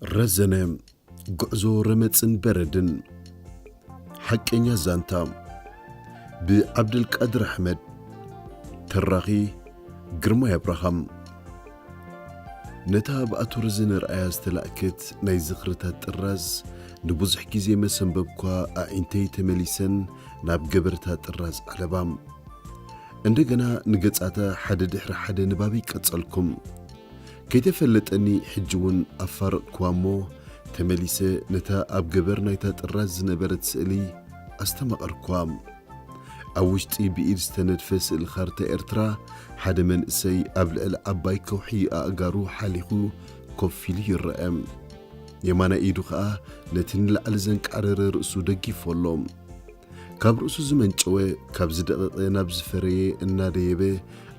ረዘነ፣ ጉዕዞ ረመጽን በረድን። ሓቀኛ ዛንታ፣ ብዓብደልቃድር ኣሕመድ። ተራኺ፣ ግርማይ ኣብርሃም። ነታ ብኣቶ ረዘነ ርኣያ ዝተላእከት ናይ ዝኽርታት ጥራዝ ንብዙሕ ግዜ መሰንበብኳ ኣዒንተይ ተመሊሰን ናብ ገበርታ ጥራዝ ዓለባ። እንደገና ንገጻታ ሓደ ድሕሪ ሓደ ንባበይ ቀጸልኩም። ከይተፈለጠኒ ሕጂ እውን ኣፋረቕኩዋ እሞ፣ ተመሊሰ ነታ ኣብ ገበር ናይታ ጥራዝ ዝነበረት ስእሊ ኣስተማቐርኩዋ። ኣብ ውሽጢ ብኢድ ዝተነድፈ ስእሊ ካርታ ኤርትራ፣ ሓደ መንእሰይ ኣብ ልዕሊ ዓባይ ከውሒ ኣእጋሩ ሓሊኹ ኮፍ ኢሉ ይረአ። የማናይ ኢዱ ኸኣ ነቲ ንላዕሊ ዘንቃረረ ርእሱ ደጊፉ ኣሎ። ካብ ርእሱ ዝመንጨወ፣ ካብ ዝደቐቐ ናብ ዝፈረየ እናደየበ፣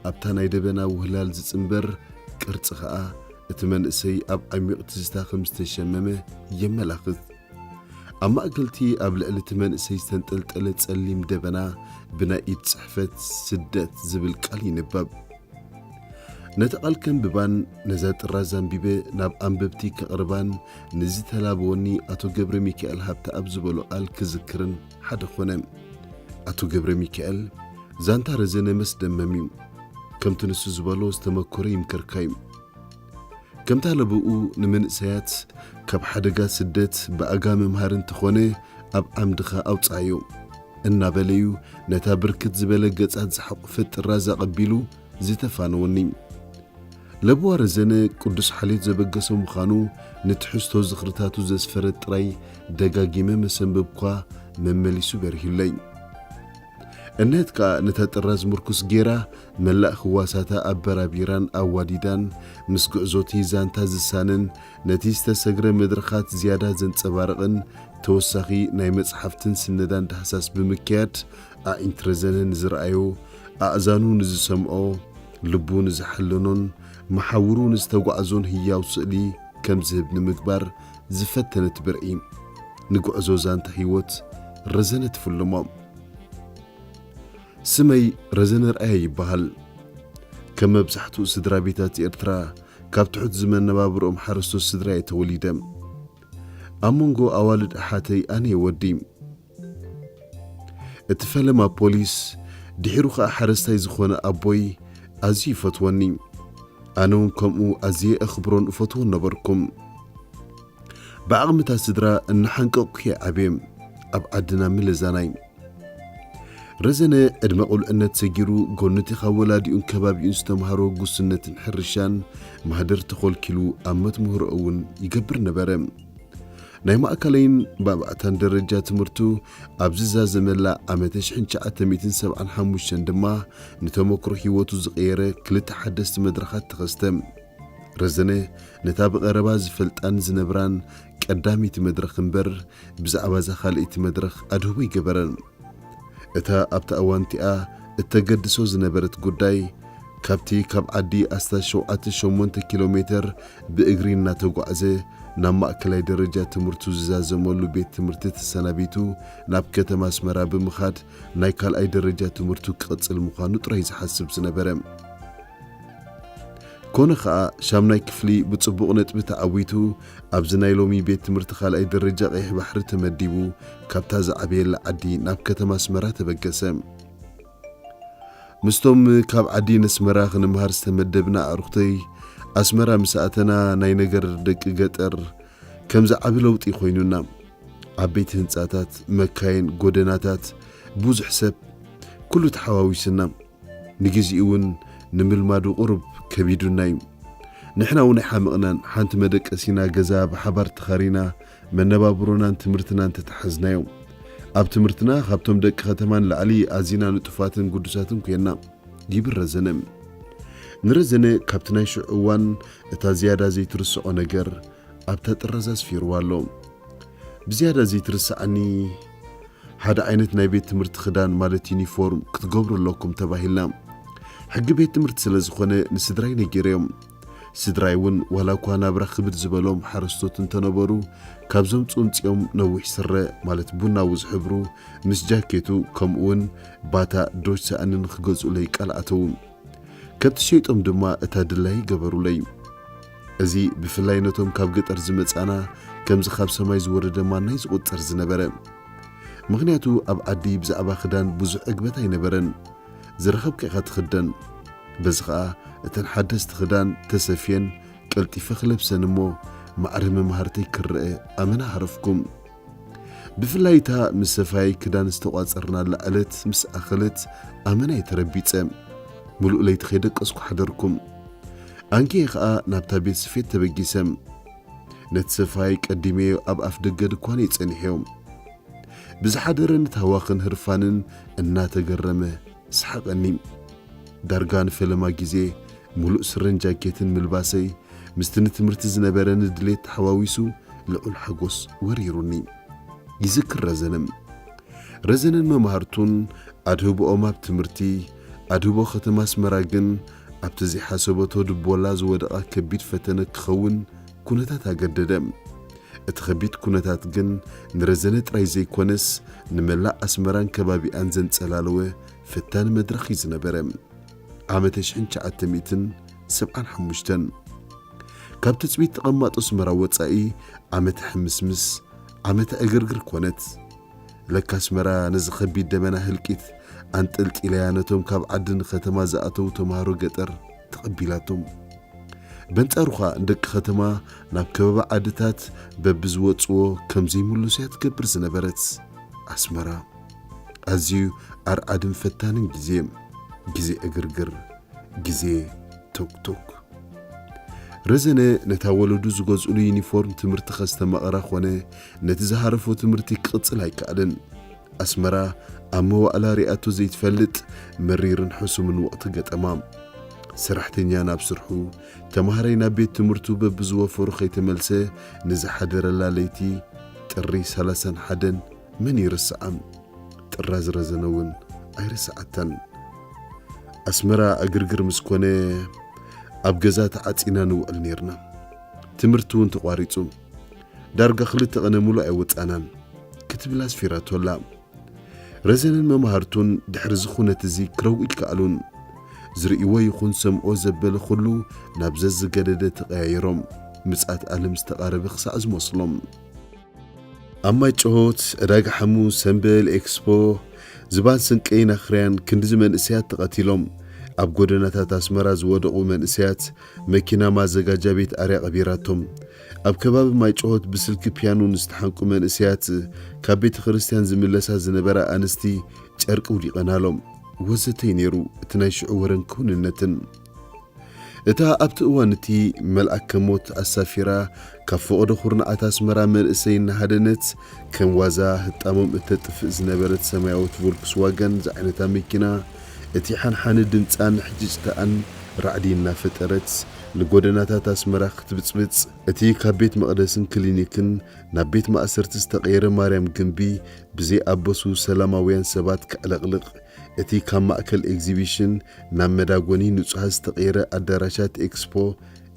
ኣብታ ናይ ደበና ውህላል ዝጽንበር ቅርጺ ኸኣ፣ እቲ መንእሰይ ኣብ ዓሚቕ ትዝታ ከም ዝተሸመመ የመላኽት። ኣብ ማእከልቲ ኣብ ልዕሊ እቲ መንእሰይ ዝተንጠልጠለ ጸሊም ደበና፣ ብናይ ኢድ ጽሕፈት ስደት ዝብል ቃል ይንበብ። ነቲ ቃል ከንብባን ነዛ ጥራዝ ኣንቢበ ናብ ኣንበብቲ ከቕርባን ንዝተላበወኒ ኣቶ ገብረ ሚካኤል ሃብተኣብ ዝበሎ ቃል ክዝክርን ሓደ ኾነ። ኣቶ ገብረ ሚካኤል፣ ዛንታ ረዘነ መስደመም እዩ። ከምቲ ንሱ ዝበሎ ዝተመኮረ ይምከርካ እዩ። ከምታ ለብኡ ንመንእሰያት ካብ ሓደጋ ስደት ብኣጋ ምምሃር እንተኾነ ኣብ ዓምድኻ ኣውጽኣዮ እናበለዩ ነታ ብርክት ዝበለ ገጻት ዝሓቖፈት ጥራዝ ኣቐቢሉ ዝተፋነወኒ። ለብዋ ረዘነ ቅዱስ ሓልዮት ዘበገሰ ምዃኑ ንትሕዝቶ ዝኽርታቱ ዘስፈረት ጥራይ ደጋጊመ መሰንበብኳ መመሊሱ በሪሁለይ። እነህት ከኣ ነታ ጥራዝ ምርኩስ ጌራ መላእ ህዋሳታ ኣበራቢራን ኣዋዲዳን ምስ ጉዕዞቲ ዛንታ ዝሳነን ነቲ ዝተሰግረ መድረኻት ዝያዳ ዘንጸባርቕን ተወሳኺ ናይ መጽሓፍትን ስነዳን ዳህሳስ ብምክያድ ኣዒንቲ ረዘነ ንዝረኣዮ፣ ኣእዛኑ ንዝሰምዖ፣ ልቡ ንዝሓለኖን መሓውሩ ንዝተጓዕዞን ህያው ስእሊ ከም ዝህብ ንምግባር ዝፈተነት ብርዒ፣ ንጉዕዞ ዛንታ ህይወት ረዘነ ትፍልሞ። ስመይ ረዘነ ርኣያ ይበሃል። ከም መብዛሕትኡ ስድራ ቤታት ኤርትራ፣ ካብ ትሑት ዝመነባብርኦም ሓረስቶት ስድራ እየ ተወሊደ። ኣብ መንጎ ኣዋልድ ኣሓተይ ኣነ እየ ወዲ። እቲ ፈለማ ፖሊስ፣ ድሒሩ ኸኣ ሓረስታይ ዝኾነ ኣቦይ ኣዝዩ ይፈትወኒ። ኣነ እውን ከምኡ ኣዝየ እኽብሮን እፈትዎን ነበርኩም። ብዓቕምታት ስድራ እናሓንቀቕኩ እየ ዓብየ፣ ኣብ ዓድና ምለዛናይ። ረዘነ ዕድመ ቁልዕነት ሰጊሩ፣ ጎኑቲ ካብ ወላዲኡን ከባቢኡን ዝተምሃሮ ጉስነትን ሕርሻን ማህደር ተኾልኪሉ ኣብ መትምህሮ እውን ይገብር ነበረ። ናይ ማእከላይን ባብዕታን ደረጃ ትምህርቱ ኣብ ዝዛዘመላ ዓመተ ሽሕን ትሽዓተ ሚእትን ሰብዓን ሓሙሽተን ድማ፣ ንተመክሮ ህይወቱ ዝቐየረ ክልተ ሓደስቲ መድረኻት ተኸስተ። ረዘነ ነታ ብቐረባ ዝፈልጣን ዝነብራን ቀዳመይቲ መድረኽ እምበር፣ ብዛዕባ እዛ ካልኣይቲ መድረኽ ኣድህቦ ኣይገበረን። እታ ኣብታ እዋን እቲኣ እተገድሶ ዝነበረት ጉዳይ፣ ካብቲ ካብ ዓዲ ኣስታት ሸውዓተ ሸሞንተ ኪሎ ሜተር ብእግሪ እናተጓዕዘ ናብ ማእከላይ ደረጃ ትምህርቱ ዝዛዘመሉ ቤት ትምህርቲ ተሰናቢቱ ናብ ከተማ ኣስመራ ብምኻድ ናይ ካልኣይ ደረጃ ትምህርቱ ክቕጽል ምዃኑ ጥራይ ዝሓስብ ዝነበረ። ኮነ ኸኣ፣ ሻምናይ ክፍሊ ብጽቡቕ ነጥቢ ተዓዊቱ፣ ኣብዚ ናይ ሎሚ ቤት ትምህርቲ ካልኣይ ደረጃ ቀይሕ ባሕሪ ተመዲቡ፣ ካብታ ዝዓበየላ ዓዲ ናብ ከተማ ኣስመራ ተበገሰ። ምስቶም ካብ ዓዲ ነስመራ ክንምሃር ዝተመደብና ኣዕሩኽተይ፣ ኣስመራ ምስ ኣተና፣ ናይ ነገር ደቂ ገጠር ከምዚ ዓቢ ለውጢ ኮይኑና። ዓበይቲ ህንጻታት፣ መካይን፣ ጎደናታት፣ ብዙሕ ሰብ፣ ኩሉ ተሓዋዊስና። ንግዚኡ እውን ንምልማዱ ቁሩብ ከቢዱና እዩ። ንሕና እውን ኣይሓመቕናን፣ ሓንቲ መደቀሲና ገዛ ብሓባር ተኻሪና መነባብሮናን ትምህርትናን ተተሓዝናዮ። ኣብ ትምህርትና ካብቶም ደቂ ከተማ ንላዕሊ ኣዚና ንጡፋትን ግዱሳትን ኮይና፣ ይብል ረዘነ። ንረዘነ ካብቲ ናይ ሽዑ እዋን እታ ዝያዳ ዘይትርስዖ ነገር ኣብታ ጥራዝ ኣስፊርዋ ኣሎ። ብዝያዳ ዘይትርስዓኒ፣ ሓደ ዓይነት ናይ ቤት ትምህርቲ ክዳን ማለት ዩኒፎርም ክትገብሩ ኣለኩም ተባሂልና። ሕጊ ቤት ትምህርቲ ስለ ዝኾነ ንስድራይ ነጊረዮም። ስድራይ እውን ዋላ እኳ ናብራ ክብድ ዝበሎም ሓረስቶት እንተነበሩ፣ ካብ ዘምጽኡ ኣምጺኦም ነዊሕ ስረ ማለት ቡናዊ ዝሕብሩ ምስ ጃኬቱ ከምኡ እውን ባታ ዶች ሳእኒ ንኽገዝኡለይ ቃል ኣተዉ። ከብቲ ሸይጦም ድማ እታ ድላይ ገበሩለይ። እዚ ብፍላይ ነቶም ካብ ገጠር ዝመጻና ከምዚ ካብ ሰማይ ዝወረደ ማናይ ዝቑጸር ዝነበረ። ምኽንያቱ ኣብ ዓዲ ብዛዕባ ክዳን ብዙሕ ዕግበት ኣይነበረን። ዝረኸብካ ኢኻ ትኽደን። በዚ ኸኣ እተን ሓደስቲ ክዳን ተሰፍየን ቀልጢፈ ክለብሰን እሞ ማዕረ መማህርተይ ክረአ ኣመና ሃረፍኩም። ብፍላይ እታ ምስ ሰፋይ ክዳን ዝተቋጸርናላ ዕለት ምስ ኣኸለት ኣመና እየ ተረቢጸ። ምሉእ ለይቲ ከይደቀስኩ ሓደርኩም። ኣንኪየ ኸኣ ናብታ ቤት ስፌት ተበጊሰ። ነቲ ሰፋይ ቀዲመዮ ኣብ ኣፍ ደገ ድኳነይ ጸኒሐዮ። ብዝሓደረኒ ታህዋኽን ህርፋንን እናተገረመ ሰሓቐኒ። ዳርጋ ንፈለማ ግዜ ምሉእ ስረን ጃኬትን ምልባሰይ ምስቲ ንትምህርቲ ዝነበረኒ ድሌት ተሓዋዊሱ ልዑል ሓጎስ ወሪሩኒ። ይዝክር ረዘነ። ረዘነን መማህርቱን ኣድህቦኦም ኣብ ትምህርቲ፣ ኣድህቦ ከተማ ኣስመራ ግን ኣብቲ ዘይሓሰበቶ ድቦላ ዝወደቓ ከቢድ ፈተነ ክኸውን ኩነታት ኣገደደ። እቲ ከቢድ ኩነታት ግን ንረዘነ ጥራይ ዘይኮነስ ንመላእ ኣስመራን ከባቢኣን ዘንጸላለወ ፈታኒ መድረኽ እዩ ዝነበረ። ዓመተ ሽሕን ትሽዓተ ሚእትን ሰብዓን ሓሙሽተን ካብ ትጽቢት ተቐማጦ ኣስመራ ወጻኢ ዓመተ ሕምስምስ፣ ዓመተ ዕግርግር ኮነት። ለካ ኣስመራ ነዚ ከቢድ ደበና ህልቂት ኣንጠልጢለያ ነቶም ካብ ዓዲ ንከተማ ዝኣተዉ ተምሃሮ ገጠር ተቐቢላቶም። በንጻሩ ኸኣ ንደቂ ከተማ ናብ ከባቢ ዓድታት በብዝወጽዎ ከም ዘይምልሱያ ትገብር ዝነበረት ኣስመራ። ኣዝዩ ኣርዓድን ፈታንን ግዜ፣ ግዜ ዕግርግር፣ ግዜ ቶክቶክ። ረዘነ ነታ ወለዱ ዝገዝኡሉ ዩኒፎርም ትምህርቲ ከስተማቕራ ኾነ ነቲ ዝሃረፎ ትምህርቲ ክቕጽል ኣይከኣለን። ኣስመራ ኣብ መዋእላ ሪኣቶ ዘይትፈልጥ መሪርን ሕሱምን ወቕቲ ገጠማ። ሰራሕተኛ ናብ ስርሑ፣ ተማሃራይ ናብ ቤት ትምህርቱ በብዝወፈሩ ከይተመልሰ ንዝሓደረላ ለይቲ ጥሪ ሰላሳን ሓደን መን ይርስዓ? ጥራዝ ረዘነ እውን ኣይርስዓታን። ኣስመራ ዕግርግር ምስ ኮነ ኣብ ገዛ ተዓጺና ንውዕል ኔርና። ትምህርቲ እውን ተቋሪጹ። ዳርጋ ክልተ ቐነ ሙሉእ ኣይወጻናን ክትብል ኣስፊራቶ ኣላ። ረዘነን መማህርቱን ድሕሪ እዚ ኩነት እዚ ክረውዩ ኣይከኣሉን። ዝርእይዎ ይኹን ሰምዖ ዘበለ ኩሉ ናብ ዘዝገደደ ተቐያይሮም። ምጽኣት ኣለም ዝተቓረበ ክሳዕ ዝመስሎም። ኣብ ማይ ጭሆት፣ ዕዳጋ ሓሙስ፣ ሰምበል፣ ኤክስፖ፣ ዝባን ስንቀይን ኣኽርያን ክንድዚ መንእሰያት ተቐቲሎም። ኣብ ጎደናታት ኣስመራ ዝወደቑ መንእሰያት መኪና ማዘጋጃ ቤት ኣርያ ቀቢራቶም። ኣብ ከባቢ ማይ ጭሆት ብስልኪ ፒያኖ ንዝተሓንቁ መንእሰያት ካብ ቤተ ክርስቲያን ዝምለሳ ዝነበራ ኣንስቲ ጨርቂ ውዲቐናሎም። ወዘተ እዩ ነይሩ እቲ ናይ ሽዑ ወረን ክውንነትን። እታ ኣብቲ እዋን እቲ መልኣከ ሞት ኣሳፊራ ካብ ፈቐዶ ኩርናዓት ኣስመራ መንእሰይ እናሃደነት ከም ዋዛ ህጣሞም እተጥፍእ ዝነበረት ሰማያዊት ቮልክስዋገን ዝዓይነታ መኪና፣ እቲ ሓንሓኒ ድምጻን ሕጭጭታኣን ራዕዲ እናፈጠረት ንጎደናታት ኣስመራ ክትብጽብጽ፣ እቲ ካብ ቤት መቕደስን ክሊኒክን ናብ ቤት ማእሰርቲ ዝተቐየረ ማርያም ግምቢ ብዘይኣበሱ ሰላማውያን ሰባት ከዕለቕልቕ፣ እቲ ካብ ማእከል ኤግዚቢሽን ናብ መዳጎኒ ንጹሃት ዝተቐየረ ኣዳራሻት ኤክስፖ፣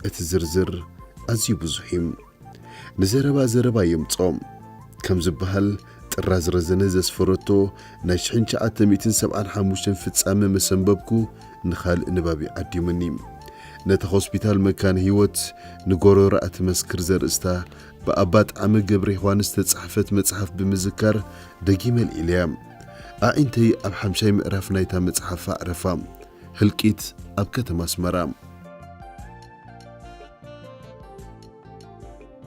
እቲ ዝርዝር ኣዝዩ ብዙሕ እዩ። ንዘረባ ዘረባ የምጽኦ። ከም ዝበሃል፣ ጥራዝ ረዘነ ዘስፈረቶ ናይ ሽሕን ትሽዓተ ሚእትን ሰብዓን ሓሙሽተን ፍጻመ መሰንበብኩ ንኻልእ ንባብ እዩ ዓዲሙኒ። ነታ ሆስፒታል መካነ ህይወት ንጎረሮኣ ትመስክር ዘርእስታ ብኣባ ጣዕመ ገብረ ዮሃንስ ዝተጻሕፈት መጽሓፍ ብምዝካር ደጊመ ኣልዒለያ። ኣዒንተይ ኣብ ሓምሻይ ምዕራፍ ናይታ መጽሓፍ ኣዕረፋ። ህልቂት ኣብ ከተማ ኣስመራ።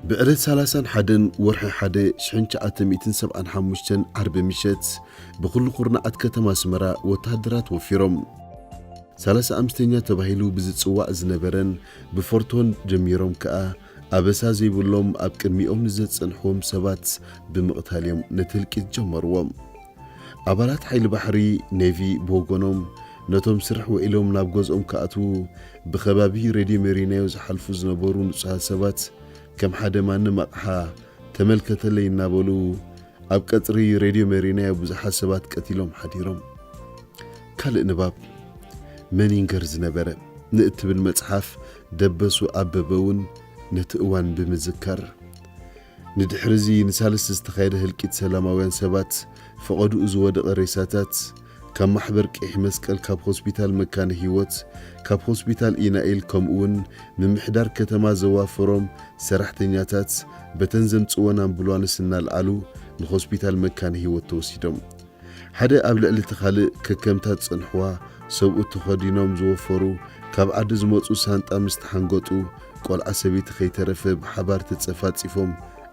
ብዕለት ሰላሳን ሓደን ወርሒ ሓደ ሽሕን ትሽዓተ ሚእትን ሰብዓን ሓሙሽተን ዓርቢ ምሸት ብኹሉ ኩርናዓት ከተማ ኣስመራ ወተሃደራት ወፊሮም። ሰላሳ ኣምስተኛ ተባሂሉ ብዝጽዋዕ ዝነበረን ብፎርቶን ጀሚሮም ከኣ ኣበሳ ዘይብሎም ኣብ ቅድሚኦም ንዘጸንሕዎም ሰባት ብምቕታል እዮም ነቲ ህልቂት ጀመርዎ። ኣባላት ሓይሊ ባሕሪ፣ ኔቪ፣ ብወገኖም ነቶም ስራሕ ውዒሎም ናብ ገዝኦም ክኣትዉ ብኸባቢ ሬድዮ ሜሪናዮ ዝሓልፉ ዝነበሩ ንጹሃት ሰባት ከም ሓደ ማንም ኣቕሓ ተመልከተለይ እናበሉ ኣብ ቀጽሪ ሬድዮ ሜሪናዮ ብዙሓት ሰባት ቀቲሎም ሓዲሮም። ካልእ ንባብ መን ይንገር ዝነበረ ንእትብል መጽሓፍ ደበሱ ኣበበ እውን ነቲ እዋን ብምዝካር፣ ንድሕሪ እዚ ንሳልስቲ ዝተኻየደ ህልቂት ሰላማውያን ሰባት ፈቐድኡ ዝወደቐ ሬሳታት ካብ ማሕበር ቀይሕ መስቀል፣ ካብ ሆስፒታል መካነ ህይወት፣ ካብ ሆስፒታል ኢናኤል፣ ከምኡውን ምምሕዳር ከተማ ዘዋፈሮም ሰራሕተኛታት በተን ዘምጽወን ኣምቡላንስ እናልዓሉ ንሆስፒታል መካነ ህይወት ተወሲዶም። ሓደ ኣብ ልዕሊ እቲ ካልእ ከከምታ ዝጸንሕዋ ሰብኡት ተኸዲኖም ዝወፈሩ፣ ካብ ዓዲ ዝመጹ ሳንጣ ምስ ተሓንገጡ፣ ቆልዓ ሰበይቲ ከይተረፈ ብሓባር ተጸፋጺፎም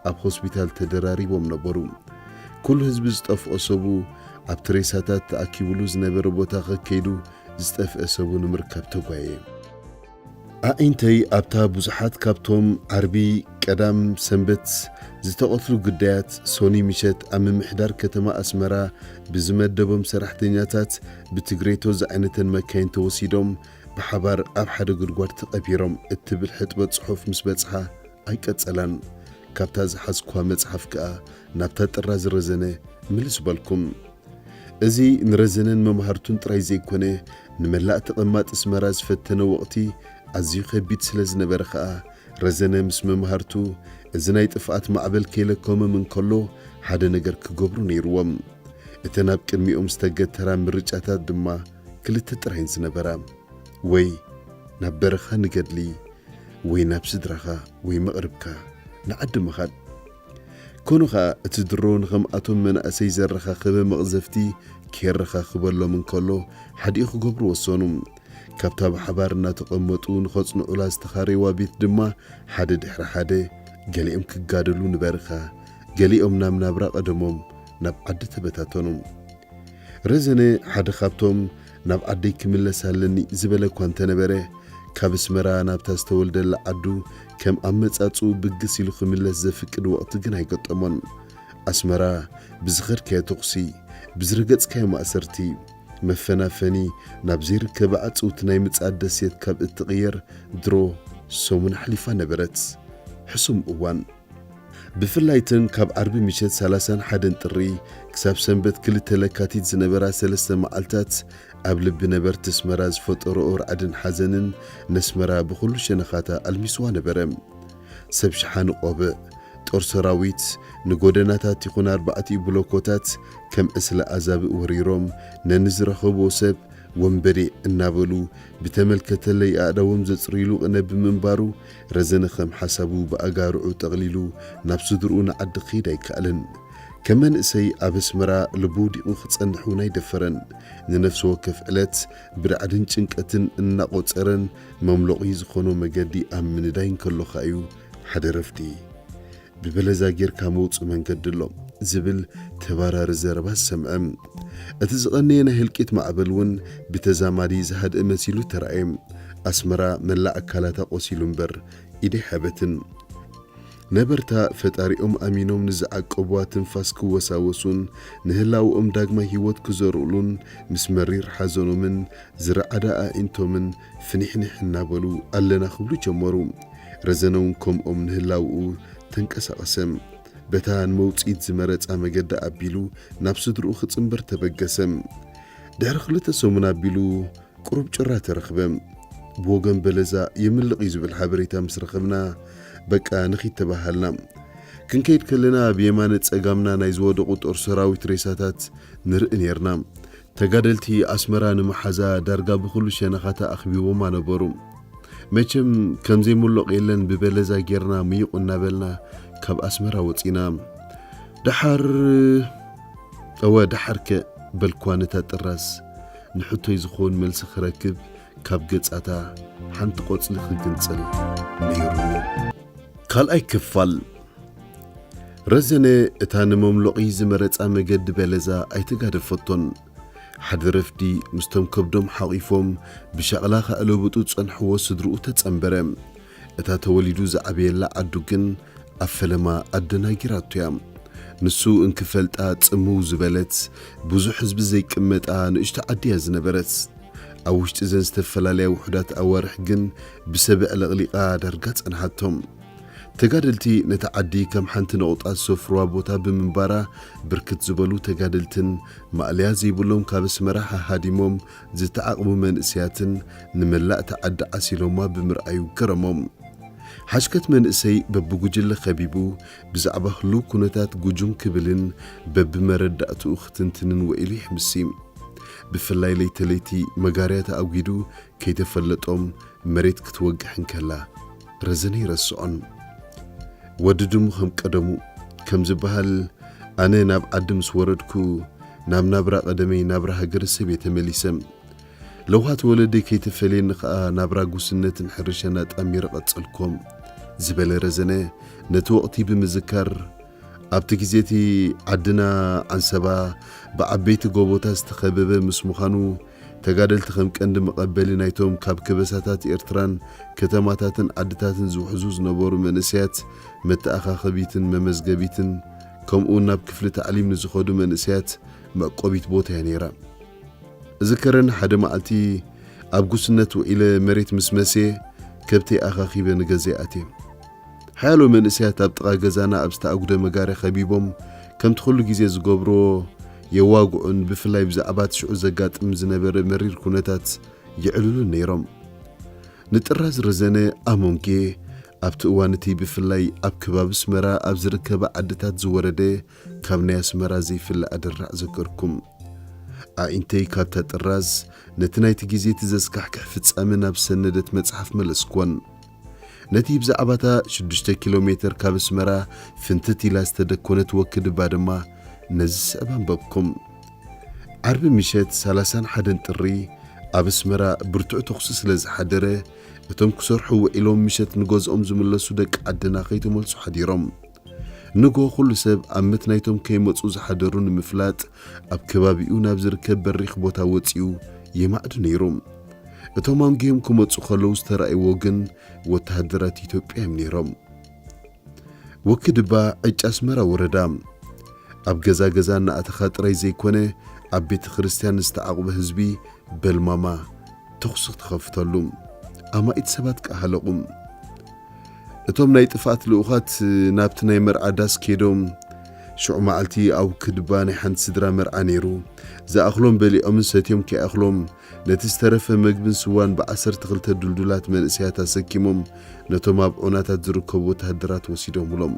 ኣብ ሆስፒታል ተደራሪቦም ነበሩ። ኩሉ ህዝቢ ዝጠፍኦ ሰቡ ኣብቲ ሬሳታት ተኣኪቡሉ ዝነበረ ቦታ ከከይዱ ዝጠፍአ ሰቡ ንምርካብ ተጓየ። ኣዒንተይ ኣብታ ብዙሓት ካብቶም ዓርቢ፣ ቀዳም፣ ሰንበት ዝተቐትሉ ግዳያት ሶኒ ምሸት ኣብ ምምሕዳር ከተማ ኣስመራ ብዝመደቦም ሰራሕተኛታት ብትግሬቶ ዝዓይነተን መካይን ተወሲዶም ብሓባር ኣብ ሓደ ጉድጓድ ተቐቢሮም እትብል ሕጥበት ጽሑፍ ምስ በጽሓ ኣይቀጸላን። ካብታ ዝሓዝኳ መጽሓፍ ከኣ ናብታ ጥራዝ ረዘነ ምልስ በልኩም። እዚ ንረዘነን መማህርቱን ጥራይ ዘይኮነ፣ ንመላእ ተቐማጢ ኣስመራ ዝፈተነ ወቕቲ ኣዝዩ ከቢድ ስለ ዝነበረ ከኣ፣ ረዘነ ምስ መማህርቱ እዚ ናይ ጥፍኣት ማዕበል ከይለኮመም እንከሎ፣ ሓደ ነገር ክገብሩ ነይርዎም። እተን ኣብ ቅድሚኦም ዝተገተራ ምርጫታት ድማ ክልተ ጥራይን ዝነበራ። ወይ ናብ በረኻ ንገድሊ፣ ወይ ናብ ስድራኻ ወይ መቕርብካ ንዓዲ ምኻድ። ኮኑ ኸኣ እቲ ድሮ ንኸምኣቶም መናእሰይ ዘረኻኸበ መቕዘፍቲ ኬረኻኽበሎም እንከሎ ሓዲኡ ክገብሩ ወሰኑ። ካብታ ብሓባር እናተቐመጡ ንኸጽንዑላ ዝተኻረይዋ ቤት ድማ ሓደ ድሕሪ ሓደ ገሊኦም ክጋደሉ ንበረኻ፣ ገሊኦም ናብ ናብራ ቀደሞም ናብ ዓዲ ተበታተኑ። ረዘነ ሓደ ካብቶም ናብ ዓደይ ክምለስ ኣለኒ ዝበለ እኳ እንተነበረ፣ ካብ ኣስመራ ናብታ ዝተወልደላ ዓዱ ከም ኣመጻጽኡ ብግስ ኢሉ ክምለስ ዘፍቅድ ወቕቲ ግን ኣይገጠሞን። ኣስመራ ብዝኸድካዮ ተኹሲ፣ ብዝረገጽካዮ ማእሰርቲ፣ መፈናፈኒ ናብ ዘይርከባ ዕጽውቲ ናይ ምጽኣት ደሴት ካብ እትቕየር ድሮ ሰሙን ኣሕሊፋ ነበረት። ሕሱም እዋን። ብፍላይ እተን ካብ ዓርቢ ምሸት ሰላሳን ሓደን ጥሪ ክሳብ ሰንበት ክልተ ለካቲት ዝነበራ ሰለስተ መዓልታት ኣብ ልቢ ነበርቲ ኣስመራ ዝፈጠረኦ ራዕድን ሓዘንን ነስመራ ብኹሉ ሸነኻታ ኣልሚስዋ ነበረ። ሰብ ሽሓ ንቆብዕ፣ ጦር ሰራዊት ንጎደናታት ይኹን ኣርባዕቲኡ ብሎኮታት ከም ዕስለ ኣዛብእ ወሪሮም ነንዝረኸብዎ ሰብ ወንበዴ እናበሉ ብተመልከተለይ ኣእዳዎም ዘጽርይሉ ቅነ ብምንባሩ፣ ረዘነ ከም ሓሳቡ ብኣጋርዑ ጠቕሊሉ ናብ ስድርኡ ንዓዲ ክኸይድ ኣይከኣለን። ከም መንእሰይ ኣብ ኣስመራ ልቡ ውዲቑ ክጸንሕ እውን ኣይደፈረን። ንነፍሲ ወከፍ ዕለት ብራዕድን ጭንቀትን እናቖጸረን መምሎቒ ዝኾኖ መገዲ ኣብ ምንዳይ እንከሎኻ እዩ ሓደ ረፍዲ። ብበለዛ ጌርካ መውጽኢ መንገዲ ኣሎ ዝብል ተባራሪ ዘረባ ዝሰምዐ። እቲ ዝቐነየ ናይ ህልቂት ማዕበል እውን ብተዛማዲ ዝሃድእ መሲሉ ተራእየ። ኣስመራ መላእ ኣካላታ ቆሲሉ እምበር ኢድ ኣይሃበትን። ነበርታ ፈጣሪኦም ኣሚኖም ንዝዓቀብዋ ትንፋስ ክወሳወሱን ንህላውኦም ዳግማይ ህይወት ክዘርኡሉን ምስ መሪር ሓዘኖምን ዝረዓዳ ኣዒንቶምን ፍኒሕኒሕ እናበሉ ኣለና ክብሉ ጀመሩ። ረዘነ እውን ከምኦም ንህላውኡ ተንቀሳቐሰ። በታ ንመውጽኢት ዝመረጻ መገዲ ኣቢሉ ናብ ስድርኡ ክጽንበር ተበገሰ። ድሕሪ ክልተ ሰሙን ኣቢሉ ቁሩብ ጭራ ተረኽበ። ብወገን በለዛ የምልቕ እዩ ዝብል ሓበሬታ ምስ ረኸብና፣ በቃ ንኺድ ተባሃልና። ክንከይድ ከለና ብየማነ ጸጋምና ናይ ዝወደቑ ጦር ሰራዊት ሬሳታት ንርኢ ኔርና። ተጋደልቲ ኣስመራ ንምሓዛ ዳርጋ ብኹሉ ሸነኻታ ኣኽቢቦማ ነበሩ። መቸም ከም ዘይምሎቕ የለን ብበለዛ ጌርና ምይቑ እናበልና ካብ ኣስመራ ወጺና። ደሓር፣ እወ ደሓርከ በልኳ ነታ ጥራዝ። ንሕቶይ ዝኸውን መልሲ ክረክብ ካብ ገጻታ ሓንቲ ቆጽሊ ክግንጽል ነይርዎ። ካልኣይ ክፋል። ረዘነ እታ ንመምሎቒ ዝመረጻ መገዲ በለዛ ኣይተጋደፈቶን። ሓደ ረፍዲ ምስቶም ከብዶም ሓቒፎም ብሻቕላ ከዕለብጡ ዝጸንሕዎ ስድርኡ ተጸንበረ። እታ ተወሊዱ ዝዓበየላ ዓዱ ግን ኣብ ፈለማ ኣደናጊራቶ እያ። ንሱ እንክፈልጣ ጽምው ዝበለት፣ ብዙሕ ህዝቢ ዘይቅመጣ ንእሽቶ ዓዲ እያ ዝነበረት። ኣብ ውሽጢ እዘን ዝተፈላለያ ውሑዳት ኣዋርሕ ግን ብሰብዕ ለቕሊቓ ዳርጋ ጸንሓቶም። ተጋደልቲ ነታ ዓዲ ከም ሓንቲ ነቑጣ ዝሰፍርዋ ቦታ ብምንባራ፣ ብርክት ዝበሉ ተጋደልትን ማእለያ ዘይብሎም ካብ ኣስመራ ሃሃዲሞም ዝተዓቕቡ መንእሰያትን ንመላእ እታ ዓዲ ዓሲሎማ ብምርኣዩ ገረሞም። ሓሽከት መንእሰይ በብጉጅለ ከቢቡ ብዛዕባ ህሉው ኩነታት ጉጁም ክብልን በብመረዳእትኡ ክትንትንን ውዒሉ ይሕምሲ። ብፍላይ ለይተ ለይቲ መጋርያ ተኣጒዱ ከይተፈለጦም መሬት ክትወግሕ እንከላ፣ ረዘነ ይረስዖን። ወዲ ድሙ ከም ቀደሙ፣ ከም ዝበሃል፣ ኣነ ናብ ዓዲ ምስ ወረድኩ፣ ናብ ናብራ ቀደመይ ናብራ ሃገረሰብ እየ ተመሊሰ። ለውሃት ወለደይ ከይተፈልየኒ ከኣ ናብራ ጉስነትን ሕርሻን ኣጣሚረ ቀጸልኩዎም ዝበለ ረዘነ ነቲ ወቕቲ ብምዝካር፣ ኣብቲ ግዜ እቲ ዓድና ዓንሰባ ብዓበይቲ ጎቦታት ዝተኸበበ ምስ ምዃኑ፣ ተጋደልቲ ከም ቀንዲ መቐበሊ ናይቶም ካብ ከበሳታት ኤርትራን ከተማታትን ዓድታትን ዝውሕዙ ዝነበሩ መንእሰያት መተኣኻኸቢትን መመዝገቢትን፣ ከምኡውን ናብ ክፍሊ ታዕሊም ንዝኸዱ መንእሰያት መዕቆቢት ቦታ እያ ነይራ። እዝከረኒ ሓደ መዓልቲ ኣብ ጉስነት ውዒለ መሬት ምስ መስየ ከብተይ ኣኻኺበ ንገዛይ ኣትየ። ሓያሎ መንእሰያት ኣብ ጥቓ ገዛና ኣብ ዝተኣጉደ መጋርያ ከቢቦም ከምቲ ኩሉ ግዜ ዝገብርዎ የዋግዑን ብፍላይ ብዛዕባ እቲ ሽዑ ዘጋጥም ዝነበረ መሪር ኩነታት የዕልሉን ነይሮም። ንጥራዝ ረዘነ ኣሞንጌ ኣብቲ እዋን እቲ ብፍላይ ኣብ ከባቢ ኣስመራ ኣብ ዝርከባ ዓድታት ዝወረደ ካብ ናይ ኣስመራ ዘይፍለ ኣደራዕ ዘከርኩም። ኣዒንተይ ካብታ ጥራዝ ነቲ ናይቲ ግዜ እቲ ዘስካሕክሕ ፍጻመ ናብ ሰነደት መጽሓፍ መለስኩወን። ነቲ ብዛዕባታ ሽዱሽተ ኪሎ ሜተር ካብ ኣስመራ ፍንትት ኢላ ዝተደኮነት ወክድባ ድማ ነዚ ዝስዕብ ኣንበብኩም። ዓርቢ ምሸት ሰላሳን ሓደን ጥሪ ኣብ ኣስመራ ብርቱዕ ተኹሲ ስለ ዝሓደረ፣ እቶም ክሰርሑ ውዒሎም ምሸት ንገዝኦም ዝምለሱ ደቂ ዓድና ከይተመልሱ ሓዲሮም። ንግሆ ኩሉ ሰብ ኣብ ምት ናይቶም ከይመጹ ዝሓደሩ ንምፍላጥ ኣብ ከባቢኡ ናብ ዝርከብ በሪኽ ቦታ ወጺኡ የማዕዱ ነይሩ። እቶም ኣንጊሆም ክመጹ ከለዉ ዝተራእይዎ ግን ወተሃደራት ኢትዮጵያ እዮም ነይሮም። ወክድባ ዕጫ ኣስመራ ወረዳ። ኣብ ገዛ ገዛ እናኣተኻ ጥራይ ዘይኮነ፣ ኣብ ቤተ ክርስቲያን ዝተዓቑበ ህዝቢ በልማማ ተኹሲ ክትኸፍተሉ። ኣማኢት ሰባት ከኣ ሃለቑ። እቶም ናይ ጥፍኣት ልኡኻት ናብቲ ናይ መርዓ ዳስ ከይዶም፣ ሽዑ መዓልቲ ኣብ ክድባ ናይ ሓንቲ ስድራ መርዓ ነይሩ። ዝኣኽሎም በሊዖምን ሰትዮም ከይኣኽሎም፣ ነቲ ዝተረፈ መግብን ስዋን ብዓሰርተ ክልተ ድልዱላት መንእሰያት ኣሰኪሞም ነቶም ኣብ ዑናታት ዝርከቡ ወተሃደራት ወሲዶምሎም።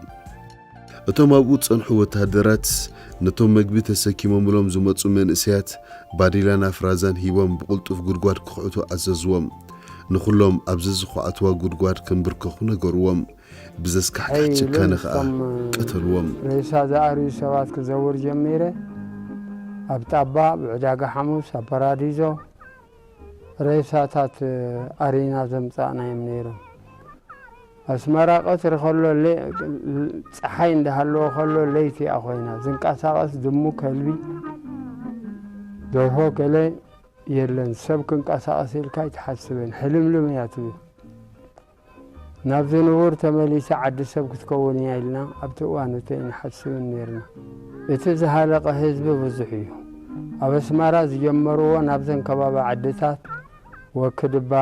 እቶም ኣብኡ ዝጸንሑ ወተሃደራት ነቶም መግቢ ተሰኪሞምሎም ዝመጹ መንእሰያት ባዴላን ኣፍራዛን ሂቦም ብቕልጡፍ ጉድጓድ ክኹዕቱ ኣዘዝዎም። ንኹሎም ኣብዚ ዝኹዓትዋ ጉድጓድ ከንብርከኹ ነገርዎም። ብዘስካሕክሕ ጭካነ ከኣ ቀተልዎም። ሬሳ ዝኣርዩ ሰባት ክዘውር ጀሚረ። ኣብ ጣባ፣ ብዕዳጋ ሓሙስ፣ ኣብ ፓራዲዞ ሬሳታት ኣሪና ዘምጻእናዮም ነይሮም። ኣስመራ ቀትሪ ከሎ፣ ለ-፣ ጸሓይ እንዳሃለወ ከሎ ለይቲ እያ ኮይና። ዝንቀሳቐስ ድሙ፣ ከልቢ፣ ደርሆ፣ ገለ የለን። ሰብ ክንቀሳቐስ ኢልካ ኣይትሓስብን። ሕልምልም እያ ትብል። ናብዚ ንቡር ተመሊሳ ዓዲ ሰብ ክትከውን እያ ኢልና ኣብቲ እዋን እቲ ኣይንሓስብን ነይርና። እቲ ዝሃለቐ ህዝቢ ብዙሕ እዩ። ኣብ ኣስመራ ዝጀመርዎ ናብዘን ከባቢ ዓድታት ወክድባ፣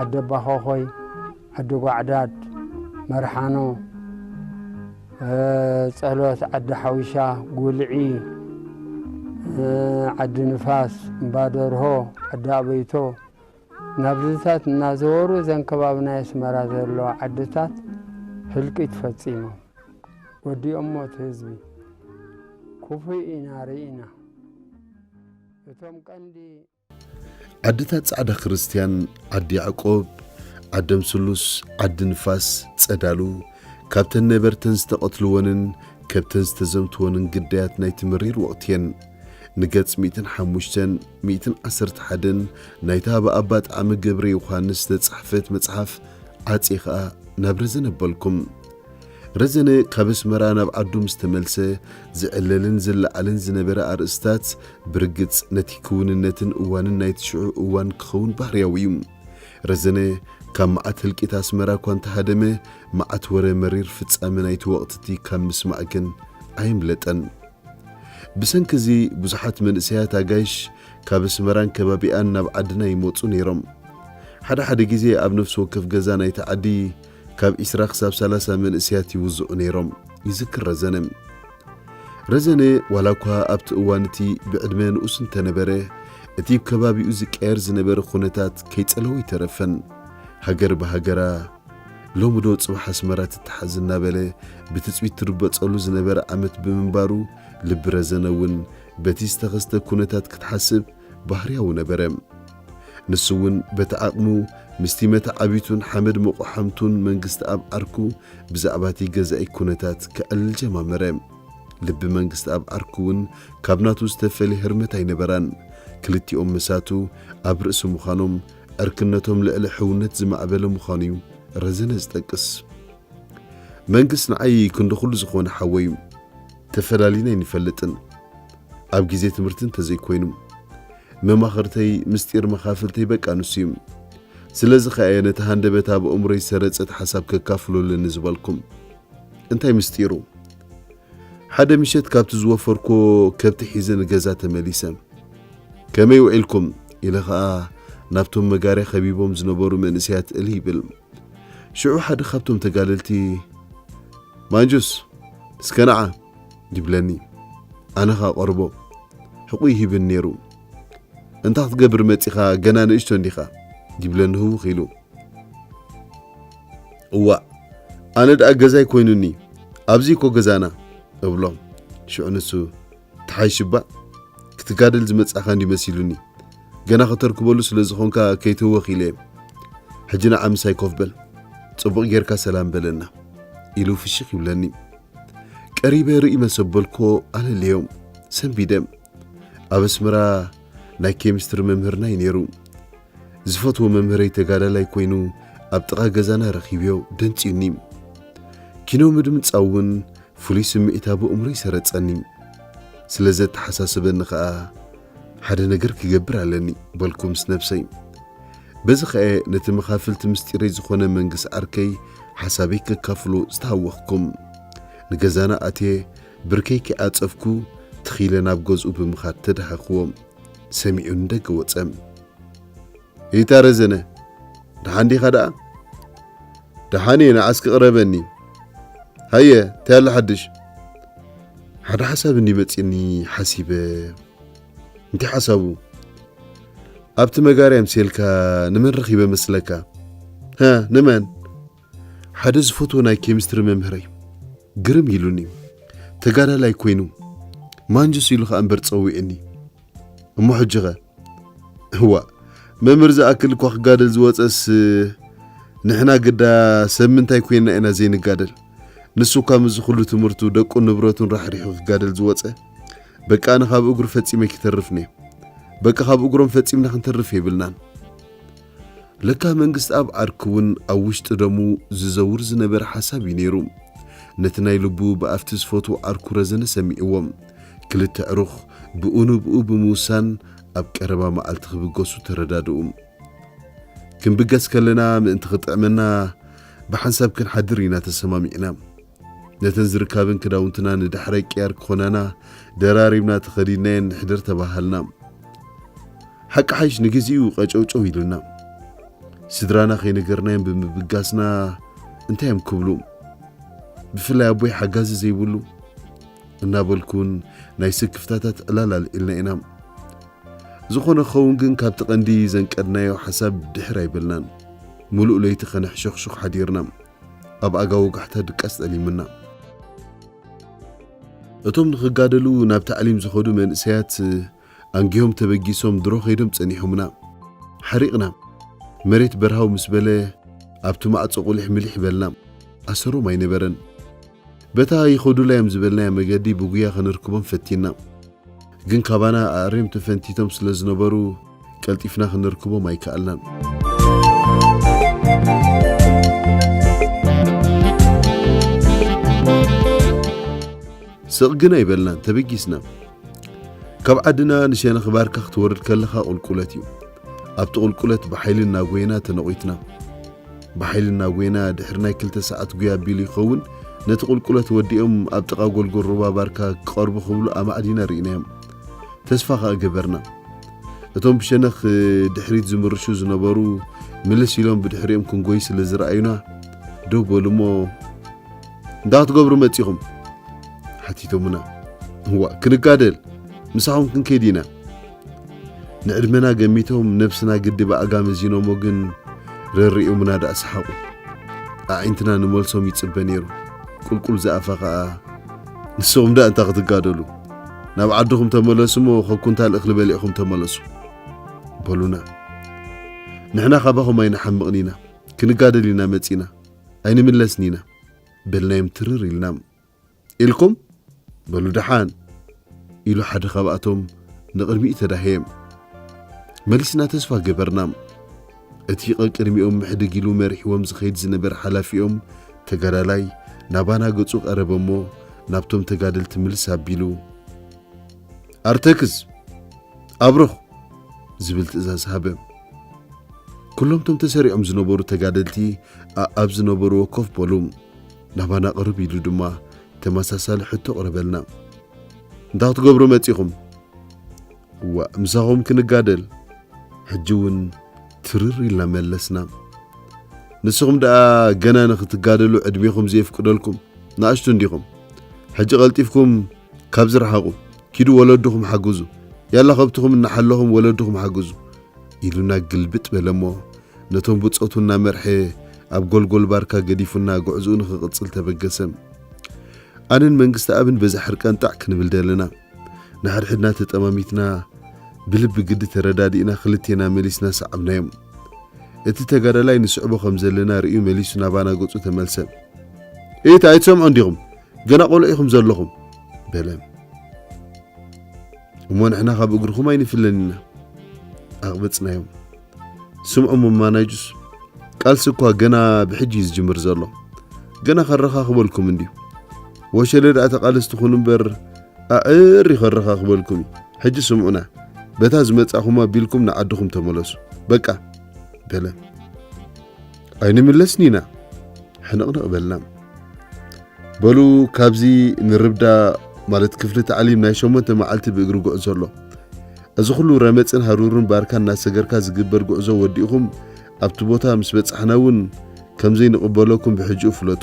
ዓዲ ኣባኾኾይ፣ ዓዲ ጓዕዳድ፣ መርሓኖ፣ እ፣ ጸሎት፣ ዓዲ ሓዊሻ፣ ጉልዒ፣ እ፣ ዓዲ ንፋስ፣ እምባ ደርሆ፣ ዓዲ ኣበይቶ፣ ናብዚታት እናዘወሩ እዘን ከባቢ ናይ ኣስመራ ዘለዋ ዓድታት ህልቂት ፈጺሞም። ወዲኦሞ እቲ ህዝቢ። ክፉይ ኢና ርኢና። እቶም ቀንዲ ዓድታት ጻዕዳ ክርስትያን፣ ዓዲ ያዕቆብ፣ ዓደም ስሉስ፣ ዓዲ ንፋስ፣ ጸዳሉ፣ ካብተን ነበርተን ዝተቐትልወንን ከብተን ዝተዘምትወንን ግዳያት ናይቲ መሪር ወቕቲ እየን። ንገጽ ሚእትን ሓሙሽተን፣ ሚእትን ዓሰርተ ሓደን ናይታ ብኣባ ጣዕመ ገብረ ዮሃንስ ዝተጻሕፈት መጽሓፍ ዓጽየ ኸኣ ናብ ረዘነ ኣበልኩም። ረዘነ ካብ ኣስመራ ናብ ዓዱ ምስ ተመልሰ፣ ዝዕለልን ዝለዓልን ዝነበረ ኣርእስታት፣ ብርግጽ ነቲ ክውንነትን እዋንን ናይቲ ሽዑ እዋን ክኸውን ባህርያዊ እዩ። ረዘነ ካብ መዓት ህልቂት ኣስመራ እኳ እንተሃደመ፣ መዓት ወረ መሪር ፍጻመ ናይቲ ወቕቲ እቲ ካብ ምስማዕ ግን ኣየምለጠን። ብሰንኪ እዚ ብዙሓት መንእሰያት ኣጋይሽ ካብ ኣስመራን ከባቢኣን ናብ ዓድና ይመጹ ነይሮም። ሓደ ሓደ ግዜ ኣብ ነፍሲ ወከፍ ገዛ ናይቲ ዓዲ ካብ ዒስራ ክሳብ ሰላሳ መንእሰያት ይውዝዑ ነይሮም፣ ይዝክር ረዘነ። ረዘነ ዋላ እኳ ኣብቲ እዋን እቲ ብዕድመ ንኡስ እንተነበረ፣ እቲ ብከባቢኡ ዝቀየር ዝነበረ ኩነታት ከይጸለዎ ኣይተረፈን። ሃገር ብሃገራ፣ ሎሚ ዶ ጽባሕ ኣስመራ ትተሓዝ እናበለ ብትጽቢት ትርበጸሉ ዝነበረ ዓመት ብምንባሩ፣ ልቢ ረዘነ እውን በቲ ዝተኸስተ ኩነታት ክትሓስብ ባህርያዊ ነበረ። ንሱ እውን በቲ ዓቕሙ ምስቲ መተዓቢቱን ሓመድ መቑሓምቱን መንግስቲ ኣብ ዓርኩ ብዛዕባ እቲ ገዛኢ ኩነታት ከዕልል ጀማመረ። ልቢ መንግስቲ ኣብ ዓርኩ እውን ካብ ናቱ ዝተፈልየ ህርመት ኣይነበራን። ክልቲኦም መሳቱ ኣብ ርእሲ ምዃኖም ዕርክነቶም ልዕሊ ሕውነት ዝማዕበለ ምዃኑ እዩ ረዘነ ዝጠቅስ። መንግስት ንዓይ ክንዲ ኩሉ ዝኾነ ሓወይ እዩ። ተፈላሊና ኣይንፈልጥን። ኣብ ግዜ ትምህርቲ እንተዘይኮይኑ። መማኽርተይ፣ ምስጢር መኻፍልተይ በቃ ንሱ እዩ። ስለዚ ኸኣ እየ ነቲ ሃንደበት ኣብ ኣእምሮይ ዝሰረጸት ሓሳብ ከካፍሎ ኣለኒ ዝበልኩም። እንታይ ምስጢሩ? ሓደ ምሸት ካብቲ ዝወፈርኮ ከብቲ ሒዘ ንገዛ ተመሊሰ። "ከመይ ውዒልኩም?" ኢለ ኸኣ ናብቶም መጋርያ ከቢቦም ዝነበሩ መንእሰያት እልህ ይብል። ሽዑ ሓደ ካብቶም ተጋደልቲ፣ "ማንጁስ፣ እስከ ንዓ" ይብለኒ። ኣነ ኸኣ ቀርቦ። ሕቑ ይሂብን ነይሩ። "እንታይ ክትገብር መጺኻ? ገና ንእሽቶ እንዲኻ?" ይብለኒ ህውኽ ኢሉ። "እዋእ፣ ኣነ ደኣ ገዛይ ኮይኑኒ፣ ኣብዚ እኮ ገዛና" እብሎ። ሽዑ ንሱ፣ "ተሓይሽ እባ፣ ክትጋደል ዝመጻእካ እንዲ መሲሉኒ። ገና ከተርክበሉ ስለ ዝኾንካ ከይትህወኽ ኢለ እየ። ሕጂ ንዓ ምሳይ ኮፍ በል፣ ጽቡቕ ጌርካ ሰላም በለና" ኢሉ ፍሽኽ ይብለኒ። ቀሪበ ርኢ መሰበልኮ ኣለለዮ፣ ሰንቢደ። ኣብ ኣስመራ ናይ ኬሚስትሪ መምህርና እዩ ነይሩ። ዝፈትዎ መምህረይ ተጋዳላይ ኮይኑ ኣብ ጥቓ ገዛና ረኺብዮ ደንጽዩኒ። ኪኖ ምድምጻው እውን ፍሉይ ስምዒት ኣብ ኣእምሮይ ሰረጸኒ። ስለ ዘተሓሳሰበኒ ኸኣ፣ "ሓደ ነገር ክገብር ኣለኒ" በልኩ ምስ ነብሰይ። በዚ ኸኣ ነቲ መኻፍልቲ ምስጢረይ ዝኾነ መንግስ ዓርከይ ሓሳበይ ከካፍሎ ዝተሃወኽኩም። ንገዛና ኣትየ ብርከይ ከይዓጸፍኩ ትኺለ ናብ ገዝኡ ብምኻድ ተዳሃኽዎ። ሰሚዑ ንደገ ወጸ። "ኢታ ረዘነ፣ ደሓን ዲኻ ደኣ?" "ደሓን እየ፣ ንዓስኪ ቅረበኒ። ሃየ፣ እንታይ ኣሎ ሓድሽ?" "ሓደ ሓሳብ እንዲ መጺኒ ሓሲበ." "እንታይ ሓሳቡ?" "ኣብቲ መጋርያ ምሴልካ ንመን ረኺበ መስለካ?" "ሃ፣ ንመን?" "ሓደ ዝፈትዎ ናይ ኬሚስትሪ መምህረይ። ግርም ኢሉኒ። ተጋዳላይ ኮይኑ፣ ማንጁስ ኢሉ ኸኣ እምበር ጸዊዕኒ። እሞ ሕጂኸ?" "እዋእ፣ መምህር ዝኣክል እኳ ክጋደል ዝወጸስ፣ ንሕና ግዳ ሰብ ምንታይ ኮይንና ኢና ዘይንጋደል? ንሱ እኳ ምስዚ ኩሉ ትምህርቱ፣ ደቁን ንብረቱን ራሕሪሑ ክጋደል ዝወጸ። በቃ ኣነ ካብ እግሩ ፈጺመ ኣይክተርፍን እየ። በቃ ካብ እግሮም ፈጺምና ክንተርፍ የብልናን።" ለካ መንግስቲ ኣብ ዓርኪ እውን ኣብ ውሽጢ ደሙ ዝዘውር ዝነበረ ሓሳብ እዩ ነይሩ። ነቲ ናይ ልቡ ብኣፍቲ ዝፈትዎ ዓርኩ ረዘነ ሰሚዕዎ። ክልተ ዕሩኽ ብኡ ንብኡ ብምውሳን ኣብ ቀረባ መዓልቲ ክብገሱ ተረዳድኡ። ክንብገስ ከለና ምእንቲ ክጥዕመና ብሓንሳብ ክንሓድር ኢና ተሰማሚዕና። ነተን ዝርካብን ክዳውንትና ንዳሕራይ ቅያር ክኾናና ደራሪብና ተኸዲንናየን ንሕደር ተባሃልና። ሓቂ ሓይሽ ንግዚኡ ቀጨውጨው ኢሉና። ስድራና ከይነገርናዮም ብምብጋስና እንታይ እዮም ክብሉ? ብፍላይ ኣቦይ ሓጋዚ ዘይብሉ እናበልኩን ናይ ስክፍታታት ዕላል ኣልዒልና ኢና። ዝኾነ ክኸውን ግን ካብቲ ቀንዲ ዘንቀድናዮ ሓሳብ ድሕር ኣይበልናን። ምሉእ ለይቲ ከነሕሸኽሹኽ ሓዲርና። ኣብ ኣጋ ወጋሕታ ድቃስ ጠሊሙና። እቶም ንኽጋደሉ ናብ ታዕሊም ዝኸዱ መንእሰያት ኣንጊሆም ተበጊሶም ድሮ ከይዶም ጸኒሖምና። ሓሪቕና። መሬት በርሃው ምስ በለ ኣብቲ ማዕጾ ቁሊሕ ምሊሕ በልና። ኣሰሮም ኣይነበረን። በታ ይኸዱላ እዮም ዝበልናያ መገዲ ብጉያ ከነርክቦም ፈቲና። ግን ካባና ኣዕርዮም ተፈንቲቶም ስለ ዝነበሩ ቀልጢፍና ክንርክቦም ኣይከኣልናን። ስቕ ግን ኣይበልናን፣ ተበጊስና። ካብ ዓድና ንሸነኽ ባርካ ክትወርድ ከለኻ ቁልቁለት እዩ። ኣብቲ ቁልቁለት ብሓይሊ እናጎየና ተነቒትና። ብሓይሊ እናጎየና ድሕሪ ናይ ክልተ ሰዓት ጉያ ኣቢሉ ይኸውን፣ ነቲ ቁልቁለት ወዲኦም ኣብ ጥቓ ጎልጎል ሩባ ባርካ ክቐርቡ ክብሉ ኣማዕዲና ርኢናዮም። ተስፋ ከኣ ገበርና። እቶም ብሸነኽ ድሕሪት ዝምርሹ ዝነበሩ ምልስ ኢሎም ብድሕሪኦም ክንጎይ ስለ ዝረኣዩና ደው በሉ እሞ፣ "እንታይ ክትገብሩ መጺኹም?" ሓቲቶምና። "እዋእ፣ ክንጋደል፣ ምሳኹም ክንከይድ ኢና።" ንዕድመና ገሚቶም ነብስና ግዲ ብኣጋ መዚኖሞ ግን ረሪኦምና ደኣ ሰሓቑ። ኣዒንትና ንመልሶም ይጽበ ነይሩ። ቁልቁል ዝኣፋ ከኣ፣ "ንስኹም ደኣ እንታይ ክትጋደሉ? ናብ ዓድኹም ተመለሱ እሞ ካብ ኩንታል እኽሊ በሊዕኹም ተመለሱ። በሉና። ንሕና ካባኹም ኣይንሓምቕን ኢና፣ ክንጋደል ኢና መጺና፣ ኣይንምለስን ኢና በልናዮም ትርር ኢልና። ኢልኩም በሉ ደሓን ኢሉ ሓደ ካብኣቶም ንቕድሚኡ ተዳህየ። መሊስና ተስፋ ገበርና። እቲ ቀቅድሚኦም ምሕድግ ኢሉ መሪሕዎም ዝኸይድ ዝነበረ ሓላፊኦም ተጋዳላይ ናባና ገጹ ቀረበ እሞ ናብቶም ተጋደልቲ ምልስ ኣቢሉ ኣርተክስ ኣብርኽ ዝብል ትእዛዝ ሃበ። ኩሎም እቶም ተሰሪዖም ዝነበሩ ተጋደልቲ ኣብ ዝነበርዎ ኮፍ በሉ። ናባና ቅርብ ኢሉ ድማ ተመሳሳሊ ሕቶ ቅረበልና። እንታይ ክትገብሩ መጺኹም? ዋ ምሳኹም ክንጋደል። ሕጂ እውን ትርር ኢልና መለስና። ንስኹም ደኣ ገና ንክትጋደሉ ዕድሜኹም ዘየፍቅደልኩም ንኣሽቱ እንዲኹም። ሕጂ ቀልጢፍኩም ካብዚ ረሓቑ። ኪዱ ወለድኹም ሓግዙ። ያላ ከብትኹም እናሓለኹም ወለድኹም ሓግዙ። ኢሉና ግልብጥ በለ እሞ ነቶም ብጾቱ እናመርሐ ኣብ ጎልጎል ባርካ ገዲፉና ጉዕዝኡ ንኽቕጽል ተበገሰ። ኣነን መንግስቲ ኣብን በዛ ሕርቃን ጣዕ ክንብል ደለና። ንሓድሕድና ተጠማሚትና ብልቢ ግዲ ተረዳዲእና ክልቴና መሊስና ሰዓብናዮም። እቲ ተጋዳላይ ንስዕቦ ከም ዘለና ርእዩ መሊሱ ናባና ገጹ ተመልሰ። ኢት ኣይትሰምዑ እንዲኹም ገና ቆልዑ ኢኹም ዘለኹም በለ። እሞ ንሕና ካብ እግርኹም ኣይንፍለን ኢና። ኣቕበጽናዮም። ስምዑ መማናይጁስ ቃልሲ እኳ ገና ብሕጂ እዩ ዝጅምር ዘሎ። ገና ከረኻኽበልኩም እንድዩ። ወሸለ ደኣ ተቓለስቲ ኩኑ እምበር ኣዕሪ ከረኻኽበልኩም እዩ። ሕጂ ስምዑና በታ ዝመጻኹም ኣቢልኩም ንዓድኹም ተመለሱ በቃ በለ። ኣይንምለስን ኢና። ሕንቕንቕ በልና። በሉ ካብዚ ንርብዳ ማለት ክፍሊ ታዕሊም ናይ ሸሞንተ መዓልቲ ብእግሪ ጉዕዞ ኣሎ። እዚ ኩሉ ረመፅን ሃሩርን ባርካ እናሰገርካ ዝግበር ጉዕዞ ወዲእኹም ኣብቲ ቦታ ምስ በፃሕና እውን ከምዘይንቕበለኩም ብሕጂኡ ፍለጡ።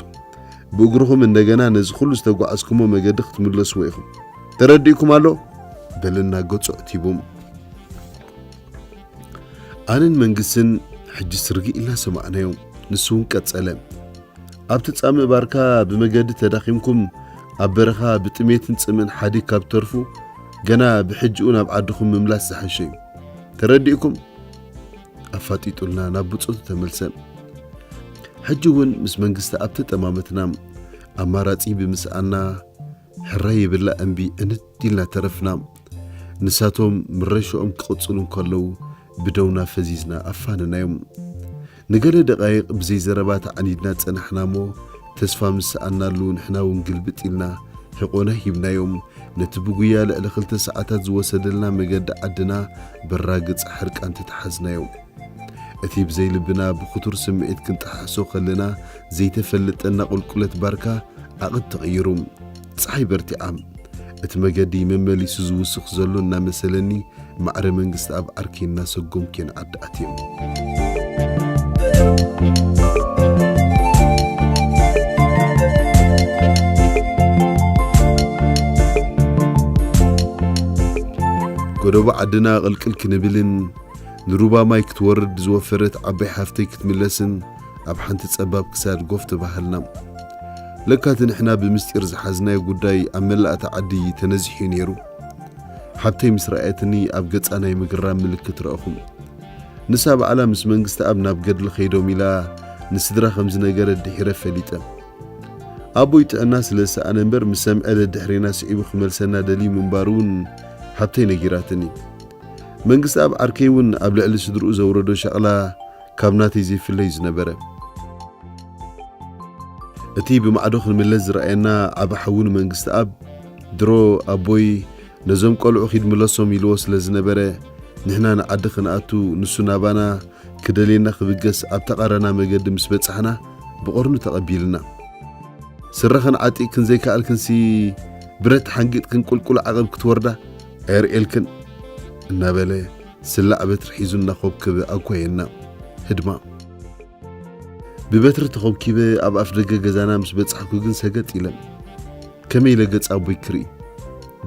ብእግርኹም እንደገና ነዚ ኩሉ ዝተጓዓዝኩሞ መገዲ ክትምለስዎ ኢኹም። ተረዲእኩም ኣሎ? በለና ገጹ ኣዕቲቡ። ኣነን መንግስትን ሕጂ ስርግእ ኢልና ሰማዕናዮ። ንሱ እውን ቀጸለ። ኣብቲ ጻምእ ባርካ ብመገዲ ተዳኺምኩም ኣብ በረኻ ብጥሜትን ጽምእን ሓዲግ ካብ ትተርፉ ገና ብሕጂኡ ናብ ዓድኹም ምምላስ ዝሓሸ እዩ። ተረዲእኩም? ኣፋጢጡልና ናብ ብጾቱ ተመልሰ። ሕጂ እውን ምስ መንግስቲ ኣብ ተጠማመትና። ኣማራጺ ብምስኣና ሕራይ ይብላ እምቢ ዕንድ ኢልና ተረፍና። ንሳቶም ምረሻኦም ክቕጽሉ እንከለዉ ብደውና ፈዚዝና ኣፋነናዮም። ንገለ ደቓይቕ ብዘይ ዘረባ ተዓኒድና ጸናሕና እሞ ተስፋ ምስ ሰኣናሉ ንሕና እውን ግልብጥ ኢልና ሕቖና ሂብናዮም። ነቲ ብጉያ ልዕሊ ክልተ ሰዓታት ዝወሰደልና መገዲ ዓድና በራግጽ ሕርቃን ተተሓዝናዮ። እቲ ብዘይ ልብና ብኽቱር ስምዒት ክንጠሓሕሶ ከለና ዘይተፈልጠና ቁልቁለት ባርካ ዓቐብ ተቐይሩ። ጸሓይ በርቲዓ። እቲ መገዲ መመሊሱ ዝውስኽ ዘሎ እናመሰለኒ ማዕረ መንግስቲ ኣብ ዓርከይ እናሰጎምኩ እየ ንዓዲ ኣትየ። ጎደቦ ዓድና ቅልቅል ክንብልን ንሩባ ማይ ክትወርድ ዝወፈረት ዓባይ ሓፍተይ ክትምለስን ኣብ ሓንቲ ጸባብ ክሳድ ጎፍ ተባሃልና። ለካ እቲ ንሕና ብምስጢር ዝሓዝናዮ ጉዳይ ኣብ መላእታ ዓዲ ተነዚሑ ነይሩ። ሓብተይ ምስ ረኣየትኒ ኣብ ገጻ ናይ ምግራም ምልክት ረኣኹ። ንሳ ባዕላ ምስ መንግስቲ ኣብ ናብ ገድሊ ከይዶም ኢላ ንስድራ ከም ዝነገረት ድሒረ ፈሊጠ። ኣቦይ ጥዕና ስለ ዝሰኣነ እምበር ምስ ሰምዐ ደድሕሬና ስዒቡ ክመልሰና ደልዩ ምንባሩ እውን ሓብተይ ነጊራትኒ። መንግስቲ ኣብ ዓርከይ እውን ኣብ ልዕሊ ስድርኡ ዘውረዶ ሻቕላ ካብ ናተይ ዘይፍለይ ዝነበረ። እቲ ብማዕዶ ክንምለስ ዝረኣየና ዓቢ ሓዉ ንመንግስቲ ኣብ ድሮ ኣቦይ ነዞም ቆልዑ ኺድ ምለሶም ኢልዎ ስለ ዝነበረ ንሕና ንዓዲ ክንኣቱ ንሱ ናባና ክደልየና ክብገስ ኣብ ተቓራና መገዲ ምስ በጻሕና ብቐርኑ ተቐቢልና። ስረኽን ዓጢቕክን ዘይከኣልክንሲ ብረት ሓንጊጥክን ቁልቁል ዓቐብ ክትወርዳ ኣየርእየልክን እናበለ ስላዕ በትሪ ሒዙ እናኾብከበ ኣጓየና። ህድማ። ብበትሪ ተኾብኪበ ኣብ ኣፍ ደገ ገዛና ምስ በጻሕኩ ግን ሰገጥ ኢለ። ከመይ ኢለ ገጽ ኣቦይ ክርኢ?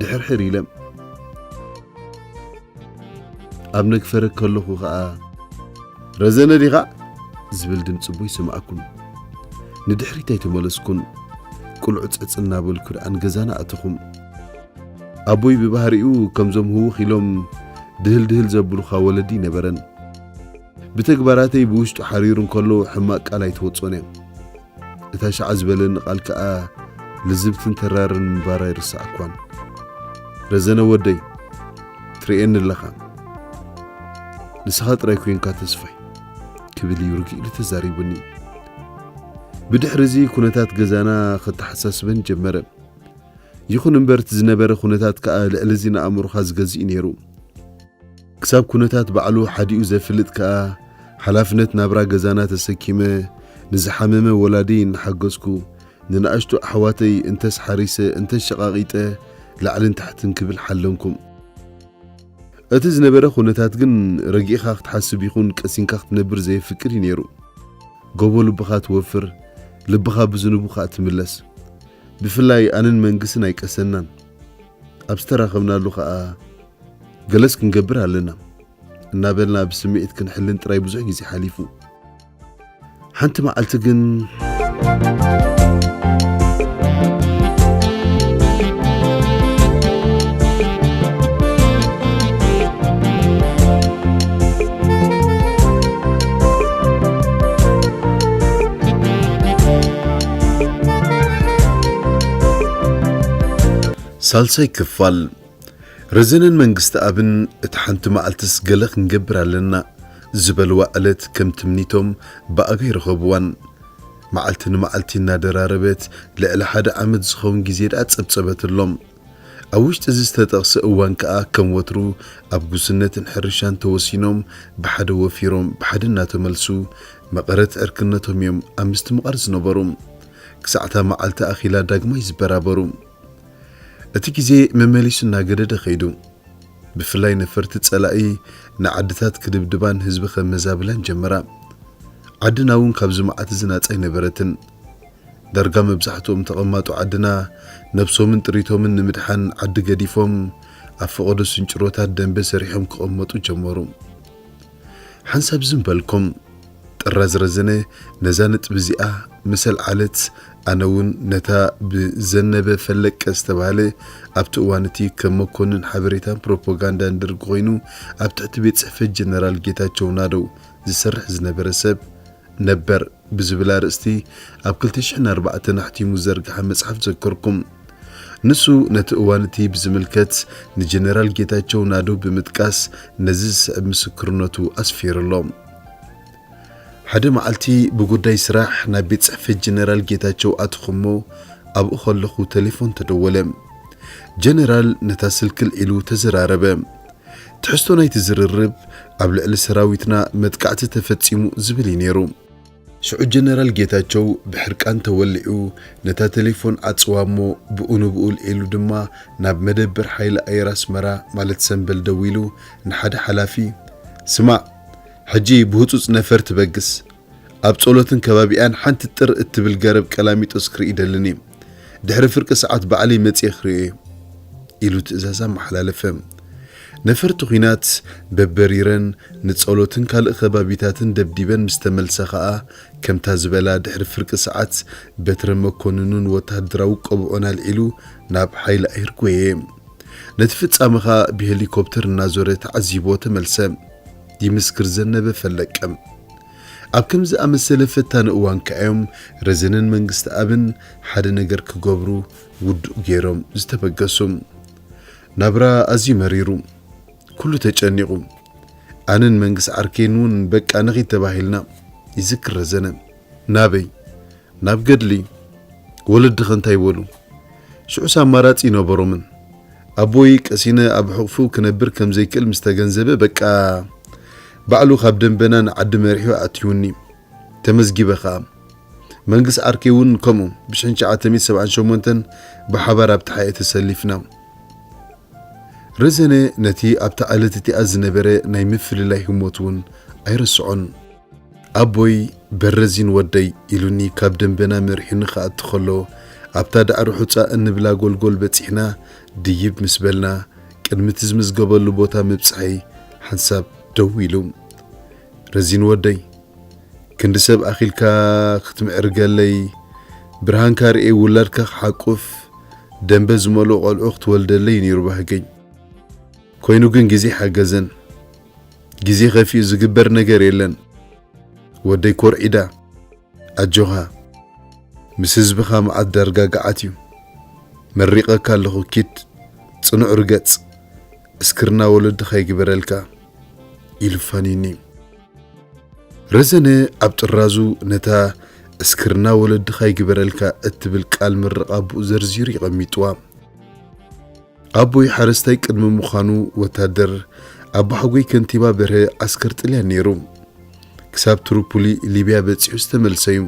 ድሕርሕር ኢለ። ኣብ ነግፈረ ከለኹ ኸኣ፣ "ረዘነ ዲኻ?" ዝብል ድምጺ ኣቦይ ሰማዕኩ። ንድሕሪት ኣይተመለስኩን። ቁልዑ ጸጽ እናበልኩ ደኣ ንገዛና ኣተኹ። ኣቦይ ብባህሪኡ ከምዞም ህውኽ ኢሎም ድህል ድህል ዘብሉኻ ወለዲ ኣይነበረን። ብተግባራተይ ብውሽጡ ሓሪሩ እንከሎ ሕማቕ ቃል ኣይትወጾን እያ። እታ ሸዓ ዝበለኒ ቃል ከኣ ልዝብትን ተራርን ምንባራ ኣይርስዓኳን። "ረዘነ ወደይ፣ ትርእየኒ ኣለኻ። ንስኻ ጥራይ ኮንካ ተስፋይ" ክብል እዩ ርግእ ኢሉ ተዛሪቡኒ። ብድሕሪ እዚ ኩነታት ገዛና ከተሓሳስበን ጀመረ። ይኹን እምበር እቲ ዝነበረ ኩነታት ከኣ ልዕሊ እዚ ንኣእምሮኻ ዝገዝእ እዩ ነይሩ። ክሳብ ኩነታት ባዕሉ ሓዲኡ ዘፍልጥ ከኣ ሓላፍነት ናብራ ገዛና ተሰኪመ ንዝሓመመ ወላዲ እናሓገዝኩ ንንኣሽቱ ኣሕዋተይ እንተስ ሓሪሰ እንተስ ሸቓቒጠ ላዕልን ታሕትን ክብል ሓለንኩም። እቲ ዝነበረ ኩነታት ግን ረጊእኻ ክትሓስብ ይኹን ቀሲንካ ክትነብር ዘየፍቅድ እዩ ነይሩ። ጎቦ ልብኻ ትወፍር፣ ልብኻ ብዝኑቡ ከኣ ትምለስ። ብፍላይ ኣነን መንግስን ኣይቀሰናን። ኣብ ዝተራኸብናሉ ከኣ ገለስ ክንገብር ኣለና እናበልና ብስምዒት ክንሕልን ጥራይ ብዙሕ ግዜ ሓሊፉ። ሓንቲ መዓልቲ ግን ሳልሳይ ክፋል። ረዘነን መንግስቲ ኣብን እቲ ሓንቲ መዓልትስ ገለ ክንገብር ኣለና ዝበልዋ ዕለት ከም ትምኒቶም ብኣጋ ይረኸብዋን። መዓልቲ ንመዓልቲ እናደራረበት ልዕሊ ሓደ ዓመት ዝኸውን ግዜ ደኣ ጸብጸበትሎም። ኣብ ውሽጢ እዚ ዝተጠቕሰ እዋን ከኣ ከም ወትሩ ኣብ ጉስነትን ሕርሻን ተወሲኖም ብሓደ ወፊሮም ብሓደ እናተመልሱ መቐረት ዕርክነቶም እዮም ኣብ ምስትምቓር ዝነበሩ። ክሳዕታ መዓልቲ ኣኺላ ዳግማይ ዝበራበሩ። እቲ ግዜ መመሊሱ እናገደደ ከይዱ። ብፍላይ ነፈርቲ ጸላኢ ንዓድታት ክድብድባን ህዝቢ ከመዛብላን ጀመራ። ዓድና እውን ካብዚ መዓት እዚ ናጻ ኣይነበረትን። ዳርጋ መብዛሕትኦም ተቐማጦ ዓድና ነብሶምን ጥሪቶምን ንምድሓን ዓዲ ገዲፎም ኣብ ፈቐዶ ስንጭሮታት ደንበ ሰሪሖም ክቐመጡ ጀመሩ። ሓንሳብ ዝም በልኩም። ጥራዝ ረዘነ ነዛ ነጥቢ እዚኣ ምስ ኣልዓለት፣ ኣነ እውን ነታ ብዘነበ ፈለቀ ዝተባህለ ኣብቲ እዋን እቲ ከም መኮንን ሓበሬታን ፕሮፓጋንዳን ደርግ ኮይኑ ኣብ ትሕቲ ቤት ጽሕፈት ጀነራል ጌታቸው ናደው ዝሰርሕ ዝነበረ ሰብ ነበር ብዝብል ኣርእስቲ ኣብ ክልተ ሽሕን ኣርባዕተን ኣሕቲሙ ዝዘርግሓ መጽሓፍ ዘከርኩም። ንሱ ነቲ እዋን እቲ ብዝምልከት ንጀነራል ጌታቸው ናደው ብምጥቃስ ነዚ ዝስዕብ ምስክርነቱ ኣስፊሩ ኣሎ። ሓደ መዓልቲ ብጉዳይ ስራሕ ናብ ቤት ጽሕፈት ጀነራል ጌታቸው ኣትኹ እሞ ኣብኡ ከለኹ ቴሌፎን ተደወለ። ጀነራል ነታ ስልኪ ኣልዒሉ ተዘራረበ። ትሕዝቶ ናይቲ ዝርርብ ኣብ ልዕሊ ሰራዊትና መጥቃዕቲ ተፈጺሙ ዝብል እዩ ነይሩ። ሽዑ ጀነራል ጌታቸው ብሕርቃን ተወሊዑ ነታ ቴሌፎን ዓጽዋ እሞ ብኡ ንብኡ ኣልዒሉ ድማ ናብ መደበር ሓይሊ ኣየር ኣስመራ ማለት ሰምበል ደዊሉ ንሓደ ሓላፊ፣ "ስማዕ፣ ሕጂ ብህጹጽ ነፈር ትበግስ፣ ኣብ ጸሎትን ከባቢኣን ሓንቲ ጥር እትብል ገረብ ቀላሚጦስ ክርኢ ይደልን እየ። ድሕሪ ፍርቂ ሰዓት ባዕለይ መጺኤ ክርእዮ እየ" ኢሉ ትእዛዝ ኣመሓላለፈ። ነፈርቲ ኲናት በበሪረን ንጸሎትን ካልእ ከባቢታትን ደብዲበን ምስ ተመልሳ ኸኣ፣ ከምታ ዝበላ ድሕሪ ፍርቂ ሰዓት በትረ መኮንኑን ወተሃደራዊ ቆብዑን ኣልዒሉ ናብ ሓይሊ ኣየር ጐየየ። ነቲ ፍጻመ ኸኣ ብሄሊኮፕተር እናዞረ ተዓዚብዎ ተመልሰ። ይምስክር ዘነበ ፈለቀ። ኣብ ከምዚ ዝኣመሰለ ፈታኒ እዋን ከኣ እዮም ረዘነን መንግስቲ ኣብን ሓደ ነገር ክገብሩ ውዱእ ገይሮም ዝተበገሱ። ናብራ ኣዝዩ መሪሩ። ኩሉ ተጨኒቑ። ኣነን መንግስ ዓርከይን እውን በቃ ንኺድ ተባሂልና። ይዝክር ረዘነ። ናበይ? ናብ ገድሊ። ወለድኸ እንታይ በሉ? ሽዑስ ኣማራጺ ኣይነበሮምን። ኣቦይ ቀሲነ ኣብ ሕቑፉ ክነብር ከም ዘይክእል ምስ ተገንዘበ በቃ ባዕሉ ካብ ደንበና ንዓዲ መሪሑ ኣእትዩኒ። ተመዝጊበ ኸኣ። መንግስ ዓርከይ እውን ከምኡ ብሽሕን ትሽዓተ ሚእትን ሰብዓን ሸሞንተን ብሓባር ኣብቲ ሓየ ተሰሊፍና። ረዘነ ነቲ ኣብታ ዕለት እቲኣ ዝነበረ ናይ ምፍልላይ ህሞት እውን ኣይረስዖን። ኣቦይ በረዚን ወደይ ኢሉኒ ካብ ደንበና መሪሑኒ ክኣቱ ከሎ፣ ኣብታ ዳዕሮ ሑጻ እንብላ ጎልጎል በጺሕና ድይብ ምስ በልና፣ ቅድሚ እቲ ዝምዝገበሉ ቦታ ምብጻሐይ ሓንሳብ ደው ኢሉ። ረዚን ወደይ፣ ክንዲ ሰብ ኣኺልካ ክትምዕርገለይ፣ ብርሃንካ ርእየ ውላድካ ክሓቁፍ፣ ደንበ ዝመልኦ ቆልዑ ክትወልደለይ ነይሩ ባህገኝ። ኮይኑ ግን ግዜ ሓገዘን። ግዜ ከፊኡ ዝግበር ነገር የለን። ወደይ ኮርዒዳ፣ ኣጆኻ፣ ምስ ህዝብኻ መዓት ዳርጋ ገዓት እዩ። መሪቐካ ኣለኹ፣ ኪድ፣ ጽኑዕ ርገጽ፣ ዕስክርና ወለድኻ ይግበረልካ፣ ኢሉ ፋንዩኒ። ረዘነ ኣብ ጥራዙ ነታ ዕስክርና ወለድኻ ይግበረልካ እትብል ቃል ምርቓ ኣቦኡ ዘርዚሩ የቐሚጥዋ። ኣቦይ ሓረስታይ ቅድሚ ምዃኑ ወታደር፣ ኣቦሓጎይ ከንቲባ በርሀ ዓስከር ጥልያን ነይሩ። ክሳብ ትሪፖሊ ሊብያ በጺሑ ዝተመልሰ እዩ።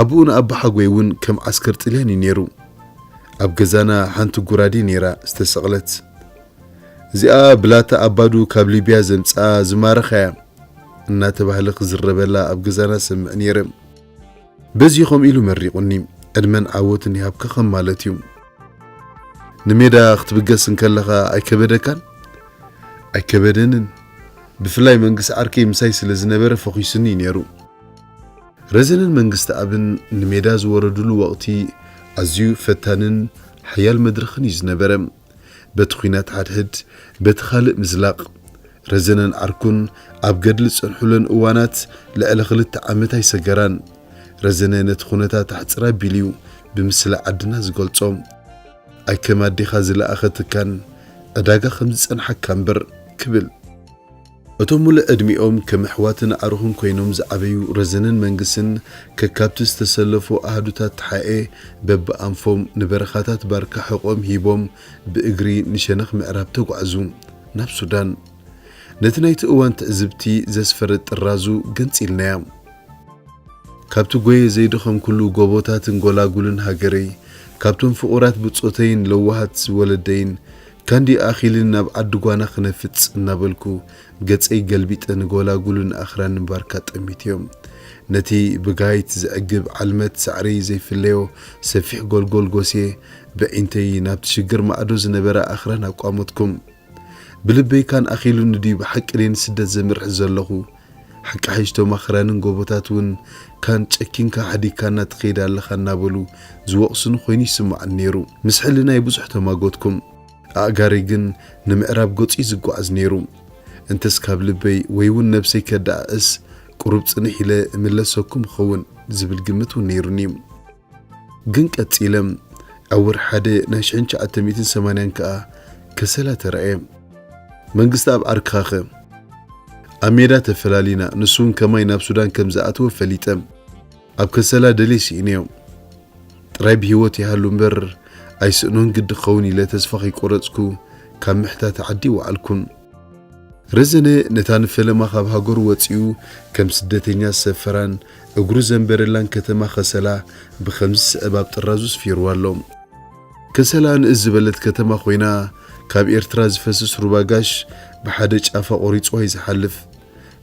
ኣቦኡ ንኣቦሓጎይ እውን ከም ዓስከር ጥልያን እዩ ነይሩ። ኣብ ገዛና ሓንቲ ጉራዴ ነይራ ዝተሰቕለት። እዚኣ ብላታ ኣባዱ ካብ ሊብያ ዘምጽኣ ዝማረኻያ እናተባህለ ክዝረበላ ኣብ ገዛና ሰምዕ ነይረ። በዚ ከምኡ ኢሉ መሪቑኒ። ዕድመን ዓወትን ይሃብካ ከም ማለት እዩ። ንሜዳ ክትብገስ እንከለኻ ኣይከበደካን? ኣይከበደንን። ብፍላይ መንግስቲ ዓርከይ ምሳይ ስለ ዝነበረ ፈኺሱኒ ነይሩ። ረዘነን መንግስቲ ኣብን ንሜዳ ዝወረዱሉ ወቕቲ ኣዝዩ ፈታንን ሓያል መድረኽን እዩ ዝነበረ። በቲ ኲናት ሓድሕድ፣ በቲ ካልእ ምዝላቕ። ረዘነን ዓርኩን ኣብ ገድሊ ዝጸንሑለን እዋናት ልዕሊ ክልተ ዓመት ኣይሰገራን። ረዘነ ነቲ ኩነታት ኣሕጽር ኣቢሉ እዩ ብምስሊ ዓድና ዝገልጾ። ኣይከም ኣዴኻ ዝለኣኸትካን ዕዳጋ ከም ዝጸንሓካ እምበር ክብል። እቶም ሙሉእ ዕድሚኦም ከም ኣሕዋትን ኣዕሩኽን ኮይኖም ዝዓበዩ ረዘነን መንግስን ከካብቲ ዝተሰለፉ ኣሃዱታት ተሓኤ በብኣንፎም ንበረኻታት ባርካ ሕቖም ሂቦም ብእግሪ ንሸነኽ ምዕራብ ተጓዕዙ፣ ናብ ሱዳን። ነቲ ናይቲ እዋን ትዕዝብቲ ዘስፈረ ጥራዙ ገንጺልናያ። ካብቲ ጎየ ዘይደኸምኩሉ ጎቦታትን ጎላጉልን ሃገረይ፣ ካብቶም ፍቑራት ብጾተይን ለዋሃት ወለደይን፣ ካንዲ ኣኺልን ናብ ዓዲ ጓና ክነፍጽ እናበልኩ፣ ገጸይ ገልቢጠ ንጎላጉልን ኣኽራንን ባርካ ጠሚትዮም። ነቲ ብጋይት ዘዕግብ ዓልመት ሳዕሪ ዘይፍለዮ ሰፊሕ ጎልጎል ጎስየ፣ ብዒንተይ ናብቲ ሽግር ማዕዶ ዝነበረ ኣኽራን ኣቋመትኩም። ብልበይ ካን ኣኺሉኒ ድዩ ብሓቂ ደይ ንስደት ዘምርሕ ዘለኹ? ሓቂ ሓይሽቶም ኣኽራንን ጎቦታት እውን ካን ጨኪንካ ሓዲግካና ትኸይድ ኣለኻ እናበሉ ዝወቕሱኒ ኮይኑ ይስምዓኒ ነይሩ። ምስ ሕልናይ ብዙሕ ተማጎትኩም። ኣእጋረይ ግን ንምዕራብ ገጹ እዩ ዝጓዓዝ ነይሩ። እንተስ ካብ ልበይ ወይ እውን ነብሰይ ከደኣእስ ቁሩብ ጽንሕ ኢለ እምለሰኩም እኸውን ዝብል ግምት እውን ነይሩኒ። ግን ቀጺለ፣ ኣብ ወርሒ ሓደ ናይ ሽሕን ትሽዓተ ሚእትን ሰማንያን ከኣ ከሰላ ተራእየ። መንግስቲ ኣብ ዓርክኻኸ? ኣብ ሜዳ ተፈላሊና፣ ንሱ እውን ከማይ ናብ ሱዳን ከም ዝኣተወ ፈሊጠ። ኣብ ከሰላ ደልየ ስኢነዮ። ጥራይ ብህይወት ይሃሉ እምበር ኣይስእኖን ግዲ ክኸውን ኢለ ተስፋ ከይቆረጽኩ ካብ ምሕታት ዓዲ ይወዓልኩን። ረዘነ ነታ ንፈለማ ካብ ሃገሩ ወጺኡ ከም ስደተኛ ዝሰፈራን እግሩ ዘንበረላን ከተማ ከሰላ ብኸምዚ ዝስዕብ ኣብ ጥራዙ ስፊርዋ ኣሎ። ከሰላ ንእስ ዝበለት ከተማ ኮይና፣ ካብ ኤርትራ ዝፈስስ ሩባ ጋሽ ብሓደ ጫፋ ቆሪጽዋ እዩ ዝሓልፍ።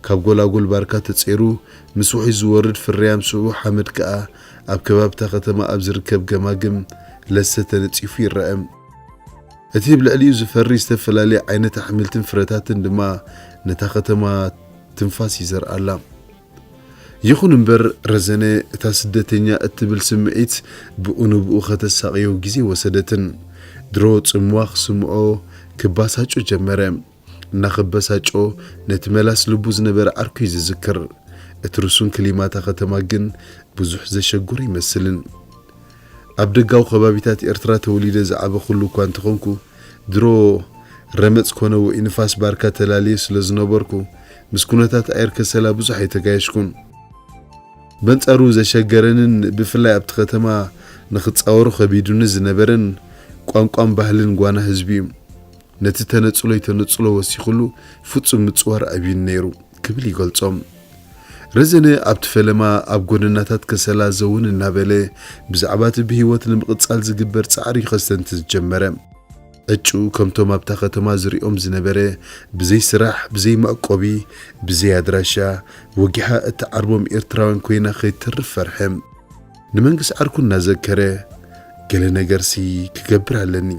ካብ ጎላጉል ባርካ ተጸይሩ ምስ ውሒ ዝወርድ ፍርያም ስዑ ሓመድ ከኣ ኣብ ከባብታ ከተማ ኣብ ዝርከብ ገማግም ለሰ ተነጺፉ ይረአ። እቲ ብልዕሊኡ ዝፈሪ ዝተፈላለየ ዓይነት ኣሕምልትን ፍረታትን ድማ ነታ ከተማ ትንፋስ ይዘርኣላ። ይኹን እምበር ረዘነ እታ ስደተኛ እትብል ስምዒት ብኡ ንብኡ ከተሳቕዮ ግዜ ወሰደትን። ድሮ ጽምዋ ክስምዖ ክባሳጮ ጀመረ። እናኸበሳጮ ነቲ መላስ ልቡ ዝነበረ ዓርኩ እዩ ዝዝክር። እቲ ርሱን ክሊማታ ከተማ ግን ብዙሕ ዘሸግሮ ይመስልን። ኣብ ደጋዊ ከባቢታት ኤርትራ ተወሊደ ዝዓበኹሉ እኳ እንተኾንኩ፣ ድሮ ረመጽ ኮነ ውዑይ ንፋስ ባርካ ተላልየ ስለ ዝነበርኩ፣ ምስ ኩነታት ኣየር ከሰላ ብዙሕ ኣይተጋየሽኩን። በንጻሩ ዘሸገረንን ብፍላይ ኣብቲ ከተማ ንኽጻወሮ ከቢዱኒ ዝነበረን ቋንቋን ባህልን ጓና ህዝቢ እዩ። ነቲ ተነጽሎይ ተነጽሎ ወሲኹሉ ፍጹም ምጽዋር ኣብዩኒ ነይሩ ክብል ይገልጾም። ረዘነ ኣብቲ ፈለማ ኣብ ጎደናታት ከሰላ ዘውን እናበለ ብዛዕባ እቲ ብህይወት ንምቕጻል ዝግበር ጻዕሪ ከስተንትን ጀመረ። ዕጩ ከምቶም ኣብታ ከተማ ዝሪኦም ዝነበረ ብዘይ ስራሕ፣ ብዘይ መዕቆቢ፣ ብዘይ ኣድራሻ፣ ወጊሓ እትዓርቦም ኤርትራውያን ኮይና ከይተርፍ ፈርሐ። ንመንግስ ዓርኩ እናዘከረ፣ "ገለ ነገርሲ ክገብር ኣለኒ"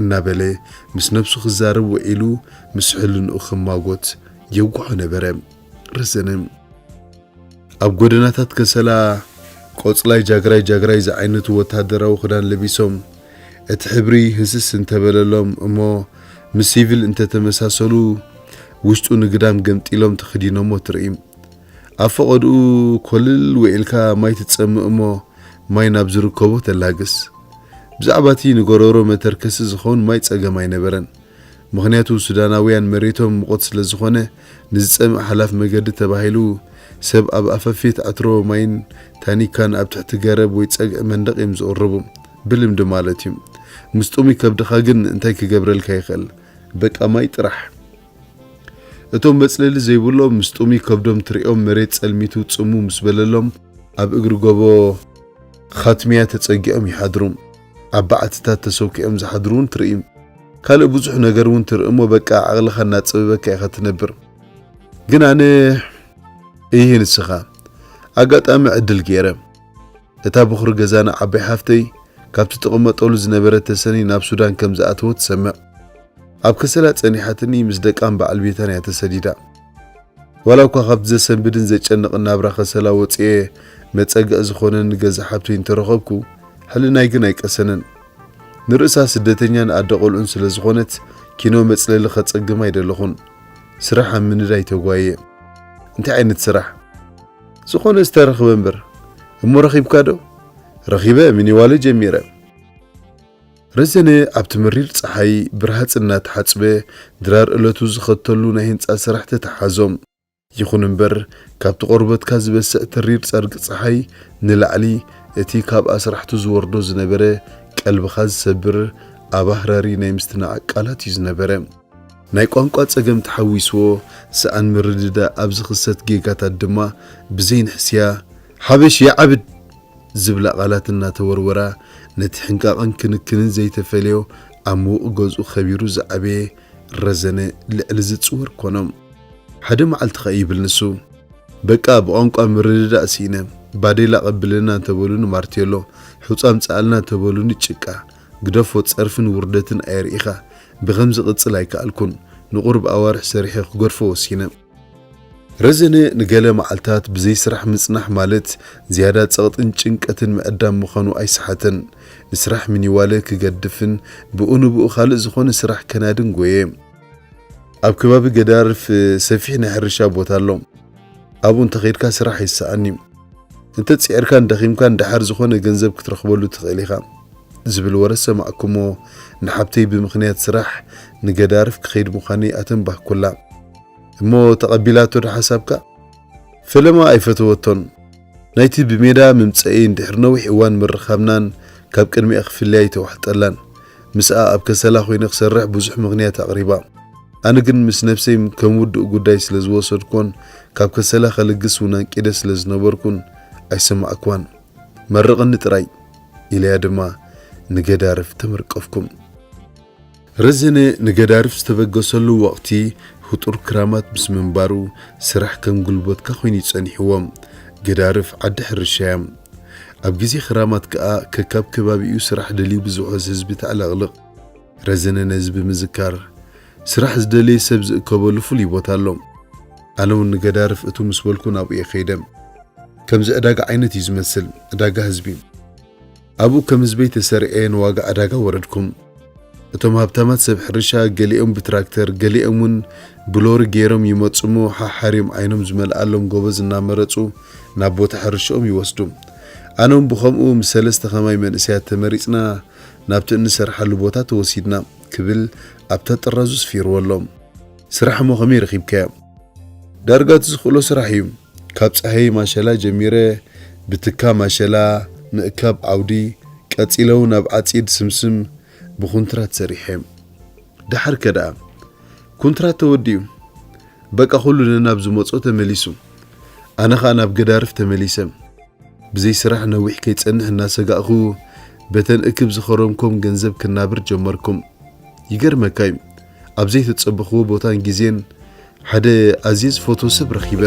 እናበለ ምስ ነብሱ ክዛረብ ውዒሉ ምስ ሕልንኡ ክማጎት የውግሖ ነበረ። ረዘነ ኣብ ጎደናታት ከሰላ ቆጽላይ ጃግራይ ጃግራይ ዝዓይነቱ ወተሃደራዊ ክዳን ለቢሶም፣ እቲ ሕብሪ ህስስ እንተበለሎም እሞ ምስ ሲቪል እንተተመሳሰሉ ውሽጡ ንግዳም ገምጢሎም ተኸዲኖሞ ትርእዩ። ኣብ ፈቐድኡ ኮልል ወኢልካ ማይ ትጸምእ እሞ ማይ ናብ ዝርከቦ ተላግስ። ብዛዕባ እቲ ንጎረሮ መተርከሲ ዝኸውን ማይ ጸገም ኣይነበረን። ምኽንያቱ ሱዳናውያን መሬቶም ምቑት ስለ ዝኾነ ንዝጸምእ ሓላፍ መገዲ ተባሂሉ ሰብ ኣብ ኣፈፌት ዕትሮ ማይን ታኒካን ኣብ ትሕቲ ገረብ ወይ ጸግዒ መንደቕ እዮም ዝቕርቡ። ብልምዲ ማለት እዩ። ምስ ጥሙይ ከብድኻ ግን እንታይ ክገብረልካ ይኽእል? በቃ ማይ ጥራሕ። እቶም መጽለሊ ዘይብሎም ምስ ጥሙይ ከብዶም ትሪኦም መሬት ጸልሚቱ ጽሙ ምስ በለሎም ኣብ እግሪ ጎቦ ኻትሚያ ተጸጊዖም ይሓድሩ። ኣብ በዓትታት ተሰኪዖም ዝሓድሩ እውን ትርኢ። ካልእ ብዙሕ ነገር እውን ትርኢ እሞ በቃ ዓቕልኻ እናጸበበካ ኢኻ ትነብር። ግን ኣነ እይህ ንስኻ ኣጋጣሚ ዕድል ገይረ እታ ብኹሪ ገዛና ዓባይ ሓፍተይ ካብቲ ትቕመጠሉ ዝነበረ ተሰኒ ናብ ሱዳን ከም ዝኣተወ ትሰምዕ። ኣብ ከሰላ ጸኒሓትኒ ምስ ደቃን በዓል ቤታን እያ ተሰዲዳ። ዋላ እኳ ካብቲ ዘሰንብድን ዘጨንቕን ናብራ ከሰላ ወጽኤ መጸግዒ ዝኾነኒ ገዛ ሓብተይ እንተረኸብኩ ሕልናይ ግን ኣይቀሰነን። ንርእሳ ስደተኛን ኣደ ቆልዑን ስለ ዝኾነት ኪኖ መጽለሊ ከጸግም ኣይደለኹን። ስራሕ ኣብ ምንዳይ ተጓየ። እንታይ ዓይነት ስራሕ? ዝኾነ ዝተረኽበ እምበር። እሞ ረኺብካ ዶ? ረኺበ፣ ሚኒዋለ ጀሚረ። ረዘነ ኣብቲ መሪር ጸሓይ ብርሃጽ እናተሓጽበ ድራር እለቱ ዝኸተሉ ናይ ህንጻ ስራሕ ተተሓዞ። ይኹን እምበር ካብቲ ቆርበትካ ዝበስዕ ተሪር ጸርጊ ጸሓይ ንላዕሊ እቲ ካብ ኣስራሕቱ ዝወርዶ ዝነበረ ቀልብኻ ዝሰብር ኣባህራሪ ናይ ምስትናዕ ቃላት እዩ ዝነበረ። ናይ ቋንቋ ጸገም ተሓዊስዎ ሰኣን ምርድዳእ ኣብ ዝኽሰት ጌጋታት ድማ ብዘይ ንሕስያ ሓበሽ የዓብድ ዝብላ ቃላት እናተወርወራ ነቲ ሕንቃቕን ክንክንን ዘይተፈልዮ ኣብ ምዉቕ ገዝኡ ከቢሩ ዝዓበየ ረዘነ ልዕሊ ዝጽወር ኮኖ። ሓደ መዓልቲ ኸኣ ይብል ንሱ፣ በቃ ብቋንቋ ምርድዳእ ስኢነ፣ ባዴላ ቀብለና እንተበሉኒ ማርቴሎ፣ ሑጻ ምጽኣልና እንተበሉኒ ጭቃ፣ ግደፎ ጸርፍን ውርደትን ኣየርኢኻ፣ ብኸምዚ ክቕጽል ኣይከኣልኩን፣ ንቑሩብ ኣዋርሕ ሰሪሐ ክገድፎ ወሲነ። ረዘነ ንገለ መዓልታት ብዘይ ስራሕ ምጽናሕ ማለት ዝያዳ ጸቕጥን ጭንቀትን ምዕዳም ምዃኑ ኣይሰሓተን። ንስራሕ ሚኒዋለ ክገድፍን ብኡ ንብኡ ካልእ ዝኾነ ስራሕ ከናድን ጎየ። ኣብ ከባቢ ገዳርፍ ሰፊሕ ናይ ሕርሻ ቦታ ኣሎ። ኣብኡ እንተኸይድካ ስራሕ ኣይሰኣን እዩ። እንተ ጽዒርካን ደኺምካን ደሓር ዝኾነ ገንዘብ ክትረኽበሉ ትኽእል ኢኻ ዝብል ወረ ሰማዕኩሞ ንሓብተይ ብምኽንያት ስራሕ ንገዳርፍ ክኸይድ ምዃነይ ኣተንባህኩላ። እሞ ተቐቢላቶ ዶ ሓሳብካ? ፈለማ ኣይፈተወቶን። ናይቲ ብሜዳ ምምጸኤይ እንድሕር ነዊሕ እዋን ምርኻብናን ካብ ቅድሚኣ ክፍለያ ኣይተዋሕጠላን። ምስኣ ኣብ ከሰላ ኮይነ ክሰርሕ ብዙሕ ምኽንያት ኣቕሪባ። ኣነ ግን ምስ ነብሰይ ከም ውዱእ ጉዳይ ስለ ዝወሰድኩዎን ካብ ከሰላ ከልግስ እውን ኣንቂደ ስለ ዝነበርኩን ኣይሰማዕኩዋን። መርቕኒ ጥራይ ኢለያ ድማ ንገዳርፍ ተመርቀፍኩም። ረዘነ ንገዳርፍ ዝተበገሰሉ ወቕቲ ህጡር ክራማት ምስ ምንባሩ ስራሕ ከም ጉልበትካ ኮይኑ ይጸኒሕዎም። ገዳርፍ ዓዲ ሕርሻ እያ። ኣብ ግዜ ክራማት ከኣ ከካብ ከባቢኡ ስራሕ ደልዩ ብዝውሕዝ ህዝቢ ተዕለቕልቕ። ረዘነ ነዚ ብምዝካር ስራሕ ዝደለየ ሰብ ዝእከበሉ ፍሉይ ቦታ ኣሎ። ኣነ እውን ንገዳርፍ እቱ ምስ በልኩ ናብኡ እየ ከይደ። ከምዚ ዕዳጋ ዓይነት እዩ ዝመስል፣ ዕዳጋ ህዝቢ። ኣብኡ ከም ህዝበይ ተሰሪዐ ንዋጋ ዕዳጋ ወረድኩም። እቶም ሃብታማት ሰብ ሕርሻ ገሊኦም ብትራክተር ገሊኦም እውን ብሎሪ ገይሮም ይመጹ እሞ ሓሓርዮም ዓይኖም ዝመልኣሎም ጎበዝ እናመረጹ ናብ ቦታ ሕርሽኦም ይወስዱ። ኣነ እውን ብኸምኡ ምስ ሰለስተ ከማይ መንእሰያት ተመሪጽና ናብቲ እንሰርሓሉ ቦታ ተወሲድና ክብል ኣብታ ጥራዙ ስፊርዎ ኣሎ። ስራሕ እሞ ከመይ ረኺብካዮ? ዳርጋ እቲ ዝኽእሎ ስራሕ እዩ። ካብ ጸሃይ ማሸላ ጀሚረ ብትካ ማሸላ፣ ምእካብ ዓውዲ፣ ቀጺለ እውን ኣብ ዓጺድ ስምስም ብኹንትራት ሰሪሐ። ደሓር ከ ደኣ? ኩንትራት ተወዲኡ። በቃ ኩሉ ነናብ ዝመጾ ተመሊሱ። ኣነ ኸኣ ናብ ገዳርፍ ተመሊሰ። ብዘይ ስራሕ ነዊሕ ከይጸንሕ እናሰጋእኹ በተን እክብ ዝኸረምኮም ገንዘብ ክናብር ጀመርኩም። ይገርመካ እዩ፣ ኣብ ዘይተጸበኽዎ ቦታን ግዜን ሓደ ኣዝየ ዝፈትዎ ሰብ ረኺበ።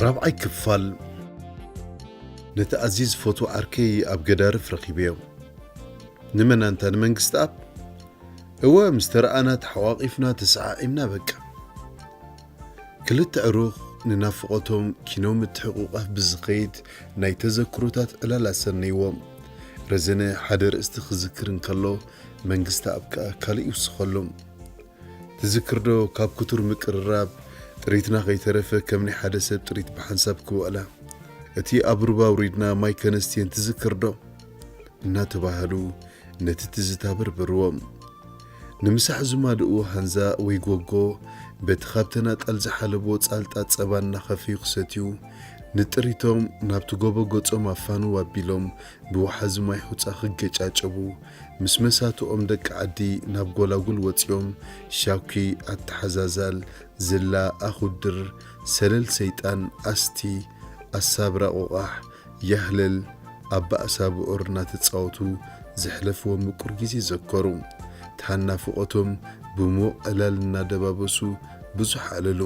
ራብዓይ ክፋል። ነቲ ኣዝየ ዝፈትዎ ዓርከይ ኣብ ገዳርፍ ረኺበዮ። ንመን ኣንታ? ንመንግስቲ ኣብ? እወ፣ ምስ ተረኣና ተሓቋቒፍና ተሰዓዒምና በቃ። ክልተ ዕሩኽ ንናፍቖቶም ኪኖ ምትሕቑቓፍ ብዝኸይድ ናይ ተዘክሮታት ዕላል ኣሰነይዎም። ረዘነ ሓደ ርእስቲ ክዝክር እንከሎ፣ መንግስተኣብ ከኣ ካልእ ይውስኸሎም። ትዝክርዶ ካብ ክቱር ምቅርራብ ጥሪትና ከይተረፈ ከም ናይ ሓደ ሰብ ጥሪት ብሓንሳብ ክውዕላ፣ እቲ ኣብ ሩባ ኣውሪድና ማይ ከነስትየን ትዝክርዶ? እናተባህሉ ነቲ ትዝታ በርበርዎም። ንምሳሕ ዝማልኡ ሃንዛ ወይ ጎጎ በቲ ካብ ተናጣል ዝሓለቦ ጻልጣ ጸባ እናኸፈዩ ክሰትዩ፣ ንጥሪቶም ናብቲ ጎቦ ገጾም ኣፋኑ ኣቢሎም ብወሓዚ ማይ ሑጻ ክገጫጨቡ፣ ምስ መሳትኦም ደቂ ዓዲ ናብ ጎላጉል ወጺኦም ሻኩ፣ ኣተሓዛዛል፣ ዝላ፣ ኣኹድር፣ ሰለል ሰይጣን፣ ኣስቲ፣ ኣሳብራ ቆቓሕ፣ ያህለል፣ ኣባ ኣሳብዑር እናተጻወቱ ዘሕለፍዎ ምቁር ግዜ ዘከሩ። ተሃናፍቖቶም ብሙቕ ዕላል እናደባበሱ ብዙሕ ኣዕለሉ።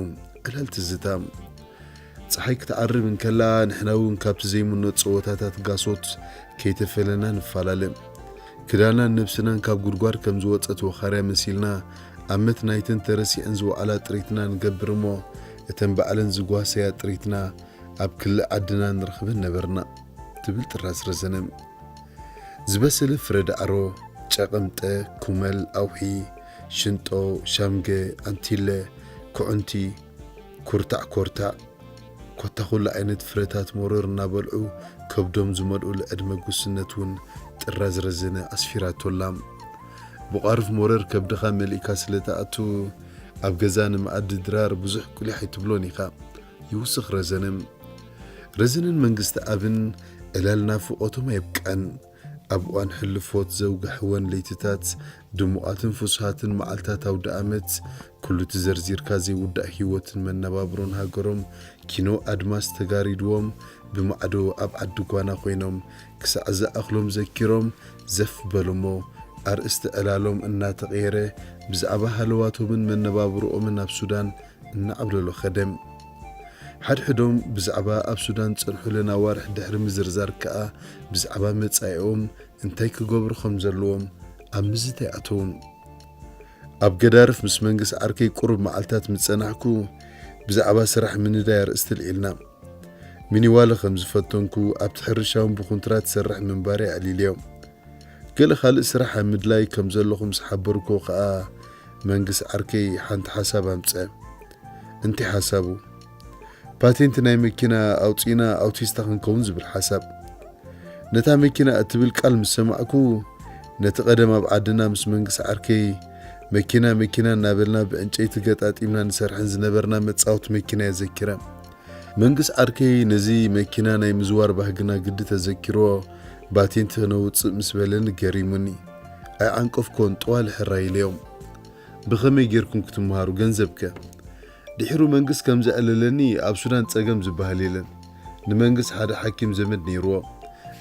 ዕላል ትዝታ። ጸሓይ ክትዓርብ እንከላ፣ ንሕና እውን ካብቲ ዘይምኖ ጸወታታት ጋሶት ከይተፈለና ንፈላለ። ክዳናን ነብስናን ካብ ጉድጓድ ከም ዝወጸት ወኻርያ መሲልና፣ ኣመት ናይተን ተረሲዐን ዝወዓላ ጥሪትና ንገብር እሞ፣ እተን ባዕለን ዝጓሰያ ጥሪትና ኣብ ክልእ ዓድና ንረኽበን ነበርና፣ ትብል ጥራዝ ረዘነ። ዝበሰለ ፍረ ዳዕሮ፣ ጨቐምጠ፣ ኩመል፣ ኣውሒ፣ ሽንጦ፣ ሻምገ፣ ኣንቲለ፣ ኩዕንቲ፣ ኩርታዕ ኮርታዕ፣ ኮታ ኩሉ ዓይነት ፍረታት መሮር እናበልዑ ከብዶም ዝመልኡሉ ዕድመ ጉስነት እውን ጥራዝ ረዘነ ኣስፊራቶ ኣላ። ብቋርፍ መሮር ከብድኻ መሊእካ ስለ ትኣቱ፣ ኣብ ገዛ ንመኣዲ ድራር ብዙሕ ቁሊሕ ኣይትብሎን ኢኻ። ይውስኽ ረዘነ። ረዘነን መንግስተኣብን ዕላል ናፍቖቶም ኣየብቅዐን። ኣብ እዋን ሕልፎት ዘውግሕወን ለይትታት፣ ድሙቓትን ፍሱሃትን መዓልታት ኣውደ ኣመት፣ ኩሉ እቲ ዘርዚርካ ዘይውዳእ ህይወትን መነባብሮን ሃገሮም ኪኖ ኣድማስ ተጋሪድዎም፣ ብማዕዶ ኣብ ዓዲ ጓና ኮይኖም ክሳዕ ዝኣኽሎም ዘኪሮም ዘፍ በሉሞ፣ ኣርእስቲ ዕላሎም እናተቐየረ ብዛዕባ ሃለዋቶምን መነባብሮኦምን ኣብ ሱዳን እናዓብለሎ ኸደ። ሓድሕዶም ብዛዕባ ኣብ ሱዳን ዝጸንሑለን ኣዋርሕ ድሕሪ ምዝርዛር ከኣ፣ ብዛዕባ መጻኢኦም እንታይ ክገብሩ ከም ዘለዎም ኣብ ምዝታይ ኣተዉ። ኣብ ገዳርፍ ምስ መንግስ ዓርከይ ቁሩብ መዓልታት ምስ ጸናሕኩ፣ ብዛዕባ ስራሕ ምንዳይ ኣርእስቲ ኣልዒልና። ሚኒዋለ ከም ዝፈተንኩ፣ ኣብቲ ሕርሻ እውን ብኹንትራት እሰርሕ ምንባረይ ኣዕሊለዮ። ገለ ካልእ ስራሕ ኣብ ምድላይ ከም ዘለኹ ምስ ሓበርኩዎ ከኣ፣ መንግስ ዓርከይ ሓንቲ ሓሳብ ኣምጸ። እንታይ ሓሳቡ? ፓቴንት ናይ መኪና ኣውጺእና ኣውቲስታ ክንከውን ዝብል ሓሳብ። ነታ መኪና እትብል ቃል ምስ ሰማዕኩ፣ ነቲ ቀደም ኣብ ዓድና ምስ መንግስ ዓርከይ መኪና መኪና እናበልና ብዕንጨይቲ ገጣጢምና ንሰርሐን ዝነበርና መጻወቲ መኪና እየ ዘኪረ። መንግስ ዓርከይ ነዚ መኪና ናይ ምዝዋር ባህግና ግዲ ተዘኪርዎ፣ ፓቴንት ክነውጽእ ምስ በለኒ ገሪሙኒ። ኣይዓንቀፍኩዎን፣ ጠዋሊ ሕራይ ኢለዮም። ብኸመይ ጌርኩም ክትመሃሩ? ገንዘብከ? ድሒሩ መንግስት ከም ዘዕለለኒ ኣብ ሱዳን ጸገም ዝበሃል የለን። ንመንግስት ሓደ ሓኪም ዘመድ ነይርዎ።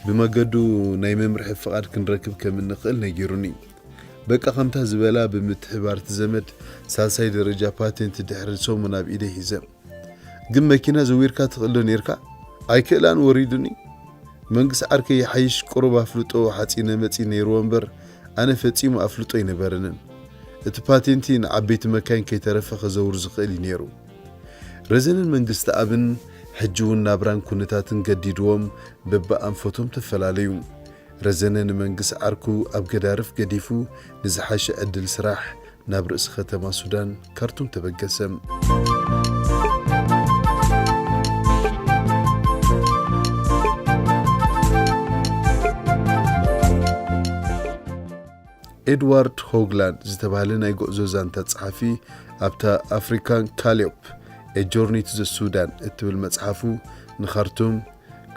ብመገዱ ናይ መምርሒ ፍቓድ ክንረክብ ከም እንኽእል ነጊሩኒ። በቃ ከምታ ዝበላ ብምትሕባር እቲ ዘመድ ሳልሳይ ደረጃ ፓቴንት ድሕሪ ሰሙን ኣብ ኢደይ ሒዘ። ግን መኪና ዘዊርካ ትኽእል ዶ ኔርካ? ኣይክእላን፣ ወሪዱኒ። መንግስ ዓርከይ ይሓይሽ ቁሩብ ኣፍልጦ ሓጺነ መጺን ነይርዎ እምበር፣ ኣነ ፈጺሙ ኣፍልጦ ኣይነበረንን። እቲ ፓቴንቲ ንዓበይቲ መካይን ከይተረፈ ከዘውር ዝኽእል እዩ ነይሩ። ረዘነን መንግስተኣብን ሕጂ እውን ናብራን ኩነታትን ገዲድዎም በብኣንፈቶም ተፈላለዩ። ረዘነ ንመንግስ ዓርኩ ኣብ ገዳርፍ ገዲፉ ንዝሓሸ ዕድል ስራሕ ናብ ርእሲ ከተማ ሱዳን ካርቱም ተበገሰ። ኤድዋርድ ሆግላንድ ዝተባህለ ናይ ጉዕዞ ዛንታ ጸሓፊ ኣብታ ኣፍሪካን ካሊዮፕ A Journey to the Sudan እትብል መጽሓፉ ንኻርቱም፣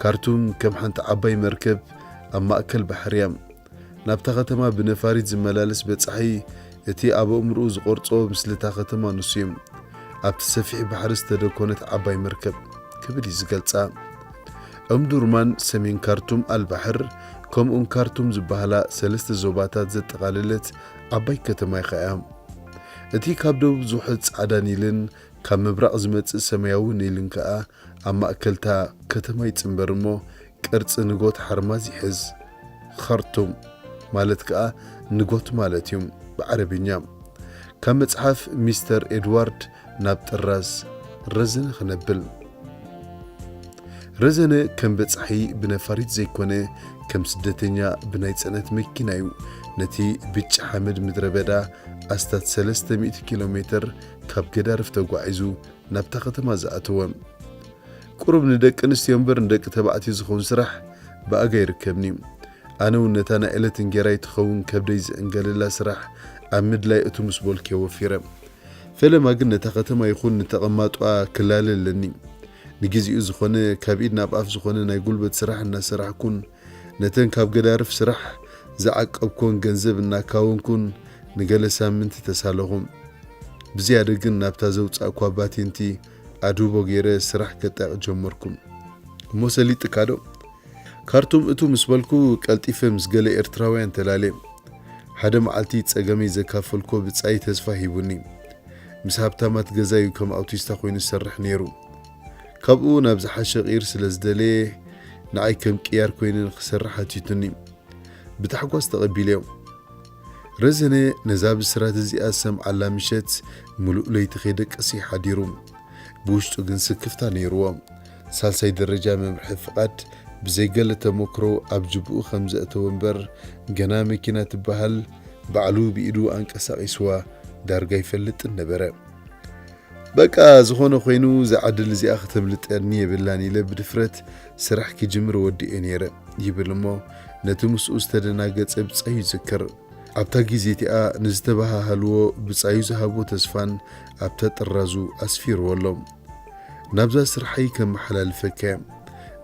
ካርቱም ከም ሓንቲ ዓባይ መርከብ ኣብ ማእከል ባሕሪ እያ። ናብታ ከተማ ብነፋሪት ዝመላለስ በጻሒ እቲ ኣብ ኣእምሮኡ ዝቖርጾ ምስልታ ከተማ ንሱ እዩ። ኣብቲ ሰፊሕ ባሕሪ ዝተደኮነት ዓባይ መርከብ ክብል እዩ ዝገልጻ። እምዱርማን፣ ሰሜን ካርቱም፣ ኣልባሕር ከምኡን ካርቱም ዝበሃላ ሰለስተ ዞባታት ዘጠቓለለት ዓባይ ከተማ ኢኻ እያ። እቲ ካብ ደቡብ ዝውሕዝ ጻዕዳ ኒልን ካብ ምብራቕ ዝመጽእ ሰማያዊ ኒልን ከኣ ኣብ ማእከልታ ከተማ ይጽንበር እሞ ቅርጺ ንጎት ሓርማዝ ይሕዝ። ኻርቱም ማለት ከኣ ንጎት ማለት እዩ። ብዓረብኛ። ካብ መጽሓፍ ሚስተር ኤድዋርድ ናብ ጥራዝ ረዘነ ክነብል። ረዘነ ከም በጻሒ ብነፋሪት ዘይኮነ፣ ከም ስደተኛ ብናይ ጽዕነት መኪና እዩ ነቲ ብጫ ሓመድ ምድረ በዳ ኣስታት ሰለስተ ሚእቲ ኪሎ ሜትር ካብ ገዳርፍ ተጓዒዙ ናብታ ከተማ ዝኣተወ። ቁሩብ ንደቂ ኣንስትዮ እምበር ንደቂ ተባዕትዮ ዝኸውን ስራሕ ብኣጋ ይርከብኒ። ኣነ እውን ነታ ናይ ዕለት እንጌራይ ትኸውን ከብደይ ዝዕንገለላ ስራሕ ኣብ ምድላይ እቱ ምስ በልኩ ወፊረ። ፈለማ ግን ነታ ከተማ ይኹን ንተቐማጦኣ ክላለ ኣለኒ። ንግዜኡ ዝኾነ ካብ ኢድ ናብ ኣፍ ዝኾነ ናይ ጉልበት ስራሕ እናሰራሕኩን ነተን ካብ ገዳርፍ ስራሕ ዝዓቀብኮን ገንዘብ እናካወንኩን ንገለ ሳምንቲ ተሳለኹ። ብዝያደ ግን ናብታ ዘውጻእኳ ባቴንቲ ኣድህቦ ገይረ ስራሕ ከጣይቕ ጀመርኩ። እሞ ሰሊጥካ ዶ? ካርቱም እቱ ምስ በልኩ ቀልጢፈ ምስ ገለ ኤርትራውያን ተላልየ። ሓደ መዓልቲ ጸገመይ ዘካፈልኮ ብጻይ ተስፋ ሂቡኒ። ምስ ሃብታማት ገዛዩ ከም ኣውቲስታ ኮይኑ ዝሰርሕ ነይሩ። ካብኡ ናብ ዝሓሸ ቂር ስለ ዝደለየ ንዓይ ከም ቅያር ኮይነ ንክሰርሕ ሓቲቱኒ። ብታሕጓስ ተቐቢለዮ። ረዘነ ነዛ ብስራት እዚኣ ዝሰምዓላ ምሸት ምሉእ ለይቲ ከይደቀሰ ሓዲሩ። ብውሽጡ ግን ስክፍታ ነይርዎ። ሳልሳይ ደረጃ መምርሒ ፍቓድ ብዘይገለ ተመክሮ ኣብ ጅብኡ ከም ዘእተወ እምበር፣ ገና መኪና ትበሃል ባዕሉ ብኢዱ ኣንቀሳቒስዋ ዳርጋ ይፈልጥን ነበረ። በቃ ዝኾነ ኮይኑ፣ እዛ ዕድል እዚኣ ክተምልጠኒ የብላን ኢለ ብድፍረት ስራሕ ክጅምር ወዲኤ ነይረ ይብል እሞ፣ ነቲ ምስኡ ዝተደናገጸ ብጻዩ ይዝክር። ኣብታ ግዜ እቲኣ ንዝተበሃሃልዎ ብጻዩ ዝሃቦ ተስፋን ኣብታ ጥራዙ ኣስፊርዎ ኣሎ። ናብዛ ስርሐይ ከመሓላልፈካ እየ።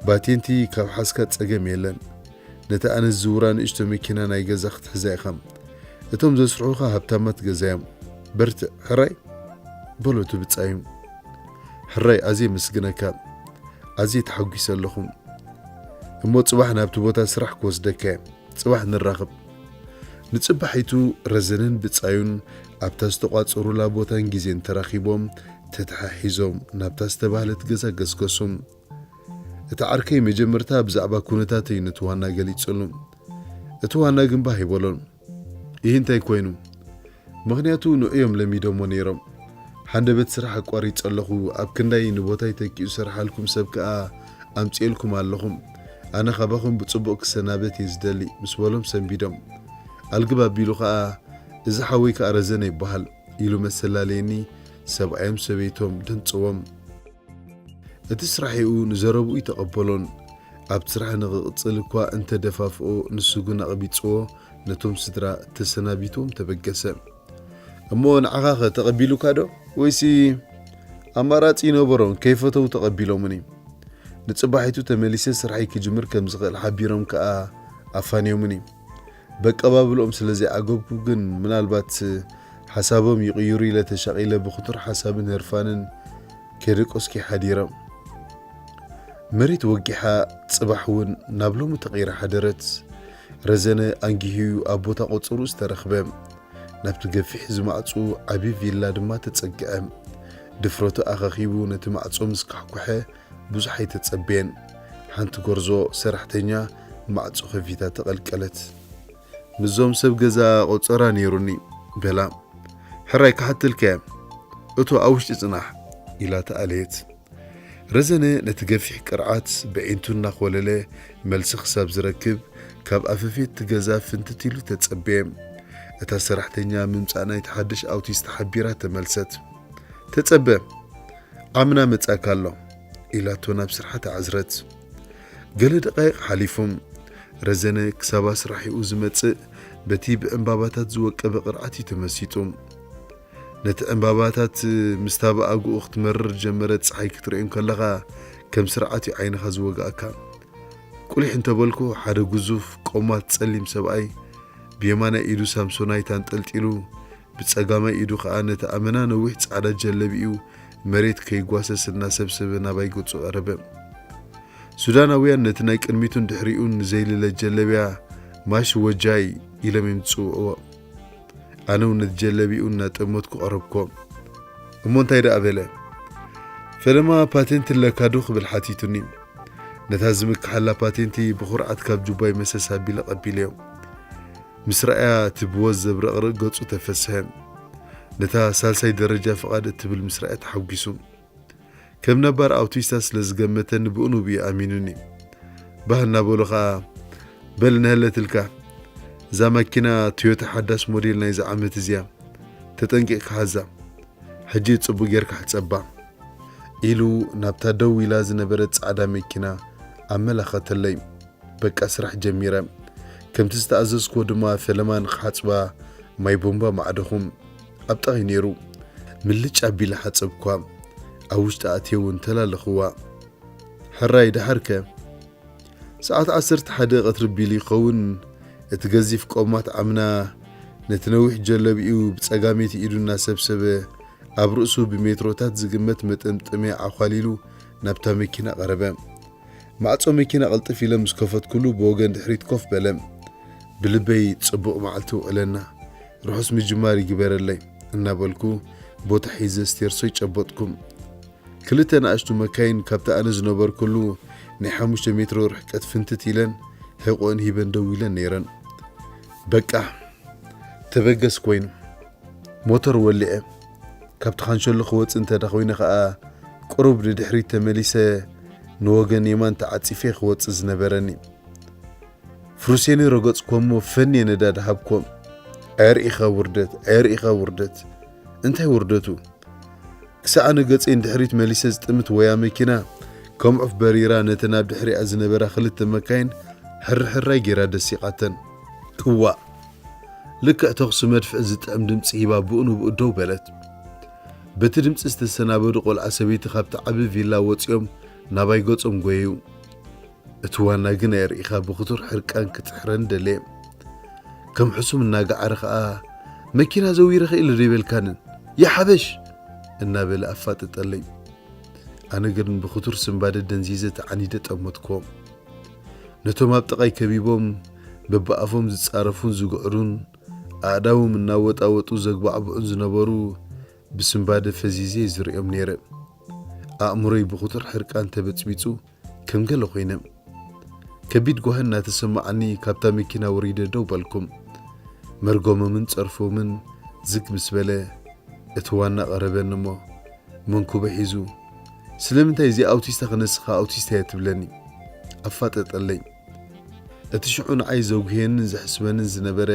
ባቴንቲ ካብ ሓዝካ ጸገም የለን። ነታ ኣነ ዝዝውራ ንእሽቶ መኪና ናይ ገዛ ክትሕዛ ኢኻ። እቶም ዘስርሑኻ ሃብታማት ገዛ እዮም። በርትዕ፣ ሕራይ? በሎ እቲ ብጻዩ። ሕራይ፣ ኣዝየ የመስግነካ። ኣዝየ ተሓጒሰ ኣለኹ። እሞ ጽባሕ ናብቲ ቦታ ስራሕ ክወስደካ እየ። ጽባሕ ንራኸብ። ንጽባሒቱ ረዘነን ብጻዩን ኣብታ ዝተቋጸሩላ ቦታን ግዜን ተራኺቦም ተተሓሒዞም ናብታ ዝተባህለት ገዛ ገስገሱ። እቲ ዓርከይ መጀመርታ ብዛዕባ ኩነታተይ ነቲ ዋና ገሊጹሉ። እቲ ዋና ግን ባህ ኣይበሎን። ይህ እንታይ ኮይኑ? ምኽንያቱ ንዑ እዮም ለሚዶሞ ነይሮም። ሃንደበት ስራሕ ኣቋሪጸ ኣለኹ፣ ኣብ ክንዳይ ንቦታይ ተኪኡ ዝሰርሓልኩም ሰብ ከኣ ኣምጺኤልኩም ኣለኹም። ኣነ ካባኹም ብጽቡቕ ክሰናበት እየ ዝደሊ ምስ በሎም ሰንቢዶም። ኣልግብ ኣቢሉ ከኣ፣ እዚ ሓወይ ከኣ ረዘነ ይበሃል ኢሉ መሰላለየኒ፣ ሰብኣዮም ሰበይቶም ደንጽዎም። እቲ ስራሒኡ ንዘረብኡ ይተቐበሎን፣ ኣብቲ ስራሕ ንኽቕጽል እኳ እንተ ደፋፍኦ፣ ንሱ ግን ኣቕቢጽዎ፣ ነቶም ስድራ ተሰናቢትዎም ተበገሰ። እሞ ንዓኻኸ ተቐቢሉካ ዶ? ወይሲ ኣማራጺ ይነበሮን ከይፈተው ተቐቢሎምኒ? ንጽባሒቱ ተመሊሰ ስራሐይ ክጅምር ከም ዝኽእል ሓቢሮም ከኣ ኣፋንዮምኒ። በቀባብልኦም ስለ ዘይዓገብኩ ግን ምናልባት ሓሳቦም ይቕይሩ ኢለ ተሻቒለ ብኽቱር ሓሳብን ህርፋንን ከይደቀስኩ ሓዲረ። መሬት ወጊሓ ጽባሕ እውን ናብ ሎሚ ተቐይራ ሓደረት። ረዘነ ኣንጊሁዩ ኣብ ቦታ ቆጸሩ ዝተረኽበ። ናብቲ ገፊሕ ዝማዕጹ ዓቢ ቪላ ድማ ተጸግዐ። ድፍረቱ ኣኻኺቡ ነቲ ማዕጾ ምስ ካሕኩሐ ብዙሕ ኣይተጸበየን። ሓንቲ ጎርዞ ሰራሕተኛ ማዕጾ ከፊታ ተቐልቀለት። ምስዞም ሰብ ገዛ ቆጸራ ነይሩኒ በላ። ሕራይ ክሓተልካ እየ፣ እቶ ኣብ ውሽጢ ጽናሕ ኢላ ተኣለየት። ረዘነ ነቲ ገፊሕ ቅርዓት ብዒንቱ እናኾለለ መልሲ ክሳብ ዝረክብ ካብ ኣፈፌት እቲ ገዛ ፍንትት ኢሉ ተጸበየ። እታ ሰራሕተኛ ምምጻእ ናይቲ ሓድሽ ኣውቲስታ ሓቢራ ተመልሰት። ተጸበ፣ ዓምና መጻካ ኣሎ ኢላቶ ናብ ስርሓ ተዓዝረት። ገለ ደቃይቕ ሓሊፉ። ረዘነ ክሳብ ኣስራሒኡ ዝመጽእ በቲ ብዕምባባታት ዝወቀበ ቅርዓት እዩ ተመሲጡ። ነቲ ዕምባባታት ምስታ ብኣግኡ ክትመርር ዝጀመረት ጸሓይ ክትርእዮ እንከለኻ ከም ስርዓት እዩ ዓይንኻ ዝወግኣካ። ቁሊሕ እንተበልኩ ሓደ ግዙፍ ቆማት ጸሊም ሰብኣይ ብየማናይ ኢዱ ሳምሶናይት ኣንጠልጢሉ ብጸጋማይ ኢዱ ኸኣ ነቲ ኣመና ነዊሕ ጻዕዳ ጀለቢኡ መሬት ከይጓሰስ እናሰብሰበ ናባይ ገጹ ቀረበ። ሱዳናውያን ነቲ ናይ ቅድሚቱን ድሕሪኡን ንዘይልለ ጀለብያ ማሽ ወጃይ ኢሎም እዮም ዝጽውዕዎ። ኣነ እውን ነቲ ጀለቢኡ እናጠመትኩ ቀረብኮ። እሞ እንታይ ደኣ በለ? ፈለማ ፓቴንት ኣለካ ዶ ክብል ሓቲቱኒ። ነታ ዝምክሓላ ፓቴንቲ ብኹርዓት ካብ ጁባይ መሰስ ኣቢለ ቀቢለዮ። ምስ ረኣያ እቲ ብወዝ ዘብረቕርቕ ገጹ ተፈስሐ። ነታ ሳልሳይ ደረጃ ፍቓድ እትብል ምስ ረኣየ ተሓጒሱ። ከም ነባር ኣውቲስታ ስለ ዝገመተኒ ብኡ ንብኡ ኣሚኑኒ። ባህ እናበሎ ኸኣ፣ "በል ነሀለትልካ፣ እዛ ማኪና ቶዮታ ሓዳስ ሞዴል ናይዚ ዓመት እዚያ፣ ተጠንቂቕካ ሓዛ፣ ሕጂ ጽቡቕ ጌርካ ሕጸባ" ኢሉ ናብታ ደው ኢላ ዝነበረት ጻዕዳ መኪና ኣመላኸተለይ። በቃ ስራሕ ጀሚረ። ከምቲ ዝተኣዘዝክዎ ድማ ፈለማ ንኽሓጽባ ማይ ቦምባ ማዕደኹ። ኣብ ጠቐይ ነይሩ። ምልጭ ኣቢለ ሓጸብኳ። ኣብ ውሽጢ ኣትየ እውን ተላለኽዋ። ሕራይ ደሓርከ? ሰዓት ዓሰርተ ሓደ ቀትሪ ቢሉ ይኸውን። እቲ ገዚፍ ቆማት ዓምና ነቲ ነዊሕ ጀለቢኡ ብጸጋመይቲ ኢዱ እናሰብሰበ ኣብ ርእሱ ብሜትሮታት ዝግመት መጠምጠምያ ኣዃሊሉ ናብታ መኪና ቀረበ። ማዕጾ መኪና ቅልጥፍ ኢለ ምስ ከፈትኩሉ ብወገን ድሕሪት ኮፍ በለ። ብልበይ ጽቡቕ መዓልቲ ውዕለና፣ ርሑስ ምጅማር ይግበረለይ እናበልኩ ቦታ ሒዘ ስቴርሶ ይጨበጥኩ። ክልተ ንኣሽቱ መካይን ካብቲ ኣነ ዝነበርኩሉ ናይ ሓሙሽተ ሜትሮ ርሕቀት ፍንትት ኢለን ሕቖአን ሂበን ደው ኢለን ነይረን። በቃ ተበገስ ኮይኑ ሞተር ወሊዐ። ካብቲ ካንሸሎ ክወጽእ እንተ ደኣ ኮይነ ከኣ፣ ቁሩብ ንድሕሪት ተመሊሰ ንወገን የማን ተዓጺፈ ክወጽእ ዝነበረኒ። ፍሩሴኒ ረገጽኩ እሞ ፈንየ ነዳዲ ሃብኩዎም። "ዒር ኢኻ ውርደት፣ ዒር ኢኻ ውርደት!" እንታይ ውርደቱ? ክሳዕ ኣነ ገጸይ ንድሕሪት መሊሰ ዝጥምት ወያ መኪና፣ ከም ዑፍ በሪራ ነተን ኣብ ድሕሪኣ ዝነበራ ክልተ መካይን ሕርሕራይ ጌራ ደሲቓተን። እዋእ! ልክዕ ተኹሲ መድፍዕ ዝጥዕም ድምጺ ሂባ ብኡ ንብኡ ደው በለት። በቲ ድምጺ ዝተሰናበዱ ቆልዓ ሰበይቲ ካብቲ ዓቢ ቪላ ወጺኦም ናባይ ገጾም ጎየዩ። እቲ ዋና ግን ኣየርኢኻ ብኽቱር ሕርቃን ክጥሕረኒ ደለየ። ከም ሕሱም እናገዓረ ኸኣ፣ "መኪና ዘዊረ ኽኢለ ዶ ይበልካንን? ይሓበሽ!" እናበለ ኣፋጠጠለይ። ኣነ ግን ብኽቱር ስንባደ ደንዚዘ ተዓኒደ ጠመትክዎም። ነቶም ኣብ ጥቓይ ከቢቦም በብኣፎም ዝጻረፉን ዝግዕሩን ኣእዳዎም እናወጣወጡ ዘግባዕብዑን ዝነበሩ ብስንባደ ፈዚዘ ዝርእዮም ነይረ። ኣእምሮይ ብኽቱር ሕርቃን ተበጽቢጹ ከም ገለ ኮይነ። ከቢድ ጓሂ እናተሰማዓኒ ካብታ መኪና ወሪደ ደው በልኩም። መርገሞምን ጸርፎምን ዝግ ምስ በለ፣ እቲ ዋና ቀረበኒ እሞ መንኩበ ሒዙ፣ "ስለምንታይ እዚ ኣውቲስታ ክነስኻ ኣውቲስታ እየ ትብለኒ?" ኣፋጠጠለይ። እቲ ሽዑ ንዓይ ዘጉህየንን ዘሕስበንን ዝነበረ፣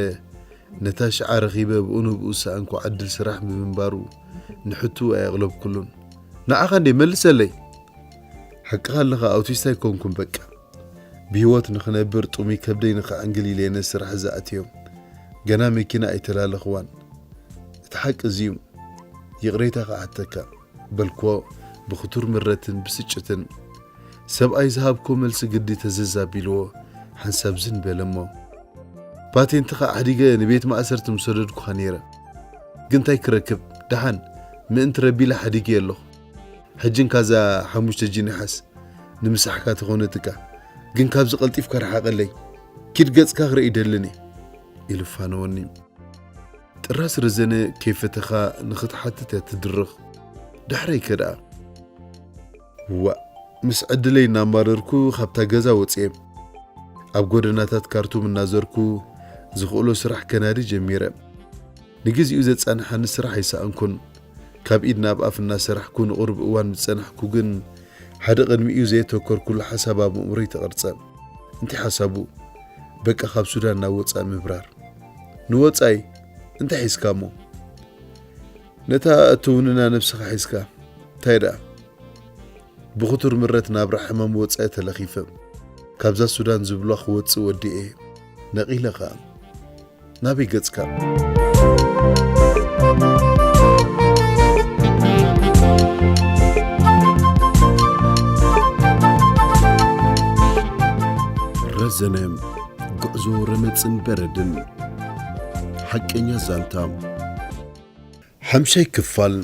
ነታ ሽዓ ረኺበ ብኡ ንብኡ ዝሰኣንኩ ዕድል ስራሕ ብምንባሩ፣ ንሕቱ ኣየቕለብኩሉን። "ንዓኻ እንዴ መልሰለይ!" "ሓቅኻ ኣለኻ፣ ኣውቲስታ ኣይኮንኩን በቃ። ብህይወት ንኽነብር ጥሙይ ከብደይ ንኸዕንግል ኢለ እየ ነዚ ስራሕ ዝኣትዮ። ገና መኪና ኣይተላለኽዋን። እቲ ሓቂ እዚ እዩ። ይቕሬታ ክሓተካ" በልክዎ ብኽቱር ምረትን ብስጭትን። ሰብኣይ ዝሃብክዎ መልሲ ግዲ ተዘዝ ኣቢልዎ፣ ሓንሳብ ዝን በለ እሞ፣ "ፓቴንትኻ ኣሕዲገ ንቤት ማእሰርቲ ምሰደድኩኻ ነይረ። ግን እንታይ ክረክብ? ደሓን ምእንቲ ረቢ ኢለ ሓዲገዮ ኣለኹ። ሕጂ እንካ እዛ ሓሙሽተ ጂኒ ሓዝ፣ ንምሳሕካ ተኾነትካ። ግን ካብዚ ቀልጢፍካ ርሓቐለይ። ኪድ ገጽካ ክርኢ ይደልን እየ" ኢሉ ፋነወኒ። ጥራስ ረዘነ ከይፈተኻ ንኽትሓትት እያ ትድርኽ። ዳሕረይከ ደኣ? ዋእ፣ ምስ ዕድለይ እናማረርኩ ካብታ ገዛ ወፅየ። ኣብ ጎደናታት ካርቱም እናዘርኩ ዝኽእሎ ስራሕ ከናዲ ጀሚረ። ንግዚኡ ዘጻንሓኒ ስራሕ ኣይሰኣንኩን። ካብ ኢድ ናብ ኣፍ እናሰራሕኩ ንቕሩብ እዋን ምስ ጸናሕኩ ግን፣ ሓደ ቅድሚኡ ዘየተኮርኩሉ ሓሳብ ኣብ ኣእምሮይ ተቐርጸ። እንታይ ሓሳቡ? በቃ ካብ ሱዳን ናብ ወጻኢ ምብራር። ንወጻኢ? እንታይ ሒዝካ እሞ? ነታ እትውንና ነብስኻ ሒዝካ። እንታይ ደኣ? ብኽቱር ምረት ናብራ ሕማም ወጻኢ ተለኺፈ። ካብዛ ሱዳን ዝብሏ ክወጽእ ወዲኤ። ነቒለ ኸኣ። ናበይ ገጽካ? ረዘነ፣ ጉዕዞ ረመጽን በረድን። ሓቀኛ ዛንታ። ሓምሻይ ክፋል።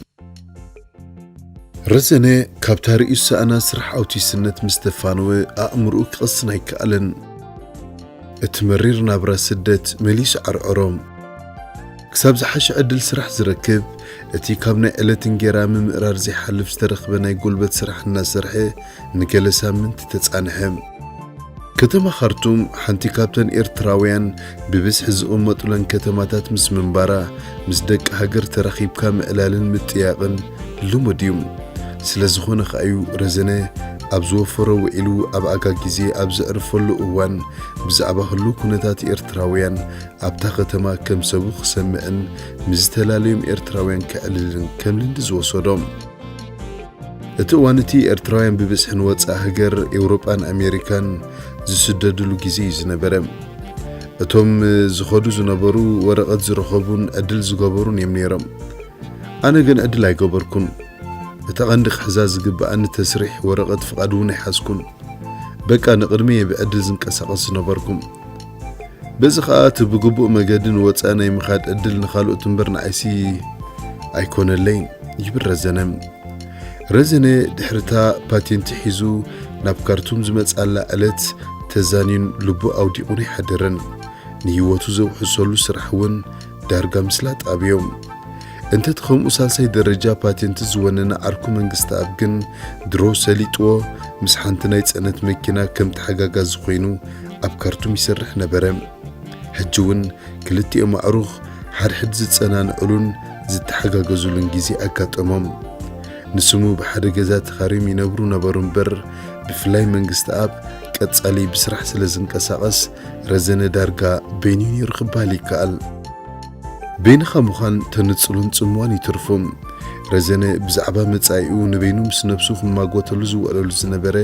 ረዘነ ካብታ ርእዩ ዝሰኣና ስራሕ ኣውቲስትነት ምስ ተፋነወ፣ ኣእምሮኡ ክቕስን ኣይከኣለን። እቲ መሪር ናብራ ስደት መሊሱ ዓርዐሮ። ክሳብ ዝሓሸ ዕድል ስራሕ ዝረክብ፣ እቲ ካብ ናይ ዕለት እንጌራ ምምእራር ዘይሓልፍ ዝተረኽበ ናይ ጉልበት ስራሕ እናሰርሐ ንገለ ሳምንቲ ተጻንሐ። ከተማ ካርቱም ሓንቲ ካብተን ኤርትራውያን ብብዝሒ ዝቕመጡለን ከተማታት ምስ ምንባራ፣ ምስ ደቂ ሃገር ተራኺብካ ምዕላልን ምጥያቕን ልሙድ እዩ። ስለ ዝኾነ ከኣ እዩ ረዘነ ኣብ ዝወፈሮ ውዒሉ ኣብ ኣጋ ግዜ ኣብ ዘዕርፈሉ እዋን ብዛዕባ ህሉው ኩነታት ኤርትራውያን ኣብታ ከተማ ከም ሰቡ ክሰምዕን ምስ ዝተፈላለዮም ኤርትራውያን ከዕልልን ከም ልምዲ ዝወሰዶ። እቲ እዋን እቲ ኤርትራውያን ብብዝሒ ንወጻኢ ሃገር ኤውሮጳን ኣሜሪካን ዝስደድሉ ግዜ እዩ ዝነበረ። እቶም ዝኸዱ ዝነበሩ ወረቐት ዝረኸቡን ዕድል ዝገበሩን እዮም ነይሮም። ኣነ ግን ዕድል ኣይገበርኩን። እቲ ቐንዲ ክሕዛ ዝግብኣኒ ተስሪሕ ወረቐት ፍቓድ እውን ኣይሓዝኩን። በቃ ንቕድመይ ብዕድል ዝንቀሳቐስ ዝነበርኩ። በዚ ኸኣ እቲ ብግቡእ መገዲ ንወጻኢ ናይ ምኻድ ዕድል ንኻልኦት እምበር ንዓይሲ ኣይኮነለይን ይብል ረዘነ። ረዘነ ድሕርታ ፓቴንቲ ሒዙ ናብ ካርቱም ዝመጽኣላ ዕለት ተዛንዩን ልቡ ኣውዲቑን ኣይሓደረን። ንህይወቱ ዘውሕሰሉ ስራሕ እውን ዳርጋ ምስላጥ ኣብዮም። እንተቲ ከምኡ ሳልሳይ ደረጃ ፓቴንት ዝወነነ ዓርኩ መንግስተኣብ ግን ድሮ ሰሊጥዎ ምስ ሓንቲ ናይ ጽዕነት መኪና ከም ተሓጋጋዚ ኮይኑ ኣብ ካርቱም ይሰርሕ ነበረ። ሕጂ እውን ክልቲኦም ኣዕሩኽ ሓድሕድ ዝጸናንዑሉን ዝተሓጋገዙሉን ግዜ ኣጋጠሞም። ንስሙ ብሓደ ገዛ ተኻርዮም ይነብሩ ነበሩ እምበር፣ ብፍላይ መንግስተኣብ ቀጻሊ ብስራሕ ስለ ዝንቀሳቐስ፣ ረዘነ ዳርጋ በይኑ ነይሩ ክበሃል ይከኣል። በይንኻ ምዃን ተንጽሎን ጽምዋን ይትርፎ። ረዘነ ብዛዕባ መጻኢኡ ንበይኑ ምስ ነብሱ ክማጎተሉ ዝውዕለሉ ዝነበረ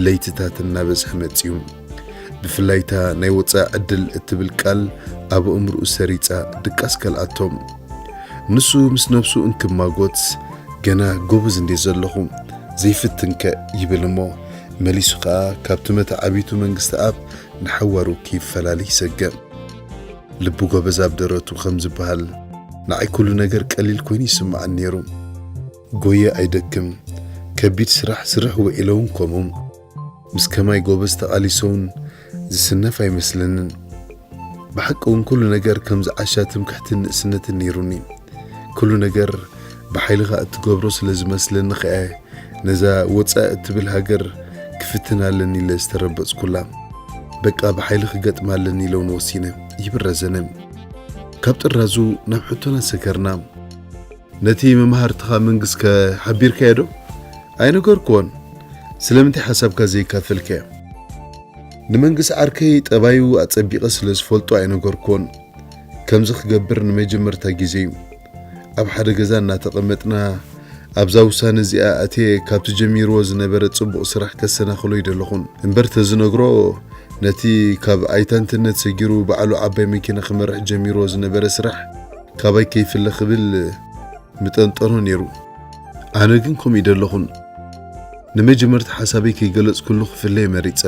ለይትታት እናበዝሐ መጺኡ። ብፍላይ እታ ናይ ወጻኢ ዕድል እትብል ቃል ኣብ ኣእምሮኡ ሰሪጻ ድቃስ ከልኣቶ። ንሱ ምስ ነብሱ እንክማጎት፣ "ገና ጎበዝ እንዴ ዘለኹ፣ ዘይፍትንከ?" ይብል እሞ፣ መሊሱ ኸኣ ካብቲ መተዓቢቱ መንግስተኣብ ንሓዋሩ ክይፈላለ ይሰግእ። ልቢ ጎበዝ ኣብ ደረቱ ከም ዝበሃል፣ ንዓይ ኩሉ ነገር ቀሊል ኮይኑ ይስምዓኒ ነይሩ። ጎየ ኣይደክም፣ ከቢድ ስራሕ ስርሕ ውዒለ እውን ከምኡ። ምስ ከማይ ጎበዝ ተቓሊሰ እውን ዝስነፍ ኣይመስለንን። ብሓቂ እውን ኩሉ ነገር ከም ዝዓሻ ትምክሕትን ንእስነትን ነይሩኒ። ኩሉ ነገር ብሓይልኻ እትገብሮ ስለ ዝመስለኒ ኸኣ ነዛ ወጻኢ እትብል ሃገር ክፍትን ኣለኒ ኢለ ዝተረበጽኩላ። በቃ ብሓይሊ ክገጥማ ኣለኒ ኢለ እውን ወሲነ፣ ይብል ረዘነ። ካብ ጥራዙ ናብ ሕቶና ሰገርና። ነቲ መማህርትኻ መንግስከ ሓቢርካዮ ዶ? ኣይነገርክዎን። ስለምንታይ ሓሳብካ ዘይካፈልካዮ? ንመንግስ ዓርከይ ጠባዩ ኣጸቢቐ ስለ ዝፈልጦ ኣይነገርክዎን። ከምዚ ክገብር ንመጀመርታ ግዜ እዩ። ኣብ ሓደ ገዛ እናተቐመጥና፣ ኣብዛ ውሳነ እዚኣ ኣትየ ካብቲ ጀሚርዎ ዝነበረ ጽቡቕ ስራሕ ከሰናኽሎ ኣይደለኹን። እምበር ተዝነግሮ፣ ነቲ ካብ ኣይታንትነት ሰጊሩ ባዕሉ ዓባይ መኪና ክመርሕ ጀሚርዎ ዝነበረ ስራሕ ካባይ ከይፍለ ክብል ምጠንጠኖ ነይሩ። ኣነ ግን ከምኡ ኣይደለኹን። ንመጀመርታ ሓሳበይ ከይገለጽኩሉ ክፍለየ መሪጸ።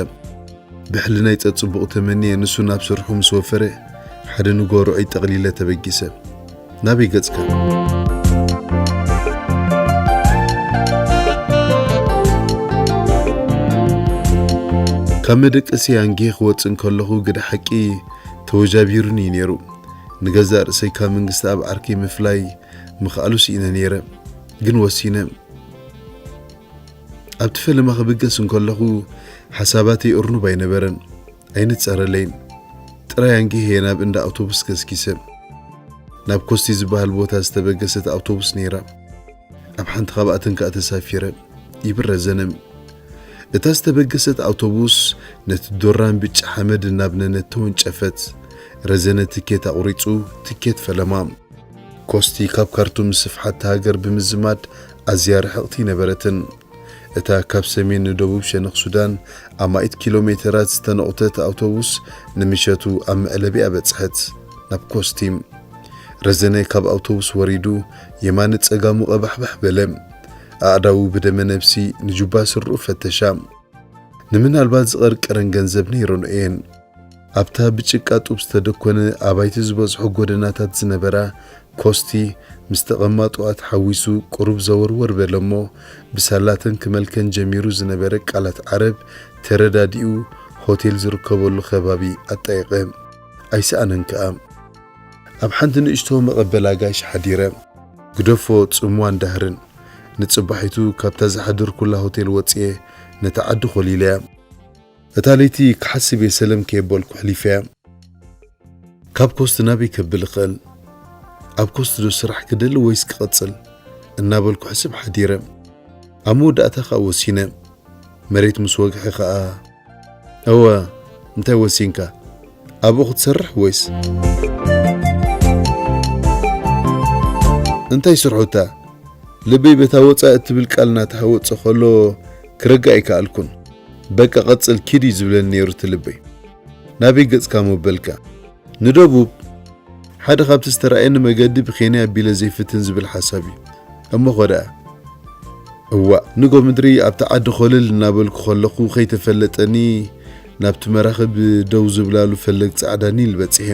ብሕልናይ ጸጽቡቕ ተመንየ፣ ንሱ ናብ ስርሑ ምስ ወፈረ፣ ሓደ ንጎርዖይ ጠቕሊለ ተበጊሰ። ናበይ ገጽካ? ካብ መደቀሲ ያንጌ ክወጽእ እንከለኹ፣ ግደ ሓቂ ተወጃቢሩኒ እዩ ነይሩ። ንገዛእ ርእሰይ ካብ መንግስቲ ኣብ ዓርከይ ምፍላይ ምኽኣሉ ስኢነ ነይረ። ግን ወሲነ። ኣብቲ ፈለማ ክብገስ እንከለኹ፣ ሓሳባተይ እርኑብ ኣይነበረን። ኣይነጸረለይን። ጥራይ ኣንጊሄ ናብ እንዳ ኣውቶቡስ ገስጊሰ። ናብ ኮስቲ ዝበሃል ቦታ ዝተበገሰት ኣውቶቡስ ነይራ። ኣብ ሓንቲ ካብኣተን ከኣ ተሳፊረ። ይብል ረዘነ። እታ ዝተበገሰት ኣውቶቡስ ነቲ ዶራን ብጫ ሓመድ እናብነነት ተወንጨፈት። ረዘነ ትኬት ኣቑሪጹ፣ ትኬት ፈለማ። ኮስቲ ካብ ካርቱም ስፍሓት እታ ሃገር ብምዝማድ ኣዝያ ርሕቕቲ ኣይነበረትን። እታ ካብ ሰሜን ንደቡብ ሸነኽ ሱዳን ኣማኢት ኪሎ ሜተራት ዝተነቑተት ኣውቶቡስ ንምሸቱ ኣብ መዕለቢኣ በጽሐት። ናብ ኮስቲ። ረዘነ ካብ ኣውቶቡስ ወሪዱ የማነ ጸጋሙ ቀባሕባሕ በለ። ኣእዳዉ ብደመ ነብሲ ንጁባ ስርኡ ፈተሻ። ንምናልባት ዝቐርቀረን ገንዘብ ነይረን እየን። ኣብታ ብጭቃ ጡብ ዝተደኮነ ኣባይቲ ዝበዝሖ ጎደናታት ዝነበራ ኮስቲ፣ ምስ ተቐማጦኣ ተሓዊሱ ቁሩብ ዘወርወር በለ እሞ፣ ብሳላተን ክመልከን ጀሚሩ ዝነበረ ቃላት ዓረብ ተረዳዲኡ፣ ሆቴል ዝርከበሉ ከባቢ ኣጣየቐ። ኣይሰኣነን ከኣ። ኣብ ሓንቲ ንእሽቶ መቐበል ኣጋይሽ ሓዲረ። ግደፎ ጽምዋን ዳህርን። ንጽባሒቱ ካብታ ዝሓደርኩላ ሆቴል ወጽየ ነታ ዓዲ ኮሊለያ። እታ ለይቲ ክሓስብ እየ ሰለም ከየበልኩ ኣሕሊፈያ። ካብ ኮስት ናበይ ከብል እኽእል? ኣብ ኮስት ዶ ስራሕ ክደሊ ወይስ ክቕጽል? እናበልኩ ሕስብ ሓዲረ። ኣብ መወዳእታ ኸኣ ወሲነ። መሬት ምስ ወግሐ ኸኣ፣ "እወ፣ እንታይ ወሲንካ? ኣብኡ ክትሰርሕ ወይስ?" "እንታይ ስርሑታ?" ልበይ በታ ወጻኢ እትብል ቃል እናተሃወጸ ከሎ ክረግእ ኣይከኣልኩን። "በቃ ቀጽል፣ ኪድ" እዩ ዝብለኒ ነይሩ እቲ ልበይ። "ናበይ ገጽካ እሞ በልካ?" "ንደቡብ፣ ሓደ ካብቲ ዝተራእየኒ መገዲ ብኬንያ ኣቢለ ዘይፍትን ዝብል ሓሳብ እዩ። እሞ ኸ ደኣ?" እዋእ፣ ንጎ ምድሪ ኣብቲ ዓዲ ኮለል እናበልኩ ከለኹ ከይተፈለጠኒ ናብቲ መራኽብ ደው ዝብላሉ ፈለግ ጻዕዳ ኒል በጺሐ።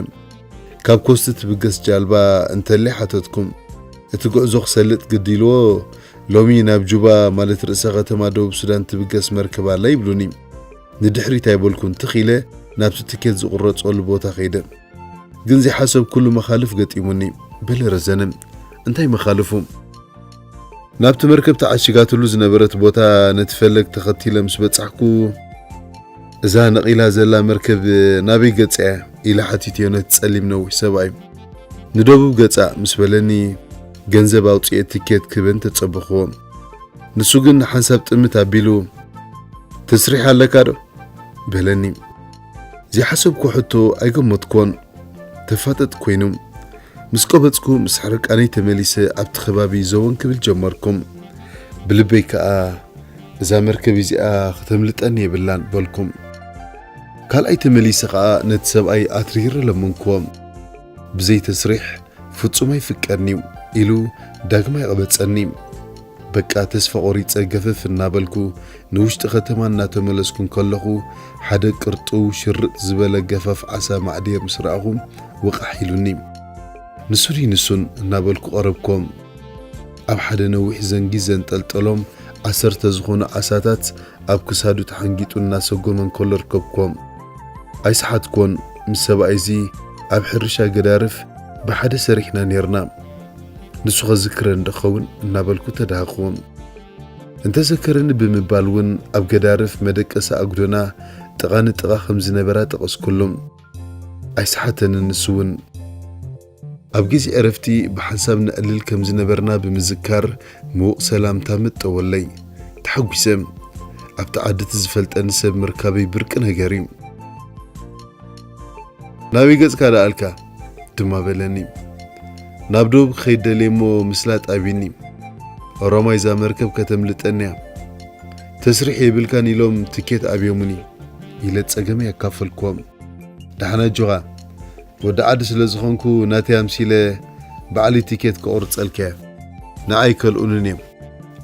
ካብ ኮስት ትብገስ ጃልባ እንተልያ ሓተትኩም። እቲ ጉዕዞ ክሰልጥ ግዲ ኢልዎ፣ "ሎሚ ናብ ጁባ ማለት ርእሰ ከተማ ደቡብ ሱዳን ትብገስ መርከብ ኣላ" ይብሉኒ። ንድሕሪት ኣይበልኩን፣ ትኽ ኢለ ናብቲ ትኬት ዝቑረጸሉ ቦታ ከይደ። ግን ዘይሓሰብኩሉ መኻልፍ ገጢሙኒ። በለ ረዘነ፣ "እንታይ መኻልፉ?" ናብቲ መርከብ ተዓሺጋትሉ ዝነበረት ቦታ ነቲ ፈለግ ተኸቲለ ምስ በጻሕኩ፣ "እዛ ነቒላ ዘላ መርከብ ናበይ ገጻ እያ?" ኢለ ሓቲተዮ ነቲ ጸሊም ነዊሕ ሰብኣይ። "ንደቡብ ገጻ" ምስ በለኒ፣ ገንዘብ ኣውጽኤ ትኬት ክህበን ተጸበኽዎ። ንሱ ግን ንሓንሳብ ጥምት ኣቢሉ፣ "ተስሪሕ ኣለካ ዶ?" በለኒ። ዘይሓሰብኩ ሕቶ ኣይገመትኩዎን። ተፋጠጥ ኮይኑ። ምስ ቆበጽኩ፣ ምስ ሕርቃነይ ተመሊሰ ኣብቲ ከባቢ ዘወን ክብል ጀመርኩ። ብልበይ ከኣ፣ "እዛ መርከብ እዚኣ ከተምልጠኒ የብላን" በልኩ። ካልኣይ ተመሊሰ ከኣ ነቲ ሰብኣይ ኣትሪረ ለመንኩዎ። ብዘይ ተስሪሕ ፍጹም ኣይፍቀድን'ዩ ኢሉ ዳግማይ ቀበጸኒ። በቃ ተስፋ ቆሪጸ ገፈፍ እናበልኩ ንውሽጢ ከተማ እናተመለስኩ እንከለኹ ሓደ ቅርጥው ሽርጥ ዝበለ ገፋፍ ዓሳ ማዕድየር ምስ ረኣኹ ወቓሕ ኢሉኒ። "ንሱ ድዩ ንሱን?" እናበልኩ ቀረብኮም። ኣብ ሓደ ነዊሕ ዘንጊ ዘንጠልጠሎም ዓሰርተ ዝኾኑ ዓሳታት ኣብ ክሳዱ ተሓንጊጡ እናሰጎመ እንከሎ ርከብኮም። ኣይሰሓትኮን፣ ምስ ሰብኣይዚ ኣብ ሕርሻ ገዳርፍ ብሓደ ሰሪሕና ኔርና። ንሱ ኸዝክረኒ ዶ ኸውን እናበልኩ ተዳሃኽዎም። እንተዘከረኒ ብምባል እውን ኣብ ገዳርፍ መደቀሲ ኣጉዶና ጥቓ ንጥቓ ከም ዝነበራ ጠቐስኩሉ። ኣይሰሓተንን ንሱ እውን። ኣብ ግዜ ዕረፍቲ ብሓንሳብ ነዕልል ከም ዝነበርና ብምዝካር ምዉቕ ሰላምታ መጠወለይ። ተሓጒሰ። ኣብቲ ዓዲ እቲ ዝፈልጠኒ ሰብ ምርካበይ ብርቂ ነገር እዩ። "ናበይ ገጽካ ደኣልካ?" ድማ በለኒ። "ናብ ደቡብ ክኸይድ ደልየ እሞ ምስላጥ ኣብዩኒ። ኦሮማይ እዛ መርከብ ከተምልጠኒ እያ። ተስሪሕ የብልካን ኢሎም ትኬት ኣብዮሙኒ" ኢለ ጸገመይ ኣካፈልክዎም። "ደሓን ኣጆኻ፣ ወዲ ዓዲ ስለ ዝኾንኩ ናተይ ኣምሲለ ባዕለይ ቲኬት ከቑርጸልካ እየ። ንዓይ ኣይከልኡንን እዮም።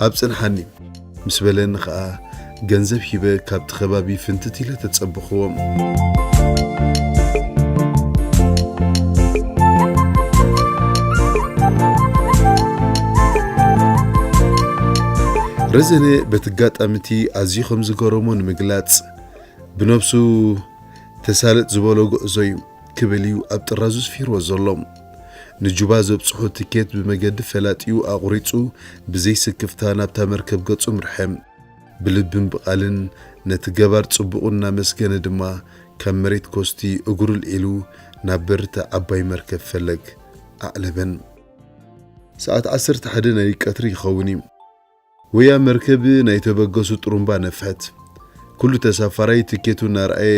ኣብ ጽንሓኒ" ምስ በለኒ ኸኣ ገንዘብ ሂበ ካብቲ ከባቢ ፍንትት ኢለ ተጸበኽዎም። ረዘነ በቲ ኣጋጣሚ እቲ ኣዝዩ ከም ዝገረሞ ንምግላጽ፣ ብነብሱ ተሳለጥ ዝበሎ ጉዕዞ እዩ ክብል እዩ ኣብ ጥራዙ ስፊርዎ ዘሎ። ንጁባ ዘብጽሖ ትኬት ብመገዲ ፈላጢኡ ኣቑሪጹ ብዘይ ስክፍታ ናብታ መርከብ ገጹ ኣምርሐ። ብልብን ብቓልን ነቲ ገባር ጽቡቑ እናመስገነ ድማ ካብ መሬት ኮስቲ እግሩ ኣልዒሉ ናብ በርታ ዓባይ መርከብ ፈለግ ኣዕለበን። ሰዓት ዓሰርተ ሓደ ናይ ቀትሪ ይኸውን እዩ። ወያ መርከብ ናይ ተበገሱ ጥሩምባ ነፍሐት። ኩሉ ተሳፋራይ ትኬቱ እናረኣየ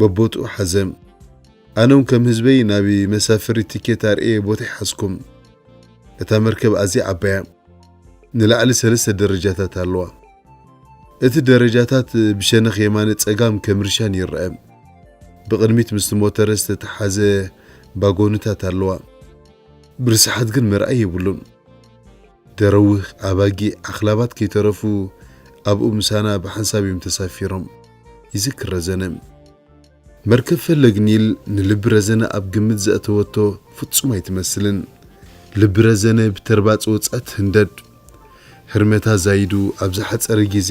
በቦትኡ ሓዘ። ኣነ እውን ከም ህዝበይ ናብ መሳፈሪ ትኬት ኣርእየ ቦታይ ሓዝኩም። እታ መርከብ ኣዝያ ዓባይ እያ። ንላዕሊ ሰለስተ ደረጃታት ኣለዋ። እቲ ደረጃታት ብሸነኽ የማነ ጸጋም ከም ርሻን ይረአ። ብቕድሚት ምስቲ ሞተረ ዝተተሓዘ ባጎንታት ኣለዋ። ብርስሓት ግን መርኣይ የብሉን። ደረውህ፣ ኣባጊዕ፣ ኣኽላባት ከይተረፉ ኣብኡ ምሳና ብሓንሳብ እዮም ተሳፊሮም። ይዝክር ረዘነ። መርከብ ፈለግ ኒል ንልቢ ረዘነ ኣብ ግምት ዘእተወቶ ፍጹም ኣይትመስልን። ልቢ ረዘነ ብተርባጽ ወጻ ትህንደድ። ህርመታ ዛይዱ ኣብ ዝሓጸረ ግዜ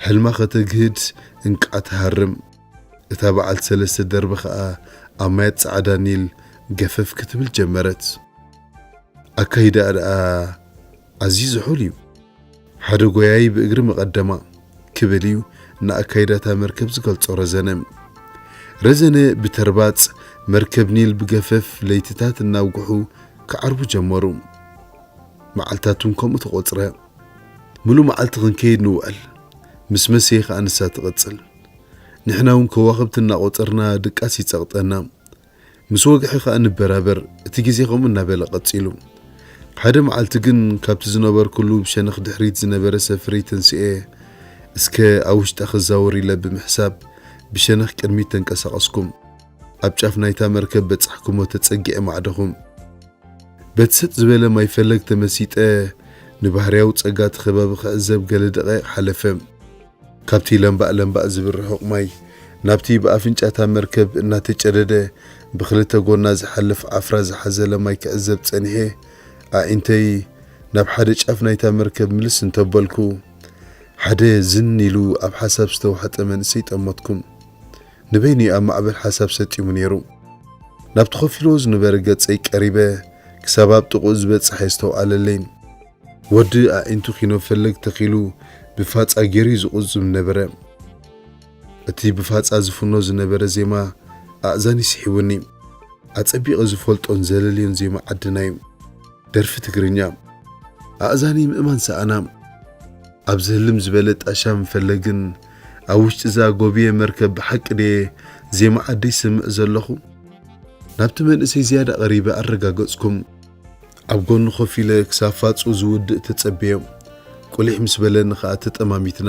ሕልማ ከተግህድ እንቃዕ ትሃርም። እታ በዓልቲ ሰለስተ ደርቢ ኸኣ ኣብ ማያት ጻዕዳ ኒል ገፈፍ ክትብል ጀመረት። ኣካይዳኣ ደኣ ኣዝዩ ዝሑል እዩ። ሓደ ጎያዪ ብእግሪ መቐደማ ክብል እዩ ንኣካይዳታ መርከብ ዝገልጾ ረዘነ። ረዘነ ብተርባጽ መርከብ ኒል ብገፈፍ ለይትታት እናውግሑ ክዓርቡ ጀመሩ። መዓልታት እውን ከምኡ ተቖጽረ። ምሉእ መዓልቲ ክንከይድ ንውዕል። ምስ መሰየ ከኣ ንሳ ትቕጽል። ንሕና እውን ከዋኽብቲ እናቖጸርና ድቃስ ይጸቕጠና። ምስ ወግሒ ከኣ ንበራበር። እቲ ግዜ ከምኡ እናበለ ቀጺሉ። ሓደ መዓልቲ ግን ካብቲ ዝነበርኩሉ ብሸነኽ ድሕሪት ዝነበረ ሰፍሪ ተንስኤ፣ እስከ ኣብ ውሽጣ ክዛወር ኢለ ብምሕሳብ ብሸነኽ ቅድሚት ተንቀሳቐስኩም። ኣብ ጫፍ ናይታ መርከብ በጻሕኩሞ ተጸጊዐ ማዕደኹም። በቲ ሰጥ ዝበለ ማይ ፈለግ ተመሲጠ ንባህርያዊ ጸጋ እቲ ከባቢ ክዕዘብ ገለ ደቓይቕ ሓለፈ። ካብቲ ለምባእ ለምባእ ዝብል ርሑቕ ማይ ናብቲ ብኣፍንጫታ መርከብ እናተጨደደ ብኽልተ ጎና ዝሓልፍ ዓፍራ ዝሓዘለ ማይ ክዕዘብ ጸኒሐ ኣዒንተይ ናብ ሓደ ጫፍ ናይታ መርከብ ምልስ እንተበልኩ ሓደ ዝን ኢሉ ኣብ ሓሳብ ዝተዋሕጠ መንእሰይ ጠመትኩም። ንበይኑ ኣብ ማዕበል ሓሳብ ሰጢሙ ነይሩ። ናብቲ ኮፍ ኢልዎ ዝነበረ ገጸይ ቀሪበ ክሳብ ኣብ ጥቕኡ ዝበጽሐ የስተውዓለለይን። ወዲ ኣዒንቱ ኪኖ ፈለግ ተኺሉ ብፋጻ ገይሩ እዩ ዝቕዝም ነበረ። እቲ ብፋጻ ዝፍኖ ዝነበረ ዜማ ኣእዛኒ ስሒቡኒ። ኣጸቢቐ ዝፈልጦን ዘለልዮን ዜማ ዓድና እዩ። ደርፊ ትግርኛ። ኣእዛኒ ምእማን ሰኣና። ኣብ ዝህልም ዝበለ ጣሻ ምፈለግን ኣብ ውሽጢ እዛ ጎብየ መርከብ ብሓቂ ድየ ዜማ ዓደይ ይሰምዕ ዘለኹ? ናብቲ መንእሰይ ዝያዳ ቀሪበ ኣረጋገጽኩም። ኣብ ጎኑ ኮፍ ኢለ ክሳብ ፋጹ ዝውድእ ተጸበዮ። ቁሊሕ ምስ በለኒ ከኣ ተጠማሚትና።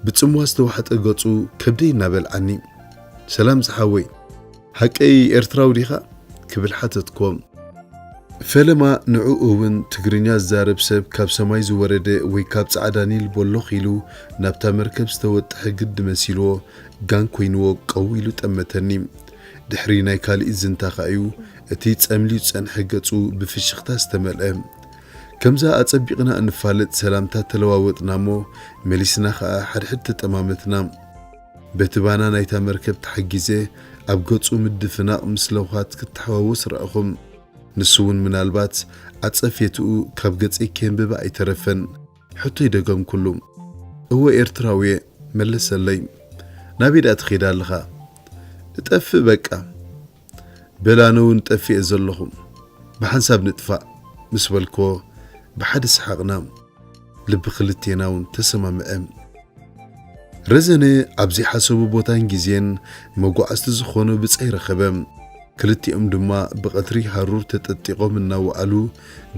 ብጽምዋ ዝተዋሕጠ ገጹ ከብደይ እናበልዓኒ፣ "ሰላም ዝሓወይ፣ ሓቀይ ኤርትራዊ ዲኻ?" ክብል ሓተትኮ። ፈለማ ንዕኡ እውን ትግርኛ ዝዛረብ ሰብ ካብ ሰማይ ዝወረደ ወይ ካብ ጻዕዳ ኒል ቦሎኽ ኢሉ ናብታ መርከብ ዝተወጥሐ ግዲ መሲልዎ ጋን ኮይንዎ ቀው ኢሉ ጠመተኒ። ድሕሪ ናይ ካልእ ዝንታ ከኣ'ዩ እቲ ጸምልዩ ዝጸንሐ ገጹ ብፍሽኽታ ዝተመልአ። ከምዛ ኣጸቢቕና እንፋለጥ ሰላምታ ተለዋወጥና እሞ መሊስና ኸኣ ሓድሕድ ተጠማመትና። በቲ ባና ናይታ መርከብ ተሓጊዘ ኣብ ገጹ ምድፍናቕ ምስ ለውሃት ክተሓዋወስ ረኣኹ። ንሱ እውን ምናልባት ኣጸፌትኡ ካብ ገጸይ ከየንበበ ኣይተረፈን። ሕቶይ ደገምኩሉ። "እወ ኤርትራዊ እየ" መለሰለይ። "ናበይ ደኣ ትኸይድ ኣለኻ?" "እጠፍእ በቃ።" "በል ኣነ እውን ጠፊኤ ዘለኹ። ብሓንሳብ ንጥፋእ" ምስ በልኮ ብሓደ ሰሓቕና። ልቢ ክልቴና እውን ተሰማምዐ። ረዘነ ኣብ ዘይሓሰቦ ቦታን ግዜን መጓዕዝቲ ዝኾኖ ብጻይ ረኸበ። ክልቲኦም ድማ ብቐትሪ ሃሩር ተጠጢቖም እናወዓሉ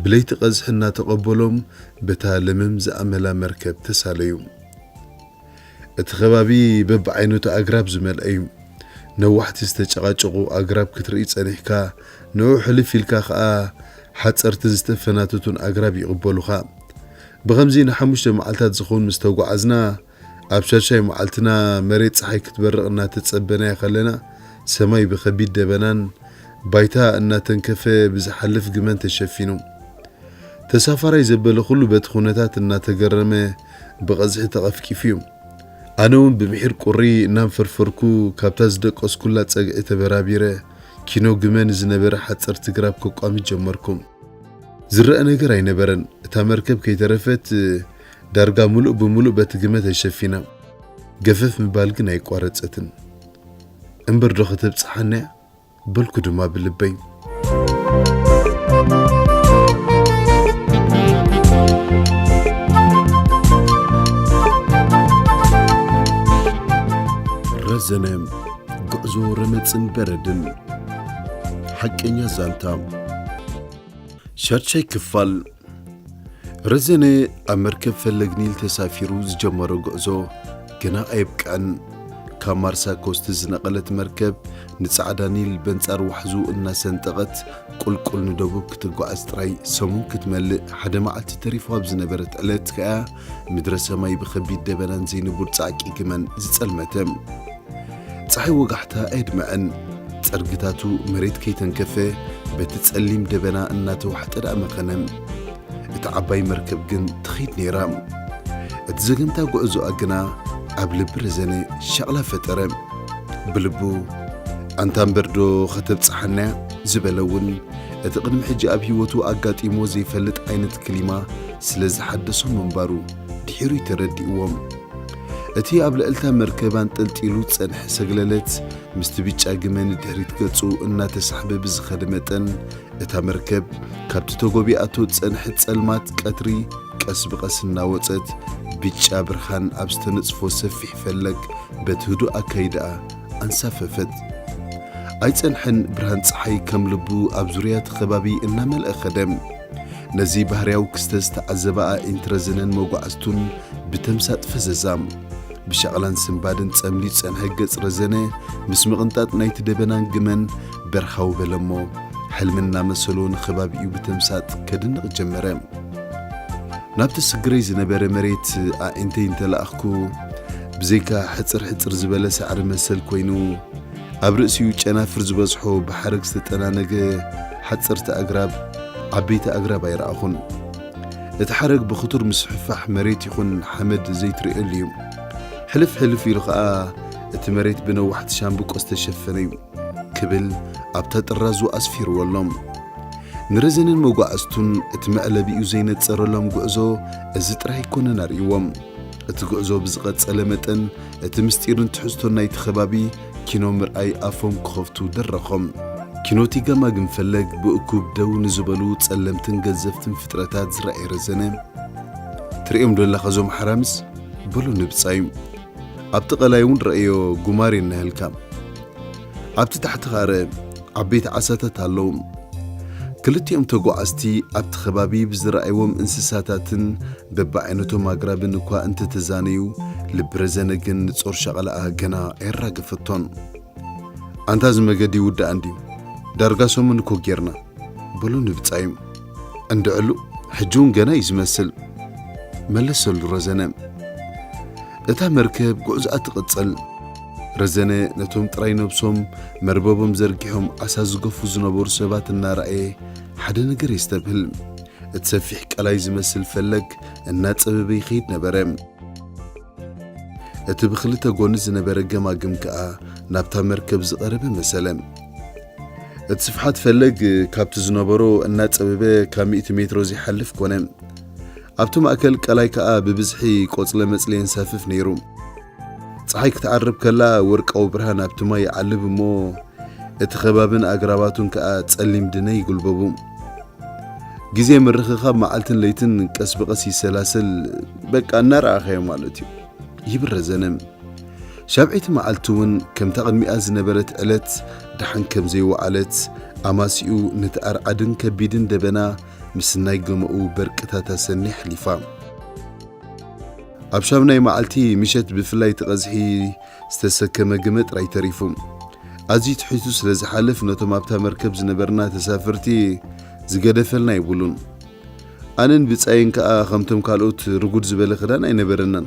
ብለይቲ ቀዝሒ እናተቐበሎም በታ ለመም ዝኣመላ መርከብ ተሳለዩ። እቲ ከባቢ በብዓይነቱ ኣግራብ ዝመልአ እዩ። ነዋሕቲ ዝተጨቓጨቑ ኣግራብ ክትርኢ ጸኒሕካ፣ ንዕኡ ሕልፍ ኢልካ ኸኣ ሓጸርትን ዝተፈናተቱን ኣግራብ ይቕበሉኻ። ብኸምዚ ንሓሙሽተ መዓልታት ዝኸውን ምስ ተጓዓዝና፣ ኣብ ሻድሻይ መዓልትና መሬት ጸሓይ ክትበርቕ እናተጸበናያ ከለና፣ ሰማይ ብኸቢድ ደበናን ባይታ እናተንከፈ ብዝሓልፍ ግመን ተሸፊኑ። ተሳፋራይ ዘበለ ኩሉ በቲ ኩነታት እናተገረመ ብቐዝሒ ተቐፍቂፉ እዩ። ኣነ እውን ብምሒር ቁሪ እናንፈርፈርኩ ካብታ ዝደቀስኩላ ጸግዒ ተበራቢረ ኪኖ ግመ ንዝነበረ ሓጸርቲ ግራብ ከቋሚ ጀመርኩ። ዝረአ ነገር ኣይነበረን። እታ መርከብ ከይተረፈት ዳርጋ ምሉእ ብምሉእ በቲ ግመ ተሸፊና። ገፈፍ ምባል ግን ኣይቋረጸትን። እምበር ዶ ከተብጽሓና እያ? በልኩ ድማ ብልበይ። ረዘነ፣ ጉዕዞ ረመጽን በረድን። ሓቀኛ ዛንታ። ሻድሻይ ክፋል። ረዘነ ኣብ መርከብ ፈለግ ኒል ተሳፊሩ ዝጀመሮ ጉዕዞ ገና ኣየብቅዐን። ካብ ማርሳ ኮስት ዝነቐለት መርከብ ንጻዕዳ ኒል በንጻር ዋሕዙ እናሰንጠቐት ቁልቁል ንደቡብ ክትጓዓዝ ጥራይ ሰሙን ክትመልእ ሓደ መዓልቲ ተሪፉ ኣብ ዝነበረት ዕለት ከኣ ምድረ ሰማይ ብኸቢድ ደበናን ዘይንቡር ጻዕቂ ግመን ዝጸልመተ። ጸሓይ ወጋሕታ ኣየድመዐን። ጸርግታቱ መሬት ከይተንከፈ በቲ ጸሊም ደበና እናተዋሕጠ ደኣ መኸነ። እታ ዓባይ መርከብ ግን ትኸይድ ነይራ። እቲ ዘገምታ ጉዕዞኣ ግና ኣብ ልቢ ረዘነ ሻቕላ ፈጠረ። ብልቡ፣ "ኣንታ እምበር ዶ ከተብጽሓናያ?" ዝበለ እውን፣ እቲ ቅድሚ ሕጂ ኣብ ህይወቱ ኣጋጢሞ ዘይፈልጥ ዓይነት ክሊማ ስለ ዝሓደሶ ምንባሩ ድሒሩ እዩ ተረዲእዎ። እቲ ኣብ ልዕልታ መርከብ ኣንጠልጢሉ ዝጸንሐ ሰግለለት፣ ምስቲ ብጫ ግመ ንድሕሪት ገጹ እናተሳሕበ ብዝኸደ መጠን፣ እታ መርከብ ካብቲ ተጎቢኣቶ ዝጸንሐት ጸልማት ቀትሪ ቀስ ብቐስ እናወጸት፣ ብጫ ብርሃን ኣብ ዝተነጽፎ ሰፊሕ ፈለግ በቲ ህዱእ ኣካይዳኣ ኣንሳፈፈት። ኣይጸንሐን፣ ብርሃን ጸሓይ ከም ልቡ ኣብ ዙርያ እቲ ከባቢ እናመልአ ኸደ። ነዚ ባህርያዊ ክስተት ዝተዓዘባ ኣዒንቲ ረዘነን መጓዕዝቱን ብተምሳጥ ፈዘዛ። ብሻቕላን ስንባድን ጸምሊዩ ዝጸንሐ ገጽ ረዘነ፣ ምስ ምቕንጣጥ ናይቲ ደበናን ግመን በርሃው በለሞ፣ ሕልሚ እናመሰሎ ንኸባቢኡ ብተምሳጥ ከድንቕ ጀመረ። ናብቲ ስግረይ ዝነበረ መሬት ኣዒንተይ እንተለኣኽኩ፣ ብዘይካ ሕጽር ሕጽር ዝበለ ሳዕሪ መሰል ኮይኑ፣ ኣብ ርእሲኡ ጨናፍር ዝበዝሖ ብሓረግ ዝተጠናነገ ሓጸርቲ ኣግራብ፣ ዓበይቲ ኣግራብ ኣይረኣኹን። እቲ ሓረግ ብኽቱር ምስፍሕፋሕ መሬት ይኹን ሓመድ ዘይትርእየሉ እዩ። ሕልፍ ሕልፍ ኢሉ ኸኣ እቲ መሬት ብነዋሕቲ ሻምብቆ ዝተሸፈነ እዩ ክብል ኣብታ ጥራዙ ኣስፊርዎ ኣሎ። ንረዘንን መጓዕዝቱን እቲ መዕለቢኡ ዘይነጸረሎም ጉዕዞ እዚ ጥራይ ኣይኮነን ኣርእይዎም። እቲ ጉዕዞ ብዝቐጸለ መጠን፣ እቲ ምስጢርን ትሕዝቶን ናይቲ ከባቢ ኪኖ ምርኣይ ኣፎም ክኸፍቱ ደረኾም። ኪኖቲ ገማግም ፈለግ ብእኩብ ደው ንዝበሉ ጸለምትን ገዘፍትን ፍጥረታት ዝረኣየ ረዘነ፣ "ትርእዮም ዶ ኣለኻ እዞም ሓራምዝ?" በሎ ንብጻዩ። "ኣብቲ ቀላይ እውን ረእዮ ጉማሬ እናሃልካ። ኣብቲ ታሕቲ ኸኣ ርአ፣ ዓበይቲ ዓሳታት ኣለዉ።" ክልቲኦም ተጓዓዝቲ ኣብቲ ከባቢ ብዝረኣይዎም እንስሳታትን በብዓይነቶም ኣግራብን እኳ እንተተዛነዩ፣ ልቢ ረዘነ ግን ንጾር ሻቕላኣ ገና ኣየራገፈቶን። "ኣንታ እዚ መገዲ ይውዳእ እንድዩ፣ ዳርጋ ሰሙን እኮ ጌርና" በሎ ንብጻዩ። "እንድዕሉ፣ ሕጂ እውን ገና እዩ ዝመስል" መለሰሉ ረዘነ። እታ መርከብ ጉዕዞኣ ትቕጽል። ረዘነ ነቶም ጥራይ ነብሶም መርበቦም ዘርጊሖም ዓሳ ዝገፉ ዝነበሩ ሰባት እናረኣየ ሓደ ነገር የስተብህል። እቲ ሰፊሕ ቀላይ ዝመስል ፈለግ እናጸበበ ይኸይድ ነበረ። እቲ ብኽልተ ጎኒ ዝነበረ ገማግም ከኣ ናብታ መርከብ ዝቐረበ መሰለ። እቲ ስፍሓት ፈለግ ካብቲ ዝነበሮ እናጸበበ ካብ ሚእቲ ሜትሮ ዘይሓልፍ ኮነ። ኣብቲ ማእከል ቀላይ ከኣ ብብዝሒ ቆጽለ መጽሊ የንሳፍፍ ነይሩ። ጸሓይ ክትዓርብ ከላ ወርቃዊ ብርሃን ኣብቲ ማይ ይዓልብ እሞ፣ እቲ ከባብን ኣግራባቱን ከኣ ጸሊም ድነ ይጉልበቡ። ግዜ ምርኽኻብ መዓልትን ለይትን ቀስ ብቐስ ይሰላሰል፣ በቃ እናረኣኻዮ ማለት እዩ፣ ይብል ረዘነ። ሻብዐይቲ መዓልቲ እውን ከምታ ቅድሚኣ ዝነበረት ዕለት ደሓን ከም ዘይወዓለት፣ ኣማሲኡ ነቲ ኣርዓድን ከቢድን ደበና ምስ ናይ ገመኡ በርቅታት ኣሰንያ ኣሕሊፋ። ኣብ ሻምናይ መዓልቲ ምሸት ብፍላይ እቲ ቀዝሒ ዝተሰከመ ግመ ጥራይ ተሪፉ። ኣዝዩ ትሒቱ ስለ ዝሓልፍ ነቶም ኣብታ መርከብ ዝነበርና ተሳፈርቲ ዝገደፈልና የብሉን። ኣነን ብጻይን ከኣ ከምቶም ካልኦት ርጉድ ዝበለ ክዳን ኣይነበረናን።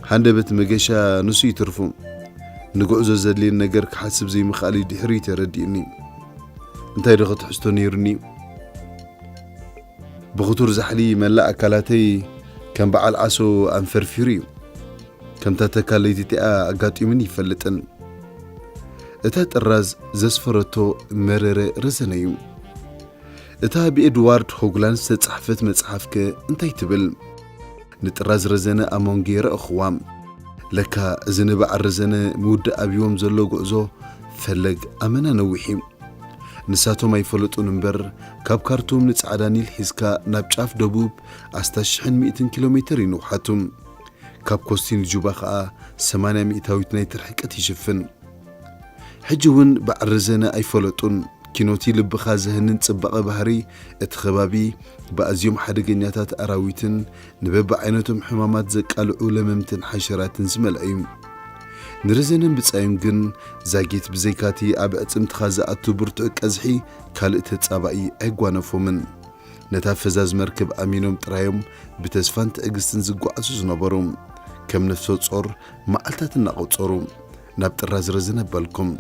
ሃንደበት መገሻ ንሱ ይትርፉ። ንጉዕዞ ዘድልየኒ ነገር ክሓስብ ዘይምኽኣለይ ድሕሪ እዩ ተረዲኡኒ። እንታይ ዶ ክትሕዝቶ ነይሩኒ? ብኽቱር ዛሕሊ መላእ ኣካላተይ ከም በዓል ዓሶ ኣንፈርፊሩ እዩ። ከምታ ተካል ለይቲ እቲኣ ኣጋጢሙኒ ይፈልጥን። እታ ጥራዝ ዘስፈረቶ መረረ ረዘነ እዩ። እታ ብኤድዋርድ ሆግላንድ ዝተጻሕፈት መጽሓፍከ እንታይ ትብል? ንጥራዝ ረዘነ ኣሞንጌ ረእኽዋ። ለካ እዚ ንበዓል ረዘነ ምውዳእ ኣብዎም ዘሎ ጉዕዞ ፈለግ ኣመና ነዊሕ እዩ። ንሳቶም ኣይፈለጡን እምበር፣ ካብ ካርቱም ንጻዕዳ ኒል ሒዝካ ናብ ጫፍ ደቡብ ኣስታት ሽሕን ሚእትን ኪሎ ሜተር እዩ ንውሓቱ። ካብ ኮስቲን ጁባ ኸኣ ሰማንያ ሚእታዊት ናይቲ ርሕቀት ይሽፍን። ሕጂ እውን በዓል ረዘነ ኣይፈለጡን። ኪኖቲ ልብኻ ዘህንን ጽባቐ ባህሪ እቲ ከባቢ ብኣዝዮም ሓደገኛታት ኣራዊትን ንበብዓይነቶም ሕማማት ዘቃልዑ ለመምትን ሓሸራትን ዝመልአ እዩ። ንረዘነን ብጻዩን ግን ዛጊት ብዘይካቲ ኣብ ኣዕጽምትኻ ዝኣቱ ብርቱዕ ቀዝሒ ካልእ ተጻባኢ ኣይጓነፎምን። ነታ ፈዛዝ መርከብ ኣሚኖም ጥራዮም ብተስፋን ትዕግስትን ዝጓዓዙ ዝነበሩ። ከም ነፍሰ ጾር መዓልታት እናቖጸሩ ናብ ጥራዝ ረዘነ ኣባልኩም።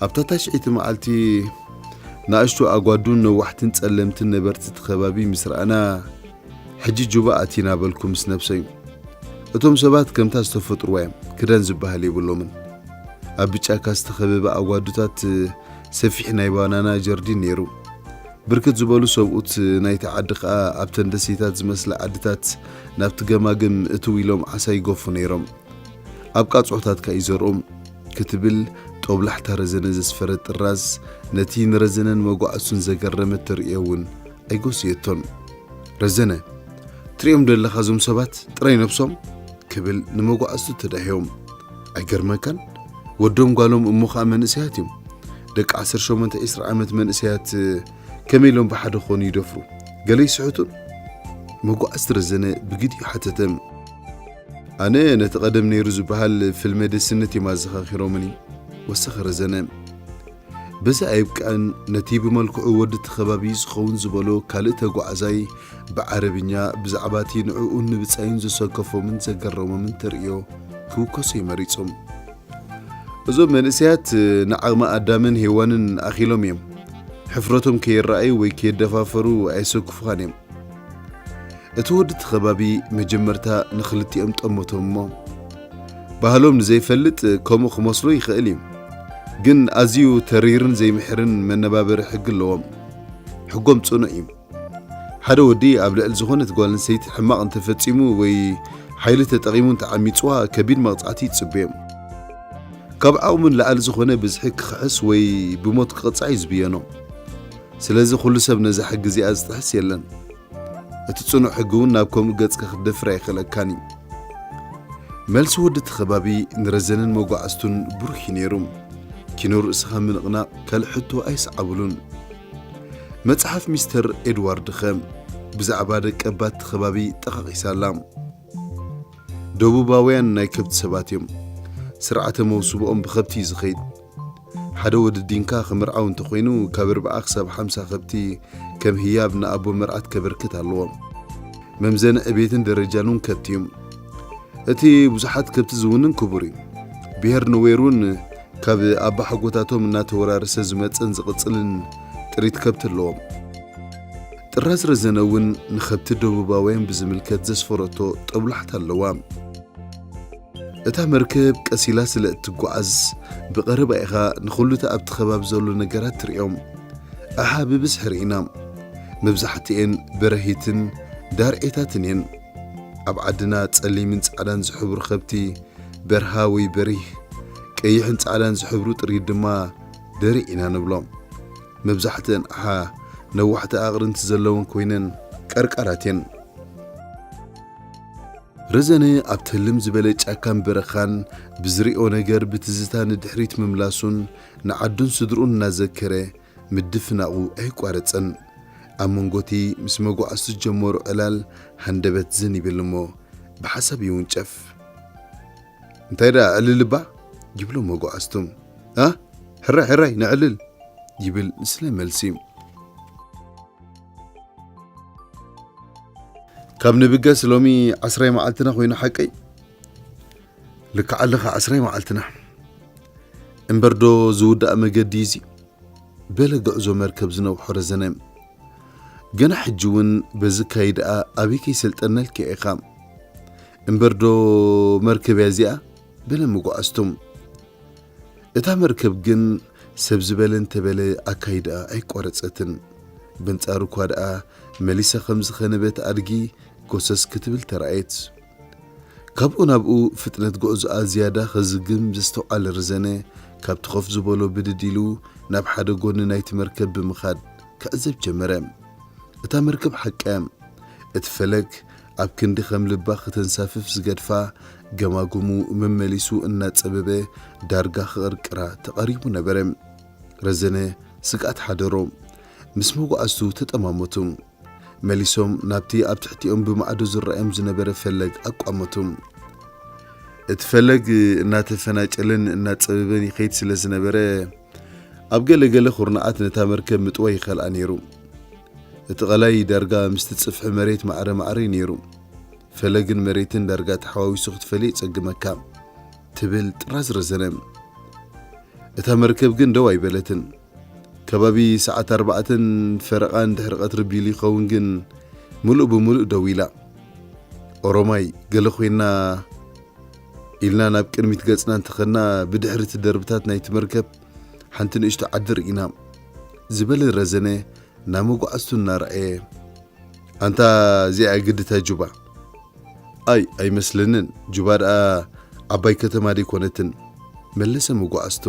ኣብታ ታሽዐይቲ መዓልቲ ንኣሽቱ ኣጓዱን ነዋሕትን ጸለምትን ነበርቲ እቲ ከባቢ ምስ ረኣና፣ "ሕጂ ጁባ ኣቲና" በልኩ ምስ ነብሰይ። እቶም ሰባት ከምታ ዝተፈጥሩዋ እዮም፣ ክዳን ዝበሃል የብሎምን። ኣብ ብጫካ ዝተኸበበ ኣጓዱታት ሰፊሕ ናይ ባናና ጀርዲን ነይሩ። ብርክት ዝበሉ ሰብኡት ናይቲ ዓዲ ኸኣ ኣብተን ደሴታት ዝመስላ ዓድታት ናብቲ ገማግም እትው ኢሎም ዓሳ ይገፉ ነይሮም። ኣብ ቃጽዖታት ከኣ ይዘርኦም ክትብል ጦብላሕታ ረዘነ ዘስፈረት ጥራዝ ነቲ ንረዘነን መጓዕዝቱን ዘገረመት ተርእዮ እውን ኣይጎስየቶን። "ረዘነ፣ ትርእዮም ደለኻ እዞም ሰባት ጥራይ ነብሶም?" ክብል ንመጓዕዝቱ ተዳህዮም። "ኣይገርመካን? ወዶም ጓሎም እሞ ኸኣ መንእሰያት እዮም። ደቂ ዓሰርተ ሸሞንተ ዒስራ ዓመት መንእሰያት ከመይ ኢሎም ብሓደ ክኾኑ ይደፍሩ? ገለ ይስሕቱን?" መጓዕዝቲ ረዘነ ብግዲኡ ሓተተ። "ኣነ ነቲ ቀደም ነይሩ ዝበሃል ፍልመ ደስነት እዮም ኣዘኻኺሮምኒ" ወሰኸ ረዘነ። በዚ ኣይብቃዕን፣ ነቲ ብመልክዑ ወዲ እቲ ከባቢ ዝኸውን ዝበሎ ካልእ ተጓዓዛይ ብዓረብኛ ብዛዕባ እቲ ንዕኡን ንብጻዩን ዘሰከፎምን ዘገረሞምን ተርእዮ ክውከሶ እዩ መሪጹ። "እዞም መንእሰያት ንዓቕሚ ኣዳምን ሄዋንን ኣኺሎም እዮም። ሕፍረቶም ከየረኣዩ ወይ ከየደፋፈሩ ኣየሰክፉኻን እዮም። እቲ ወዲ እቲ ከባቢ መጀመርታ ንኽልቲኦም ጠመቶም እሞ፣ ባህሎም ንዘይፈልጥ ከምኡ ክመስሎ ይኽእል እዩ። ግን ኣዝዩ ተሪርን ዘይምሕርን መነባበሪ ሕጊ ኣለዎም። ሕጎም ጽኑዕ እዩ። ሓደ ወዲ ኣብ ልዕሊ ዝኾነት ጓል ኣንስተይቲ ሕማቕ እንተፈጺሙ ወይ ሓይሊ ተጠቒሙ እንተዓሚጽዋ፣ ከቢድ መቕጻዕቲ ይጽበዮም። ካብ ዓቕሙ ንላዕሊ ዝኾነ ብዝሒ ክኽሕስ ወይ ብሞት ክቕጻዕ እዩ ዝብየኖ። ስለዚ ኩሉ ሰብ ነዛ ሕጊ እዚኣ ዝጥሕስ የለን። እቲ ጽኑዕ ሕጊ እውን ናብ ከምኡ ገጽካ ክትደፍር ኣይኽእለካን እዩ." መልሲ ወዲ እቲ ከባቢ ንረዘነን መጓዕዝቱን ብሩህ እዩ ነይሩ። ኪኖ ርእስኻ ምንቕናቕ ካልእ ሕቶ ኣይሰዓብሉን። መጽሓፍ ሚስተር ኤድዋርድ ኸ ብዛዕባ ደቀባት እቲ ከባቢ ጠቓቒሳ ኣላ። ደቡባውያን ናይ ከብቲ ሰባት እዮም። ስርዓተ መውስብኦም ብኸብቲ እዩ ዝኸይድ። ሓደ ወዲ ዲንካ ክምርዓው እንተኾይኑ፣ ካብ ኣርብዓ ክሳብ ሓምሳ ከብቲ ከም ህያብ ንኣቦ መርዓት ከበርክት ኣለዎ። መምዘኒ ዕቤትን ደረጃን እውን ከብቲ እዩ። እቲ ብዙሓት ከብቲ ዝውንን ክቡር እዩ። ብሄር ኑዌር እውን ካብ ኣባሓጎታቶም እናተወራረሰ ዝመጸን ዝቕጽልን ጥሪት ከብቲ ኣለዎም። ጥራዝ ረዘነ እውን ንኸብቲ ደቡባውያን ብዝምልከት ዘስፈረቶ ጠብላሕታ ኣለዋ። እታ መርከብ ቀስ ኢላ ስለ እትጓዓዝ፣ ብቐረባ ኢኻ ንኹሉ እቲ ኣብቲ ከባቢ ዘሎ ነገራት ትርእዮም። ኣሓ ብብዝሒ ርኢና። መብዛሕትኤን በረሂትን ዳርዒታትን እየን። ኣብ ዓድና ጸሊምን ጻዕዳን ዝሕብሩ ከብቲ በርሃ ወይ በሪህ፣ ቀይሕን ጻዕዳን ዝሕብሩ ጥሪት ድማ ደሪዕ ኢና ንብሎም። መብዛሕትአን ኣሓ ነዋሕቲ ኣቕርንቲ ዘለወን ኮይነን ቀርቃራት እየን። ረዘነ ኣብ ትህልም ዝበለ ጫካን በረኻን ብዝሪኦ ነገር ብትዝታ ንድሕሪት ምምላሱን ንዓዱን ስድርኡን እናዘከረ ምድፍናቑ ኣይቋረጸን። ኣብ መንጎቲ ምስ መጓዕዝቱ ዝጀመሮ ዕላል ሃንደበት ዝን ይብል እሞ ብሓሳብ ይውንጨፍ። "እንታይ ደኣ ዕልል እባ?" ይብሎ መጓዕዝቱ። "ኣ? ሕራይ፣ ሕራይ፣ ንዕልል!" ይብል ንስለ መልሲ። ካብ ንብገስ ሎሚ ዓስራይ መዓልትና ኮይኑ ሓቀይ? ልክዕ ኣለኻ፣ ዓስራይ መዓልትና። እምበርዶ ዝውዳእ መገዲ እዚ? በለ ጉዕዞ መርከብ ዝነውሖ ረዘነ። ገና ሕጂ እውን በዚ ካይድኣ ኣበይ ከይሰልጠነልካ ኢኻ? እምበርዶ መርከብ እያ እዚኣ? በለ መጓዕዝቱ። እታ መርከብ ግን ሰብ ዝበለ እንተበለ ኣካይድኣ ኣይቋረጸትን። በንጻሩ እኳ ደኣ መሊሳ ከም ዝኸነበት ኣድጊ ጎሰስ ክትብል ተራእየት። ካብኡ ናብኡ ፍጥነት ጉዕዞኣ ዝያዳ ከዝግም ዘስተውዓለ ረዘነ፣ ካብቲ ኮፍ ዝበሎ ብድድ ኢሉ ናብ ሓደ ጎኒ ናይቲ መርከብ ብምኻድ ክዕዘብ ጀመረ። እታ መርከብ ሓቃ እያ። እቲ ፈለግ ኣብ ክንዲ ከም ልባ ከተንሳፍፍ ዝገድፋ፣ ገማግሙ መመሊሱ እናጸበበ ዳርጋ ክቕርቅራ ተቓሪቡ ነበረ። ረዘነ ስግኣት ሓደሮ። ምስ መጓዕዝቱ ተጠማመቱ። መሊሶም ናብቲ ኣብ ትሕቲኦም ብማዕዶ ዝረኣዮም ዝነበረ ፈለግ ኣቋመቱ። እቲ ፈለግ እናተፈናጨለን እናጸበበን ይኸይድ ስለ ዝነበረ፣ ኣብ ገለ ገለ ኩርናዓት ነታ መርከብ ምጥዋይ ይኸልኣ ነይሩ። እቲ ቐላይ ዳርጋ ምስቲ ጽፍሒ መሬት ማዕረ ማዕረ እዩ ነይሩ። ፈለግን መሬትን ዳርጋ ተሓዋዊሱ ክትፈልዮ ይጸግመካ፣ ትብል ጥራዝ ረዘነ። እታ መርከብ ግን ደው ኣይበለትን። ከባቢ ሰዓት ኣርባዕተን ፈረቓን ድሕሪ ቀትሪ ቢሉ ይኸውን ግን፣ ምሉእ ብምሉእ ደው ኢላ። ኦሮማይ ገለ ኮይና ኢልና ናብ ቅድሚት ገጽና እንተኸድና፣ ብድሕሪ እቲ ደርብታት ናይቲ መርከብ ሓንቲ ንእሽቶ ዓዲ ርኢና፣ ዝበለ ረዘነ ናብ መጓዕዝቱ እናረኣየ። ኣንታ እዚኣ ግድታ ጁባ? ኣይ፣ ኣይመስለንን። ጁባ ደኣ ዓባይ ከተማ ደይኮነትን፣ መለሰ መጓዕዝቱ።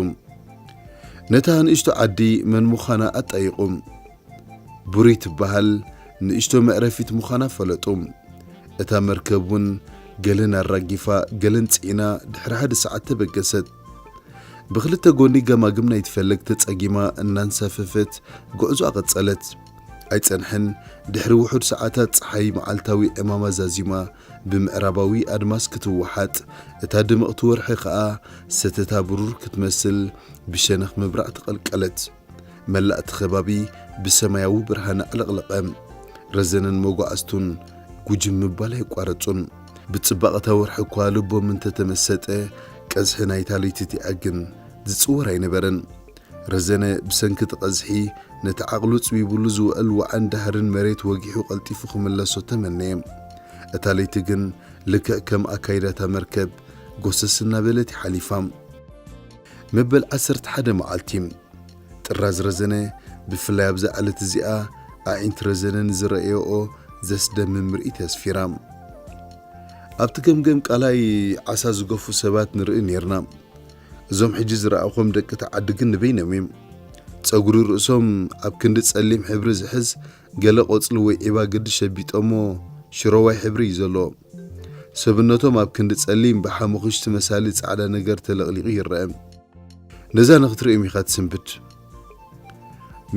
ነታ ንእሽቶ ዓዲ መን ምዃና ኣጣይቑ። ቡሪ ትበሃል ንእሽቶ መዕረፊት ምዃና ፈለጡ። እታ መርከብ እውን ገለን ኣራጊፋ፣ ገለን ጽዒና ድሕሪ ሓደ ሰዓት ተበገሰት። ብኽልተ ጎኒ ገማግም ናይቲ ፈለግ ተጸጊማ እናንሳፈፈት ጉዕዞኣ ቀጸለት። ኣይጸንሐን፣ ድሕሪ ውሑድ ሰዓታት ጸሓይ መዓልታዊ ዕማማ ዛዚማ ብምዕራባዊ ኣድማስ ክትወሓጥ፣ እታ ድምቕቲ ወርሒ ኸኣ ሰተታ ብሩር ክትመስል ብሸነኽ ምብራቕ ተቐልቀለት። መላእ እቲ ከባቢ ብሰማያዊ ብርሃን ኣዕለቕለቐ። ረዘነን መጓዕዝቱን ጉጅም ምባል ኣየቋረጹን። ብጽባቐ እታ ወርሒ እኳ ልቦም እንተተመሰጠ፣ ቀዝሒ ናይታ ለይቲ እቲኣ ግን ዝጽወር ኣይነበረን። ረዘነ ብሰንኪ እቲ ቀዝሒ ነቲ ዓቕሉ ጽቢቡሉ ዝውዕል ዋዕን ዳህርን መሬት ወጊሑ ቀልጢፉ ክምለሶ ተመነየ። እታ ለይቲ ግን ልክዕ ከም ኣካይዳታ መርከብ ጎሰስ እናበለት ይሓሊፋ። መበል ዓሰርተ ሓደ መዓልቲ። ጥራዝ ረዘነ፣ ብፍላይ ኣብዛ ዕለት እዚኣ፣ ኣዒንቲ ረዘነ ንዝረኣየኦ ዘስደምም ምርኢት የስፊራ። ኣብቲ ገምገም ቃላይ ዓሳ ዝገፉ ሰባት ንርኢ ኔርና። እዞም ሕጂ ዝረኣኹም ደቂ እቲ ዓዲ ግን ንበይኖም እዮም። ጸጉሪ ርእሶም ኣብ ክንዲ ጸሊም ሕብሪ ዝሕዝ ገለ ቆጽሊ ወይ ዒባ ግዲ ሸቢጦሞ ሽሮዋይ ሕብሪ እዩ ዘለዎ። ሰብነቶም ኣብ ክንዲ ጸሊም ብሓሙኽሽቲ መሳሊ ጻዕዳ ነገር ተለቕሊቑ ይረአ። ነዛ ንኽትርእዮም ኢኻ ትስንብድ።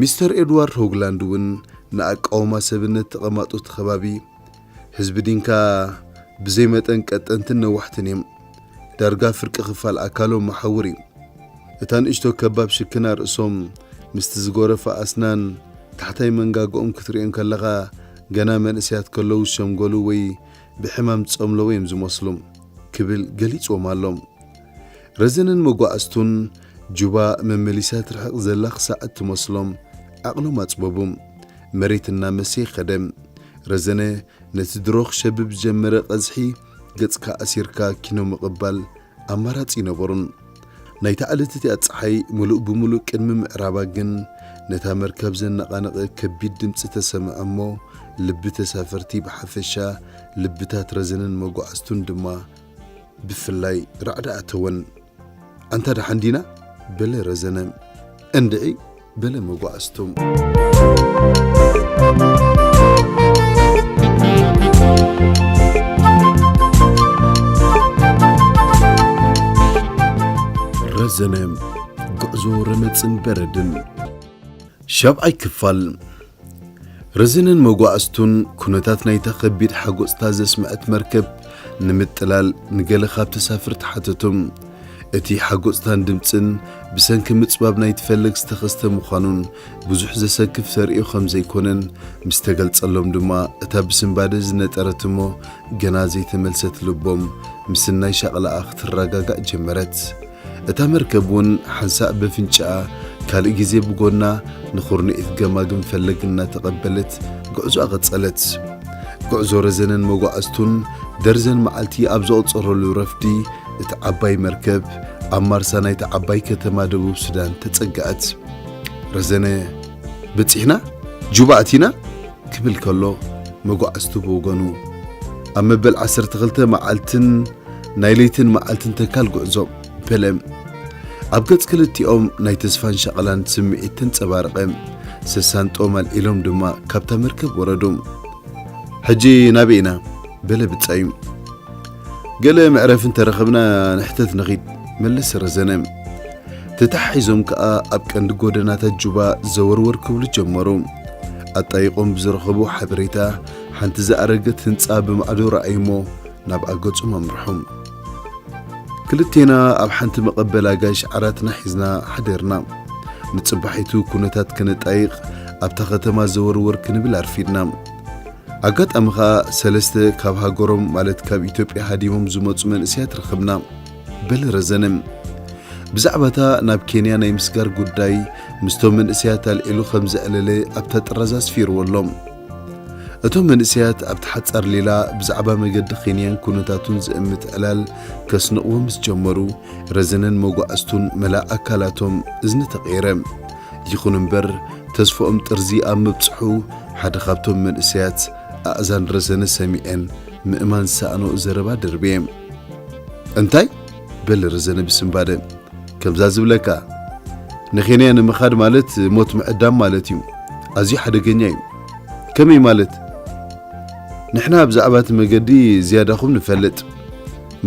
ሚስተር ኤድዋርድ ሆግላንድ እውን ንኣቃውማ ሰብነት ተቐማጦ እቲ ከባቢ፣ ህዝቢ ዲንካ ብዘይ መጠን ቀጠንትን ነዋሕትን እዮም። ዳርጋ ፍርቂ ክፋል ኣካሎም መሓውር እዩ። እታ ንእሽቶ ከባብ ሽክና ርእሶም ምስቲ ዝጎረፈ ኣስናን ታሕታይ መንጋግኦም ክትርእዮም ከለኻ ገና መንእሰያት ከለዉ ዝሸምገሉ ወይ ብሕማም ዝጸምለዉ እዮም ዝመስሉ ክብል ገሊጽዎም ኣሎ። ረዘነን መጓዕዝቱን ጁባ መመሊሳ ትርሕቕ ዘላ ክሳዕ እትመስሎም ዓቕሎም ኣጽበቡ። መሬት እናመሰየ ከደ። ረዘነ ነቲ ድሮ ክሸብብ ዝጀመረ ቀዝሒ ገጽካ ኣሲርካ ኪኖ ምቕባል ኣማራጺ ኣይነበሮን። ናይታ ዕለት እቲኣ ጸሓይ ምሉእ ብምሉእ ቅድሚ ምዕራባ ግን ነታ መርከብ ዘነቓነቐ ከቢድ ድምጺ ተሰምዐ እሞ ልቢ ተሳፈርቲ ብሓፈሻ ልብታት ረዘነን መጓዕዝቱን ድማ ብፍላይ ራዕዲ ኣተወን። ኣንታ ደሓን ዲና? በለ ረዘነ። እንድዒ በለ መጓዕዝቱ። ረዘነ፣ ጉዕዞ ረመጽን በረድን። ሻብዓይ ክፋል። ረዘነን መጓዕዝቱን ኩነታት ናይታ ከቢድ ሓጎጽታ ዘስምዐት መርከብ ንምጥላል ንገለ ካብ ተሳፍርቲ ሓተቶም። እቲ ሓጎጽታን ድምጽን ብሰንኪ ምጽባብ ናይቲ ፈለግ ዝተኸስተ ምዃኑን ብዙሕ ዘሰክፍ ተርእዮ ከም ዘይኮነን ምስ ተገልጸሎም ድማ፣ እታ ብስንባደ ዝነጠረት እሞ ገና ዘይተመልሰት ልቦም ምስናይ ሻቕላኣ ክትረጋጋእ ጀመረት። እታ መርከብ እውን ሓንሳእ በፍንጭኣ፣ ካልእ ግዜ ብጎና ንኹርንዒት ገማግም ፈለግ እናተቐበለት ጉዕዞኣ ቀጸለት። ጉዕዞ ረዘነን መጓዕዝቱን ደርዘን መዓልቲ ኣብ ዘቑጸረሉ ረፍዲ፣ እታ ዓባይ መርከብ ኣብ ማርሳ ናይታ ዓባይ ከተማ ደቡብ ሱዳን ተጸግዐት። ረዘነ፣ "በጺሕና? ጁባ ኣቲና?" ክብል ከሎ፣ መጓዕዝቱ ብወገኑ፣ "ኣብ መበል ዓሰርተ ክልተ መዓልትን ናይ ለይትን መዓልትን ተካል ጉዕዞ" በለ። ኣብ ገጽ ክልቲኦም ናይ ተስፋን ሻቕላን ስምዒት ተንጸባረቐ። ሰሳንጦም ኣልዒሎም ድማ ካብታ መርከብ ወረዱ። "ሕጂ ናበይ ኢና?" በለ ብጻዩ። "ገለ መዕረፊ እንተረኸብና ንሕተት ንኺድ" መለሰ ረዘነ። ተተሓሒዞም ከኣ ኣብ ቀንዲ ጎደናታት ጁባ ዘወርወር ክብሉ ጀመሩ። ኣጣይቖም ብዝረኸቡ ሓበሬታ፣ ሓንቲ ዝኣረገት ህንጻ ብማዕዶ ረኣዩሞ ናብኣ ገጾም ኣምርሑ። ክልቴና ኣብ ሓንቲ መቐበል ኣጋይሽ ዓራትና ሒዝና ሓደርና። ንጽባሒቱ ኩነታት ከነጣይቕ ኣብታ ከተማ ዘወርወር ክንብል ኣርፊድና። ኣጋጣሚ ኸኣ ሰለስተ ካብ ሃገሮም፣ ማለት ካብ ኢትዮጵያ ሃዲሞም ዝመጹ መንእሰያት ረኸብና። በለ ረዘነ። ብዛዕባታ ናብ ኬንያ ናይ ምስጋር ጉዳይ ምስቶም መንእሰያት ኣልዒሉ ከም ዘዕለለ ኣብታ ጥራዝ ኣስፊርዎ ኣሎ። እቶም መንእሰያት ኣብቲ ሓጻር ሌላ ብዛዕባ መገዲ ኬንያን ኩነታቱን ዘእምት ዕላል ከስንቕዎ ምስ ጀመሩ፣ ረዘነን መጓዕዝቱን መላእ ኣካላቶም እዝኒ ተቐየረ። ይኹን እምበር፣ ተስፍኦም ጥርዚ ኣብ ምብጽሑ፣ ሓደ ካብቶም መንእሰያት ኣእዛን ረዘነ ሰሚዐን ምእማን ዝሰኣኖ ዘረባ ደርብየ። "እንታይ?" በለ ረዘነ ብስንባደ። "ከምዛ ዝብለካ፣ ንኬንያ ንምኻድ ማለት ሞት ምዕዳም ማለት እዩ። ኣዝዩ ሓደገኛ እዩ። ከመይ ማለት?" "ንሕና ብዛዕባ እቲ መገዲ ዝያዳኹም ንፈልጥ።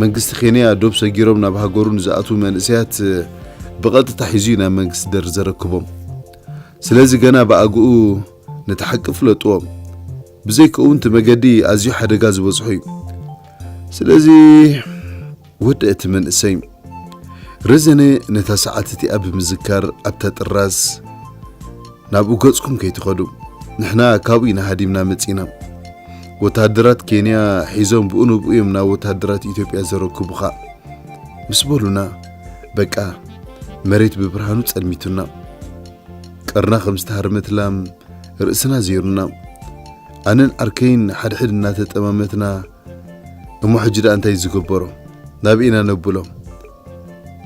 መንግስቲ ኬንያ ዶብ ሰጊሮም ናብ ሃገሩ ንዝኣትዉ መንእሰያት ብቐጥታ ሒዙ እዩ ናብ መንግስቲ ደር ዘረክቦም። ስለዚ ገና ብኣግኡ ነቲ ሓቂ ፍለጥዎ። ብዘይከውን እቲ መገዲ ኣዝዩ ሓደጋ ዝበዝሖ እዩ። ስለዚ" ወደ እቲ መንእሰይ። ረዘነ ነታ ሰዓት እቲኣ ብምዝካር ኣብታ ጥራዝ፣ "ናብኡ ገጽኩም ከይትኸዱ፣ ንሕና ካብኡ ኢና ሃዲምና መጺና። ወተሃደራት ኬንያ ሒዞም ብኡ ንብኡ እዮም ናብ ወተሃደራት ኢትዮጵያ ዘረክቡኻ" ምስ በሉና፣ በቃ መሬት ብብርሃኑ ጸልሚቱና። ቀርና ከም ዝተሃርመት ላም ርእስና ዘይሩና። ኣነን ዓርከይን ሓድሕድ እናተጠማመትና፣ "እሞ ሕጂ ደኣ እንታይ ዝግበሮ? ናብ ኢና ነብሎ?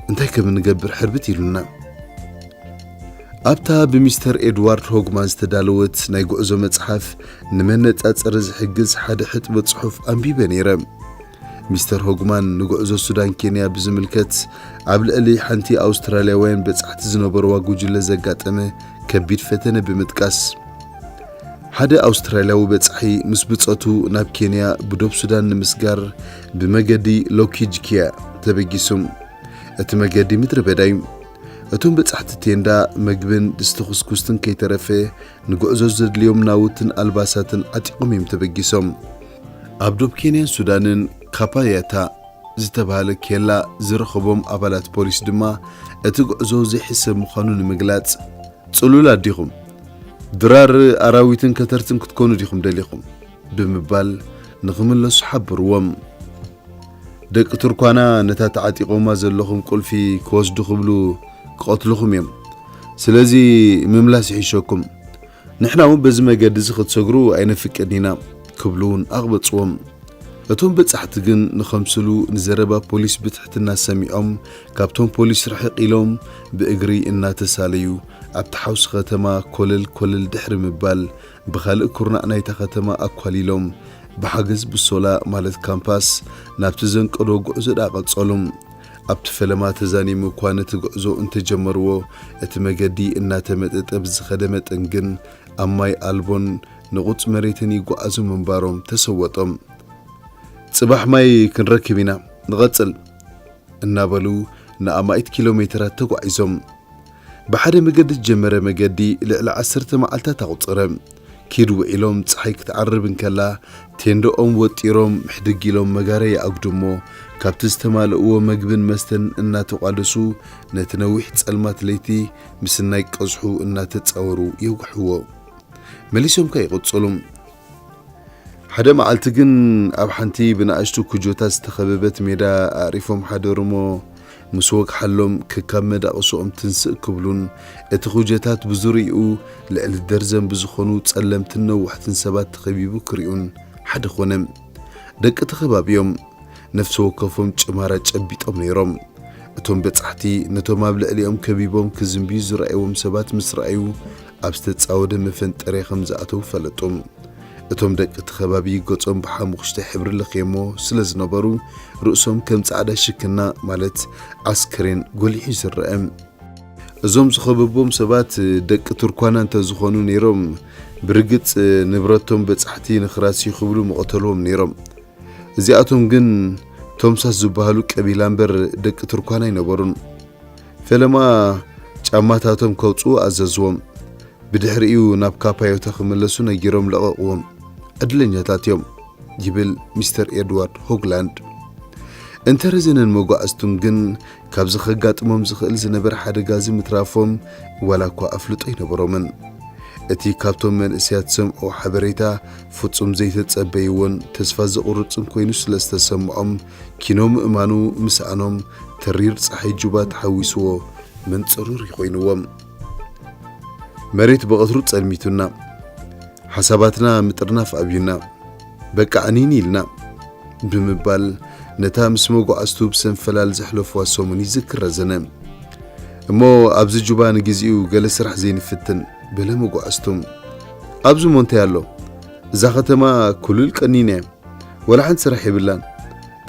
እንታይ ከም እንገብር ሕርብት" ኢሉና። ኣብታ ብሚስተር ኤድዋርድ ሆግማን ዝተዳለወት ናይ ጉዕዞ መጽሓፍ ንመነጻጸሪ ዝሕግዝ ሓደ ሕጥበት ጽሑፍ ኣንቢበ ነይረ። ሚስተር ሆግማን ንጉዕዞ ሱዳን ኬንያ ብዝምልከት ኣብ ልዕሊ ሓንቲ ኣውስትራልያውያን በጻሕቲ ዝነበርዋ ጉጅለ ዘጋጠመ ከቢድ ፈተነ ብምጥቃስ፣ ሓደ ኣውስትራልያዊ በጻሒ ምስ ብጾቱ ናብ ኬንያ ብዶብ ሱዳን ንምስጋር ብመገዲ ሎኪጅኪያ ተበጊሱ። እቲ መገዲ ምድረ በዳ እዩ። እቶም በጻሕቲ ቴንዳ፣ መግብን ድስቲ ኩስኩስትን ከይተረፈ ንጉዕዞ ዘድልዮም ናውትን ኣልባሳትን ዓጢቖም እዮም ተበጊሶም። ኣብ ዶብ ኬንያን ሱዳንን ካፓያታ ዝተባህለ ኬላ ዝረኸቦም ኣባላት ፖሊስ ድማ እቲ ጉዕዞ ዘይሕሰብ ምዃኑ ንምግላጽ፣ "ጽሉላት ዲኹም? ድራር ኣራዊትን ከተርትን ክትኮኑ ዲኹም ደሊኹም?" ብምባል ንኽምለሱ ሓብርዎም። "ደቂ ቱርኳና ነታ ተዓጢቖማ ዘለኹም ቁልፊ ክወስዱ ክብሉ ክቐትልኹም እዮም። ስለዚ ምምላስ ይሕሸኩም። ንሕና እውን በዚ መገዲ እዚ ክትሰግሩ ኣይነፍቅድን ኢና" ክብሉ እውን ኣቕበጽዎም። እቶም በጻሕቲ ግን ንኸምስሉ ንዘረባ ፖሊስ ብትሕትና ሰሚዖም፣ ካብቶም ፖሊስ ርሕቕ ኢሎም ብእግሪ እናተሳለዩ ኣብቲ ሓውሲ ከተማ ኮለል ኮለል ድሕሪ ምባል፣ ብኻልእ ኩርናዕ ናይታ ከተማ ኣኳሊሎም፣ ብሓገዝ ብሶላ ማለት ካምፓስ ናብቲ ዘንቀዶ ጉዕዞ ደኣ ቀጸሉ። ኣብቲ ፈለማ ተዛኒሙ እኳ ነቲ ጉዕዞ እንተጀመርዎ፣ እቲ መገዲ እናተመጠጠ ብዝኸደ መጠን ግን ኣብ ማይ ኣልቦን ንቑጽ መሬትን ይጓዓዙ ምንባሮም ተሰወጦም። "ጽባሕ ማይ ክንረክብ ኢና፣ ንቐጽል" እናበሉ ንኣማኢት ኪሎ ሜትራት ተጓዒዞም። ብሓደ መገዲ ዝጀመረ መገዲ ልዕሊ ዓሰርተ መዓልታት ኣቑጸረ። ኪድ ውዒሎም ጸሓይ ክትዓርብ እንከላ፣ ቴንዶኦም ወጢሮም ሕድግ ኢሎም መጋረይ ይኣጉዱ እሞ፣ ካብቲ ዝተማልእዎ መግብን መስተን እናተቋደሱ፣ ነቲ ነዊሕ ጸልማት ለይቲ ምስናይ ቀዝሑ እናተጻወሩ የውግሕዎ። መሊሶም ከኣ ይቕጽሉ። ሓደ መዓልቲ ግን ኣብ ሓንቲ ብንኣሽቱ ኩጆታት ዝተኸበበት ሜዳ ኣዕሪፎም ሓደሩ እሞ፣ ምስ ወግሓሎም ከካብ መዳቕሶኦም ትንስእ ክብሉን እቲ ኩጀታት ብዙርይኡ ልዕሊ ደርዘን ብዝኾኑ ጸለምትን ነዋሕትን ሰባት ተኸቢቡ ክሪኡን ሓደ ኾነ። ደቂ እቲ ከባቢ እዮም። ነፍሲ ወከፎም ጭማራ ጨቢጦም ነይሮም። እቶም በጻሕቲ ነቶም ኣብ ልዕሊኦም ከቢቦም ክዝንብዩ ዝረኣይዎም ሰባት ምስ ረኣዩ፣ ኣብ ዝተጻወደ መፈንጠርያ ከም ዝኣተዉ ፈለጡ። እቶም ደቂ እቲ ከባቢ ገጾም ብሓሙኽሽታይ ሕብሪ ለኽየሞ ስለ ዝነበሩ፣ ርእሶም ከም ጻዕዳ ሽክና ማለት ዓስከሬን ጎሊሑ እዩ ዝረአ። እዞም ዝኸበብዎም ሰባት ደቂ ቱርኳና እንተዝኾኑ ነይሮም፣ ብርግጽ ንብረቶም በጻሕቲ ንኽራስዩ ክብሉ ምቐተልዎም ነይሮም። እዚኣቶም ግን ቶምሳስ ዝበሃሉ ቀቢላ እምበር ደቂ ቱርኳን ኣይነበሩን። ፈለማ ጫማታቶም ከውጽኡ ኣዘዝዎም። ብድሕሪኡ ናብ ካፓዮታ ክምለሱ ነጊሮም ለቐቕዎም። ዕድለኛታት እዮም፣ ይብል ሚስተር ኤድዋርድ ሆግላንድ። እንተ ረዘነን መጓዕዝቱን ግን ካብዚ ከጋጥሞም ዝኽእል ዝነበረ ሓደጋ እዚ ምትራፎም ዋላ እኳ ኣፍልጦ ኣይነበሮምን። እቲ ካብቶም መንእሰያት ዝሰምዕዎ ሓበሬታ ፍጹም ዘይተጸበይዎን ተስፋ ዘቑርጽን ኮይኑ ስለ ዝተሰምዖም፣ ኪኖ ምእማኑ ምስኣኖም ተሪር ጸሓይ ጁባ ተሓዊስዎ መንጸሩር ኮይንዎም። መሬት ብቐትሩ ጸልሚቱና። ሓሳባትና ምጥርናፍ ኣብዩና፣ በቃ ዕኒን ኢልና ብምባል ነታ ምስ መጓዕዝቱ ብሰንፈላል ዘሕለፍዋ ሰሙን ይዝክር ረዘነ። እሞ ኣብዚ ጁባ ንግዚኡ ገለ ስራሕ ዘይንፍትን በለ መጓዕዝቱ። ኣብዚ እሞ እንታይ ኣሎ? እዛ ከተማ ኩሉል ቀኒና እያ። ወላ ሓንቲ ስራሕ የብላን።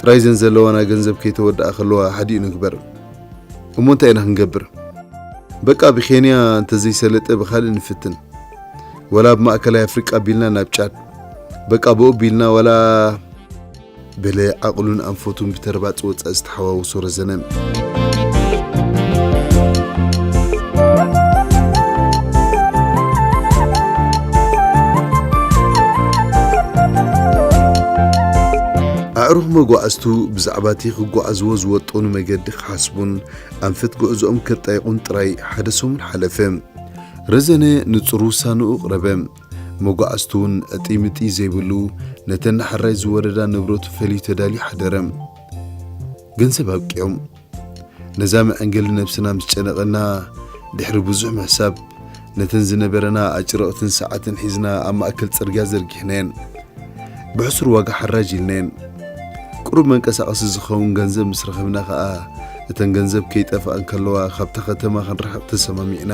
ጥራይ ዘን ዘለዋና ገንዘብ ከይተወድኣ ከለዋ ሓዲኡ ንግበር። እሞ እንታይ ኢና ክንገብር? በቃ ብኬንያ እንተዘይሰለጠ ብኻልእ ንፍትን። ወላ ኣብ ማእከላይ ኣፍሪቃ ቢልና ናብ ጫድ። በቃ ብኡ ቢልና ወላ በለ ዓቕሉን ኣንፈቱን ብተረባጽ ወጻኢ ዝተሓዋወሶ ረዘነ። ኣዕሩኽ መጓዕዝቱ ብዛዕባ እቲ ክጓዓዝዎ ዝወጠኑ መገዲ ክሓስቡን ኣንፈት ጉዕዞኦም ከጣይቑን ጥራይ ሓደ ሰሙን ሓለፈ። ረዘነ ንጹር ውሳንኡ ኣቕረበ። መጓዕዝቱ እውን ዕጥይምጥይ ዘይብሉ ነተን ንሓራይ ዝወረዳ ንብረቱ ፈልዩ ተዳልዩ ሓደረ። ገንዘብ ኣብቂዑ። ነዛ መዐንገሊ ነብስና ምስ ጨነቐና፣ ድሕሪ ብዙሕ ምሕሳብ፣ ነተን ዝነበረና ኣጭርቕትን ሰዓትን ሒዝና ኣብ ማእከል ጽርግያ ዘርጊሕናየን። ብሕሱር ዋጋ ሓራጅ ኢልናየን። ቁሩብ መንቀሳቐሲ ዝኸውን ገንዘብ ምስ ረኸብና ኸኣ፣ እተን ገንዘብ ከይጠፍኣ እንከለዋ ካብታ ከተማ ክንርሕቕ ተሰማሚዕና።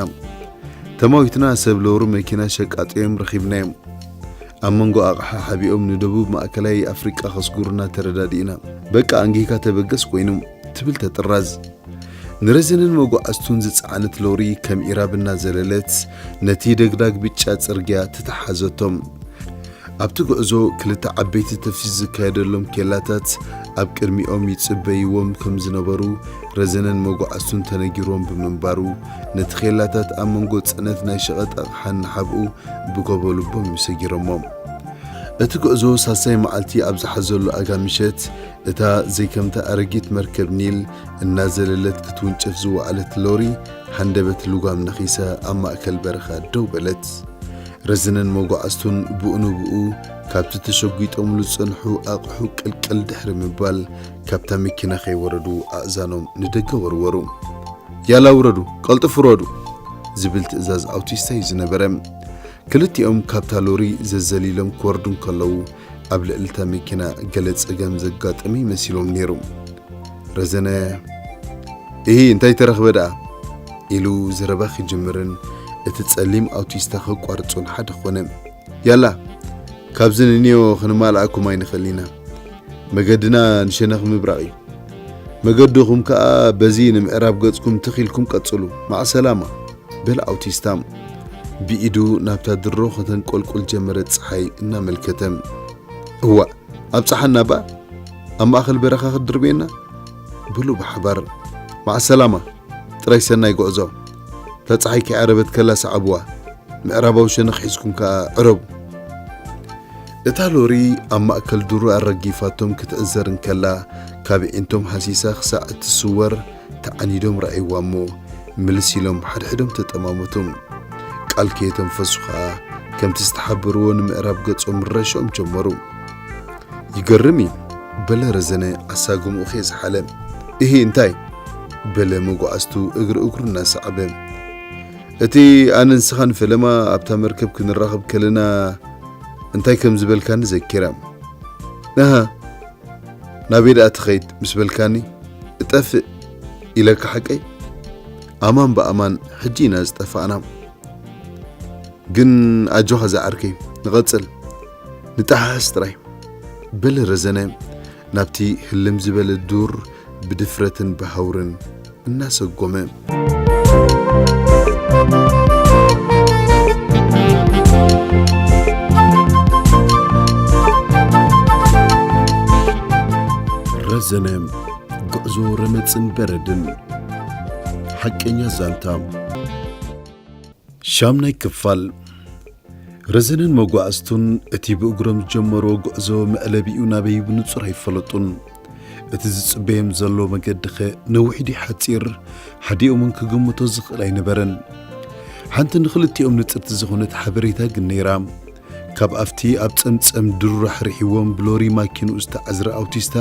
ተማዊትና ሰብ ለውሪ መኪና ሸቃጢ እዮም ረኺብናዮም። ኣብ መንጎ ኣቕሓ ሓቢኦም ንደቡብ ማእከላይ ኣፍሪቃ ከስጉሩና ተረዳዲእና። በቃ ኣንጊህካ ተበገስ ኮይኑ ትብል ተጥራዝ። ንረዘነን መጓዕዝቱን ዝጸዓነት ሎሪ ከም ኢራብ እናዘለለት ነቲ ደግዳግ ብጫ ጽርግያ ተተሓዘቶም። ኣብቲ ጉዕዞ ክልተ ዓበይቲ ተፍሲስ ዝካየደሎም ኬላታት ኣብ ቅድሚኦም ይጽበይዎም ከም ዝነበሩ ረዘነን መጓዕዝቱን ተነጊርዎም ብምንባሩ፣ ነቲ ኬላታት ኣብ መንጎ ጽዕነት ናይ ሸቐጥ ኣቕሓ እናሓብኡ ብጎቦ ልቦም እዩ ሰጊሮሞ። እቲ ጉዕዞ ሳልሳይ መዓልቲ ኣብ ዝሓዘሉ ኣጋ ምሸት፣ እታ ዘይከምታ ኣረጊት መርከብ ኒል እናዘለለት ክትውንጨፍ ዝወዓለት ሎሪ፣ ሃንደበት ልጓም ነኺሳ ኣብ ማእከል በረኻ ደው በለት። ረዝነን መጓዕዝቱን ብኡ ንብኡ ካብቲ ተሸጒጦምሉ ዝጸንሑ ኣቕሑ ቅልቅል ድሕሪ ምባል፣ ካብታ መኪና ከይወረዱ ኣእዛኖም ንደገ ወርወሩ። "ያላ ውረዱ፣ ቀልጥፍ ውረዱ!" ዝብል ትእዛዝ ኣውቲስታ እዩ ዝነበረ። ክልቲኦም ካብታ ሎሪ ዘዘሊሎም ክወርዱ እንከለዉ፣ ኣብ ልዕሊ እታ መኪና ገለ ጸገም ዘጋጠመ ይመሲሎም ነይሩ። ረዘነ፣ "እሂ፣ እንታይ ተረኽበ ደኣ?" ኢሉ ዘረባ ክጅምርን እቲ ጸሊም ኣውቲስታ ከቋርጾን ሓደ ኾነ። "ያላ፣ ካብዚ ንንዮ ክንማልኣኩም ኣይንኽእልን ኢና። መገድና ንሸነኽ ምብራቕ እዩ። መገድኹም ከኣ በዚ ንምዕራብ ገጽኩም ትኽ ኢልኩም ቀጽሉ። ማዕሰላማ!" በለ ኣውቲስታ ብኢዱ ናብታ ድሮ ከተንቆልቁል ጀመረት ጸሓይ እናመልከተ። "እዋእ፣ ኣብጽሓና እባ፣ ኣብ ማእከል በረኻ ክትድርብየና?" በሉ ብሓባር። "ማዕሰላማ፣ ጥራይ ሰናይ ጉዕዞ። እታ ጸሓይ ከይዓረበት ከላ ሰዓብዋ፣ ምዕራባዊ ሸነኽ ሒዝኩም ከኣ ዕረቡ።" እታ ሎሪ ኣብ ማእከል ዱር ኣረጊፋቶም ክትዕዘር እንከላ፣ ካብ ኣዒንቶም ሃሲሳ ክሳዕ እትስወር ተዓኒዶም ረኣይዋ እሞ፣ ምልስ ኢሎም ሓድሕዶም ተጠማመቱ። ቃል ከየተንፈሱ ኸኣ፣ ከምቲ ዝተሓበርዎ ንምዕራብ ገጾም ምረሻኦም ጀመሩ። "ይገርም እዩ!" በለ ረዘነ ኣሳጉምኡ ከየዝሓለ። "እሂ፣ እንታይ?" በለ መጓዕዝቱ እግሪ እግሩ እናሰዓበ። "እቲ ኣነ ንስኻን ፈለማ ኣብታ መርከብ ክንራኸብ ከለና እንታይ ከም ዝበልካኒ ዘኪረ። ኣሃ፣ ናበይ ደኣ ትኸይድ ምስ በልካኒ፣ እጠፍእ ኢለካ ሓቀይ? ኣማን ብኣማን ሕጂ ኢና ዝጠፋእና። ግን ኣጆኻ ዝዓርከይ፣ ንቐጽል፣ ንጠሓሕስ ጥራይ።" በለ ረዘነ ናብቲ ህልም ዝበለ ዱር ብድፍረትን ብሃውርን እናሰጎመ። ረዘነ፣ ጉዕዞ ረመጽን በረድን። ሓቀኛ ዛንታ። ሻምናይ ክፋል። ረዘነን መጓዕዝቱን እቲ ብእግሮም ዝጀመርዎ ጉዕዞ መዕለቢኡ ናበይ ብንጹር ኣይፈለጡን። እቲ ዝጽበዮም ዘሎ መገዲ ኸ ነዊሕ ድዩ ሓጺር? ሓዲኦም እውን ክግምቶ ዝኽእል ኣይነበረን። ሓንቲ ንኽልቲኦም ንጽርቲ ዝኾነት ሓበሬታ ግን ነይራ። ካብ ኣብቲ ኣብ ጸምጸም ድሩ ራሕሪሕዎም ብሎሪ ማኪንኡ ዝተዓዝረ ኣውቲስታ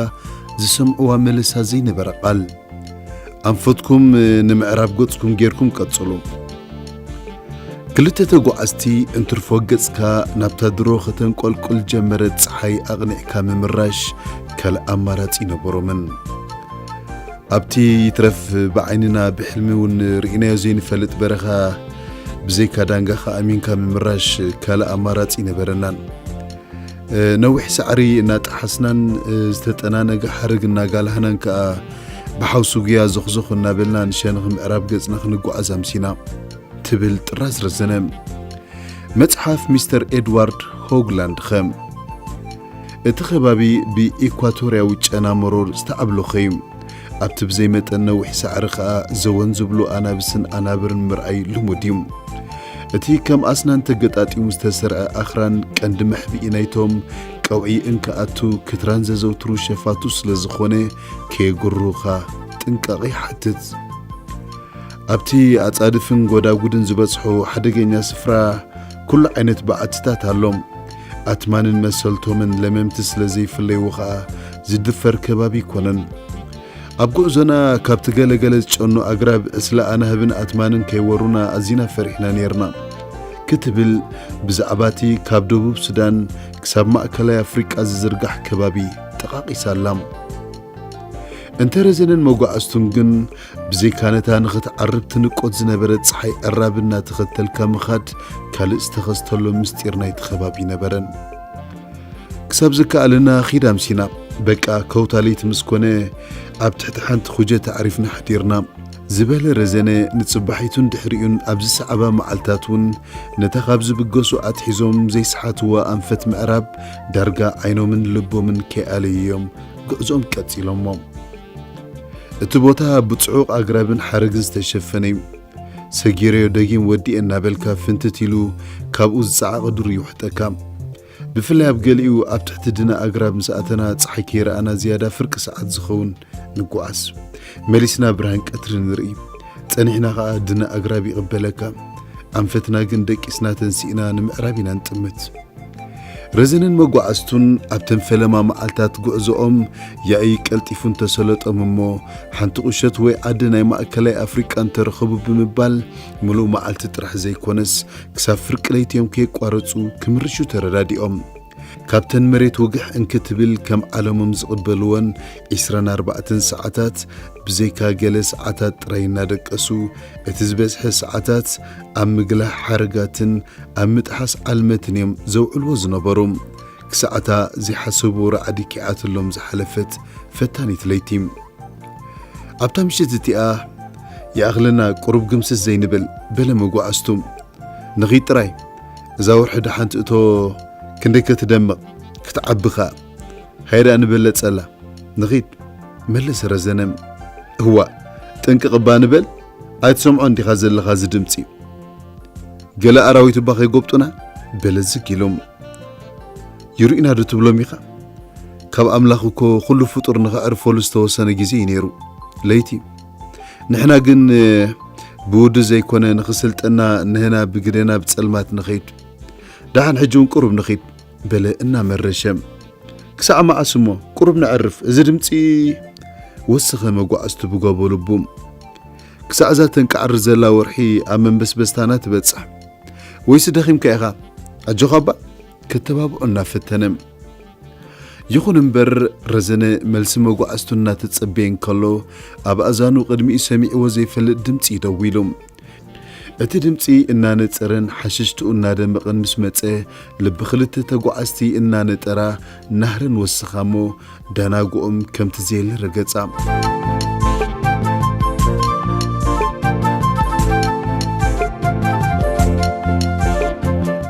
ዝሰምዕዋ መለሳ ዘይነበረ ቃል። "ኣንፈትኩም ንምዕራብ ገጽኩም ጌርኩም ቀጽሉ። ክልተ ተጓዓዝቲ እንትርፎ ገጽካ ናብታ ድሮ ከተንቆልቁል ጀመረት ጸሓይ ኣቕኒዕካ ምምራሽ ካልእ ኣማራጺ ነበሮምን። ኣብቲ ይትረፍ ብዓይንና ብሕልሚ እውን ርኢናዮ ዘይንፈልጥ በረኻ ብዘይካ ዳንጋኻ ኣሚንካ ምምራሽ ካልእ ኣማራጺ ነበረናን። ነዊሕ ሳዕሪ እናጠሓስናን ዝተጠናነገ ሓረግ እናጋላህናን ከኣ ብሓውሲ ጉያ ዞኽዞኽ እናበልና ንሸነኽ ምዕራብ ገጽና ክንጓዓዝ ኣምሲና ትብል ጥራዝ ረዘነ። መጽሓፍ ሚስተር ኤድዋርድ ሆግላንድኸ? እቲ ከባቢ ብኢኳቶርያዊ ጨና መሮር ዝተዓብለኸ እዩ። ኣብቲ ብዘይ መጠን ነዊሕ ሳዕሪ ኸኣ ዘወን ዝብሉ ኣናብስን ኣናብርን ምርኣይ ልሙድ እዩ። እቲ ከም ኣስናን ተገጣጢሙ ዝተሰርዐ ኣኽራን ቀንዲ መሕብኢ ናይቶም ቀውዒ እንክኣቱ ክትራን ዘዘውትሩ ሸፋቱ ስለ ዝኾነ ከየጉርሩኻ ጥንቃቐ ይሓትት። ኣብቲ ኣጻድፍን ጎዳጉድን ዝበጽሑ ሓደገኛ ስፍራ ኩሉ ዓይነት በዓትታት ኣሎ። ኣትማንን መሰልቶምን ለመምቲ ስለ ዘይፍለይዎ ኸኣ ዝድፈር ከባቢ ኣይኮነን። ኣብ ጉዕዞና ካብቲ ገለገለ ዝጨኑ ኣግራብ ዕስለ ኣናህብን ኣትማንን ከይወሩና ኣዚና ፈሪሕና ኔርና ክትብል ብዛዕባ እቲ ካብ ደቡብ ሱዳን ክሳብ ማእከላይ ኣፍሪቃ ዝዝርጋሕ ከባቢ ጠቓቒሳ ኣላ። እንተ ረዘነን መጓዕዝቱን ግን ብዘይካ ነታ ንኽትዓርብ ትንቆት ዝነበረት ጸሓይ ዕራብ እናተኸተልካ ምኻድ ካልእ ዝተኸስተሎ ምስጢር ናይቲ ከባቢ ነበረን። ክሳብ ዝከኣለና ኺድ ኣምሲና። በቃ ከውታ ለይቲ ምስ ኮነ ኣብ ትሕቲ ሓንቲ ኹጀት ኣዕሪፍና ሓዲርና። ዝበለ ረዘነ ንጽባሒቱን ድሕሪኡን ኣብ ዝሰዓባ መዓልታት እውን ነታ ካብ ዝብገሱ ኣትሒዞም ዘይሰሓትዋ ኣንፈት ምዕራብ ዳርጋ ዓይኖምን ልቦምን ከይኣለዩ እዮም ጉዕዞኦም ቀጺሎሞ። እቲ ቦታ ብጽዑቕ ኣግራብን ሓረግን ዝተሸፈነ እዩ። ሰጊረዮ ደጊም ወዲኤ እናበልካ ፍንትት ኢሉ ካብኡ ዝጸዓቐ ዱር ይውሕጠካ። ብፍላይ ኣብ ገሊኡ ኣብ ትሕቲ ድነ ኣግራብ ምስ ኣተና ጸሓይ ከይረኣና ዝያዳ ፍርቂ ሰዓት ዝኸውን ንጓዓዝ። መሊስና ብርሃን ቀትሪ ንርኢ። ጸኒሕና ኸኣ ድነ ኣግራብ ይቕበለካ። ኣንፈትና ግን ደቂስና ተንሲእና ንምዕራብ ኢና ንጥምት። ረዘነን መጓዕዝቱን ኣብተን ፈለማ መዓልታት ጉዕዞኦም ያኢ ቀልጢፉ እንተሰለጦም እሞ ሓንቲ ቁሸት ወይ ዓዲ ናይ ማእከላይ ኣፍሪቃ እንተረኸቡ ብምባል ምሉእ መዓልቲ ጥራሕ ዘይኮነስ ክሳብ ፍርቂ ለይቲ እዮም ከየቋረጹ ክምርሹ ተረዳዲኦም። ካብተን መሬት ውግሕ እንክትብል ከም ዓለሞም ዝቕበልወን ዒስራን ኣርባዕተን ሰዓታት ብዘይካ ገለ ሰዓታት ጥራይ እናደቀሱ እቲ ዝበዝሐ ሰዓታት ኣብ ምግላህ ሓረጋትን ኣብ ምጥሓስ ዓልመትን እዮም ዘውዕልዎ ዝነበሩ። ክሳዕታ ዘይሓሰቡ ራዕዲ ኪዓትሎም ዝሓለፈት ፈታኒት ለይቲ። ኣብታ ምሽት እቲኣ ይኣኽለና ቁሩብ ግምስስ ዘይንብል በለ መጓዕዝቱ። ንኺድ ጥራይ እዛ ወርሒ ደሓን ትእቶ ክንደይ ከትደምቕ ክትዓቢ ኸኣ። ሃይዳ ንበለጸላ ንኺድ መለሰ ረዘነ። እዋእ ጥንቅቕ እባ ንበል ኣይትሰምዖ እንዲኻ ዘለኻ እዚ ድምጺ። ገለ ኣራዊት እባ ከይጎብጡና በለ ዝግ ኢሎም። ይሩኢና ዶ ትብሎም ኢኻ? ካብ ኣምላኽ እኮ ኩሉ ፍጡር ንኸዕርፈሉ ዝተወሰነ ግዜ እዩ ነይሩ። ለይቲ። ንሕና ግን ብውዱ ዘይኮነ ንኽስልጠና ንህና ብግደና ብጸልማት ንኸይድ። ደሓን ሕጂ እውን ቁሩብ ንኺድ በለ እናመረሸ። ክሳዕ መዓስ እሞ ቁሩብ ነዕርፍ፣ እዚ ድምጺ ወሰኸ መጓዕዝቱ ብጎቦ ልቡ። ክሳዕ እዛ ተንቃዕር ዘላ ወርሒ ኣብ መንበስበስታና ትበጽሕ። ወይስ ደኺምካ ኢኻ? ኣጆኻ እባ ከተባብዖ እናፈተነ። ይኹን እምበር ረዘነ መልሲ መጓዕዝቱ እናተጸበየ እንከሎ ኣብ ኣእዛኑ ቅድሚኡ ሰሚዕዎ ዘይፈልጥ ድምጺ እዩ ደዊሉ። እቲ ድምጺ እናነጸረን ሓሽሽትኡ እናደመቐን ምስ መጸ ልቢ ክልተ ተጓዓዝቲ እናነጠራ ናህረን ወሰኻ እሞ ዳናግኦም ከምቲ ዘየለ ረገጻ።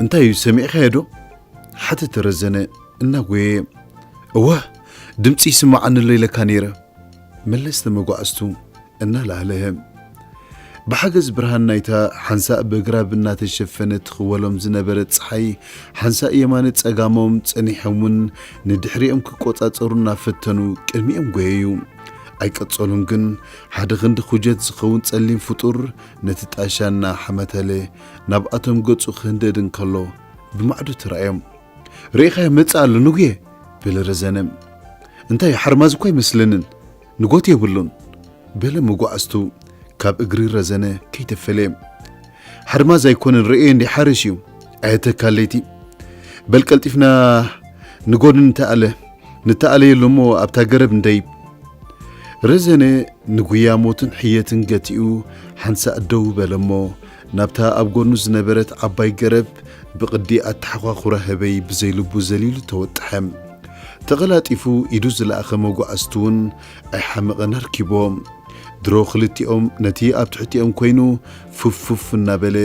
እንታይ እዩ ሰሚዕካዮ ዶ? ሓተተ ረዘነ እናጎየ። እወ ድምፂ ይስማዓኒ ኣሎ ኢለካ ነይረ መለስተ መጓዕዝቱ እናላህለሀ። ብሓገዝ ብርሃን ናይታ ሓንሳእ ብእግራብ እናተሸፈነ ትኽወሎም ዝነበረት ፀሓይ ሓንሳእ የማነ ፀጋሞም ፀኒሖም እውን ንድሕሪኦም ክቆፃፀሩ እናፈተኑ ቅድሚኦም ጎየዩ። ኣይቀጸሉን ግን ሓደ ክንዲ ኩጀት ዝኸውን ጸሊም ፍጡር ነቲ ጣሻ እናሓመተለ ናብኣቶም ገጹ ክህንደድ እንከሎ ብማዕዶ ተራእዮም። ርኢኻዮ መጽእ ኣሎ ንጉየ በለ ረዘነ። እንታይ ሓርማዝ እኳ ኣይመስለንን ንጎት የብሉን በለ መጓዕዝቱ ካብ እግሪ ረዘነ ከይተፈለየ። ሓርማዝ ኣይኮነን፣ ርእየ እንዲ ሓርሽ እዩ። ኣየተካለይቲ። በል ቀልጢፍና ንጎድኒ ንተኣለ። ንተኣለየሉ እሞ ኣብታ ገረብ እንደይብ። ረዘነ ንጉያ ሞትን ሕየትን ገቲኡ ሓንሳእ ደው በለ እሞ ናብታ ኣብ ጎኑ ዝነበረት ዓባይ ገረብ ብቕዲ ኣተሓዃኹራ ህበይ ብዘይ ልቡ ዘሊሉ ተወጥሐ። ተቐላጢፉ ኢዱ ዝለኣኸ መጓዕዝቲ እውን ኣይሓመቐን ኣርኪቦ። ድሮ ክልቲኦም ነቲ ኣብ ትሕቲኦም ኮይኑ ፉፍ ፉፍ እናበለ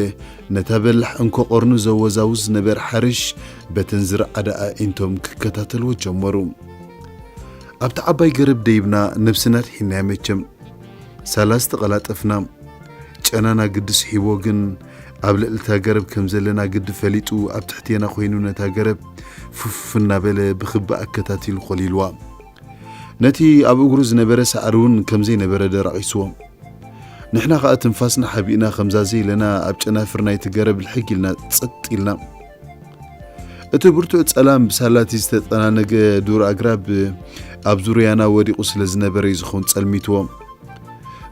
ነታ በላሕ እንኮ ቐርኑ ዘወዛውዝ ዝነበረ ሓርሽ በተን ዝረዓዳ ኣዒንቶም ክከታተልዎ ጀመሩ። ኣብቲ ዓባይ ገረብ ደይብና ነብስና ድሒንናያ መቸም። ሳላ ዝተቐላጠፍና። ጨናና ግዲ ስሒቦ ግን ኣብ ልዕሊ እታ ገረብ ከም ዘለና ግዲ ፈሊጡ ኣብ ትሕቴና ኮይኑ ነታ ገረብ ፉፍ እናበለ ብኽቢ ኣከታቲሉ ኮሊልዋ። ነቲ ኣብ እግሩ ዝነበረ ሳዕሪ እውን ከም ዘይነበረ ደራቒስዎ። ንሕና ኸኣ ትንፋስና ሓቢእና ከምዛ ዘይለና ኣብ ጨናፍር ናይቲ ገረብ ልሕግ ኢልና ጸጥ ኢልና። እቲ ብርቱዕ ጸላም ብሳላቲ ዝተጠናነገ ዱር ኣግራብ ኣብ ዙርያና ወዲቑ ስለ ዝነበረ እዩ ዝኸውን ጸልሚትዎ።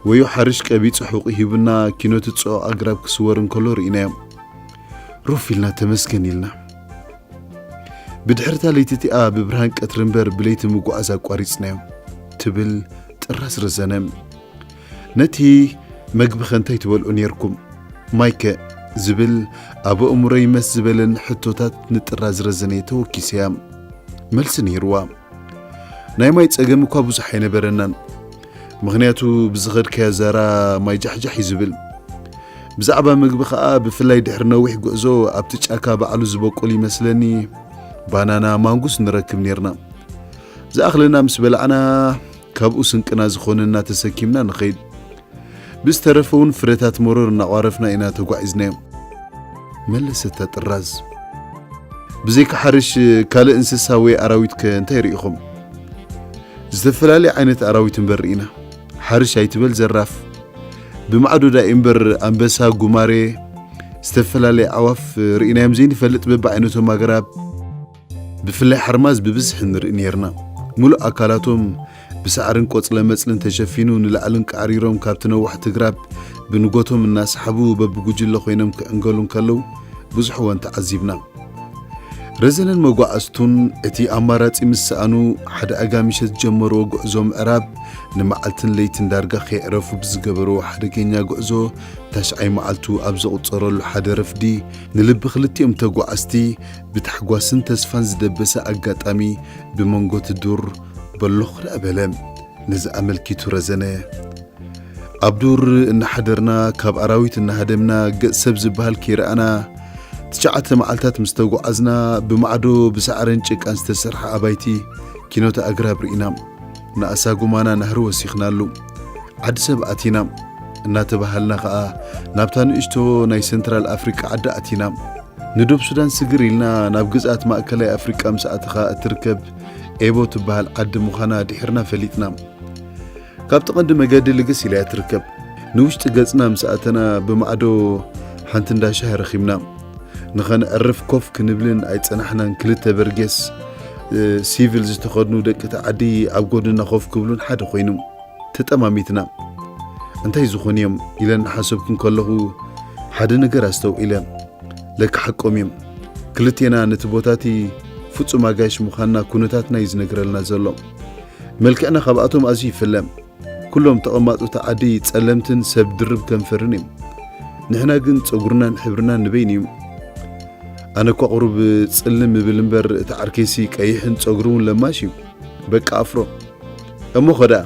ወዮ ሓርሽ ቀቢጹ ሕቑ ሂቡና ኪኖቲ ጽዑቕ ኣግራብ ክስወር እንከሎ ርኢናዮ። ሩፍ ኢልና ተመስገን ኢልና። ብድሕርታ ለይቲ እቲኣ ብብርሃን ቀትሪ እምበር ብለይቲ ምጉዓዝ ኣቋሪጽናዮ ትብል ጥራዝ ረዘነ። ነቲ መግብኸ እንታይ ትበልዑ ኔርኩም? ማይከ? ዝብል ኣብ ኣእምሮይ መስ ዝበለኒ ሕቶታት ንጥራዝ ረዘነ ተወኪሰያ። መልሲ ነይርዋ። ናይ ማይ ጸገም እኳ ብዙሕ ኣይነበረናን። ምኽንያቱ ብዝኸድካዮ ዛራ ማይ ጃሕጃሕ እዩ ዝብል። ብዛዕባ ምግቢ ኸኣ ብፍላይ ድሕሪ ነዊሕ ጉዕዞ ኣብቲ ጫካ ባዕሉ ዝበቁል ይመስለኒ ባናና ማንጉስ ንረክብ ኔርና። ዝኣኽለና ምስ በላዕና ካብኡ ስንቅና ዝኾነና ተሰኪምና ንኸይድ። ብዝተረፈ እውን ፍረታት መሮር እናቋረፍና ኢና ተጓዒዝናዮም። መለሰታ ጥራዝ። ብዘይካ ሓርሽ ካልእ እንስሳ ወይ ኣራዊትከ እንታይ ርኢኹም? ዝተፈላለየ ዓይነት ኣራዊት እምበር ርኢና። ሓርሽ ኣይትበል ዘራፍ። ብማዕዶ ዳኢ እምበር ኣንበሳ፣ ጉማሬ፣ ዝተፈላለየ ኣዕዋፍ ርኢናዮም ዘይንፈልጥ በብዓይነቶም ኣግራብ ብፍላይ ሓርማዝ ብብዝሒ ንርኢ ነይርና። ምሉእ ኣካላቶም ብሳዕርን ቆጽለ መጽልን ተሸፊኑ ንላዕልን ቃዕሪሮም ካብቲ ነዋሕቲ ግራብ ብንጎቶም እናሰሓቡ በብጉጅለ ኮይኖም ክዕንገሉ እንከለዉ ብዙሕ እዋን ተዓዚብና። ረዘነን መጓዕዝቱን እቲ ኣማራጺ ምስ ሰኣኑ ሓደ ኣጋ ምሸት ዝጀመርዎ ጉዕዞ ምዕራብ ንመዓልትን ለይትን ዳርጋ ከየዕረፉ ብዝገበርዎ ሓደገኛ ጉዕዞ ታሽዓይ መዓልቱ ኣብ ዘቑጸረሉ ሓደ ረፍዲ ንልቢ ክልቲኦም ተጓዓዝቲ ብታሕጓስን ተስፋን ዝደበሰ ኣጋጣሚ ብመንጎ እቲ ዱር በሎኽ ደኣ በለ። ነዚ ኣመልኪቱ ረዘነ፣ ኣብ ዱር እናሓደርና፣ ካብ ኣራዊት እናሃደምና፣ ገጽ ሰብ ዝበሃል ከይረኣና፣ ትሽዓተ መዓልታት ምስ ተጓዓዝና፣ ብማዕዶ ብሳዕርን ጭቃን ዝተሰርሐ ኣባይቲ ኪኖቲ ኣግራብ ርኢና። ንኣሳጉማና ናህሪ ወሲኽናሉ። ዓዲ ሰብ ኣቲና እናተባሃልና ኸኣ ናብታ ንእሽቶ ናይ ሰንትራል ኣፍሪቃ ዓዲ ኣቲና። ንደቡብ ሱዳን ስግር ኢልና ናብ ግዝኣት ማእከላይ ኣፍሪቃ ምስ ኣተኻ እትርከብ ኤቦ ትበሃል ዓዲ ምዃና ድሒርና ፈሊጥና። ካብቲ ቀንዲ መገዲ ልግስ ኢላ እያ ትርከብ። ንውሽጢ ገጽና ምስ ኣተና ብማዕዶ ሓንቲ እንዳ ሻሂ ረኺብና። ንኸነዕርፍ ኮፍ ክንብልን ኣይጸናሕናን። ክልተ በርጌስ፣ እ፣ ሲቪል ዝተኸድኑ ደቂ እቲ ዓዲ ኣብ ጎድና ኮፍ ክብሉን ሓደ ኮይኑ። ተጠማሚትና። እንታይ ዝኾኑ እዮም ኢለ እናሓሰብኩ እንከለኹ ሓደ ነገር ኣስተውዒለ። ለካ ሓቆም እዮም። ክልቴና ነቲ ቦታቲ ፍጹም ኣጋይሽ ምዃንና ኩነታትና እዩ ዝነግረልና ዘሎ። መልክዕና ካብኣቶም ኣዝዩ ይፍለ። ኩሎም ተቐማጦ እቲ ዓዲ ጸለምትን ሰብ ድርብ ከንፈርን እዮም። ንሕና ግን ጸጉርናን ሕብርናን ንበይኑ እዩ። ኣነ እኳ ቁሩብ ጽልም እብል እምበር እቲ ዓርከይሲ ቀይሕን ጸጉሩ እውን ለማሽ እዩ። በቃ ኣፍሮ። እሞ ኸ ደኣ?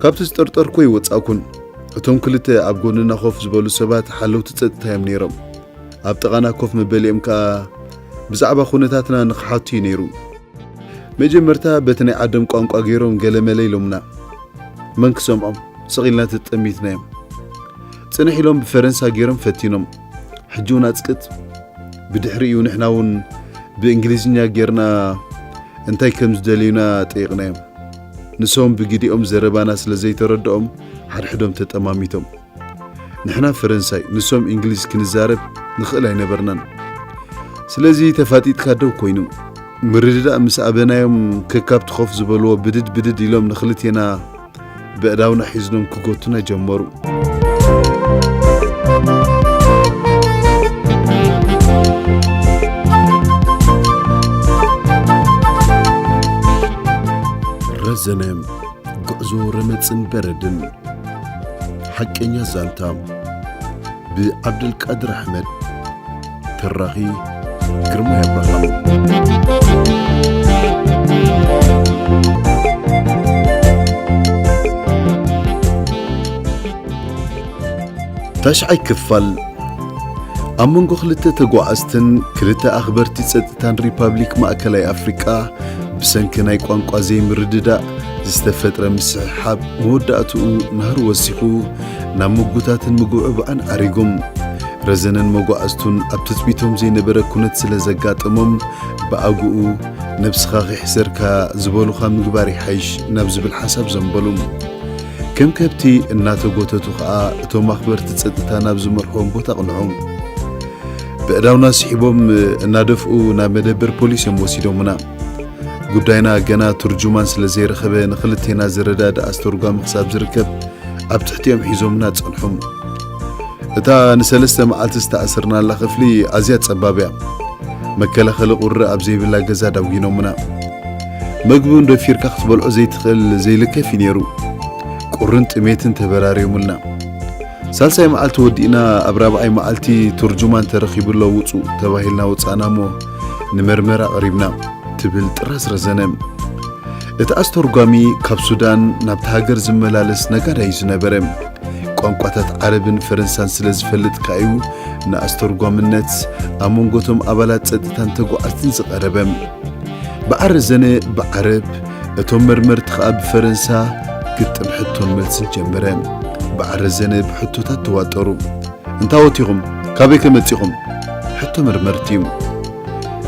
ካብቲ ዝጠርጠርኩ ኣይወጻእኩን። እቶም ክልተ ኣብ ጎንና ኮፍ ዝበሉ ሰባት ሓለውቲ ጸጥታ እዮም ነይሮም። ኣብ ጥቓና ኮፍ መበሊኦም ከኣ ብዛዕባ ኩነታትና ንኽሓቱ እዩ ነይሩ። መጀመርታ በቲ ናይ ዓዶም ቋንቋ ገይሮም ገለመለ ኢሎምና። መን ክሰምዖም? ስቕ ኢልና ተጠሚትናዮም። ጽንሕ ኢሎም ብፈረንሳ ገይሮም ፈቲኖም። ሕጂ እውን ኣጽቅጥ። ብድሕሪኡ ንሕና እውን ብእንግሊዝኛ ጌርና እንታይ ከም ዝደልዩና ጠይቕናዮም። ንሶም ብግዲኦም ዘረባና ስለ ዘይተረድኦም ሓድሕዶም ተጠማሚቶም። ንሕና ፈረንሳይ፣ ንሶም እንግሊዝ ክንዛረብ ንኽእል ኣይነበርናን። ስለዚ ተፋጢጥካ ደው ኮይኑ፣ ምርድዳእ ምስ ኣበናዮም ከካብቲ ኮፍ ዝበልዎ ብድድ ብድድ ኢሎም ንኽልቴና በእዳውና ሒዝኖም ክጎቱና ጀመሩ። ዘነ ጉዕዞ ረመጽን በረድን። ሓቀኛ ዛንታ ብዓብደልቃድር ኣሕመድ። ተራኺ ግርማይ ኣብርሃም። ታሽዓይ ክፋል። ኣብ መንጎ ክልተ ተጓዓዝትን ክልተ ኣኽበርቲ ጸጥታን ሪፓብሊክ ማእከላይ ኣፍሪቃ ብሰንኪ ናይ ቋንቋ ዘይምርድዳእ ዝተፈጥረ ምስሕሓብ መወዳእትኡ ናህሪ ወሲኹ ናብ ምጉታትን ምጉዕባዕን ዓሪጉ። ረዘነን መጓዕዝቱን ኣብ ትጽቢቶም ዘይነበረ ኩነት ስለ ዘጋጠሞም፣ ብኣግኡ ነብስኻ ከይሕሰርካ ዝበሉኻ ምግባር ይሓይሽ ናብ ዝብል ሓሳብ ዘንበሉ። ከም ከብቲ እናተጎተቱ ኸኣ እቶም ኣኽበርቲ ጸጥታ ናብ ዝመርሕዎም ቦታ ኣቕንዑ። ብእዳውና ስሒቦም እናደፍኡ ናብ መደበር ፖሊስ እዮም ወሲዶምና። ጉዳይና ገና ትርጁማን ስለ ዘይረኸበ ንኽልቴና ዝረዳድእ ኣስተርጓሚ ክሳብ ዝርከብ ኣብ ትሕቲኦም ሒዞምና ጸንሑ። እታ ንሰለስተ መዓልቲ ዝተኣሰርናላ ክፍሊ ኣዝያ ጸባብ እያ። መከላኸሊ ቁሪ ኣብ ዘይብላ ገዛ ዳጒኖምና። መግቢ እውን ደፊርካ ክትበልዖ ዘይትኽእል ዘይልከፍ እዩ ነይሩ። ቁርን ጥሜትን ተበራርዮምልና። ሳልሳይ መዓልቲ ወዲእና ኣብ ራብዓይ መዓልቲ ትርጁማን ተረኺቡ ኣሎ ውጹእ ተባሂልና ወጻእና እሞ ንመርመራ ቀሪብና። ትብል ጥራዝ ረዘነ። እቲ ኣስተርጓሚ ካብ ሱዳን ናብቲ ሃገር ዝመላለስ ነጋዳይ እዩ ዝነበረ። ቋንቋታት ዓረብን ፈረንሳን ስለ ዝፈልጥ ከኣ እዩ ንኣስተርጓምነት ኣብ መንጎ እቶም ኣባላት ጸጥታን ተጓዓዝትን ዝቐረበ። በዓል ረዘነ ብዓረብ፣ እቶም መርመርቲ ከኣ ብፈረንሳ ግጥም ሕቶን መልስን ጀመረ። በዓል ረዘነ ብሕቶታት ተዋጠሩ። እንታዎት ኢኹም? ካበይ ከ መጺኹም? ሕቶ መርመርቲ እዩ።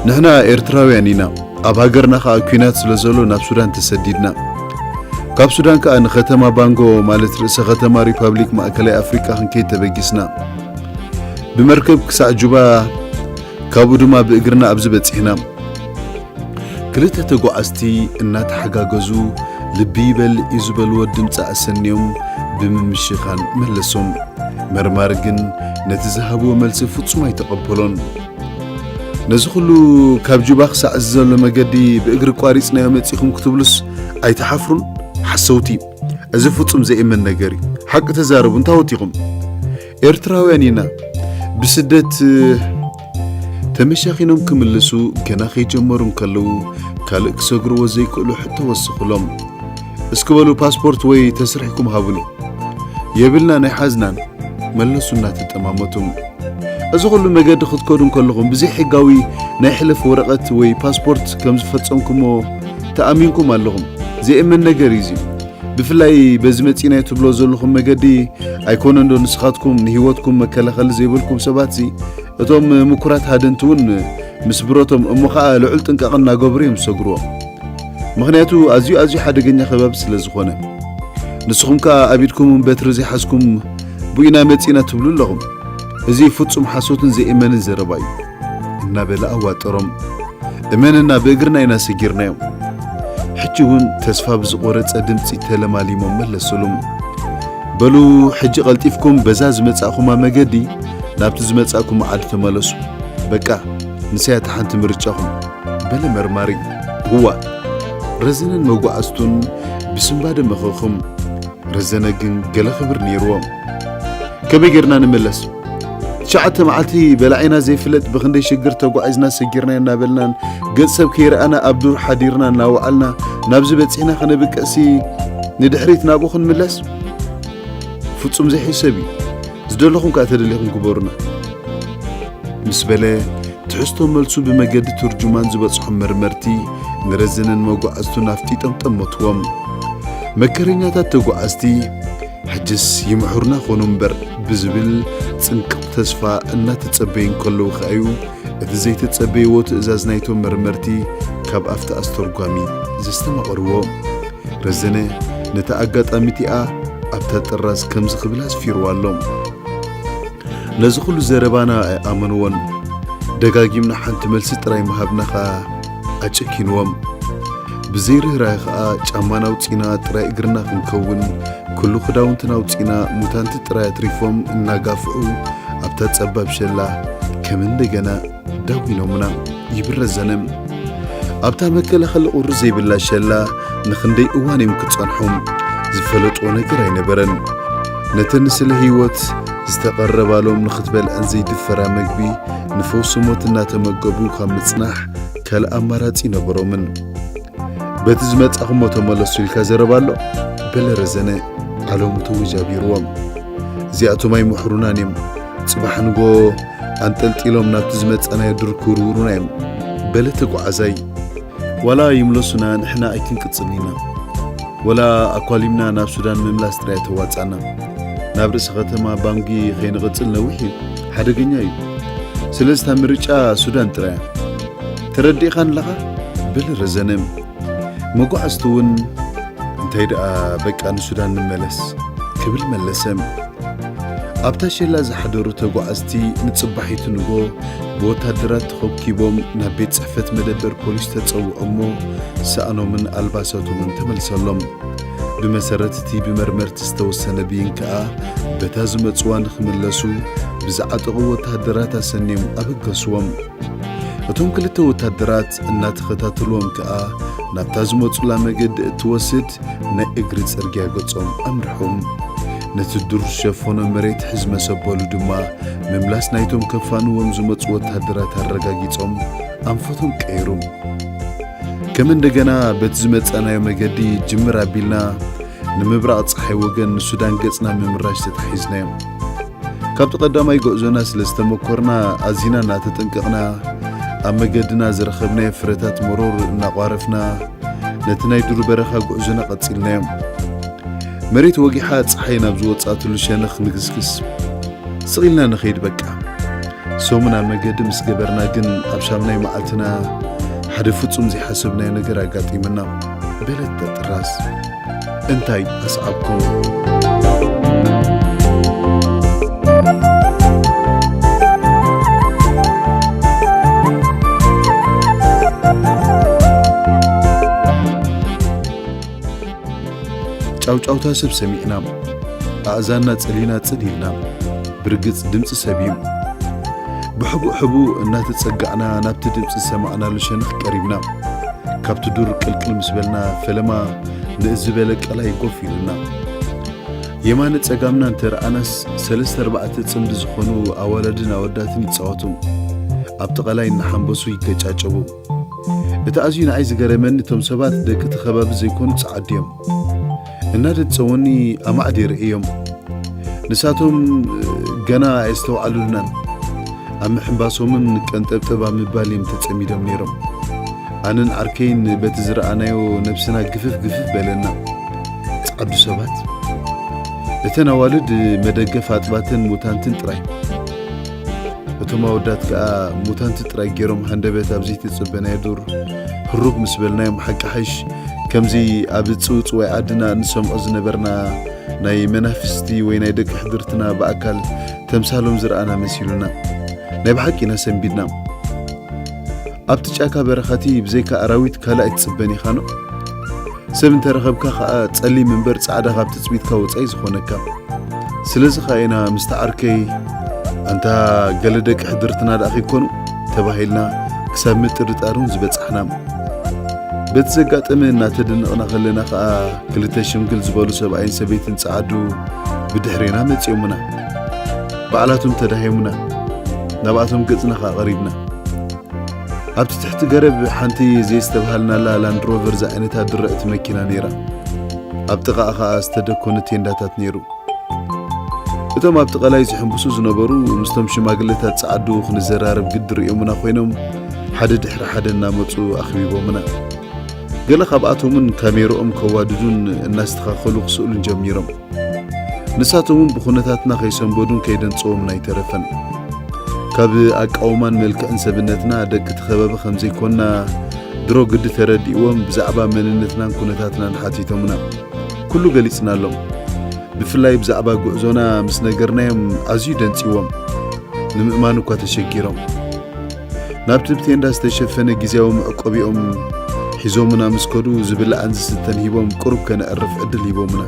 ንሕና ኤርትራውያን ኢና። ኣብ ሃገርና ከኣ ኲናት ስለ ዘሎ ናብ ሱዳን ተሰዲድና። ካብ ሱዳን ከኣ ንከተማ ባንጎ፣ ማለት ርእሰ ከተማ ሪፓብሊክ ማእከላይ ኣፍሪቃ ክንከይድ ተበጊስና። ብመርከብ ክሳዕ ጁባ፣ ካብኡ ድማ ብእግርና ኣብዚ በጺሕና። ክልተ ተጓዓዝቲ እናተሓጋገዙ ልቢ ይበልዕ እዩ ዝበልዎ ድምፂ ኣሰንዮም ብምምሽኻን መለሶም። መርማሪ ግን ነቲ ዝሃብዎ መልሲ ፍጹም ኣይተቐበሎን። ነዚ ኩሉ ካብ ጁባ ክሳዕ እዚ ዘሎ መገዲ ብእግሪ ቋሪጽናዮ መጺኹም ክትብሉስ ኣይትሓፍሩን? ሓሰውቲ። እዚ ፍጹም ዘእመን ነገር እዩ። ሓቂ ተዛረቡ፣ እንታዎት ኢኹም? ኤርትራውያን ኢና። ብስደት ተመሻኺኖም ክምልሱ ገና ከይጀመሩ እንከለዉ ካልእ ክሰግርዎ ዘይክእሉ ሕቶ ወስኹሎም። እስኪ በሉ ፓስፖርት ወይ ተስሪሕኩም ሃቡኒ። የብልናን ኣይሓዝናን፣ መለሱ እናተጠማመቱ። እዚ ኩሉ መገዲ ክትከዱ እንከለኹም ብዘይ ሕጋዊ ናይ ሕለፍ ወረቐት ወይ ፓስፖርት ከም ዝፈጸምኩሞ ተኣሚንኩም ኣለኹም። ዘእመን ነገር እዩ እዚ። ብፍላይ በዚ መጺናዮ ትብሎ ዘለኹም መገዲ ኣይኮነን ዶ ንስኻትኩም ንህይወትኩም መከላኸሊ ዘይብልኩም ሰባትሲ፣ እቶም ምኩራት ሃደንቲ እውን ምስ ብረቶም እሞ ኸኣ ልዑል ጥንቃቐ እናገበሩ እዮም ዝሰግርዎ። ምኽንያቱ ኣዝዩ ኣዝዩ ሓደገኛ ከባቢ ስለ ዝኾነ። ንስኹም ከኣ ኣብ ኢድኩም እውን በትሪ ዘይሓዝኩም ብኡ ኢና መጺና ትብሉ ኣለኹም። እዚ ፍጹም ሓሶትን ዘእመንን ዘረባ እዩ። እናበለ ኣዋጠሮም። እመንና ብእግርና ኢና ሰጊርናዮ። ሕጂ እውን ተስፋ ብዝቖረጸ ድምጺ ተለማሊሞም መለሱሉ። በሉ ሕጂ ቀልጢፍኩም በዛ ዝመጻእኩማ መገዲ ናብቲ ዝመጻእኩማ ዓዲ ተመለሱ። በቃ ንሳያ እታ ሓንቲ ምርጫኹም። በለ መርማሪ። እዋ ረዘነን መጓዕዝቱን ብስንባደ መኸኹም። ረዘነ ግን ገለ ክብር ነይርዎ። ከመይ ጌርና ንምለስ? ትሽዓተ መዓልቲ በላዒና ዘይፍለጥ ብኽንደይ ሽግር ተጓዒዝና ሰጊርና እናበልናን ገጽ ሰብ ከይረኣና ኣብ ዱር ሓዲርና እናወዓልና ናብዚ በጺሕና ከነብቅዕሲ ንድሕሪት ናብኡ ክንምለስ? ፍጹም ዘይሕሰብ እዩ። ዝደለኹም ከኣ ተደሊኹም ግበሩና። ምስ በለ ትሕዝቶ መልሱ ብመገዲ ትርጁማን ዝበጽሖም መርመርቲ ንረዘነን መጓዕዝቱን ኣፍጢጦም ጠመትዎም። መከረኛታት ተጓዓዝቲ ሕጅስ ይምሑርና ኾኑ እምበር ብዝብል ጽንቅቕ ተስፋ እናተጸበዩ እንከለዉ ከኣዩ እቲ ዘይተጸበይዎ ትእዛዝ ናይቶም መርመርቲ ካብ ኣፍቲ ኣስተርጓሚ ዘስተማቐርዎ። ረዘነ ነታ ኣጋጣሚ እቲኣ ኣብታ ጥራዝ ከምዚ ክብል ኣስፊርዋ ኣሎ። ነዚ ኩሉ ዘረባና ኣይኣመንዎን። ደጋጊምና ሓንቲ መልሲ ጥራይ ምሃብና ኸኣ ኣጨኪንዎም። ብዘይ ርህራሄ ኸኣ ጫማና ኣውጺና ጥራይ እግርና ክንከውን፣ ኩሉ ክዳውንትና ኣውጺና ሙታንቲ ጥራይ ኣትሪፎም እናጋፍዑ ኣብታ ጸባብ ሸላ ከም እንደገና ዳጒኖምና ይብል ረዘነ። ኣብታ መከላኸሊ ቁሪ ዘይብላ ሸላ ንኽንደይ እዋን እዮም ክጸንሑ? ዝፈለጥዎ ነገር ኣይነበረን። ነተን ስለ ህይወት ዝተቐረባሎም ንኽትበልዐን ዘይድፈራ መግቢ ንፈውሲ ሞት እናተመገቡ ካብ ምጽናሕ ካልእ ኣማራጺ ነበሮምን። በቲ ዝመጻኹሞ ተመለሱ ኢልካ ዘረባ ኣሎ? በለ ረዘነ ዓለሙ ተወጃቢርዎም። እዚኣቶም ኣይምሕሩናን እዮም። ጽባሕ ንጎ ኣንጠልጢሎም ናብቲ ዝመጻናዮ ዱር ክውርውሩና እዮም። በለ ተጓዓዛይ። ዋላ ይምለሱና ንሕና ኣይክንቅጽልን ኢና። ወላ ኣኳሊምና ናብ ሱዳን ምምላስ ጥራይ ተዋጻና። ናብ ርእሲ ከተማ ባንጊ ከይንቕጽል ነዊሕ እዩ። ሓደገኛ እዩ። ስለዚ እታ ምርጫ ሱዳን ጥራይ እያ። ተረዲእኻን ኣለኻ? በለ ረዘነ። መጓዕዝቲ እውን እንታይ ደኣ በቃ ንሱዳን ንመለስ ክብል መለሰ። ኣብታ ሸላ ዝሓደሩ ተጓዓዝቲ ንጽባሒቱ ንጎ ብወታደራት ተኸብኪቦም ናብ ቤት ጽሕፈት መደበር ፖሊስ ተጸውዖ እሞ ሰኣኖምን ኣልባሳቶምን ተመልሰሎም። ብመሰረት እቲ ብመርመርቲ ዝተወሰነ ብይን ከኣ በታ ዝመጽዋ ንኽምለሱ ብዝዓጠቑ ወታደራት ኣሰንዮም ኣበገስዎም። እቶም ክልተ ወታደራት እናተኸታተልዎም ከኣ ናብታ ዝመጹላ መገዲ እትወስድ ናይ እግሪ ጽርግያ ገጾም ኣምርሑ። ነቲ ዱር ዝሸፈኖ መሬት ሕዝመ ሰበሉ ድማ ምምላስ ናይቶም ከፋንዎም ዝመጹ ወታደራት ኣረጋጊጾም ኣንፈቶም ቀይሩ። ከም እንደገና በቲ ዝመጻናዮ መገዲ ጅምር ኣቢልና ንምብራቕ ጸሓይ ወገን ንሱዳን ገጽና ምምራሽ ተታሒዝናዮ። ካብቲ ቀዳማይ ጉዕዞና ስለ ዝተመኮርና ኣዚና እናተጠንቀቕና ኣብ መገድና ዝረኸብናዮ ፍረታት መሮር እናቋረፍና ነቲ ናይ ዱር በረኻ ጉዕዞና ቀጺልናዮ። መሬት ወጊሓ ጸሓይ ናብ ዝወጻትሉ ሸነኽ ንግስግስ። ስቕ ኢልና ንኸይድ በቃ። ሰሙን ኣብ መገዲ ምስ ገበርና ግን ኣብ ሻምናይ መዓልትና ሓደ ፍጹም ዘይሓሰብናዮ ነገር ኣጋጢሙና። በለት ተጥራስ። እንታይ ኣስዓብኩም? ጫውጫውታ ሰብ ሰሚዕና። ኣእዛንና ጸሊና ጽን ኢልና። ብርግጽ ድምጺ ሰብ እዩ። ብሕቡእ ሕቡእ እናተጸጋዕና ናብቲ ድምጺ ዝሰማዕናሉ ሸነኽ ቀሪብና። ካብቲ ዱር ቅልቅል ምስ በልና ፈለማ ንእስ ዝበለ ቀላይ ኮፍ ኢሉና። የማነ ጸጋምና እንተ ረኣናስ ሰለስተ ኣርባዕተ ጽምዲ ዝኾኑ ኣዋላድን ኣወዳትን ይጻወቱ። ኣብቲ ቀላይ እናሓንበሱ ይገጫጨቡ። እቲ ኣዝዩ ንዓይ ዝገረመኒ እቶም ሰባት ደቂ እቲ ከባቢ ዘይኮኑ ጸዓዱ እዮም። እናደጸወኒ ኣማዕድ የርእዮም። ንሳቶም ገና ኣየስተውዓሉልናን። ኣብ ምሕንባሶምን ቀንጠብጠብ ኣብ ምባል እዮም ተጸሚዶም ነይሮም። ኣነን ዓርከይን በቲ ዝረኣናዮ ነብስና ግፍፍ ግፍፍ በለና። ጸዓዱ ሰባት። እተን ኣዋልድ መደገፍ ኣጥባትን ሙታንትን ጥራይ። እቶም ኣወዳት ከኣ ሙታንት ጥራይ ገይሮም ሃንደበት ኣብ ዘይተጸበናዮ ዱር ህሩግ ምስ በልናዮም ሓቂ ሓይሽ ከምዚ ኣብ ጽውጽዋይ ዓድና እንሰምዖ ዝነበርና ናይ መናፍስቲ ወይ ናይ ደቂ ሕድርትና ብኣካል ተምሳሎም ዝረኣና መሲሉና። ናይ ብሓቂ ኢና ሰንቢድና። ኣብቲ ጫካ በረኻቲ ብዘይካ ኣራዊት ካልእ ኣይትጽበን ኢኻ ኖ። ሰብ እንተረኸብካ ኸኣ ጸሊም እምበር ጻዕዳ ካብ ትጽቢትካ ወጻኢ ዝኾነካ። ስለዚ ኸኣ ኢና ምስቲ ዓርከይ ኣንታ ገለ ደቂ ሕድርትና ደኣ ከይኮኑ ተባሂልና ክሳብ ምጥርጣር እውን ዝበጻሕና። በቲ ዘጋጠመ እናተደነቕና ከለና ኸኣ ክልተ ሽምግል ዝበሉ ሰብኣይን ሰበይትን ጸዓዱ ብድሕሬና መጺኦምና። ባዕላቶም ተዳሂሙና። ናብኣቶም ገጽና ኸኣ ቀሪብና። ኣብቲ ትሕቲ ገረብ ሓንቲ ዘየስተብሃልናላ ላንድ ሮቨር ዝዓይነታ ድርዕቲ መኪና ነይራ። ኣብ ጥቓኣ ኸኣ ዝተደኮነ ቴንዳታት ነይሩ። እቶም ኣብቲ ቀላይ ዝሕንብሱ ዝነበሩ ምስቶም ሽማግለታት ጸዓዱ ክንዘራረብ ግዲ ርእዮምና ኮይኖም ሓደ ድሕሪ ሓደ እናመጹ ኣኽቢቦምና። ገለ ካብኣቶም እውን ካሜርኦም ከዋድዱን እናስተኻኸሉ ክስእሉን ጀሚሮም። ንሳቶም እውን ብኹነታትና ከይሰንበዱን ከይደንጸዎምን ኣይተረፈን። ካብ ኣቃውማን መልክዕን ሰብነትና ደቂ እቲ ከባቢ ከም ዘይኮንና ድሮ ግዲ ተረዲእዎም ብዛዕባ መንነትናን ኩነታትናን ሓቲቶምና። ኩሉ ገሊጽናሎም። ብፍላይ ብዛዕባ ጉዕዞና ምስ ነገርናዮም ኣዝዩ ደንጺዎም። ንምእማን እኳ ተሸጊሮም። ናብቲ ብቴንዳ ዝተሸፈነ ግዝያዊ መዕቆቢኦም ሒዞምና ምስ ከዱ ዝብላዕን ዝስተን ሂቦም ቁሩብ ከነዕርፍ ዕድል ሂቦምና።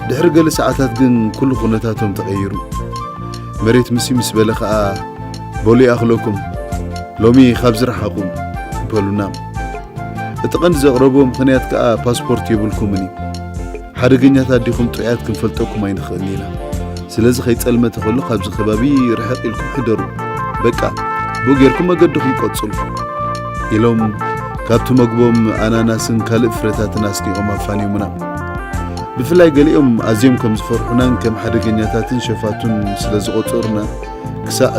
ድሕሪ ገለ ሰዓታት ግን ኩሉ ኩነታቶም ተቐይሩ። መሬት ምሲ ምስ በለ ኸኣ በሉ ይኣኽለኩም፣ ሎሚ ካብዚ ረሓቑ በሉና። እቲ ቀንዲ ዘቕረብዎ ምኽንያት ከኣ ፓስፖርት የብልኩምን እዩ። ሓደገኛታት ዲኹም ጥዑያት ክንፈልጠኩም ኣይንኽእልን ኢና። ስለዚ ከይጸልመተ ከሎ ካብዚ ከባቢ ርሕቕ ኢልኩም ሕደሩ። በቃ፣ ብኡ ጌርኩም መገድኹም ቀጽሉ ኢሎም ካብቲ መግቦም ኣናናስን ካልእ ፍረታትን ኣስኒቖም ኣፋንዮምና። ብፍላይ ገሊኦም ኣዝዮም ከም ዝፈርሑናን ከም ሓደገኛታትን ሸፋቱን ስለ ዝቖጸሩና፣ ክሳዕ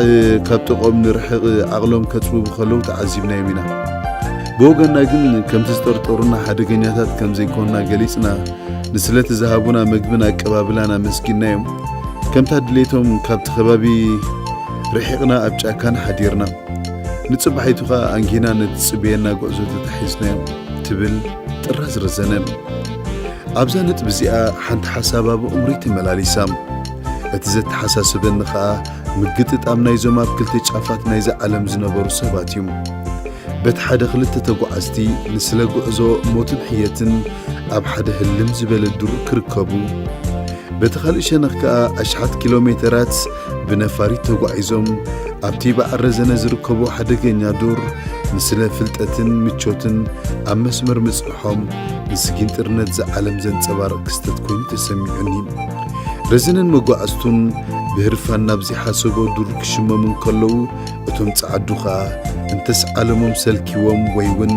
ካብ ጥቕኦም ንርሕቕ ዓቕሎም ከጽብቡ ከለዉ ተዓዚብናዮም ኢና። ብወገንና ግን ከምቲ ዝጠርጠሩና ሓደገኛታት ከም ዘይኮንና ገሊጽና፣ ንስለቲ ዝሃቡና መግብን ኣቀባብላን ኣመስጊንናዮም። ከምታ ድሌቶም ካብቲ ከባቢ ርሒቕና ኣብ ጫካና ሓዲርና። ንጽባሒቱ ኸኣ ኣንጊህና ነቲ ዝጽበየና ጉዕዞ ተታሒዝናዮ ትብል ጥራዝ ረዘነ። ኣብዛ ነጥቢ እዚኣ ሓንቲ ሓሳብ ኣብ ኣእምሮይ ተመላሊሳ። እቲ ዘተሓሳስበኒ ኸኣ ምግጥጣም ናይዞም ኣብ ክልተ ጫፋት ናይዛ ዓለም ዝነበሩ ሰባት እዩ። በቲ ሓደ ክልተ ተጓዓዝቲ ንስለ ጉዕዞ ሞትን ሕየትን ኣብ ሓደ ህልም ዝበለ ዱር ክርከቡ፣ በቲ ካልእ ሸነኽ ከኣ ኣሽሓት ኪሎ ሜተራት ብነፋሪት ተጓዒዞም ኣብቲ በዓል ረዘነ ዝርከቦ ሓደገኛ ዱር ንስለ ፍልጠትን ምቾትን ኣብ መስመር ምጽንሖም ንስጊንጥርነት እዛ ዓለም ዘንጸባርቕ ክስተት ኮይኑ ተሰሚዑኒ። ረዘነን መጓዕዝቱን ብህርፋን ናብ ዘይሓሰቦ ዱር ክሽመሙ እንከለዉ፣ እቶም ጸዓዱ ኸኣ እንተስ ዓለሞም ሰልኪዎም ወይ እውን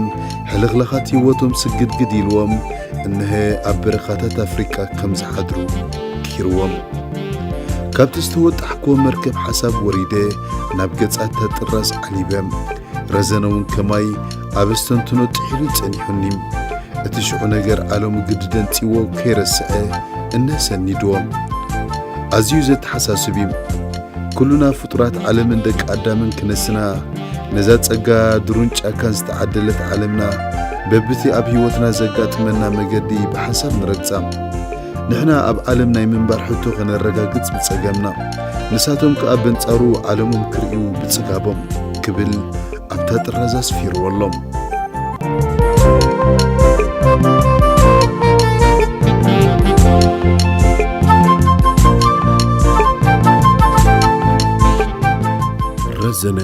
ሕልኽላኻት ህይወቶም ስግድግድ ኢልዎም፣ እንሀ ኣብ በረኻታት ኣፍሪቃ ከም ዝሓድሩ ገይርዎም። ካብቲ ዝተወጣሕክዎ መርከብ ሓሳብ ወሪደ ናብ ገጻታ ጥራዝ ዓሊበ። ረዘነ እውን ከማይ ኣብ ኣስተንትኖ ጥሒሉ ጸኒሑኒ። እቲ ሽዑ ነገር ዓለሙ ግዲ ደንጺዎ ከይረስዐ እነሰኒድዎ። ኣዝዩ ዘተሓሳስብ እዩ። ኩሉና ፍጡራት ዓለምን ደቂ ኣዳምን ክነስና፣ ነዛ ጸጋ ዱርን ጫካን ዝተዓደለት ዓለምና በብቲ ኣብ ህይወትና ዘጋጥመና መገዲ ብሓንሳብ ንረግጻ። ንሕና ኣብ ዓለም ናይ ምንባር ሕቶ ከነረጋግጽ ብጸገምና፣ ንሳቶም ከኣ በንጻሩ ዓለሞም ክርእዩ ብጽጋቦም ክብል ኣብታ ጥራዝ ኣስፊርዎ ኣሎ። ረዘነ፣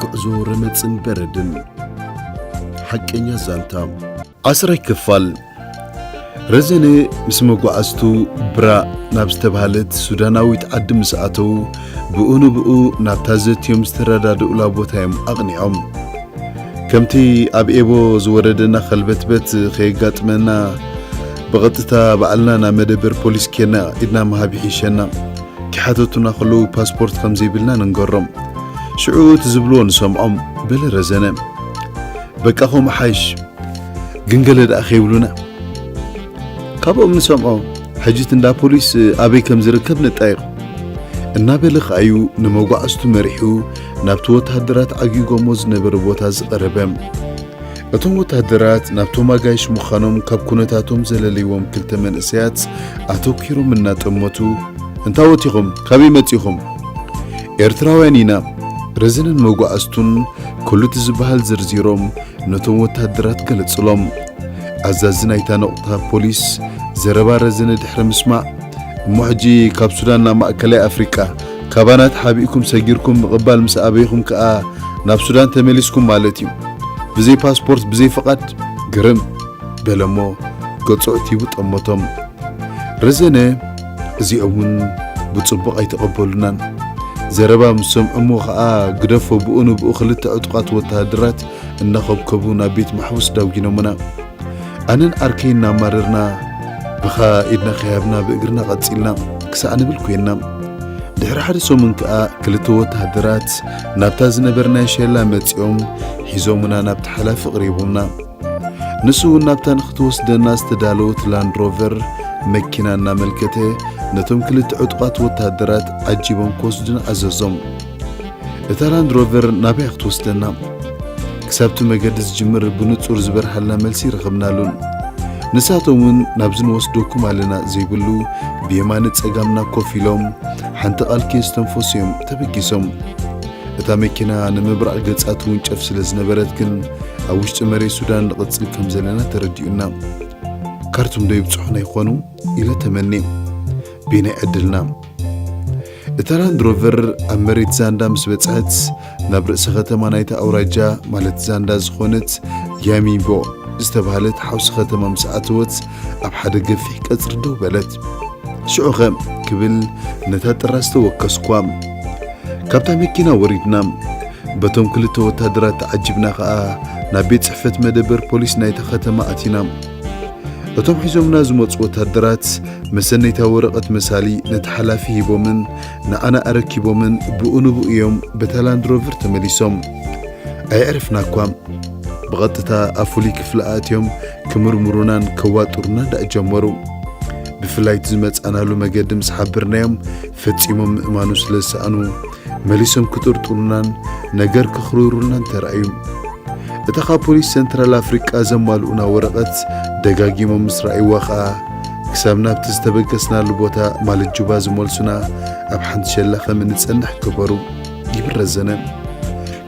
ጉዕዞ ረመጽን በረድን። ሓቀኛ ዛንታ። ዓስራይ ክፋል። ረዘነ ምስ መጓዓዝቱ ብራ ናብ ዝተባህለት ሱዳናዊት ዓዲ ምስ ኣተዉ፣ ብኡ ንብኡ ናብታ ዘትዮም ዝተረዳድኡላ ቦታ እዮም ኣቕኒዖም። ከምቲ ኣብ ኤቦ ዝወረደና ከልበትበት ከየጋጥመና፣ ብቐጥታ ባዕልና ናብ መደበር ፖሊስ ኬድና ኢድና ምሃብ ይሕሸና። ክሓተቱና ከለዉ ፓስፖርት ከም ዘይብልና ንንገሮም። ሽዑ እቲ ዝብልዎ ንሰምዖም፣ በለ ረዘነ። በቃ ከምኡ ሓይሽ። ግን ገለ ደኣ ከይብሉና። ካብኦም ንሰምዖ፣ ሕጂ እቲ እንዳ ፖሊስ ኣበይ ከም ዝርከብ ነጣይቕ። እናበለ ከኣዩ ንመጓዕዝቱ መሪሑ ናብቲ ወተሃደራት ዓጊጎሞ ዝነበረ ቦታ ዝቐረበ። እቶም ወተሃደራት ናብቶም ኣጋይሽ ምዃኖም ካብ ኩነታቶም ዘለለይዎም ክልተ መንእሰያት ኣተኲሮም እናጠመቱ፣ "እንታዎት ኢኹም? ካበይ መጺኹም?" "ኤርትራውያን ኢና።" ረዘነን መጓዕዝቱን ኩሉ እቲ ዝበሃል ዘርዚሮም ነቶም ወተሃደራት ገለጽሎም። ኣዛዚ ናይታ ነቑጣ ፖሊስ ዘረባ ረዘነ ድሕሪ ምስማዕ፣ "እሞ ሕጂ ካብ ሱዳን ናብ ማእከላይ ኣፍሪቃ ካባና ተሓቢእኩም ሰጊርኩም ምቕባል ምስ ኣበይኹም ከኣ ናብ ሱዳን ተመሊስኩም ማለት እዩ። ብዘይ ፓስፖርት፣ ብዘይ ፍቓድ?" "ግርም!" በለሞ ገጹ ኣዕቲቡ ጠመቶም። ረዘነ እዚኦም እውን ብጽቡቕ ኣይተቐበሉናን። ዘረባ ምስ ሰምዑ እሞ ኸኣ ግደፎ፣ ብኡ ንብኡ ክልተ ዕጡቓት ወተሃደራት እናኸብከቡ ናብ ቤት ማሕቡስ ዳጒኖምና። ኣነን ዓርከይን እናማረርና ብኻ ኢድና ከይሃብና ብእግርና ቀጺልና ክሳዕ ንብል ኮይንና። ድሕሪ ሓደ ሰሙን ከኣ ክልተ ወተሃደራት ናብታ ዝነበርናዮ ሸላ መጺኦም ሒዞምና ናብቲ ሓላፊ ኣቕሪቦምና። ንሱ እውን ናብታ ንኽትወስደና ዝተዳለወት ላንድ ሮቨር መኪና እናመልከተ ነቶም ክልተ ዕጡቓት ወተሃደራት ዓጂቦም ክወስዱና ኣዘዞም። እታ ላንድ ሮቨር ናበይ ክትወስደና? ክሳብቲ መገዲ ዝጅምር ብንጹር ዝበርሃልና መልሲ ረኸብናሉን። ንሳቶም እውን ናብዚ ንወስደኩም ኣለና ዘይብሉ ብየማነ ጸጋምና ኮፍ ኢሎም ሓንቲ ቃል ከየስተንፈሱ እዮም ተበጊሶም። እታ መኪና ንምብራቕ ገጻ ትውንጨፍ ስለ ዝነበረት ግን ኣብ ውሽጢ መሬት ሱዳን ንቕጽል ከም ዘለና ተረዲኡና። "ካርቱም ዶ ይብጽሑና ይኾኑ?" ኢለ ተመንየ። በየናይ ዕድልና? እታ ላንድ ሮቨር ኣብ መሬት ዛንዳ ምስ በጽሐት፣ ናብ ርእሲ ከተማ ናይታ ኣውራጃ፣ ማለት ዛንዳ ዝኾነት ያሚቦ ዝተባህለት ሓውሲ ከተማ ምስ ኣተወት፣ ኣብ ሓደ ገፊሕ ቀጽሪ ደው በለት። ሽዑኸ ክብል ነታ ጥራዝ ተወከስኳ። ካብታ መኪና ወሪድና፣ በቶም ክልተ ወታደራት ተዓጂብና ኸኣ ናብ ቤት ጽሕፈት መደበር ፖሊስ ናይታ ከተማ ኣቲና። እቶም ሒዞምና ዝመጹ ወታደራት መሰነይታ ወረቐት መሳሊ ነቲ ሓላፊ ሂቦምን ንዓና ኣረኪቦምን ብኡ ንብኡ እዮም በታ ላንድ ሮቨር ተመሊሶም። ኣየዕረፍና እኳ። ብቐጥታ ኣብ ፍሉይ ክፍሊ ኣትዮም ክምርምሩናን ከዋጥሩናን ደኣ ጀመሩ። ብፍላይ እቲ ዝመጻናሉ መገዲ ምስ ሓበርናዮም ፈጺሞም ምእማኑ ስለ ዝሰኣኑ መሊሶም ክጥርጥሩናን ነገር ክኽርሩልናን ተራእዩ። እታ ካብ ፖሊስ ሰንትራል ኣፍሪቃ ዘማልኡና ወረቐት ደጋጊሞም ምስ ረኣይዋ ኸኣ ክሳብ ናብቲ ዝተበገስናሉ ቦታ ማለት ጁባ ዝመልሱና ኣብ ሓንቲ ሸላ ከም እንጸንሕ ገበሩ። ይብል ረዘነ።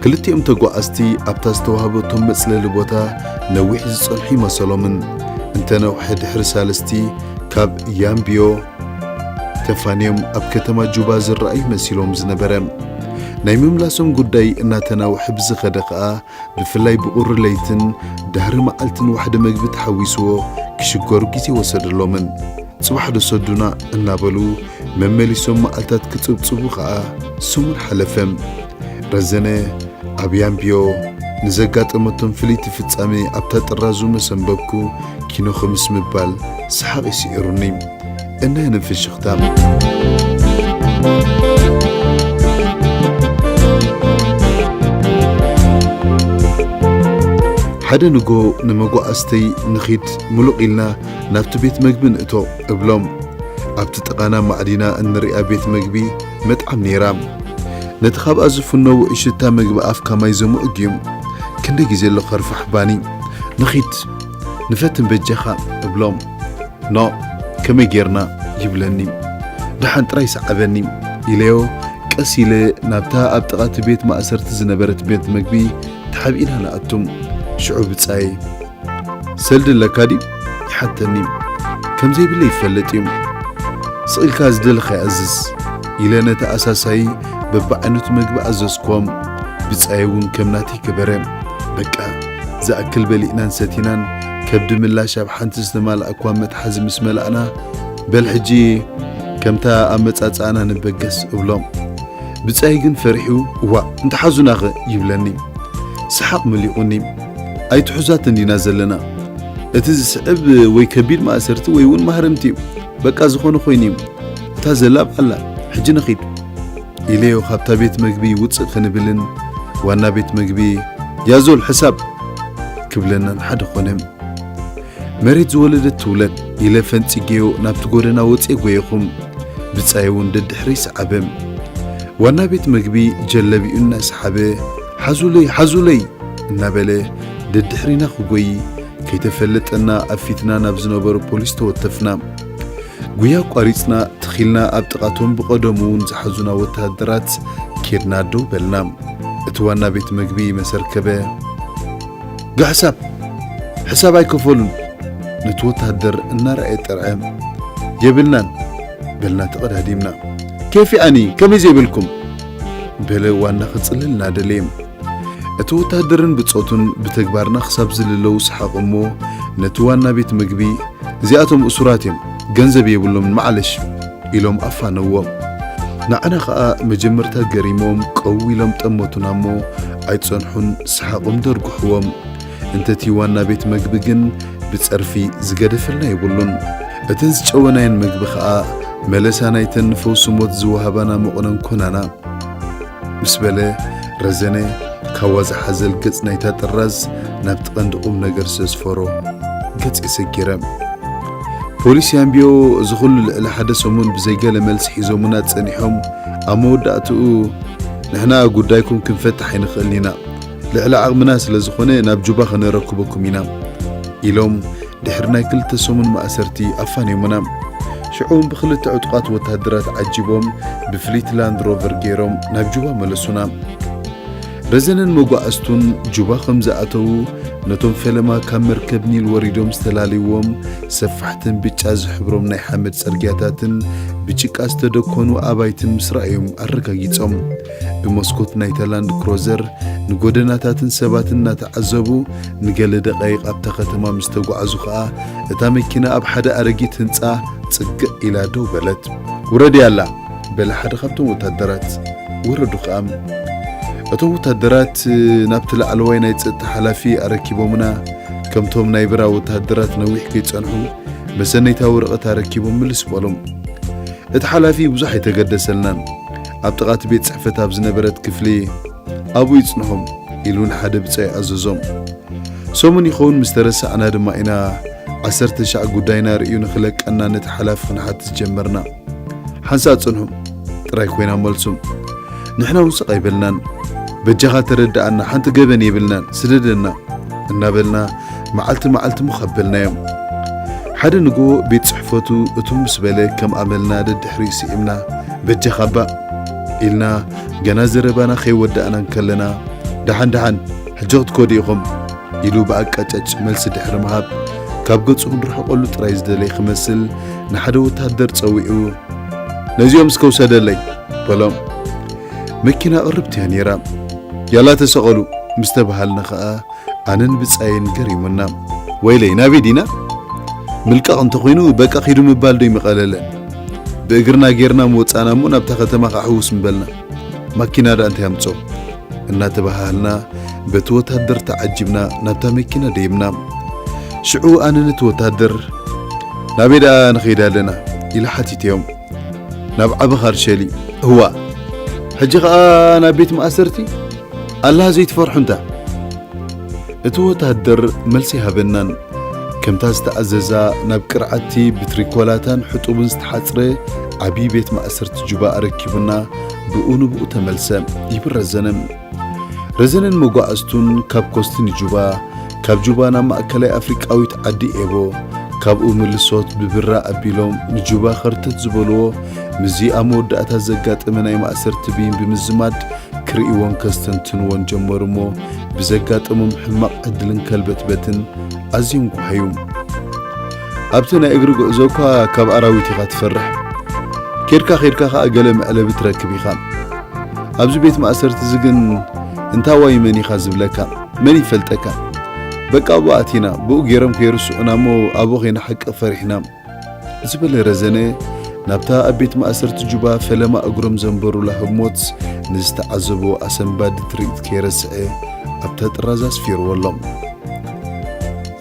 ክልቲኦም ተጓዓዝቲ ኣብታ ዝተዋህበቶም መጽለሊ ቦታ ነዊሕ ዝጸንሑ ይመሰሎምን እንተነውሐ ድሕሪ ሳልስቲ ካብ ያምቢዮ ተፋንዮም ኣብ ከተማ ጁባ ዝረኣዩ መሲሎም ዝነበረ። ናይ ምምላሶም ጉዳይ እናተናውሐ ብዝኸደ ኸኣ ብፍላይ ብቑሪ ለይትን ድሕሪ መዓልትን ዋሕዲ መግቢ ተሓዊስዎ ክሽገሩ ግዜ ወሰደሎምን። ጽባሕ ዶ ሰዱና እናበሉ መመሊሶም መዓልታት ክጽብጽቡ ኸኣ ሰሙን ሓለፈ። ረዘነ ኣብ ያምቢዮ ንዘጋጠመቶም ፍልይቲ ፍጻሜ ኣብታ ጥራዙ መሰንበብኩ ኪኖ ክምስ ምባል ሰሓቕ ይስዒሩኒ። እናየንን ፍሽኽታ። ሓደ ንጎ ንመጓዓዝተይ ንኺድ ምሉቕ ኢልና ናብቲ ቤት መግቢ ንእቶ እብሎም። ኣብቲ ጥቓና ማዕዲና እንሪኣ ቤት መግቢ መጥዓም ነይራ። ነቲ ካብኣ ዝፍኖ ውዑይ ሽታ መግቢ ኣፍካ ማይ ዘምኡ ድዩ? ክንደይ ግዜ ኣሎ ከርፋሕ ባኒ? ንኺድ ንፈትን በጃኻ እብሎም። ኖ፣ ከመይ ጌርና ይብለኒ። ደሓን ጥራይ ሰዓበኒ ኢለዮ ቀስ ኢለ ናብታ ኣብ ጥቓ እቲ ቤት ማእሰርቲ ዝነበረት ቤት መግቢ ተሓቢእና ንኣቱ። ሽዑ ብጻይ ሰልዲ ኣለካ ድዩ? ይሓተኒ። ከም ዘይብለይ ይፈልጥ እዩ። ስቕ ኢልካ ዝደለኻዮ ኣዝዝ ኢለ ነቲ ኣሳሳዪ በብዓይነቱ መግቢ ኣዘዝክዎም። ብጻይ እውን ከም ናተይ ገበረ። በቃ ዝኣክል በሊዕናን ሰቲናን ከብዲ ምላሽ ኣብ ሓንቲ ዝተማልኣ እኳ መትሓዚ ምስ መላእና፣ በል ሕጂ ከምታ ኣመጻጽኣና ንበገስ እብሎ። ብጻይ ግን ፈሪሑ፣ እዋእ እንተሓዙናኸ ይብለኒ። ሰሓቕ መሊቑኒ። ኣይትሑዛትን ዲና ዘለና? እቲ ዝስዕብ ወይ ከቢድ ማእሰርቲ ወይ እውን ማህረምቲ እዩ። በቃ ዝኾነ ኮይኑ እዩ። እታ ዘላ ኣብኣ ኣላ። ሕጂ ንኺድ ኢለዮ ካብታ ቤት መግቢ ውፅእ ክንብልን ዋና ቤት መግቢ ያዞል ሕሳብ ክብለናን ሓደ ኾነ። መሬት ዝወለደት ትውለድ ኢለ ፈንጺገዮ ናብቲ ጎደና ወጽኤ ጎየኹ። ብጻይ እውን ደድሕረይ ሰዓበ። ዋና ቤት መግቢ ጀለቢኡ እናሰሓበ ሓዙለይ፣ ሓዙለይ እናበለ ደድሕሪና ክጎዪ ከይተፈለጠና ኣብ ፊትና ናብ ዝነበሩ ፖሊስ ተወተፍና። ጉያ ኣቋሪጽና ትኺልና ኣብ ጥቓቶም ብቐደሙ እውን ዝሓዙና ወተሃደራት ኬድና ደው በልና። እቲ ዋና ቤት መግቢ መሰርከበ። ጋሕሳብ ሕሳብ ኣይከፈሉን። ነቲ ወተሃደር እናረኣየ ጠርዐ። የብልናን በልና ተቐዳዲምና። ኬፍ ያኒ ከመይ ዘይብልኩም በለ ዋና ክጽልል እናደለየ። እቲ ወተሃደርን ብጾቱን ብተግባርና ክሳብ ዝልለው ሰሓቑ እሞ ነቲ ዋና ቤት መግቢ እዚኣቶም እሱራት እዮም፣ ገንዘብ የብሎምን መዓለሽ ኢሎም ኣፋነዎም። ንዓና ኸኣ መጀመርታ ገሪሞም ቀው ኢሎም ጠመቱና እሞ ኣይጸንሑን ሰሓቖም ደርጉሕዎም። እንተቲ ዋና ቤት መግቢ ግን ብጸርፊ ዝገደፈልና የብሉን። እተን ዝጨወናየን መግቢ ኸኣ መለሳ ናይተን ንፈውሲ ሞት ዝወሃባና መቑነን ኮናና። ምስ በለ ረዘነ ካብ ዋዛ ሓዘል ገጽ ናይታ ጥራዝ ናብቲ ቀንዲ ቁም ነገር ዘስፈሮ ገጽ የሰጊረ። ፖሊስ ያምቢዮ እዚ ኩሉ ልዕሊ ሓደ ሰሙን ብዘይገለ መልሲ ሒዞሙና ጸኒሖም ኣብ መወዳእትኡ ንሕና ጉዳይኩም ክንፈትሕ ኣይንኽእልን ኢና፣ ልዕሊ ዓቕምና ስለ ዝኾነ ናብ ጁባ ከነረክበኩም ኢና ኢሎም ድሕሪ ናይ ክልተ ሰሙን ማእሰርቲ ኣፋንዮምና። ሽዑ እውን ብክልተ ዕጡቓት ወተሃደራት ዓጂቦም ብፍልይቲ ላንድ ሮቨር ገይሮም ናብ ጁባ መለሱና። ረዘነን መጓዕዝቱን ጁባ ከም ዝኣተዉ ነቶም ፈለማ ካብ መርከብ ኒል ወሪዶም ዝተላለይዎም ሰፋሕትን ብጫ ዝሕብሮም ናይ ሓመድ ጽርግያታትን ብጭቃ ዝተደኮኑ ኣባይትን ምስ ረኣዮም ኣረጋጊጾም ብመስኮት ናይታ ላንድ ክሮዘር ንጎደናታትን ሰባትን እናተዓዘቡ ንገለ ደቓይቕ ኣብታ ከተማ ምስ ተጓዕዙ ኸኣ፣ እታ መኪና ኣብ ሓደ ኣረጊት ህንጻ ጽግዕ ኢላ ደው በለት። "ውረድ ያላ!" በለ ሓደ ካብቶም ወታደራት። ወረዱ ኸኣ። እቶም ወታደራት ናብቲ ላዕለዋይ ናይ ጸጥታ ሓላፊ ኣረኪቦምና፣ ከምቶም ናይ ብራ ወታደራት ነዊሕ ከይጸንሑ፣ መሰነይታ ወረቐት ኣረኪቦም ምልስ በሎም። እቲ ሓላፊ ብዙሕ ኣይተገደሰልናን። ኣብ ጥቓ እቲ ቤት ጽሕፈት ኣብ ዝነበረት ክፍሊ፣ "ኣብኡ ይጽንሑም" ኢሉ ንሓደ ብጻይ ኣዘዞም። ሰሙን ይኸውን ምስ ተረሳዕና ድማ ኢና ዓሰርተ ሻዕ ጉዳይና ርእዩ ንኽለቀና ነቲ ሓላፊ ክንሓትት ጀመርና። "ሓንሳእ ጽንሑ" ጥራይ ኮይና መልሱ። ንሕና እውን ስቕ ኣይበልናን። "በጃኻ ተረድኣና፣ ሓንቲ ገበን የብልናን፣ ስደደና" እናበልና መዓልቲ መዓልቲ ሙኽ ኣበልናዮም። ሓደ ንግሆ ቤት ጽሕፈቱ እትው ምስ በለ ከም ኣመልና ደድሕሪኡ ስዒምና፣ "በጃኻ እባ" ኢልና ገና ዘረባና ከይወዳእና እንከለና፣ "ደሓን ደሓን፣ ሕጂ ክትከዱ ኢኹም" ኢሉ ብኣቃጫጭ መልሲ ድሕሪ ምሃብ፣ ካብ ገጹ ክንርሕቐሉ ጥራይ ዝደለየ ክመስል ንሓደ ወተሃደር ጸዊዑ፣ "ነዚኦም እስከ ውሰደለይ" በሎም። መኪና ቅርብቲ እያ ነይራ። "ያላ ተሰቐሉ" ምስ ተባሃልና ኸኣ ኣነን ብጻየን ገሪሙና። "ወይለይ፣ ናበይ ዲና? ምልቃቕ እንተኾይኑ በቃ ኪዱ ምባል ዶ ይምቐለለን? ብእግርና ጌርና ምወጻእና እሞ ናብታ ከተማ ኸዓ ሕውስ ምበልና። ማኪና ደኣ እንታይ ኣምጾ?" እናተባሃልና በቲ ወታደር ተዓጂብና ናብታ መኪና ደይብና። ሽዑ ኣነ ነቲ ወታደር፣ "ናበይ ደኣ ንኸይድ ኣለና?" ኢለ ሓቲተዮም። "ናብ ዓቢ ካርሸሊ." "እዋ፣ ሕጂ ኸኣ ናብ ቤት ማእሰርቲ? ኣላህ ዘይትፈርሑ እንታ?" እቲ ወተሃደር መልሲ ኣይሃበናን። ከምታ ዝተኣዘዛ ናብ ቅርዓቲ ብትሪኮላታን ሕጡብን ዝተሓጽረ ዓቢ ቤት ማእሰርቲ ጁባ ኣረኪቡና ብኡ ንብኡ ተመልሰ ይብል ረዘነ። ረዘነን መጓዕዝቱን ካብ ኮስቲ ንጁባ፣ ካብ ጁባ ናብ ማእከላይ ኣፍሪቃዊት ዓዲ ኤቦ፣ ካብኡ ምልሶት ብብራ ኣቢሎም ንጁባ ኸርተት ዝበልዎ፣ ምስዚ ኣብ መወዳእታ ዘጋጠመ ናይ ማእሰርቲ ብይን ብምዝማድ ክርእይዎን ከስተንትንዎን ጀመሩ እሞ፣ ብዘጋጠሞም ሕማቕ ዕድልን ከልበትበትን ኣዝዮም ጓሃዩ። ኣብቲ ናይ እግሪ ጉዕዞ እኳ ካብ ኣራዊት ኢኻ ትፈርሕ። ኬድካ ኬድካ ኸኣ ገለ መዕለቢ ትረክብ ኢኻ። ኣብዚ ቤት ማእሰርቲ እዚ ግን እንታዋይ መን ኢኻ ዝብለካ? መን ይፈልጠካ? በቃ ኣብኡ ኣቲና፣ ብኡ ገይሮም ከይርስዑና እሞ ኣብኡ ከይንሓቅቕ ፈሪሕና። ዝበለ ረዘነ ናብታ ኣብ ቤት ማእሰርቲ ጁባ ፈለማ እግሮም ዘንበሩላ ህሞት ንዝተዓዘቦ ኣሰንባዲ ትርኢት ከይረስዐ ኣብታ ጥራዝ ኣስፊርዎ ኣሎ።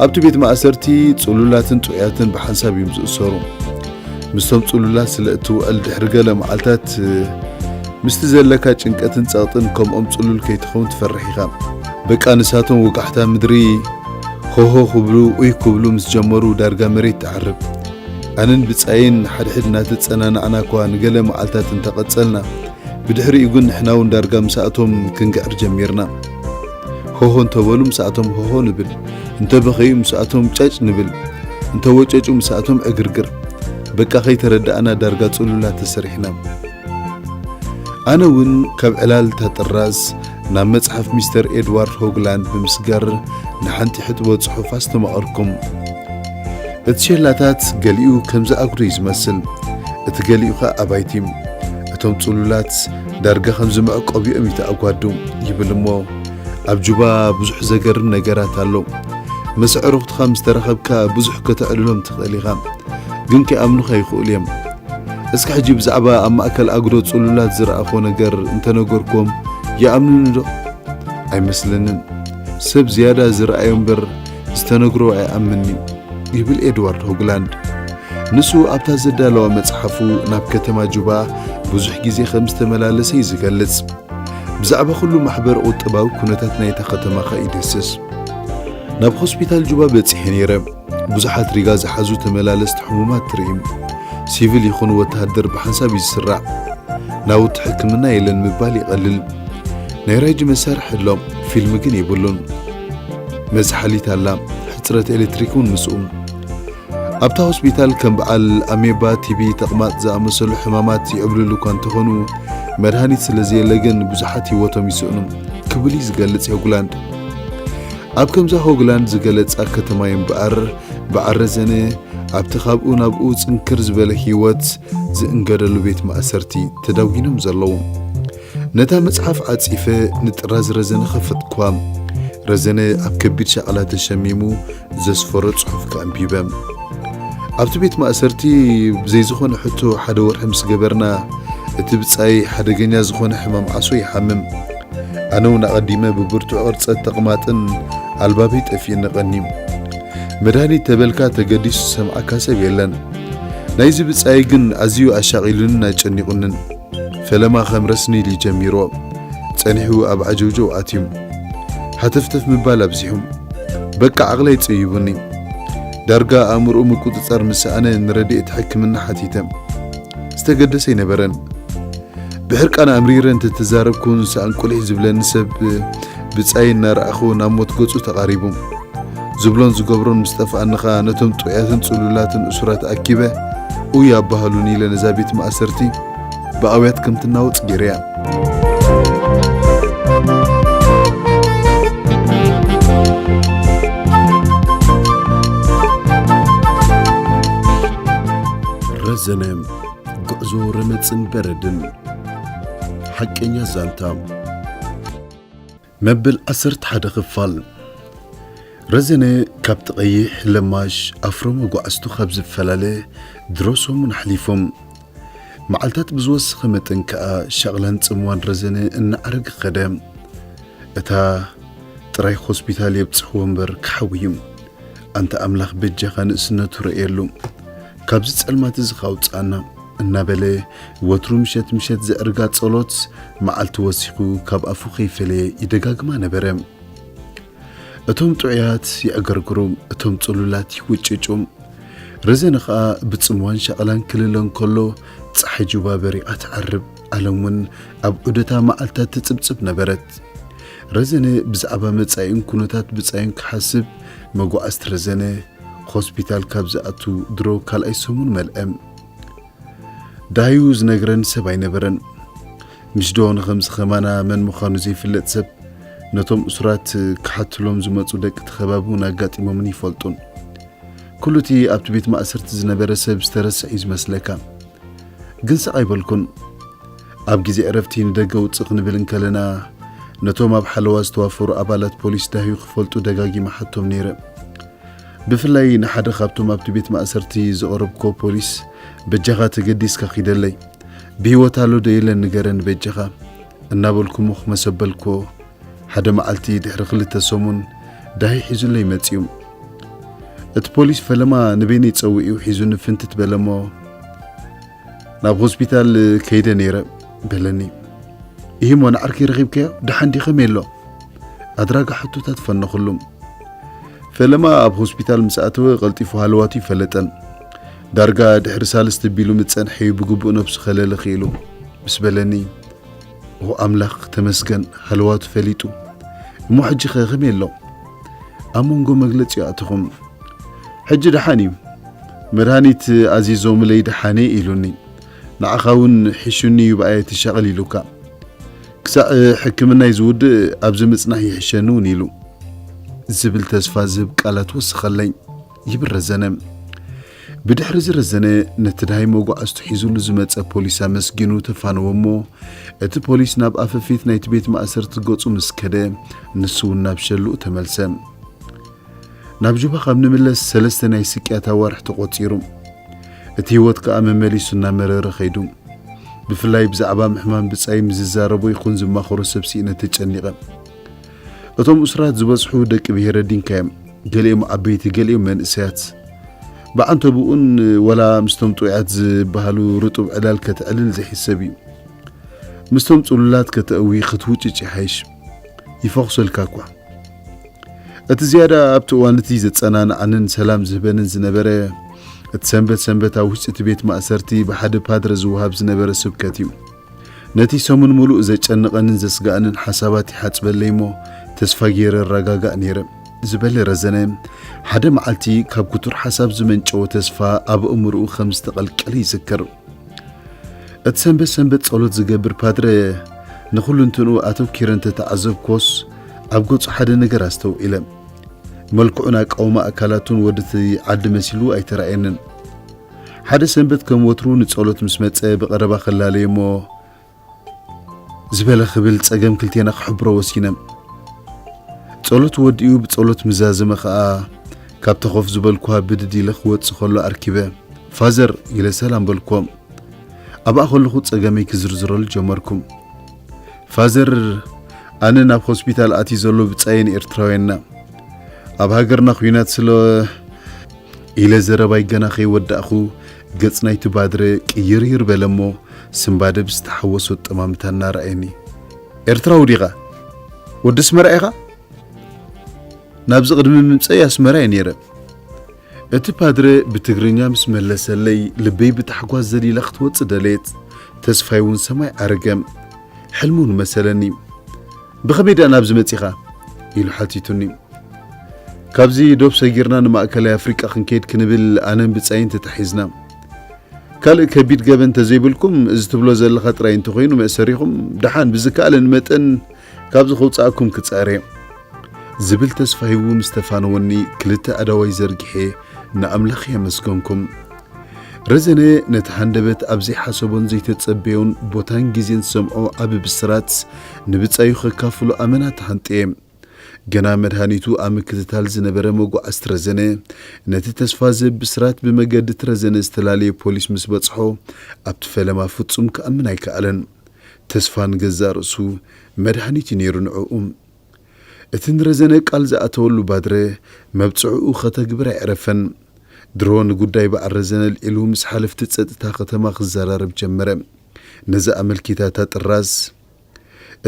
ኣብቲ ቤት ማእሰርቲ ጽሉላትን ጥዑያትን ብሓንሳብ እዮም ዝእሰሩ። ምስቶም ጽሉላት ስለ እትውዕል ድሕሪ ገለ መዓልታት ምስቲ ዘለካ ጭንቀትን ጸቕጥን ከምኦም ጽሉል ከይትኸውን ትፈርሕ ኢኻ። በቃ ንሳቶም ወጋሕታ ምድሪ ሆሆ ክብሉ ኡይ ክብሉ ምስ ጀመሩ ዳርጋ መሬት ትዓርብ። ኣነን ብጻየን ሓድሕድ እናተጸናናዕና እኳ ንገለ መዓልታት እንተቐጸልና፣ ብድሕሪኡ ግን ንሕና እውን ዳርጋ ምስኣቶም ክንግዕር ጀሚርና። ሆሆ እንተበሉ ምስኣቶም ሆሆ ንብል፣ እንተበኸዩ ምስኣቶም ጨጭ ንብል፣ እንተወጨጩ ምስኣቶም ዕግርግር። በቃ ከይተረዳእና ዳርጋ ጽሉላት ተሰሪሕና። ኣነ እውን ካብ ዕላል እታ ጥራዝ ናብ መጽሓፍ ሚስተር ኤድዋርድ ሆግላንድ ብምስጋር ንሓንቲ ሕጥቦ ጽሑፍ ኣስተማቐርኩም። እቲ ሸላታት ገሊኡ ከምዚ ኣጉዶ እዩ ዝመስል፣ እቲ ገሊኡ ኸኣ ኣባይቲ። እቶም ጽሉላት ዳርጋ ከምዚ መዕቆቢኦም እዩ ተኣጓዱ ይብል እሞ፣ ኣብ ጁባ ብዙሕ ዘገርም ነገራት ኣሎ። ምስ ኣዕሩኽትኻ ምስ ተራኸብካ ብዙሕ ከተዕልሎም ትኽእል ኢኻ፣ ግን ከይኣምኑኻ ይኽእሉ እዮም። እስኪ ሕጂ ብዛዕባ ኣብ ማእከል ኣጉዶ ጽሉላት ዝረኣኽዎ ነገር እንተነገርኩዎም ይኣምኑኒ ዶ? ኣይመስለንን። ሰብ ዝያዳ ዝረኣዮ እምበር ዝተነግሮ ኣይኣምንን እዩ፣ ይብል ኤድዋርድ ሆግላንድ። ንሱ ኣብታ ዘዳለዋ መጽሓፉ ናብ ከተማ ጁባ ብዙሕ ግዜ ከም ዝተመላለሰ እዩ ዝገልጽ። ብዛዕባ ኩሉ ማሕበረ ቁጠባዊ ኩነታት ናይታ ከተማ ኸኣ ይድህስስ። ናብ ሆስፒታል ጁባ በጺሐ ነይረ። ብዙሓት ሪጋ ዝሓዙ ተመላለስቲ ሕሙማት ትርኢ። ሲቪል ይኹን ወተሃደር ብሓንሳብ እዩ ዝስራዕ። ናውቲ ሕክምና የለን ምባል ይቐልል። ናይ ራጅ መሳርሒ ኣሎ፣ ፊልም ግን የብሉን። መዝሓሊት ኣላ፣ ሕጽረት ኤሌክትሪክ እውን ምስኡ። ኣብታ ሆስፒታል ከም በዓል ኣሜባ፣ ቲቢ፣ ተቕማጥ ዝኣመሰሉ ሕማማት ይዕብልሉ እኳ እንተኾኑ፣ መድሃኒት ስለ ዘየለ ግን ብዙሓት ህይወቶም ይስእኑ ክብል እዩ ዝገልጽ ሆግላንድ። ኣብ ከምዛ ሆግላንድ ዝገለጻ ከተማ እዩ እምበኣር፣ በዓል ረዘነ ኣብቲ ካብኡ ናብኡ ጽንክር ዝበለ ህይወት ዝእንገደሉ ቤት ማእሰርቲ ተዳጒኖም ዘለዉ። ነታ መጽሓፍ ዓጺፈ ንጥራዝ ረዘነ ከፈትኩዋ። ረዘነ ኣብ ከቢድ ሻቕላ ተሸሚሙ ዘስፈሮ ጽሑፍ ከኣንቢበ። ኣብቲ ቤት ማእሰርቲ ብዘይ ዝኾነ ሕቶ ሓደ ወርሒ ምስ ገበርና፣ እቲ ብጻይ ሓደገኛ ዝኾነ ሕማም ዓሶ ይሓምም። ኣነ እውን ኣቐዲመ ብብርቱዕ ቕርጸት ተቕማጥን ኣልባበይ ጠፊእኒ ቐንዩ። መድሃኒት ተበልካ ተገዲሱ ዝሰምዓካ ሰብ የለን። ናይዚ ብጻይ ግን ኣዝዩ ኣሻቒሉንን ኣጨኒቑንን። ፈለማ ከም ረስኒ ኢሉ ጀሚርዎ። ጸኒሑ ኣብ ዓጀውጀው ኣትዩ። ሃተፍተፍ ምባል ኣብዚሑ። በቃ ዓቕለይ ጸይቡኒ። ዳርጋ ኣእምሮኡ ምቁጽጻር ምስ ሰኣነ ንረድኤት ሕክምና ሓቲተ። ዝተገደሰ ኣይነበረን። ብሕርቃን ኣምሪረ እንተተዛረብኩ ንስኣን ቁሊሕ ዝብለኒ ሰብ ብጻይ እናረኣኹ ናብ ሞት ገጹ ተቓሪቡ። ዝብሎን ዝገብሮን ምስ ጠፍኣኒ ኸኣ ነቶም ጥዑያትን ጽሉላትን እሱራት ኣኪበ ኡይ ኣባህሉኒ ኢለ ነዛ ቤት ማእሰርቲ ብኣውያት ከም ትናወጽ ገይረያ። ረዘነ፣ ጉዕዞ ረመጽን በረድን። ሓቀኛ ዛንታ። መበል ዓሰርተ ሓደ ክፋል። ረዘነ ካብቲ ቀይሕ ለማሽ ኣፍሮ መጓዕዝቱ ካብ ዝፈላለ ድሮ ሰሙን ኣሕሊፎም። መዓልታት ብዝወሰኸ መጠን ከኣ ሻቕላን ጽምዋን ረዘነ እናዓረገ ከደ። እታ ጥራይ ሆስፒታል የብጽሕዎ እምበር ክሓዊ እዩ። ኣንታ ኣምላኽ በጃኻ ንእስነቱ ረእየሉ። ካብዚ ጸልማት እዚ ካውጽኣና እናበለ ወትሩ ምሸት ምሸት ዘዕርጋ ጸሎት መዓልቲ ወሲኹ ካብ ኣፉ ከይፈለየ ይደጋግማ ነበረ። እቶም ጥዑያት ይዕገርግሩ፣ እቶም ጽሉላት ይውጭጩ። ረዘነ ኸኣ ብጽምዋን ሻቕላን ክልለ እንከሎ፣ ጸሓይ ጁባ በሪቓ ትዓርብ፣ ዓለም እውን ኣብ ዑደታ መዓልታት ትጽብጽብ ነበረት። ረዘነ ብዛዕባ መጻኢኡን ኩነታት ብጻዩን ክሓስብ፣ መጓዕዝቲ ረዘነ ሆስፒታል ካብ ዝኣቱ ድሮ ካልኣይ ሰሙን መልአ። ዳህዩ ዝነግረን ሰብ ኣይነበረን። ምሽ ዶ ንኸምዚ ኸማና መን ምዃኑ ዘይፍለጥ ሰብ ነቶም እሱራት ክሓትሎም ዝመጹ ደቂ እቲ ኸባቢ እውን ኣጋጢሞምን ይፈልጡን። ኩሉ እቲ ኣብቲ ቤት ማእሰርቲ ዝነበረ ሰብ ዝተረስዐ እዩ ዝመስለካ። ግን ስቕ ኣይበልኩን። ኣብ ግዜ ዕረፍቲ ንደገ ውጽእ ክንብል እንከለና፣ ነቶም ኣብ ሓለዋ ዝተዋፈሩ ኣባላት ፖሊስ ዳህዩ ክፈልጡ ደጋጊመ ሓቶም ነይረ። ብፍላይ ንሓደ ካብቶም ኣብቲ ቤት ማእሰርቲ ዘቕረብኩዎ ፖሊስ፣ በጃኻ ተገዲስካ ኪደለይ፣ ብህይወት ኣሎ ዶ የለን ንገረኒ በጃኻ፣ እናበልኩ ምኽ መሰበልኩዎ። ሓደ መዓልቲ ድሕሪ ክልተ ሰሙን ዳሂ ሒዙለይ መጺኡ። እቲ ፖሊስ ፈለማ ንበይነይ ጸዊዑ ሒዙኒ ፍንትት በለሞ፣ ናብ ሆስፒታል ከይደ ነይረ በለኒ። ኢሂሞ ንዓርከይ ረኺብካዮ? ደሓን ድዩ? ከመይ ኣሎ? ኣድራጋ ሕቶታት ፈነኹሉ። ፈለማ ኣብ ሆስፒታል ምስ ኣተወ ቀልጢፉ ሃለዋቱ ይፈለጠን። ዳርጋ ድሕሪ ሳልስቲ ቢሉ ምጸንሐ እዩ ብግቡእ ነብሱ ከለሊ ክኢሉ ምስ በለኒ፣ ኦ ኣምላኽ ተመስገን ሃለዋቱ ፈሊጡ። እሞ ሕጂ ኸ ከመይ ኣሎ? ኣብ መንጎ መግለጺ ኣተኹም። ሕጂ ደሓን እዩ። መድሃኒት ኣዚዞምለይ ደሓነ ኢሉኒ። ንዓኻ እውን ሒሹኒ እዩ ብኣየ ትሻቐል ኢሉካ። ክሳዕ ሕክምናይ ዝውድእ ኣብዚ ምጽናሕ ይሕሸኒ እውን ኢሉ። ዝብል ተስፋ ዝህብ ቃላት ወሰኸለይ። ይብል ረዘነ። ብድሕሪ እዚ ረዘነ ነቲ ደሃይ መጓዕዝቱ ሒዙሉ ዝመጸ ፖሊስ ኣመስጊኑ ተፋነወ እሞ፣ እቲ ፖሊስ ናብ ኣፈፊት ናይቲ ቤት ማእሰርቲ ገጹ ምስ ከደ፣ ንሱ እውን ናብ ሸልኡ ተመልሰ። ናብ ጁባ ካብ ንምለስ ሰለስተ ናይ ስቅያት ኣዋርሕ ተቖጺሩ። እቲ ህይወት ከኣ መመሊሱ እናመረረ ከይዱ። ብፍላይ ብዛዕባ ምሕማም ብጻይ ምስ ዝዛረቦ ይኹን ዝማኸሮ ሰብ ስኢነ ተጨኒቐ። እቶም እሱራት ዝበዝሑ ደቂ ብሄረ ዲንካ እዮም። ገሊኦም ዓበይቲ፣ ገሊኦም መንእሰያት። ብዓንተብኡን ወላ ምስቶም ጥዑያት ዝበሃሉ ርጡብ ዕላል ከተዕልል ዘይሕሰብ እዩ። ምስቶም ጽሉላት ከተእዊ ክትውጭጭ ይሓይሽ። ይፈኹሰልካ እኳ። እቲ ዝያዳ ኣብቲ እዋን እቲ ዘጸናንዓንን ሰላም ዝህበንን ዝነበረ፣ እቲ ሰንበት ሰንበት ኣብ ውሽጢ እቲ ቤት ማእሰርቲ ብሓደ ፓድረ ዝወሃብ ዝነበረ ስብከት እዩ። ነቲ ሰሙን ምሉእ ዘጨንቐንን ዘስግኣንን ሓሳባት ይሓጽበለይ እሞ፣ ተስፋ ገይረ እረጋጋእ ነይረ። ዝበለ ረዘነ፣ ሓደ መዓልቲ ካብ ክቱር ሓሳብ ዝመንጨወ ተስፋ ኣብ ኣእምሮኡ ከም ዝተቐልቀለ ይዝክር። እቲ ሰንበት ሰንበት ጸሎት ዝገብር ፓድረ፣ ንኹልንትንኡ ኣተኲረ እንተተዓዘብኩዎስ፣ ኣብ ገጹ ሓደ ነገር ኣስተውዒለ። መልክዑን ኣቃውማ ኣካላቱን ወዲ እቲ ዓዲ መሲሉ ኣይተራእየንን። ሓደ ሰንበት ከም ወትሩ ንጸሎት ምስ መጸ ብቐረባ ከላለየ እሞ፣ ዝበለ ክብል ጸገም ክልቴና ክሕብሮ ወሲነ። ጸሎት ወዲኡ ብጸሎት ምዛዘመ ኸኣ ካብታ ኮፍ ዝበልኩዋ ብድድ ኢለ ክወጽእ ከሎ ኣርኪበ፣ "ፋዘር" ኢለ ሰላም በልኩዎ። ኣብኣ ከለኹ ጸገመይ ክዝርዝረሉ ጀመርኩ። "ፋዘር፣ ኣነ ናብ ሆስፒታል ኣትዩ ዘሎ ብጻየን ኤርትራውያንና። ኣብ ሃገርና ኲናት ስለ" ኢለ ዘረባይ ገና ከይወዳእኹ፣ ገጽ ናይቲ ባድረ ቅይርይር በለ እሞ፣ ስንባደ ብዝተሓወሶ ኣጠማምታ እናረኣየኒ፣ "ኤርትራዊ ዲኻ? ወዲ ኣስመራ ኢኻ?" ናብዚ ቅድሚ ምምጸይ ኣስመራ እየ ነይረ። እቲ ፓድረ ብትግርኛ ምስ መለሰለይ፣ ልበይ ብታሕጓስ ዘሊላ ክትወጽእ ደለየት። ተስፋይ እውን ሰማይ ዓረገ። ሕልሚ እውን መሰለኒ። "ብኸመይ ደኣ ናብዚ መጺኻ?" ኢሉ ሓቲቱኒ። "ካብዚ ዶብ ሰጊርና ንማእከላይ ኣፍሪቃ ክንከይድ ክንብል ኣነን ብጻይን ተታሒዝና። ካልእ ከቢድ ገበን እንተዘይብልኩም፣ እዚ ትብሎ ዘለኻ ጥራይ እንተኾይኑ መእሰሪኹም፣ ደሓን ብዝከኣለኒ መጠን ካብዚ ከውጽኣኩም ክጽዕር እየ" ዝብል ተስፋ ሂቡ ምስ ተፋነወኒ፣ ክልተ ኣእዳወይ ዘርጊሐ ንኣምላኽ የመስገንኩም። ረዘነ ነቲ ሃንደበት ኣብ ዘይሓሰቦን ዘይተጸበዮን ቦታን ግዜን ዝሰምዖ ዓቢ ብስራት ንብጻዩ ከካፍሎ ኣመና ተሃንጥየ። ገና መድሃኒቱ ኣብ ምክትታል ዝነበረ መጓዓዝቲ ረዘነ፣ ነቲ ተስፋ ዝህብ ብስራት ብመገዲ እቲ ረዘነ ዝተላለየ ፖሊስ ምስ በጽሖ፣ ኣብቲ ፈለማ ፍጹም ክኣምን ኣይከኣለን። ተስፋ ንገዛእ ርእሱ መድሃኒት እዩ ነይሩ ንዕኡ። እቲ ንረዘነ ቃል ዝኣተወሉ ባድረ፣ መብጽዕኡ ከተግብር ኣየዕረፈን። ድሮ ንጉዳይ በዓል ረዘነ ኣልዒሉ ምስ ሓለፍቲ ጸጥታ ከተማ ክዘራረብ ጀመረ። ነዚ ኣመልኪታ እታ ጥራዝ፣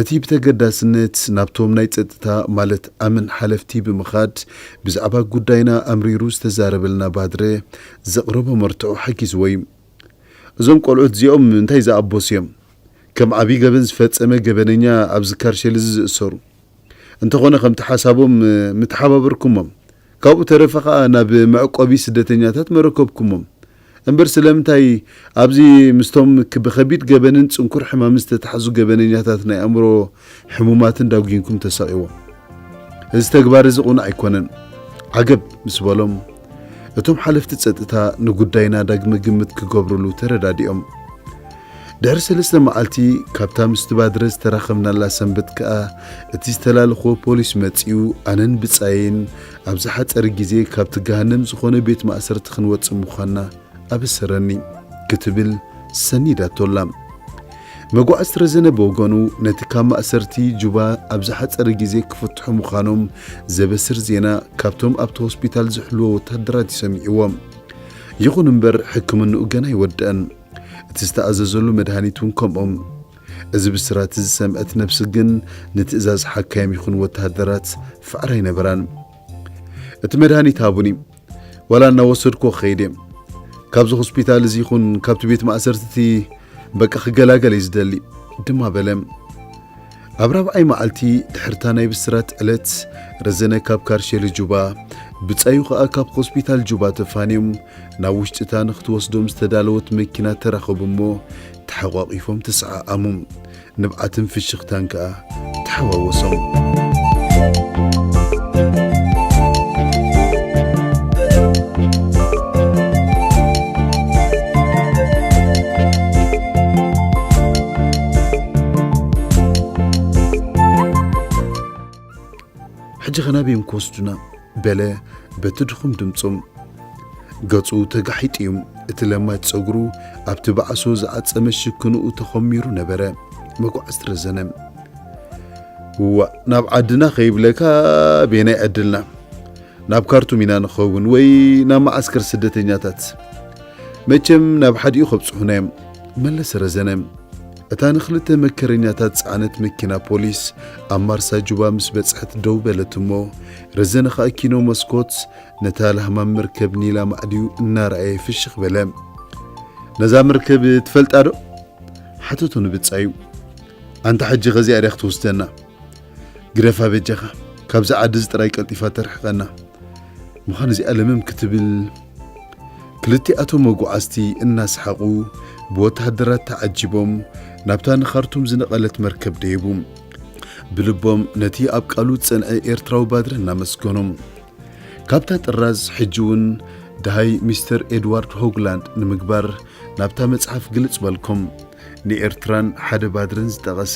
እቲ ብተገዳስነት ናብቶም ናይ ጸጥታ፣ ማለት ኣመን ሓለፍቲ ብምኻድ፣ ብዛዕባ ጉዳይና ኣምሪሩ ዝተዛረበልና ባድረ፣ ዘቕረቦ መርትዖ ሓጊዝዎ እዩ። "እዞም ቆልዑት እዚኦም እንታይ ዝኣበሱ እዮም? ከም ዓቢ ገበን ዝፈጸመ ገበነኛ ኣብዚ ካርሸል እዚ ዝእሰሩ። እንተኾነ ከምቲ ሓሳቦም ምተሓባበርኩሞም። ካብኡ ተረፈ ኸኣ ናብ መዕቆቢ ስደተኛታት መረከብኩሞም። እምበር ስለምንታይ ኣብዚ ምስቶም ክ-፣ ብኸቢድ ገበንን ጽንኩር ሕማምን ዝተታሕዙ ገበነኛታት ናይ ኣእምሮ ሕሙማትን ዳጒንኩም ተሳቕይዎም? እዚ ተግባር እዚ ቅኑዕ ኣይኮነን" ዓገብ ምስ በሎም፣ እቶም ሓለፍቲ ጸጥታ ንጉዳይና ዳግመ ግምት ክገብሩሉ ተረዳዲኦም። ድሕሪ ሰለስተ መዓልቲ ካብታ ምስቲ ባድረ ዝተራኸብናላ ሰንበት ከኣ፣ እቲ ዝተላለኽዎ ፖሊስ መጺኡ፣ ኣነን ብጻየይን ኣብ ዝሓጸረ ግዜ ካብቲ ገሃነም ዝኾነ ቤት ማእሰርቲ ክንወጽእ ምዃንና ኣበሰረኒ፣ ክትብል ሰኒዳቶ ኣላ። መጓዕዝቲ ረዘነ ብወገኑ፣ ነቲ ካብ ማእሰርቲ ጁባ ኣብ ዝሓጸረ ግዜ ክፍትሑ ምዃኖም ዘበስር ዜና ካብቶም ኣብቲ ሆስፒታል ዝሕልዎ ወተሃደራት እዩ ሰሚዕዎ። ይኹን እምበር፣ ሕክምንኡ ገና ኣይወደአን። እቲ ዝተኣዘዘሉ መድሃኒት እውን ከምኦም። እዚ ብስራት እዚ ዝሰምዐት ነብሲ ግን ንትእዛዝ ሓካይም ይኹን ወተሃደራት ፋዕራ ኣይነበራን። እቲ መድሃኒት ሃቡኒ። ዋላ እናወሰድኩዎ ክኸይድ እየ። ካብዚ ሆስፒታል እዚ ይኹን ካብቲ ቤት ማእሰርቲ እቲ በቃ ክገላገል እየ ዝደሊ፣ ድማ በለ። ኣብ ራብዓይ መዓልቲ ድሕርታ ናይ ብስራት ዕለት፣ ረዘነ ካብ ካርሼሊ ጁባ፣ ብጻዩ ኸኣ ካብ ሆስፒታል ጁባ ተፋንዮም፣ ናብ ውሽጢታ ንኽትወስዶም ዝተዳለወት መኪና ተራኸቡ እሞ፣ ተሓቋቒፎም ተሰዓዓሙ። ንብዓትን ፍሽኽታን ከኣ ተሓዋወሶም። ሕጂ ኸ ናበይ እዮም ክወስዱና? በለ በቲ ድኹም ድምጹ። ገጹ ተጋሒጡ እዩ። እቲ ለማጭ ጸጉሩ ኣብቲ ባዕሶ ዝዓጸመ ሽክንኡ ተኾሚሩ ነበረ። መጓዕዝቲ ረዘነ። "እዋእ፣ ናብ ዓድና ከይብለካ ቤናይ ዕድልና? ናብ ካርቱም ኢና ንኸውን ወይ ናብ መዓስከር ስደተኛታት? መቸም ናብ ሓዲኡ ከብጽሑና እዮም" መለሰ ረዘነ። እታ ንኽልተ መከረኛታት ጸዓነት መኪና ፖሊስ ኣብ ማርሳ ጁባ ምስ በጽሐት ደው በለት እሞ፣ ረዘነ ኸኣ ኪኖ መስኮት ነታ ላህማም መርከብ ኒላ ማዕድዩ እናረኣየ ፍሽኽ በለ። "ነዛ መርከብ ትፈልጣ ዶ?" ሓተቶ ንብጻዩ። "ኣንታ ሕጂ ኸዚኣ ድያ ክትወስደና? ግደፋ በጃኻ፣ ካብዚ ዓዲ እዚ ጥራይ ቀልጢፋ ተርሕቐና። ምዃን እዚኣ ለመም ክትብል" ክልቲኣቶም መጓዓዝቲ እናሰሓቑ፣ ብወተሃደራት ተዓጂቦም ናብታ ንኻርቱም ዝነቐለት መርከብ ደየቡ። ብልቦም ነቲ ኣብ ቃሉ ዝጸንዐ ኤርትራዊ ባድረ እናመስገኖም። ካብታ ጥራዝ ሕጂ እውን ደሃይ ሚስተር ኤድዋርድ ሆግላንድ ንምግባር ናብታ መጽሓፍ ግልጽ በልኩም። ንኤርትራን ሓደ ባድረን ዝጠቐሰ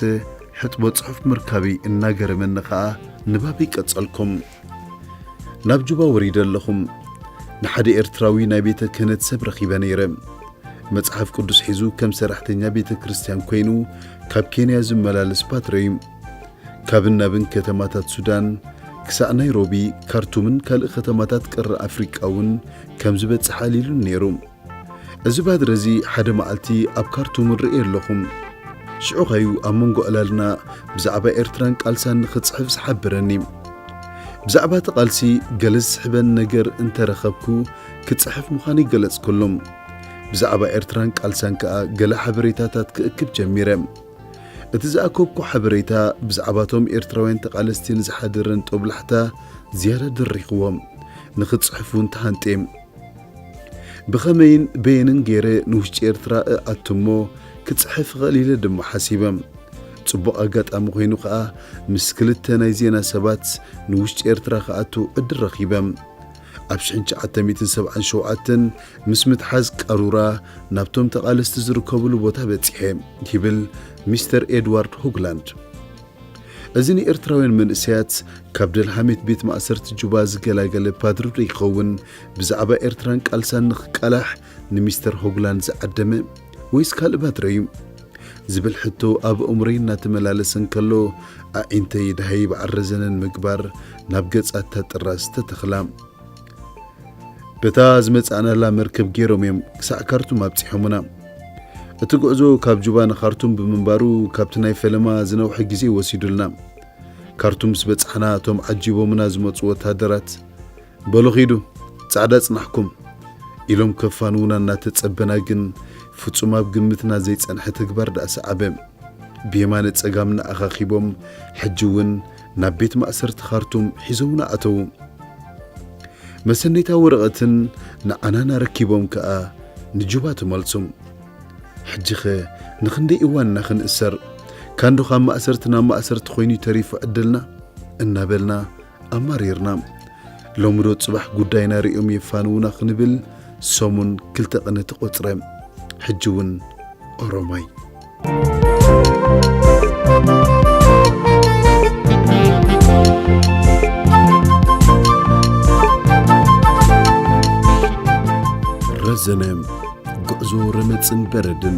ሕጥቦ ጽሑፍ ምርካበይ እናገረመኒ ኸኣ ንባበይ ቀጸልኩም። ናብ ጁባ ወሪደ ኣለኹም። ንሓደ ኤርትራዊ ናይ ቤተ ክህነት ሰብ ረኺበ ነይረ። መጽሓፍ ቅዱስ ሒዙ ከም ሰራሕተኛ ቤተ ክርስቲያን ኮይኑ ካብ ኬንያ ዝመላለስ ፓትረ እዩ። ካብን ናብን ከተማታት ሱዳን ክሳዕ ናይሮቢ፣ ካርቱምን ካልእ ከተማታት ቀረ ኣፍሪቃ እውን ከም ዝበጽሕ ኣልኢሉኒ ነይሩ። እዚ ባድረ እዚ ሓደ መዓልቲ ኣብ ካርቱም እርእዮ ኣለኹ። ሽዑ ኸዩ ኣብ መንጎ ዕላልና ብዛዕባ ኤርትራን ቃልሳን ንኽጽሕፍ ዝሓበረኒ። ብዛዕባ እቲ ቃልሲ ገለ ዝስሕበኒ ነገር እንተረኸብኩ ክጽሕፍ ምዃነይ ገለጽኩሉ። ብዛዕባ ኤርትራን ቃልሳን ከኣ ገለ ሓበሬታታት ክእክብ ጀሚረ። እቲ ዝኣከብኩ ሓበሬታ ብዛዕባቶም ኤርትራውያን ተቓለስቲ ንዝሓደረን ጦብላሕታ ዝያዳ ድሪኽዎም። ንኽጽሕፍ እውን ተሃንጥየ። ብኸመይን በየንን ገይረ ንውሽጢ ኤርትራ እኣቱ እሞ ክጽሕፍ እኽእል ኢለ ድማ ሓሲበ። ጽቡቕ ኣጋጣሚ ኮይኑ ከኣ ምስ ክልተ ናይ ዜና ሰባት ንውሽጢ ኤርትራ ክኣቱ ዕድል ረኺበ። ኣብ ሽሕን ትሽዓተ ሚእትን ሰብዓን ሸውዓተን ምስ ምትሓዝ ቃሩራ ናብቶም ተቓለስቲ ዝርከብሉ ቦታ በጺሐ፣ ይብል ሚስተር ኤድዋርድ ሆግላንድ። እዚ ንኤርትራውያን መንእሰያት ካብ ደልሃሜት ቤት ማእሰርቲ ጁባ ዝገላገለ ፓድሪ ዶ ይኸውን ብዛዕባ ኤርትራን ቃልሳን ንኽቃላሕ ንሚስተር ሆግላንድ ዝዓደመ፣ ወይስ ካልእ ባድረ እዩ? ዝብል ሕቶ ኣብ ኣእምሮይ እናተመላለሰ እንከሎ፣ ኣዒንተይ ደሃይ በዓል ረዘነ ንምግባር ናብ ገጻ እታ ጥራዝ ተተኽላ። በታ ዝመጻእናላ መርከብ ገይሮም እዮም ክሳዕ ካርቱም ኣብጺሖምና። እቲ ጉዕዞ ካብ ጁባ ንኻርቱም ብምንባሩ፣ ካብቲ ናይ ፈለማ ዝነውሐ ግዜ ወሲዱልና። ካርቱም ምስ በጻሕና፣ እቶም ዓጂቦምና ዝመጹ ወተሃደራት፣ "በሉ ኺዱ፣ ጻዕዳ ጽናሕኩም" ኢሎም ከፋንዉና እናተጸበና ግን፣ ፍጹም ኣብ ግምትና ዘይጸንሐ ተግባር ደኣ ሰዓበ። ብየማነ ጸጋምና ኣኻኺቦም፣ ሕጂ እውን ናብ ቤት ማእሰርቲ ኻርቱም ሒዞምና ኣተዉ። መሰነይታ ወረቐትን ንዓናን ኣረኪቦም ከኣ ንጁባ ተመልሱ። ሕጂኸ ንኽንደይ እዋን ኢና ክንእሰር? ካንዶ ካብ ማእሰርቲ ናብ ማእሰርቲ ኮይኑ ተሪፉ ዕድልና? እናበልና ኣማሪርና። ሎሚ ዶ ጽባሕ ጉዳይና ሪኦም የፋንዉና ክንብል ሰሙን ክልተ ቅነ ተቖጽረ። ሕጂ እውን ኦሮማይ። ረዘነ፣ ጉዕዞ ረመጽን በረድን።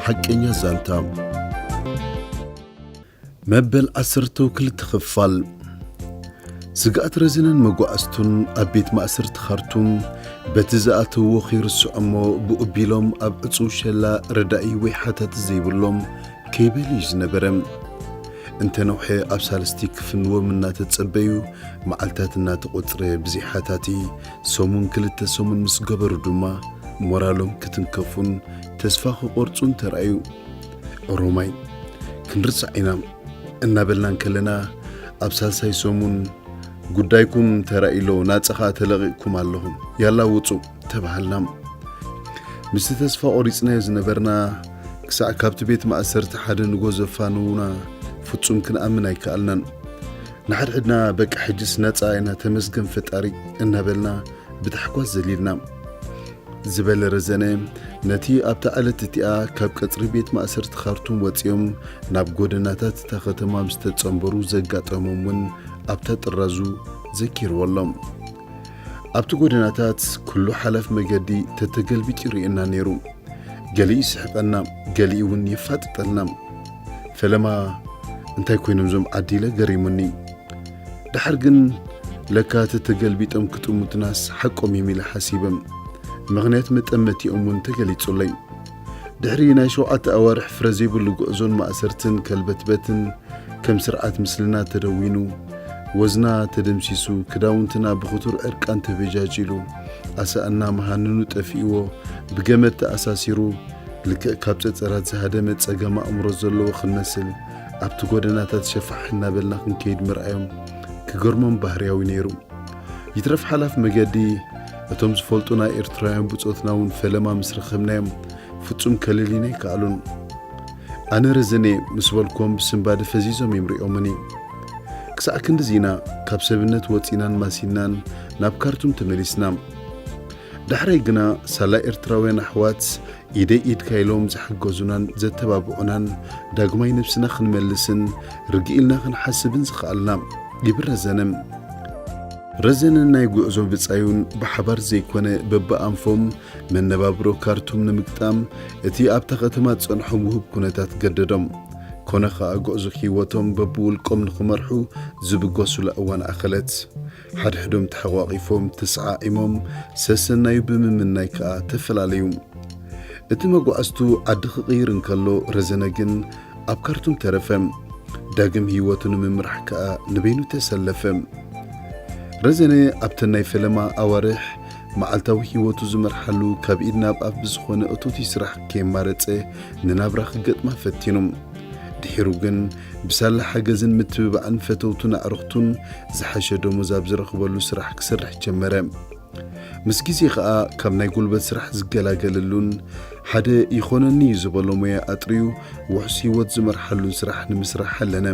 ሓቀኛ ዛንታ። መበል ዓሰርተው ክልተ ክፋል። ስግኣት ረዘነን መጓዕዝቱን ኣብ ቤት ማእሰርቲ ኻርቱም በቲ ዝኣተውዎ ከይርስዖ እሞ ብኡ ቢሎም ኣብ ዕጹው ሸላ ረዳኢ ወይ ሓታቲ ዘይብሎም ከይበሉ እዩ ዝነበረ። እንተ ነውሐ ኣብ ሳልስቲ ክፍንዎም እናተጸበዩ፣ መዓልታት እናተቖጽረ ብዘይ ሓታቲ፣ ሰሙን ክልተ ሰሙን ምስ ገበሩ ድማ ሞራሎም ክትንከፉን ተስፋ ክቖርጹን ተራእዩ። ኦሮማይ፣ ክንርሳዕ ኢና እናበልና እንከለና፣ ኣብ ሳልሳይ ሰሙን፣ "ጉዳይኩም ተራእዩሎ፣ ናጻ ኸኣ ተለቒቕኩም ኣለኹም፣ ያላ ውጹ" ተባሃልና። ምስቲ ተስፋ ቆሪጽናዮ ዝነበርና፣ ክሳዕ ካብቲ ቤት ማእሰርቲ ሓደ ንጎ ዘፋንዉና ፍጹም ክንኣምን ኣይከኣልናን። ንሓድሕድና፣ "በቃ ሕጅስ ነጻ ኢና፣ ተመስገን ፈጣሪ" እናበልና ብታሕጓስ ዘሊልና። ዝበለ ረዘነ፣ ነቲ ኣብታ ዕለት እቲኣ ካብ ቀጽሪ ቤት ማእሰርቲ ኻርቱም ወጺኦም ናብ ጎደናታት እታ ኸተማ ምስ ተጸንበሩ ዘጋጠሞም እውን ኣብታ ጥራዙ ዘኪርዎ ኣሎ። ኣብቲ ጎደናታት ኩሉ ሓላፍ መገዲ ተተገልቢጡ ይርእየና ነይሩ። ገሊኡ ይስሕቐና፣ ገሊኡ እውን የፋጥጠልና። ፈለማ፣ "እንታይ ኮይኖም እዞም ዓዲ?" ኢለ ገሪሙኒ። ደሓር ግን፣ "ለካ ተተገልቢጦም ክጥምቱናስ ሓቆም እዮም" ኢለ ሓሲበ። ምኽንያት መጠመቲኦም እውን ተገሊጹለይ። ድሕሪ ናይ ሸውዓተ ኣዋርሕ ፍረ ዘይብሉ ጉዕዞን ማእሰርትን ከልበትበትን፣ ከም ስርዓት ምስልና ተደዊኑ፣ ወዝና ተደምሲሱ፣ ክዳውንትና ብኽቱር ዕርቃን ተበጃጂሉ፣ ኣሳእና መሃንኑ ጠፊእዎ፣ ብገመድ ተኣሳሲሩ፣ ልክዕ ካብ ጸጸራት ዝሃደመ ጸገም ኣእምሮ ዘለዎ ክንመስል፣ ኣብቲ ጎደናታት ሸፋሕ እናበልና ክንከይድ ምርኣዮም ክገርሞም ባህርያዊ ነይሩ። ይትረፍ ሓላፍ መገዲ፣ እቶም ዝፈልጡና ኤርትራውያን ብጾትና እውን ፈለማ ምስ ረኸብናዮም፣ ፍጹም ከለልዩና ኣይከኣሉን። ኣነ ረዘነ ምስ በልኩም ብስንባደ ፈዚዞም እዮም ሪኦምኒ። ክሳዕ ክንድዚ ኢና ካብ ሰብነት ወጺናን ማሲናን ናብ ካርቱም ተመሊስና። ዳሕራይ ግና ሳላ ኤርትራውያን ኣሕዋት ኢደይ ኢድካ ኢሎም ዝሓገዙናን ዘተባብዑናን ዳግማይ ነብስና ክንመልስን ርግእ ኢልና ክንሓስብን ዝኸኣልና ይብል ረዘነ። ረዘነን ናይ ጉዕዞ ብጻዩን ብሓባር ዘይኮነ በብኣንፎም መነባብሮ ካርቱም ንምግጣም እቲ ኣብታ ከተማ ዝጸንሖ ውሁብ ኩነታት ገደዶም። ኮነ ኸኣ ጉዕዞ ህይወቶም በብውልቆም ንኽመርሑ ዝብገሱላ እዋን ኣኸለት። ሓድሕዶም ተሓቋቒፎም ተሰዓዒሞም ሰሰናዩ ብምምናይ ከኣ ተፈላለዩ። እቲ መጓዕዝቱ ዓዲ ክቕይር እንከሎ ረዘነ ግን ኣብ ካርቱም ተረፈ። ዳግም ህይወቱ ንምምራሕ ከኣ ንበይኑ ተሰለፈ። ረዘነ ኣብተን ናይ ፈለማ ኣዋርሕ መዓልታዊ ህይወቱ ዝመርሓሉ ካብ ኢድ ናብ ኣፍ ብዝኾነ እቶት ስራሕ ከየማረጸ ንናብራ ክገጥማ ፈቲኑ። ድሒሩ ግን ብሳላ ሓገዝን ምትብባዕን ፈተውቱን ኣዕሩኽቱን ዝሓሸ ደሞዝ ኣብ ዝረኽበሉ ስራሕ ክሰርሕ ጀመረ። ምስ ግዜ ኸኣ ካብ ናይ ጉልበት ስራሕ ዝገላገለሉን ሓደ ይኾነኒ እዩ ዝበሎ ሞያ ኣጥርዩ ውሑስ ህይወት ዝመርሓሉን ስራሕ ንምስራሕ ኣለነ።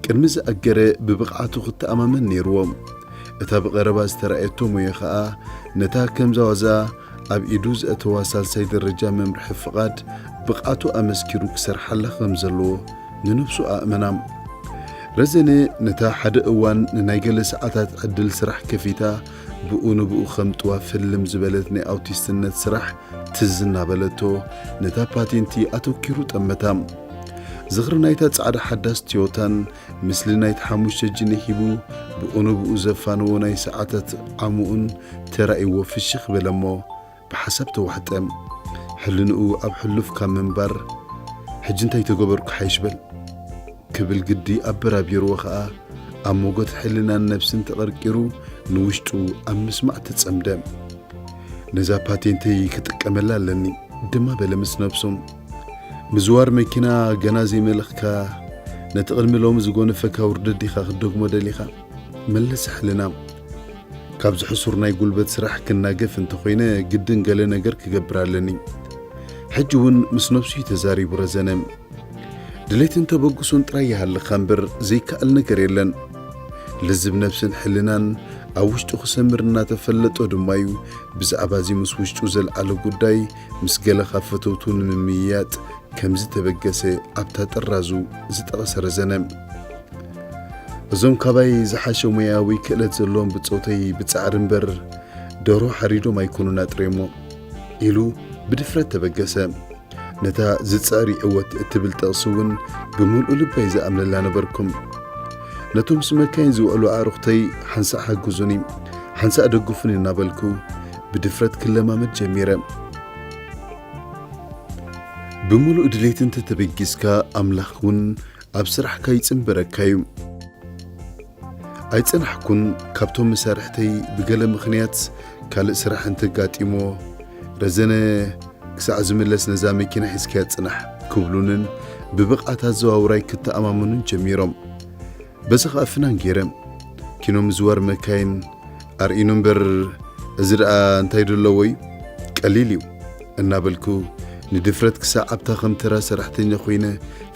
ቅድሚ ዝኣገረ ብብቕዓቱ ክተኣማመን ነይርዎ። እታ ብቐረባ ዝተራእየቶ ሞያ ኸኣ ነታ ከምዛ ዋዛ ኣብ ኢዱ ዘእተዋ ሳልሳይ ደረጃ መምርሒ ፍቓድ ብቕዓቱ ኣመስኪሩ ክሰርሓላ ከም ዘለዎ ንነብሱ ኣእመና። ረዘነ ነታ ሓደ እዋን ንናይ ገለ ሰዓታት ዕድል ስራሕ ከፊታ ብኡ ንብኡ ከም ጥዋ ፍልም ዝበለት ናይ ኣውቲስትነት ስራሕ ትዝ እናበለቶ ነታ ፓቴንቲ ኣተኪሩ ጠመታ። ዝኽሪ ናይታ ጻዕዳ ሓዳስ ቲዮታን ምስሊ ናይቲ ሓሙሽተ ጅኒ ሂቡ ብኡ ንብኡ ዘፋነዎ ናይ ሰዓታት ዓሙኡን ተራእይዎ ፍሽኽ በለ እሞ ብሓሳብ ተዋሕጠ። ሕልንኡ ኣብ ሕሉፍ ካብ ምንባር፣ "ሕጂ እንታይ ተገበርኩ ሓይሽ በል?" ክብል ግዲ ኣበራቢርዎ ኸኣ ኣብ ሞጎት ሕልናን ነብስን ተቐርቂሩ ንውሽጡ ኣብ ምስማዕ ተጸምደ። "ነዛ ፓቴንተይ ክጥቀመላ ኣለኒ" ድማ በለ ምስ ነብሱ። "ምዝዋር መኪና ገና ዘይመለኽካ፣ ነቲ ቅድሚ ሎሚ ዝጎነፈካ ውርደት ዲኻ ክትደግሞ ደሊኻ?" መለሰ ሕልና። "ካብዚ ሕሱር ናይ ጉልበት ስራሕ ክናገፍ እንተኾይነ ግድን ገለ ነገር ክገብር ኣለኒ።" ሕጂ እውን ምስ ነብሱ እዩ ተዛሪቡ ረዘነ። ድሌትን ተበግሶን ጥራይ ይሃልኻ እምበር ዘይከኣል ነገር የለን። ልዝብ ነብስን ሕልናን ኣብ ውሽጡ ክሰምር እናተፈለጦ ድማ እዩ ብዛዕባ እዚ ምስ ውሽጡ ዘልዓሎ ጉዳይ ምስ ገለ ካብ ፈተውቱ ንምምይያጥ ከም ዝተበገሰ ኣብታ ጥራዙ ዝጠቐሰ ረዘነ። "እዞም ካባይ ዝሓሸ ሞያ ወይ ክእለት ዘለዎም ብጾተይ ብጻዕሪ እምበር ደርሆ ሓሪዶም ኣይኮኑን ኣጥርዮሞ" ኢሉ ብድፍረት ተበገሰ። ነታ ዝጽዕር ይዕወት እትብል ጥቕሲ እውን ብምልኡ ልበይ ዝኣምነላ ነበርኩም። ነቶም ምስ መካይን ዝውዕሉ ኣዕሩኽተይ ሓንሳእ ሓግዙኒ፣ ሓንሳእ ደግፉኒ እናበልኩ ብድፍረት ክለማመድ ጀሚረ። ብምሉእ ድሌት እንተተበጊስካ ኣምላኽ እውን ኣብ ስራሕካ ይጽንበረካ እዩ። ኣይጸናሕኩን። ካብቶም መሳርሕተይ ብገለ ምኽንያት ካልእ ስራሕ እንተጋጢሞ፣ "ረዘነ፣ ክሳዕ ዝምለስ ነዛ መኪና ሒዝካያ ጽናሕ" ክብሉንን ብብቕዓት ኣዘዋውራይ ክተኣማመኑን ጀሚሮም። በዚ ኸኣ ፍናን ገይረ። ኪኖ ምዝዋር መካይን ኣርእዩኒ እምበር፣ "እዚ ደኣ እንታይ ደለዎ እዩ? ቀሊል እዩ" እናበልኩ፣ ንድፍረት ክሳዕ ኣብታ ከም ተራ ሰራሕተኛ ኮይነ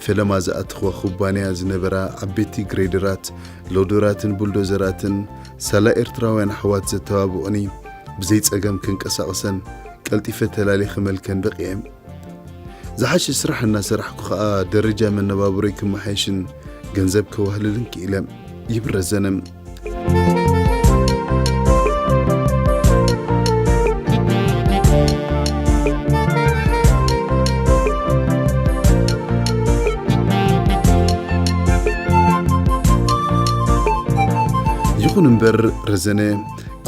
ፈለማ ዝኣተኽዋ ኩባንያ ዝነበራ ዓበይቲ ግሬደራት፣ ሎደራትን ቡልዶዘራትን ሳላ ኤርትራውያን ኣሕዋት ዘተባብዑኒ፣ ብዘይ ጸገም ክንቀሳቐሰን ቀልጢፈ ተላልየ ክመልከን በቒዐ። ዝሓሸ ስራሕ እናሰራሕኩ ኸኣ ደረጃ መነባብሮይ ክመሓየሽን ገንዘብ ከዋህልልን ክኢለ ይብል ረዘነ። ይኹን እምበር ረዘነ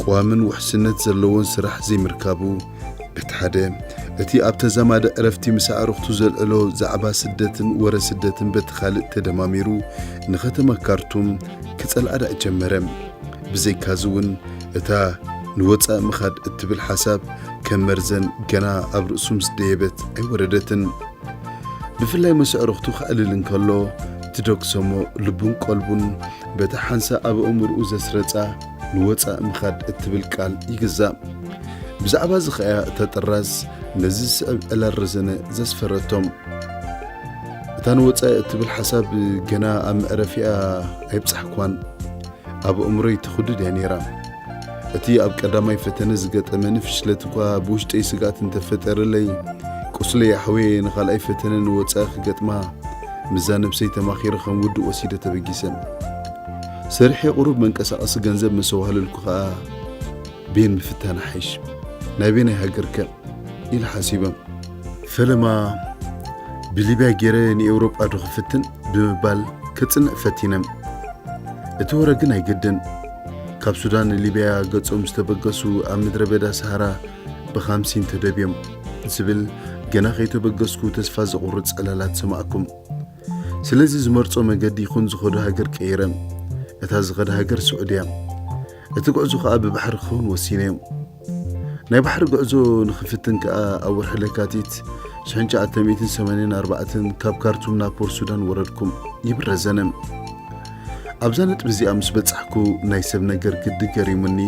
ቀዋምን ውሕስነት ዘለዎን ስራሕ ዘይምርካቡ፣ በቲ ሓደ፣ እቲ ኣብ ተዛማዲ ዕረፍቲ ምስ ኣዕሩኽቱ ዘልዕሎ ዛዕባ ስደትን ወረ ስደትን በቲ ካልእ ተደማሚሩ ንኸተማ ካርቱም ክጸልኣ ደኣ ጀመረ። ብዘይካዚ እውን እታ ንወጻኢ ምኻድ እትብል ሓሳብ ከም መርዘን ገና ኣብ ርእሱ ምስ ደየበት ኣይወረደትን። ብፍላይ ምስ ኣዕሩኽቱ ከዕልል እንከሎ፣ ትደግሰሞ ልቡን ቀልቡን በታ ሓንሳእ ኣብ ኣእምሮኡ ዘስረጻ ንወጻኢ ምኻድ እትብል ቃል ይግዛእ። ብዛዕባ እዚ ኸኣ እታ ጥራዝ ነዚ ዝስዕብ ዕላል ረዘነ ዘስፈረቶም። እታ ንወጻኢ እትብል ሓሳብ ገና ኣብ መዕረፊኣ ኣይብጻሕኳን። ኣብ ኣእምሮይ ትኹድድ እያ ነይራ። እቲ ኣብ ቀዳማይ ፈተነ ዝገጠመኒ ፍሽለት እኳ ብውሽጠይ ስግኣት እንተፈጠረለይ፣ ቁስለይ ኣሕውየ ንኻልኣይ ፈተነ ንወጻኢ ክገጥማ ምስዛ ነብሰይ ተማኺረ ከም ውዱእ ወሲደ ተበጊሰ። ሰሪሐ ቁሩብ መንቀሳቐሲ ገንዘብ መሰዋህለልኩ ኸኣ፣ ቤን ምፍታን ሓይሽ፣ ናበየናይ ሃገርከ? ኢለ ሓሲበ። ፈለማ ብሊብያ ገይረ ንኤውሮጳ ዶ ክፍትን ብምባል ከጽንዕ ፈቲነ። እቲ ወረ ግን ኣይገደን። ካብ ሱዳን ንሊብያ ገጾም ዝተበገሱ ኣብ ምድረ በዳ ሰሃራ ብኻምሲን ተደብዮም ዝብል ገና ከይተበገስኩ ተስፋ ዘቑርጽ ዕላላት ሰማዕኩም። ስለዚ ዝመርጾ መገዲ ይኹን ዝኸዶ ሃገር ቀይረ። እታ ዝኸደ ሃገር ስዑድያ። እቲ ጉዕዞ ከኣ ብባሕሪ ክኸውን ወሲነ። ናይ ባሕሪ ጉዕዞ ንኽፍትን ከኣ ኣብ ወርሒ ለካቲት ሽሕን ትሽዓተ ሚእትን ሰማንያን ኣርባዕተን ካብ ካርቱም ናብ ፖርት ሱዳን ወረድኩም ይብል ረዘነ። ኣብዛ ነጥቢ እዚኣ ምስ በጻሕኩ ናይ ሰብ ነገር ግዲ ገሪሙኒ፣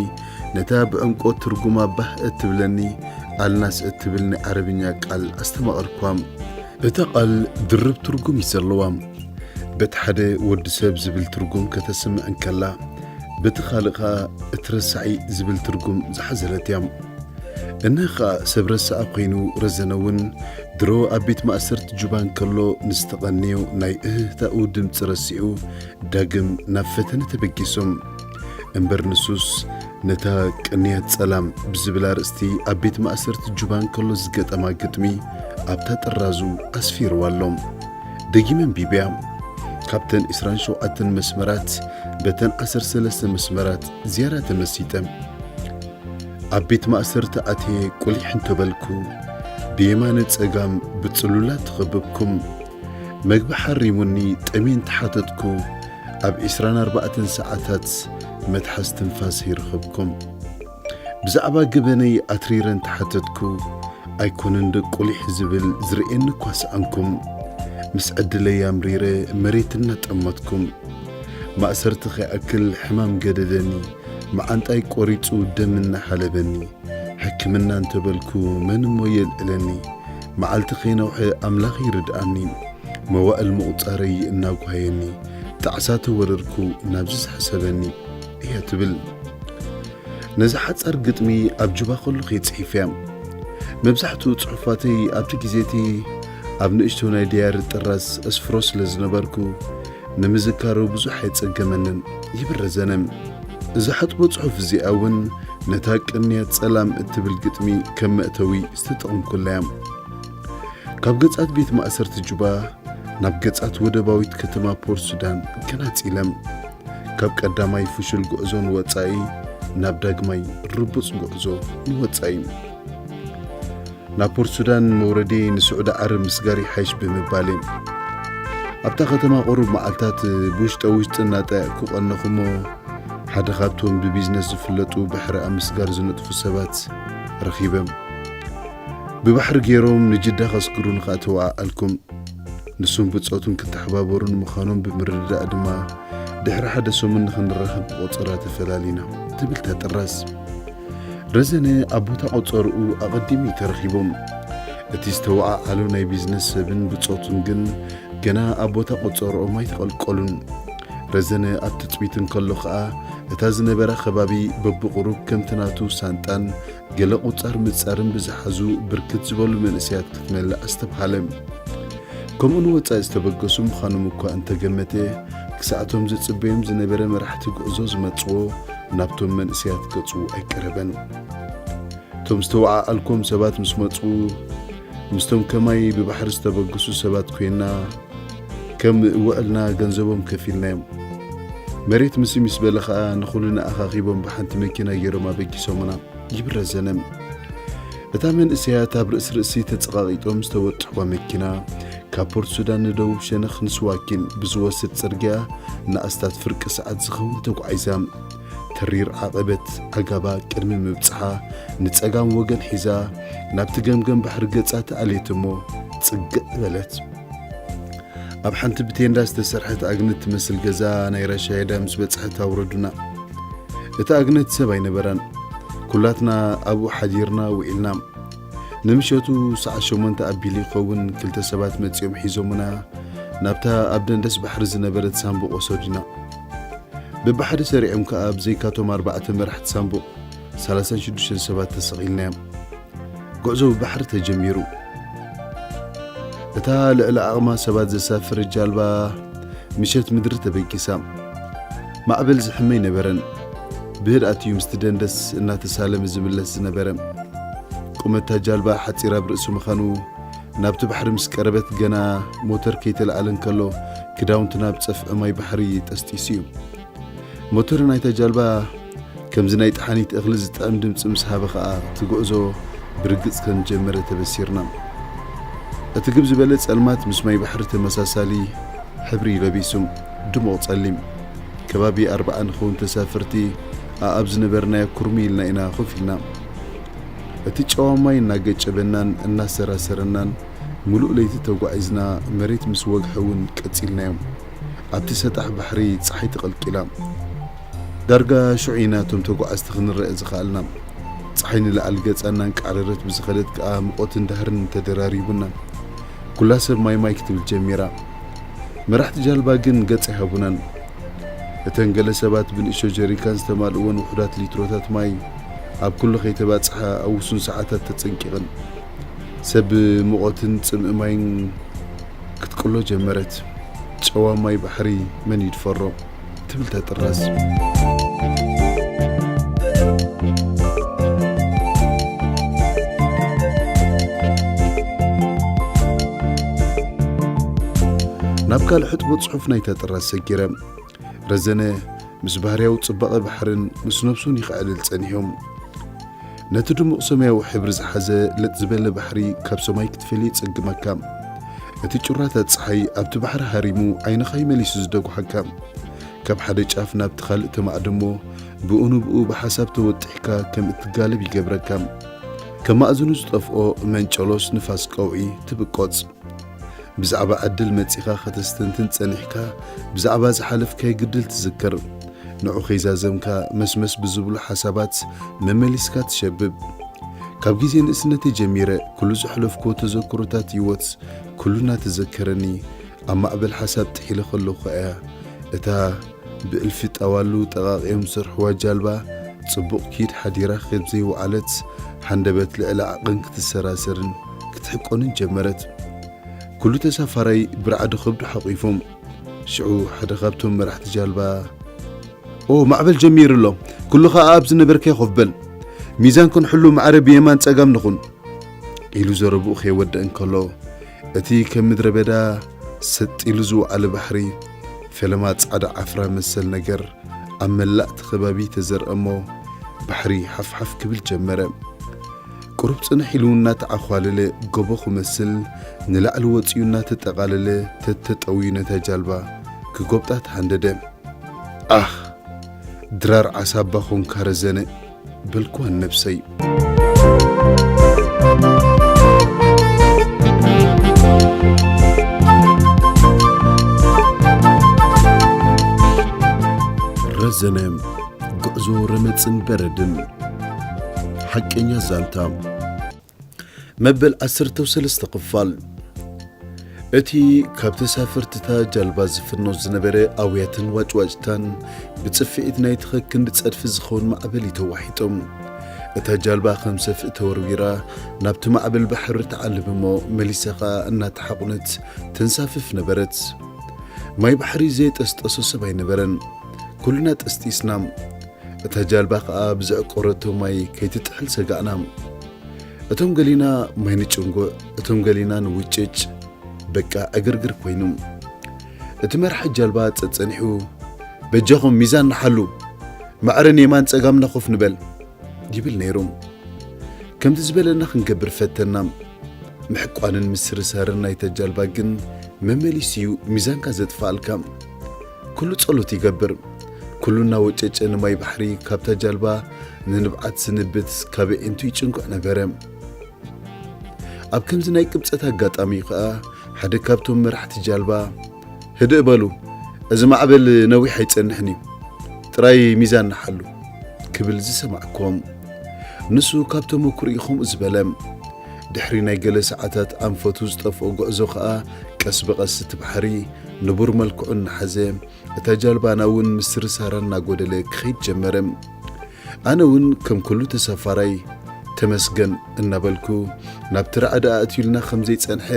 ነታ ብዕምቆት ትርጉማ ባህ እትብለኒ ኣልናስ እትብል ናይ ዓረብኛ ቃል ኣስተማቐርኳ። እታ ቃል ድርብ ትርጉም እዩ ዘለዋ። በቲ ሓደ ወዲ ሰብ ዝብል ትርጉም ከተስምዕ እንከላ፣ በቲ ካልእ ኸኣ እቲ ረሳዒ ዝብል ትርጉም ዝሓዘለት እያ። እነሀ ኸኣ ሰብ ረሳዕ ኮይኑ ረዘነ እውን ድሮ ኣብ ቤት ማእሰርቲ ጁባ እንከሎ ንዝተቐንዮ ናይ እህህታኡ ድምፂ ረሲዑ ዳግም ናብ ፈተነ ተበጊሶም። እምበር ንሱስ ነታ ቅንያት ጸላም ብዝብል ኣርእስቲ ኣብ ቤት ማእሰርቲ ጁባ እንከሎ ዝገጠማ ግጥሚ ኣብታ ጥራዙ ኣስፊርዋ ኣሎ። ደጊመ ኣንቢበያ። ካብተን ዕስራን ሸውዓተን መስመራት በተን ዓሰርተ ሰለስተ መስመራት ዝያዳ ተመሲጠ። ኣብ ቤት ማእሰርቲ ኣትየ ቁሊሕ እንተበልኩ፣ ብየማነ ጸጋም ብጽሉላት ተኸበብኩም። መግቢ ሓሪሙኒ ጠምየ እንተሓተትኩ፣ ኣብ ዕስራን ኣርባዕተን ሰዓታት መትሓዝ ትንፋስ ኣይረኸብኩም። ብዛዕባ ገበነይ ኣትሪረ እንተሓተትኩ፣ ኣይኮነን ዶ ቁሊሕ ዝብል ዝርእየኒ እኳ ሰኣንኩም። ምስ ዕድለይ ኣምሪረ መሬት እናጠመትኩም። ማእሰርቲ ከይኣክል ሕማም ገደደኒ፣ መዓንጣይ ቆሪጹ ደም እናሓለበኒ። ሕክምና እንተበልኩ መን እሞ የልዕለኒ? መዓልቲ ከይነውሐ ኣምላኽ ይርድኣኒ። መዋእል ምቑጻረይ እናጓየኒ፣ ጣዕሳ ተወረድኩ ናብዚ ዝሕሰበኒ እያ ትብል። ነዛ ሓጻር ግጥሚ ኣብ ጁባ ከለኹ እየ ጽሒፈያ። መብዛሕትኡ ጽሑፋተይ ኣብቲ ግዜ እቲ ኣብ ንእሽቶ ናይ ዲያሪ ጥራዝ እስፍሮ ስለ ዝነበርኩ፣ ንምዝካሩ ብዙሕ ኣይጸገመንን ይብል ረዘነ። እዛ ሕጥቦ ጽሑፍ እዚኣ እውን ነታ ቅንያት ጸላም እትብል ግጥሚ ከም መእተዊ ዝተጠቕምኩላ እያ። ካብ ገጻት ቤት ማእሰርቲ ጁባ ናብ ገጻት ወደባዊት ከተማ ፖርት ሱዳን ገናጺለ። ካብ ቀዳማይ ፍሹል ጉዕዞ ንወጻኢ ናብ ዳግማይ ርቡጽ ጉዕዞ ንወጻኢ። ናብ ፖርት ሱዳን መውረዲ ንስዑዲ ዓረብ ምስጋር ይሓይሽ ብምባል፣ ኣብታ ከተማ ቁሩብ መዓልታት ብውሽጠ ውሽጢ እናጠየቕኩ ቀነኹ እሞ፣ ሓደ ካብቶም ብቢዝነስ ዝፍለጡ ባሕሪ ኣብ ምስጋር ዝነጥፉ ሰባት ረኺበ። ብባሕሪ ገይሮም ንጅዳ ከስግሩኒ ከኣ ተወዓኣልኩም። ንሱን ብጾቱን ክተሓባበሩን ምዃኖም ብምርድዳእ ድማ፣ ድሕሪ ሓደ ሰሙን ንኽንራኸብ ብቆጸራ ተፈላሊና ትብል እታ ጥራዝ። ረዘነ ኣብ ቦታ ቆጸርኡ ኣቐዲሙ እዩ ተረኺቦም። እቲ ዝተወዓዓሎ ናይ ቢዝነስ ሰብን ብጾቱን ግን ገና ኣብ ቦታ ቆጸርኦም ኣይተቐልቀሉን። ረዘነ ኣብ ትጽቢት እንከሎ ኸኣ፣ እታ ዝነበራ ከባቢ በብቑሩብ ከምቲ ናቱ ሳንጣን ገለ ቁጻር ምጻርን ብዝሓዙ ብርክት ዝበሉ መንእሰያት ክትመልእ ኣስተብሃለ። ከምኡ ንወጻኢ ዝተበገሱ ምዃኖም እኳ እንተገመተ፣ ክሳዕቶም ዝጽበዮም ዝነበረ መራሕቲ ጉዕዞ ዝመጽዎ ናብቶም መንእሰያት ገጹ ኣይቀረበን። እቶም ዝተወዓዓልኮም ሰባት ምስ መጹ፣ ምስቶም ከማይ ብባሕሪ ዝተበገሱ ሰባት ኮይና፣ ከም ውዕልና ገንዘቦም ከፊልናዮም። መሬት ምስ ምስ በለ ኸኣ ንኹልና ኣኻኺቦም ብሓንቲ መኪና ገይሮም ኣበጊሶምና። ይብል ረዘነ። እታ መንእሰያት ኣብ ርእሲ ርእሲ ተጸቓቒጦም ዝተወጥሕዋ መኪና፣ ካብ ፖርት ሱዳን ንደቡብ ሸነኽ ንስዋኪን ብዝወስድ ጽርግያ ንኣስታት ፍርቂ ሰዓት ዝኸውን ተጓዒዛ። ተሪር ዓቐበት ዓጋባ ቅድሚ ምብጽሓ፣ ንጸጋም ወገን ሒዛ፣ ናብቲ ገምገም ባሕሪ ገጻ ተኣልየት እሞ ጽግዕ በለት። ኣብ ሓንቲ ብቴንዳ ዝተሰርሐት ኣግነት ትመስል ገዛ ናይ ራሻይዳ ምስ በጽሐት ኣውረዱና። እታ ኣግነት ሰብ ኣይነበራን። ኩላትና ኣብኡ ሓዲርና ውዒልና። ንምሸቱ ሰዓት ሸሞንተ ኣቢሉ ይኸውን ክልተ ሰባት መጺኦም ሒዞምና ናብታ ኣብ ደንደስ ባሕሪ ዝነበረት ሳንቡቕ ወሰዱና። በብሓደ ሰሪዖም ከኣ ብዘይካቶም ኣርባዕተ መራሕቲ ሳንቡቕ ሰላሳን ሽዱሽተን ሰባት ተሰቒልናዮም። ጉዕዞ ብባሕሪ ተጀሚሩ። እታ ልዕሊ ዓቕማ ሰባት ዘሳፍር ጃልባ ምሸት ምድሪ ተበጊሳ። ማዕበል ዝሕመ ኣይነበረን። ብህድኣት እዩ ምስቲ ደንደስ እናተሳለመ ዝምለስ ዝነበረ። ቁመታ ጃልባ ሓጺር ኣብ ርእሲ ምዃኑ፣ ናብቲ ባሕሪ ምስ ቀረበት፣ ገና ሞተር ከይተለዓለ እንከሎ፣ ክዳውንትና ብጸፍዒ ማይ ባሕሪ ጠስጢሱ እዩ። ሞተር ናይታ ጃልባ ከምዚ ናይ ጠሓኒት እኽሊ ዝጥዕም ድምጺ ምስ ሃበ ኸኣ፣ እቲ ጉዕዞ ብርግጽ ከም ዝጀመረ ተበሲርና። እቲ ግብ ዝበለ ጸልማት ምስ ማይ ባሕሪ ተመሳሳሊ ሕብሪ እዩ ለቢሱ፣ ድሙቕ ጸሊም። ከባቢ ኣርብዓ ንኸውን ተሳፈርቲ ኣኣብ ዝነበርናዮ ኩርሚ ኢልና ኢና ኮፍ ኢልና። እቲ ጨዋ ማይ እናገጨበናን እናሰራሰረናን፣ ምሉእ ለይቲ ተጓዒዝና፣ መሬት ምስ ወግሐ እውን ቀጺልናዮ። ኣብቲ ሰጣሕ ባሕሪ ጸሓይ ተቐልቂላ። ዳርጋ ሽዑ ኢና እቶም ተጓዓዝቲ ክንረአ ዝኸኣልና። ጸሓይ ንላዕሊ ገጻ እናንቃዕረረት ብዝኸደት ከኣ፣ ሙቐትን ዳህርን ተደራሪቡና። ኩላ ሰብ ማይ ማይ ክትብል ጀሚራ። መራሕቲ ጃልባ ግን ገጽ ኣይሃቡናን። እተን ገለ ሰባት ብንእሽቶ ጀሪካን ዝተማልእወን ውሑዳት ሊትሮታት ማይ ኣብ ኩሉ ከይተባጽሓ፣ ኣብ ውሱን ሰዓታት ተጸንቂቐን። ሰብ ሙቐትን ጽምኢ ማይን ክትቅሎ ጀመረት። ጨዋ ማይ ባሕሪ መን ይድፈሮ? ትብል እታ ጥራዝ። ናብ ካልእ ሕጥቦ ጽሑፍ ናይታ ጥራዝ ሰጊረ። ረዘነ ምስ ባህርያዊ ጽባቐ ባሕርን ምስ ነብሱን ይኸዕልል ጸኒሑ። ነቲ ድሙቕ ሰማያዊ ሕብሪ ዝሓዘ ለጥ ዝበለ ባሕሪ ካብ ሰማይ ክትፈልዮ ይጸግመካ። እቲ ጩራታት ጸሓይ ኣብቲ ባሕሪ ሃሪሙ ዓይንኻ ይመሊሱ ዝደጉሓካ። ካብ ሓደ ጫፍ ናብቲ ካልእ ተማዕድሞ፣ ብኡ ንብኡ ብሓሳብ ተወጢሕካ ከም እትጋለብ ይገብረካ። ከም ማእዝኑ ዝጠፍኦ መንጨሎስ ንፋስ ቀውዒ ትብቆጽ። ብዛዕባ ዕድል መጺኻ ከተስተንትን ጸኒሕካ፣ ብዛዕባ ዝሓለፍካዮ ግድል ትዝክር። ንዑ ከይዛዘምካ መስመስ ብዝብሉ ሓሳባት መመሊስካ ትሸብብ። ካብ ግዜ ንእስነተይ ጀሚረ፣ ኩሉ ዘሕለፍኩዎ ተዘክሮታት ህይወት፣ ኩሉ እናተዘከረኒ፣ ኣብ ማዕበል ሓሳብ ጥሒለ ከለኹ እያ፣ እታ ብእልፊ ጣዋሉ ጠቓቒዮም ዝሰርሕዋ ጃልባ፣ ጽቡቕ ኪድ ሓዲራ ከም ዘይወዓለት፣ ሃንደበት ልዕሊ ዓቐን ክትሰራሰርን ክትሕቆንን ጀመረት። ኩሉ ተሳፋራይ ብርዓዱ ከብዱ ሓቂፉ። ሽዑ ሓደ ካብቶም መራሕቲ ጃልባ፣ "ኦ፣ ማዕበል ጀሚሩ ኣሎ። ኩሉ ኸኣ ኣብ ዝነበርካዮ ኮፍ በል። ሚዛን ክንሕሉ ማዕረ ብየማን ጸጋም ንኹን" ኢሉ ዘረብኡ ከይወድእ እንከሎ፣ እቲ ከም ምድረ በዳ ሰጥ ኢሉ ዝወዓለ ባሕሪ፣ ፈለማ ጻዕዳ ዓፍራ መሰል ነገር ኣብ መላእ እቲ ከባቢ ተዘርአ እሞ፣ ባሕሪ ሓፍሓፍ ክብል ጀመረ። ቁሩብ ጽንሕ ኢሉ እናተዓዃለለ፣ ጎቦ ክመስል ንላዕሊ ወጺኡ እናተጠቓለለ፣ ተተጠውዩ ነታ ጃልባ ክጎብጣ ተሃንደደ። "ኣኽ፣ ድራር ዓሳ እባ ኾንካ ረዘነ" በልኩዋ ንነብሰይ። ረዘነ፣ ጉዕዞ ረመጽን በረድን። ሓቀኛ ዛንታ። መበል ዓሰርተ ሰለስተ ክፋል። እቲ ካብ ተሳፈርትታ ጃልባ ዝፍኖ ዝነበረ ኣውያትን ዋጭዋጭታን፣ ብጽፍዒት ናይቲ ከክንዲ ጸድፊ ዝኸውን ማዕበል እዩ ተዋሒጡ። እታ ጃልባ ከም ሰፍእ ተወርዊራ፣ ናብቲ ማዕበል ባሕሪ ትዓልብ እሞ፣ መሊሳ ኸኣ እናተሓቑነት ተንሳፍፍ ነበረት። ማይ ባሕሪ ዘየጠስጠሶ ሰብ ኣይነበረን። ኩልና ጠስጢስና። እታ ጃልባ ኸኣ ብዘዕቆረቶ ማይ ከይትጥሕል ሰጋእና። እቶም ገሊና ማይ ንጭንጉዕ፣ እቶም ገሊና ንውጭጭ። በቃ ዕግርግር ኮይኑ። እቲ መራሒ ጃልባ ጸጸኒሑ፣ "በጃኹም ሚዛን ንሓሉ፣ ማዕረ ንየማን ጸጋምና ኮፍ ንበል" ይብል ነይሩ። ከምቲ ዝበለና ክንገብር ፈተና። ምሕቋንን ምስርሳርን ናይታ ጃልባ ግን መመሊሱ እዩ ሚዛንካ ዘጥፍኣልካ። ኩሉ ጸሎት ይገብር። ኩሉ እናወጨጨ ንማይ ባሕሪ ካብታ ጃልባ ንንብዓት ዝንብት ካብ ኣዒንቱ ይጭንጉዕ ነበረ። ኣብ ከምዚ ናይ ቅብጸት ኣጋጣሚ እዩ ከኣ ሓደ ካብቶም መራሕቲ ጃልባ፣ "ህድእ በሉ፣ እዚ ማዕበል ነዊሕ ኣይጸንሕን እዩ፣ ጥራይ ሚዛን ንሓሉ" ክብል ዝሰማዕክዎም። ንሱ ካብ ተመኩሮኡ እዩ ከምኡ ዝበለ። ድሕሪ ናይ ገለ ሰዓታት ኣንፈቱ ዝጠፍኦ ጉዕዞ ከኣ፣ ቀስ ብቐስ እቲ ባሕሪ ንቡር መልክዑ እናሓዘ፣ እታ ጃልባና እውን ምስርሳራ እናጎደለ ክኸይድ ጀመረ። ኣነ እውን ከም ኩሉ ተሳፋራይ ተመስገን እናበልኩ፣ ናብቲ ራዕዲ ኣእትዩልና ከም ዘይጸንሐ፣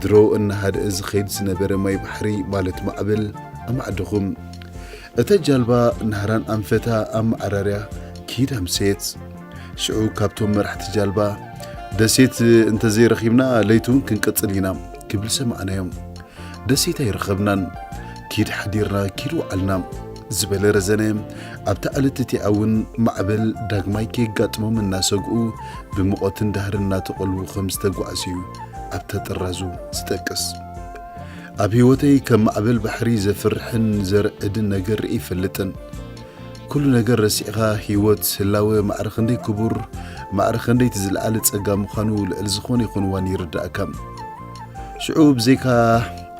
ድሮ እናሃደአ ዝኸይድ ዝነበረ ማይ ባሕሪ፣ ማለት ማዕበል፣ ኣማዕደኹ። እታ ጃልባ ናህራን ኣንፈታ ኣብ መዓራርያ ኪድ ኣምሰየት። ሽዑ ካብቶም መራሕቲ ጃልባ፣ "ደሴት እንተዘይረኺብና ለይቲ እውን ክንቅጽል ኢና" ክብል ሰማዕናዮም። ደሴት ኣይረኸብናን። ኪድ ሓዲርና ኪድ ወዓልና ዝበለ ረዘነ፣ ኣብታ ዕለት እቲኣ እውን ማዕበል ዳግማይ ከየጋጥሞም እናሰግኡ፣ ብሙቐትን ዳህርን እናተቐልዉ ከም ዝተጓዕዙ እዩ ኣብታ ጥራዙ ዝጠቅስ። ኣብ ህይወተይ ከም ማዕበል ባሕሪ ዘፍርሕን ዘርዕድን ነገር ርኢ ይፈልጥን። ኩሉ ነገር ረሲዕኻ ህይወት፣ ህላወ፣ ማዕረ ክንደይ ክቡር፣ ማዕረ ክንደይ እቲ ዝለዓለ ጸጋ ምዃኑ ልዕሊ ዝኾነ ይኹን እዋን ይርዳእካ። ሽዑ ብዘይካ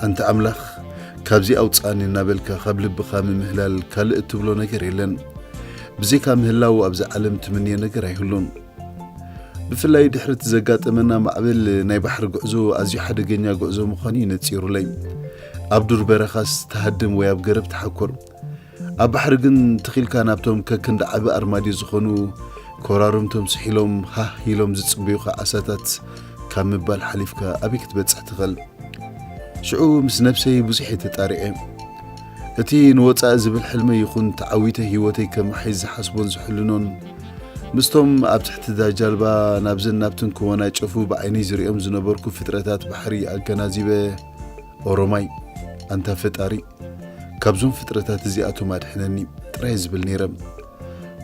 "ኣንታ ኣምላኽ፣ ካብዚ ኣውጽኣኒ" እናበልካ ካብ ልብኻ ምምህላል ካልእ እትብሎ ነገር የለን። ብዘይካ ምህላው ኣብዚ ዓለም ትምንዮ ነገር ኣይህሉን። ብፍላይ ድሕሪ እቲ ዘጋጠመና ማዕበል፣ ናይ ባሕሪ ጉዕዞ ኣዝዩ ሓደገኛ ጉዕዞ ምዃኑ እዩ ነጺሩለይ። ኣብ ዱር በረኻስ ትሃድም ወይ ኣብ ገረብ ትሓኩር። ኣብ ባሕሪ ግን ትኺልካ ናብቶም ከክንዲ ዓቢ ኣርማድዮ ዝኾኑ ኮራርምቶም ስሒሎም ሃህ ኢሎም ዝጽበዩኻ ዓሳታት ካብ ምባል ሓሊፍካ ኣበይ ክትበጽሕ ትኽእል? ሽዑ ምስ ነብሰይ ብዙሕ እየ ተጣሪዐ። እቲ ንወጻኢ ዝብል ሕልመይ ይኹን ተዓዊተ ህይወተይ ከመሓይሽ ዝሓስቦን ዝሕልኖን፣ ምስቶም ኣብ ትሕቲ እታ ጃልባ ናብዘን ናብትን ክወናጨፉ ብዓይነይ ዝሪኦም ዝነበርኩ ፍጥረታት ባሕሪ ኣገናዚበ፣ "ኦሮማይ፣ ኣንታ ፈጣሪ፣ ካብዞም ፍጥረታት እዚኣቶም ኣድሕነኒ" ጥራይ ዝብል ነይረ።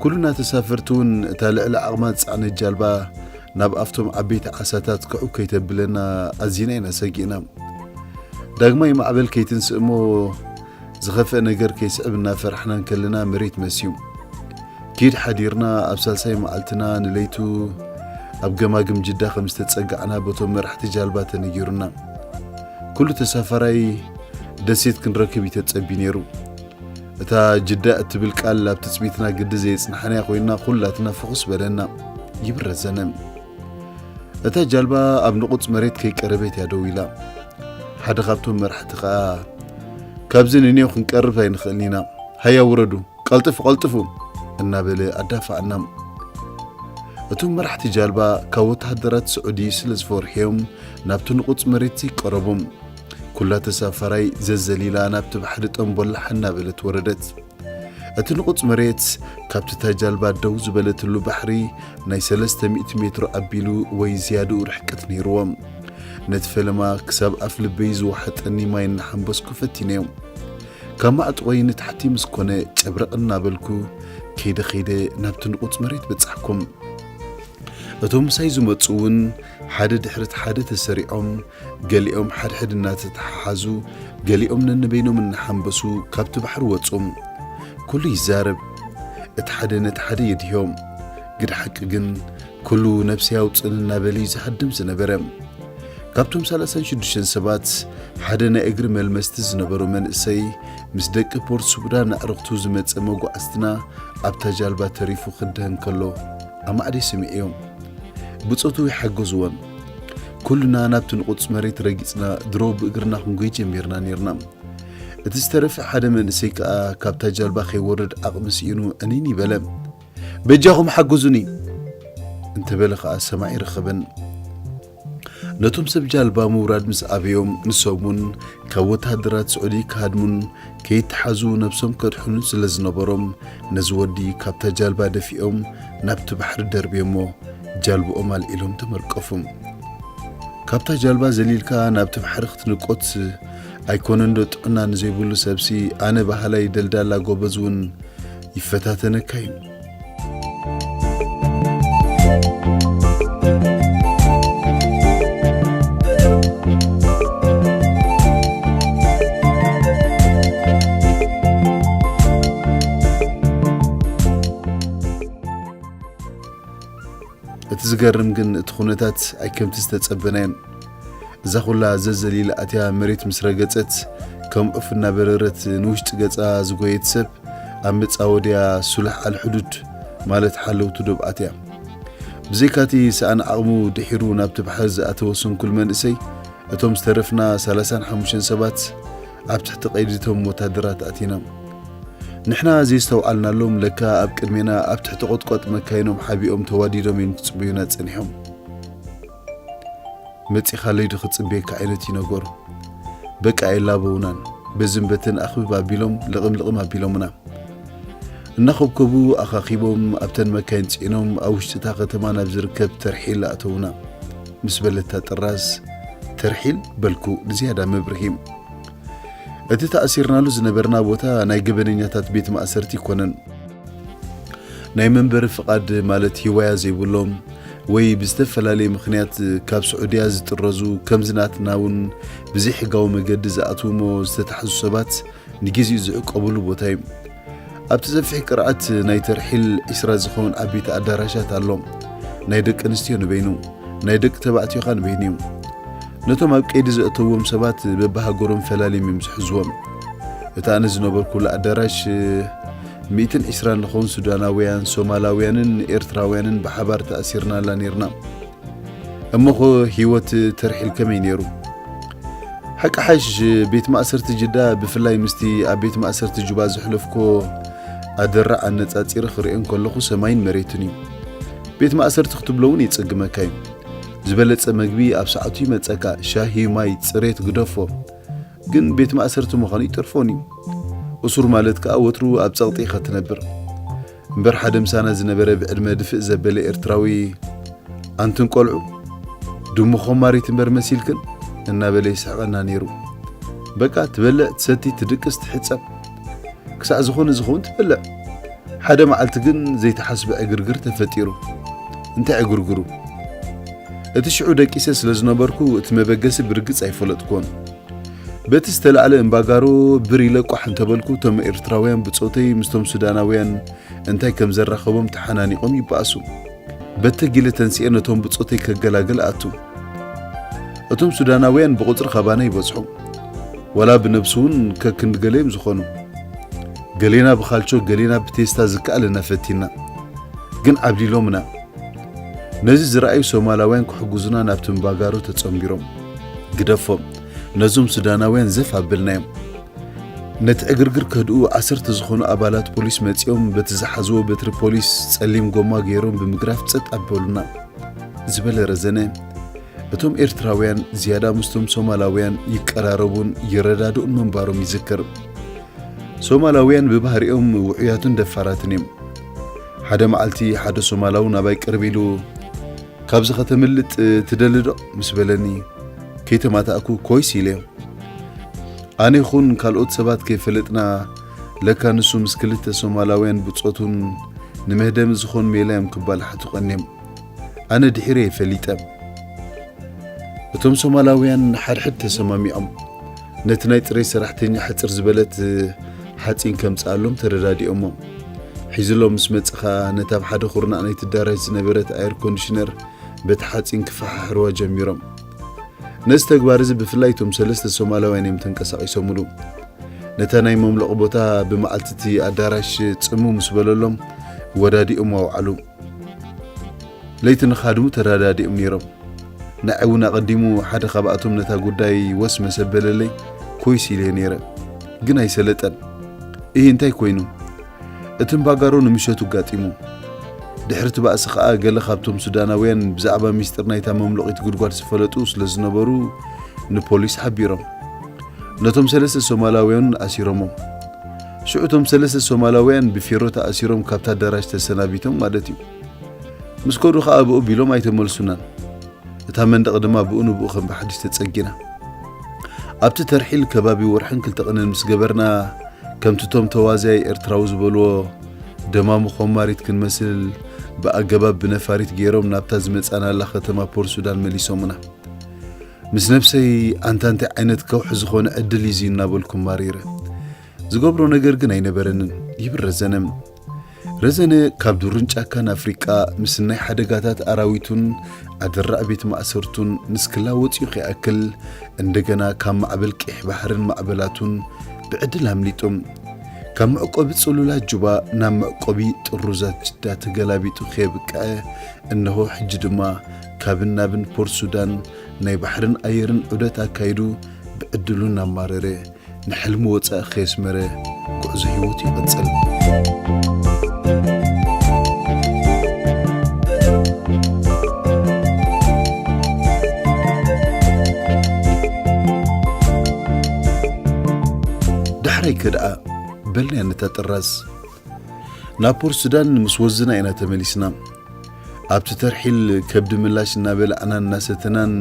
ኩሉና ተሳፈርቲ እውን እታ ልዕሊ ዓቕማ ዝጸዓነት ጃልባ ናብ ኣፍቶም ዓበይቲ ዓሳታት ክዑ ከይተብለና ኣዚና ኢና ሰጊእና። ዳግማይ ማዕበል ከይትንስእ እሞ ዝኸፍአ ነገር ከይስዕብ እናፈራሕና እንከለና መሬት መስዩ። ኪድ ሓዲርና ኣብ ሳልሳይ መዓልትና ንለይቱ ኣብ ገማግም ጅዳ ከም ዝተጸጋዕና በቶም መራሕቲ ጃልባ ተነጊሩና። ኩሉ ተሳፋራይ ደሴት ክንረክብ እዩ ተጸብዩ ነይሩ። እታ ጅዳ እትብል ቃል ኣብ ትጽቢትና ግዲ ዘየጽንሓናያ ኮይና ኩላትና ፍኹስ በለና። ይብረዘነ። እታ ጃልባ ኣብ ንቑጽ መሬት ከይቀረበት እያ ደው ኢላ። ሓደ ካብቶም መራሕቲ ከኣ፣ "ካብዚ ንኔው ክንቀርብ ኣይንኽእልን ኢና። ሃያ ውረዱ፣ ቀልጥፉ፣ ቀልጥፉ!" እናበለ ኣዳፍኣና። እቶም መራሕቲ ጃልባ ካብ ወተሃደራት ስዑዲ ስለ ዝፈርሑ እዮም ናብቲ ንቑጽ መሬት ዘይቀረቡ። ኩላ ተሳፋራይ ዘዘሊላ ናብቲ ባሕሪ ጠምቦላሕ እናበለት ወረደት። እቲ ንቑጽ መሬት ካብቲ እታ ጃልባ ደው ዝበለትሉ ባሕሪ ናይ ሰለስተ ሚእቲ ሜትሮ ኣቢሉ ወይ ዝያድኡ ርሕቀት ነይርዎ። ነቲ ፈለማ ክሳብ ኣፍ ልበይ ዝወሓጠኒ ማይ እናሓንበስኩ ፈቲነዮ። ካብ ማዕጥቖይ ንታሕቲ ምስ ኮነ ጨብረቕ እናበልኩ ከይደ ከይደ ናብቲ ንቑጽ መሬት በጻሕኩም። እቶም ምሳይ ዝመጹ እውን ሓደ ድሕሪ እቲ ሓደ ተሰሪዖም፣ ገሊኦም ሓድሕድ እናተተሓሓዙ፣ ገሊኦም ነንበይኖም እናሓንበሱ ካብቲ ባሕሪ ወጹ። ኩሉ ይዛረብ፣ እቲ ሓደ ነቲ ሓደ የድህዮም። ግደ ሓቂ ግን፣ ኩሉ ነብሰይ ኣውጽእኒ እናበለ እዩ ዝሃድም ዝነበረ። ካብቶም ሰላሳን ሽዱሽተን ሰባት፣ ሓደ ናይ እግሪ መልመስቲ ዝነበሩ መንእሰይ፣ ምስ ደቂ ፖርት ሱዳን ኣዕሩኽቱ ዝመጸ መጓዕዝትና ኣብታ ጃልባ ተሪፉ ክድህን ከሎ፣ ኣማዕደይ ስሚዐዮ። ብጾቱ ይሓገዝዎን። ኩልና ናብቲ ንቑጽ መሬት ረጊጽና ድሮ ብእግርና ክንጎይ ጀሚርና ኔርና። እቲ ዝተረፈ ሓደ መንእሰይ ከኣ ካብታ ጃልባ ከይወርድ ዓቕሚ ስኢኑ ዕንይንይ በለ። "በጃኹም ሓግዙኒ!" እንተበለ ከኣ ሰማዒ ረኸበን። ነቶም ሰብ ጃልባ ምውራድ ምስ ኣበዮም፣ ንሶም እውን ካብ ወተሃደራት ስዑዲ ክሃድሙን ከይተሓዙ ነብሶም ከድሕኑን ስለ ዝነበሮም፣ ነዚ ወዲ ካብታ ጃልባ ደፊኦም ናብቲ ባሕሪ ደርብዮሞ፣ ጃልብኦም ኣልዒሎም ተመርቀፉ። ካብታ ጃልባ ዘሊልካ ናብቲ ባሕሪ ክትንቆት ኣይኮነንዶ ጥዕና ንዘይብሉ ሰብሲ፣ ኣነ በሃላይ ደልዳላ ጎበዝ እውን ይፈታተነካ እዩ። እቲ ዝገርም ግን እቲ ኩነታት ኣይከምቲ ዝተጸበናዮን። እዛ ኩላ ዘዘሊላ ኣትያ መሬት ምስ ረገጸት፣ ከም ዑፍ እናበረረት ንውሽጢ ገጻ ዝጎየት ሰብ፣ ኣብ መጻወድያ ሱላሕ ኣልሕዱድ ማለት ሓለውቱ ዶብ ኣትያ። ብዘይካቲ ሰኣን ዓቕሙ ድሒሩ ናብቲ ባሕሪ ዝኣተወ ስንኩል መንእሰይ፣ እቶም ዝተረፍና ሰላሳን ሓሙሽተን ሰባት ኣብ ትሕቲ ቀይዲ እቶም ወታደራት ኣቲና። ንሕና ዘይስተውዓልናሎም ለካ ኣብ ቅድሜና ኣብ ትሕቲ ቆጥቋጥ መካይኖም ሓቢኦም ተዋዲዶም እዮም ክጽበዩና ጸኒሖም። መጺኻለይ ዶ ክጽበየካ ዓይነት እዩ ነገሩ። በቃ የላበውናን። በዝን በትን ኣኽብብ ኣቢሎም ልቕም ልቕም ኣቢሎምና። እናኸብከቡ ኣኻኺቦም ኣብተን መካይን ጽዒኖም ኣብ ውሽጢ እታ ከተማ ናብ ዝርከብ ተርሒል ኣእተውና። ምስ በለታ ጥራዝ ተርሒል በልኩ ንዝያዳ መብርሂ። እቲ ተኣሲርናሉ ዝነበርና ቦታ ናይ ገበነኛታት ቤት ማእሰርቲ ኣይኮነን። ናይ መንበሪ ፍቓድ ማለት ሂዋያ ዘይብሎም ወይ ብዝተፈላለየ ምኽንያት ካብ ስዑድያ ዝጥረዙ ከምዚ ናትና እውን ብዘይሕጋዊ መገዲ ዝኣትውሞ ዝተታሕዙ ሰባት ንጊዜኡ ዝዕቆብሉ ቦታ እዩ። ኣብቲ ሰፊሕ ቅርዓት ናይ ተርሒል ዒስራ ዝኸውን ዓበይቲ ኣዳራሻት ኣሎ። ናይ ደቂ ኣንስትዮ ንበይኑ፣ ናይ ደቂ ተባዕትዮ ኸኣ ንበይኑ እዩ። ነቶም ኣብ ቀይዲ ዘእተውዎም ሰባት በብሃገሮም ፈላልዮም እዮም ዝሕዝዎም። እቲ ኣነ ዝነበርኩሉ ኣዳራሽ ሚእትን ዕስራን ንኸውን ሱዳናውያን፣ ሶማላውያንን ኤርትራውያንን ብሓባር ተኣሲርናላ ነይርና። እሞኸ ህይወት ተርሒል ከመይ ነይሩ? ሓቂ ሓሽ ቤት ማእሰርቲ ጅዳ ብፍላይ ምስቲ ኣብ ቤት ማእሰርቲ ጁባ ዘሕለፍኮ ኣደራዕ ኣነጻጺረ ክርእዮ እንከለኹ ሰማይን መሬትን እዩ። ቤት ማእሰርቲ ክትብሎ እውን የጸግመካ እዩ። ዝበለጸ መግቢ ኣብ ሰዓቱ ይመጸካ፣ ሻሂ፣ ማይ፣ ጽሬት ግደፎ። ግን ቤት ማእሰርቲ ምዃኑ ይጠርፎን እዩ። እሱር ማለት ከኣ ወትሩ ኣብ ጸቕጢ ኢኻ ትነብር። እምበር ሓደ ምሳና ዝነበረ ብዕድመ ድፍእ ዘበለ ኤርትራዊ ኣንትን ቆልዑ ድሙ ኾማሪት እምበር መሲልክን እናበለ ይስሕቐና ነይሩ። በቃ ትበልዕ፣ ትሰቲ፣ ትድቅስ፣ ትሕጸብ ክሳዕ ዝኾነ ዝኸውን ትበልዕ። ሓደ መዓልቲ ግን ዘይተሓስበ ዕግርግር ተፈጢሩ። እንታይ ዕግርግሩ? እቲ ሽዑ ደቂሰ ስለ ዝነበርኩ እቲ መበገሲ ብርግጽ ኣይፈለጥኩዎን። በቲ ዝተላዕለ እምባጋሮ ብር ኢለ ቋሕ እንተበልኩ እቶም ኤርትራውያን ብጾተይ ምስቶም ሱዳናውያን እንታይ ከም ዘራኸቦም ተሓናኒቖም ይበኣሱ። በተጊለ ተንሲኤ ነቶም ብጾተይ ከገላግል ኣቱ። እቶም ሱዳናውያን ብቑጽሪ ካባና ይበዝሑ። ዋላ ብነብሲ እውን ከክንዲ ገለ እዮም ዝኾኑ። ገሌና ብኻልቾ ገሌና ብቴስታ ዝከኣለና ፈቲና። ግን ዓብሊሎምና። ነዚ ዝረኣዩ ሶማላውያን ክሕግዙና ናብቲ እምባጋሮ ተጸንቢሮም። ግደፎም፣ ነዞም ሱዳናውያን ዘፍ ኣብልናዮም። ነቲ ዕግርግር ከህድኡ ዓሰርተ ዝኾኑ ኣባላት ፖሊስ መጺኦም በቲ ዝሓዝዎ በትሪ ፖሊስ ጸሊም ጎማ ገይሮም ብምግራፍ ጸጥ ኣበሉና ዝበለ ረዘነ፣ እቶም ኤርትራውያን ዝያዳ ምስቶም ሶማላውያን ይቀራረቡን ይረዳድኡን ምንባሮም ይዝክር። ሶማላውያን ብባህሪኦም ውዑያትን ደፋራትን እዮም። ሓደ መዓልቲ ሓደ ሶማላዊ ናባይ ቅርብ ኢሉ፣ "ካብዚ ከተምልጥ ትደሊ ዶ?" ምስ በለኒ፣ ከይተማታእኩ ኮይስ ኢለዮ። ኣነ ይኹን ካልኦት ሰባት ከይፈለጥና፣ ለካ ንሱ ምስ ክልተ ሶማላውያን ብጾቱን ንመህደሚ ዝኾን ሜላ እዮም ክባላሓቱ ቀንዮም። ኣነ ድሒረ እየ ፈሊጠ። እቶም ሶማላውያን ንሓድሕድ ተሰማሚዖም፣ ነቲ ናይ ጽሬት ሰራሕተኛ ሕጽር ዝበለት ሓጺን ከምጽኣሎም ተረዳዲኦሞ። ሒዝሎም ምስ መጽኻ፣ ነታ ኣብ ሓደ ኩርናዕ ናይቲ ኣዳራሽ ዝነበረት ኣየር ኮንዲሽነር በቲ ሓጺን ክፈሓሕርዋ ጀሚሮም። ነዚ ተግባር እዚ ብፍላይ እቶም ሰለስተ ሶማላውያን እዮም ተንቀሳቒሶምሉ። ነታ ናይ መምለቒ ቦታ ብመዓልቲ እቲ ኣዳራሽ ጽምው ምስ በለሎም፣ ወዳዲኦም ኣውዓሉ። ለይቲ ንኻድሙ ተረዳዲኦም ነይሮም። ንዓይ እውን ኣቐዲሙ ሓደ ካብኣቶም ነታ ጉዳይ ወስ መሰበለለይ ኮይስ ኢለ ነይረ። ግን ኣይሰለጠን። እሂ እንታይ ኮይኑ? እቲ እምባጋሮ ንምሸቱ ኣጋጢሙ። ድሕሪ እቲ ባእሲ ኸኣ ገለ ካብቶም ሱዳናውያን ብዛዕባ ሚስጥር ናይታ መምለቒት ጉድጓድ ዝፈለጡ ስለ ዝነበሩ ንፖሊስ ሓቢሮም። ነቶም ሰለስተ ሶማላውያን ኣሲሮሞም። ሽዑ እቶም ሰለስተ ሶማላውያን ብፌሮ ተኣሲሮም ካብታ ኣዳራሽ ተሰናቢቶም ማለት እዩ። ምስ ከዱ ኸኣ ብኡ ቢሎም ኣይተመልሱናን። እታ መንደቕ ድማ ብኡ ንብኡ ከም ብሓድሽ ተጸጊና። ኣብቲ ተርሒል ከባቢ ወርሕን ክልተ ቅንን ምስ ገበርና፣ ከምቲ እቶም ተዋዛያይ ኤርትራዊ ዝበልዎ ደማሙ ኾማሪት ክንመስል ብኣገባብ ብነፋሪት ገይሮም ናብታ ዝመጻናላ ከተማ ፖርት ሱዳን መሊሶምና። ምስ ነብሰይ ኣንታ እንታይ ዓይነት ከውሒ ዝኾነ ዕድል እዩ እዚ እናበልኩ ማሪረ። ዝገብሮ ነገር ግን ኣይነበረንን ይብል ረዘነ። ረዘነ ካብ ዱርን ጫካን ኣፍሪቃ ምስ ናይ ሓደጋታት ኣራዊቱን ኣደራዕ ቤት ማእሰርቱን ንስክላ ወጺኡ ከይኣክል እንደገና ካብ ማዕበል ቀይሕ ባሕርን ማዕበላቱን ብዕድል ኣምሊጡ። ካብ መዕቆቢ ጽሉላት ጁባ ናብ መዕቆቢ ጥሩዛት ጅዳ ተገላቢጡ ከየብቅዐ እነሆ ሕጂ ድማ ካብን ናብን ፖርት ሱዳን ናይ ባሕርን ኣየርን ዑደት ኣካይዱ ብዕድሉ እናማረረ ንሕልሚ ወጻኢ ከየስመረ ጉዕዞ ህይወቱ ይቕጽል። ዳሕራይ ከ ደኣ በልናያ ነታ ጥራዝ። ናብ ፖርት ሱዳን ምስ ወዝና ኢና ተመሊስና። ኣብቲ ተርሒል ከብዲ ምላሽ እናበላዕናን እናሰተናን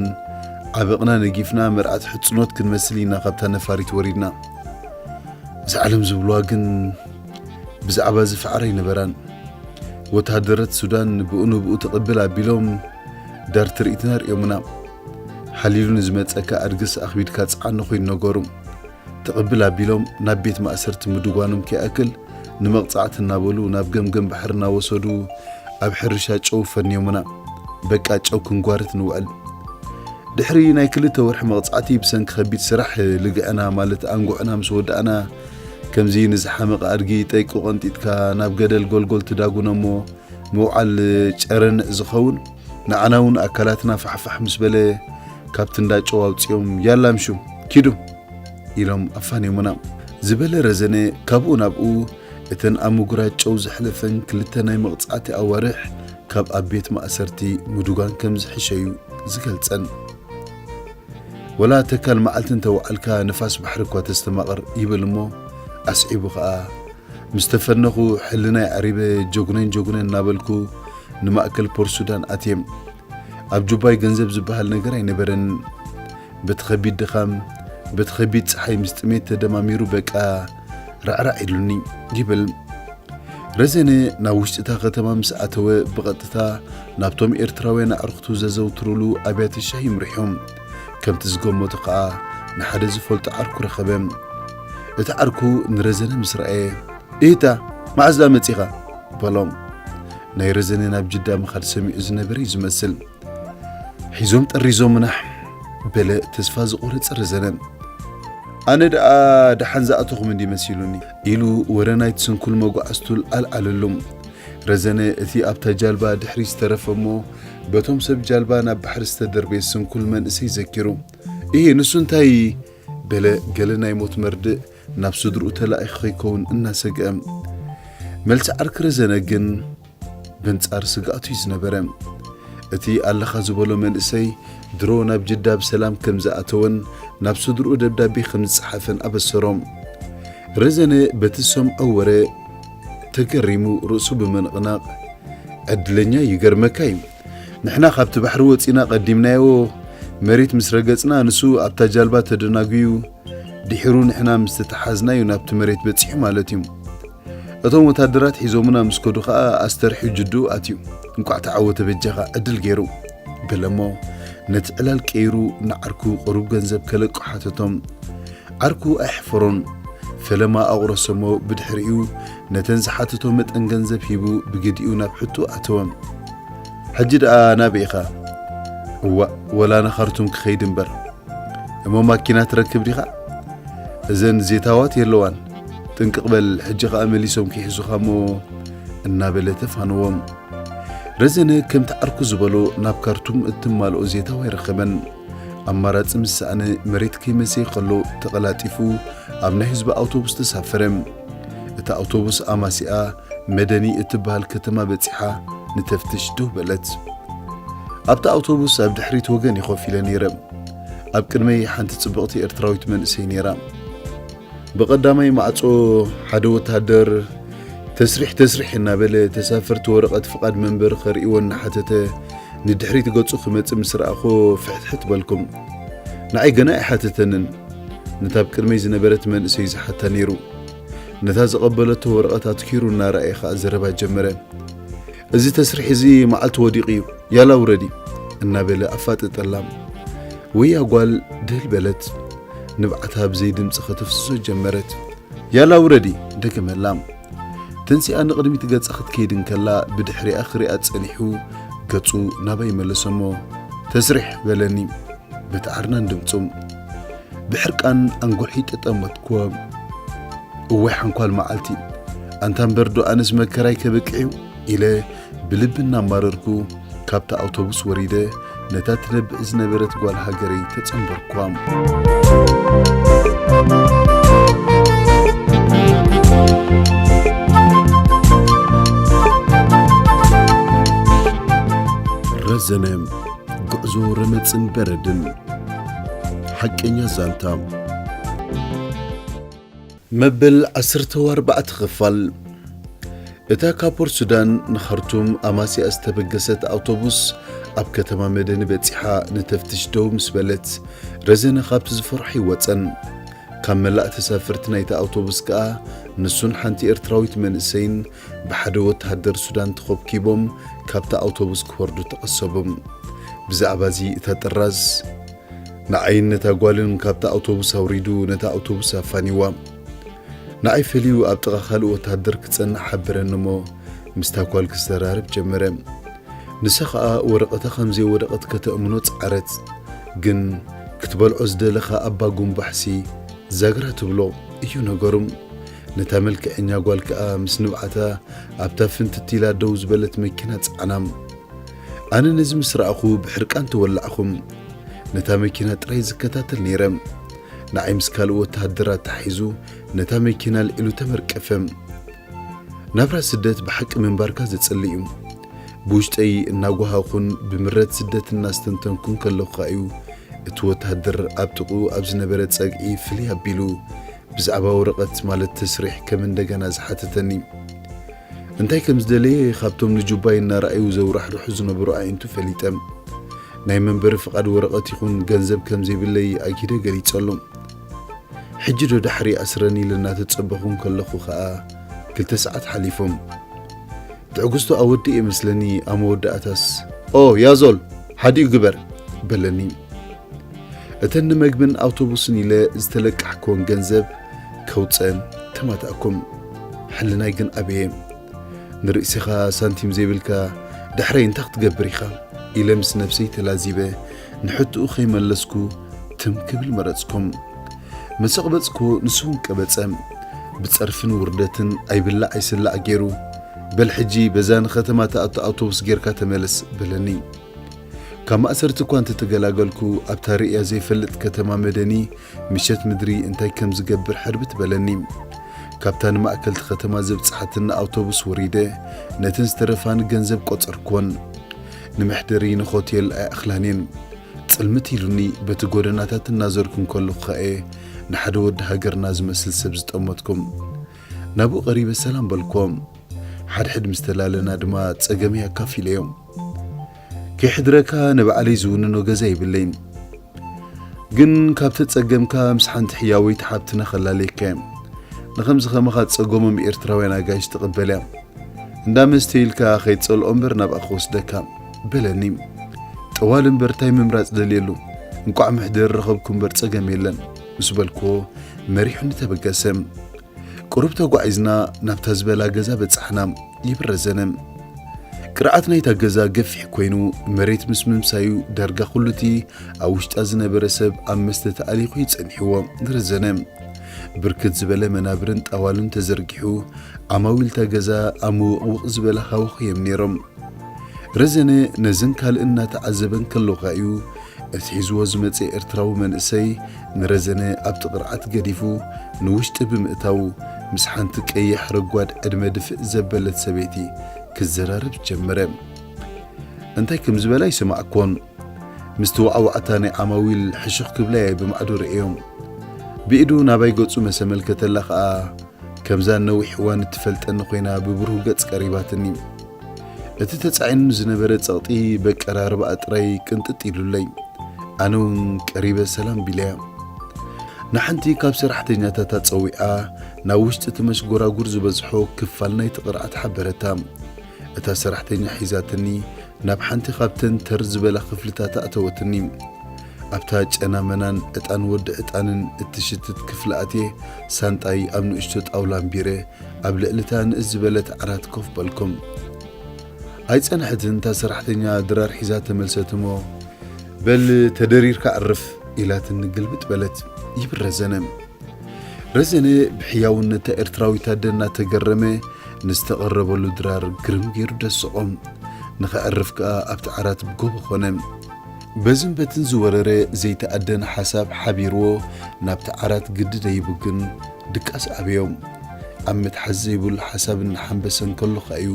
ዓበቕና ነጊፍና መርዓት ሕጽኖት ክንመስል ኢና ካብታ ነፋሪት ወሪድና። እዚ ዓለም ዝብልዋ ግን ብዛዕባ እዚ ፋዕራ ኣይነበራን። ወተሃደራት ሱዳን ብኡ ንብኡ ትቕብል ኣቢሎም ዳር ትርኢትና ርእዮምና። ሓሊሉ ንዝመጸካ ኣድግስ ኣኽቢድካ ጽዓኖ ኮይኑ ነገሩ። ትቕብል ኣቢሎም ናብ ቤት ማእሰርቲ ምድጓኖም ከይኣክል ንመቕጻዕቲ እናበሉ ናብ ገምገም ባሕሪ እናወሰዱ ኣብ ሕርሻ ጨው ፈንዮምና። በቃ ጨው ክንጓርት ንውዕል። ድሕሪ ናይ ክልተ ወርሒ መቕጻዕቲ ብሰንኪ ከቢድ ስራሕ ልግዕና ማለት ኣንጉዕና ምስ ወዳእና ከምዚ ንዝሓመቐ ኣድጊ ጠይቁ ቀንጢጥካ ናብ ገደል ጎልጎል ትዳጉኖ እሞ ምውዓል ጨረንዕ ዝኸውን ንዓና እውን ኣካላትና ፋሕፋሕ ምስ በለ ካብቲ እንዳ ጨው ኣውፂኦም ያላ ምሹ ኪዱ ኢሎም ኣፋንዮምና ዝበለ ረዘነ ካብኡ ናብኡ እተን ኣብ ምጉራት ጨው ዘሕለፈን ክልተ ናይ መቕጻዕቲ ኣዋርሕ ካብ ኣብ ቤት ማእሰርቲ ምዱጋን ከም ዝሕሸዩ ዝገልጸን። ወላ ተካል መዓልቲ እንተወዓልካ ንፋስ ባሕሪ እኳ ተስተማቕር ይብል እሞ ኣስዒቡ ኸኣ ምስ ተፈነኹ ሕልናይ ዓሪበ ጀጉነን ጀጉነን እናበልኩ ንማእከል ፖርት ሱዳን ኣትየ። ኣብ ጁባይ ገንዘብ ዝበሃል ነገር ኣይነበረን። በቲ ከቢድ ድኻም በቲ ከቢድ ጸሓይ ምስ ጥሜት ተደማሚሩ በቃ ራዕራዕ ኢሉኒ ይብል። ረዘነ ናብ ውሽጢ እታ ከተማ ምስ ኣተወ ብቐጥታ ናብቶም ኤርትራውያን ኣዕርኽቱ ዘዘውትሩሉ ኣብያተ ሻሂ ምሪሖም። ከምቲ ዝገመቶ ከኣ ንሓደ ዝፈልጦ ዓርኩ ረኸበ። እቲ ዓርኩ ንረዘነ ምስ ረኣየ፣ "እህታ፣ መዓዝ ደኣ መጺኻ?" በሎም። ናይ ረዘነ ናብ ጅዳ ምኻድ ሰሚዑ ዝነበረ እዩ ዝመስል። "ሒዞም ጠሪዞምና" በለ ተስፋ ዝቖረጸ ረዘነ። "ኣነ ደኣ ደሓን ዝኣተኹም እንዲ መሲሉኒ" ኢሉ ወረ ናይቲ ስንኩል መጓዕዝቱ ኣልዓለሉ። ረዘነ እቲ ኣብታ ጃልባ ድሕሪ ዝተረፈ እሞ በቶም ሰብ ጃልባ ናብ ባሕሪ ዝተደርበየ ስንኩል መንእሰይ ዘኪሩ፣ "እሂ ንሱ እንታይ?" በለ ገለ ናይ ሞት መርድእ ናብ ስድርኡ ተላኢኹ ከይከውን እናሰግአ። መልሲ ዓርኪ ረዘነ ግን በንጻር ስግኣቱ እዩ ዝነበረ። እቲ ኣለኻ ዝበሎ መንእሰይ ድሮ ናብ ጅዳ ብሰላም ከም ዝኣተወን ናብ ስድርኡ ደብዳቤ ከም ዝጸሓፈን ኣበሰሮ። ረዘነ በቲ ዝሰምዖ ወረ ተገሪሙ ርእሱ ብምንቕናቕ፣ "ዕድለኛ እዩ፣ ይገርመካ እዩ። ንሕና ካብቲ ባሕሪ ወጺና ቀዲምናዮ መሬት ምስ ረገጽና ንሱ ኣብታ ጃልባ ተደናጉዩ ድሒሩ ንሕና ምስ ተተሓዝና እዩ ናብቲ መሬት በጺሑ ማለት እዩ። እቶም ወታደራት ሒዞምና ምስ ከዱ ኸኣ ኣስተርሕዩ ጅድኡ ኣትዩ። እንቋዕ ተዓወተ በጃኻ ዕድል ገይሩ" በለሞ ነቲ ዕላል ቀይሩ ንዓርኩ ቁሩብ ገንዘብ ከለቁ ሓተቶም። ዓርኩ ኣይሕፈሮን። ፈለማ ኣቑረሰሞ ብድሕሪኡ ነተን ዝሓተቶ መጠን ገንዘብ ሂቡ ብግዲኡ ናብ ሕቶ ኣተወ። "ሕጂ ደኣ ናበይ ኢኻ?" "እዋእ ወላ ንኻርቱም ክኸይድ እምበር" "እሞ ማኪና ትረክብ ዲኻ? እዘን ዜታዋት የለዋን። ጥንቅቕ በል ሕጂ ኸኣ መሊሶም ክሕዙኻ እሞ" እናበለ ተፋነዎም። ረዘነ ከምቲ ዓርኩ ዝበሎ ናብ ካርቱም እትማልኦ ዜታዋ ኣይረኸበን። ኣማራጺ ምስ ሰኣነ መሬት ከይመሰየ ከሎ ተቐላጢፉ ኣብ ናይ ህዝቢ ኣውቶቡስ ተሳፈረ። እታ ኣውቶቡስ ኣማሲኣ መደኒ እትበሃል ከተማ በጺሓ ንተፍትሽ ደው በለት። ኣብታ ኣውቶቡስ ኣብ ድሕሪት ወገን እየ ኮፍ ኢለ ነይረ። ኣብ ቅድመይ ሓንቲ ጽብቕቲ ኤርትራዊት መንእሰይ ነይራ። ብቐዳማይ ማዕጾ ሓደ ወተሃደር ተስሪሕ ተስሪሕ እናበለ ተሳፈርቲ ወረቐት ፍቓድ መንበሪ ከርእይዎ እናሓተተ ንድሕሪት ገጹ ክመጽእ ምስ ረኣኹ ፍሕትሕት በልኩም። ንዓይ ገና ኣይሓተተንን። ነታ ኣብ ቅድመይ ዝነበረት መንእሰይ ዝሓታ ነይሩ። ነታ ዝቐበለቶ ወረቐት ኣትኪሩ እናረኣየ ኸኣ ዘረባ ጀመረ። "እዚ ተስሪሕ እዚ መዓልቲ ወዲቑ እዩ፣ ያላ ውረዲ" እናበለ ኣፋጠጠላ። ወያ ጓል ድህል በለት። ንብዓታ ብዘይ ድምጺ ከተፍስሶ ጀመረት። "ያላ ውረዲ" ደገመላ። ተንሲኣ ንቕድሚት ገጻ ክትከይድ እንከላ ብድሕሪኣ ክሪኣ ጸኒሑ ገጹ ናባይ መለሰሞ። "ተስሪሕ" በለኒ በቲ ዓርናን ድምጹ። ብሕርቃን ኣንጎልሒ ጠጠመትኩዎ። "እዋይ ሓንኳል መዓልቲ! ኣንታ እምበር ዶ ኣነስ መከራይ ከብቅዕ እዩ?" ኢለ ብልቢ እናማረርኩ ካብታ ኣውቶቡስ ወሪደ ነታ ትነብዕ ዝነበረት ጓል ሃገረይ ተጸንበርኩዋ። ረዘነ፣ ጉዕዞ ረመጽን በረድን። ሓቀኛ ዛንታ። መበል ዓሰርተ ኣርባዕተ ክፋል። እታ ካብ ፖርት ሱዳን ንኻርቱም ኣማስያ ዝተበገሰት ኣውቶቡስ ኣብ ከተማ መደኒ በጺሓ ንተፍትሽ ደው ምስ በለት፣ ረዘነ ካብቲ ዝፈርሖ ይወጸን። ካብ መላእ ተሳፈርቲ ናይታ ኣውቶቡስ ከኣ ንሱን ሓንቲ ኤርትራዊት መንእሰይን ብሓደ ወተሃደር ሱዳን ተኾብኪቦም ካብታ ኣውቶቡስ ክወርዱ ተቐሰቡ። ብዛዕባ እዚ እታ ጥራዝ ንዓይን ነታ ጓልን ካብታ ኣውቶቡስ ኣውሪዱ ነታ ኣውቶቡስ ኣፋኒዋ። ንዓይ ፈልዩ ኣብ ጥቓ ካልእ ወተሃደር ክጸንሕ ሓበረኒ እሞ ምስታ ጓል ክዘራረብ ጀመረ። ንሳ ኸኣ ወረቐታ ከም ዘይወደቐት ከተእምኖ ጸዓረት። ግን ክትበልዖ ዝደለኻ ኣባ ጉንባሕሲ ዛግራ ትብሎ እዩ ነገሩ። ነታ መልክዐኛ ጓል ከኣ ምስ ንብዓታ ኣብታ ፍንትት ኢላ ደው ዝበለት መኪና ጸዓና። ኣነ ነዚ ምስ ረኣኹ ብሕርቃን ተወላዕኹ። ነታ መኪና ጥራይ ዝከታተል ነይረ። ንዓይ ምስ ካልእ ወተሃደር ኣተሓሒዙ ነታ መኪና ኣልዒሉ ተመርቀፈ። ናብራ ስደት ብሓቂ ምንባርካ ዘጽልእ እዩ። ብውሽጠይ እናጓሃኹን ብምረት ስደት እናስተንተንኩን ከለኹ እዩ እቲ ወተሃደር ኣብ ጥቕኡ ኣብ ዝነበረ ጸግዒ ፍልይ ኣቢሉ ብዛዕባ ወረቐት ማለት ተስሪሕ ከም እንደገና ዝሓተተኒ። እንታይ ከም ዝደለየ ካብቶም ንጁባይ እናረኣዩ ዘውራሕርሑ ዝነበሩ ኣዒንቱ ፈሊጠ። ናይ መንበሪ ፍቓድ ወረቐት ይኹን ገንዘብ ከም ዘይብለይ ኣጊደ ገሊጸሉ። ሕጂ ዶ ዳሕሪ ኣስረኒ ኢለ እናተጸበኹ እንከለኹ ኸኣ ክልተ ሰዓት ሓሊፎም። ትዕግስቱ ኣወዲኤ መስለኒ ኣብ መወዳእታስ፣ "ኦ ያዞል፣ ሓዲኡ ግበር" በለኒ። እተን ንመግብን ኣውቶቡስን ኢለ ዝተለቃሕክዎን ገንዘብ ከውጸ ተማታእኩም። ሕልናይ ግን ኣበየ። ንርእስኻ ሳንቲም ዘይብልካ ዳሕረይ እንታይ ክትገብር ኢኻ? ኢለ ምስ ነብሰይ ተላዚበ፣ ንሕትኡ ከይመለስኩ ትም ክብል መረጽኩም። መሰቕበጽኩ፣ ንሱ እውን ቀበጸ። ብጸርፍን ውርደትን ኣይብላዕ ኣይስላዕ ገይሩ፣ "በል ሕጂ በዛ ንኸተማ ትኣቱ ኣውቶቡስ ጌርካ ተመለስ" በለኒ። ካብ ማእሰርቲ እኳ እንተተገላገልኩ፣ ኣብታ ርእያ ዘይፈልጥ ከተማ መደኒ ምሸት ምድሪ እንታይ ከም ዝገብር ሕርብት በለኒ። ካብታ ንማእከልቲ ከተማ ዘብጽሓትና ኣውቶቡስ ወሪደ፣ ነተን ዝተረፋኒ ገንዘብ ቆጸርኩወን። ንመሕደሪ ንሆቴል ኣይኣኽላን እየን። ጽልምት ኢሉኒ፣ በቲ ጎደናታት እናዘርኩ እንከለኹ ኸኣ ንሓደ ወዲ ሃገርና ዝመስል ሰብ ዝጠመትኩም። ናብኡ ቀሪበ ሰላም በልኩዎ። ሓድሕድ ምስ ተላለና ድማ ጸገመይ ኣካፊለዮም። ከይሕድረካ ንባዕለይ ዝውንኖ ገዛ የብለይን። ግን ካብ ተጸገምካ ምስ ሓንቲ ሕያወይቲ ሓብትና ከላለየካ እየ። ንኸምዚ ኸማኻ ጸገሞም ኤርትራውያን ኣጋይሽ ትቕበል እያ። እንዳ መስተ ኢልካ ከይትጸልኦ እምበር ናብኣ ክወስደካ በለኒ። ጠዋል እምበር እንታይ ምምራጽ ደልየሉ? እንቋዕ መሕደሪ ረኸብኩ እምበር ጸገም የለን ምስ በልክዎ መሪሑኒ ተበገሰ። ቁሩብ ተጓዒዝና ናብታ ዝበላ ገዛ በጻሕና ይብል ረዘነ። ቅርዓት ናይታ ገዛ ገፊሕ ኮይኑ መሬት ምስ ምምሳዩ ዳርጋ ኩሉቲ ኣብ ውሽጣ ዝነበረ ሰብ ኣብ መስተ ተኣሊኹ እዩ ጸኒሕዎ ንረዘነ። ብርክት ዝበለ መናብርን ጣዋሉን ተዘርጊሑ ዓማዊልታ ገዛ ኣብ ምውቕውቕ ዝበለ ሃዋሁ እዮም ነይሮም። ረዘነ ነዝን ካልእን እናተዓዘበ እንከሎኻ እዩ እቲ ሒዝዎ ዝመጸ ኤርትራዊ መንእሰይ ንረዘነ ኣብቲ ቅርዓት ገዲፉ ንውሽጢ ብምእታው ምስ ሓንቲ ቀያሕ ረጓድ ዕድመ ድፍእ ዘበለት ሰበይቲ ክዘራረብ ጀመረ። እንታይ ከም ዝበላ ኣይሰማዕኮን። ምስቲ ዋዕዋዕታ ናይ ዓማዊል ሕሹኽ ክብላ እየ ብማዕዶ ርእዮም። ብኢዱ ናባይ ገጹ መሰመልከተላ ኸኣ ከምዛ ነዊሕ እዋን እትፈልጠኒ ኮይና ብብሩህ ገጽ ቀሪባትኒ። እቲ ተጻዒኑ ዝነበረ ጸቕጢ በቀራርባኣ ጥራይ ቅንጥጥ ኢሉለይ። ኣነ እውን ቀሪበ ሰላም ቢለያ። ንሓንቲ ካብ ሰራሕተኛታታ ጸዊዓ ናብ ውሽጢ እቲ መሽጎራጉር ዝበዝሖ ክፋል ናይቲ ቅርዓት ሓበረታ። እታ ሰራሕተኛ ሒዛትኒ ናብ ሓንቲ ካብተን ተር ዝበላ ክፍልታት ኣእተወትኒ። ኣብታ ጨናመናን ዕጣን ወዲ ዕጣንን እትሽትት ክፍሊ ኣትየ ሳንጣይ ኣብ ንእሽቶ ጣውላ ኣንቢረ ኣብ ልዕሊ እታ ንእስ ዝበለት ዓራት ኮፍ በልኩም። ኣይጸንሐትን እታ ሰራሕተኛ ድራር ሒዛ ተመልሰት እሞ፣ "በል ተደሪርካ ዕርፍ" ኢላትኒ ግልብጥ በለት። ይብል ረዘነ። ረዘነ ብሕያውነታ ኤርትራዊት ኣደ እናተገረመ ንዝተቐረበሉ ድራር ግርም ገይሩ ደሰቖም። ንኸዕርፍ ከኣ ኣብቲ ዓራት ብጎቦ ኾነ። በዝን በትን ዝወረረ ዘይተኣደነ ሓሳብ ሓቢርዎ ናብቲ ዓራት ግዲ ደይቡ ግን ድቃስ ኣበዮም። ኣብ መትሓዚ ዘይብሉ ሓሳብ እናሓንበሰ እንከሎ ከኣ እዩ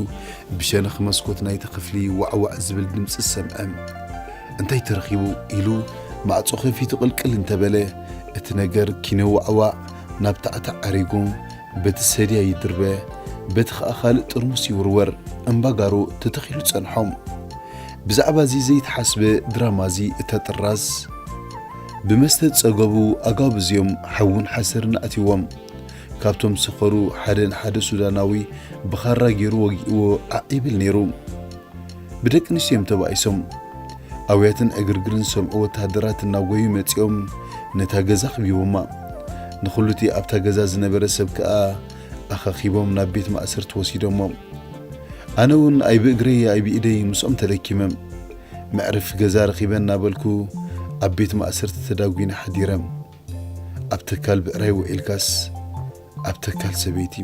ብሸነኽ መስኮት ናይቲ ክፍሊ ዋዕዋዕ ዝብል ድምጺ ዝሰምዐ። "እንታይ ተረኺቡ?" ኢሉ ማዕጾ ከፊቱ ቅልቅል እንተበለ፣ እቲ ነገር ኪነ ዋዕዋዕ ናብ ታዕቲ ዓሪጉ፣ በቲ ሰድያ ይድርበ፣ በቲ ኸኣ ካልእ ጥርሙስ ይውርወር፣ እምባጋሮ ተተኺሉ ጸንሖ። ብዛዕባ እዚ ዘይተሓስበ ድራማ እዚ እታ ጥራዝ፣ ብመስተ ጸገቡ ኣጋብዝዮም ሓውን ሓሰርን ኣትይዎም። ካብቶም ዝሰኸሩ ሓደ ንሓደ ሱዳናዊ ብኻራ ገይሩ ወጊእዎ ዓዕ ይብል ነይሩ። ብደቂ ኣንስትዮ'ዮም ተባኢሶም። ኣውያትን ዕግርግርን ዝሰምዑ ወተሃደራት እናጎዩ መጺኦም ነታ ገዛ ክቢቦማ። ንኹሉ እቲ ኣብታ ገዛ ዝነበረ ሰብ ከኣ ኣኻኺቦም ናብ ቤት ማእሰርቲ ወሲዶሞ። ኣነ እውን ኣይ ብእግረይ ኣይ ብኢደይ ምስኦም ተለኪመ። መዕረፊ ገዛ ረኺበ እናበልኩ ኣብ ቤት ማእሰርቲ ተዳጒነ ሓዲረ። ኣብ ተካል ብዕራይ ውዒልካስ ኣብ ተካል ሰበይቲ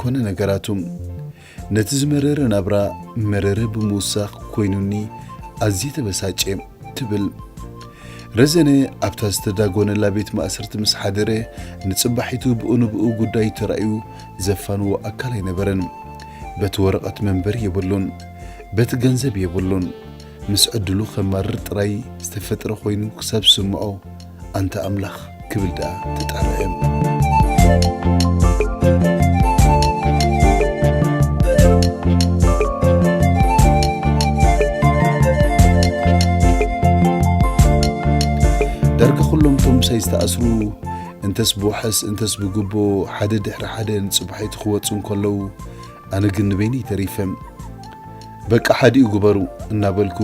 ኮነ ነገራቱ። ነቲ ዝመረረ ናብራ መረረ ብምውሳኽ ኮይኑኒ ኣዝየ ተበሳጨ ትብል። ረዘነ ኣብታ ዝተዳጎነላ ቤት ማእሰርቲ ምስ ሓደረ፣ ንጽባሒቱ ብኡ ንብኡ ጉዳዩ ተራእዩ ዘፋንዎ ኣካል ኣይነበረን። በቲ ወረቐት መንበሪ የብሉን፣ በቲ ገንዘብ የብሉን። ምስ ዕድሉ ከማርር ጥራይ ዝተፈጥረ ኮይኑ ክሳብ ዝስምዖ፣ ኣንታ ኣምላኽ ክብል ደኣ ተጣርዐ። ዳርጋ ኩሎም እቶም ምሳይ ዝተኣስሩ፣ እንተስ ብዋሕስ እንተስ ብጉቦ ሓደ ድሕሪ ሓደ ንጽባሒቱ ክወጹ እንከለዉ፣ ኣነ ግን ንበይነይ ተሪፈ። በቃ ሓዲኡ ግበሩ እናበልኩ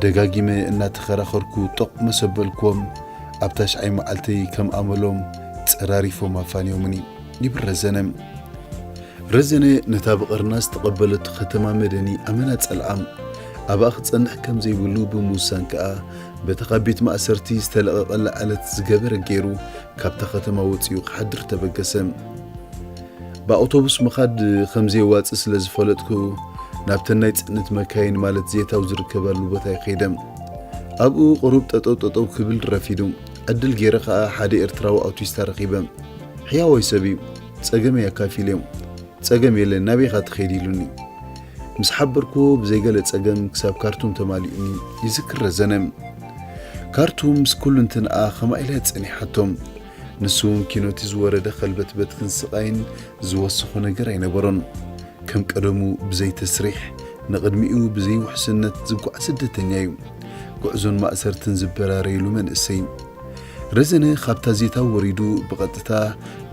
ደጋጊመ እናተኸራኸርኩ ጦቕ መሰበልኩዎም። ኣብ ታሽዓይ መዓልተይ ከም ኣመሎም ጸራሪፎም ኣፋንዮምኒ ይብል ረዘነ። ረዘነ ነታ ብቐርና ዝተቐበለቶ ከተማ መደኒ ኣመና ጸልዓ። ኣብኣ ክጸንሕ ከም ዘይብሉ ብምውሳን ከኣ በቲ ካብ ቤት ማእሰርቲ ዝተለቐቐላ ዕለት ዝገበረ ገይሩ ካብታ ከተማ ወጺኡ ክሓድር ተበገሰ። ብኣውቶቡስ ምኻድ ከም ዘየዋጽእ ስለ ዝፈለጥኩ፣ ናብተን ናይ ጽዕነት መካይን ማለት ዜታው ዝርከባሉ ቦታ ይኸይደ። ኣብኡ ቁሩብ ጠጠው ጠጠው ክብል ረፊዱ። ዕድል ገይረ ኸኣ ሓደ ኤርትራዊ ኣውቲስታ ረኺበ። ሕያዋይ ሰብ እዩ። ጸገመይ ኣካፊለዮ። "ጸገም የለን፣ ናበይ ኢኻ ትኸይድ?" ኢሉኒ። ምስ ሓበርኩዎ ብዘይገለ ጸገም ክሳብ ካርቱም ተማሊኡኒ ይዝክር ረዘነ። ካርቱም ምስ ኩሉ እንትንኣ ከማይ ኢላ እያ ጸኒሓቶም። ንሱ እውን ኪኖቲ ዝወረደ ከልበትበትን ስቓይን ዝወስኾ ነገር ኣይነበሮን። ከም ቀደሙ ብዘይ ተስሪሕ፣ ንቕድሚኡ ብዘይ ውሕስነት ዝጓዕ ስደተኛ እዩ። ጉዕዞን ማእሰርትን ዝበራረይሉ መንእሰይ። ረዘነ ካብታ ዜታ ወሪዱ ብቐጥታ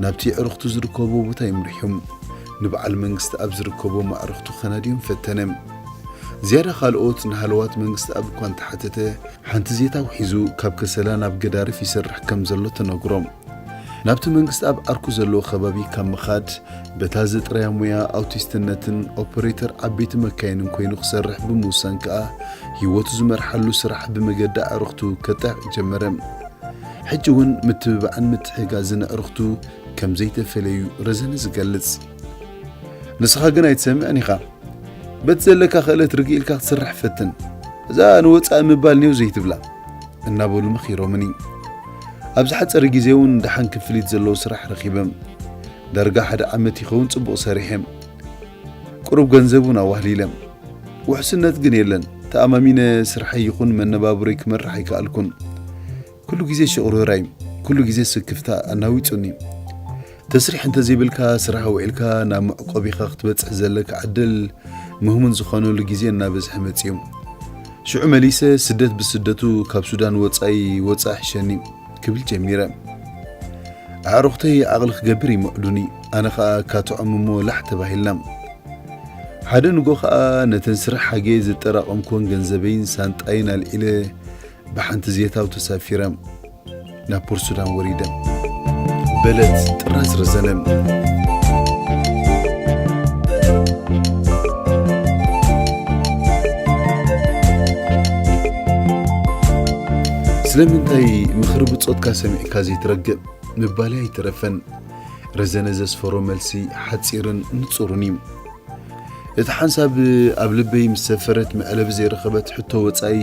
ናብቲ ኣዕሩኽቱ ዝርከቦ ቦታ ይምርሕዮም። ንበዓል መንግስቲ ኣብ ዝርከቦም ኣዕሩኽቱ ከናድዮም ፈተነ። ዝያዳ ካልኦት ንሃለዋት መንግስቲ ኣብ እኳ እንተሓተተ፣ ሓንቲ ዜታው ሒዙ ካብ ከሰላ ናብ ገዳርፍ ይሰርሕ ከም ዘሎ ተነግሮ። ናብቲ መንግስቲ ኣብ ዓርኩ ዘለዎ ከባቢ ካብ ምኻድ፣ በታ ዘጥረያ ሞያ ኣውቲስትነትን ኦፐሬተር ዓበይቲ መካይንን ኮይኑ ክሰርሕ ብምውሳን ከኣ፣ ህይወቱ ዝመርሓሉ ስራሕ ብመገዲ ኣዕሩኽቱ ከጣይቕ ጀመረ። ሕጂ እውን ምትብባዕን ምትሕጋዝን ኣዕሩኽቱ ከም ዘይተፈለዩ ረዘነ ዝገልጽ። "ንስኻ ግን ኣይትሰምዕን ኢኻ። በቲ ዘለካ ክእለት ርግእ ኢልካ ክትሰርሕ ፈትን። እዛ ንወጻኢ ምባል ኔው ዘይትብላ" እናበሉ መኺሮምኒ። ኣብ ዝሓጸረ ግዜ እውን ደሓን ክፍሊት ዘለዎ ስራሕ ረኺበ። ዳርጋ ሓደ ዓመት ይኸውን ጽቡቕ ሰሪሐ። ቁሩብ ገንዘብ እውን ኣዋህሊለ። ውሕስነት ግን የለን። ተኣማሚነ ስርሐይ ይኹን መነባብሮይ ክመርሕ ኣይከኣልኩን። ኩሉ ግዜ ሽቕርራይ፣ ኩሉ ግዜ ስክፍታ ኣናዊጹኒ። ተስሪሕ እንተዘይብልካ፣ ስራሕ ውዒልካ ናብ መዕቆቢኻ ክትበጽሕ ዘለካ ዕድል ምህሙን ዝኾነሉ ግዜ እናበዝሐ መጺኡ። ሽዑ መሊሰ፣ "ስደት ብስደቱ ካብ ሱዳን ወጻኢ ወጻኢ ሕሸኒ" ክብል ጀሚረ። ኣዕሩኽተይ ዓቕሊ ክገብር ይምዕዱኒ፣ ኣነ ኸኣ ካትዖም እሞ ላሕ ተባሂልና። ሓደ ንጎ ኸኣ ነተን ስራሕ ሓጌ ዘጠራቐምኩወን ገንዘበይን ሳንጣይን ኣልዒለ ብሓንቲ ዜታው ተሳፊረ ናብ ፖርት ሱዳን ወሪደ። በለት ጥራዝ ረዘነ። ስለምንታይ ምኽሪ ብጾትካ ሰሚዕካ ዘይትረግእ ምባለይ ኣይተረፈን። ረዘነ ዘስፈሮ መልሲ ሓጺርን ንጹርን እዩ። እቲ ሓንሳብ ኣብ ልበይ ምስ ሰፈረት መዕለቢ ዘይረኸበት ሕቶ ወጻኢ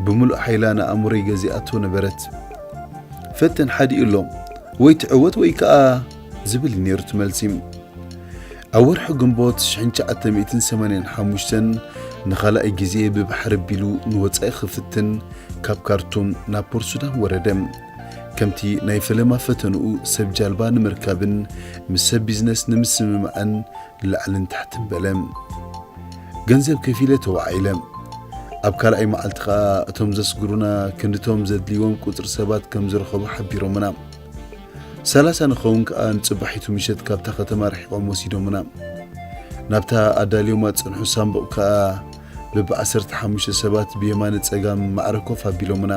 ብምሉእ ሓይላ ንኣእምሮይ ገዚኣቶ ነበረት። "ፈትን ሓዲኡ ኣሎ፣ ወይ ትዕወት ወይ ከኣ" ዝብል እዩ ነይሩ እቲ መልሲ። ኣብ ወርሒ ግንቦት ሽሕን ትሽዓተ ሚእትን ሰማንያን ሓሙሽተን ንኻልኣይ ግዜ ብባሕሪ ኣቢሉ ንወጻኢ ክፍትን ካብ ካርቱም ናብ ፖርት ሱዳን ወረደ። ከምቲ ናይ ፈለማ ፈተንኡ ሰብ ጃልባ ንምርካብን ምስ ሰብ ቢዝነስ ንምስምማዕን ላዕልን ታሕትን በለ። ገንዘብ ከፊለ ተዋዒለ። ኣብ ካልኣይ መዓልቲ ኸኣ እቶም ዘስግሩና ክንድቶም ዘድልይዎም ቁጽሪ ሰባት ከም ዝረኸቡ ሓቢሮምና። ሰላሳ ንኸውን ከኣ ንጽባሒቱ ምሸት ካብታ ከተማ ርሒቖም ወሲዶምና። ናብታ ኣዳልዮማ ዝጸንሑ ሳንቡቕ ከኣ በብዓሰርተ ሓሙሽተ ሰባት ብየማነ ጸጋም ማዕረ ኮፍ ኣቢሎምና።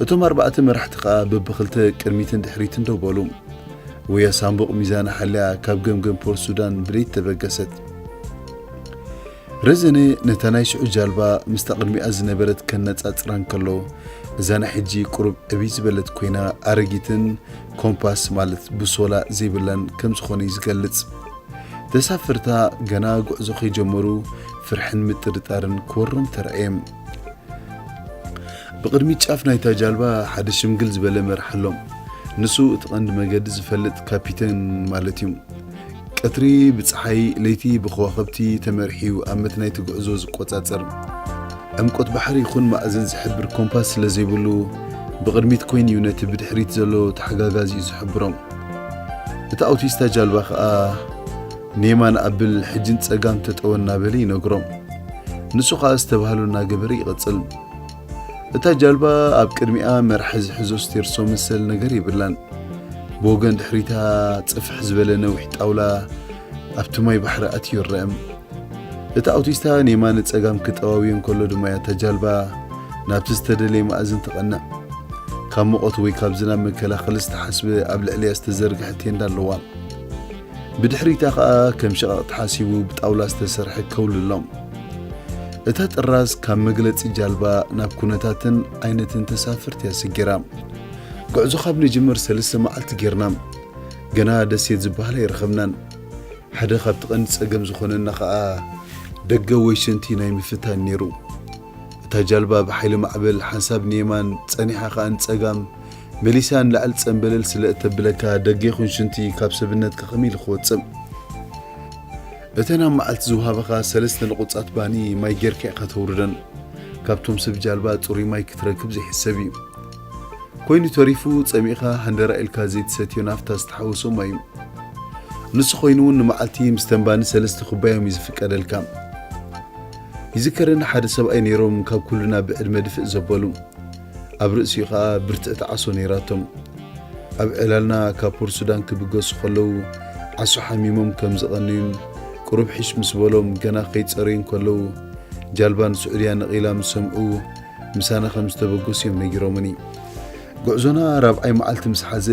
እቶም ኣርባዕተ መራሕቲ ከኣ በብኽልተ ቅድሚትን ድሕሪትን ደው በሉ። ወያ ሳንቡቕ ሚዛና ሓልያ ካብ ገምገም ፖርት ሱዳን ብለይቲ ተበገሰት። ረዘነ ነታ ናይ ሽዑ ጃልባ ምስታ ቅድሚኣ ዝነበረት ከነጻጽራ እንከሎ፣ እዛ ናይ ሕጂ ቁሩብ ዕብይ ዝበለት ኮይና ኣረጊትን ኮምፓስ ማለት ቡሶላ ዘይብላን ከም ዝኾነ እዩ ዝገልጽ። ተሳፈርታ ገና ጉዕዞ ከይጀመሩ ፍርሕን ምጥርጣርን ክወሮም ተራእየ። ብቕድሚት ጫፍ ናይታ ጃልባ ሓደ ሽምግል ዝበለ መራሕ ኣሎ። ንሱ እቲ ቀንዲ መገዲ ዝፈልጥ ካፒተን ማለት እዩ። ቀትሪ ብጸሓይ፣ ለይቲ ብኸዋኽብቲ ተመሪሑ እዩ ኣብ መትናይቲ ጉዕዞ ዝቆጻጸር። ዕምቆት ባሕሪ ይኹን ማእዝን ዝሕብር ኮምፓስ ስለ ዘይብሉ፣ ብቕድሚት ኮይኑ እዩ ነቲ ብድሕሪት ዘሎ ተሓጋጋዚኡ ዝሕብሮ። እቲ ኣውቲስታ ጃልባ ኸኣ ንየማን ኣብል፣ ሕጂ ንጸጋም ተጠወ እናበለ ይነግሮ። ንሱ ኸኣ ዝተባህሎ እናገበረ ይቕጽል። እታ ጃልባ ኣብ ቅድሚኣ መርሐ ዝሕዞ ስቴርሶ መሰል ነገር የብላን። ብወገን ድሕሪታ ጽፍሕ ዝበለ ነዊሕ ጣውላ ኣብቲ ማይ ባሕሪ ኣትዩ ይረአ። እቲ ኣውቲስታ ንየማነ ጸጋም ክጠዋውዮ እንከሎ ድማ እያ እታ ጃልባ ናብቲ ዝተደለየ ማእዝን ትቐንዕ። ካብ ሙቐት ወይ ካብ ዝናብ መከላኸሊ ዝተሓስበ ኣብ ልዕሊኣ ዝተዘርግሐ ቴንዳ ኣለዋ። ብድሕሪታ ኸኣ ከም ሽቓቕ ተሓሲቡ ብጣውላ ዝተሰርሐ ከውሊ ኣሎ። እታ ጥራዝ ካብ መግለጺ ጃልባ ናብ ኩነታትን ዓይነትን ተሳፈርቲ እያ ስጊራ። ጉዕዞ ካብ ንጅምር ሰለስተ መዓልቲ ጌርና። ገና ደሴት ዝበሃል ኣይረኸብናን። ሓደ ካብቲ ቀንዲ ጸገም ዝኾነና ኸኣ ደገ ወይ ሽንቲ ናይ ምፍታን ነይሩ። እታ ጃልባ ብሓይሊ ማዕበል ሓንሳብ ንየማን ጸኒሓ ኸኣ ንጸጋም መሊሳ ንላዕሊ ጸምበለል ስለ እተብለካ፣ ደገ ይኹን ሽንቲ ካብ ሰብነትካ ከመይ ኢሉ ክወጽእ? እተን ኣብ መዓልቲ ዝወሃባኻ ሰለስተ ነቑጻት ባኒ ማይ ጌርካ ኢኻ ተውርደን። ካብቶም ሰብ ጃልባ ጽሩይ ማይ ክትረክብ ዘይሕሰብ እዩ። ኮይኑ ተሪፉ ጸሚእኻ ሃንደራ ኢልካ ዘይትሰትዮ ናፍታ ዝተሓወሶ ማይ እዩ። ንሱ ኮይኑ እውን ንመዓልቲ ምስ ተን ባኒ ሰለስተ ኩባዮም እዩ ዝፍቀደልካ። ይዝከረኒ ሓደ ሰብኣይ ነይሮም ካብ ኩልና ብዕድመ ድፍእ ዘበሉ። ኣብ ርእሲኡ ኸኣ ብርትዕቲ ዓሶ ነይራቶም። ኣብ ዕላልና ካብ ፖርት ሱዳን ክብገሱ ከለዉ ዓሶ ሓሚሞም ከም ዝቐነዩን ቁሩብ ሕሽ ምስ በሎም ገና ከይጸረዩ እንከለዉ ጃልባ ንስዑድያ ነቒላ ምስ ሰምዑ ምሳና ከም ዝተበገሱ እዮም ነጊሮምኒ። ጉዕዞና ራብዓይ መዓልቲ ምስ ሓዘ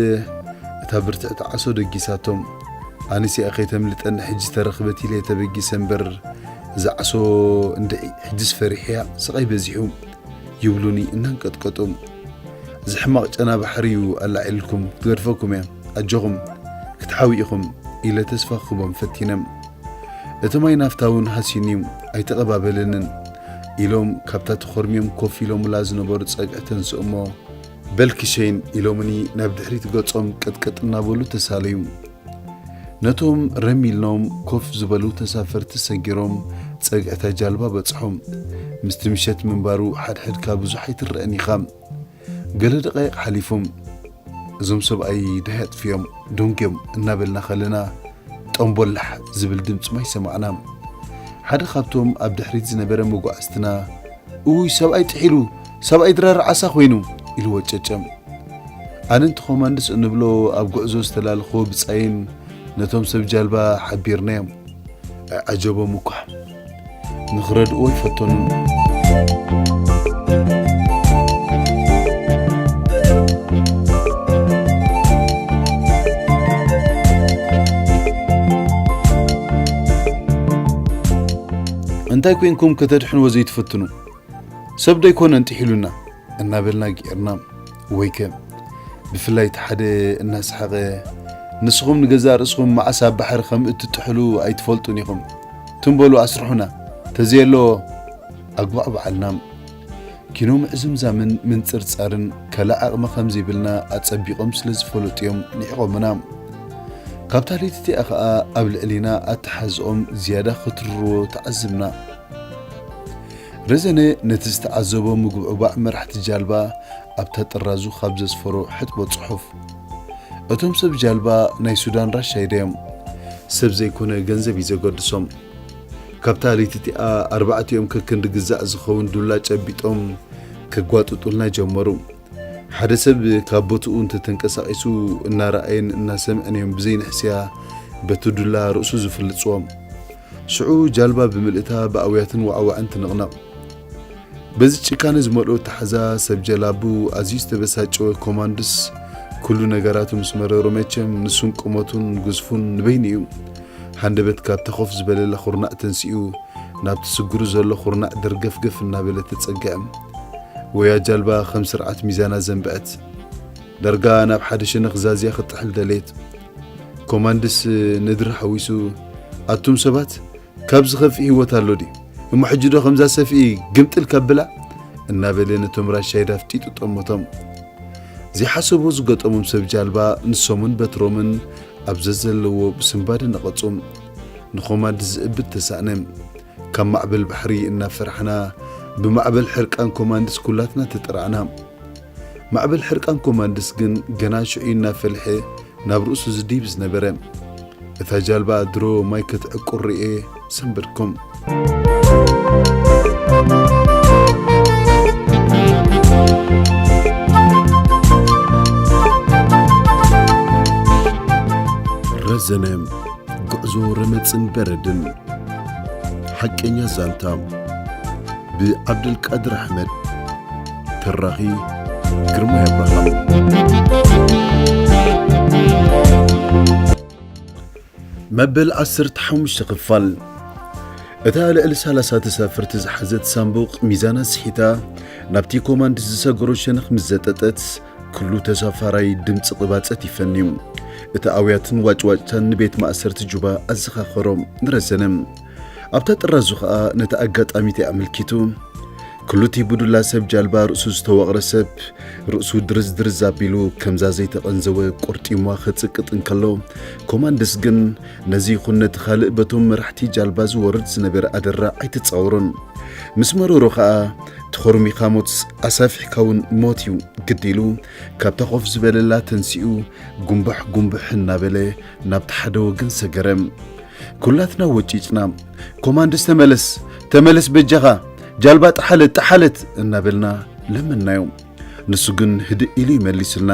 እታ ብርትዕቲ ዓሶ ደጊሳቶም። ኣነስ እያ ከይተምልጠኒ ሕጂ ተረኽበት ኢለ ተበጊሰ እምበር እዛ ዓሶ እንድዒ ሕጅስ ፈሪሐያ ስቓይ በዚሑ ይብሉኒ እናንቀጥቀጡ። እዚ ሕማቕ ጨና ባሕሪ እዩ ኣላዒልኩም ክትገድፈኩም እያ ኣጆኹም ክትሓዊ ኢኹም ኢለ ተስፋ ክህቦም ፈቲነ። እቲ ማይ ናፍታ እውን ሃሲዩኒ እዩ ኣይተቐባበለንን ኢሎም ካብታ ተኾርምዮም ኮፍ ኢሎምላ ዝነበሩ ጸግዒ ተንስኡ እሞ በል ክሸይን ኢሎምኒ ናብ ድሕሪት ገጾም ቅጥቅጥ እናበሉ ተሳለዩ። ነቶም ረም ኢልኖም ኮፍ ዝበሉ ተሳፈርቲ ሰጊሮም ጸግዕታ ጃልባ በጽሖም። ምስቲ ምሸት ምንባሩ ሓድሕድካ ብዙሕ ኣይትረአን ኢኻ። ገለ ደቃይቕ ሓሊፎም እዞም ሰብኣይ ደሃይ ኣጥፊኦም ደንጉዮም እናበልና ከለና ጠምቦላሕ ዝብል ድምፂ ማይ ሰማዕና። ሓደ ካብቶም ኣብ ድሕሪት ዝነበረ መጓዕዝትና እውይ ሰብኣይ ጥሒሉ፣ ሰብኣይ ድራር ዓሳ ኮይኑ ኢሉ ወጨጨም። ኣነን እቲ ኮማንድስ እንብሎ ኣብ ጉዕዞ ዝተላለኽዎ ብጻይን ነቶም ሰብ ጃልባ ሓቢርናዮም። ኣይዓጀቦም እኳ። ንኽረድእዎ ኣይፈተኑን። እንታይ ኮይንኩም ከተድሕንዎ ዘይትፈትኑ? ሰብ ዶ ኣይኮነን ጥሒሉና? እናበልና ገይርና። ወይከ ብፍላይ እቲ ሓደ እናሰሓቐ፣ ንስኹም ንገዛእ ርእስኹም መዓስ ኣብ ባሕሪ ከም እትጥሕሉ ኣይትፈልጡን ኢኹም። ትም በሉ ኣስርሑና። ተዘየሎ ኣግባዕ በዓልና። ኪኖ ምዕዝምዛምን ምንጽርጻርን ካልእ ዓቕሚ ከም ዘይብልና ኣጸቢቖም ስለ ዝፈለጡ እዮም ንዒቖምና። ካብታ ለይቲ እቲኣ ኸኣ ኣብ ልዕሊና ኣተሓዝኦም ዝያዳ ክትርርዎ ተዓዝብና። ረዘነ ነቲ ዝተዓዘቦ ምግብዕባዕ መራሕቲ ጃልባ ኣብታ ጥራዙ ካብ ዘስፈሮ ሕጥቦ ጽሑፍ። እቶም ሰብ ጃልባ ናይ ሱዳን ራሻይዳ እዮም። ሰብ ዘይኮነ ገንዘብ እዩ ዘገድሶም። ካብታ ለይቲ እቲኣ ኣርባዕቲኦም ከክንዲ ግዛዕ ዝኸውን ዱላ ጨቢጦም ከጓጥጡልና ጀመሩ። ሓደ ሰብ ካብ ቦትኡ እንተተንቀሳቒሱ እናረኣየን እናሰምዐን እዮም ብዘይንሕስያ በቲ ዱላ ርእሱ ዝፍልጽዎም። ሽዑ ጃልባ ብምልእታ ብኣውያትን ዋዕዋዕን ትንቕነቕ። በዚ ጭካነ ዝመልኦ ተሓዛ ሰብ ጀላቡ ኣዝዩ ዝተበሳጨወ ኮማንድስ ኩሉ ነገራቱ ምስ መረሮ፣ መቸም ንሱን ቁመቱን ግዝፉን ንበይኑ እዩ። ሃንደበት ካብታ ኮፍ ዝበለላ ኩርናዕ ተንሲኡ ናብቲ ስግሩ ዘሎ ኩርናዕ ደርገፍገፍ እናበለ ተጸግዐ። ወያ ጃልባ ከም ስርዓት ሚዛና ዘንብዐት። ዳርጋ ናብ ሓደ ሸነኽ ዛዝያ ክትጥሕል ደለየት። ኮማንድስ ንድሪ ሓዊሱ፣ ኣቱም ሰባት፣ ካብ ዝኸፍእ ህይወት ኣሎ ድዩ? እሞ ሕጂ ዶ ከምዛ ሰፍኢ ግምጥል ከብላ? እናበለ ነቶም ራሻይዳ ኣፍጢጡ ጠመቶም። ዘይሓሰቦ ዝገጠሞም ሰብ ጃልባ ንሶምን በትሮምን ኣብ ዘዘለዎ ብስንባደ ነቐጹ። ንኾማንድስ ዝእብድ ተሳእነ። ካብ ማዕበል ባሕሪ እናፈራሕና፣ ብማዕበል ሕርቃን ኮማንድስ ኩላትና ተጠራዕና። ማዕበል ሕርቃን ኮማንድስ ግን ገና ሽዑ እናፈልሐ ናብ ርእሱ ዝድይብ ዝነበረ። እታ ጃልባ ድሮ ማይ ክትዕቁር ርእየ ሰንበድኩም። ረዘነ፣ ጉዕዞ ረመጽን በረድን። ሓቀኛ ዛንታ ብዓብደልቃድር ኣሕመድ። ተራኺ ግርማይ ኣብርሃም። መበል ዓሰርተ ሓሙሽተ ክፋል። እታ ልዕሊ ሰላሳ ተሳፈርቲ ዝሓዘት ሳንቡቕ ሚዛና ስሒታ ናብቲ ኮማንድ ዝሰገሮ ሸነኽ ምስ ዘጠጠት፣ ኩሉ ተሳፋራይ ድምፂ ቅባፀት ይፈንዩ። እቲ ኣውያትን ዋጭዋጭታን ንቤት ማእሰርቲ ጁባ ኣዘኻኸሮ። ንረዘነ ኣብታ ጥራዙ ኸኣ ነቲ ኣጋጣሚቲ ኣመልኪቱ፣ ክሉቲ ብዱላ ሰብ ጃልባ ርእሱ ዝተወቕረ ሰብ ርእሱ ድርዝ ድርዝ ኣቢሉ ከምዛ ዘይተቐንዘወ ቆርጢሟ ክጽቅጥ እንከሎ፣ ኮማንድስ ግን ነዚ ይኹን ነቲ ካልእ በቶም መራሕቲ ጃልባ ዝወርድ ዝነበረ ኣደራዕ ኣይተጻወሮን። ምስ መረሮ ኸኣ፣ ተኾርሚኻ ሞትስ ኣሳፊሕካ እውን ሞት እዩ ግድ ኢሉ፣ ካብታ ኮፍ ዝበለላ ተንሲኡ፣ ጉንብሕ ጉንብሕ እናበለ ናብቲ ሓደ ወገን ሰገረ። ኩላትና ወጪጭና፣ "ኮማንድስ ተመለስ፣ ተመለስ በጃኻ፣ ጃልባ ጠሓለት፣ ጠሓለት" እናበልና ለመንናዮ። ንሱ ግን ህድእ ኢሉ ይመሊስልና፣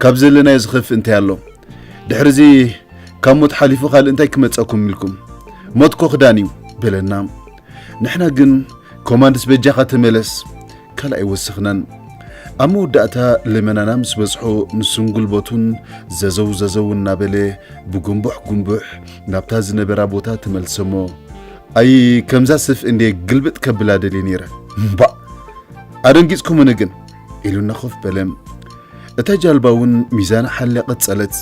"ካብ ዘለናዮ ዝኸፍእ እንታይ ኣሎ? ድሕሪ እዚ ካብ ሞት ሓሊፉ ካልእ እንታይ ክመጸኩም ኢልኩም? ሞት እኮ ክዳን እዩ" በለና። ንሕና ግን፣ "ኮማንድስ በጃኻ ተመለስ" ካልእ ኣይወሰኽናን። ኣብ መወዳእታ ለመናና ምስ በጽሖ፣ ንሱን ጉልበቱን ዘዘው ዘዘው እናበለ ብጉንቡሕ ጉንቡሕ ናብታ ዝነበራ ቦታ ተመልሰሞ። ኣይ፣ ከምዛ ስፍ እንዴ ግልብጥ ከብላ ደልየ ነይረ። እምባእ! ኣደንጊጽኩምኒ ግን፣ ኢሉና ኮፍ በለ። እታ ጃልባ እውን ሚዛና ሓልያ ቀጸለት።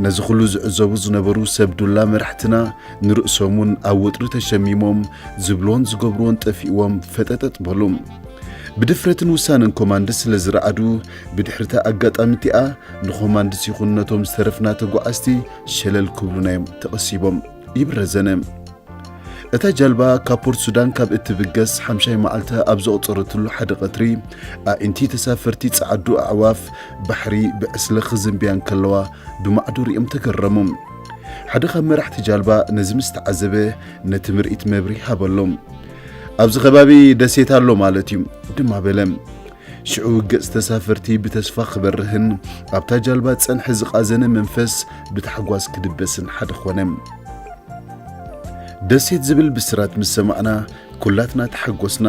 ነዚ ኩሉ ዝዕዘቡ ዝነበሩ ሰብ ዱላ መራሕትና ንርእሶም እውን ኣብ ወጥሪ ተሸሚሞም፣ ዝብልዎን ዝገብርዎን ጠፊእዎም ፈጠጠጥ በሉ። ብድፍረትን ውሳነን ኮማንድስ ስለ ዝረዓዱ፣ ብድሕሪታ ኣጋጣሚ እቲኣ ንኮማንድስ ይኹን ነቶም ዝተረፍና ተጓዓዝቲ ሸለል ክብሉና እዮም ተቐሲቦም። ይብረዘነ። እታ ጃልባ ካብ ፖርት ሱዳን ካብ እትብገስ ሓምሻይ መዓልታ ኣብ ዘቑጸረትሉ ሓደ ቀትሪ፣ ኣዒንቲ ተሳፈርቲ ጸዓዱ ኣዕዋፍ ባሕሪ ብዕስለ ክዝንብያ እንከለዋ ብማዕዶ ሪኦም ተገረሙ። ሓደ ካብ መራሕቲ ጃልባ ነዚ ምስ ተዓዘበ፣ ነቲ ምርኢት መብርሂ ሃበሎም። "ኣብዚ ከባቢ ደሴት ኣሎ ማለት እዩ" ድማ በለ። ሽዑ ገጽ ተሳፈርቲ ብተስፋ ክበርህን ኣብታ ጃልባ ጸንሐ ዝቓዘነ መንፈስ ብታሕጓስ ክድበስን ሓደ ኾነ። ደሴት ዝብል ብስራት ምስ ሰማዕና፣ ኩላትና ተሓጎስና።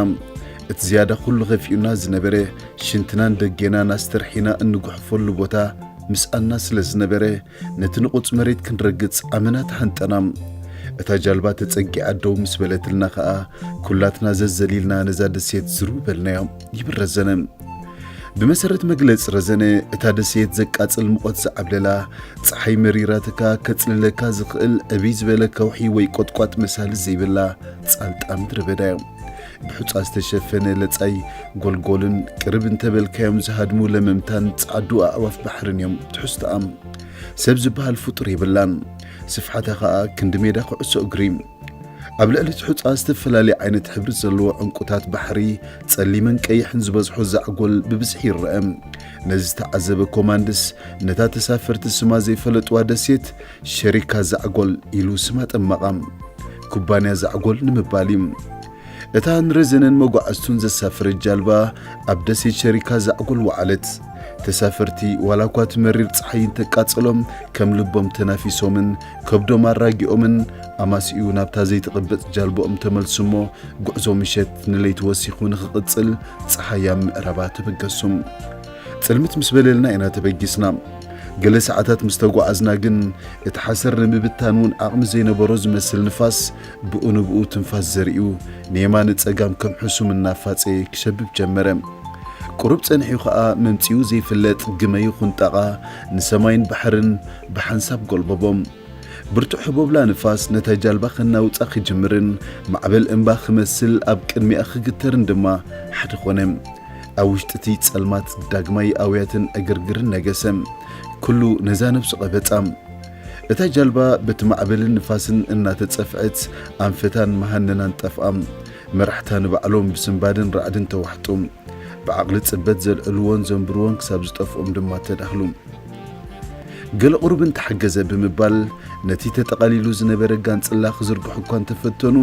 እቲ ዝያዳ ኩሉ ከፊኡና ዝነበረ፣ ሽንትናን ደጌናን ኣስተርሒና እንጉሕፈሉ ቦታ ምስኣና ስለ ዝነበረ፣ ነቲ ንቑጽ መሬት ክንረግጽ ኣመና ተሃንጠና። እታ ጃልባ ተጸጊዓ ደው ምስ በለትልና ኸኣ፣ ኩላትና ዘዘሊልና ነዛ ደሴት ዝርው በልናዮ። ይብረዘነ። ብመሰረት መግለጺ ረዘነ፣ እታ ደሴት ዘቃጽል ሙቐት ዝዓብለላ፣ ጸሓይ መሪራትካ ከጽልለካ ዝኽእል ዕብይ ዝበለ ከውሒ ወይ ቆጥቋጥ መሳሊ ዘይብላ ጻልጣ ምድረ በዳ እያ። ብሑጻ ዝተሸፈነ ለጻይ ጎልጎልን ቅርብ እንተበልካዮም ዝሃድሙ ለመምታን ጻዕዱ ኣዕዋፍ ባሕርን እዮም ትሕዝቶኣም። ሰብ ዝበሃል ፍጡር የብላን። ስፍሓታ ኸኣ ክንዲ ሜዳ ኩዕሶ እግሪ። ኣብ ልዕሊ እቲ ሑጻ ዝተፈላለየ ዓይነት ሕብሪ ዘለዎ ዕንቁታት ባሕሪ፣ ጸሊምን ቀይሕን ዝበዝሖ ዛዕጎል ብብዝሒ ይረአ። ነዚ ዝተዓዘበ ኮማንድስ፣ ነታ ተሳፈርቲ ስማ ዘይፈለጥዋ ደሴት ሸሪካ ዛዕጎል ኢሉ ስማ ጠመቓ። ኩባንያ ዛዕጎል ንምባል እዩ። እታ ንረዘነን መጓዕዝቱን ዘሳፈረት ጃልባ ኣብ ደሴት ሸሪካ ዛዕጎል ወዓለት። ተሳፈርቲ ዋላ እኳ እቲ መሪር ጸሓይ እንተቃጸሎም፣ ከም ልቦም ተናፊሶምን ከብዶም ኣራጊኦምን ኣማሲኡ ናብታ ዘይትቕበጽ ጃልባኦም ተመልሱ እሞ፣ ጉዕዞ ምሸት ንለይቲ ወሲኹ ንኽቕጽል ጸሓይ ኣብ ምዕራባ ተበገሱ። ጽልምት ምስ በለልና ኢና ተበጊስና። ገለ ሰዓታት ምስ ተጓዓዝና ግን፣ እቲ ሓሰር ንምብታን እውን ዓቕሚ ዘይነበሮ ዝመስል ንፋስ፣ ብኡ ንብኡ ትንፋስ ዘሪኡ፣ ንየማን ጸጋም ከም ሕሱም እናፋጸየ ክሸብብ ጀመረ። ቁሩብ ጸኒሑ ኸኣ፣ መምጺኡ ዘይፍለጥ ግመ ይኹን ጣቓ ንሰማይን ባሕርን ብሓንሳብ ጎልበቦም። ብርቱዕ ህቦብላ ንፋስ ነታ ጃልባ ከናውጻ ክጅምርን፣ ማዕበል እምባ ክመስል ኣብ ቅድሚኣ ክግተርን ድማ ሓደ ኾነ። ኣብ ውሽጢ እቲ ጸልማት ዳግማይ ኣውያትን ዕግርግርን ነገሰ። ኩሉ ነዛ ነብሱ ቀበጻ። እታ ጃልባ በቲ ማዕበልን ንፋስን እናተጸፍዐት፣ ኣንፈታን መሃነናን ጠፍኣ። መራሕታ ንባዕሎም ብስንባድን ራዕድን ተዋሕጡ። ብዓቕሊ ጽበት ዘልዕልዎን ዘንብርዎን ክሳብ ዝጠፍኦም ድማ ተዳህሉ። ገለ ቁሩብ እንተሓገዘ ብምባል፣ ነቲ ተጠቓሊሉ ዝነበረ ጋንጽላ ክዝርግሑ እኳ እንተፈተኑ፣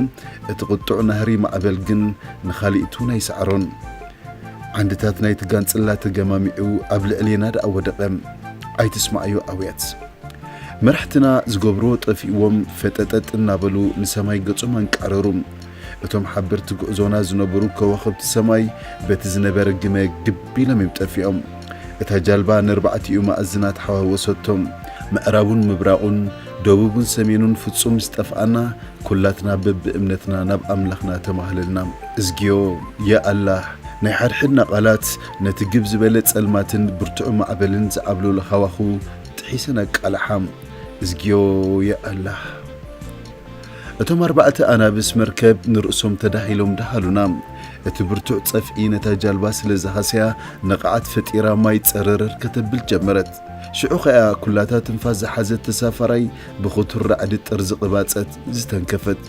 እቲ ቁጡዕ ናህሪ ማዕበል ግን ንኻልኢት እውን ኣይሰዓሮን። ዓንድታት ናይቲ ጋንጽላ ተገማሚዑ ኣብ ልዕሌና ደኣ ወደቐ። ኣይትስማዓዮ ኣውያት። መራሕትና ዝገብርዎ ጠፊእዎም ፈጠጠጥ እናበሉ ንሰማይ ገጾም ኣንቃረሩ። እቶም ሓበርቲ ጉዕዞና ዝነበሩ ከዋኽብቲ ሰማይ በቲ ዝነበረ ግመ ግብ ኢሎም እዮም ጠፊኦም። እታ ጃልባ ነርባዕቲኡ ማእዝናት ሓዋወሰቶም። ምዕራቡን ምብራቑን፣ ደቡቡን ሰሜኑን ፍጹም ምስ ጠፍኣና፣ ኩላትና በብእምነትና ናብ ኣምላኽና ተማህለልና። እዝግዮ፣ ያ ኣላህ፣ ናይ ሓድሕድና ቃላት ነቲ ግብ ዝበለ ጸልማትን ብርቱዕ ማዕበልን ዝዓብለሎ ሃዋኹ ጥሒሰን ኣቃልሓ። እዝግዮ፣ ያ ኣላህ። እቶም ኣርባዕተ ኣናብስ መርከብ ንርእሶም ተዳሂሎም ደሃሉና። እቲ ብርቱዕ ጸፍዒ ነታ ጃልባ ስለ ዝሃሰያ፣ ነቕዓት ፈጢራ ማይ ጸረረር ከተብል ጀመረት። ሽዑ ኸኣ ኩላታ ትንፋስ ዝሓዘት ተሳፋራይ ብኽቱር ራዕዲ ጥርዚ ቅባጸት ዝተንከፈት።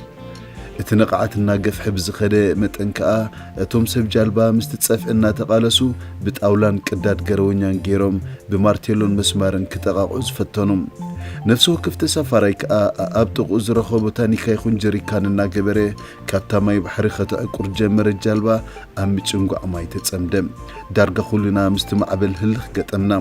እቲ ንቕዓት እናገፍሐ ብዝኸደ መጠን ከኣ፣ እቶም ሰብ ጃልባ ምስቲ ጸፍዒ እናተቓለሱ፣ ብጣውላን ቅዳድ ገረወኛን ገይሮም፣ ብማርቴሎን መስማርን ክጠቓቕዑ ዝፈተኑ። ነፍሲ ወከፍ ተሳፋራይ ከኣ፣ ኣብ ጥቕኡ ዝረኸቦ ታኒካ ይኹን ጀሪካን እናገበረ፣ ካብታ ማይ ባሕሪ ከተዕቁር ጀመረት። ጃልባ ኣብ ምጭንጓዕ ማይ ተጸምደ። ዳርጋ ኩልና ምስቲ ማዕበል ህልኽ ገጠምና።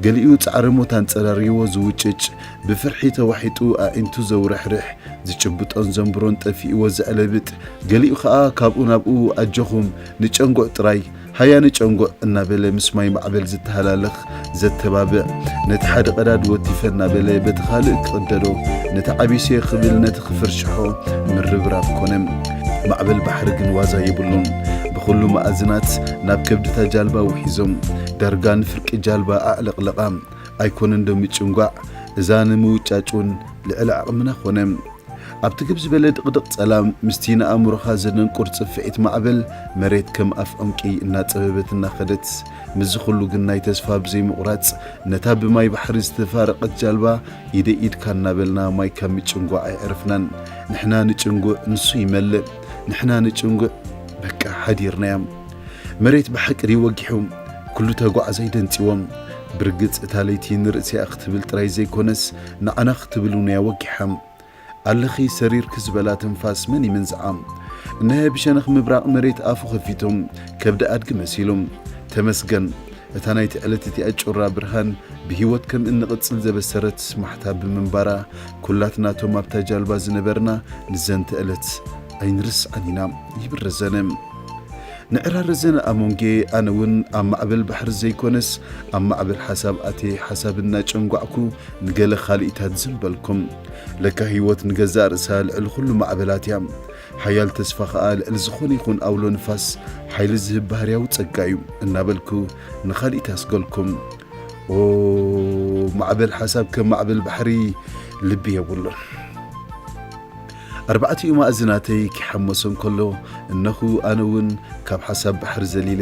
ገሊኡ ጻዕሪ ሞት ኣንጸራርይዎ ዝውጭጭ፣ ብፍርሒ ተዋሒጡ ኣዒንቱ ዘውረሕርሕ፣ ዝጭብጦን ዘንብሮን ጠፊእዎ ዘዕለብጥ፣ ገሊኡ ኸኣ ካብኡ ናብኡ ኣጆኹም ንጨንጉዕ ጥራይ፣ ሃያ ንጨንጉዕ እናበለ ምስ ማይ ማዕበል ዝተሃላለኽ ዘተባብዕ፣ ነቲ ሓደ ቀዳድ ወቲፈ እናበለ በቲ ካልእ ክቕደዶ፣ ነቲ ዓቢሰ ክብል ነቲ ክፍርሽሖ ምርብራብ ኮነ። ማዕበል ባሕሪ ግን ዋዛ የብሉን። ብኹሉ መኣዝናት ናብ ከብድታ ጃልባ ውሒዞም፣ ዳርጋ ንፍርቂ ጃልባ ኣዕለቕለቓ። ኣይኮነን ዶ ምጭንጓዕ፣ እዛ ንምውጫጭ እውን ልዕሊ ዓቕምና ኮነ። ኣብቲ ግብ ዝበለ ድቕድቕ ጸላም፣ ምስቲ ንኣእምሮኻ ዘደንቁር ጽፍዒት ማዕበል፣ መሬት ከም ኣፍ ዑንቂ እናጸበበት እናኸደት፣ ምስዚ ኩሉ ግን ናይ ተስፋ ብዘይምቑራጽ፣ ነታ ብማይ ባሕሪ ዝተፋረቐት ጃልባ ኢደይ ኢድካ እናበልና ማይ ካብ ምጭንጓዕ ኣይዕረፍናን። ንሕና ንጭንጉዕ፣ ንሱ ይመልእ። ንሕና ንጭንጉዕ፣ በቃ ሓዲርናያ። መሬት ብሓቂ ድዩ ወጊሑ? ኩሉ ተጓዓዛይ ደንጺዎም። ብርግጽ እታ ለይቲ ንርእስያ ክትብል ጥራይ ዘይኮነስ፣ ንዓና ክትብል እውን እያ ወጊሓ። ኣለኺ ሰሪርኪ ዝበላ ትንፋስ መን ይምንዝዓ? እነሀ ብሸነኽ ምብራቕ መሬት ኣፉ ኸፊቱ፣ ከብዲ ኣድጊ መሲሉ። ተመስገን፣ እታ ናይቲ ዕለት እቲኣ ጩራ ብርሃን ብህይወት ከም እንቕጽል ዘበሰረት ማሕታ ብምንባራ፣ ኩላትና እቶም ኣብታ ጃልባ ዝነበርና ንዘንተ ዕለት ኣይንርስዓን ኢና፣ ይብል ረዘነ። ንዕራር ረዘነ ኣሞንጌ፣ ኣነ እውን ኣብ ማዕበል ባሕሪ ዘይኮነስ፣ ኣብ ማዕበል ሓሳብ ኣትየ ሓሳብ እናጨንጓዕኩ ንገለ ካልኢታት ዝም በልኩም። ለካ ህይወት ንገዛእ ርእሳ ልዕሊ ኩሉ ማዕበላት እያ። ሓያል ተስፋ ኸኣ ልዕሊ ዝኾነ ይኹን ኣውሎ ንፋስ ሓይሊ ዝህብ ባህርያዊ ጸጋ እዩ እናበልኩ ንኻልኢት ኣስገልኩም። ኦ፣ ማዕበል ሓሳብ ከም ማዕበል ባሕሪ ልቢ የብሉን። ኣርባዕቲኡ ማእዝናተይ ኪሓመሶ እንከሎ፣ እነኹ ኣነ እውን ካብ ሓሳብ ባሕሪ ዘሊለ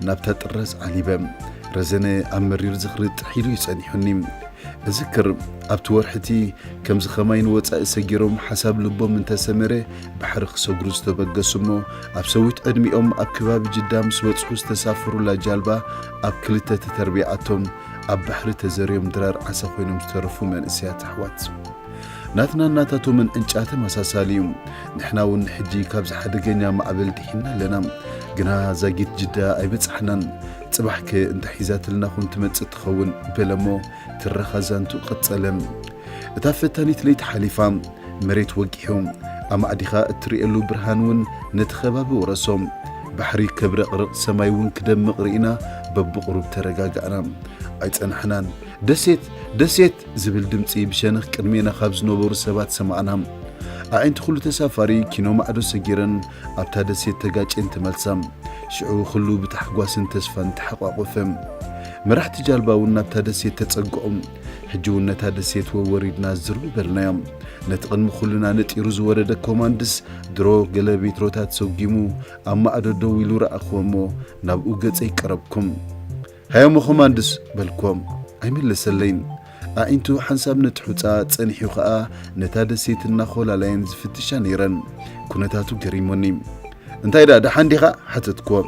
ናብታ ጥራዝ ዓሊበ። ረዘነ ኣብ መሪር ዝኽሪ ጥሕ ኢሉ እዩ ጸኒሑኒ። እዝክር፣ ኣብቲ ወርሒ እቲ ከምዚ ኸማይ ንወጻኢ ሰጊሮም ሓሳብ ልቦም እንተሰመረ ባሕሪ ክሰግሩ ዝተበገሱ እሞ፣ ኣብ ሰዊት ዕድሚኦም ኣብ ከባቢ ጅዳ ምስ በጽሑ ዝተሳፈሩላ ጃልባ ኣብ ክልተ ተተርቢዓቶም ኣብ ባሕሪ ተዘርዮም ድራር ዓሳ ኮይኖም ዝተረፉ መንእሰያት ኣሕዋት። ናትናን ናታቶምን ዕንጫ ተመሳሳሊ እዩ። ንሕና እውን ሕጂ ካብዚ ሓደገኛ ማዕበል ድሒና ኣለና። ግና ዛጊት ጅዳ ኣይበጻሕናን። ጽባሕከ እንታይ ሒዛትልና ኹን ትመጽእ ትኸውን? በለ እሞ ትረኻ ዛንቱ ቀጸለ። እታ ፈታኒት ለይቲ ሓሊፋ፣ መሬት ወጊሑ፣ ኣማዕዲኻ እትርእየሉ ብርሃን እውን ነቲ ከባቢ ወረሶ። ባሕሪ ከብረቕርቕ፣ ሰማይ እውን ክደምቕ ርኢና በብቕሩብ ተረጋጋእና። ኣይጸናሕናን። "ደሴት! ደሴት!" ዝብል ድምጺ ብሸነኽ ቅድሜና ካብ ዝነበሩ ሰባት ሰማዕና። ኣዒንቲ ኩሉ ተሳፋሪ ኪኖ ማዕዶ ሰጊረን ኣብታ ደሴት ተጋጭየን ተመልሳ። ሽዑ ኩሉ ብታሕጓስን ተስፋን ተሓቋቖፈ። መራሕቲ ጃልባ እውን ናብታ ደሴት ተጸግዑ። ሕጂ እውን ነታ ደሴት ወወሪድና ዝርብ በልናዮ። ነቲ ቅድሚ ኩልና ነጢሩ ዝወረደ ኮማንድስ ድሮ ገለ ሜትሮታት ሰጒሙ ኣብ ማዕዶ ደው ኢሉ ረኣኽዎ እሞ ናብኡ ገጸይ ቀረብኩም። "ሃዮሞ ኮማንድስ" በልክዎ። ኣይመለሰለይን። ኣዒንቱ ሓንሳብ ነቲ ሑጻ ጸኒሑ ኸኣ ነታ ደሴት እናኾላለየን ዝፍትሻ ነይረን። ኩነታቱ ገሪሙኒ። "እንታይ ደኣ ደሓን ዲኻ?" ሓተትክዎ።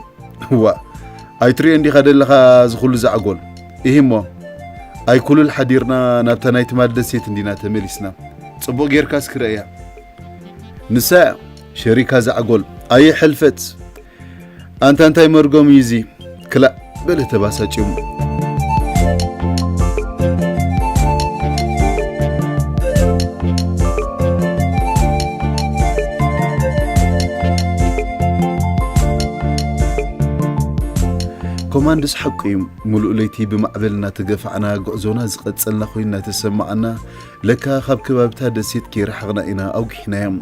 "እዋእ፣ ኣይትርእዮን ዲኻ ደለኻ እዚ ኹሉ ዛዕጎል? ኢሂ እሞ፣ ኣይኩሉል ሓዲርና ናብታ ናይ ትማል ደሴት እንዲና ተመሊስና። ጽቡቕ ጌርካ እስኪ ርኣያ። ንሳ እያ ሸሪካ ዛዕጎል። ኣየ ሕልፈት!" "ኣንታ እንታይ መርገም እዩ እዚ?" ክላእ በለ ተባሳጭዩ። ኮማንድስ ሓቁ እዩ። ምሉእ ለይቲ ብማዕበል እናተገፋዕና ጉዕዞና ዝቐጸልና ኮይንና ተሰማዓና። ለካ ካብ ከባብታ ደሴት ከይረሓቕና ኢና ኣውጊሕናዮም።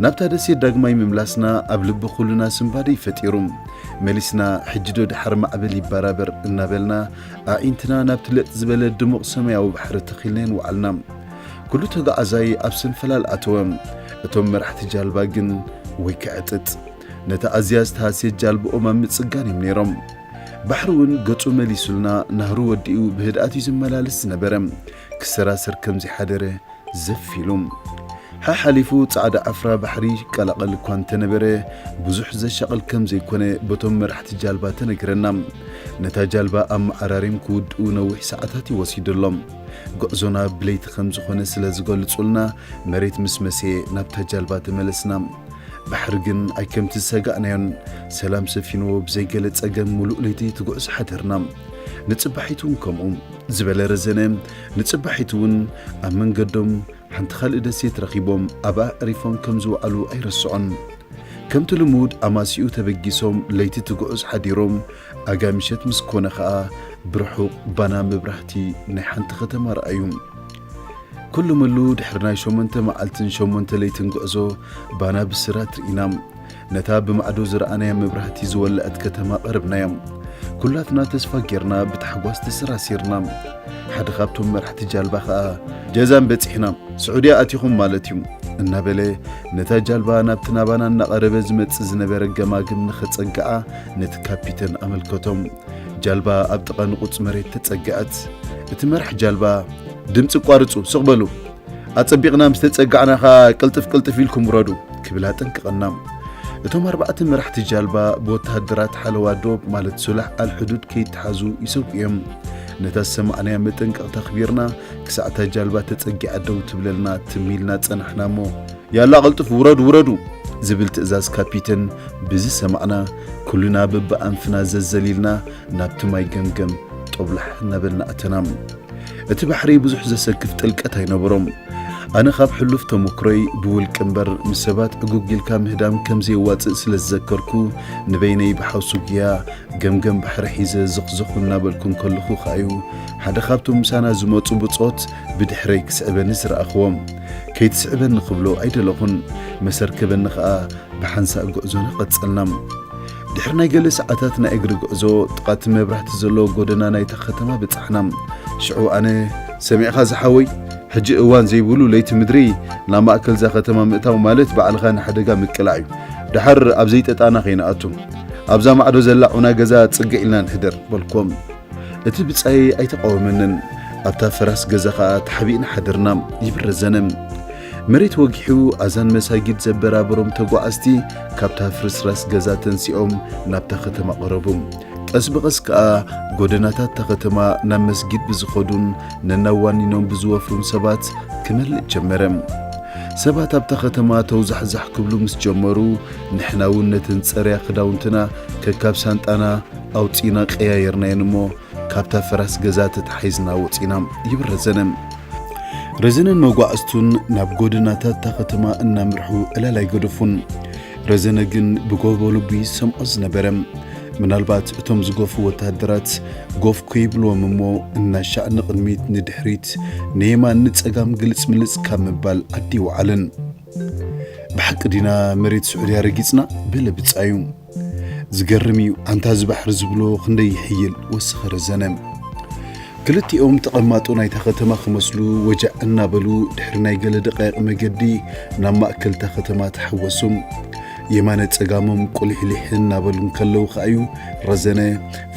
ናብታ ደሴት ዳግማይ ምምላስና ኣብ ልቢ ኩልና ስንባደ እዩ ፈጢሩ። መሊስና፣ "ሕጂ ዶ ደሓር ማዕበል ይበራበር?" እናበልና ኣዒንትና ናብቲ ለጥ ዝበለ ድሙቕ ሰማያዊ ባሕሪ ተኺልናየን ወዓልና። ኩሉ ተጓዓዛይ ኣብ ሰንፈላል ኣተወ። እቶም መራሕቲ ጃልባ ግን ወይ ክዕጥጥ፣ ነታ ኣዝያ ዝተሃስየት ጃልባኦም ኣብ ምጽጋን እዮም ነይሮም። ባሕሪ እውን ገጹ መሊሱልና፣ ናህሩ ወዲኡ ብህድኣት እዩ ዝመላለስ ዝነበረ። ክሰራሰር ከም ዘይሓደረ ዘፍ ኢሉ። ሓሓሊፉ ጻዕዳ ዓፍራ ባሕሪ ይቀላቐል እኳ እንተነበረ፣ ብዙሕ ዘሻቕል ከም ዘይኮነ በቶም መራሕቲ ጃልባ ተነግረና። ነታ ጃልባ ኣብ መዓራርዮም ክውድኡ ነዊሕ ሰዓታት እዩ ወሲዱሎም። ጉዕዞና ብለይቲ ከም ዝኾነ ስለ ዝገልጹልና፣ መሬት ምስ መሰየ ናብታ ጃልባ ተመለስና። ባሕሪ ግን ኣይከምቲ ዝሰጋእናዮን፣ ሰላም ሰፊንዎ ብዘይገለ ጸገም ምሉእ ለይቲ ትጉዕዝ ሓደርና። ንጽባሒቱ እውን ከምኡ ዝበለ ረዘነ፣ ንጽባሒቱ እውን ኣብ መንገዶም ሓንቲ ካልእ ደሴት ረኺቦም ኣብኣ ኣዕሪፎም ከም ዝወዓሉ ኣይረስዖን። ከምቲ ልሙድ ኣማስይኡ ተበጊሶም ለይቲ ትጉዕዝ ሓዲሮም፣ ኣጋ ምሸት ምስ ኮነ ኸኣ ብርሑቕ ባና መብራህቲ ናይ ሓንቲ ከተማ ረኣዩ። ኩሉ ምሉ ድሕሪ ናይ ሸሞንተ መዓልትን ሸሞንተ ለይትን ጉዕዞ ባና ብስራት ርኢና። ነታ ብማዕዶ ዝረኣናያ መብራህቲ ዝወለዐት ከተማ ቀረብናያ። ኩላትና ተስፋ ጌርና ብታሕጓስ ተሰራሲርና። ሓደ ካብቶም መራሕቲ ጃልባ ኸኣ "ጀዛን በጺሕና፣ ስዑድያ ኣቲኹም ማለት እዩ" እናበለ ነታ ጃልባ ናብቲ ናባና እናቐረበ ዝመጽእ ዝነበረ ገማግም ንኸጸግዓ ነቲ ካፒተን ኣመልከቶም። ጃልባ ኣብ ጥቓ ንቑጽ መሬት ተጸግዐት። እቲ መራሕ ጃልባ "ድምጺ ቋርጹ፣ ስቕ በሉ! ኣጸቢቕና ምስ ተጸጋዕና ኸኣ ቅልጥፍ ቅልጥፍ ኢልኩም ውረዱ" ክብል ኣጠንቀቐና። እቶም ኣርባዕተ መራሕቲ ጃልባ ብወተሃደራት ሓለዋ ዶብ ማለት ሱላሕ ኣልሕዱድ ከይተሓዙ ይሰጉ እዮም። ነታ ዝሰማዕናያ መጠንቀቕታ ኣኽቢርና ክሳዕ እታ ጃልባ ተጸጊዓ ደው ትብለልና ትም ኢልና ጸናሕና እሞ "ያላ ቅልጥፍ ውረዱ፣ ውረዱ!" ዝብል ትእዛዝ ካፒተን ብዝሰማዕና፣ ኩልና በብኣንፍና ዘዘሊልና ናብቲ ማይ ገምገም ጦብላሕ እናበልና ኣተና። እቲ ባሕሪ ብዙሕ ዘሰክፍ ጥልቀት ኣይነበሮም። ኣነ ካብ ሕሉፍ ተመክሮይ ብውልቂ እምበር ምስ ሰባት ዕጉግ ኢልካ ምህዳም ከም ዘየዋጽእ ስለ ዝዘከርኩ፣ ንበይነይ ብሓውሲ ጉያ ገምገም ባሕሪ ሒዘ ዝኽዝኹ እናበልኩ እንከለኹ ከኣዩ፣ ሓደ ካብቶም ምሳና ዝመጹ ብጾት ብድሕረይ ክስዕበኒ ዝረኣኽዎም። ከይትስዕበኒ ክብሎ ኣይደለኹን። መሰር ክበኒ ከኣ ብሓንሳእ ጉዕዞና ቀጸልና። ድሕሪ ናይ ገለ ሰዓታት ናይ እግሪ ጉዕዞ፣ ጥቓ እቲ መብራህቲ ዘለዎ ጎደና ናይታ ከተማ በጻሕና። ሽዑ ኣነ፣ "ሰሚዕኻ ዝሓወይ?" ሕጂ እዋን ዘይብሉ ለይቲ ምድሪ ናብ ማእከል እዛ ከተማ ምእታው ማለት ባዕልኻ ንሓደጋ ምቅላዕ እዩ። ደሓር ኣብ ዘይጠጣና ከይንኣቱ። ኣብዛ ማዕዶ ዘላ ዑና ገዛ ጽግዕ ኢልና ንሕደር በልኮም። እቲ ብጻየይ ኣይተቃወመንን። ኣብታ ፈራስ ገዛ ኸኣ ተሓቢእና ሓደርና ይብል ረዘነ። መሬት ወጊሑ ኣዛን መሳጊድ ዘበራበሮም ተጓዓዝቲ ካብታ ፍርስራስ ገዛ ተንሲኦም ናብታ ከተማ ቀረቡ። ቀስ ብቐስ ከኣ ጎደናታት እታ ከተማ ናብ መስጊድ ብዝኸዱን ነናብ ዋኒኖም ብዝወፍሩን ሰባት ክመልእ ጀመረ። ሰባት ኣብታ ከተማ ተውዛሕዛሕ ክብሉ ምስ ጀመሩ፣ ንሕና እውን ነተን ጸርያ ክዳውንትና ከካብ ሳንጣና ኣውጺእና ቀያየርናየን እሞ፣ ካብታ ፈራስ ገዛ ተታሒዝና ወጺና ይብል ረዘነ። ረዘነን መጓዕዝቱን ናብ ጎደናታት እታ ከተማ እናምርሑ ዕላል ኣይገደፉን። ረዘነ ግን ብጎቦ ልቡ ይሰምዖ ዝነበረ። ምናልባት እቶም ዝጎፉ ወታደራት ጎፍ ከይብልዎም እሞ እናሻዕ ንቕድሚት ንድሕሪት ንየማን ንጸጋም ግልጽ ምልጽ ካብ ምባል ዓዲ ይወዓለን። ብሓቂ ዲና መሬት ስዑድያ ረጊጽና? በለ ብጻዩ። ዝገርም እዩ፣ ኣንታ እዚ ባሕሪ ዝብሎ ክንደይ ይሕይል፣ ወሰኸ ረዘነ። ክልቲኦም ተቐማጦ ናይታ ከተማ ክመስሉ ወጃዕ እናበሉ ድሕሪ ናይ ገለ ደቃይቕ መገዲ ናብ ማእከል እታ ከተማ ተሓወሱ። የማነ ጸጋሞም ቁሊሕሊሕ እናበሉ እንከለዉ ከኣዩ ረዘነ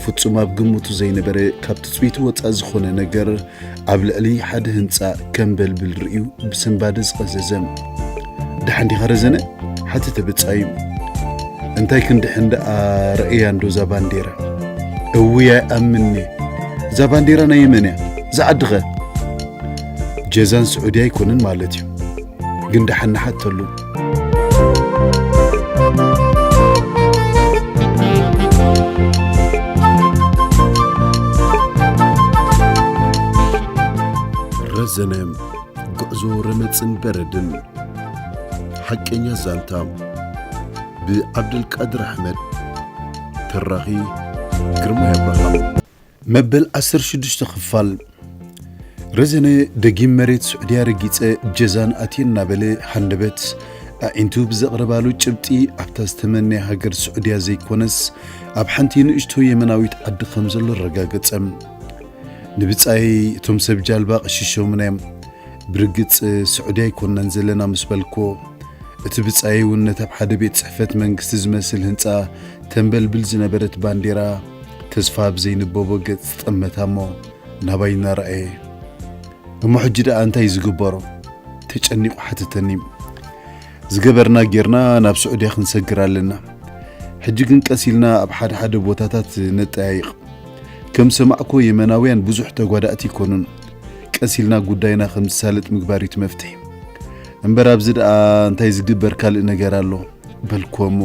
ፍጹም ኣብ ግምቱ ዘይነበረ ካብ ትጽቢቱ ወጻኢ ዝኾነ ነገር ኣብ ልዕሊ ሓደ ህንጻ ከንበልብል ርእዩ ብስንባደ ዝቐዘዘ። "ደሓን ዲኻ ረዘነ?" ሓተተ ብጻዩ። "እንታይ ክንድሕን ደኣ ረእያ እንዶ እዛ ባንዴራ?" "እውይ ኣይኣምን'የ። እዛ ባንዴራ ናይ የመን እያ። እዛ ዓድኸ?" "ጀዛን ስዑዲ ኣይኮነን ማለት እዩ። ግን ደሓን ንሓተሉ። ረዘነ፣ ጉዕዞ ረመጽን በረድን። ሓቀኛ ዛንታ፣ ብዓብደልቃድር ኣሕመድ። ተራኺ፣ ግርማይ ኣብርሃም። መበል ዓሰርተ ሽዱሽተ ክፋል። ረዘነ ደጊም መሬት ስዑድያ ረጊጸ ጀዛን ኣትየ እናበለ ሃንደበት ኣዒንቱ ብዘቕረባሉ ጭብጢ ኣብታ ዝተመነያ ሃገር ስዑድያ ዘይኮነስ ኣብ ሓንቲ ንእሽቶ የመናዊት ዓዲ ከም ዘሎ ኣረጋገጸ። ንብጻየይ እቶም ሰብ ጃልባ ቀሺሾምና እዮም። ብርግጽ ስዑድያ ኣይኮንናን ዘለና ምስ በልኮ፣ እቲ ብጻየይ እውን ነታ ኣብ ሓደ ቤት ጽሕፈት መንግስቲ ዝመስል ህንጻ ተንበልብል ዝነበረት ባንዴራ ተስፋ ብዘይንበቦ ገጽ ጠመታ እሞ ናባይ እናረኣየ፣ "እሞ ሕጂ ደኣ እንታይ እዩ ዝግበሮ?" ተጨኒቑ ሓተተኒ። "ዝገበርና ጌርና ናብ ስዑድያ ክንሰግር ኣለና። ሕጂ ግን ቀስ ኢልና ኣብ ሓደ ሓደ ቦታታት ነጠያይቕ። ከም ሰማዕኮ የመናውያን ብዙሕ ተጓዳእቲ ኣይኮኑን። ቀስ ኢልና ጉዳይና ከም ዝሳለጥ ምግባር እዩ እቲ መፍትሒ። እምበር ኣብዚ ደኣ እንታይ ዝግበር ካልእ ነገር ኣሎ?" በልኩዎ እሞ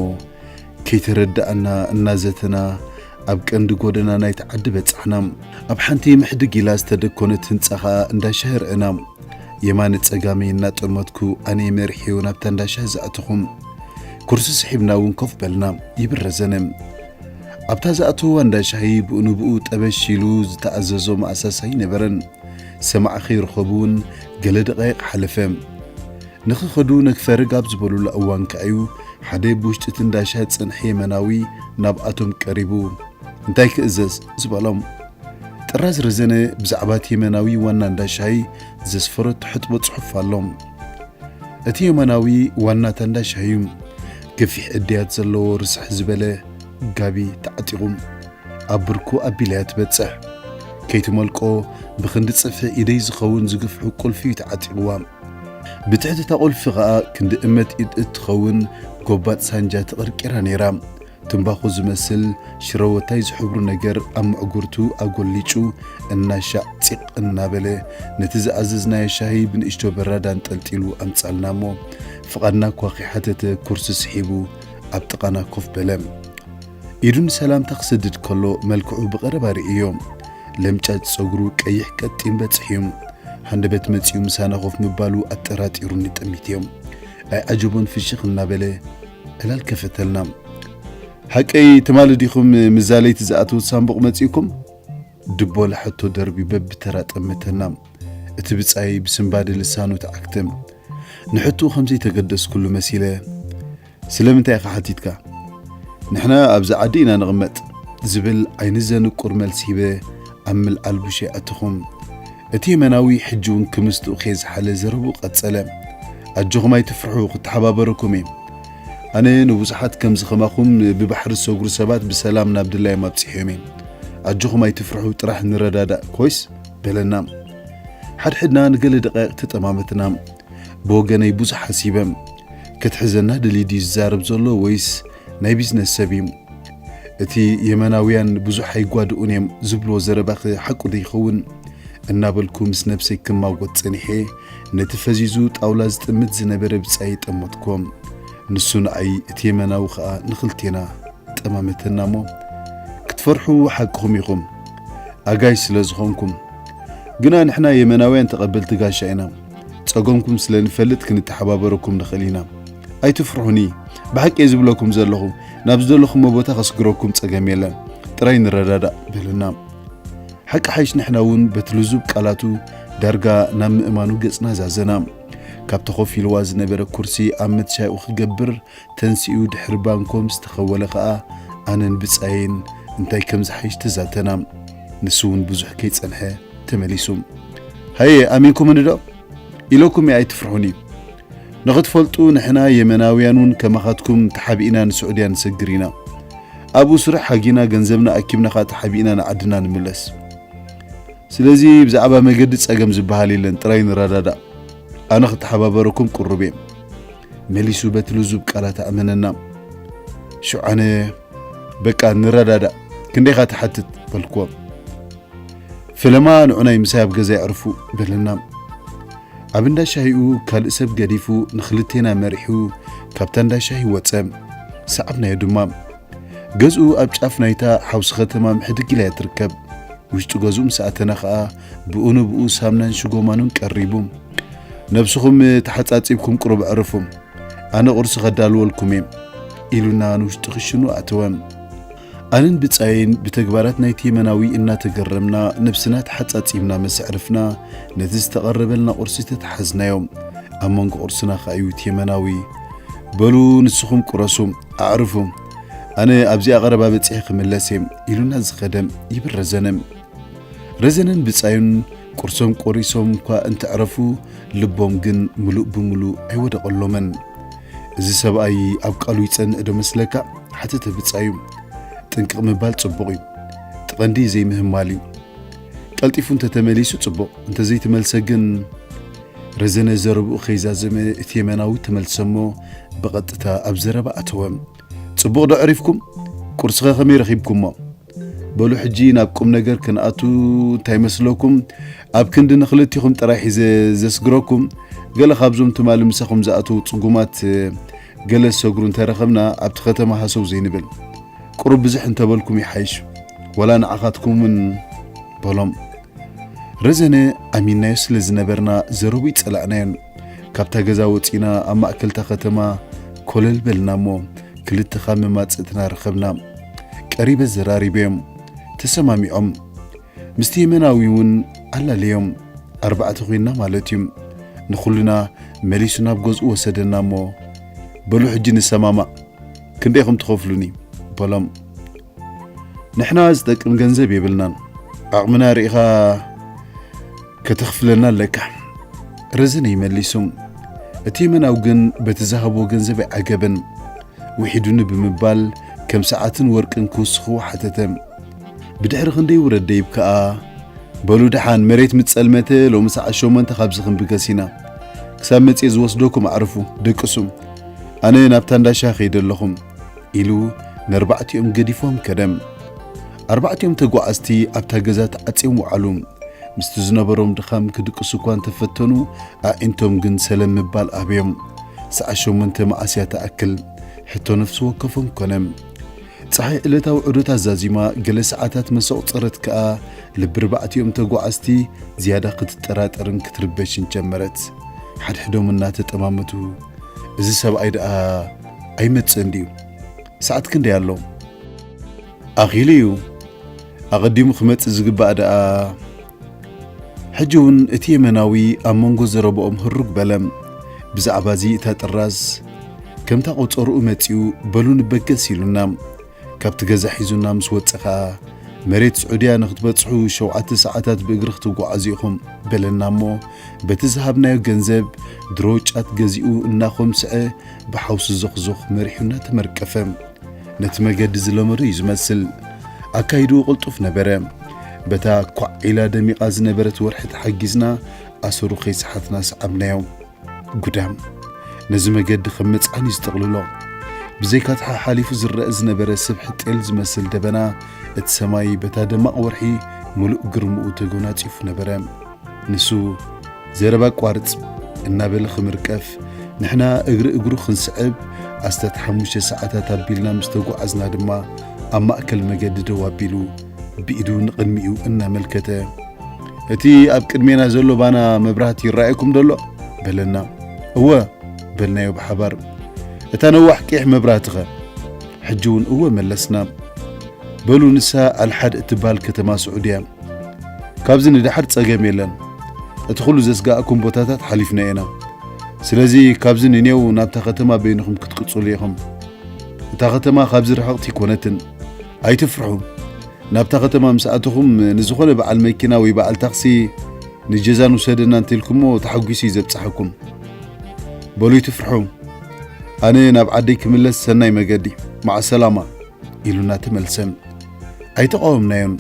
ከይተረዳእና እናዘተና ኣብ ቀንዲ ጎደና ናይቲ ዓዲ በጻሕና። ኣብ ሓንቲ ምሕድግ ኢላ ዝተደኮነት ህንጻ ኸኣ እንዳ ሻሂ ርኣና። የማነ ጸጋመይ እናጠመትኩ ኣነ መሪሐዮ ናብታ እንዳ ሻሂ ዝኣተኹ። ኩርሲ ስሒብና እውን ኮፍ በልና ይብል ረዘነ። ኣብታ ዝኣተውዋ እንዳ ሻሂ ብኡ ንብኡ ጠበሽ ኢሉ ዝተኣዘዞ መኣሳስ ኣይነበረን። ሰማዕ ከይረኸቡ እውን ገለ ደቓይቕ ሓለፈ። ንኽኸዱ ነግፈርግ ኣብ ዝበሉላ እዋን ከኣዩ ሓደ ብውሽጢ እቲ እንዳ ሻሂ ዝጸንሐ የመናዊ ናብኣቶም ቀሪቡ፣ "እንታይ ክእዘዝ?" ዝበሎም። ጥራዝ ረዘነ ብዛዕባ እቲ የመናዊ ዋና እንዳ ሻሂ ዘስፈረቶ ሕጥቦ ጽሑፍ ኣሎ። እቲ የመናዊ ዋና እታ እንዳ ሻሂ እዩ። ገፊሕ እድያት ዘለዎ ርስሕ ዝበለ ጋቢ ተዓጢቑ ኣብ ብርኩ ኣቢላያ ትበጽሕ። ከይትመልቆ ብኽንዲ ጽፍሒ ኢደይ ዝኸውን ዝግፍሑ ቁልፊ እዩ ተዓጢቕዋ። ብትሕቲ እታ ቁልፊ ኸኣ ክንዲ እመት ኢድ እትኸውን ጎባጥ ሳንጃ ተቐርቂራ ነይራ። ትምባኾ ዝመስል ሽረወታይ ዝሕብሩ ነገር ኣብ ምዕጉርቱ ኣጎሊጩ እናሻዕ ጺቕ እናበለ ነቲ ዝኣዘዝናዮ ሻሂ ብንእሽቶ በራድ ኣንጠልጢሉ ኣምጻልና እሞ ፍቓድና እኳ ከይሓተተ ኩርሲ ስሒቡ ኣብ ጥቓና ኮፍ በለ። ኢዱ ንሰላምታ ክሰድድ ከሎ መልክዑ ብቐረባ ርእዮ። ለምጫጭ ጸጉሩ ቀይሕ ቀጢን በጽሕ እዩ። ሃንደበት መጺኡ ምሳና ኮፍ ምባሉ ኣጠራጢሩኒ ጠሚትዮ። ኣይዓጀቦን ፍሽኽ እናበለ ዕላል ከፈተልና። "ሓቀይ ትማሊ ዲኹም ምዛለይቲ ዝኣተወት ሳንቡቕ መጺእኩም?" ድቦለ ሕቶ ደርቢ በብተራ ጠመተና። እቲ ብጻይ ብስንባደ ልሳኑ ተዓግተ። ንሕቶኡ ከም ዘይተገደስኩሉ መሲለ፣ "ስለምንታይ ኢኻ ሓቲትካ? ንሕና ኣብዚ ዓዲ ኢና ንቕመጥ" ዝብል ዓይኒ ዘንቁር መልሲ ሂበ ኣብ ምልዓል ቡሸይ ኣተኹ። እቲ የመናዊ ሕጂ እውን ክምስትኡ ከየዝሓለ ዘረብኡ ቀጸለ። ኣጆኹም ኣይትፍርሑ፣ ክተሓባበረኩም እየ። ኣነ ንብዙሓት ከምዚ ከማኹም ብባሕሪ ዝሰግሩ ሰባት ብሰላም ናብ ድላዮም ኣብጺሐዮም እየ። ኣጆኹም ኣይትፍርሑ፣ ጥራሕ ንረዳዳእ፣ ኮይስ? በለና። ሓድሕድና ንገለ ደቃይቕ ተጠማመትና። ብወገነይ ብዙሕ ሓሲበ። ክትሕዘና ደልዩ ድዩ ዝዛረብ ዘሎ ወይስ ናይ ቢዝነስ ሰብ እዩ? እቲ የመናውያን ብዙሕ ኣይጓድኡን እዮም ዝብልዎ ዘረባኸ ሓቁ ዶ ይኸውን? እናበልኩ ምስ ነብሰይ ክማጎት ጸኒሐ፣ ነቲ ፈዚዙ ጣውላ ዝጥምት ዝነበረ ብጻይ ጠመትኮ። ንሱ ንዓይ፣ እቲ የመናዊ ኸኣ ንኽልቴና ጠማመተና እሞ፣ ክትፈርሑ ሓቅኹም ኢኹም፣ ኣጋይሽ ስለ ዝኾንኩም። ግና ንሕና የመናውያን ተቐበልቲ ጋሻ ኢና። ጸገምኩም ስለ ንፈልጥ ክንተሓባበረኩም ንኽእል ኢና። ኣይትፍርሑኒ፣ ብሓቂ እየ ዝብለኩም ዘለኹ። ናብ ዝደለኹሞ ቦታ ከስግረኩም ጸገም የለን። ጥራይ ንረዳዳእ፣ በለና። ሓቂ ሓይሽ ንሕና እውን በቲ ልዙብ ቃላቱ ዳርጋ ናብ ምእማኑ ገጽና ዛዘና። ካብቲ ኮፍ ኢልዋ ዝነበረ ኩርሲ ኣብ መትሻኡ ክገብር ተንሲኡ ድሕሪ ባንኮ ምስ ተኸወለ ኸኣ ኣነን ብጻየን እንታይ ከም ዝሓይሽ ተዛተና። ንሱ እውን ብዙሕ ከይጸንሐ ተመሊሱ። ሃየ፣ ኣሚንኩምኒ ዶ? ኢለኩም እየ፣ ኣይትፍርሑኒ። ንኽትፈልጡ ንሕና የመናውያን እውን ከማኻትኩም ተሓቢእና ንስዑድያ ንሰግር ኢና። ኣብኡ ስራሕ ሓጊና ገንዘብና ኣኪብና ኸኣ ተሓቢእና ንዓድና ንምለስ። ስለዚ ብዛዕባ መገዲ ጸገም ዝበሃል የለን፣ ጥራይ ንረዳዳእ። ኣነ ክተሓባበረኩም ቅሩብ እየ። መሊሱ በቲ ልዙብ ቃላት ኣእመነና። ሽዑ ኣነ በቃ ንረዳዳእ፣ ክንደይኻ ትሓትት በልክዎ። ፈለማ ንዑ ናይ ምሳይ ኣብ ገዛ የዕርፉ በለና። ኣብ እንዳ ሻሂኡ ካልእ ሰብ ገዲፉ ንኽልቴና መሪሑ ካብታ እንዳ ሻሂ ወጸ። ሰዓብናዮ ድማ። ገዝኡ ኣብ ጫፍ ናይታ ሓውሲ ከተማ ምሕድግ ኢላ እያ ትርከብ። ውሽጢ ገዝኡ ምስ ኣተና ኸኣ ብኡ ንብኡ ሳምናን ሽጎማኑን ቀሪቡ። ነብስኹም ተሓጻጺብኩም ቅሩብ ዕረፉ፣ ኣነ ቁርሲ ከዳልወልኩም እየ ኢሉና ንውሽጢ ክሽኑ ኣተወ። ኣነን ብጻየን ብተግባራት ናይቲ የመናዊ እናተገረምና ነብስና ተሓጻጺብና ምስ ኣዕረፍና ነቲ ዝተቐረበልና ቁርሲ ተተሓዝናዮ። ኣብ መንጎ ቁርስና ኸኣ እዩ እቲ የመናዊ፣ በሉ ንስኹም ቁረሱ፣ ኣዕርፉ፣ ኣነ ኣብዚኣ ቀረባ በጺሐ ክምለስ እየ ኢሉና ዝኸደ ይብል ረዘነ። ረዘነን ብጻዩን ቁርሶም ቆሪሶም እኳ እንተዕረፉ፣ ልቦም ግን ምሉእ ብምሉእ ኣይወደቐሎምን። እዚ ሰብኣይ ኣብ ቃሉ ይጸንዕ ዶ መስለካ? ሓተተ ብጻዩ። ጥንቅቕ ምባል ጽቡቕ እዩ። እቲ ቀንዲ ዘይምህማል እዩ። ቀልጢፉ እንተተመሊሱ ጽቡቕ፣ እንተዘይተመልሰ ግን። ረዘነ ዘረብኡ ከይዛዘመ እቲ የመናዊ ተመልሰ እሞ ብቐጥታ ኣብ ዘረባ ኣተወ። ጽቡቕ ዶ ዕሪፍኩም? ቁርስኸ ከመይ ረኺብኩሞ? በሉ ሕጂ ናብ ቁም ነገር ክንኣቱ፣ እንታይ መስለኩም? ኣብ ክንዲ ንኽልቲኹም ጥራይ ሒዘ ዘስግረኩም፣ ገለ ካብዞም ትማሊ ምሳኹም ዝኣተዉ ጽጉማት ገለ ዝሰግሩ እንተረኸብና ኣብቲ ከተማ ሃሰው ዘይንብል። ቁሩብ ብዝሕ እንተበልኩም ይሓይሽ፣ ወላ ንዓኻትኩም እውን በሎም። ረዘነ ኣሚንናዮ ስለ ዝነበርና ዘረቡ ይጸላእናዮን። ካብታ ገዛ ወጺና ኣብ ማእከልታ ከተማ ኮለል በልና እሞ ክልተ ካብ መማጽእትና ረኸብና። ቀሪበ ዘራሪበዮም። ተሰማሚዖም። ምስቲ የመናዊ እውን ኣላለዮም። ኣርባዕተ ኮይንና ማለት እዩ። ንኹልና መሊሱ ናብ ገዝኡ ወሰደና እሞ በሉ ሕጂ ንሰማማዕ። ክንደይ ኢኹም ትኸፍሉኒ? በሎም። ንሕና ዝጠቅም ገንዘብ የብልናን። ዓቕምና ርኢኻ ከተኽፍለና ኣለካ። ረዘነ ይመሊሱ። እቲ የመናዊ ግን በቲ ዝሃብዎ ገንዘብ ኣይዓገበን። ውሒዱኒ ብምባል ከም ሰዓትን ወርቅን ክውስኽዎ ሓተተ። ብድሕሪ ክንደይ ውረድ ደይብ ከኣ፣ በሉ ደሓን መሬት ምስ ጸልመተ ሎሚ ሰዓት ሸሞንተ ካብዚ ክንብገስ ኢና። ክሳብ መጽየ ዝወስደኩም ኣዕርፉ፣ ደቅሱ። ኣነ ናብታ እንዳ ሻሂ ከይደ ኣለኹም። ኢሉ ነርባዕቲኦም ገዲፎም ከደ። ኣርባዕቲኦም ተጓዓዝቲ ኣብታ ገዛ ተዓጽዮም ወዓሉ። ምስቲ ዝነበሮም ድኻም ክድቅሱ እኳ እንተፈተኑ፣ ኣዒንቶም ግን ሰለም ምባል ኣበዮም። ሰዓት ሸሞንተ መዓስ እያ ትኣክል? ሕቶ ነፍሲ ወከፎም ኮነ። ጸሓይ ዕለታዊ ዑደት ኣዛዚማ፣ ገለ ሰዓታት መሰቑጸረት ከኣ፣ ልቢ ኣርባዕቲኦም ተጓዓዝቲ ዝያዳ ክትጠራጠርን ክትርበሽን ጀመረት። ሓድሕዶም እናተጠማመቱ፣ እዚ ሰብኣይ ደኣ ኣይመጽእን ድዩ? ሰዓት ክንደይ ኣሎ? ኣኺሉ እዩ። ኣቐዲሙ ክመጽእ ዝግባእ ደኣ። ሕጂ እውን እቲ የመናዊ ኣብ መንጎ ዘረባኦም ህሩግ በለ። ብዛዕባ እዚ እታ ጥራዝ ከምታ ቆጸርኡ መጺኡ፣ በሉ ንበገስ ኢሉና። ካብቲ ገዛ ሒዙና ምስ ወጸ ኸኣ፣ መሬት ስዑድያ ንኽትበጽሑ ሸውዓተ ሰዓታት ብእግሪ ክትጓዓዙ ኢኹም በለና እሞ፣ በቲ ዝሃብናዮ ገንዘብ ድሮ ጫት ገዚኡ እናኾምስዐ ብሓውሲ ዞኽዞኽ መሪሑና ተመርቀፈ። ነቲ መገዲ ዝለመዶ እዩ ዝመስል። ኣካይድኡ ቅልጡፍ ነበረ። በታ ኳዕ ኢላ ደሚቓ ዝነበረት ወርሒ ተሓጊዝና ኣሰሩ ከይሰሓትና ሰዓብናዮ። ጉዳም ነዚ መገዲ ከም መጽዓኒ ዝጥቕልሎ። ብዘይካ እቲ ሓሓሊፉ ዝረአ ዝነበረ ስብሒ ጤል ዝመስል ደበና፣ እቲ ሰማይ በታ ደማቕ ወርሒ ምሉእ ግርምኡ ተጎናጺፉ ነበረ። ንሱ፣ "ዘረባ ኣቋርጽ" እናበለ ክምርቀፍ፣ ንሕና እግሪ እግሩ ክንስዕብ፣ ኣስታት ሓሙሽተ ሰዓታት ኣቢልና ምስ ተጓዓዝና ድማ፣ ኣብ ማእከል መገዲ ደው ኣቢሉ፣ ብኢዱ ንቕድሚኡ እናመልከተ፣ "እቲ ኣብ ቅድሜና ዘሎ ባና መብራህቲ ይረኣየኩም ደሎ?" በለና። "እወ" በልናዮ ብሓባር። "እታ ነዋሕ ቄሕ መብራህቲ ኸ?" ሕጂ እውን እወ መለስና። "በሉ ንሳ ኣልሓድ እትበሃል ከተማ ስዑድያ። ካብዚ ንደሓር ጸገም የለን። እቲ ኹሉ ዘስጋኣኩም ቦታታት ሓሊፍና ኢና። ስለዚ ካብዚ ንኔው ናብታ ከተማ በይንኹም ክትቅጽሉ ኢኹም። እታ ከተማ ካብዚ ርሕቕቲ ኣይኮነትን። ኣይትፍርሑ። ናብታ ከተማ ምስ ኣተኹም ንዝኾነ በዓል መኪና ወይ በዓል ታክሲ ንጀዛን ውሰደና እንተልኩሞ ተሓጒሱ እዩ ዘብጽሓኩም። በሉ ኣይትፍርሑ። ኣነ ናብ ዓደይ ክምለስ ሰናይ መገዲ። መዓ ሰላማ" ኢሉና ተመልሰ። ኣይተቓወምናዮን።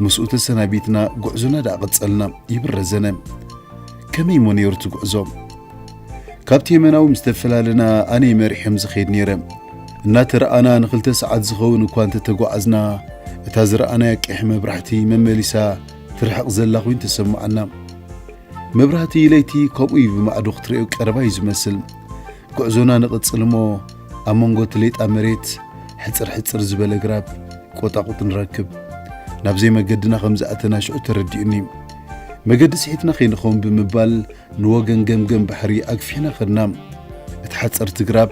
ምስኡ ተሰናቢትና ጉዕዞና ደኣ ቀጸልና። ይብል ረዘነ። ከመይ እሞ ነይሩ እቲ ጉዕዞ? ካብቲ የመናዊ ምስ ተፈላለና ኣነ መሪሐ ዝኸይድ ነይረ። እናተረኣና ንኽልተ ሰዓት ዝኸውን እኳ እንተተጓዓዝና፣ እታ ዝረኣናያ ቀይሕ መብራህቲ መመሊሳ ትርሕቕ ዘላ ኮይኑ ተሰምዓና። መብራህቲ ለይቲ ከምኡ እዩ ብማዕዶ ክትርእዮ ቀረባ እዩ ዝመስል። ጉዕዞና ንቕጽል እሞ ኣብ መንጎ እቲ ሌጣ መሬት ሕጽር ሕጽር ዝበለ ግራብ ቆጣቑጥ ንረክብ። ናብዘይ መገድና ከም ዝኣተና ሽዑ ተረዲኡኒ። መገዲ ስሒትና ከይንኸውን ብምባል ንወገን ገምገም ባሕሪ ኣግፊሕና ኸድና። እቲ ሓጸርቲ ግራብ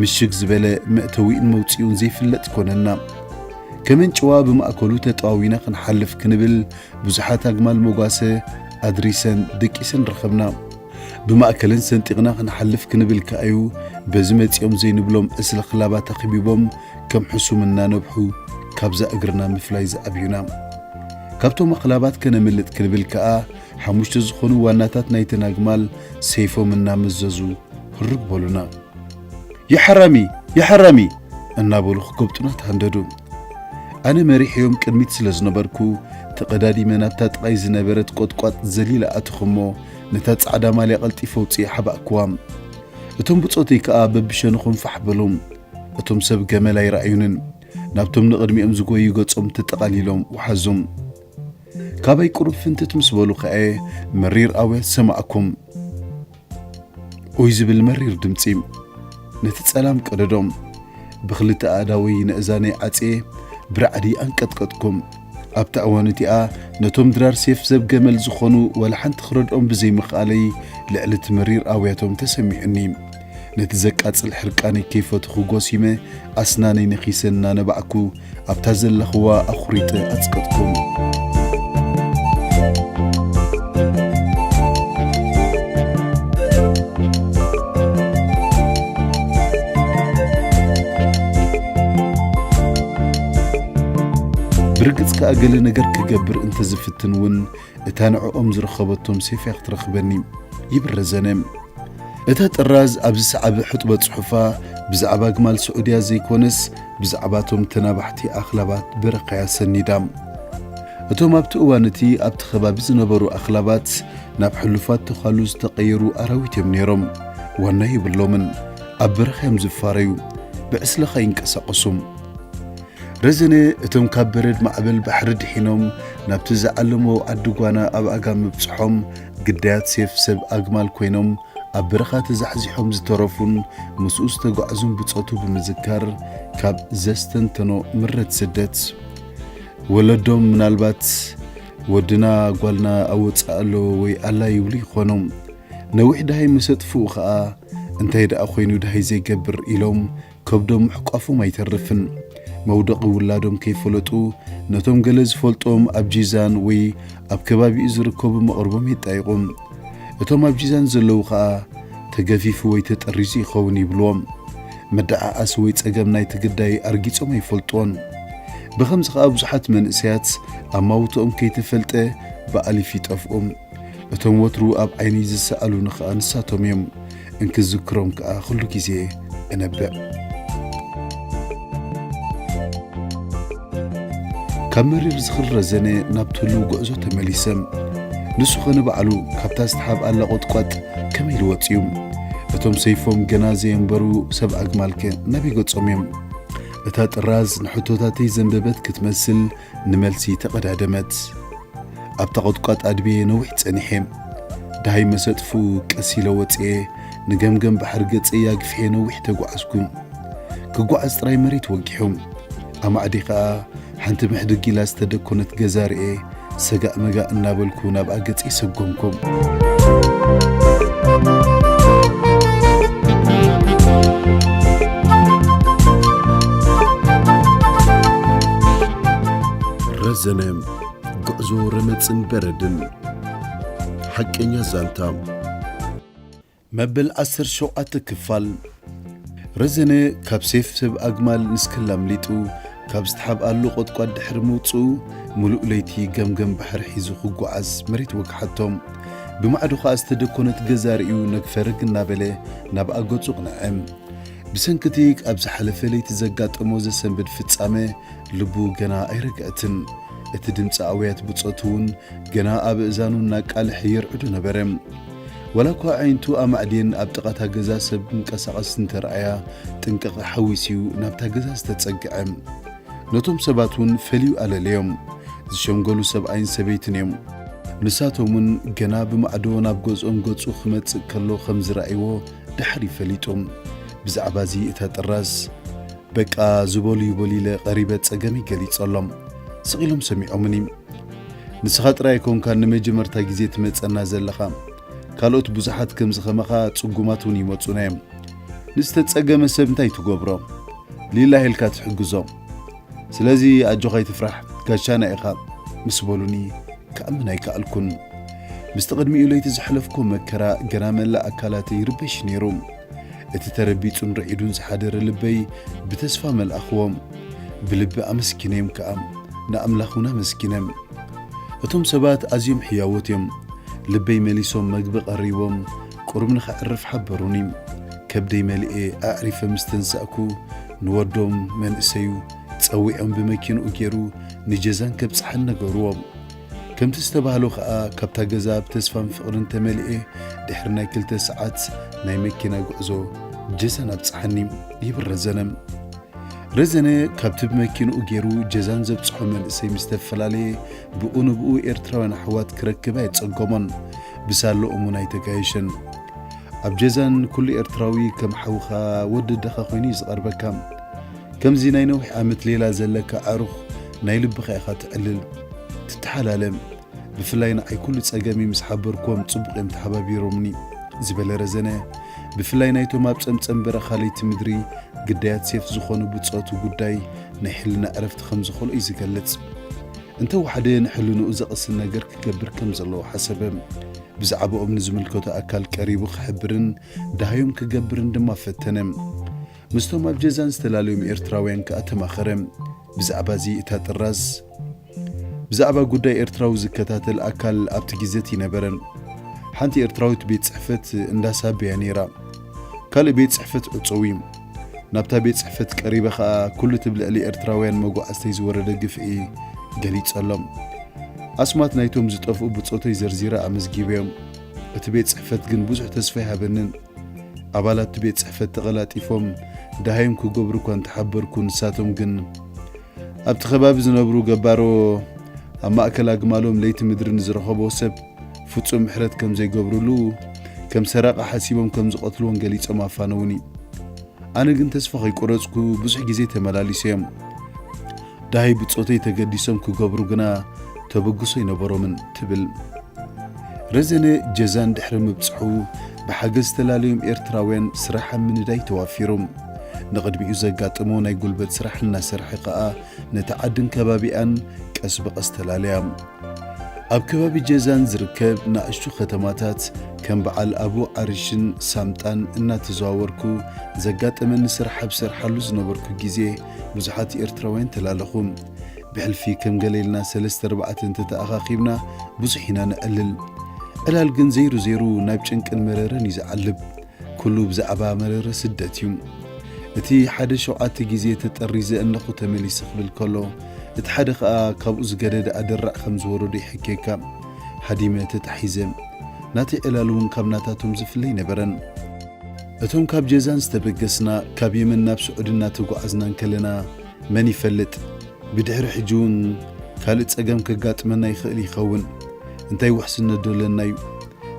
ምሽግ ዝበለ መእተዊኡን መውጽኢኡን ዘይፍለጥ ኮነና። ከም ኣንጭዋ ብማእከሉ ተጠዋዊና ክንሓልፍ ክንብል ብዙሓት ኣግማል መጓሰ ኣድሪሰን ደቂሰን ረኸብና። ብማእከለን ሰንጢቕና ክንሓልፍ ክንብል ከኣዩ በዚ መጺኦም ዘይንብሎም ዕስለ ክላባት ኣኽቢቦም ከም ሕሱም እናነብሑ ካብዛ እግርና ምፍላይ ዝኣብዩና። ካብቶም ኣኽላባት ከነምልጥ ክንብል ከኣ ሓሙሽተ ዝኾኑ ዋናታት ናይተን ኣግማል ሰይፎም እናመዘዙ ህርግ በሉና። "ያ ሓራሚ! ያ ሓራሚ!" እናበሉ ክጎብጡና ተሃንደዱ። ኣነ መሪሐዮም ቅድሚት ስለ ዝነበርኩ፣ ተቐዳዲመ ናብታ ጥቓይ ዝነበረት ቆጥቋጥ ዘሊለ ኣተኹ እሞ፣ ነታ ጻዕዳ ማልያ ቀልጢፈ ኣውጺኤ ሓባእክዋ። እቶም ብጾተይ ከኣ በብሸነኾም ፋሕ በሉ። እቶም ሰብ ገመል ኣይረኣዩንን። ናብቶም ንቕድሚኦም ዝጎዩ ገጾም ተጠቓሊሎም ወሓዙም። ካባይ ቁሩብ ፍንትት ምስ በሉ ከኣ መሪር ኣውያት ሰማዕኩም። ኡይ ዝብል መሪር ድምጺ። ነቲ ጸላም ቀደዶም። ብኽልተ ኣእዳወይ ነእዛነይ ዓጽየ ብራዕዲ ኣንቀጥቀጥኩም። ኣብታ እዋን እቲኣ ነቶም ድራር ሴፍ ዘብ ገመል ዝኾኑ ዋላ ሓንቲ ክረድኦም ብዘይምኽኣለይ ልዕሊ እቲ መሪር ኣውያቶም ተሰሚዑኒ። ነቲ ዘቃጽል ሕርቃነይ ከይፈተኹ ጎሲመ ኣስናነይ ነኺሰ እናነባዕኩ ኣብታ ዘለኽዋ ኣኹሪጠ ኣጽቀጥኩም። ብርግጽ ከኣ ገለ ነገር ክገብር እንተዝፍትን እውን እታ ንዕኦም ዝረኸበቶም ሴፍ እያ ክትረኽበኒ ይብል ረዘነ። እታ ጥራዝ ኣብዚ ሰዓቢ ሕጥበ ጽሑፋ ብዛዕባ ኣግማል ስዑድያ ዘይኮነስ ብዛዕባቶም ተናባሕቲ ኣኽላባት በረኻያ ሰኒዳ። እቶም ኣብቲ እዋን እቲ ኣብቲ ከባቢ ዝነበሩ ኣኽላባት ናብ ሕሉፋት ተዃሉ ዝተቐየሩ ኣራዊት እዮም ነይሮም። ዋና የብሎምን። ኣብ በረኻ እዮም ዝፋረዩ። ብዕስለኻ ይንቀሳቐሱ። ረዘነ እቶም ካብ በረድ ማዕበል ባሕሪ ድሒኖም ናብቲ ዝዓለምዎ ዓዲ ጓና ኣብ ኣጋ ምብጽሖም ግዳያት ሴፍ ሰብ ኣግማል ኮይኖም ኣብ በረኻ ተዛሕዚሖም ዝተረፉን ምስኡ ዝተጓዕዙን ብጾቱ ብምዝካር ካብ ዘስተንተኖ ምረት ስደት ወለዶም ምናልባት ወድና ጓልና ኣብ ወጻኢ ኣሎ ወይ ኣላ ይብሉ ይኾኑ። ነዊሕ ደሃይ መሰጥፍኡ ኸኣ እንታይ ደኣ ኮይኑ ደሃይ ዘይገብር ኢሎም ከብዶም ምሕቋፎም ኣይተርፍን። መውደቒ ውላዶም ከይፈለጡ ነቶም ገለ ዝፈልጦም ኣብ ጂዛን ወይ ኣብ ከባቢኡ ዝርከቡ መቕርቦም የጣይቑ። እቶም ኣብ ጂዛን ዘለዉ ኸኣ ተገፊፉ ወይ ተጠሪዙ ይኸውን ይብልዎም። መደዓዓሲ ወይ ጸገም ናይቲ ግዳይ ኣርጊጾም ኣይፈልጥዎን። ብኸምዚ ኸኣ ብዙሓት መንእሰያት ኣማውትኦም ከይተፈልጠ ብኣሊፍ ይጠፍኡ። እቶም ወትሩ ኣብ ዓይነይ ዝሰኣሉኒ ኸኣ ንሳቶም እዮም። እንክዝክሮም ከኣ ኩሉ ግዜ እነብዕ። ካብ መሪር ዝኽሪ ረዘነ ናብ ትህልው ጉዕዞ ተመሊሰ። ንሱ ኸ ንባዕሉ ካብታ ዝተሓብኣላ ቖጥቋጥ ከመይ ኢሉ ወጺኡ? እቶም ሰይፎም ገና ዘየንበሩ ሰብ ኣግማልከ ናበይ ገጾም እዮም? እታ ጥራዝ ንሕቶታተይ ዘንበበት ክትመስል ንመልሲ ተቐዳደመት። ኣብታ ቁጥቋጥ ኣድብየ ነዊሕ ጸኒሐ። ደሃይ መሰጥፉ ቀስ ኢለ ወጽኤ፣ ንገምገም ባሕሪ ገጸይ ኣግፊሐ ነዊሕ ተጓዓዝኩ። ክጓዓዝ ጥራይ መሬት ወጊሑ። ኣማዕዲ ኸኣ ሓንቲ ምሕድግ ኢላ ዝተደኮነት ገዛ ርኤ፣ ሰጋእ መጋእ እናበልኩ ናብኣ ገጸይ ሰጎምኩ። ረዘነ፣ ጉዕዞ ረመጽን በረድን። ሓቀኛ ዛንታ። መበል ዓሰርተ ሸውዓተ ክፋል። ረዘነ ካብ ሴፍ ሰብ ኣግማል ንስክላ ኣምሊጡ፣ ካብ ዝተሓብኣሉ ቖጥቋጥ ድሕሪ ምውጽኡ፣ ምሉእ ለይቲ ገምገም ባሕሪ ሒዙ ክጓዓዝ መሬት ወግሓቶ። ብማዕዶ ኸኣ ዝተደኮነት ገዛ ርእዩ ነግ ፈረግ እናበለ ናብኣ ገጹ ኣቕንዐ። ብሰንኪ እቲ ኣብ ዝሓለፈ ለይቲ ዘጋጠሞ ዘሰንብድ ፍጻመ፣ ልቡ ገና ኣይረግአትን። እቲ ድምጺ ኣውያት ብጾቱ እውን ገና ኣብ እዛኑ እናቃልሐ የርዕዶ ነበረ። ዋላ እኳ ኣዒንቱ ኣማዕድየን ኣብ ጥቓ እታ ገዛ ሰብ ክንቀሳቐስ እንተረኣያ፣ ጥንቃቐ ሓዊሱ'ዩ ናብታ ገዛ ዝተጸግዐ። ነቶም ሰባት እውን ፈልዩ ኣለለዮም። ዝሸምገሉ ሰብኣይን ሰበይትን እዮም። ንሳቶም እውን ገና ብማዕዶ ናብ ገዝኦም ገጹ ክመጽእ ከሎ ከም ዝረኣይዎ ደሓር እዩ ፈሊጡ። ብዛዕባ እዚ እታ ጥራዝ፣ በቃ ዝበሉ ይበሉ ኢለ ቀሪበ ጸገመይ ገሊጸሎም። ስቕ ኢሎም ሰሚዖምኒ። ንስኻ ጥራይ ኣይኮንካን ንመጀመርታ ግዜ ትመጸና ዘለኻ። ካልኦት ብዙሓት ከምዚ ከማኻ ጽጉማት እውን ይመጹና እዮም። ንዝተጸገመ ሰብ እንታይ ትገብሮ? ሊላሂ ኢልካ ትሕግዞ። ስለዚ ኣጆኻ ኣይትፍራሕ፣ ጋሻና ኢኻ ምስ በሉኒ ክኣምን ኣይከኣልኩን። ምስቲ ቅድሚኡ ለይቲ ዘሕለፍኩዎ መከራ ገና መላእ ኣካላተይ ይርበሽ ነይሩ። እቲ ተረቢጹን ርዒዱን ዝሓደረ ልበይ ብተስፋ መልኣኽዎ። ብልቢ ኣመስኪነዮም ከኣ፣ ንኣምላኽ እውን ኣመስኪነ። እቶም ሰባት ኣዝዮም ሕያዎት እዮም። ልበይ መሊሶም መግቢ ቀሪቦም፣ ቁሩብ ንኸዕርፍ ሓበሩኒ። ከብደይ መሊኤ ኣዕሪፈ ምስ ተንሳእኩ፣ ንወዶም መንእሰዩ ጸዊዖም ብመኪንኡ ገይሩ ንጀዛን ከብጽሓን ነገርዎ። ከምቲ ዝተባህሎ ኸኣ ካብታ ገዛ ብተስፋን ፍቕርን ተመሊኤ ድሕሪ ናይ ክልተ ሰዓት ናይ መኪና ጉዕዞ ጀዛን ኣብጽሓኒ ይብል ረዘነ። ረዘነ ካብቲ ብመኪንኡ ገይሩ ጀዛን ዘብጽሖ መንእሰይ ምስ ተፈላለየ ብኡ ንብኡ ኤርትራውያን ኣሕዋት ክረክብ ኣየጸገሞን። ብሳለኦም እውን ኣይተጋየሸን። ኣብ ጀዛን ኩሉ ኤርትራዊ ከም ሓውኻ ወዲ ኣደኻ ኮይኑ እዩ ዝቐርበካ። ከምዚ ናይ ነዊሕ ዓመት ሌላ ዘለካ ኣዕሩኽ ናይ ልብኻ ኢኻ ትዕልል፣ ትተሓላለ። ብፍላይ ንዓይ ኩሉ ጸገመይ ምስ ሓበርክዎም ጽቡቕ እዮም ተሓባቢሮምኒ ዝበለ ረዘነ፣ ብፍላይ ናይቶም ኣብ ጸምጸም በረኻ ለይቲ ምድሪ ግዳያት ሴፍ ዝኾኑ ብጾቱ ጉዳይ ናይ ሕልና ዕረፍቲ ከም ዝኸልኦ እዩ ዝገልጽ። እንተወሓደ ንሕልንኡ ዘቕስን ነገር ክገብር ከም ዘለዎ ሓሰበ። ብዛዕባኦም ንዝምልከቶ ኣካል ቀሪቡ ክሕብርን ደሃዮም ክገብርን ድማ ፈተነ። ምስቶም ኣብ ጀዛን ዝተላለዮም ኤርትራውያን ከኣ ተማኸረ። ብዛዕባ እዚ እታ ጥራዝ፣ ብዛዕባ ጉዳይ ኤርትራዊ ዝከታተል ኣካል ኣብቲ ግዜ እቲ ኣይነበረን። ሓንቲ ኤርትራዊት ቤት ጽሕፈት እንዳ ሳብያ ነይራ። ካልእ ቤት ጽሕፈት ዕጹው እዩ። ናብታ ቤት ጽሕፈት ቀሪበ ኸኣ ኩሉ እቲ ብልዕሊ ኤርትራውያን መጓዕዝተይ ዝወረደ ግፍዒ ገሊጸሎም። ኣስማት ናይቶም ዝጠፍኡ ብጾተይ ዘርዚረ ኣመዝጊበዮም። እቲ ቤት ጽሕፈት ግን ብዙሕ ተስፋ ኣይሃበንን። ኣባላት እቲ ቤት ጽሕፈት ተቐላጢፎም ደሃዮም ክገብሩ እኳ እንተሓበርኩ፣ ንሳቶም ግን ኣብቲ ከባቢ ዝነብሩ ገባሮ ኣብ ማእከል ኣግማሎም ለይቲ ምድሪ ንዝረኸቦ ሰብ ፍጹም ምሕረት ከም ዘይገብሩሉ፣ ከም ሰራቒ ሓሲቦም ከም ዝቐትልዎን ገሊጾም ኣፋነዉኒ። ኣነ ግን ተስፋ ከይቆረጽኩ ብዙሕ ግዜ ተመላሊሰዮም። ደሃይ ብጾተይ ተገዲሶም ክገብሩ ግና ተበግሶ ኣይነበሮምን ትብል። ረዘነ ጀዛን ድሕሪ ምብጽሑ ብሓገዝ ዝተላለዮም ኤርትራውያን ስራሕ ኣብ ምንዳይ ተዋፊሩ። ንቕድሚኡ ዘጋጠሞ ናይ ጉልበት ስራሕ እናሰርሐ ከኣ ነቲ ዓድን ከባቢኣን ቀስ ብቐስ ተላለያ። ኣብ ከባቢ ጀዛን ዝርከብ ንኣሽቱ ከተማታት ከም በዓል ኣቡ ዓርሽን ሳምጣን እናተዘዋወርኩ ዘጋጠመኒ ስራሕ ኣብ ዝሰርሓሉ ዝነበርኩ ግዜ ብዙሓት ኤርትራውያን ተላለኹ። ብሕልፊ ከም ገለ ኢልና ሰለስተ ኣርባዕተ እንተተኣኻኺብና ብዙሕ ኢና ነዕልል። ዕላል ግን ዘይሩ ዘይሩ ናብ ጭንቅን መረረን እዩ ዝዓልብ። ኩሉ ብዛዕባ መረረ ስደት እዩ። እቲ ሓደ ሸውዓተ ግዜ ተጠሪዘ እነኹ ተመሊሰ ክብል ከሎ፣ እቲ ሓደ ኸኣ ካብኡ ዝገደደ ኣደራዕ ከም ዝወረዶ ይሕኬካ። ሃዲመ ተታሒዘ። ናተይ ዕላል እውን ካብ ናታቶም ዝፍለ ኣይነበረን። እቶም ካብ ጀዛን ዝተበገስና፣ ካብ የመን ናብ ስዑዲ እናተጓዓዝና እንከለና፣ መን ይፈልጥ፣ ብድሕሪ ሕጂ እውን ካልእ ጸገም ከጋጥመና ይኽእል ይኸውን። እንታይ ውሕስነት ዶ ኣለና እዩ?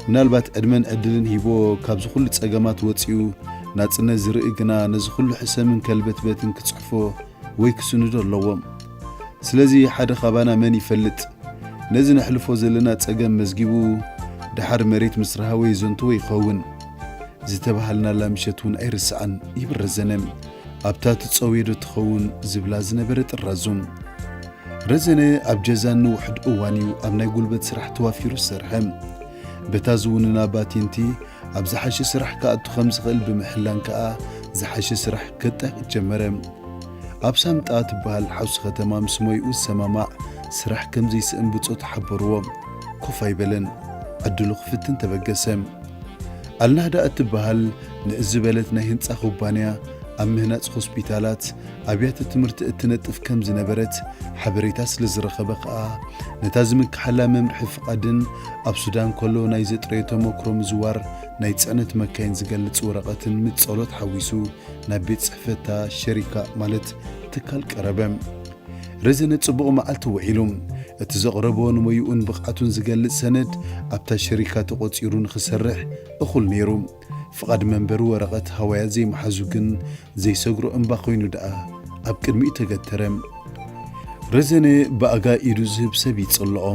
ምናልባት ዕድመን ዕድልን ሂቦ ካብዚ ኩሉ ጸገማት ወጺኡ ናጽነት ዝርኢ ግና ነዚ ኩሉ ሕሰምን ከልበትበትን ክጽሕፎ ወይ ክስንዶ ኣለዎ። ስለዚ ሓደ ካባና መን ይፈልጥ፣ ነዚ ነሕልፎ ዘለና ጸገም መዝጊቡ ደሓር መሬት ምስ ረሃወ የዘንትዎ ይኸውን። ዝተባሃልናላ ምሸት እውን ኣይርስዓን ይብል ረዘነ። ኣብታ ትጸውዮ ዶ ትኸውን ዝብላ ዝነበረ ጥራዙ። ረዘነ ኣብ ጀዛን ንውሕድ እዋን እዩ ኣብ ናይ ጉልበት ስራሕ ተዋፊሩ ዝሰርሐ። በታ ዝውንና ባቲንቲ ኣብ ዝሓሸ ስራሕ ክኣቱ ከም ዝኽእል ብምሕላን ከኣ ዝሓሸ ስራሕ ከጣይቕ ጀመረ። ኣብ ሳምጣ ትበሃል ሓውሲ ከተማ ምስ ሞይኡ ዝሰማማዕ ስራሕ ከም ዘይስእን ብጾቱ ሓበርዎ። ኮፍ ኣይበለን። ዕድሉ ክፍትን ተበገሰ። ኣልናህዳ እትበሃል ንእስ ዝበለት ናይ ህንጻ ኩባንያ ኣብ ምህናጽ ሆስፒታላት፣ ኣብያተ ትምህርቲ እትነጥፍ ከም ዝነበረት ሓበሬታ ስለ ዝረኸበ ከኣ፣ ነታ ዝምክሓላ መምርሒ ፍቓድን ኣብ ሱዳን ከሎ ናይ ዘጥረዮ ተመክሮ ምዝዋር ናይ ጽዕነት መካይን ዝገልጽ ወረቐትን ምስ ጸሎት ሓዊሱ ናብ ቤት ጽሕፈታ ሸሪካ ማለት ትካል ቀረበ። ረዘነ ጽቡቕ መዓልቲ ውዒሉ። እቲ ዘቕረቦ ንሞይኡን ብቕዓቱን ዝገልጽ ሰነድ ኣብታ ሸሪካ ተቖጺሩ ንኽሰርሕ እኹል ነይሩ። ፍቓድ መንበሪ ወረቐት ሃዋያ ዘይምሓዙ ግን ዘይሰግሮ እምባ ኮይኑ ደኣ ኣብ ቅድሚኡ ተገተረ። ረዘነ ብኣጋ ኢዱ ዝህብ ሰብ ይጽልኦ።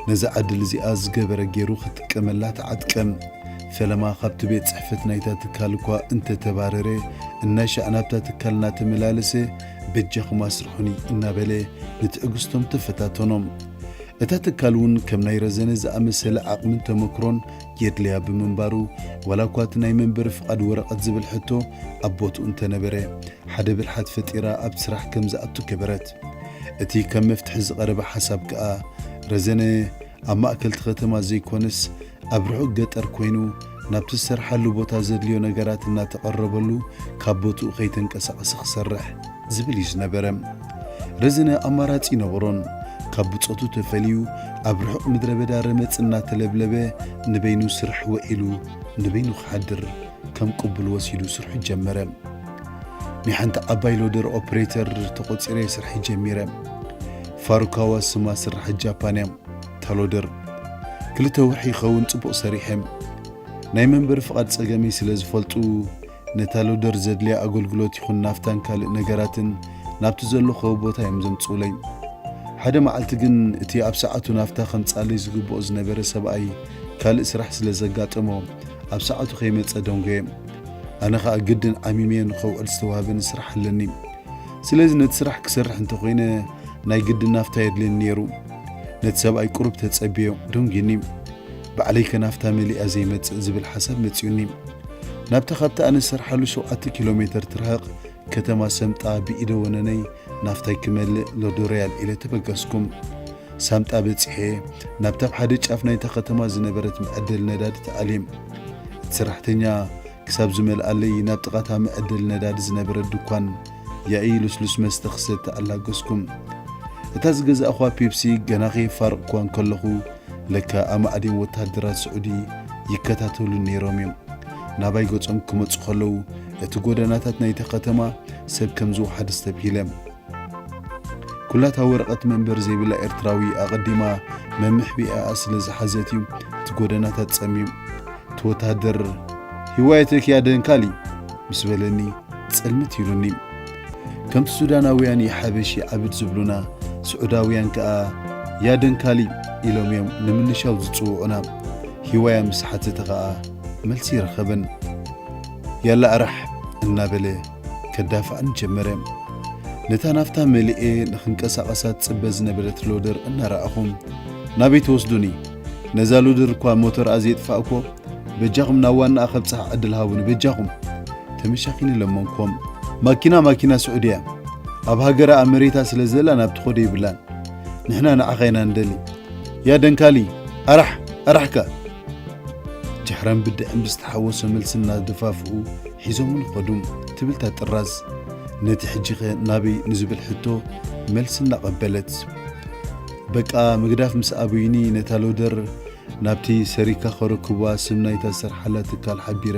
ነዛ ዕድል እዚኣ ዝገበረ ገይሩ ክጥቀመላ ተዓጥቀ። ፈለማ ካብቲ ቤት ጽሕፈት ናይታ ትካል እኳ እንተተባረረ፣ እናሻዕ ናብታ ትካል እናተመላለሰ፣ "በጃኹም ኣስርሑኒ" እናበለ ንትዕግስቶም ተፈታተኖም። እታ ትካል እውን ከም ናይ ረዘነ ዝኣመሰለ ዓቕምን ተመክሮን የድልያ ብምንባሩ፣ ዋላ እኳ እቲ ናይ መንበሪ ፍቓድ ወረቐት ዝብል ሕቶ ኣብ ቦትኡ እንተነበረ፣ ሓደ ብልሓት ፈጢራ ኣብ ስራሕ ከም ዝኣቱ ገበረት። እቲ ከም መፍትሒ ዝቐረበ ሓሳብ ከኣ፣ ረዘነ ኣብ ማእከልቲ ከተማ ዘይኮነስ፣ ኣብ ርሑቕ ገጠር ኮይኑ፣ ናብቲ ዝሰርሓሉ ቦታ ዘድልዮ ነገራት እናተቐረበሉ፣ ካብ ቦትኡ ከይተንቀሳቐሰ ክሰርሕ ዝብል እዩ ዝነበረ። ረዘነ ኣማራጺ ይነበሮን። ካብ ብጾቱ ተፈልዩ፣ ኣብ ርሑቕ ምድረ በዳ ረመጽ እናተለብለበ፣ ንበይኑ ስርሑ ውዒሉ፣ ንበይኑ ክሓድር ከም ቅቡል ወሲዱ ስርሑ ጀመረ። ናይ ሓንቲ ዓባይ ሎደር ኦፕሬተር ተቖጺረ ስርሐይ ጀሚረ። ፋሩካዋ ስማ ስራሓት ጃፓን እያ። እታ ሎደር ክልተ ወርሒ ይኸውን ጽቡቕ ሰሪሐ። ናይ መንበሪ ፍቓድ ጸገመይ ስለ ዝፈልጡ፣ ነታ ሎደር ዘድልያ ኣገልግሎት ይኹን ናፍታን ካልእ ነገራትን ናብቲ ዘለኹዎ ቦታ እዮም ዘምጽኡለይ። ሓደ መዓልቲ ግን እቲ ኣብ ሰዓቱ ናፍታ ከምጽኣለይ ዝግብኦ ዝነበረ ሰብኣይ ካልእ ስራሕ ስለ ዘጋጠሞ፣ ኣብ ሰዓቱ ከይመጸ ደንጎየ። ኣነ ኸኣ ግድን ዓሚመዮ ንኸውዕል ዝተዋህበኒ ስራሕ ኣለኒ። ስለዚ ነቲ ስራሕ ክሰርሕ እንተኾይነ ናይ ግድን ናፍታ የድልየኒ ነይሩ። ነቲ ሰብኣይ ቁሩብ ተጸብዮ ደንጊኒ። ባዕለይከ ናፍታ መሊኣ ዘይመጽእ ዝብል ሓሳብ መጺኡኒ። ናብታ ካብቲ ኣነ ዝሰርሓሉ ሸውዓተ ኪሎ ሜተር ትርሕቕ ከተማ ሰምጣ ብኢደ ወነነይ ናፍታይ ክመልእ ሎዶርያል ኢለ ተበገስኩ። ሳምጣ በጺሐ፣ ናብታ ኣብ ሓደ ጫፍ ናይታ ከተማ ዝነበረት መዐደሊ ነዳዲ ተኣልየ። እቲ ሰራሕተኛ ክሳብ ዝመልኣለይ ናብ ጥቓ እታ መዐደሊ ነዳዲ ዝነበረት ድኳን ያኢ ልስሉስ መስተ ክሰቲ ኣላገስኩ። እታ ዝገዛእኳ ፔፕሲ ገና ከየፋረቕኳ እንከለኹ፣ ለካ ኣማዕድዮም ወተሃደራት ስዑዲ ይከታተሉ ነይሮም እዮም። ናባይ ገጾም ክመጹ ከለዉ፣ እቲ ጎደናታት ናይታ ከተማ ሰብ ከም ዝወሓድ ኣስተብሂለ። ኩላታ ወረቐት መንበሪ ዘይብላ ኤርትራዊ ኣቐዲማ መምሕቢኣኣ ስለ ዝሓዘት እዩ እቲ ጎደናታት ጸምዩ። እቲ ወተሃደር፣ "ሂዋየተክ ያ ደንካሊ?" ምስ በለኒ፣ ጽልምት ኢሉኒ። ከምቲ ሱዳናውያን "ያ ሓበሺ ዓብድ" ዝብሉና፣ ስዑዳውያን ከኣ "ያ ደንካሊ" ኢሎም እዮም ንምንሻው ዝጽውዑና። ሂዋያ ምስ ሓተተ ከኣ መልሲ ይረኸበን። "ያላ ኣራሕ" እናበለ ከዳፍኣን ጀመረ። ነታ ናፍታ መሊኤ ንኽንቀሳቐሳ ትጽበ ዝነበረት ሎደር እናረኣኹ፣ "ናበይ ትወስዱኒ? ነዛ ሎደር እኳ ሞተርኣ ዘየጥፋእኩዎ፣ በጃኹም ናብ ዋናኣ ከብጽሓ ዕድል ሃቡኒ፣ በጃኹም!" ተመሻኺነ ለመንኩዎም። "ማኪና፣ ማኪና ስዑድያ!" ኣብ ሃገራ ኣብ መሬታ ስለ ዘላ ናብ ትኸዶ ይብላን። ንሕና ንዓኻ ኢና ንደሊ። ያ ደንካሊ፣ ኣራሕ፣ ኣራሕካ! ጃህራን ብድዕን ብዝተሓወሶ መልሲ እናደፋፍኡ ሒዞምን ኸዱ ትብል እታ ጥራዝ፣ ነቲ ሕጂኸ ናበይ ንዝብል ሕቶ መልሲ እናቐበለት። በቃ ምግዳፍ ምስ ኣበዩኒ ነታ ሎደር ናብቲ ሰሪካ ከረክቡዋ ስም ናይታ ዝሰርሓላ ትካል ሓቢረ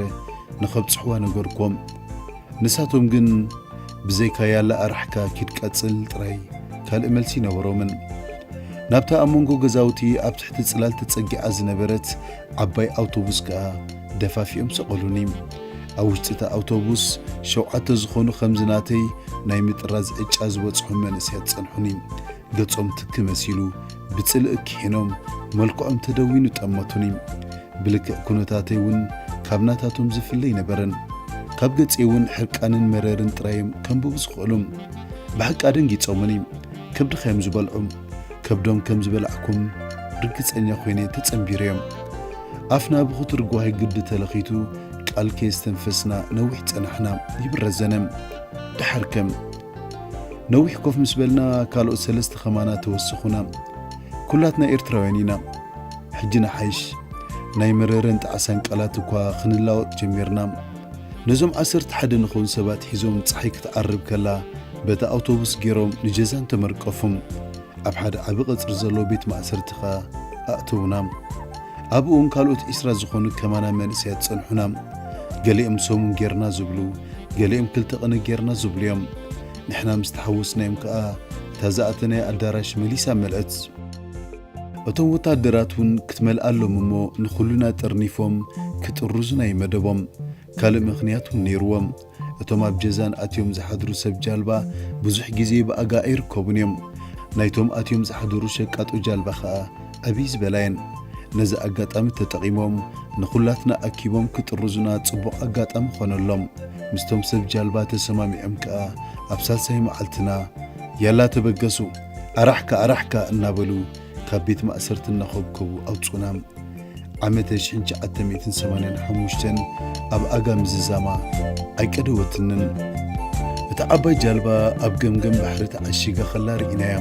ንኸብጽሕዋ ነገርኮም። ንሳቶም ግን ብዘይካ ያላ ኣራሕካ ኪድ ቀጽል ጥራይ ካልእ መልሲ ይነበሮምን። ናብታ ኣብ መንጎ ገዛውቲ ኣብ ትሕቲ ጽላል ተጸጊዓ ዝነበረት ዓባይ ኣውቶቡስ ከኣ ደፋፊኦም ሰቐሉኒ። ኣብ ውሽጢ እታ ኣውቶቡስ ሸውዓተ ዝኾኑ ከምዚ ናተይ ናይ ምጥራዝ ዕጫ ዝበጽሖም መንእሰያት ጸንሑኒ። ገጾም ትኪ መሲሉ ብጽልኢ ኪሒኖም መልክዖም ተደዊኑ ጠመቱኒ። ብልክዕ ኩነታተይ እውን ካብ ናታቶም ዝፍለ ኣይነበረን። ካብ ገጸይ እውን ሕርቃንን መረርን ጥራይ እዮም ከንብቡ ዝኽእሉ። ብሓቂ ኣደንጊጾምኒ። ከብድኻ እዮም ዝበልዑ። ከብዶም ከም ዝበላዕኩም ርግጸኛ ኮይነ ተጸንቢረ እዮም። ኣፍና ብኽቱር ጓሂ ግዲ ተለኺቱ ቃል ከየስተንፈስና ነዊሕ ጸናሕና ይብል ረዘነ። ደሓር ከ ነዊሕ ኮፍ ምስ በልና ካልኦት ሰለስተ ከማና ተወሰኹና። ኩላትና ኤርትራውያን ኢና። ሕጂ ንሓይሽ። ናይ መረረን ጣዕሳን ቃላት እኳ ክንላወጥ ጀሚርና። ነዞም ዓሰርተ ሓደ ንኸውን ሰባት ሒዞም ጸሓይ ክትዓርብ ከላ በቲ ኣውቶቡስ ገይሮም ንጀዛን ተመርቀፉ። ኣብ ሓደ ዓቢ ቀጽሪ ዘሎ ቤት ማእሰርቲ ኸኣ ኣእተዉና። ኣብኡ እውን ካልኦት ዒስራ ዝኾኑ ከማና መንእሰያት ጸንሑና። ገሊኦም ሰሙን ጌርና ዝብሉ፣ ገሊኦም ክልተ ቅነ ጌርና ዝብሉ እዮም። ንሕና ምስ ተሓወስናዮም ከኣ እታ ዝኣተናያ ኣዳራሽ መሊሳ መልአት። እቶም ወታደራት እውን ክትመልኣሎም እሞ ንኹሉና ጠርኒፎም ክጥርዙና እዩ መደቦም። ካልእ ምኽንያት እውን ነይርዎም። እቶም ኣብ ጀዛን ኣትዮም ዝሓድሩ ሰብ ጃልባ ብዙሕ ግዜ ብኣጋ ኣይርከቡን እዮም። ናይቶም ኣትዮም ዝሓደሩ ሸቃጦ ጃልባ ኸኣ ዕብይ ዝበላ እየን። ነዚ ኣጋጣሚ ተጠቒሞም ንኹላትና ኣኪቦም ክጥርዙና ጽቡቕ ኣጋጣሚ ኾነሎም። ምስቶም ሰብ ጃልባ ተሰማሚዖም ከኣ ኣብ ሳልሳይ መዓልትና ያላ ተበገሱ፣ ኣራሕካ ኣራሕካ እናበሉ ካብ ቤት ማእሰርቲ እናኾብኮቡ ኣውጹና። ዓመተ ሽሕን ትሽዓተ ሚእትን ሰማንያን ሓሙሽተን ኣብ ኣጋ ምዝዛማ ኣይቀደወትንን። እታ ዓባይ ጃልባ ኣብ ገምገም ባሕሪ ተዓሺጋ ኸላ ርኢናያ።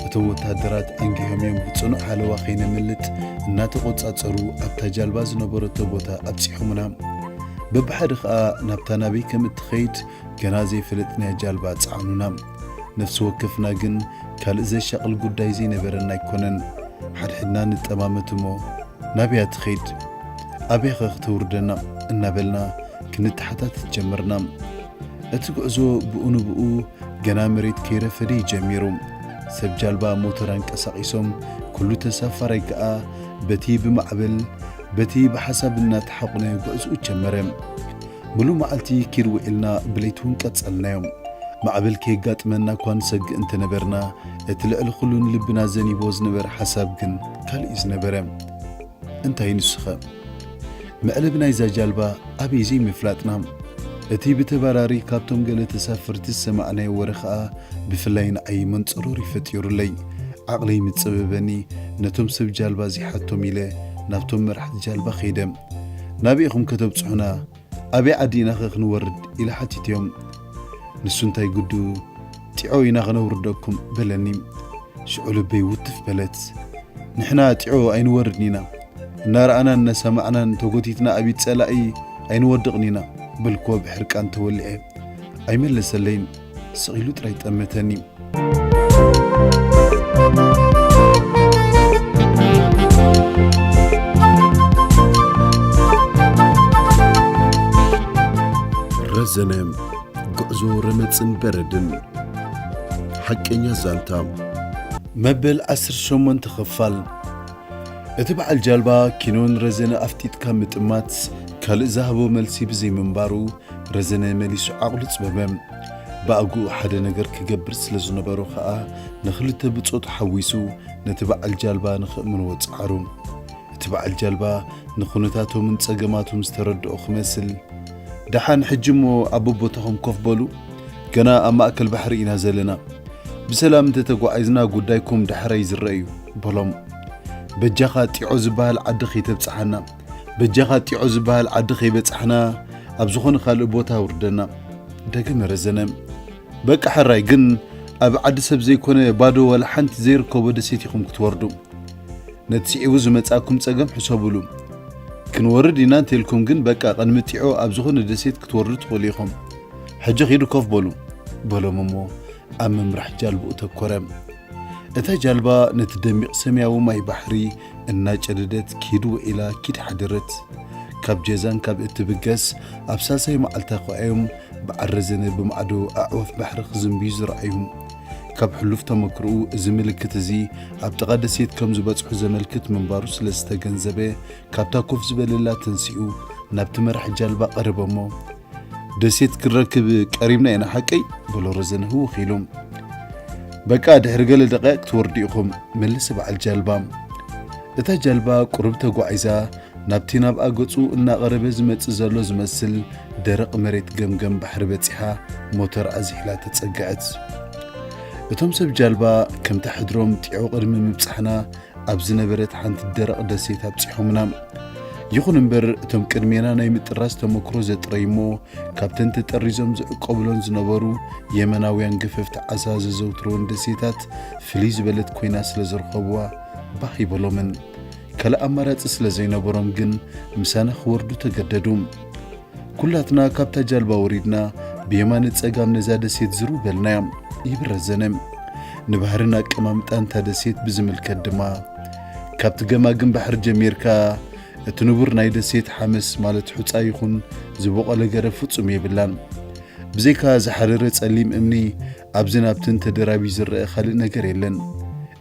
እቶም ወተሃደራት ኣንጊሆም እዮም ብጽኑዕ ሓለዋ ኸይነምልጥ እናተቖጻጸሩ ኣብታ ጃልባ ዝነበረቶ ቦታ ኣብጺሖምና። በብሓደ ኸኣ ናብታ ናበይ ከም እትኸይድ ገና ዘይፈለጥናያ ጃልባ ጸዓኑና። ነፍሲ ወከፍና ግን ካልእ ዘሻቕል ጉዳይ ዘይነበረና ኣይኮነን። ሓድሕድና ንጠማመት እሞ ናበያ ትኸይድ? ኣበይኸ ክተውርደና? እናበልና ክንተሓታተት ጀመርና። እቲ ጉዕዞ ብኡ ንብኡ ገና መሬት ከይረፈደ እዩ ጀሚሩ። ሰብ ጃልባ ሞተር ኣንቀሳቒሶም ኩሉ ተሳፋራይ ከኣ በቲ ብማዕበል በቲ ብሓሳብ እናተሓቑነ ጉዕዝኡ ጀመረ። ምሉእ መዓልቲ ኪድ ውዒልና ብለይቲ እውን ቀጸልናዮ። ማዕበል ከየጋጥመና እኳ ንሰግእ እንተነበርና፣ እቲ ልዕሊ ኩሉ ንልብና ዘኒቦ ዝነበረ ሓሳብ ግን ካልእ እዩ ዝነበረ። እንታይ ንሱኸ? መዕለቢ ናይዛ ጃልባ ኣበይ ዘይምፍላጥና። እቲ ብተባራሪ ካብቶም ገለ ተሳፈርቲ ዝሰማዕናዮ ወረ ኸኣ ብፍላይ ንዓይ መንጸሮሪ ፈጢሩለይ። ዓቕለይ ምጸበበኒ፣ ነቶም ሰብ ጃልባ እዚሓቶም ኢለ ናብቶም መራሕቲ ጃልባ ከይደ። ናበይ ኢኹም ከተብጽሑና? ኣበይ ዓዲ ኢናኸ ክንወርድ? ኢለ ሓቲተዮም። ንሱ እንታይ ግዱ፣ ጢዖ ኢና ክነውርደኩም በለኒ። ሽዑ ልበይ ውትፍ በለት። ንሕና ጢዖ ኣይንወርድን ኢና። እናረኣናን እናሰማዕናን ተጎቲትና ኣብ ኢድ ጸላኢ ኣይንወድቕን ኢና በልክዎ ብሕርቃን ተወሊዐ። ኣይመለሰለይን። ስቕ ኢሉ ጥራይ ጠመተኒ። ረዘነ፣ ጉዕዞ ረመጽን በረድን። ሓቀኛ ዛንታ። መበል ዓሰርተ ሸሞንተ ክፋል። እቲ በዓል ጃልባ ኪኖን ረዘነ ኣፍጢጥካ ምጥማት ካልእ ዝሃቦ መልሲ ብዘይምንባሩ፣ ረዘነ መሊሱ ዓቕሉ ጽበበ። ብኣግኡ ሓደ ነገር ክገብር ስለ ዝነበሮ ኸኣ፣ ንኽልተ ብጾቱ ሓዊሱ ነቲ በዓል ጃልባ ንኽእምንዎ ጸዓሩ። እቲ በዓል ጃልባ ንኹነታቶምን ጸገማቶም ዝተረድኦ ክመስል፣ ደሓን ሕጂ እሞ ኣብ ቦታኹም ኮፍ በሉ፣ ገና ኣብ ማእከል ባሕሪ ኢና ዘለና። ብሰላም እንተተጓዒዝና ጉዳይኩም ዳሕራይ ዝረአ እዩ በሎም። በጃኻ ጢዖ ዝበሃል ዓዲ ከይተብጽሓና፣ በጃኻ ጢዖ ዝበሃል ዓዲ ከይበጻሕና ኣብ ዝኾነ ካልእ ቦታ ኣውርደና። ደገመ ረዘነ። በቃ ሕራይ፣ ግን ኣብ ዓዲ ሰብ ዘይኮነ ባዶ ዋላ ሓንቲ ዘይርከቦ ደሴት ኢኹም ክትወርዱ። ነቲ ስዒቡ ዝመጻኩም ጸገም ሕሰቡሉ። ክንወርድ ኢና እንተልኩም ግን በቃ ቅድሚ ጢዖ ኣብ ዝኾነ ደሴት ክትወርዱ ትኽእሉ ኢኹም። ሕጂ ኺዱ ኮፍ በሉ፣ በሎም እሞ ኣብ ምምራሕ ጃልባኡ ተኮረ። እታ ጃልባ ነቲ ደሚቕ ሰማያዊ ማይ ባሕሪ እናጨደደት ኪድ ውዒላ ኪድ ሓደረት። ካብ ጀዛን ካብ እትብገስ ኣብ ሳልሳይ መዓልታ ኸኣዮም በዓል ረዘነ ብማዕዶ ኣዕዋፍ ባሕሪ ክዝንብዩ ዝረኣዩ። ካብ ሕሉፍ ተመክሮኡ እዚ ምልክት እዚ ኣብ ጥቓ ደሴት ከም ዝበጽሑ ዘመልክት ምንባሩ ስለ ዝተገንዘበ ካብታ ኮፍ ዝበለላ ተንሲኡ ናብቲ መራሕ ጃልባ ቀረበ እሞ ደሴት ክንረክብ ቀሪብና ኢና ሓቀይ? በሎ ረዘነ ህውኽ ኢሉ። በቃ ድሕሪ ገለ ደቂቕ ክትወርዱ ኢኹም፣ መለሰ በዓል ጃልባ። እታ ጃልባ ቁሩብ ተጓዒዛ ናብቲ ናብኣ ገጹ እናቐረበ ዝመጽእ ዘሎ ዝመስል ደረቕ መሬት ገምገም ባሕሪ በጺሓ ሞተር ኣዝሒላ ተጸግዐት። እቶም ሰብ ጃልባ ከምታ ሕድሮም ጢዖ ቅድሚ ምብጻሕና ኣብ ዝነበረት ሓንቲ ደረቕ ደሴት ኣብጺሖምና። ይኹን እምበር እቶም ቅድሜና ናይ ምጥራዝ ተመክሮ ዘጥረዩሞ ካብተን ተጠሪዞም ዝዕቀብሎን ዝነበሩ የመናውያን ገፈፍቲ ዓሳ ዘዘውትርወን ደሴታት ፍልይ ዝበለት ኮይና ስለ ዝረኸብዋ ባህ ይበሎምን። ካልእ ኣማራጺ ስለ ዘይነበሮም ግን ምሳና ክወርዱ ተገደዱ። ኩላትና ካብታ ጃልባ ወሪድና ብየማነ ጸጋም ነዛ ደሴት ዝርው በልናያ ይብል ረዘነ። ንባህርን ኣቀማምጣን እታ ደሴት ብዝምልከት ድማ ካብቲ ገማግም ባሕሪ ጀሚርካ እቲ ንቡር ናይ ደሴት ሓመስ ማለት ሑጻ ይኹን ዝበቖለ ገረብ ፍጹም የብላን። ብዘይካ ዝሓረረ ጸሊም እምኒ ኣብዝን ኣብትን ተደራቢ ዝረአ ካልእ ነገር የለን።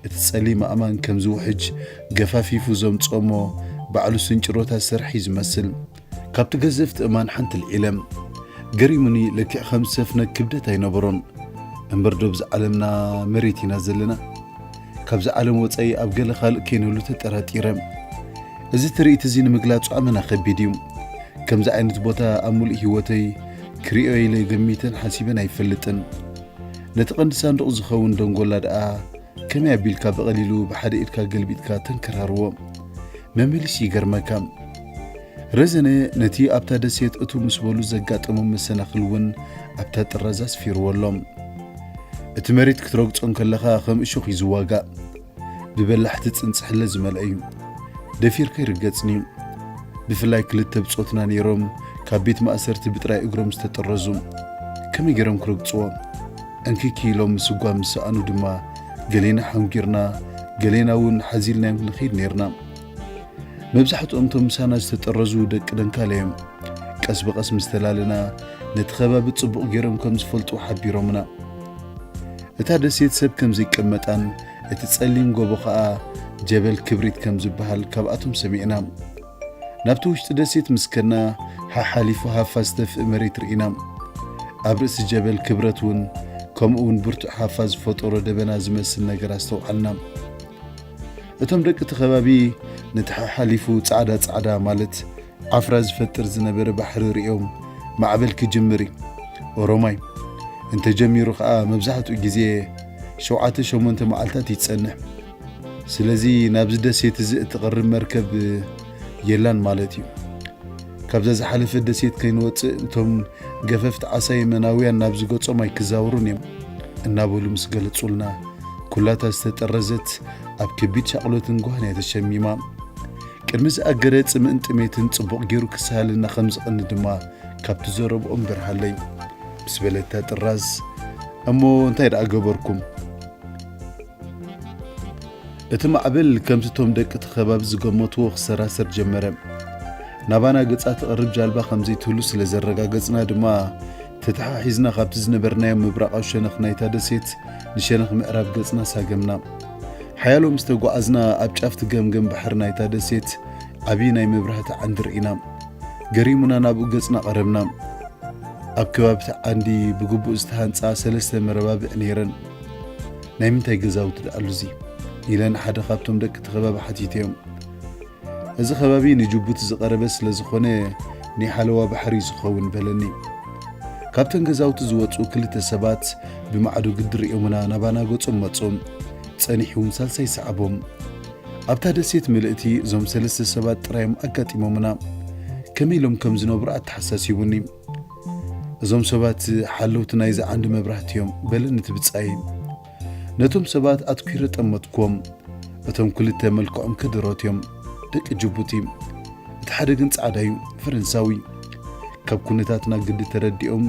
እቲ ጸሊም ኣእማን ከም ዝውሕጅ ገፋፊፉ ዘምጽኦሞ ባዕሉ ስንጭሮታት ሰርሒ ዝመስል። ካብቲ ገዘፍቲ እማን ሓንቲ ልዒለ። ገሪሙኒ ለክዕ ከም ሰፍነግ ክብደት ኣይነበሮን። እምበር ዶ ብዚ ዓለምና መሬት ኢና ዘለና? ካብዚ ዓለም ወጻኢ ኣብ ገለ ካልእ ከይንህሉ ተጠራጢረ። እዚ ትርኢት እዚ ንምግላጹ ኣመና ከቢድ እዩ። ከምዚ ዓይነት ቦታ ኣብ ሙሉእ ህይወተይ ክርእዮ ኢለ ገሚተን ሓሲበን ኣይፈልጥን። ነቲ ቀንዲ ሳንዱቕ ዝኸውን ደንጎላ ደኣ ከመይ ኣቢልካ ብቐሊሉ ብሓደ ኢድካ ገልቢጥካ ተንከራርዎ? መመሊሱ ይገርመካ። ረዘነ ነቲ ኣብታ ደሴት እቱ ምስ በሉ ዘጋጠሞም መሰናኽል እውን ኣብታ ጥራዝ ኣስፊርዎ ኣሎ። እቲ መሬት ክትረግጾ እንከለኻ ከም እሾኽ እዩ ዝዋጋእ። ብበላሕቲ ጽንጽሕለ ዝመልአ እዩ። ደፊርካ ይርገጽን እዩ። ብፍላይ ክልተ ብጾትና ነይሮም ካብ ቤት ማእሰርቲ ብጥራይ እግሮም ዝተጠረዙ። ከመይ ገይሮም ክረግጽዎ? እንክኪ ኢሎም ምስጓም ምስ ሰኣኑ ድማ ገሌና ሓንጊርና፣ ገሌና እውን ሓዚልናዮም ንኸይድ ነይርና። መብዛሕትኦም እቶም ምሳና ዝተጠረዙ ደቂ ደንካለ እዮም። ቀስ ብቐስ ምስ ተላለና ነቲ ከባቢ ጽቡቕ ገይሮም ከም ዝፈልጡ ሓቢሮምና። እታ ደሴት ሰብ ከም ዘይቀመጣን እቲ ጸሊም ጎቦ ኸኣ ጀበል ክብሪት ከም ዝበሃል ካብኣቶም ሰሚዕና። ናብቲ ውሽጢ ደሴት ምስ ከድና ሓሓሊፉ ሃፋ ዝተፍእ መሬት ርኢና። ኣብ ርእሲ ጀበል ክብረት እውን ከምኡ እውን ብርቱዕ ሃፋ ዝፈጠሮ ደበና ዝመስል ነገር ኣስተውዓልና። እቶም ደቂ እቲ ከባቢ ነቲ ሓሓሊፉ ጻዕዳ ጻዕዳ ማለት ዓፍራ ዝፈጥር ዝነበረ ባሕሪ ርእዮም ማዕበል ክጅምር እዩ። ኦሮማይ እንተጀሚሩ ኸኣ መብዛሕትኡ ግዜ ሸውዓተ ሸሞንተ መዓልታት ይጸንሕ። ስለዚ ናብዚ ደሴት እዚ እትቐርብ መርከብ የላን ማለት እዩ። ካብዛ ዝሓለፈት ደሴት ከይንወጽእ እቶም ገፈፍቲ ዓሳ የመናውያን ናብዚ ገጾም ኣይክዛወሩን እዮም እናበሉ ምስ ገለጹልና ኩላታ ዝተጠረዘት ኣብ ከቢድ ሻቕሎትን ጓህን እያ ተሸሚማ። ቅድሚ ዝኣገረ ጽምእን ጥሜትን ጽቡቕ ገይሩ ክሰሃልና ከም ዝቐኒ ድማ ካብቲ ዘረብኦም በርሃለይ። ምስ በለታ ጥራዝ እሞ እንታይ ደኣ ገበርኩም? እቲ ማዕበል ከምቲ እቶም ደቂ እቲ ከባቢ ዝገመትዎ ክሰራሰር ጀመረ። ናባና ገጻ ትቐርብ ጃልባ ከም ዘይትህሉ ስለ ዘረጋገጽና ድማ ተተሓሒዝና ካብቲ ዝነበርናዮ ምብራቓዊ ሸነኽ ናይታ ደሴት ንሸነኽ ምዕራብ ገጽና ሳገምና። ሓያሎ ምስ ተጓዓዝና ኣብ ጫፍቲ ገምገም ባሕሪ ናይታ ደሴት ዓቢ ናይ መብራህቲ ዓንዲ ርኢና። ገሪሙና ናብኡ ገጽና ቀረብና። ኣብ ከባቢ እቲ ዓንዲ ብግቡእ ዝተሃንጻ ሰለስተ መረባብዕ ነይረን። ናይ ምንታይ ገዛውቲ ደኣሉ እዚ? ኢለ ንሓደ ካብቶም ደቂ እቲ ከባቢ ሓቲተዮም። እዚ ከባቢ ንጅቡቲ ዝቐረበ ስለ ዝኾነ ናይ ሓለዋ ባሕሪ እዩ ዝኸውን በለኒ። ካብተን ገዛውቲ ዝወጹ ክልተ ሰባት ብማዕዶ ግዲ ርእዮምና ናባና ገጾም መጹ። ጸኒሑ እውን ሳልሳይ ሰዓቦም። ኣብታ ደሴት ምልእቲ እዞም ሰለስተ ሰባት ጥራዮም ኣጋጢሞምና። ከመይ ኢሎም ከም ዝነብሩ ኣተሓሳሲቡኒ። እዞም ሰባት ሓለውቲ ናይዚ ዓንዲ መብራህቲ እዮም፣ በለኒ እቲ ብጻየይ። ነቶም ሰባት ኣትኲረ ጠመትኩዎም። እቶም ክልተ መልክዖም ከደሮት እዮም፣ ደቂ ጅቡቲ። እቲ ሓደ ግን ጻዕዳ እዩ፣ ፈረንሳዊ። ካብ ኩነታትና ግዲ ተረዲኦም፣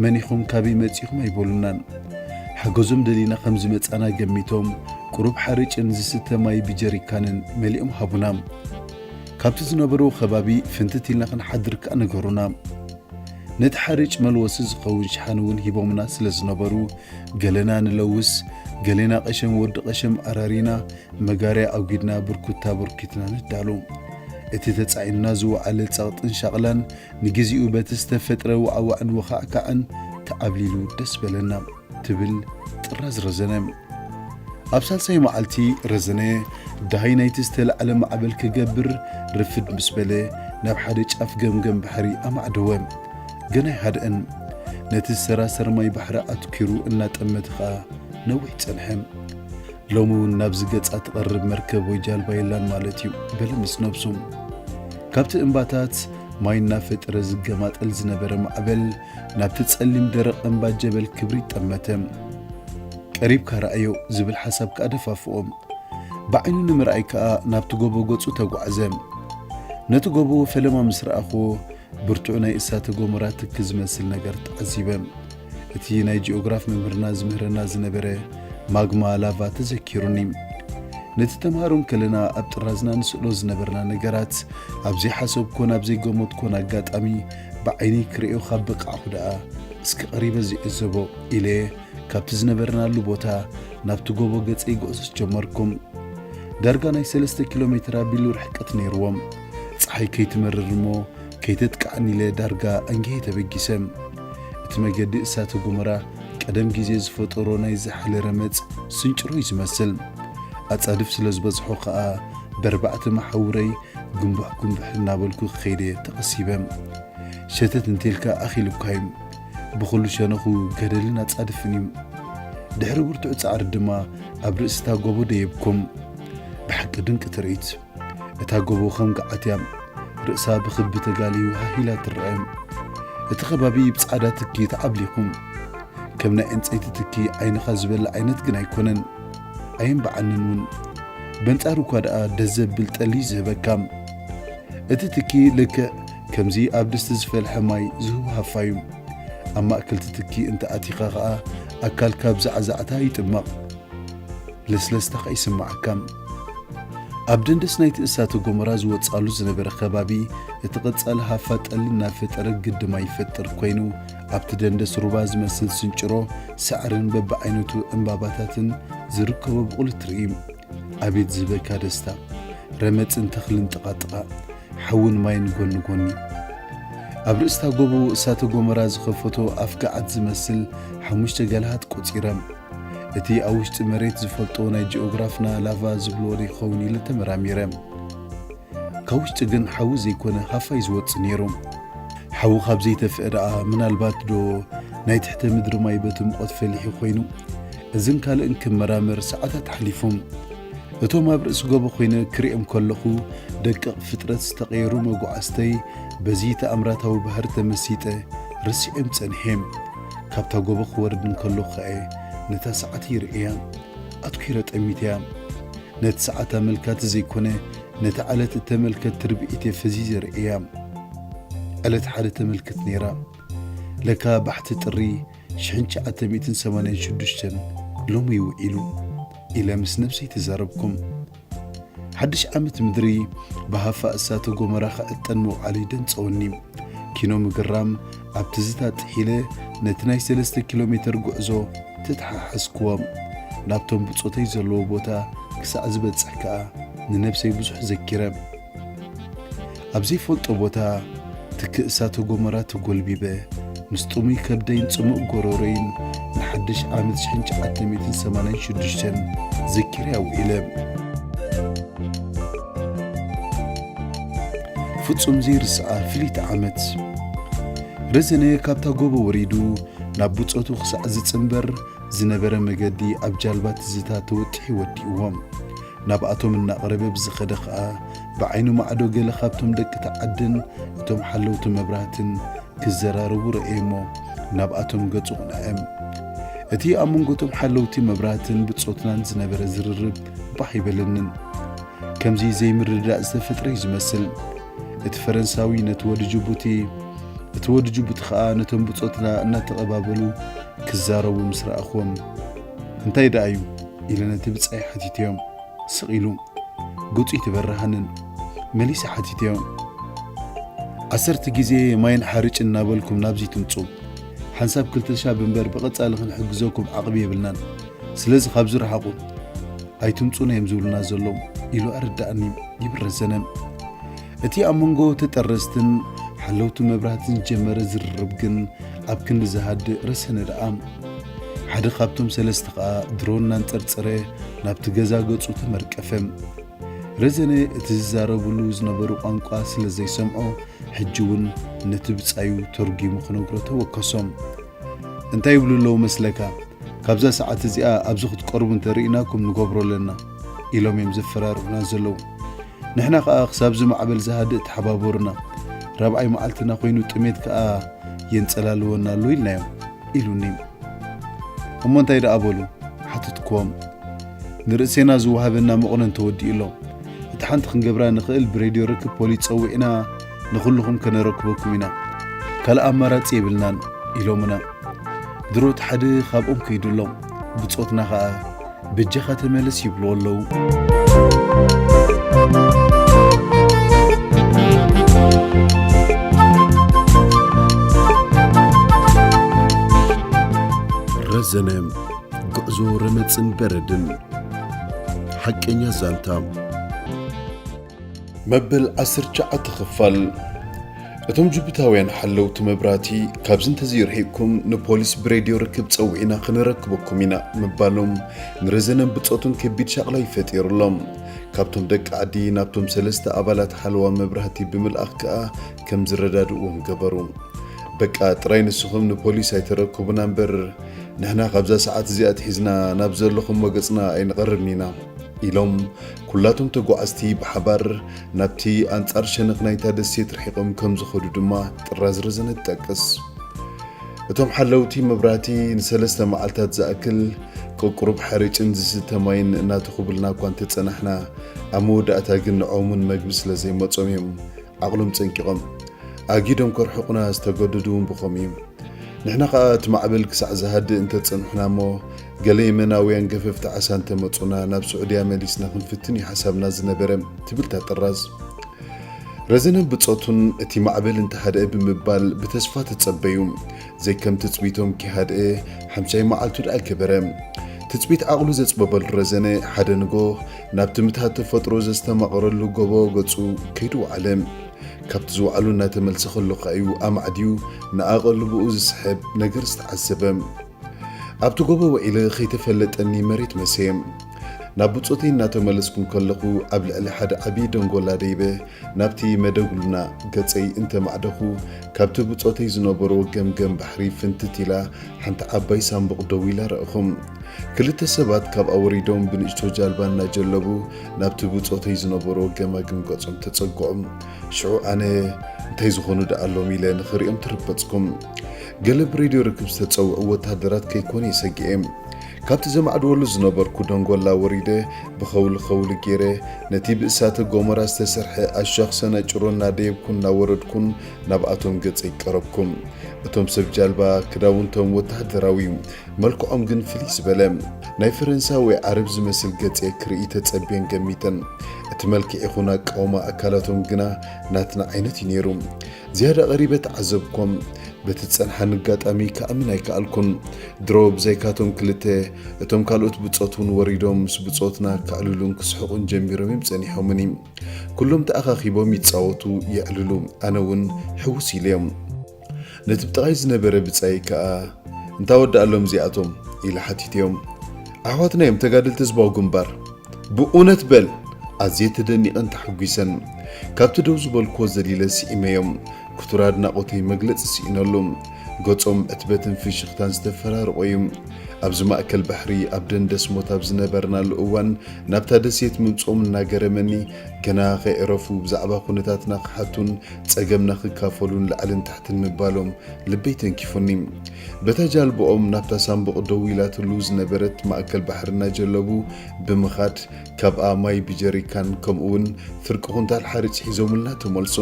መን ኢኹም፣ ካበይ መጺኹም ኣይበሉናን። ሓገዞም ደሊና ከም ዝመጻና ገሚቶም፣ ቁሩብ ሓርጭን ዝስተ ማይ ብጀሪካንን መሊኦም ሃቡና። ካብቲ ዝነበርዎ ከባቢ ፍንትት ኢልና ክንሓድር ከኣ ነገሩና። ነቲ ሓርጭ መልወሲ ዝኸውን ሸሓኒ እውን ሂቦምና ስለ ዝነበሩ፣ ገለና ንለውስ፣ ገሌና ቀሸም ወዲ ቀሸም ኣራሪና፣ መጋርያ ኣጒድና ብርኩታ በርኪትና ንዳሎ። እቲ ተጻዒኑና ዝወዓለ ጸቕጥን ሻቕላን ንግዚኡ በቲ ዝተፈጥረ ዋዕዋዕን ወኻዕካዕን ተዓብሊሉ ደስ በለና፣ ትብል ጥራዝ ረዘነ። ኣብ ሳልሳይ መዓልቲ ረዘነ ደሃይ ናይቲ ዝተላዕለ ማዕበል ክገብር ርፍድ ምስ በለ፣ ናብ ሓደ ጫፍ ገምገም ባሕሪ ኣማዕደወ። ገና ኣይሃድአን። ነቲ ዝሰራሰር ማይ ባሕሪ ኣትኲሩ እናጠመተ ኸኣ ነዊሕ ጸንሐ። ሎሚ እውን ናብዚ ገጻ ትቐርብ መርከብ ወይ ጃልባ የላን ማለት እዩ፣ በለ ምስ ነብሱ። ካብቲ እምባታት ማይ እናፈጠረ ዝገማጠል ዝነበረ ማዕበል ናብቲ ጸሊም ደረቕ እምባ ጀበል ክብሪት ጠመተ። ቀሪብካ ረኣዮ ዝብል ሓሳብ ከኣ ደፋፍኦ። ብዓይኑ ንምርኣይ ከኣ ናብቲ ጎቦ ገጹ ተጓዕዘ። ነቲ ጎቦ ፈለማ ምስ ረኣኽዎ፣ ብርቱዕ ናይ እሳተ ጎመራ ትኪ ዝመስል ነገር ተዓዚበ። እቲ ናይ ጂኦግራፍ መምህርና ዝምህረና ዝነበረ ማግማ ላቫ ተዘኪሩኒ። ነቲ ተምሃሮ እንከለና ኣብ ጥራዝና ንስእሎ ዝነበርና ነገራት፣ ኣብ ዘይሓሰብኩዎን ኣብ ዘይገመትኩዎን ኣጋጣሚ ብዓይነይ ክርእዮ ካብ በቃዕኩ ደኣ፣ እስኪ ቀሪበ ዝዕዘቦ ኢለ፣ ካብቲ ዝነበርናሉ ቦታ ናብቲ ጎቦ ገጸይ ጉዕዞ ጀመርኩ። ዳርጋ ናይ ሰለስተ ኪሎ ሜትር ኣቢሉ ርሕቀት ነይርዎ። ጸሓይ ከይትመርር እሞ ከይተጥቅዓኒ ኢለ ዳርጋ ኣንጊሀ ተበጊሰ። እቲ መገዲ እሳተ ጎመራ ቀደም ግዜ ዝፈጠሮ ናይ ዝሓለ ረመጽ ስንጭሮ እዩ ዝመስል። ኣጻድፍ ስለ ዝበዝሖ ከኣ በርባዕተ መሓውረይ ግንቡሕ ግንቡሕ እናበልኩ ክኸይደ ተቐሲበ። ሸተት እንተልካ ኣኺሉካ እዩ። ብኹሉ ሸነኹ ገደልን ኣጻድፍን እዩ። ድሕሪ ብርቱዕ ጻዕሪ ድማ ኣብ ርእሲ እታ ጎቦ ደየብኩም። ብሓቂ ድንቂ ትርኢት። እታ ጎቦ ከም ገዓት እያ። ርእሳ ብኽቢ ተጋልዩ ሃህ ኢላ ትረአ። እቲ ከባቢ ብጻዕዳ ትኪ ተዓብሊኹ። ከም ናይ ዕንጸይቲ ትኪ ዓይንኻ ዝበልዕ ዓይነት ግን ኣይኮነን። ኣየንብዓንን እውን። በንጻሩ እኳ ደኣ ደስ ዘብል ጠሊ እዩ ዝህበካ። እቲ ትኪ ልክዕ ከምዚ ኣብ ድስቲ ዝፈልሐ ማይ ዝህቡ ሃፋ እዩ። ኣብ ማእከል እቲ ትኪ እንተ ኣቲኻ ኸኣ ኣካልካ ብዛዕዛዕታ ይጥመቕ። ለስለስታ ኸኣ ይስምዓካ። ኣብ ደንደስ ናይቲ እሳተ ጎመራ ዝወጽኣሉ ዝነበረ ከባቢ፣ እቲ ቀጻሊ ሃፋ ጠሊ እናፈጠረ ግድማ ይፈጥር ኮይኑ፣ ኣብቲ ደንደስ ሩባ ዝመስል ስንጭሮ፣ ሳዕርን በብዓይነቱ ዕምባባታትን ዝርከቦ ብቑሊ ትርኢ። ኣቤት ዝህበካ ደስታ! ረመጽን ተኽልን ጥቓጥቓ፣ ሓውን ማይን ጎኒ ጎኒ። ኣብ ርእስታ ጎቦ እሳተ ጎመራ ዝኸፈቶ ኣፍ ገዓት ዝመስል ሓሙሽተ ገለሃት ቆጺረ። እቲ ኣብ ውሽጢ መሬት ዝፈልጦ ናይ ጂኦግራፍና ላቫ ዝብልዎ ዶ ይኸውን ኢለ ተመራሚረ። ካብ ውሽጢ ግን ሓዊ ዘይኮነ ሃፋይ ዝወጽእ ነይሩ። ሓዊ ካብ ዘይተፍአ ደኣ ምናልባት ዶ ናይ ትሕተ ምድሪ ማይ በቲ ሙቐት ፈሊሑ ኮይኑ? እዝን ካልእን ክመራመር ሰዓታት ሓሊፉ። እቶም ኣብ ርእሲ ጎቦ ኮይነ ክሪኦም ከለኹ ደቂቕ ፍጥረት ዝተቐየሩ መጓዓዝተይ በዚ ተኣምራታዊ ባህሪ ተመሲጠ ርሲዖም ጸኒሐ። ካብታ ጎቦ ክወርድ እንከለኹ ከኣ ነታ ሰዓት ይርእያ፣ ኣትኲረ ጠሚተያ። ነቲ ሰዓት ኣመልካቲ ዘይኮነ ነቲ ዕለት እተመልከት ትርብዒት እየ ፈዚዘ ርእያ። ዕለት ሓደ ተመልክት ነይራ። ለካ ባሕቲ ጥሪ ሽሕን ትሽዓተ ሚእትን ሰማንያን ሽዱሽተን ሎሚ ይውዒሉ ኢለ ምስ ነብሰይ ተዛረብኩም። ሓድሽ ዓመት ምድሪ ብሃፋ እሳተ ጎመራ ክዕጠን ምውዓሉ ይደንጸወኒ። ኪኖ ምግራም ኣብ ትዝታ ጥሒለ ነቲ ናይ ሰለስተ ኪሎ ሜተር ጉዕዞ ተተሓሓዝክዎ። ናብቶም ብጾተይ ዘለዎ ቦታ ክሳዕ ዝበጽሕ ከኣ ንነብሰይ ብዙሕ ዘኪረ። ኣብ ዘይፈልጦ ቦታ ትኪ እሳተ ጎመራ ተጎልቢበ፣ ምስ ጥሙይ ከብደይን ጽሙእ ጎረሮይን ንሓድሽ ዓመት ሽሕን ትሽዓተ ሚእትን ሰማንያን ሽዱሽተን ዘኪረ ኣውዒለ። ፍጹም ዘይርስዓ ፍልይቲ ዓመት። ረዘነ ካብታ ጎቦ ወሪዱ ናብ ብጾቱ ክሳዕ ዝጽንበር ዝነበረ መገዲ ኣብ ጃልባ ትዝታ ተወጢሑ ወዲእዎ። ናብኣቶም እናቐረበ ብዝኸደ ኸኣ፣ ብዓይኑ ማዕዶ ገለ ካብቶም ደቂ ተዓድን እቶም ሓለውቲ መብራህትን ክዘራረቡ ረእየ እሞ፣ ናብኣቶም ገጹ ቕንዐ። እቲ ኣብ መንጎ እቶም ሓለውቲ መብራህትን ብጾትናን ዝነበረ ዝርርብ ባህ ኣይበለንን። ከምዚ ዘይምርድዳእ ዝተፈጥረ እዩ ዝመስል። እቲ ፈረንሳዊ ነቲ ወዲ ጅቡቲ፣ እቲ ወዲ ጅቡቲ ኸኣ ነቶም ብጾትና እናተቐባበሉ ክዛረቡ ምስ ረኣኹዎም፣ "እንታይ ደኣ እዩ?" ኢለ ነቲ ብጻይ ሓቲተዮ። ስቕ ኢሉ፣ ገጹ ኣይተበረሃንን። መሊሰ ሓቲተዮ፣ "ዓሰርተ ግዜ ማይን ሓርጭን እናበልኩም ናብዚ ትምጹ? ሓንሳብ ክልተ ሻብ እምበር ብቐጻሊ ክንሕግዘኩም ዓቕሚ የብልናን። ስለዚ ካብዚ ረሓቑ፣ ኣይትምጹና እዮም ዝብሉና ዘለዉ" ኢሉ ኣረድኣኒ። ይብል ረዘነ። እቲ ኣብ መንጎ ተጠረዝትን ሓለውቲ መብራህትን ዝጀመረ ዝርርብ ግን ኣብ ክንዲ ዝሃድእ ረዘነ ደኣ። ሓደ ካብቶም ሰለስተ ኸኣ ድሮን እናንጸርጸረ ናብቲ ገዛ ገጹ ተመርቀፈ። ረዘነ እቲ ዝዛረብሉ ዝነበሩ ቋንቋ ስለ ዘይሰምዖ፣ ሕጂ እውን ነቲ ብጻዩ ተርጒሙ ክነግሮ ተወከሶም። "እንታይ ይብሉ ኣለዉ መስለካ? ካብዛ ሰዓት እዚኣ ኣብዚ ክትቀርቡ እንተ ርኢናኩም ንገብሮ ኣለና" ኢሎም እዮም ዘፈራርሑና ዘለዉ። ንሕና ኸኣ ክሳብ እዚ ማዕበል ዝሃድእ ተሓባበሩና። ራብዓይ መዓልትና ኮይኑ ጥሜት ከኣ የንጸላልወና ኣሎ ኢልናዮም ኢሉኒ። "እሞ እንታይ ደኣ በሉ?" ሓተትክዎም። "ንርእሴና ዝወሃበና መቑነን ተወዲኡ ኣሎ። እቲ ሓንቲ ክንገብራ ንኽእል ብሬድዮ ርክብ ፖሊስ ጸዊዕና ንኹልኹም ከነረክበኩም ኢና። ካልእ ኣማራጺ የብልናን" ኢሎምና። ድሮ እቲ ሓደ ካብኦም ከይዱ ኣሎ። ብጾትና ኸኣ "በጃኻ ተመለስ" ይብልዎ ኣለዉ። ረዘነ፣ ጉዕዞ ረመጽን በረድን። ሓቀኛ ዛንታ። መበል ዓሰርተ ትሽዓተ ክፋል። እቶም ጅቡታውያን ሓለውቲ መብራህቲ፣ "ካብዚ እንተዘይርሒቕኩም ንፖሊስ ብሬድዮ ርክብ ጸዊዕና ክንረክበኩም ኢና" ምባሎም ንረዘነን ብጾቱን ከቢድ ሻቕላ እዩ ፈጢሩሎም። ካብቶም ደቂ ዓዲ ናብቶም ሰለስተ ኣባላት ሓለዋ መብራህቲ ብምልኣኽ ከኣ ከም ዝረዳድእዎም ገበሩ። "በቃ ጥራይ ንስኹም ንፖሊስ ኣይተረክቡና እምበር፣ ንሕና ካብዛ ሰዓት እዚኣ ኣትሒዝና ናብ ዘለኹሞ ገጽና ኣይንቐርብን ኢና" ኢሎም፣ ኩላቶም ተጓዓዝቲ ብሓባር ናብቲ ኣንጻር ሸነኽ ናይታ ደሴት ርሒቖም ከም ዝኸዱ ድማ ጥራዝ ረዘነ ትጠቅስ። እቶም ሓለውቲ መብራህቲ ንሰለስተ መዓልታት ዝኣክል ቅቁሩብ ሓርጭን ዝስተ ማይን እናተኹብልና እኳ እንተጸናሕና፣ ኣብ መወዳእታ ግን ንዖምን መግቢ ስለ ዘይመጾም እዮም ዓቕሎም ጸንቂቖም። ኣጊዶም ከርሕቑና ዝተገደዱ እውን ብኸምኡ እዩ። ንሕና ኸኣ እቲ ማዕበል ክሳዕ ዝሃድእ እንተጸንሑና እሞ፣ ገለ የመናውያን ገፈፍቲ ዓሳ እንተመጹና፣ ናብ ስዑድያ መሊስና ክንፍትን እዩ ሓሳብና ዝነበረ፣ ትብል እታ ጥራዝ። ረዘነን ብጾቱን እቲ ማዕበል እንተሃድአ ብምባል ብተስፋ ተጸበዩ። ዘይከም ትጽቢቶም ከይሃድአ ሓምሻይ መዓልቱ ደኣ ገበረ። ትጽቢት ዓቕሉ ዘጽበበሉ ረዘነ፣ ሓደ ንጎ ናብቲ ምትሃት ተፈጥሮ ዘስተማቕረሉ ጎቦ ገጹ ከይዱ ወዓለ። ካብቲ ዝወዓሉ እናተመልሰ ከሎ ከኣ እዩ ኣማዕድዩ ንኣቐልብኡ ዝስሕብ ነገር ዝተዓዘበ። ኣብቲ ጎቦ ውዒለ ከይተፈለጠኒ መሬት መሰየ። ናብ ብጾተይ እናተመለስኩ እንከለኹ፣ ኣብ ልዕሊ ሓደ ዓቢ ደንጎላ ደይበ ናብቲ መደጉልና ገጸይ እንተማዕደኹ፣ ካብቲ ብጾተይ ዝነበሮ ገምገም ባሕሪ ፍንትት ኢላ ሓንቲ ዓባይ ሳንቡቕ ደው ኢላ ረእኹ። ክልተ ሰባት ካብኣ ወሪዶም ብንእሽቶ ጃልባ እናጀለቡ ናብቲ ብጾተይ ዝነበሮ ገማግም ገጾም ተጸግዑ። ሽዑ ኣነ፣ "እንታይ ዝኾኑ ደኣ ኣሎም?" ኢለ ንኽሪኦም ተረበጽኩ። ገለ ብሬድዮ ርክብ ዝተጸውዑ ወተሃደራት ከይኮኑ እየ ሰጊኤ። ካብቲ ዘማዕድወሉ ዝነበርኩ ደንጎላ ወሪደ ብኸውሊ ኸውሊ ገይረ ነቲ ብእሳተ ጎመራ ዝተሰርሐ ኣሻኽ ሰናጭሮ እናደየብኩን እናወረድኩን ናብኣቶም ገጸይ ቀረብኩ። እቶም ሰብ ጃልባ ክዳውንቶም ወተሃደራዊ እዩ። መልክዖም ግን ፍልይ ዝበለ፣ ናይ ፈረንሳ ወይ ዓረብ ዝመስል ገጽ እየ ክርኢ ተጸብየን ገሚተን። እቲ መልክዕ ይኹን ኣቃውማ ኣካላቶም ግና ናትና ዓይነት እዩ ነይሩ። ዝያዳ ቀሪበ ተዓዘብኮም። በቲ ዝጸንሓኒ ኣጋጣሚ ክኣምን ኣይከኣልኩን። ድሮ ብዘይካቶም ክልተ፣ እቶም ካልኦት ብጾት እውን ወሪዶም ምስ ብጾትና ከዕልሉን ክስሕቑን ጀሚሮም እዮም ጸኒሖምኒ። ኩሎም ተኣኻኺቦም ይጻወቱ፣ የዕልሉ። ኣነ እውን ሕውስ ኢለዮም። ነቲ ብጥቓይ ዝነበረ ብጻይ ከኣ፣ "እንታ ወዳእሎም እዚኣቶም?" ኢለ ሓቲተዮም። "ኣሕዋትና እዮም፣ ተጋደልቲ ህዝባዊ ግንባር። ብእውነት በል!" ኣዝየ ተደኒቐን ተሓጒሰን። ካብቲ ደው ዝበልክዎ ዘሊለ ስዒመዮም። ክቱር ኣድናቖተይ መግለጺ ስኢነሉ። ገጾም ዕትበትን ፍሽኽታን ዝተፈራረቖ እዩ። ኣብዚ ማእከል ባሕሪ ኣብ ደንደስ ሞት ኣብ ዝነበርናሉ እዋን ናብታ ደሴት ምምጽኦም እናገረመኒ፣ ገና ከይዕረፉ ብዛዕባ ኩነታትና ክሓቱን ጸገምና ክካፈሉን ላዕልን ታሕትን ምባሎም ልበይ ተንኪፉኒ። በታ ጃልባኦም ናብታ ሳንቡቕ ደው ኢላትሉ ዝነበረት ማእከል ባሕሪ እናጀለቡ ብምኻድ፣ ካብኣ ማይ ብጀሪካን ከምኡውን ፍርቂ ኩንታል ሓርጭ ሒዞምልና ተመልሱ።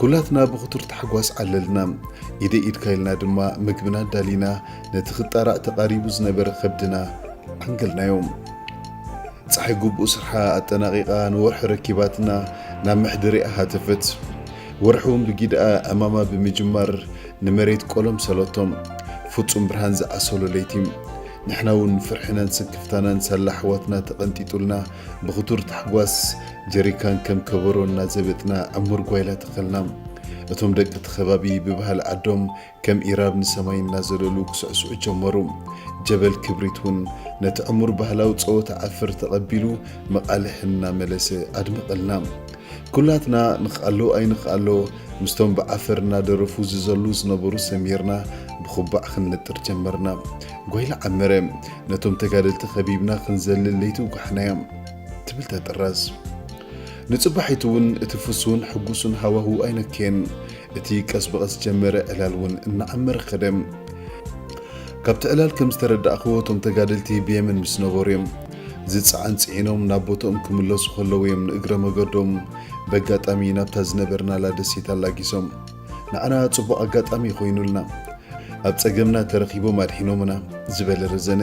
ኩላትና ብኽቱር ታሕጓስ ዓለልና። ኢደ ኢድካ ኢልና ድማ ምግብና ኣዳሊና፣ ነቲ ክጣራዕ ተቓሪቡ ዝነበረ ከብድና ዓንገልናዮ። ጸሓይ ግቡእ ስርሓ ኣጠናቒቓ ንወርሒ ረኪባትና ናብ መሕደሪኣ ሃተፈት። ወርሒ እውን ብጊድኣ ዕማማ ብምጅማር ንመሬት ቆሎም ሰለቶም። ፍጹም ብርሃን ዝዓሰሎ ለይቲ። ንሕና እውን ፍርሕናን ስክፍታናን ሳላ ኣሕዋትና ተቐንጢጡልና፣ ብኽቱር ታሕጓስ ጀሪካን ከም ከበሮ እናዘበጥና ዕሙር ጓይላ ተኸልና። እቶም ደቂ እቲ ከባቢ ብባህሊ ዓዶም ከም ኢራብ ንሰማይ እናዘለሉ ክስዕስዑ ጀመሩ። ጀበል ክብሪት እውን ነቲ ዕሙር ባህላዊ ጸወታ ዓፈር ተቐቢሉ መቓልሕ እናመለሰ ኣድመቐልና። ኩላትና ንኽኣሎ ኣይንኽኣሎ ምስቶም ብዓፈር እናደረፉ ዝዘሉ ዝነበሩ ሰሚርና ብኹባዕ ክንነጥር ጀመርና። ጓይላ ዓመረ። ነቶም ተጋደልቲ ከቢብና ክንዘልል ለይቲ ውጋሕናዮ። ትብል ተጥራዝ። ንጽባሒቱ እውን እቲ ፍሱን ሕጉሱን ሃዋህው ኣይነከየን። እቲ ቀስ ብቐስ ዝጀመረ ዕላል እውን እናዓመረ ከደ። ካብቲ ዕላል ከም ዝተረዳእክዎ እቶም ተጋደልቲ ብየመን ምስ ነበሩ እዮም። ዝጸዓን ጽዒኖም ናብ ቦትኦም ክምለሱ ከለዉ እዮም ንእግረ መገዶም በጋጣሚ ናብታ ዝነበርናላ ደሴት ኣላጊሶም። ንዓና ጽቡቕ ኣጋጣሚ ኮይኑልና። ኣብ ጸገምና ተረኺቦም ኣድሒኖምና ዝበለ ረዘነ፣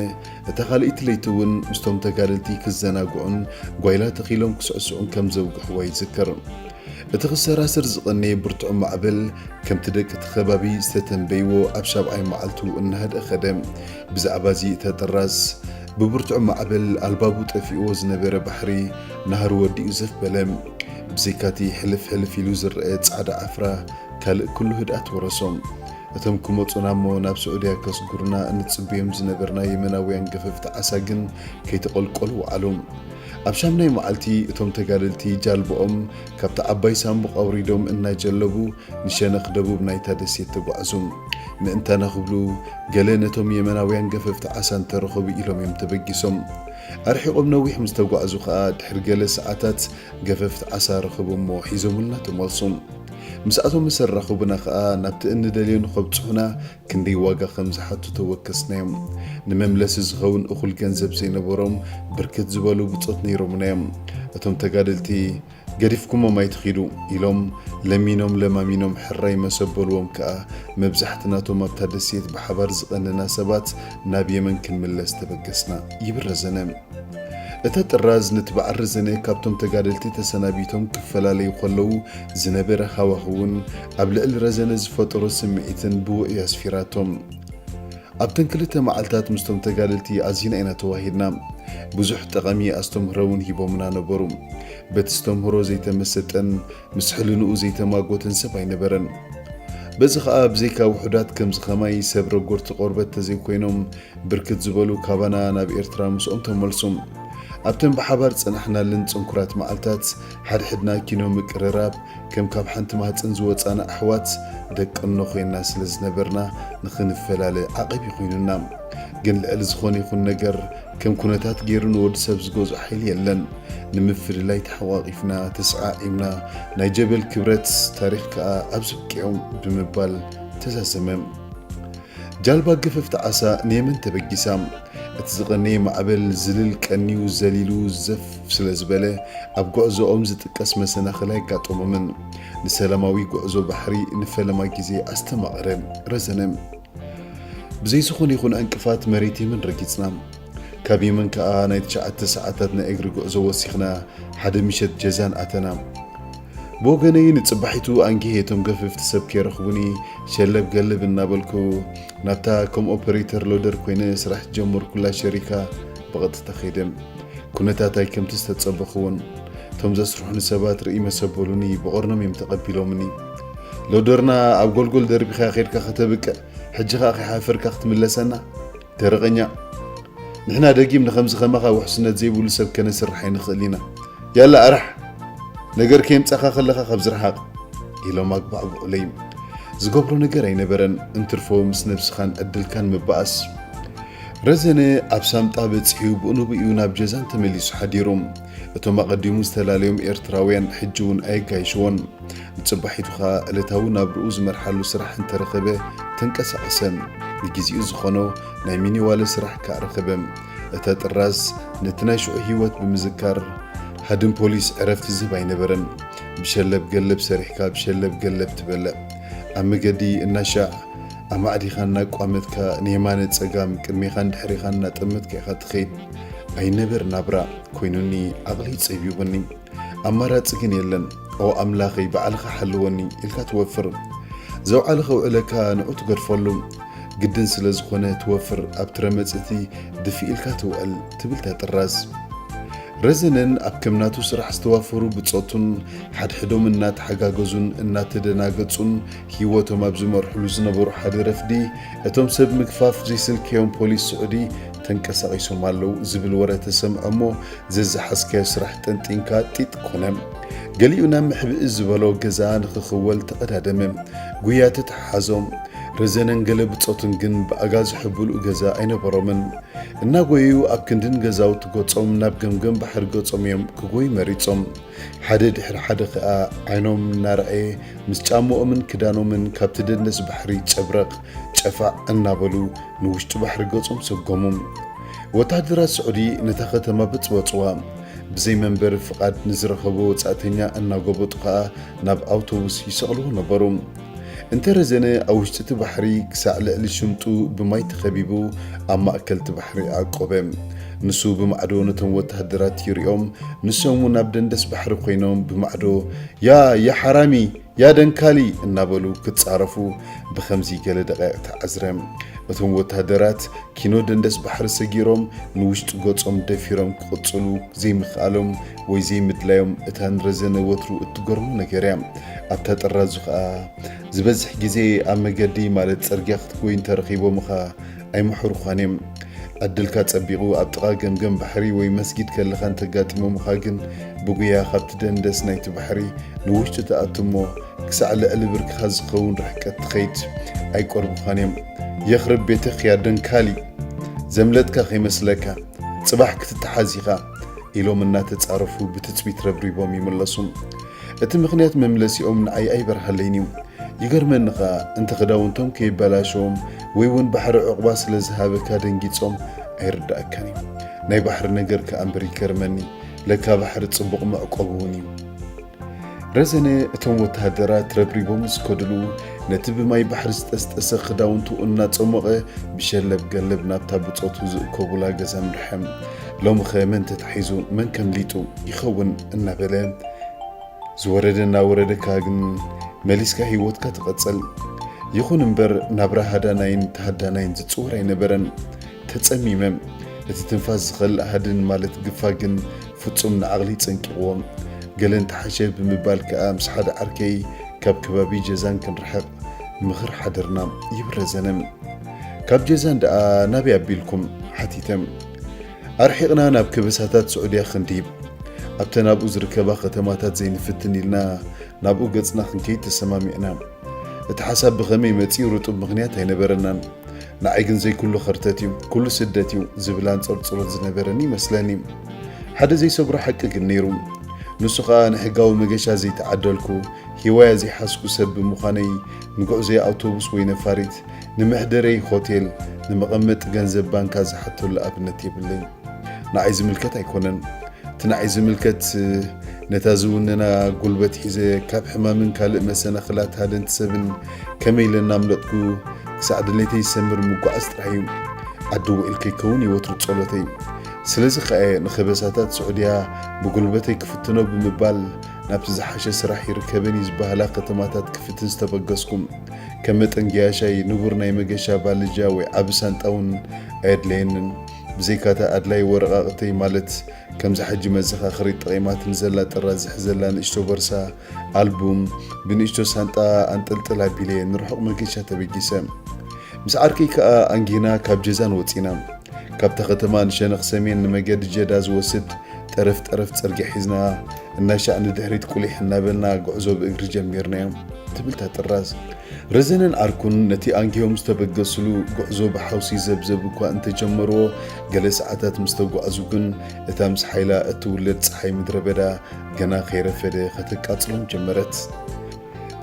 እታ ካልኣይቲ ለይቲ እውን ምስቶም ተጋደልቲ ክዘናግዑን ጓይላ ተኺሎም ክስዕስዑን ከም ዘውግሕዋ ይዝከር። እቲ ክሰራስር ዝቐነየ ብርቱዕ ማዕበል ከምቲ ደቂ እቲ ከባቢ ዝተተንበይዎ ኣብ ሻብዓይ መዓልቱ እናሃድአ ከደ። ብዛዕባ እዚ እታ ጥራዝ ብብርቱዕ ማዕበል ኣልባቡ ጠፊእዎ ዝነበረ ባሕሪ ናህሩ ወዲኡ ዘፍ በለ። ብዘይካቲ ሕልፍ ሕልፍ ኢሉ ዝረአ ጻዕዳ ዓፍራ ካልእ ኩሉ ህድኣት ወረሶም። እቶም ክመጹና እሞ ናብ ስዑድያ ከስጉሩና እንጽበዮም ዝነበርና የመናውያን ገፈፍቲ ዓሳ ግን ከይተቐልቀሉ ወዓሉ። ኣብ ሻምናይ መዓልቲ እቶም ተጋደልቲ ጃልባኦም ካብቲ ዓባይ ሳንቡቕ ኣውሪዶም እናጀለቡ ንሸነኽ ደቡብ ናይታ ደሴት ተጓዕዙ። ምእንታና ክብሉ ገለ ነቶም የመናውያን ገፈፍቲ ዓሳ እንተረኸቡ ኢሎም እዮም ተበጊሶም። ኣርሒቖም ነዊሕ ምስ ተጓዕዙ ኸኣ ድሕሪ ገለ ሰዓታት ገፈፍቲ ዓሳ ረኸቡ እሞ ሒዞምልና ተመልሱ። ምስኣቶም ምስ ኣራኸቡና ኸኣ ናብቲ እንደልዮ ንኸብጽሑና ክንደይ ዋጋ ከም ዝሓቱ ተወከስናዮም። ንመምለሲ ዝኸውን እኹል ገንዘብ ዘይነበሮም ብርክት ዝበሉ ብጾት ነይሮምና እዮም። እቶም ተጋደልቲ ገዲፍኩሞም ኣይትኺዱ ኢሎም ለሚኖም ለማሚኖም ሕራይ መሰበልዎም ከኣ መብዛሕትናቶም ኣብታ ደሴት ብሓባር ዝቐነና ሰባት ናብ የመን ክንምለስ ተበገስና ይብል ረዘነ። እታ ጥራዝ ነቲ በዓል ረዘነ ካብቶም ተጋደልቲ ተሰናቢቶም ክፈላለዩ ከለዉ ዝነበረ ሃዋህውን ኣብ ልዕሊ ረዘነ ዝፈጠሮ ስምዒትን ብውዑይ ኣስፊራቶም። ኣብተን ክልተ መዓልታት ምስቶም ተጋደልቲ ኣዚና ኢና ተዋሂድና። ብዙሕ ጠቐሚ ኣስተምህሮ እውን ሂቦምና ነበሩ። በቲ ዝተምህሮ ዘይተመሰጠን ምስ ሕልንኡ ዘይተማጎተን ሰብ ኣይነበረን። በዚ ኸኣ ብዘይካ ውሑዳት ከምዚ ኸማይ ሰብ ረጎርቲ ቆርበት ተዘይኮይኖም ብርክት ዝበሉ ካባና ናብ ኤርትራ ምስኦም ተመልሱ። ኣብተን ብሓባር ጸናሕናለን ጽንኩራት መዓልታት ሓድሕድና ኪኖ ምቅርራብ ከም ካብ ሓንቲ ማህጸን ዝወጻና ኣሕዋት ደቂ እኖ ኮይንና ስለ ዝነበርና ንኽንፈላለ ዓቐብ ይኹይኑና። ግን ልዕሊ ዝኾነ ይኹን ነገር ከም ኩነታት ገይሩ ንወዲ ሰብ ዝገዝኦ ሓይሊ የለን። ንምፍልላይ ተሓቋቒፍና ተሰዓዒምና ናይ ጀበል ክብረት ታሪኽ ከኣ ኣብዚ ብቂዑ ብምባል ተዛዘመ። ጃልባ ገፈፍቲ ዓሳ ንየመን ተበጊሳ። እቲ ዝቐነየ ማዕበል ዝልል ቀንዩ ዘሊሉ ዘፍ ስለ ዝበለ ኣብ ጉዕዞኦም ዝጥቀስ መሰናኽል ኣየጋጠሞምን። ንሰላማዊ ጉዕዞ ባሕሪ ንፈለማ ግዜ ኣስተማቐረ ረዘነ። ብዘይ ዝኾነ ይኹን ዕንቅፋት መሬት የመን ረጊጽና። ካብ የመን ከኣ ናይ ትሽዓተ ሰዓታት ናይ እግሪ ጉዕዞ ወሲኽና ሓደ ምሸት ጀዛን ኣተና። ብወገነይ ንጽባሒቱ ኣንጊሄ እቶም ገፈፍቲ ሰብ ከይረኽቡኒ ሸለብ ገለብ እናበልኩ ናብታ ከም ኦፐሬተር ሎደር ኮይነ ስራሕ ዝጀመርኩላ ሸሪካ ብቐጥታ ከይደ። ኩነታታይ ከምቲ ዝተጸበኽዎን እቶም ዘስርሑኒ ሰባት ርእይ መሰበሉኒ ብቐርኖም እዮም ተቐቢሎምኒ። ሎደርና ኣብ ጎልጎል ደርቢኻ ከይድካ ከተብቅዕ ሕጂ ኸኣ ከይሓፈርካ ክትምለሰና? ደረቐኛ። ንሕና ደጊም ንኸምዚ ኸማኻ ውሕስነት ዘይብሉ ሰብ ከነስርሕ ኣይንኽእል ኢና። ያላ ኣራሕ! ነገር ከየምጻኻ ከለኻ ካብዚ ርሓቕ! ኢሎም ኣግባዕብዑለይ። ዝገብሮ ነገር ኣይነበረን፣ እንትርፎ ምስ ነብስኻን ዕድልካን ምባኣስ። ረዘነ ኣብ ሳምጣ በጺሑ ብኡንብኡ ናብ ጀዛን ተመሊሱ ሓዲሩ። እቶም ኣቐዲሙ ዝተላለዮም ኤርትራውያን ሕጂ እውን ኣየጋይሽዎን። ንጽባሒቱ ኸኣ ዕለታዊ ናብርኡ ዝመርሓሉ ስራሕ እንተረኸበ ተንቀሳቐሰ። ንግዜኡ ዝኾኖ ናይ ሚኒዋለ ስራሕ ከኣ ረኸበ። እታ ጥራዝ ነቲ ናይ ሽዑ ህይወት ብምዝካር፣ ሃድን ፖሊስ ዕረፍቲ ዝህብ ኣይነበረን። ብሸለብ ገለብ ሰሪሕካ ብሸለብ ገለብ ትበልዕ። ኣብ መገዲ እናሻዕ ኣማዕዲኻ እናቋመትካ ንየማነ ጸጋም ቅድሜኻን ድሕሬኻን እናጠመትካ ኢኻ ትኸይድ። ኣይነበር ናብራ ኮይኑኒ፣ ዓቕለይ ጸቢቡኒ። ኣማራጺ ግን የለን። ኦ ኣምላኸይ ባዕልኻ ሓልወኒ ኢልካ ትወፍር። ዘውዓለ ከውዕለካ ንዑ ትገድፈሉ። ግድን ስለ ዝኾነ ትወፍር ኣብቲ ረመጽ እቲ ድፍእ ኢልካ ትውዕል ትብል እታ ጥራዝ። ረዘነን ኣብ ከም ናቱ ስራሕ ዝተዋፈሩ ብጾቱን ሓድሕዶም እናተሓጋገዙን እናተደናገጹን ህይወቶም ኣብ ዝመርሕሉ ዝነበሩ ሓደ ረፍዲ፣ እቶም ሰብ ምግፋፍ ዘይስልከዮም ፖሊስ ስዑዲ ተንቀሳቒሶም ኣለዉ ዝብል ወረ ተሰምዐ እሞ፣ ዘዝሓዝካዮ ስራሕ ጠንጢንካ ጢጥ ኮነ። ገሊኡ ናብ ምሕብእ ዝበሎ ገዛ ንኽኽወል ተቐዳደመ። ጉያ ተተሓሓዞም። ረዘነን ገለ ብጾቱን ግን ብኣጋ ዝሕብልኡ ገዛ ኣይነበሮምን። እናጎየዩ ኣብ ክንድን ገዛውቲ ገጾም ናብ ገምገም ባሕሪ ገጾም እዮም ክጎዩ መሪጾም። ሓደ ድሕሪ ሓደ ኸኣ ዓይኖም እናረኣየ ምስ ጫምኦምን ክዳኖምን ካብቲ ደንደስ ባሕሪ ጨብረቕ ጨፋዕ እናበሉ ንውሽጢ ባሕሪ ገጾም ሰጎሙ። ወተሃደራት ስዑዲ ነታ ከተማ በጽበጽዋ። ብዘይ መንበሪ ፍቓድ ንዝረኸቦ ወጻእተኛ እናጎበጡ ኸኣ ናብ ኣውቶቡስ ይሰቕልዎ ነበሩ። እንተ ረዘነ ኣብ ውሽጢ እቲ ባሕሪ ክሳዕ ልዕሊ ሽምጡ ብማይ ተኸቢቡ ኣብ ማእከል እቲ ባሕሪ ዓቆበ። ንሱ ብማዕዶ ነቶም ወተሃደራት ይሪኦም፣ ንሶም እውን ኣብ ደንደስ ባሕሪ ኮይኖም ብማዕዶ "ያ፣ ያ ሓራሚ፣ ያ ደንካሊ" እናበሉ ክጻረፉ ብኸምዚ ገለ ደቓይቕ ተዓዝረ። እቶም ወተሃደራት ኪኖ ደንደስ ባሕሪ ሰጊሮም ንውሽጢ ገጾም ደፊሮም ክቕጽሉ ዘይምኽኣሎም ወይ ዘይምድላዮም እታ ንረዘነ ወትሩ እትገርሞ ነገር እያ። ኣብታ ጥራዙ ኸኣ ዝበዝሕ ግዜ ኣብ መገዲ ማለት ጽርግያ ክትጎይ እንተረኺቦምኻ ኣይምሕሩኻን እዮም። ዕድልካ ጸቢቑ ኣብ ጥቓ ገምገም ባሕሪ ወይ መስጊድ ከለኻ እንተጋጢሞምኻ ግን ብጉያ ካብቲ ደንደስ ናይቲ ባሕሪ ንውሽጢ ትኣቱ እሞ ክሳዕ ልዕሊ ብርክኻ ዝኸውን ርሕቀት ትኸይድ ኣይቆርቡኻን እዮም። "የኽርብ ቤትኽ ያ ደንካሊ፣ ዘምለጥካ ከይመስለካ፣ ጽባሕ ክትተሓዝ ኢኻ" ኢሎም እናተጻረፉ ብትጽቢት ረብሪቦም ይምለሱ። እቲ ምኽንያት መምለሲኦም ንዓይ ኣይበርሃለይን እዩ። ይገርመኒ ኸኣ፣ እንተ ክዳውንቶም ከይበላሸዎም ወይ እውን ባሕሪ ዕቑባ ስለ ዝሃበካ ደንጊጾም ኣይርድኣካን እዩ። ናይ ባሕሪ ነገር ከኣ እምበር ይገርመኒ። ለካ ባሕሪ ጽቡቕ መዕቆቢ እውን እዩ። ረዘነ እቶም ወተሃደራት ረብሪቦም ምስ ከድሉ፣ ነቲ ብማይ ባሕሪ ዝጠስጠሰ ክዳውንቱ እናጸሞቐ ብሸለብ ገለብ ናብታ ብጾቱ ዝእከቡላ ገዛ ኣምርሐ። ሎምኸ መን ተታሒዙ መን ከምሊጡ ይኸውን እናበለ ዝወረደ እናወረደካ ግን መሊስካ ህይወትካ ትቐጽል። ይኹን እምበር ናብራ ሃዳናይን ተሃዳናይን ዝጽወር ኣይነበረን። ተጸሚመ። እቲ ትንፋስ ዝኸልእ ሃድን ማለት ግፋ ግን ፍጹም ንዓቕሊ ጸንቂቕዎ። ገለ እንተሓሸ ብምባል ከኣ ምስ ሓደ ዓርከይ ካብ ከባቢ ጀዛን ክንርሕቕ ምኽር ሓደርና። ይብረዘነ። "ካብ ጀዛን ደኣ ናበይ ኣቢልኩም?" ሓቲተ። ኣርሒቕና ናብ ከበሳታት ስዑድያ ክንድይብ። ኣብተን ኣብኡ ዝርከባ ከተማታት ዘይንፍትን ኢልና ናብኡ ገጽና ክንከይድ ተሰማሚዕና። እቲ ሓሳብ ብኸመይ መጺኡ ርጡብ ምኽንያት ኣይነበረናን። ንዓይ ግን ዘይኩሉ ኸርተት እዩ፣ ኩሉ ስደት እዩ ዝብል ኣንጸርጽሮት ዝነበረኒ ይመስለኒ። ሓደ ዘይሰግሮ ሓቂ ግን ነይሩ። ንሱ ኸኣ ንሕጋዊ መገሻ ዘይተዓደልኩ፣ ሂዋያ ዘይሓዝኩ ሰብ ብምዃነይ ንጉዕዞይ ኣውቶቡስ ወይ ነፋሪት፣ ንመሕደረይ ሆቴል፣ ንመቐመጢ ገንዘብ ባንካ ዝሓተሉ ኣብነት የብለይን። ንዓይ ዝምልከት ኣይኮነን። እቲ ንዓይ ዝምልከት፣ ነታ ዝውንና ጉልበት ሒዘ፣ ካብ ሕማምን ካልእ መሰናኽላት ሃደንቲ ሰብን ከመይ ኢለ እናምለጥኩ ክሳዕ ድሌተይ ዝሰምር ምጓዓዝ ጥራይ እዩ። ዓዲ ውዒል ከይከውን እዩ ወትሩ ጸሎተይ። ስለዚ ከኣ እየ ንኸበሳታት ስዑድያ ብጉልበተይ ክፍትኖ ብምባል ናብቲ ዝሓሸ ስራሕ ይርከበን እዩ ዝበሃላ ከተማታት ክፍትን ዝተበገስኩ። ከም መጠን ገያሻይ ንቡር ናይ መገሻ ባልጃ ወይ ዓቢ ሳንጣ እውን ኣየድለየንን። ብዘይካታ ኣድላይ ወረቓቕተይ ማለት ከምዛ ሕጂ መዘኻኸሪት ጠቒማትኒ ዘላ ጥራዝ ዝሕዘላ ንእሽቶ ቦርሳ፣ ኣልቡም፣ ብንእሽቶ ሳንጣ ኣንጠልጥል ኣቢለ ንርሑቕ መገሻ ተበጊሰ። ምስ ዓርከይ ከኣ ኣንጊህና ካብ ጀዛን ወጺና። ካብታ ከተማ ንሸነኽ ሰሜን ንመገዲ ጀዳ ዝወስድ ጠረፍ ጠረፍ ጽርግያ ሒዝና እናሻዕ ንድሕሪት ቁሊሕ እናበልና ጉዕዞ ብእግሪ ጀሚርናዮ። ትብል እታ ጥራዝ። ረዘነን ዓርኩን ነቲ ኣንጊሆም ዝተበገስሉ ጉዕዞ ብሓውሲ ዘብዘብ እኳ እንተጀመርዎ፣ ገለ ሰዓታት ምስ ተጓዕዙ ግን እታ ምስ ሓይላ እትውለድ ጸሓይ ምድረ በዳ ገና ከይረፈደ ከተቃጽሎም ጀመረት።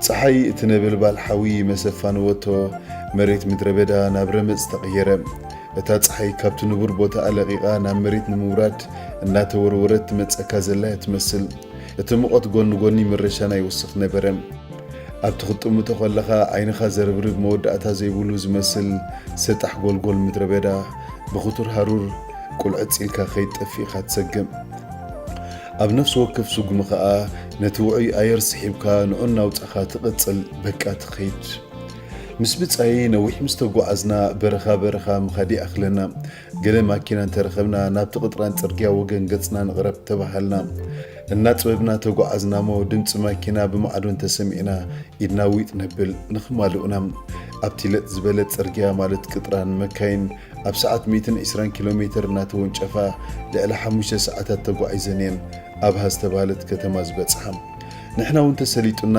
ጸሓይ እቲ ነበልባል ሓዊ መሰፋንወቶ፣ መሬት ምድረ በዳ ናብ ረመጽ ተቐየረ። እታ ጸሓይ ካብቲ ንቡር ቦታኣ ለቒቓ ናብ መሬት ንምውራድ እናተወርወረት ትመጸካ ዘላ እያ ትመስል። እቲ ሙቐት ጎኒ ጎኒ ምረሻና ይወስኽ ነበረ። ኣብቲ ክትጥምቶ ከለኻ ዓይንኻ ዘርብርብ መወዳእታ ዘይብሉ ዝመስል ሰጣሕ ጎልጎል ምድረ በዳ ብኽቱር ሃሩር ቁልዕጽ ኢልካ ከይትጠፍእ ኢኻ ትሰግእ። ኣብ ነፍሲ ወከፍ ስጉሚ ኸኣ ነቲ ውዑይ ኣየር ስሒብካ ንዑ እናውጻኻ ትቕጽል፣ በቃ ትኸይድ። ምስ ብጻየይ ነዊሕ ምስ ተጓዓዝና በረኻ በረኻ ምኻድ ይኣኽለና። ገለ ማኪና እንተረኸብና ናብቲ ቅጥራን ጽርግያ ወገን ገጽና ንቕረብ ተባሃልና። እናጽበብና ተጓዓዝና እሞ ድምጺ ማኪና ብማዕዶ እንተሰሚዕና ኢድና ዊጥ ነብል ንኽማልኡና። ኣብቲ ለጥ ዝበለ ጽርግያ ማለት ቅጥራን መካይን ኣብ ሰዓት ሚእትን ዕስራን ኪሎ ሜትር እናተወንጨፋ ልዕሊ ሓሙሽተ ሰዓታት ተጓዒዘን እየን ኣብሃ ዝተባህለት ከተማ ዝበጽሓ። ንሕና እውን ተሰሊጡና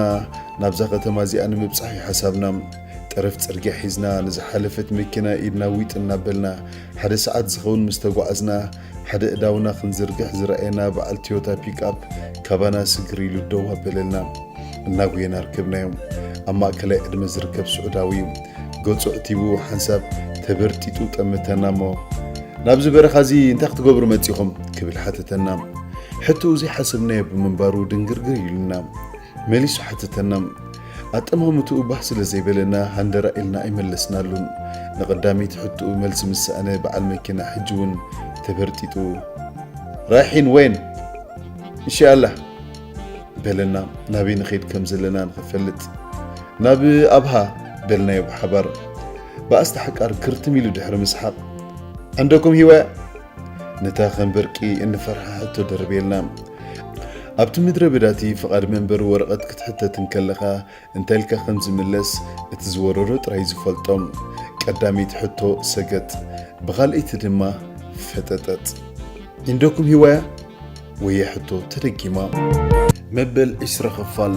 ናብዛ ከተማ እዚኣ ንምብጻሕ እዩ ሓሳብና። ጠረፍ ጽርግያ ሒዝና ንዝሓለፈት መኪና ኢድና ዊጥ እናበልና ሓደ ሰዓት ዝኸውን ምስ ተጓዓዝና ሓደ እዳውና ክንዝርግሕ ዝረኣየና በዓል ቶዮታ ፒክኣፕ ካባና ስግር ኢሉ ደው ኣበለልና። እናጉየና ኣርከብናዮ። ኣብ ማእከላይ ዕድመ ዝርከብ ስዑዳዊ እዩ። ገጹ ኣዕቲቡ ሓንሳብ ተበርጢጡ ጠመተና እሞ፣ "ናብዚ በረኻ እዚ እንታይ ክትገብሩ መጺኹም?" ክብል ሓተተና። ሕቶኡ ዘይሓሰብናዮ ብምንባሩ ድንግርግር ኢሉና። መሊሱ ሓተተና። ኣጠማምትኡ ባህ ስለ ዘይበለና ሃንደራ ኢልና ኣይመለስናሉን። ንቐዳመይቲ ሕቶኡ መልሲ ምስ ሰኣነ በዓል መኪና ሕጂ እውን ተበርጢጡ፣ "ራይሒን ወይን?" "እንሻኣላህ" በለና፣ ናበይ ንኸይድ ከም ዘለና ንኽፈልጥ። "ናብ ኣብሃ" በልናዮ ብሓባር። ብኣስታ ሓቃር ክርትም ኢሉ ድሕሪ ምስሓቕ፣ "ዕንደኩም ሂወያ?" ነታ ከም በርቂ እንፈርሓ ሕቶ ደርብየልና። ኣብቲ ምድረ በዳቲ ፍቓድ መንበሪ ወረቐት ክትሕተት እንከለኻ እንታይ ኢልካ ከም ዝምለስ እቲ ዝወረዶ ጥራይ ዝፈልጦ። ቀዳመይቲ ሕቶ ሰገጥ፣ ብኻልኣይቲ ድማ ፈጠጠጥ። "ኢንዶኩም ሂዋያ?" ወየ ሕቶ ተደጊማ። መበል ዕስራ ክፋል።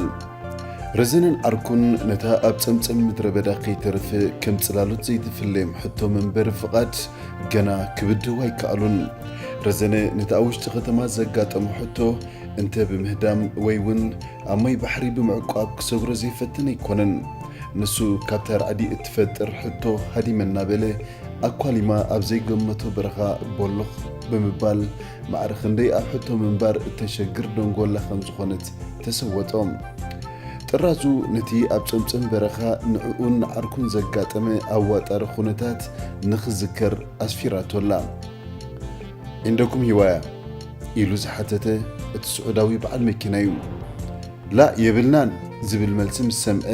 ረዘነን ዓርኩን ነታ ኣብ ጸምጸም ምድረ በዳ ከይተርፍ ከም ጽላሎት ዘይትፍለዮም ሕቶ መንበሪ ፍቓድ ገና ክብድህዋ ኣይከኣሉን። ረዘነ ነቲ ኣብ ውሽጢ ከተማ ዘጋጠሞ ሕቶ እንተ ብምህዳም ወይ እውን ኣብ ማይ ባሕሪ ብምዕቋብ ክሰግሮ ዘይፈትን ኣይኮነን። ንሱ ካብታ ራዕዲ እትፈጥር ሕቶ ሃዲመ እናበለ ኣኳሊማ ኣብ ዘይገመቶ በረኻ ቦሎኽ ብምባል ማዕረ ክንደይ ኣብ ሕቶ ምንባር እተሸግር ደንጎላ ከም ዝኾነት ተሰወጦ። ጥራዙ ነቲ ኣብ ጸምጸም በረኻ ንዕኡን ንዓርኩን ዘጋጠመ ኣዋጣሪ ኩነታት ንኽዝከር ኣስፊራቶላ። "ኢንደኩም ሂዋያ?" ኢሉ ዝሓተተ እቲ ስዑዳዊ በዓል መኪና እዩ። "ላእ የብልናን" ዝብል መልሲ ምስ ሰምዐ፣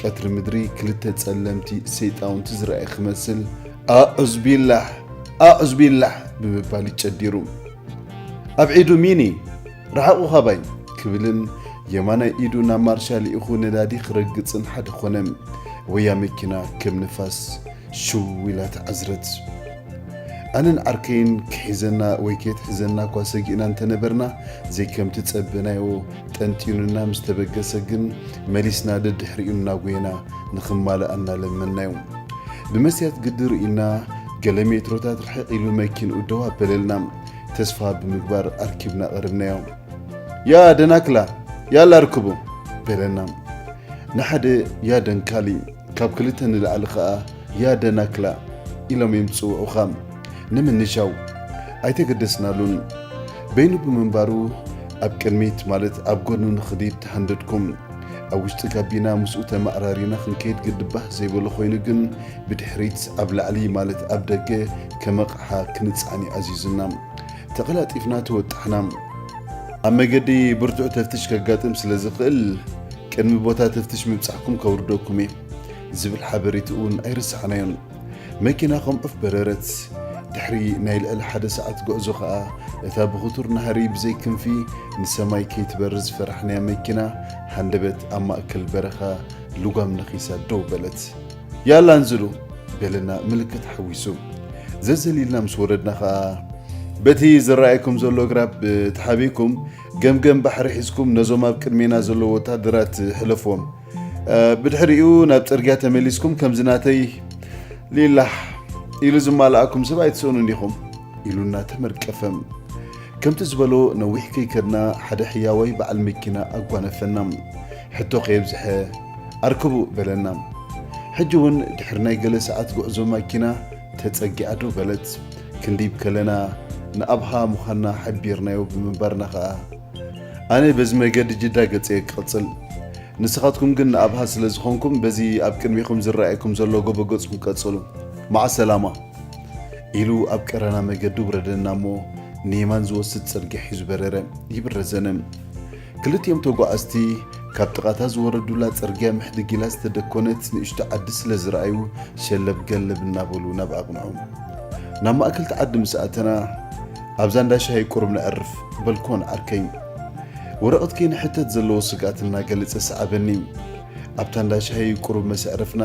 ቀትሪ ምድሪ ክልተ ጸለምቲ ሰይጣውንቲ ዝረኣየ ክመስል፣ "ኣዑዝቢላሕ! ኣዑዝቢላሕ!" ብምባል ይጨዲሩ። "ኣብ ዒዱ ሚኒ! ረሓቑ ካባይ!" ክብልን የማናይ ኢዱ ናብ ማርሻ ልኢኹ ነዳዲ ክረግጽን ሓደ ኾነ። ወያ መኪና ከም ንፋስ ሽው ኢላ ተዓዝረት። ኣነን ዓርከይን ክሒዘና ወይ ከየትሕዘና እኳ ሰጊእና እንተነበርና፣ ዘይከምቲ ጸበናዮ ጠንጢኑና ምስ ተበገሰ ግን፣ መሊስና ደድሕሪኡ እናጎየና ንኽማልኣና ለመንናዮ። ብመስትያት ግዲ ርኢና፣ ገለ ሜትሮታት ርሕቕ ኢሉ መኪንኡ ደው ኣበለልና። ተስፋ ብምግባር ኣርኪብና ቀረብናዮ። "ያ ደናክላ፣ ያላ ርክቡ!" በለና። ንሓደ "ያ ደንካሊ!" ካብ ክልተ ንላዕሊ ኸኣ "ያ ደናክላ" ኢሎም እዮም ዝጽውዑኻ። ንምንሻው ኣይተገደስናሉን። በይኑ ብምንባሩ ኣብ ቅድሚት፣ ማለት ኣብ ጎኑ ንኽድይብ ተሃንደድኩም። ኣብ ውሽጢ ጋቢና ምስኡ ተመዓራሪና ክንከይድ ግዲ ባህ ዘይበሎ ኮይኑ ግን፣ ብድሕሪት ኣብ ላዕሊ፣ ማለት ኣብ ደገ፣ ከም ኣቕሓ ክንጻዕን እዩ ኣዚዙና። ተቐላጢፍና ተወጣሕና። "ኣብ መገዲ ብርቱዕ ተፍትሽ ከጋጥም ስለ ዝኽእል፣ ቅድሚ ቦታ ተፍትሽ ምብጻሕኩም ከውርደኩም እየ" ዝብል ሓበሬትኡ እውን ኣይረሳዕናዮን። መኪና ከም ዑፍ በረረት። ድሕሪ ናይ ልዕሊ ሓደ ሰዓት ጉዕዞ ኸኣ፣ እታ ብኽቱር ናህሪ ብዘይ ክንፊ ንሰማይ ከይትበርር ዝፈራሕናያ መኪና፣ ሃንደበት ኣብ ማእከል በረኻ ልጓም ነኺሳ ደው በለት። "ያላ እንዝሉ!" በለና ምልክት ሓዊሱ። ዘዘሊልና ምስ ወረድና ኸኣ፣ "በቲ ዝረኣየኩም ዘሎ ኣግራብ ተሓቢእኩም፣ ገምገም ባሕሪ ሒዝኩም ነዞም ኣብ ቅድሜና ዘለዉ ወታደራት ሕለፍዎም። ብድሕሪኡ ናብ ጽርግያ ተመሊስኩም ከምዚ ናተይ ሊላሕ ኢሉ ዝማልኣኩም ሰብ ኣይትስእኑን ኢኹም ኢሉና ተመርቀፈ። ከምቲ ዝበሎ ነዊሕ ከይከድና ሓደ ሕያዋይ በዓል መኪና ኣጓነፈና። ሕቶ ከየብዝሐ ኣርክቡ በለና። ሕጂ እውን ድሕሪ ናይ ገለ ሰዓት ጉዕዞ ማኪና ተጸጊዓ ደው በለት። ክንድይብ ከለና ንኣብሃ ምዃንና ሓቢርናዮ ብምንባርና ኸኣ ኣነ በዚ መገዲ ጅዳ ገጸየ ክቕጽል፣ ንስኻትኩም ግን ንኣብሃ ስለ ዝኾንኩም በዚ ኣብ ቅድሚኹም ዝረኣየኩም ዘሎ ጎቦ ገጽኩም ቀጽሉ። መዓ ሰላማ ኢሉ ኣብ ቀረና መገዲ ውረደና እሞ ንየማን ዝወስድ ጽርግያ ሒዙ በረረ። ይብረዘነ። ክልቲኦም ተጓዓዝቲ ካብ ጥቓታ ዝወረዱላ ጽርግያ ምሕድግ ኢላ ዝተደኮነት ንእሽቶ ዓዲ ስለ ዝረኣዩ ሸለብ ገለብ እናበሉ ናብ ኣቕንዑ። ናብ ማእከልቲ ዓዲ ምስ ኣተና ኣብዛ እንዳ ሻሂ ቁሩብ ነዕርፍ በልኮን ዓርከይ። ወረቐት ከይንሕተት ዘለዎ ስግኣት እናገለጸ ሰዓበኒ። ኣብታ እንዳ ሻሂ ቁሩብ መሰዕረፍና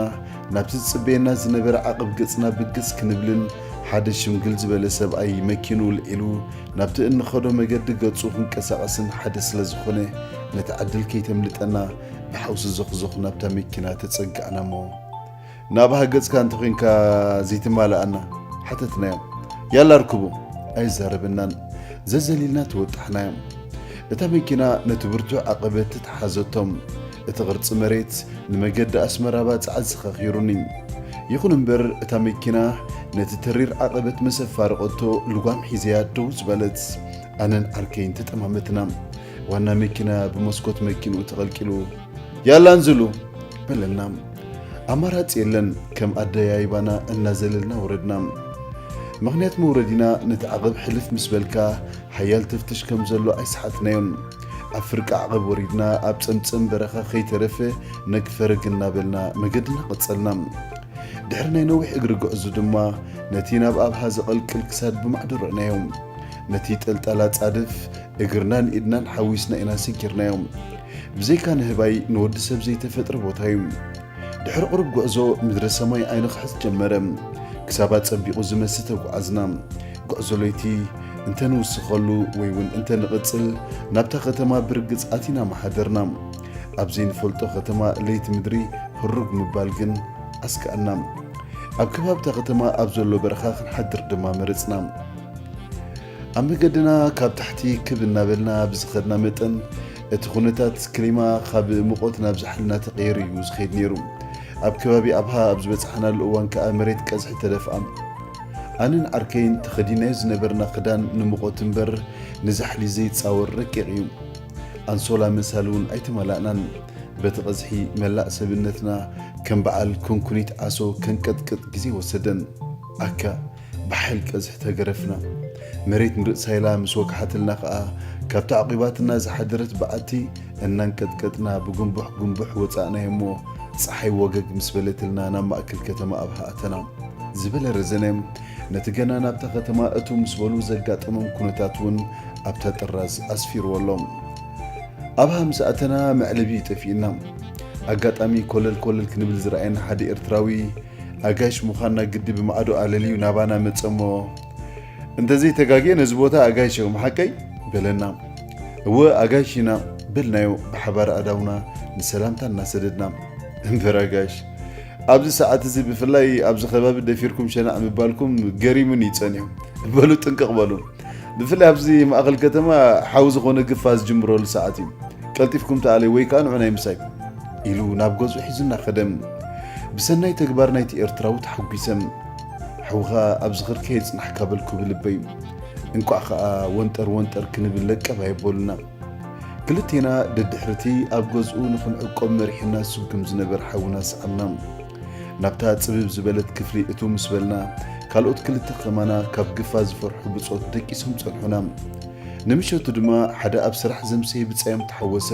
ናብቲ ዝጽበየና ዝነበረ ዓቐብ ገጽና ብግስ ክንብልን ሓደ ሽምግል ዝበለ ሰብኣይ መኪኑ ልዒሉ ናብቲ እንኸዶ መገዲ ገጹ ክንቀሳቐስን ሓደ ስለ ዝኾነ ነቲ ዕድል ከይተምልጠና ብሓውሲ ዘኹዘኹ ናብታ መኪና ተጸጋዕና እሞ ናብሃ ገጽካ እንተኾይንካ ዘይትማልኣና ሓተትናዮም። ያላ ርክቡ ኣይዛረበናን ዘዘሊልና ተወጣሕናዮም። እታ መኪና ነቲ ብርቱዕ ዓቐበት ተተሓዘቶም። እቲ ቅርጺ መሬት ንመገዲ ኣስመራ ባጽዓ ዝኸኺሩኒ። ይኹን እምበር እታ መኪና ነቲ ተሪር ዓቐበት መሰፋርቐቶ ልጓም ሒዘያ ደው ዝበለት። ኣነን ዓርከይን ተጠማመትና። ዋና መኪና ብመስኮት መኪንኡ ተቐልቂሉ ያላ እንዝሉ በለና። ኣማራጺ የለን፣ ከም ኣደያይባና እናዘለልና ወረድና። ምኽንያት መውረዲና ነቲ ዓቐብ ሕልፍ ምስ በልካ ሓያል ተፍትሽ ከም ዘሎ ኣይሰሓትናዮን። ኣብ ፍርቂ ዓቐብ ወሪድና ኣብ ጸምጸም በረኻ ከይተረፈ ነግ ፈረግ እናበልና መገድና ቀጸልና። ድሕሪ ናይ ነዊሕ እግሪ ጉዕዞ ድማ ነቲ ናብ ኣብሃ ዘቐልቅል ክሳድ ብማዕዶ ረእናዮ። ነቲ ጠልጣል ኣጻድፍ እግርናን ኢድናን ሓዊስና ኢና ሰጊርናዮ። ብዘይካ ንህባይ ንወዲ ሰብ ዘይተፈጥረ ቦታ እዩ። ድሕሪ ቁሩብ ጉዕዞ ምድሪ ሰማይ ኣይንኽሕስ ጀመረ። ክሳብ ኣጸቢቑ ዝመሲ ተጓዓዝና። ጉዕዞ ለይቲ እንተ ንውስኸሉ ወይ እውን እንተ ንቕጽል ናብታ ከተማ ብርግጽ ኣቲና መሓደርና። ኣብ ዘይንፈልጦ ከተማ ለይቲ ምድሪ ህሩግ ምባል ግን ኣስከኣና። ኣብ ከባብታ ከተማ ኣብ ዘሎ በረኻ ክንሓድር ድማ መረጽና። ኣብ መገድና ካብ ታሕቲ ክብ እናበልና ብዝኸድና መጠን እቲ ኩነታት ክሊማ ካብ ሙቐት ናብ ዛሕሊ እናተቐየረ እዩ ዝኸይድ ነይሩ። ኣብ ከባቢ ኣብሃ ኣብ ዝበጻሕናሉ እዋን ከኣ መሬት ቀዝሒ ተደፍኣ። ኣነን ዓርከይን ተኸዲናዮ ዝነበርና ክዳን ንሙቐት እምበር ንዛሕሊ ዘይጻወር ረቂቕ እዩ። ኣንሶላ መሳሊ እውን ኣይተማላእናን። በቲ ቀዝሒ መላእ ሰብነትና ከም በዓል ኩንኩኒት ዓሶ ከንቀጥቅጥ ግዜ ወሰደን። ኣካ ብሓይል ቀዝሒ ተገረፍና። መሬት ንርእሳ ኢላ ምስ ወግሓትልና ከኣ ካብታ ኣቑባትና ዝሓደረት በዓቲ እናንቀጥቀጥና ብጉንቡሕ ጉንቡሕ ወጻእናዮ እሞ ጸሓይ ወገግ ምስ በለትልና ናብ ማእከል ከተማ ኣብሃ ኣተና። ዝበለ ረዘነ ነቲ ገና ናብታ ከተማ እትው ምስ በሉ ዘጋጠሞም ኩነታት እውን ኣብታ ጥራዝ ኣስፊርዎ ኣሎ። ኣብሃ ምስ ኣተና መዕለቢ ጠፊእና። ኣጋጣሚ ኮለል ኮለል ክንብል ዝረኣየና ሓደ ኤርትራዊ ኣጋይሽ ምዃንና ግዲ ብማዕዶ ኣለልዩ ናባና መጸ እሞ፣ "እንተዘይተጋግየ ነዚ ቦታ ኣጋይሽ ኢኹም ሓቀይ?" በለና። "እወ ኣጋይሽ ኢና" በልናዮ ብሓባር ኣእዳውና ንሰላምታ እናሰደድና። "እምበር ኣጋይሽ፣ ኣብዚ ሰዓት እዚ ብፍላይ ኣብዚ ከባቢ ደፊርኩም ሸናዕ ምባልኩም ገሪሙኒ እዩ ጸኒሑ። በሉ ጥንቅቕ በሉ። ብፍላይ ኣብዚ ማእከል ከተማ ሓው ዝኾነ ግፋ ዝጅምረሉ ሰዓት እዩ። ቀልጢፍኩም ተኣለዩ ወይ ከኣ ንዑ ናይ ምሳይ" ኢሉ ናብ ገዝኡ ሒዙና ከደ። ብሰናይ ተግባር ናይቲ ኤርትራዊ ተሓጒሰ። "ሓውኻ ኣብ ዝኽርከ የጽናሕካ" በልኩ ብልበይ። እንቋዕ ከኣ ወንጠር ወንጠር ክንብል ለቀብ ኣየበሉና። ክልቴና ደድሕርቲ ኣብ ገዝኡ ንኽንዕቆብ መሪሕና ዝስጉም ዝነበር ሓውና ሰዓብና። ናብታ ጽብብ ዝበለት ክፍሊ እትው ምስ በልና፣ ካልኦት ክልተ ከማና ካብ ግፋ ዝፈርሑ ብጾት ደቂሶም ጸንሑና። ንምሸቱ ድማ ሓደ ኣብ ስራሕ ዘምሰየ ብጻዮም ተሓወሰ።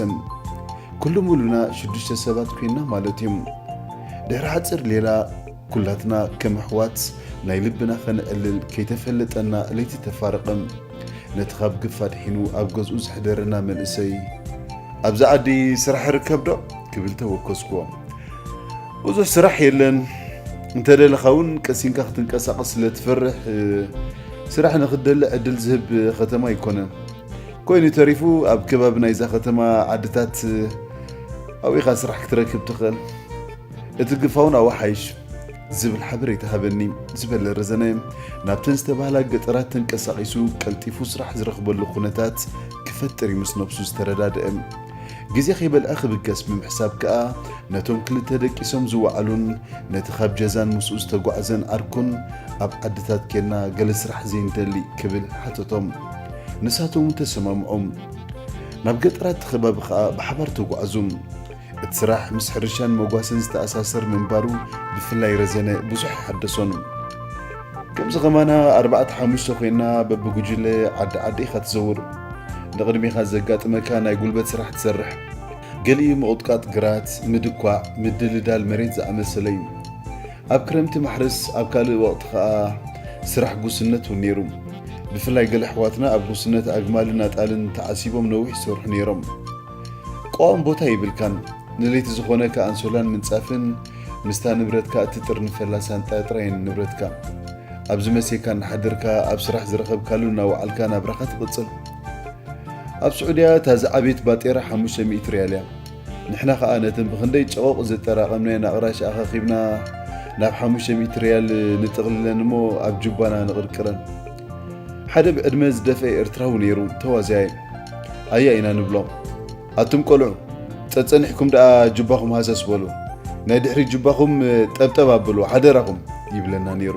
ኩሉ ሙሉና ሽዱሽተ ሰባት ኮይንና ማለት እዩ። ድሕሪ ሓጺር ሌላ ኩላትና ከም ኣሕዋት ናይ ልብና ከነዕልል ከይተፈለጠና ለይቲ ተፋረቐ። ነቲ ካብ ግፋ ድሒኑ ኣብ ገዝኡ ዘሕደረና መንእሰይ፣ "ኣብዚ ዓዲ ስራሕ ይርከብ ዶ?" ክብል ተወከስኩዎ። "ብዙሕ ስራሕ የለን፣ እንተደለኻ እውን ቀሲንካ ክትንቀሳቐስ ስለ ትፈርሕ፣ ስራሕ ንኽትደሊ ዕድል ዝህብ ከተማ ኣይኮነን። ኮይኑ ተሪፉ ኣብ ከባቢ ናይዛ ከተማ ዓድታት ኣብኡ ኢኻ ስራሕ ክትረክብ ትኽእል። እቲ ግፋውን ኣዋሓይሽ ዝብል ሓበሬታ ሃበኒ ዝበለ ረዘነ፣ ናብተን ዝተባህላ ገጠራት ተንቀሳቒሱ ቀልጢፉ ስራሕ ዝረኽበሉ ኩነታት ክፈጥር እዩ ምስ ነብሱ ዝተረዳድአ። ግዜ ከይበልዐ ክብገስ ብምሕሳብ ከኣ ነቶም ክልተ ደቂሶም ዝወዓሉን ነቲ ካብ ጀዛን ምስኡ ዝተጓዕዘን ዓርኩን ኣብ ዓድታት ኬንና ገለ ስራሕ ዘይንደሊ ክብል ሓተቶም። ንሳቶም እውን ተሰማምዖም። ናብ ገጠራት እቲ ከባቢ ከኣ ብሓባር ተጓዕዙ። እቲ ስራሕ ምስ ሕርሻን መጓሰን ዝተኣሳሰር ምንባሩ ብፍላይ ረዘነ ብዙሕ ኣይሓደሶን። ከምዚ ከማና ኣርባዕተ ሓሙሽተ ኮይና በብጉጅለ ዓዲ ዓዲ ኢኻ ትዘውር። ንቕድሜኻ ዘጋጥመካ ናይ ጉልበት ስራሕ ትሰርሕ። ገሊኡ ምቑጥቃጥ ግራት፣ ምድኳዕ፣ ምድልዳል መሬት ዝኣመሰለ እዩ። ኣብ ክረምቲ ማሕረስ፣ ኣብ ካልእ ወቕቲ ከኣ ስራሕ ጉስነት እውን ነይሩ። ብፍላይ ገለ ኣሕዋትና ኣብ ጉስነት ኣግማልን ኣጣልን ተዓሲቦም ነዊሕ ይሰርሑ ነይሮም። ቀዋሚ ቦታ የብልካን። ንለይቲ ዝኾነካ ኣንሶላን ምንጻፍን ምስታ ንብረትካ እትጥርንፈላ ሳንጣ ጥራይን ንብረትካ። ኣብዚ መሴካ እናሓደርካ ኣብ ስራሕ ዝረኸብካሉ እናወዓልካ ናብራኻ ትቕጽል። ኣብ ስዑድያ እታ ዝዓበየት ባጤራ ሓሙሽተ ሚእቲ ሪያል እያ። ንሕና ኸኣ ነተን ብኽንደይ ጨቖቕ ዘጠራቐምናየን ኣቕራሽ ኣኻኺብና ናብ ሓሙሽተ ሚእቲ ሪያል ንጥቕልለን እሞ ኣብ ጁባና ንቕርቅረን። ሓደ ብዕድመ ዝደፍአ ኤርትራዊ ነይሩ፣ ተዋዛያይ። ኣያ ኢና ንብሎ። ኣቱም ቆልዑ፣ ጸጸኒሕኩም ደኣ ጁባኹም ሃሰስ በሉ። ናይ ድሕሪት ጁባኹም ጠብጠብ ኣብሉ፣ ሓደራኹም፣ ይብለና ነይሩ።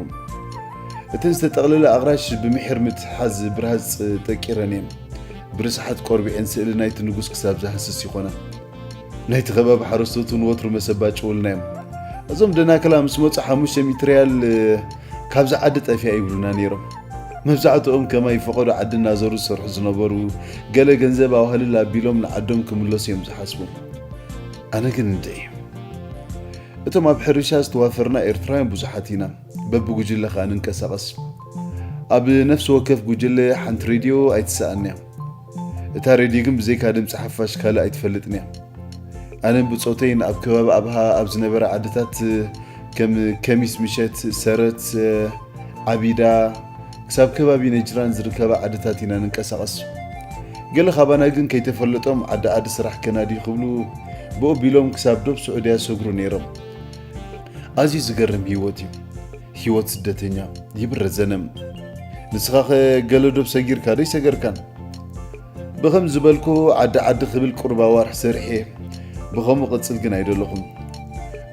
እተን ዝተጠቕለለ ኣቕራሽ ብምሒር ምትሓዝ ብርሃጽ ጠቂረን እየን። ብርስሓት ቆርቢዐን ስእሊ ናይቲ ንጉስ ክሳብ ዝሃስስ ይኾና። ናይቲ ከባቢ ሓረስቶት እውን ወትሩ መሰባጭ ውልና እዮም። እዞም ደናክላ ምስ መጹ ሓሙሽተ ሚእቲ ሪያል ካብዛ ዓዲ ጠፊኣ ይብሉና ነይሮም። መብዛሕትኦም ከማይ ፈቐዶ ዓዲ እናዘሩ ዝሰርሑ ዝነበሩ፣ ገለ ገንዘብ ኣዋህልል ኣቢሎም ንዓዶም ክምለሱ እዮም ዝሓስቡ። ኣነ ግን እንድዒ። እቶም ኣብ ሕርሻ ዝተዋፈርና ኤርትራውያን ብዙሓት ኢና። በብጉጅለ ከኣ ንንቀሳቐስ። ኣብ ነፍሲ ወከፍ ጉጅለ ሓንቲ ሬድዮ ኣይትሰኣን እያ። እታ ሬድዮ ግን ብዘይካ ድምጺ ሓፋሽ ካልእ ኣይትፈልጥን እያ። ኣነን ብጾተይን ኣብ ከባቢ ኣብሃ ኣብ ዝነበራ ዓድታት ከም ከሚስ ምሸት፣ ሰረት፣ ዓቢዳ፣ ክሳብ ከባቢ ነጅራን ዝርከባ ዓድታት ኢና ንንቀሳቐስ። ገለ ካባና ግን ከይተፈለጦም ዓዲ ዓዲ ስራሕ ከናድዩ ክብሉ ብኡ ቢሎም ክሳብ ዶብ ስዑድያ ይሰግሩ ነይሮም። ኣዝዩ ዝገርም ህይወት እዩ። ህይወት ስደተኛ ይብል ረዘነ። ንስኻኸ ገለ ዶብ ሰጊርካ ዶ ኣይሰገርካን? ብኸም ዝበልኩ ዓዲ ዓዲ ክብል ቁሩብ ኣዋርሕ ሰሪሐ። ብኸምኡ ቅጽል ግን ኣይደለኹን።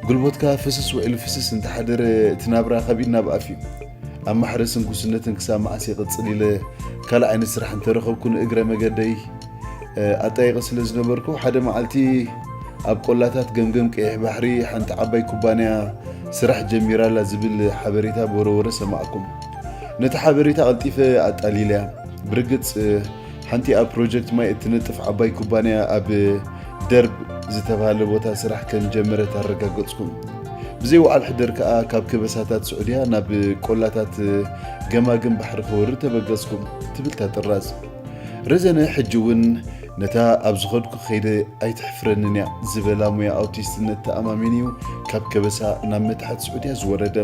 ጉልበትካ ፍስስ ውዒሉ ፍስስ እንተሓደረ እቲ ናብራ ከቢድ ናብ ኣፍ እዩ። ኣብ ማሕረስን ጉስነትን ክሳብ መዓስ ይቕጽል ኢለ ካልእ ዓይነት ስራሕ እንተረኸብኩ ንእግረ መገደይ ኣጣይቐ ስለ ዝነበርኩ፣ ሓደ መዓልቲ ኣብ ቆላታት ገምገም ቀይሕ ባሕሪ ሓንቲ ዓባይ ኩባንያ ስራሕ ጀሚራ ኣላ ዝብል ሓበሬታ ብወረወረ ሰማዕኩም። ነቲ ሓበሬታ ቀልጢፈ ኣጣሊለያ። ብርግጽ፣ ሓንቲ ኣብ ፕሮጀክት ማይ እትነጥፍ ዓባይ ኩባንያ ኣብ ደርብ ዝተባህለ ቦታ ስራሕ ከም ጀመረት ኣረጋገጽኩም። ብዘይ ወዓል ሕደር ከኣ ካብ ከበሳታት ስዑድያ ናብ ቆላታት ገማግም ባሕሪ ክወርድ ተበገጽኩም ትብል እታ ጥራዝ። ረዘነ ሕጂ እውን ነታ ኣብ ዝኸድኩ ከይደ ኣይተሕፍረንን እያ ዝበላ ሙያ ኣውቲስትነት ተኣማሚኑ እዩ ካብ ከበሳ ናብ መታሕት ስዑድያ ዝወረደ።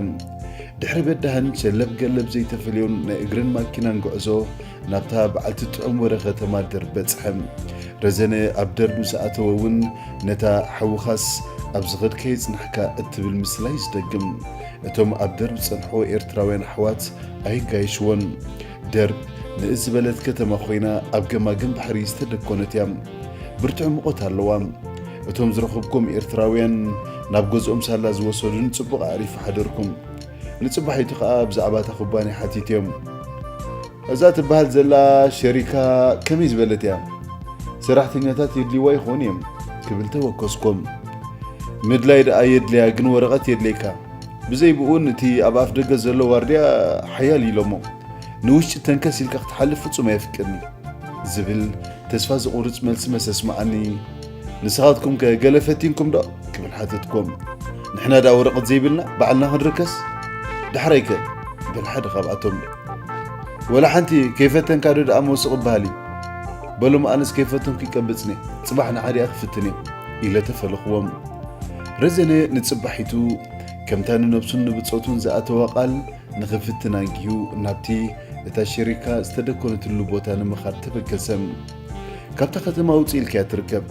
ድሕሪ በዳህን ሸለብ ገለብ ዘይተፈልዮን ናይ እግርን ማኪናን ጉዕዞ ናብታ በዓልቲ ጥዑም ወረ ከተማ ደርብ በጽሐ። ረዘነ ኣብ ደርብ ምስ ኣተወ እውን ነታ ሓውኻስ ኣብ ዝኸድካዮ ጽናሕካ እትብል ምስላ እዩ ዝደግም። እቶም ኣብ ደርብ ዝጸንሕዎ ኤርትራውያን ኣሕዋት ኣይጋየሽዎን። ደርብ ንእስ ዝበለት ከተማ ኮይና ኣብ ገማግም ባሕሪ ዝተደኮነት እያ። ብርቱዕ ሙቐት ኣለዋ። እቶም ዝረኸብኩም ኤርትራውያን ናብ ገዝኦም ሳላ ዝወሰዱኒ ጽቡቕ ኣዕሪፉ ሓደርኩም። ንጽባሒቱ ከኣ ብዛዕባ እታ ኩባንያ ሓቲተዮም። እዛ ትበሃል ዘላ ሸሪካ ከመይ ዝበለት እያ? ሰራሕተኛታት የድልይዋ ይኾኑ እዮም ክብል ተወከስኩም። ምድላይ ደኣ የድልያ፣ ግን ወረቐት የድልየካ። ብዘይ ብኡን እቲ ኣብ ኣፍ ደገ ዘሎ ዋርድያ ሓያል ኢሎሞ። ንውሽጢ ተንከስ ኢልካ ክትሓልፍ ፍጹም ኣየፍቅድን እዩ ዝብል ተስፋ ዝቑርጽ መልሲ መሰስማዓኒ። ንስኻትኩም ከ ገለ ፈቲንኩም ዶ? ክብል ሓተትኩም። ንሕና ደኣ ወረቐት ዘይብልና ባዕልና ክንርከስ? ዳሕራይ ከ? በለ ሓደ ካብኣቶም። ወላ ሓንቲ ከይፈተንካ ዶ ደኣ መውስቕ በሃሊ? በሎም ኣነስ ከይፈተንኩ ይቀብጽኒ፣ ጽባሕ ንዓዲኣ ክፍትን እየ ኢለ ተፈለኽዎም። ረዘነ ንጽባሒቱ ከምታ ንነብሱን ንብጾቱን ዝኣተዋ ቃል ንኽፍትን ኣንጊሁ ናብቲ እታ ሸሪካ ዝተደኮነትሉ ቦታ ንምኻድ ተበገሰ። ካብታ ከተማ ውጽእ ኢልካያ ትርከብ።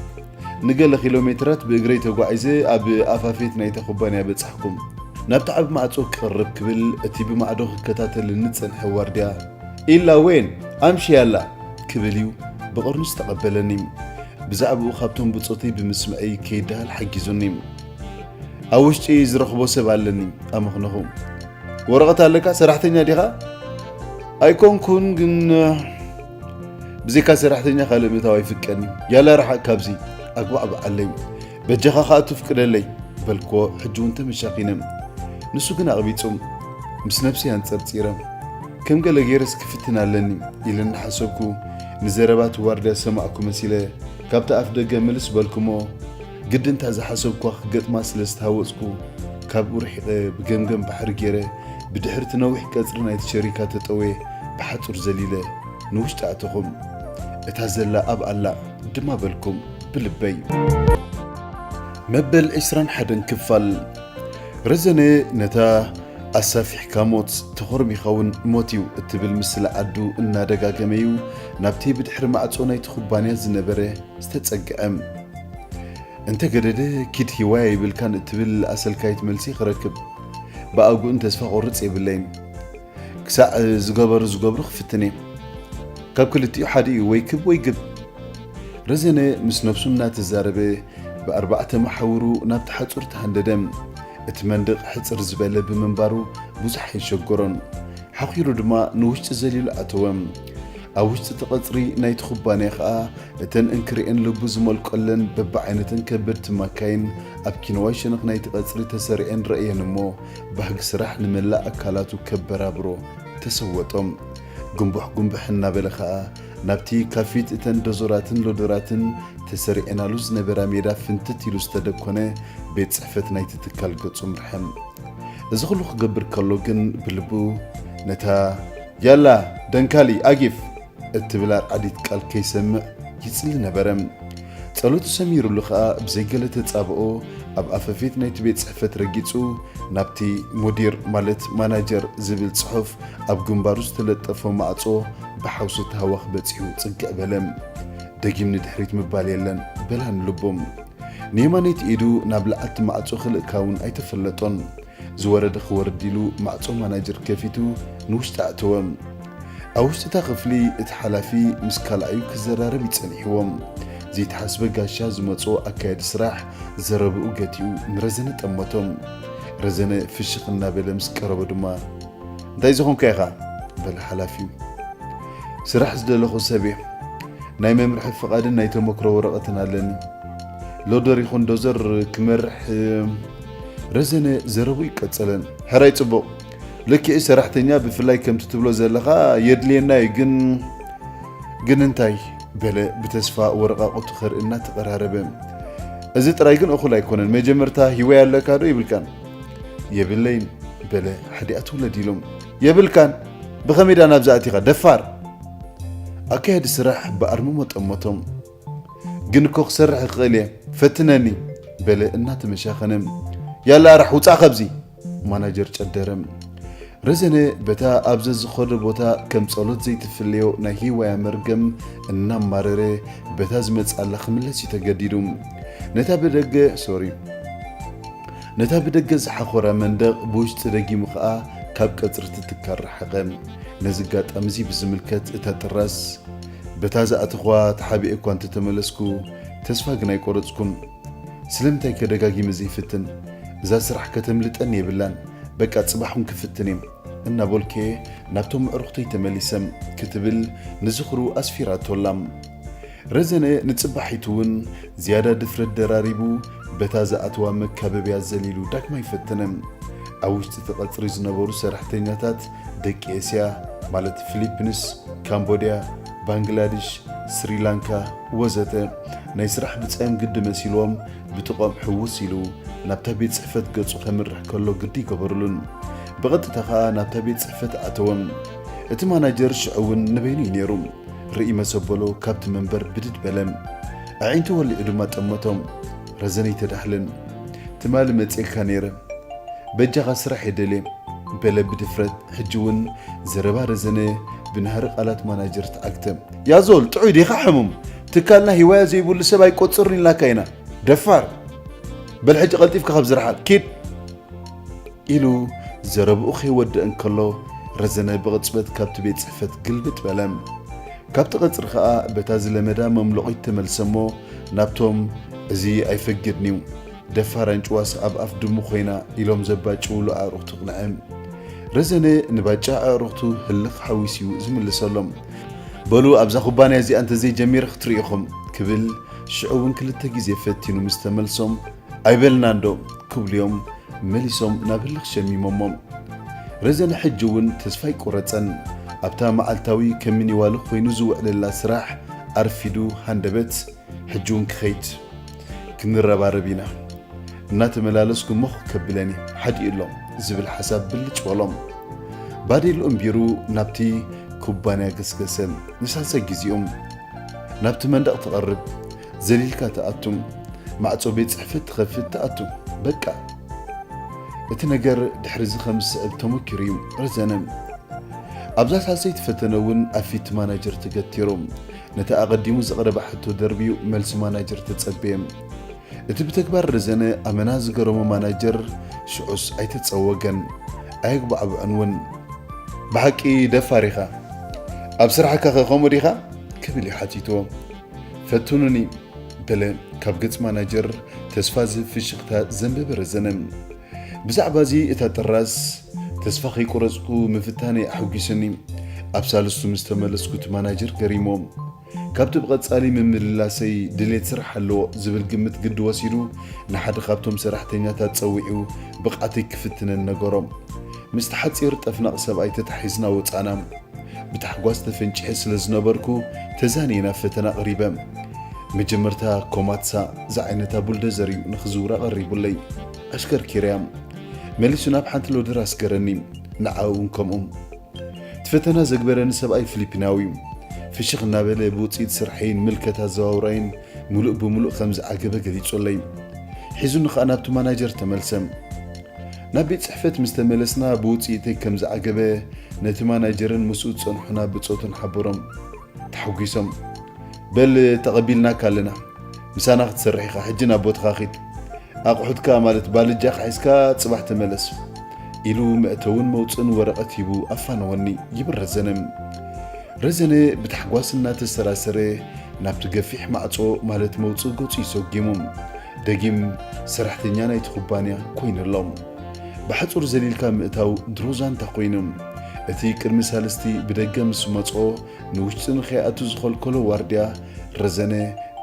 ንገለ ኪሎ ሜትራት ብእግረይ ተጓዒዘ ኣብ ኣፋፌት ናይታ ኩባንያ በጻሕኩ። ናብቲ ዓቢ ማዕጾ ክቕርብ ክብል፣ እቲ ብማዕዶ ክከታተለኒ ዝጸንሐ ዋርድያ፣ "ኢላ ዌን? ኣምሺ ያላ!" ክብል እዩ ብቐርኑ ዝተቐበለኒ። ብዛዕባኡ ካብቶም ብጾተይ ብምስምዐይ ከይደሃል ሓጊዙኒ። "ኣብ ውሽጢ ዝረኽቦ ሰብ ኣለኒ" ኣመኽነኹ። "ወረቐት ኣለካ? ሰራሕተኛ ዲኻ?" "ኣይኮንኩን፣ ግን ብዘይካ ሰራሕተኛ ካልእ ምእታው ኣይፍቀድን። ያላ ርሓቕ ካብዚ፣ ኣግባዕባዓለይ። በጃኻ ከኣ ትፍቅደለይ" በልክዎ፣ ሕጂ እውን ተመሻኺነ። ንሱ ግን ኣቕቢጹ። ምስ ነብሰይ ኣንጸርጺረ፣ "ከም ገለ ገይረስ ክፍትን ኣለኒ" ኢለ እናሓሰብኩ፣ ንዘረባ እቲ ዋርድያ ዝሰማዕኩ መሲለ፣ ካብቲ ኣፍ ደገ ምልስ በልኩሞ፣ ግዲ እንታ ዝሓሰብኳ ክገጥማ ስለ ዝተሃወጽኩ፣ ካብኡ ርሒቐ ብገምገም ባሕሪ ገይረ፣ ብድሕሪ እቲ ነዊሕ ቀጽሪ ናይቲ ሸሪካ ተጠውየ ብሓጹር ዘሊለ ንውሽጢ ኣተኹም። "እታ ዘላ ኣብ ኣላ" ድማ በልኩም ብልበይ። መበል ዕስራን ሓደን ክፋል። ረዘነ ነታ "ኣሳፊሕካ ሞት፣ ተኾርሚኻ እውን ሞት እዩ" እትብል ምስላ ዓዱ እናደጋገመ እዩ ናብቲ ብድሕሪ ማዕጾ ናይቲ ኩባንያ ዝነበረ ዝተጸግዐ። "እንተገደደ ኪድ ሂዋያ ይብልካን" እትብል ኣሰልካይት መልሲ ክረክብ፣ ብኣግኡን ተስፋ ቆርጽ የብለይን። ክሳዕ ዝገበሩ ዝገብሩ ክፍትን እየ። ካብ ክልቲኡ ሓደ እዩ፣ ወይ ክብ ወይ ግብ። ረዘነ ምስ ነብሱ እናተዛረበ ብኣርባዕተ መሓውሩ ናብቲ ሓጹር ተሃንደደ። እቲ መንደቕ ሕጽር ዝበለ ብምንባሩ ብዙሕ ኣይሸገሮን። ሓኺሩ ድማ ንውሽጢ ዘሊሉ ኣተወ። ኣብ ውሽጢ እቲ ቀጽሪ ናይቲ ኩባንያ ኸኣ እተን እንክርኤን ልቡ ዝመልቀለን በብዓይነተን ከበድቲ ማካይን ኣብ ኪንዋይ ሸነኽ ናይቲ ቀጽሪ ተሰሪዐን ረእየን እሞ፣ ባህጊ ስራሕ ንመላእ ኣካላቱ ከበራብሮ ተሰወጦም። ጉንቡሕ ጉንብሕ እናበለ ኸኣ ናብቲ ካብ ፊት እተን ዶዞራትን ሎደራትን ተሰሪዐናሉ ዝነበራ ሜዳ ፍንትት ኢሉ ዝተደኮነ ቤት ጽሕፈት ናይቲ ትካል ገጹ ምርሐ። እዚ ኹሉ ክገብር ከሎ ግን ብልቡ ነታ "ያላ ደንካሊ ኣጊፍ" እትብል ኣርዓዲት ቃል ከይሰምዕ ይጽሊ ነበረ። ጸሎቱ ሰሚሩሉ ኸኣ ብዘይገለ ተጻብኦ ኣብ ኣፈፌት ናይቲ ቤት ጽሕፈት ረጊጹ ናብቲ ሙዲር ማለት ማናጀር ዝብል ጽሑፍ ኣብ ግንባሩ ዝተለጠፎ ማዕጾ ብሓውሲ ታህዋኽ በጺሑ ጽግዕ በለ። ደጊም ንድሕሪት ምባል የለን በላ ንልቡ። ንየማነይቲ ኢዱ ናብ ለዓቲ ማዕጾ ክልእካ እውን ኣይተፈለጦን። ዝወረደ ክወርድ ኢሉ ማዕጾ ማናጀር ከፊቱ ንውሽጢ ኣእተወ። ኣብ ውሽጢ እታ ክፍሊ እቲ ሓላፊ ምስ ካልኣዩ ክዘራረብ ይጸኒሕዎ። ዘይተሓስበ ጋሻ ዝመጾ ኣካያዲ ስራሕ ዘረብኡ ገቲኡ ንረዘነ ጠመቶም። ረዘነ ፍሽኽ እናበለ ምስ ቀረቦ ድማ "እንታይ ዝኾንካ ኢኻ?" በለ ሓላፊ። "ስራሕ ዝደለኹ ሰብ እየ። ናይ መምርሒ ፍቓድን ናይ ተመክሮ ወረቐትን ኣለኒ። ሎደር ይኹን ዶዘር ክመርሕ" ረዘነ ዘረቡ ይቀጸለን። "ሕራይ ጽቡቕ። ልክዕ ሰራሕተኛ ብፍላይ ከምቲ ትብሎ ዘለኻ የድልየና እዩ፣ ግን" "ግን እንታይ?" በለ ብተስፋ ወረቓቕቱ ከርኢ እናተቐራረበ። "እዚ ጥራይ ግን እኹል ኣይኮነን። መጀመርታ ሂወያ ኣለካ ዶ ይብልካን?" "የብለይን" በለ ሓዲኣ ትውለድ ኢሎም። "የብልካን? ብኸመይ ዳ ናብዚ ኣቲኻ? ደፋር!" ኣካያዲ ስራሕ ብኣርምሞ ጠመቶም። "ግን እኮ ክሰርሕ እኽእል እየ፣ ፈትነኒ" በለ እናተመሻኸነ። "ያላ ኣራሕ ውጻእ ካብዚ!" ማናጀር ጨደረ። ረዘነ በታ ኣብ ዘዝኸዶ ቦታ ከም ጸሎት ዘይትፍለዮ ናይ ሂዋያ መርገም እናማረረ በታ ዝመጽኣላ ክምለስ እዩ ተገዲዱ። ነታ ብደገ፣ ሶሪ፣ ነታ ብደገ ዝሓኾራ መንደቕ ብውሽጢ ደጊሙ ኸኣ ካብ ቀጽሪ እቲ ትካል ረሓቐ። ነዚ ኣጋጣሚ እዚ ብዝምልከት እታ ጥራዝ፣ "በታ ዝኣተኽዋ ተሓቢኤ እኳ እንተተመለስኩ፣ ተስፋ ግን ኣይቆረጽኩን። ስለምንታይ ከ ደጋጊመ ዘይፍትን? እዛ ስራሕ ከተምልጠኒ የብላን። በቃ ጽባሕ እውን ክፍትን እየ" እናበልኩ እየ ናብቶም ኣዕሩኽተይ ተመሊሰ ክትብል ንዝኽሩ ኣስፊራቶ ኣላ። ረዘነ ንጽባሒቱ እውን ዝያዳ ድፍረት ደራሪቡ በታ ዝኣተዋ መካበብያ ዘሊሉ ዳግማይ ፈተነ። ኣብ ውሽጢ እቲ ቀጽሪ ዝነበሩ ሰራሕተኛታት ደቂ ኤስያ፣ ማለት ፊሊፒንስ፣ ካምቦድያ፣ ባንግላድሽ፣ ስሪላንካ ወዘተ፣ ናይ ስራሕ ብጻዮም ግዲ መሲልዎም ብጥቕኦም ሕውስ ኢሉ ናብታ ቤት ጽሕፈት ገጹ ከምርሕ ከሎ ግዲ ይገበሩሉን። ብቐጥታ ኸኣ ናብታ ቤት ጽሕፈት ኣተወ። እቲ ማናጀር ሽዑ እውን ንበይኑ እዩ ነይሩ። ርእይ መሰበሎ ካብቲ መንበር ብድድ በለ። ኣዒንቱ ወሊዑ ድማ ጠመቶም። ረዘነ ኣይተዳህለን። "ትማሊ መጺኤልካ ነይረ። በጃኻ ስራሕ እየ ደልየ" በለ ብድፍረት። ሕጂ እውን ዘረባ ረዘነ ብናህሪ ቃላት ማናጀር ተዓግተ። "ያዞል ጥዑይ ዲኻ ሕሙም? ትካልና ሂዋያ ዘይብሉ ሰብ ኣይቆጽርን ኢልናካ ኢና። ደፋር! በል ሕጂ ቀልጢፍካ ካብ ዝርሓል ኪድ! ኢሉ ዘረብኡ ከይወድእ እንከሎ፣ ረዘነ ብቕጽበት ካብቲ ቤት ጽሕፈት ግልብጥ በለ። ካብቲ ቀጽሪ ኸኣ በታ ዝለመዳ መምለቒት ተመልሰ እሞ፣ ናብቶም፣ "እዚ ኣይፈግድን'ዩ፣ ደፋር ኣንጭዋስ ኣብ ኣፍ ድሙ ኮይና" ኢሎም ዘባጭውሉ ኣዕሩኽቱ ኣቕንዐ። ረዘነ ንባጫ ኣዕሩኽቱ ህልኽ ሓዊሱ'ዩ ዝምልሰሎም። "በሉ፣ ኣብዛ ኩባንያ እዚኣ እንተዘይጀሚረ ክትርእኹም" ክብል ሽዑ እውን ክልተ ግዜ ፈቲኑ ምስ ተመልሶም፣ "ኣይበልናንዶ?" ክብሉ'ዮም መሊሶም ናብ ህልኽ ሸሚሞሞ። ረዘነ ሕጂ እውን ተስፋ ኣይቆረጸን። ኣብታ መዓልታዊ ከም ሚኒዋሉ ኮይኑ ዝውዕለላ ስራሕ ኣርፊዱ ሃንደበት፣ "ሕጂ እውን ክኸይድ፣ ክንረባረብ ኢና። እናተመላለስኩ ሞኽ ከብለኒ ሓዲኡ ኣሎ" ዝብል ሓሳብ ብልጭ በሎም። ባዴሉ እምቢሩ ናብቲ ኩባንያ ገስገሰ። ንሳልሳይ ግዜኡ ናብቲ መንደቕ ትቐርብ፣ ዘሊልካ ትኣቱ፣ ማዕጾ ቤት ጽሕፈት ትኸፍት ትኣቱ። በቃ! እቲ ነገር ድሕሪዚ ከም ዝስዕብ ተመኪሩ እዩ ረዘነ። ኣብዛ ሳልሰይቲ ፈተነ እውን ኣብ ፊት ማናጀር ተገቲሩ። ነቲ ኣቐዲሙ ዘቕረበ ሕቶ ደርብዩ መልሲ ማናጀር ተጸበየ። እቲ ብተግባር ረዘነ ኣመና ዝገረሞ ማናጀር ሽዑስ ኣይተጸወገን፣ ኣየግባዕብዖን እውን። "ብሓቂ ደፋር ኢኻ። ኣብ ስራሕካ ከ ከምኡ ዲኻ?" ክብል እዩ ሓቲትዎ። "ፈትኑኒ" በለ ካብ ገጽ ማናጀር ተስፋ ዝህብ ፍሽኽታ ዘንበበ ረዘነ። ብዛዕባ እዚ እታ ጥራዝ ተስፋ ከይቆረጽኩ ምፍታነይ ኣሐጒስኒ። ኣብ ሳልስቱ ምስ ተመለስኩ እቲ ማናጀር ገሪሞ። ካብቲ ብቐጻሊ ምምልላሰይ ድሌት ስራሕ ኣለዎ ዝብል ግምት ግዲ ወሲዱ ንሓደ ካብቶም ሰራሕተኛታት ጸዊዑ ብቕዓተይ ክፍትነን ነገሮ። ምስቲ ሓጺር ጠፍናቕ ሰብኣይ ተታሒዝና ወጻና። ብታሕጓስ ተፈንጪሐ ስለ ዝነበርኩ ተዛንየ ናብ ፈተና ቀሪበ። መጀመርታ ኮማትሳ ዝዓይነታ ቡልደዘር እዩ ንኽዝውራ ቀሪቡለይ። ኣሽከርኪረያ። መሊሱ ናብ ሓንቲ ሎደር ኣስገረኒ። ንዓኡ እውን ከምኡ። እቲ ፈተና ዘግበረኒ ሰብኣይ ፊሊፒናዊ እዩ። ፍሽኽ እናበለ ብውጽኢት ስርሐይን ምልከት ኣዘዋውራይን ምሉእ ብምሉእ ከም ዝዓገበ ገሊጹለይ። ሒዙኒ ኸኣ ናብቲ ማናጀር ተመልሰ። ናብ ቤት ጽሕፈት ምስ ተመለስና ብውጽኢተይ ከም ዝዓገበ ነቲ ማናጀርን ምስኡ ዝጸንሑና ብጾቱን ሓበሮም። ተሓጒሶም፣ "በል ተቐቢልናካ ኣለና። ምሳና ክትሰርሕ ኢኻ። ሕጂ ናብ ቦትኻ ኺድ። ኣቑሑትካ ማለት ባልጃኻ ሒዝካ ጽባሕ ተመለስ" ኢሉ መእተውን መውጽእን ወረቐት ሂቡ ኣፋነወኒ ይብል ረዘነ። ረዘነ ብታሕጓስ እናተሰራሰረ ናብቲ ገፊሕ ማዕጾ ማለት መውጽኢ ገጹ እዩ ሰጒሙ። ደጊም ሰራሕተኛ ናይቲ ኩባንያ ኮይኑ ኣሎ። ብሓጹር ዘሊልካ ምእታው ድሮ ዛንታ ኮይኑ። እቲ ቅድሚ ሳልስቲ ብደገ ምስ መጾ ንውሽጢ ንኸይኣቱ ዝኸልከሎ ዋርድያ ረዘነ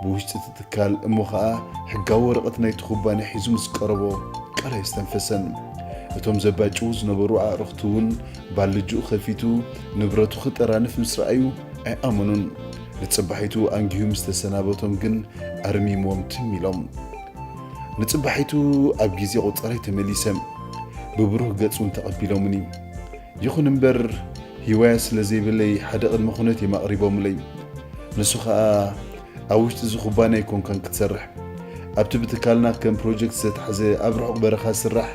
ብውሽጢ እቲ ትካል እሞ ኸኣ ሕጋዊ ወረቐት ናይቲ ኩባንያ ሒዙ ምስ ቀረቦ ቃል ኣየስተንፈሰን። እቶም ዘባጭዉ ዝነበሩ ኣዕሩኽቱ እውን ባልጅኡ ኸፊቱ ንብረቱ ክጠራንፍ ምስ ረኣዩ ኣይኣመኑን። ንጽባሒቱ ኣንጊሁ ምስ ተሰናበቶም ግን ኣርሚሞም ትም ኢሎም። ንጽባሒቱ ኣብ ግዜ ቁጸራይ ተመሊሰ። ብብሩህ ገጽ እውን ተቐቢሎምኒ። ይኹን እምበር፣ ሂዋያ ስለ ዘይብለይ ሓደ ቅድመ ኩነት እዮም ኣቕሪቦምለይ። ንሱ ኸኣ፣ "ኣብ ውሽጢ እዚ ኩባንያ ኣይኮንካን ክትሰርሕ። ኣብቲ ብትካልና ከም ፕሮጀክት ዝተታሕዘ ኣብ ርሑቕ በረኻ ዝስራሕ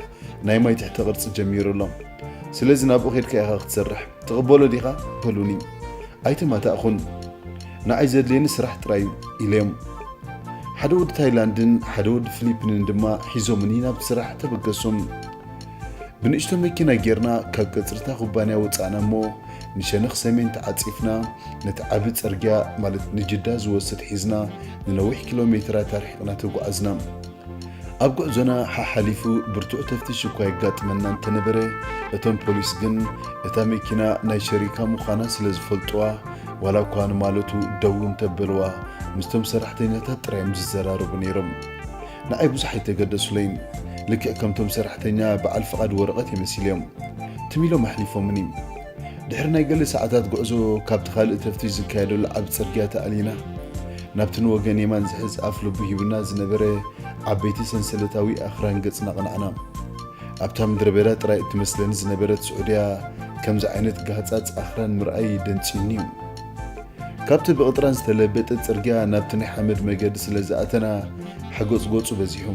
ናይ ማይ ትሕተ ቅርጺ ጀሚሩ ኣሎ። ስለዚ ናብኡ ኬድካ ኢኻ ክትሰርሕ። ትቕበሎ ዲኻ?" በሉኒ። ኣይተማታእኹን። "ንዓይ ዘድልየኒ ስራሕ ጥራይ እዩ" ኢለዮም። ሓደ ወዲ ታይላንድን ሓደ ወዲ ፊሊፒንን ድማ ሒዞምኒ ናብቲ ስራሕ ተበገሱ። ብንእሽቶ መኪና ጌርና ካብ ቀጽሪ እታ ኩባንያ ወጻእና እሞ ንሸነኽ ሰሜን ተዓጺፍና ነቲ ዓቢ ጽርግያ ማለት ንጅዳ ዝወስድ ሒዝና ንነዊሕ ኪሎ ሜትራት ኣርሒቕና ተጓዓዝና። ኣብ ጉዕዞና ሓሓሊፉ ብርቱዕ ተፍትሽ እኳ የጋጥመና እንተነበረ፣ እቶም ፖሊስ ግን እታ መኪና ናይ ሸሪካ ምዃና ስለ ዝፈልጥዋ፣ ዋላ እኳ ንማለቱ ደው እንተበልዋ፣ ምስቶም ሰራሕተኛታት ጥራይ እዮም ዝዘራረቡ ነይሮም። ንዓይ ብዙሕ ኣይተገደሱለይን። ልክዕ ከምቶም ሰራሕተኛ በዓል ፍቓድ ወረቐት እዮም መሲሎም። ትም ኢሎም ኣሕሊፎምኒ። ድሕሪ ናይ ገለ ሰዓታት ጉዕዞ ካብቲ ካልእ ተፍትሽ ዝካየደሉ ዓቢ ጽርግያ ተኣሊና፣ ናብቲ ንወገን የማን ዝሕዝ ኣፍ ልቡ ሂቡና ዝነበረ ዓበይቲ ሰንሰለታዊ ኣኽራን ገጽና ኣቕናዕና። ኣብታ ምድረ በዳ ጥራይ እትመስለኒ ዝነበረት ስዑድያ፣ ከምዚ ዓይነት ጋህጻጽ ኣኽራን ምርኣይ ደንጽዩኒ እዩ። ካብቲ ብቕጥራን ዝተለበጠ ጽርግያ ናብቲ ናይ ሓመድ መገዲ ስለ ዝኣተና፣ ሓጎጽጎጹ በዚሑ።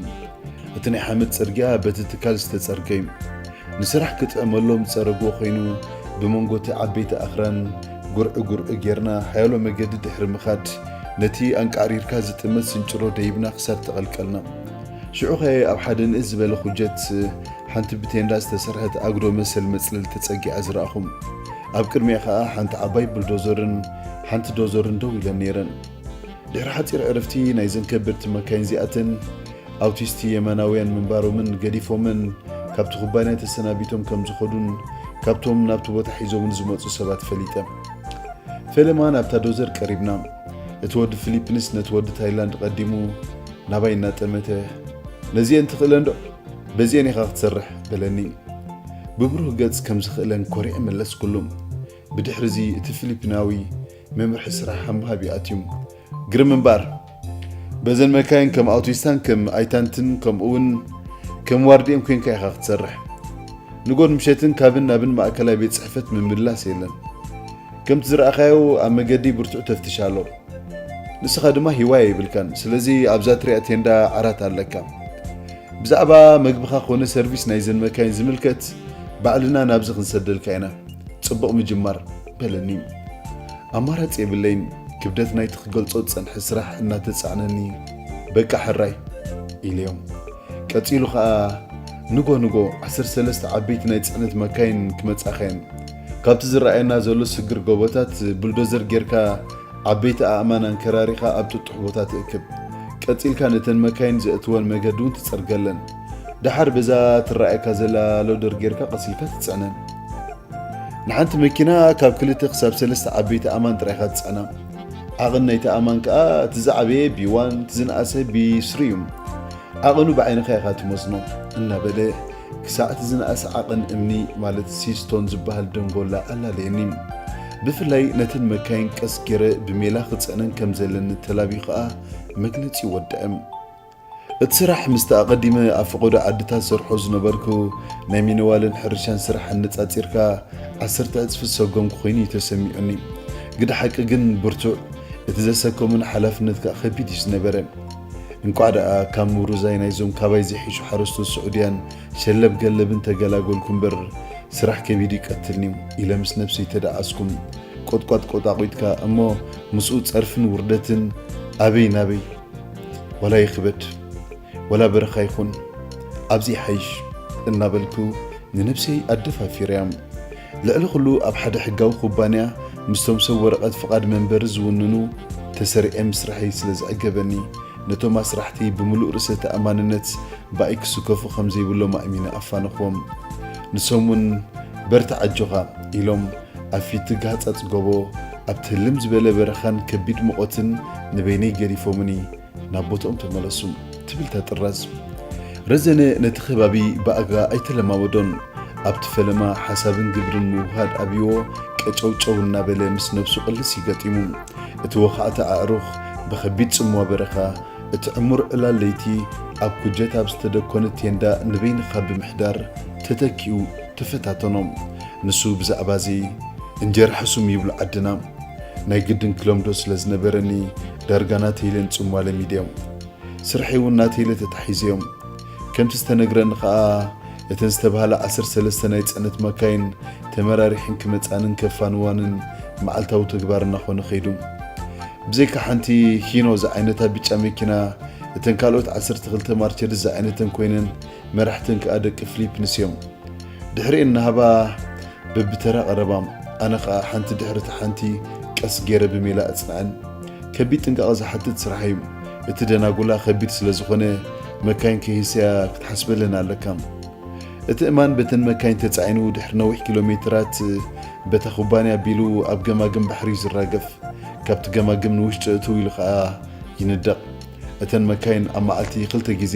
እቲ ናይ ሓመድ ጽርግያ በቲ ትካል ዝተጸርገ እዩ። ንስራሕ ክጥዕመሎም ዝጸረግዎ ኮይኑ፣ ብመንጎ እቲ ዓበይቲ ኣኽራን ጉርዒ ጉርዒ ጌርና ሓያሎ መገዲ ድሕሪ ምኻድ፣ ነቲ ኣንቃዕሪርካ ዝጥመት ስንጭሮ ደይብና ክሳድ ተቐልቀልና። ሽዑኸ ኣብ ሓደ ንእስ ዝበለ ኩጀት ሓንቲ ብቴንዳ ዝተሰርሐት ኣጉዶ መሰል መጽለል ተጸጊዓ ዝረኣኹም። ኣብ ቅድሚኣ ኸኣ ሓንቲ ዓባይ ብልዶዘርን ሓንቲ ዶዘርን ደው ኢለን ነይረን። ድሕሪ ሓጺር ዕረፍቲ ናይዘን ከበድቲ መካይን እዚኣተን ኣውቲስቲ የመናውያን ምንባሮምን ገዲፎመን ካብቲ ኩባንያ ተሰናቢቶም ከም ዝኸዱን ካብቶም ናብቲ ቦታ ሒዞምን ዝመጹ ሰባት ፈሊጠ። ፈለማ ናብታ ዶዘር ቀሪብና። እቲ ወዲ ፊሊፒንስ ነቲ ወዲ ታይላንድ ቀዲሙ ናባይ እናጠመተ፣ "ነዚአን ትኽእለን ዶ? በዚአን ኢኻ ክትሰርሕ" በለኒ። ብብሩህ ገጽ ከም ዝኽእለን ኮሪዐ መለስኩሉ። ብድሕርዚ እቲ ፊሊፒናዊ መምርሒ ስራሕ ሓምሃብ ይኣትዩ። ግርም እምበኣር፣ በዘን መካይን ከም ኣውቲስታን ከም ኣይታንትን ከምኡ እውን ከም ዋርድኤን ኮንካ ኢኻ ክትሰርሕ። ንጎን ምሸትን ካብን ናብን ማእከላይ ቤት ጽሕፈት ምምልላስ የለን። ከምቲ ዝረኣኻዮ ኣብ መገዲ ብርቱዕ ተፍትሽ ኣሎ። ንስኻ ድማ ሂዋያ የብልካን፣ ስለዚ ኣብዛ ትሪኣ ቴንዳ ዓራት ኣለካ። ብዛዕባ መግብኻ ኮነ ሰርቪስ ናይዘን መካይን ዝምልከት ባዕልና ናብዚ ክንሰደልካ ኢና። ጽቡቕ ምጅማር በለኒ። ኣማራጺ የብለይን። ክብደት ናይቲ ክገልጾ ዝጸንሐ ስራሕ እናተጻዕነኒ፣ "በቃ ሕራይ" ኢለዮም። ቀጺሉ ኸኣ ንጎ ንጎ ዓሰርተ ሰለስተ ዓበይቲ ናይ ጽዕነት መካይን ክመጻኻ እየን። ካብቲ ዝረኣየና ዘሎ ስግር ጎቦታት ብልዶዘር ጌርካ ዓበይቲ ኣእማን ኣንከራሪኻ ኣብ ጥጡሕ ቦታ ትእክብ። ቀጺልካ ነተን መካይን ዘእትወን መገዲ እውን ትጸርገለን። ደሓር በዛ ትረኣየካ ዘላ ሎደር ጌርካ ቀስ ኢልካ ትጽዕነን። ንሓንቲ መኪና ካብ ክልተ ክሳብ ሰለስተ ዓበይቲ ኣእማን ጥራይ ኢኻ ትጽዕና። ዓቐን ናይቲ ኣእማን ከኣ እቲ ዝዓበየ ቢ ዋን፣ እቲ ዝነኣሰ ቢ ስሪ እዩ። ዓቐኑ ብዓይንኻ ኢኻ ትመዝኖ፣ እናበለ ክሳዕ እቲ ዝነኣሰ ዓቐን እምኒ፣ ማለት ሲስቶን ዝበሃል ደንጎላ ኣላለየኒ። ብፍላይ ነተን መካይን ቀስ ገይረ ብሜላ ክጽዕነን ከም ዘለኒ ተላብዩ ኸኣ መግለጺ ወደአ። እቲ ስራሕ ምስቲ ኣቐዲመ ኣብ ፈቐዶ ዓድታት ሰርሖ ዝነበርኩ ናይ ሚነዋልን ሕርሻን ስራሕ ኣነጻጺርካ ዓሰርተ ዕጽፊ ዝሰጎምኩ ኮይኑ እዩ ተሰሚዑኒ። ግደ ሓቂ ግን ብርቱዕ፣ እቲ ዘሰከሙኒ ሓላፍነት ከኣ ከቢድ እዩ ዝነበረ። እንቋዕ ደኣ ካብ ምውርዛይ ናይዞም ካባይ ዝሕሹ ሓረስቶት ስዑድያን ሸለብ ገለብን ተገላገልኩ እምበር፣ ስራሕ ከቢድ እዩ ቀትልኒ ኢለ ምስ ነብሰይ ተደዓስኩም። ቆጥቋጥ ቆጣቂጥካ እሞ ምስኡ ጸርፍን ውርደትን ኣበይ ናበይ፣ ዋላ ይኽበድ ዋላ በረኻ ይኹን ኣብዚ ይሓይሽ እናበልኩ ንነብሰይ ኣደፋፊረያ። ልዕሊ ኩሉ ኣብ ሓደ ሕጋዊ ኩባንያ ምስቶም ሰብ ወረቐት ፍቓድ መንበሪ ዝውንኑ ተሰሪዐ ምስራሐይ ስለ ዘዕገበኒ፣ ነቶም ኣስራሕቲ ብምሉእ ርእሰ ተኣማንነት ብኣይ ክስከፉ ከም ዘይብሎም ኣእሚነ ኣፋነኽዎም። ንሶም እውን "በርትዕ ኣጆኻ" ኢሎም ኣብ ፊት ጋህጻጽ ጎቦ ኣብ ትልም ዝበለ በረኻን ከቢድ ሙቐትን ንበይነይ ገዲፎምኒ ናብ ቦትኦም ተመለሱ ትብል እታ ጥራዝ። ረዘነ ነቲ ከባቢ ብኣጋ ኣይተለማመዶን። ኣብቲ ፈለማ ሓሳብን ግብርን ምውህሃድ ኣብይዎ ቀጨውጨው እናበለ ምስ ነብሱ ቅልስ እዩ ገጢሙ። እቲ ወኻዕቲ ኣዕሩኽ ብኸቢድ ጽምዋ በረኻ፣ እቲ ዕሙር ዕላል ለይቲ ኣብ ኩጀት ኣብ ዝተደኮነ ቴንዳ ንበይንኻ ብምሕዳር ተተኪኡ ተፈታተኖ። ንሱ ብዛዕባ እዚ "እንጀራ ሕሱም ይብሉ ዓድና" ናይ ግድን ክለምዶ ስለ ዝነበረኒ ዳርጋ ናተይለን ጽምዋ ለሚደዮም። ስርሐይ እውን ናተይለ ተታሒዘዮም። ከምቲ ዝተነግረኒ ኸኣ እተን ዝተባህላ ዓሰርተ ሰለስተ ናይ ጽዕነት መካይን ተመራሪሐን ክመጻንን ከፋንዋንን መዓልታዊ ተግባር እናኾነ ኸይዱ። ብዘይካ ሓንቲ ሂኖ ዝዓይነታ ብጫ መኪና፣ እተን ካልኦት ዓሰርተ ክልተ ማርቸድስ ዝዓይነተን ኮይነን፣ መራሕተን ከኣ ደቂ ፊሊፕንስ እዮም። ድሕሪኤን እናሃባ በብተራ ቀረባ። ኣነ ኸኣ ሓንቲ ድሕሪ እታ ሓንቲ ቀስ ገይረ ብሜላ እጽንዐን። ከቢድ ጥንቃቐ ዝሓትት ስራሕ እዩ። እቲ ደናጉላ ከቢድ ስለ ዝኾነ፣ መካይን ከይህሰያ ክትሓስበለን ኣለካ። እቲ እማን በተን መካይን ተጻዒኑ ድሕሪ ነዊሕ ኪሎ ሜትራት በታ ኩባንያ ኣቢሉ ኣብ ገማግም ባሕሪ እዩ ዝራገፍ። ካብቲ ገማግም ንውሽጢ እትው ኢሉ ኸኣ ይንደቕ። እተን መካይን ኣብ መዓልቲ ክልተ ግዜ፣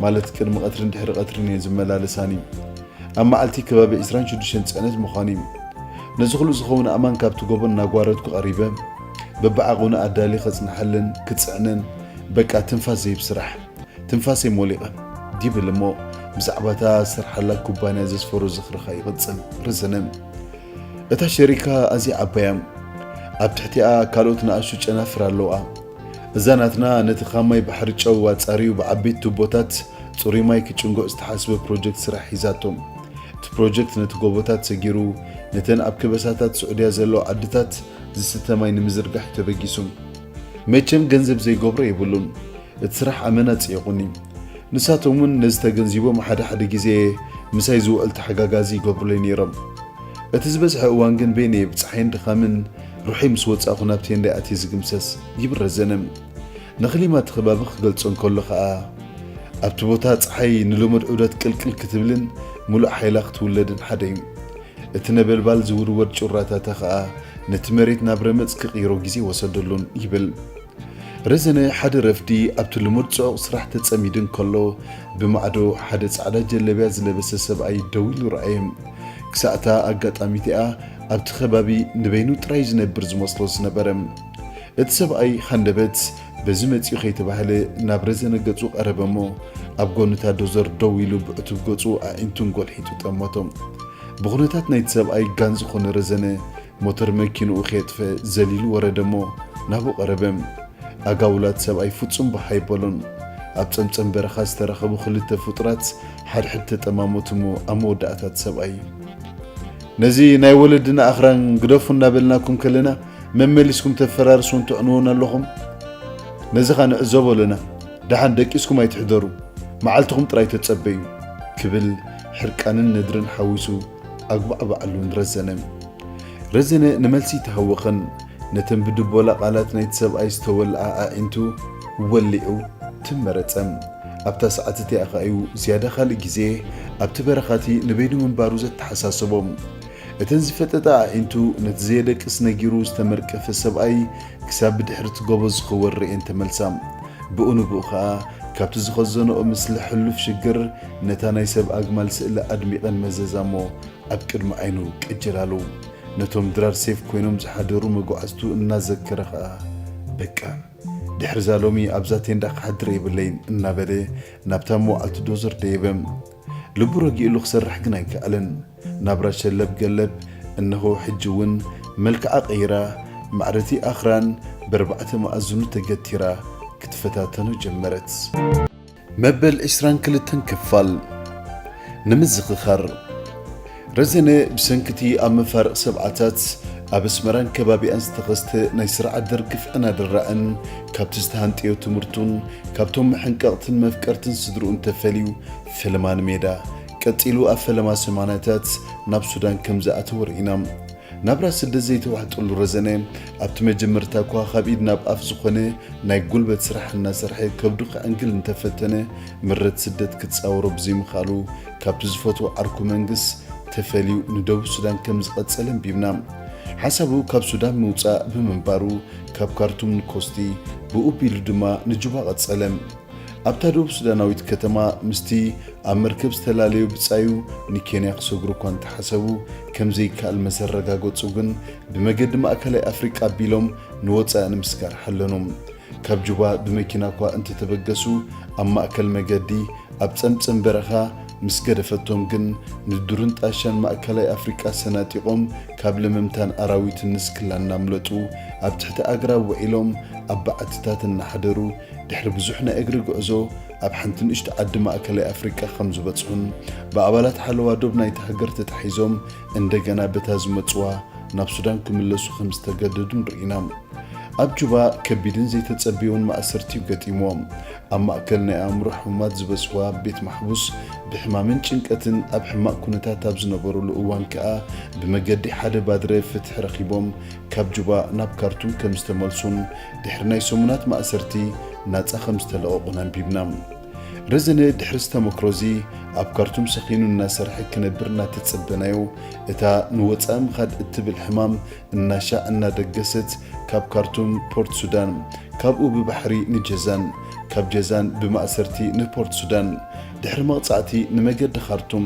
ማለት ቅድሚ ቀትርን ድሕሪ ቀትርን እየን ዝመላለሳኒ። ኣብ መዓልቲ ከባቢ ዕስራን ሽዱሽተን ጽዕነት ምዃኑ እዩ። ነዚ ኩሉ ዝኸውን ኣእማን ካብቲ ጎቦ እናጓረድኩ ቀሪበ፣ በብዓቐኑ ኣዳሊ ከጽንሓለን ክጽዕነን፣ በቃ ትንፋስ ዘይብ ስራሕ። ትንፋሰይ ሞሊቐ። ዲብል እሞ ብዛዕባ እታ ዝሰርሓላ ኩባንያ ዘስፈሮ ዝኽርኻ ይቕጽል። ረዘነ፣ እታ ሸሪካ ኣዝያ ዓባይ እያ። ኣብ ትሕቲኣ ካልኦት ንኣሽቱ ጨናፍር ኣለዋ። እዛ ናትና ነቲ ካብ ማይ ባሕሪ ጨው ኣጻርዩ ብዓበይቲ ቱቦታት ጽሩይ ማይ ክጭንጎ ዝተሓስበ ፕሮጀክት ስራሕ ሒዛቶ። እቲ ፕሮጀክት ነቲ ጎቦታት ሰጊሩ ነተን ኣብ ከበሳታት ስዑድያ ዘለዋ ዓድታት ዝስተ ማይ ንምዝርጋሕ እዩ ተበጊሱ። መቸም ገንዘብ ዘይገብሮ የብሉን። እቲ ስራሕ ኣመና ጽዒቑኒ። ንሳቶም እውን ነዚ ተገንዚቦም ሓደ ሓደ ግዜ ምሳይ ዝውዕል ተሓጋጋዚ ይገብሩለይ ነይሮም። እቲ ዝበዝሐ እዋን ግን በይነይ ብጸሓይን ድኻምን ሩሐይ ምስ ወጻእኹ ናብ ቴንዳይ ኣትየ ዝግምሰስ፣ ይብል ረዘነ። ንኽሊማ እቲ ከባቢ ክገልጾ እንከሎ ኸኣ፣ ኣብቲ ቦታ ጸሓይ ንልሙድ ዑደት ቅልቅል ክትብልን ምሉእ ሓይላ ክትውለድን ሓደ እዩ። እቲ ነበልባል ዝውድወድ ጩራታታ ኸኣ ነቲ መሬት ናብ ረመጽ ክቕይሮ ግዜ ወሰደሉን ይብል። ረዘነ ሓደ ረፍዲ ኣብቲ ልሙድ ጽዑቕ ስራሕ ተጸሚዱ እንከሎ፣ ብማዕዶ ሓደ ጻዕዳ ጀለብያ ዝለበሰ ሰብኣይ ደው ኢሉ ረኣየ። ክሳዕ እታ ኣጋጣሚ እቲኣ ኣብቲ ከባቢ ንበይኑ ጥራይ ዝነብር ዝመስሎ ዝነበረ። እቲ ሰብኣይ ሃንደበት በዚ መጺኡ ከይተባህለ ናብ ረዘነ ገጹ ቀረበ እሞ፣ ኣብ ጎኒ እታ ዶዘር ደው ኢሉ ብዕቱብ ገጹ ኣዒንቱን ጎልሒጡ ጠመቶ። ብኹነታት ናይቲ ሰብኣይ ጋን ዝኾነ ረዘነ፣ ሞተር መኪንኡ ከየጥፈ ዘሊሉ ወረደ እሞ ናብኡ ቀረበ። ኣጋውላት ሰብኣይ ፍጹም ባህ ኣይበሎን። ኣብ ጸምጸም በረኻ ዝተረኸቡ ክልተ ፍጡራት ሓድሕድ ተጠማመቱ እሞ ኣብ መወዳእታ እቲ ሰብኣይ፣ "ነዚ ናይ ወለድና ኣኽራን ግደፉ እናበልናኩም ከለና መመሊስኩም ተፈራርስዎን ተዕንዎን ኣለኹም። ነዚ ኸኣ ንዕዘቦ ኣለና። ደሓን ደቂስኩም ኣይትሕደሩ፣ መዓልትኹም ጥራይ ተጸበዩ" ክብል ሕርቃንን ነድርን ሓዊሱ ኣጉባዕባዓሉ ንረዘነ። ረዘነ ንመልሲ ኣይተሃወኸን። ነተን ብድቦላ ቃላት ናይቲ ሰብኣይ ዝተወልዓ ኣዒንቱ ወሊዑ ትም መረጸ። ኣብታ ሰዓት እቲኣ ኸኣ እዩ ዝያዳ ካልእ ግዜ ኣብቲ በረኻቲ ንበይኑ ምንባሩ ዘተሓሳሰቦ። እተን ዝፈጠጣ ኣዒንቱ ነቲ ዘየደቅስ ነጊሩ ዝተመርቀፈ ሰብኣይ ክሳብ ብድሕሪ እቲ ጎቦ ዝኽወል ርእየን ተመልሳ። ብኡ ንብኡ ኸኣ ካብቲ ዝኸዘንኦ ምስሊ ሕሉፍ ሽግር ነታ ናይ ሰብ ኣግማል ስእሊ ኣድሚቐን መዘዛ እሞ ኣብ ቅድሚ ዓይኑ ቅጅል ኣሉ። ነቶም ድራር ሴፍ ኮይኖም ዝሓደሩ መጓዕዝቱ እናዘከረ ኸኣ፣ "በቃ፣ ድሕሪ እዛ ሎሚ ኣብዛ ቴንዳ ክሓድር የብለይን" እናበለ ናብታ መዋዕልቲ ዶዘር ደየበ። ልቡ ረጊእሉ ክሰርሕ ግን ኣይከኣለን። ናብራ ሸለብ ገለብ፣ እነሆ ሕጂ እውን መልክዓ ቀይራ፣ ማዕረቲ ኣኽራን በርባዕተ መኣዝኑ ተገቲራ ክትፈታተኖ ጀመረት። መበል ዕስራን ክልተን ክፋል። ንምዝኽኻር፣ ረዘነ ብሰንክቲ ኣብ መፋርቕ ሰብዓታት ኣብ ኣስመራን ከባቢኣን ዝተኸስተ ናይ ስርዓት ደርግ ግፍዕን ኣደራዕን ካብቲ ዝተሃንጠዮ ትምህርቱን ካብቶም መሐንቀቕትን መፍቀርትን ስድርኡን ተፈልዩ ፈለማ ንሜዳ፣ ቀጺሉ ኣብ ፈለማ ሰማንያታት ናብ ሱዳን ከም ዝኣተወ ርኢና። ናብራ ስደት ዘይተዋሕጠሉ ረዘነ፣ ኣብቲ መጀመርታ እኳ ካብ ኢድ ናብ ኣፍ ዝኾነ ናይ ጉልበት ስራሕ እናሰርሐ ከብዱ ከዕንግል እንተፈተነ፣ ምረት ስደት ክጻወሮ ብዘይምኽኣሉ፣ ካብቲ ዝፈትዎ ዓርኩ መንግስ ተፈልዩ ንደቡብ ሱዳን ከም ዝቐጸለ ኣንቢብና። ሓሳቡ ካብ ሱዳን ምውጻእ ብምንባሩ፣ ካብ ካርቱም ንኮስቲ፣ ብኡ ኣቢሉ ድማ ንጁባ ቀጸለ። ኣብታ ደቡብ ሱዳናዊት ከተማ ምስቲ ኣብ መርከብ ዝተላለዩ ብጻዩ ንኬንያ ክሰግሩ እኳ እንተሓሰቡ፣ ከም ዘይከኣል መሰረጋገጹ ግን፣ ብመገዲ ማእከላይ ኣፍሪቃ ኣቢሎም ንወጻኢ ንምስጋር ሓለኑ። ካብ ጁባ ብመኪና እኳ እንተተበገሱ፣ ኣብ ማእከል መገዲ ኣብ ጸምጸም በረኻ ምስ ገደፈቶም ግን፣ ንዱርን ጣሻን ማእከላይ ኣፍሪቃ ሰናጢቖም፣ ካብ ለመምታን ኣራዊትን ንስክላ እናምለጡ፣ ኣብ ትሕቲ ኣግራብ ውዒሎም፣ ኣብ በዓትታት እናሓደሩ፣ ድሕሪ ብዙሕ ናይ እግሪ ጉዕዞ፣ ኣብ ሓንቲ ንእሽቶ ዓዲ ማእከላይ ኣፍሪቃ ከም ዝበጽሑን፣ ብኣባላት ሓለዋ ዶብ ናይታ ሃገር ተታሒዞም፣ እንደገና በታ ዝመጽዋ ናብ ሱዳን ክምለሱ ከም ዝተገደዱን ርኢና። ኣብ ጁባ ከቢድን ዘይተጸበዮን ማእሰርቲ እዩ ገጢምዎም። ኣብ ማእከል ናይ ኣእምሮ ሕሙማት ዝበጽሕዋ ቤት ማሕቡስ፣ ብሕማምን ጭንቀትን ኣብ ሕማቕ ኩነታት ኣብ ዝነበሩሉ እዋን ከኣ፣ ብመገዲ ሓደ ባድረ ፍትሒ ረኺቦም፣ ካብ ጁባ ናብ ካርቱም ከም ዝተመልሱን፣ ድሕሪ ናይ ሰሙናት ማእሰርቲ ናጻ ከም ዝተለቐቑን ኣንቢብና። ረዘነ ድሕሪ ዝተመክሮ እዚ፣ ኣብ ካርቱም ሰኺኑ እናሰርሐ ክነብር እናተጸበናዮ፣ እታ ንወጻኢ ምኻድ እትብል ሕማም እናሻዕ እናደገሰት፣ ካብ ካርቱም ፖርት ሱዳን፣ ካብኡ ብባሕሪ ንጀዛን፣ ካብ ጀዛን ብማእሰርቲ ንፖርት ሱዳን፣ ድሕሪ መቕጻዕቲ ንመገዲ ካርቱም፣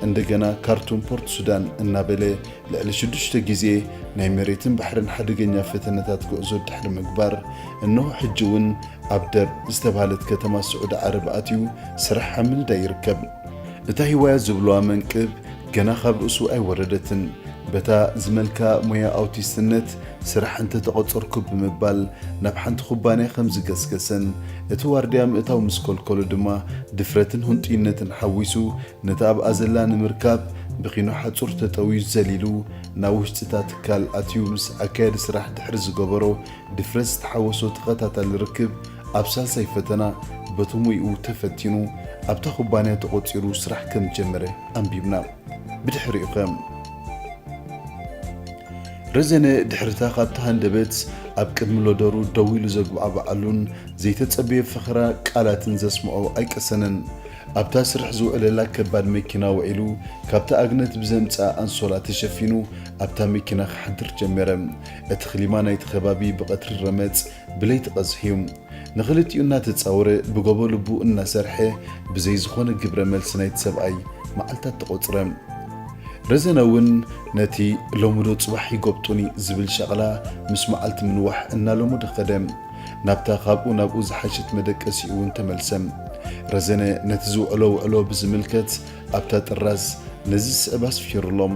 እንደገና ካርቱም ፖርት ሱዳን እናበለ፣ ልዕሊ ሽዱሽተ ግዜ ናይ መሬትን ባሕርን ሓደገኛ ፈተነታት ጉዕዞ ድሕሪ ምግባር፣ እንሆ ሕጂ እውን ኣብ ደርብ ዝተባህለት ከተማ ስዑዲ ዓረብ ኣትዩ ስራሕ ኣብ ምንዳይ ይርከብ። እታ ህዋያ ዝብልዋ መንቅብ ገና ካብ ርእሱ ኣይወረደትን። በታ ዝመልካ ሞያ ኣውቲስትነት ስራሕ እንተተቖጸርኩ ብምባል ናብ ሓንቲ ኩባንያ ከም ዝገስገሰን፣ እቲ ዋርድያ ምእታው ምስ ከልከሎ ድማ ድፍረትን ህንጡይነትን ሓዊሱ ነታ ኣብኣ ዘላ ንምርካብ ብኪኖ ሓጹር ተጠውዩ ዘሊሉ ናብ ውሽጢ እታ ትካል ኣትዩ ምስ ኣካያዲ ስራሕ ድሕሪ ዝገበሮ ድፍረት ዝተሓወሶ ተኸታታሊ ርክብ፣ ኣብ ሳልሳይ ፈተና በቲ ሙይኡ ተፈቲኑ ኣብታ ኩባንያ ተቖጺሩ ስራሕ ከም ዝጀመረ ኣንቢብና። ብድሕሪኡኸ? ረዘነ ድሕርታ ካብቲ ሃንደበት ኣብ ቅድሚ ሎደሩ ደው ኢሉ ዘጉባዕብዓሉን ዘይተጸበዮ ፈኸራ ቃላትን ዘስምዖ ኣይቀሰነን። ኣብታ ስርሕ ዝውዕለላ ከባድ መኪና ውዒሉ ካብታ ኣግነት ብዘምጽኣ ኣንሶላ ተሸፊኑ ኣብታ መኪና ክሓድር ጀመረ። እቲ ክሊማ ናይቲ ከባቢ ብቐትሪ ረመጽ ብለይቲ ቀዝሕ እዩ። ንኽልቲኡ እናተጻወረ ብጎቦ ልቡ እናሰርሐ ብዘይ ዝኾነ ግብረ መልሲ ናይቲ ሰብኣይ መዓልታት ተቖጽረ። ረዘነ እውን ነቲ ሎሚ ዶ ጽባሕ ይጎብጡኒ ዝብል ሸቕላ ምስ መዓልቲ ምንዋሕ እናለመዶ ከደ። ናብታ ካብኡ ናብኡ ዝሓሸት መደቀሲኡ እውን ተመልሰ። ረዘነ ነቲ ዝውዕሎ ውዕሎ ብዝምልከት ኣብታ ጥራዝ ነዚ ዝስዕብ ኣስፊሩሎም።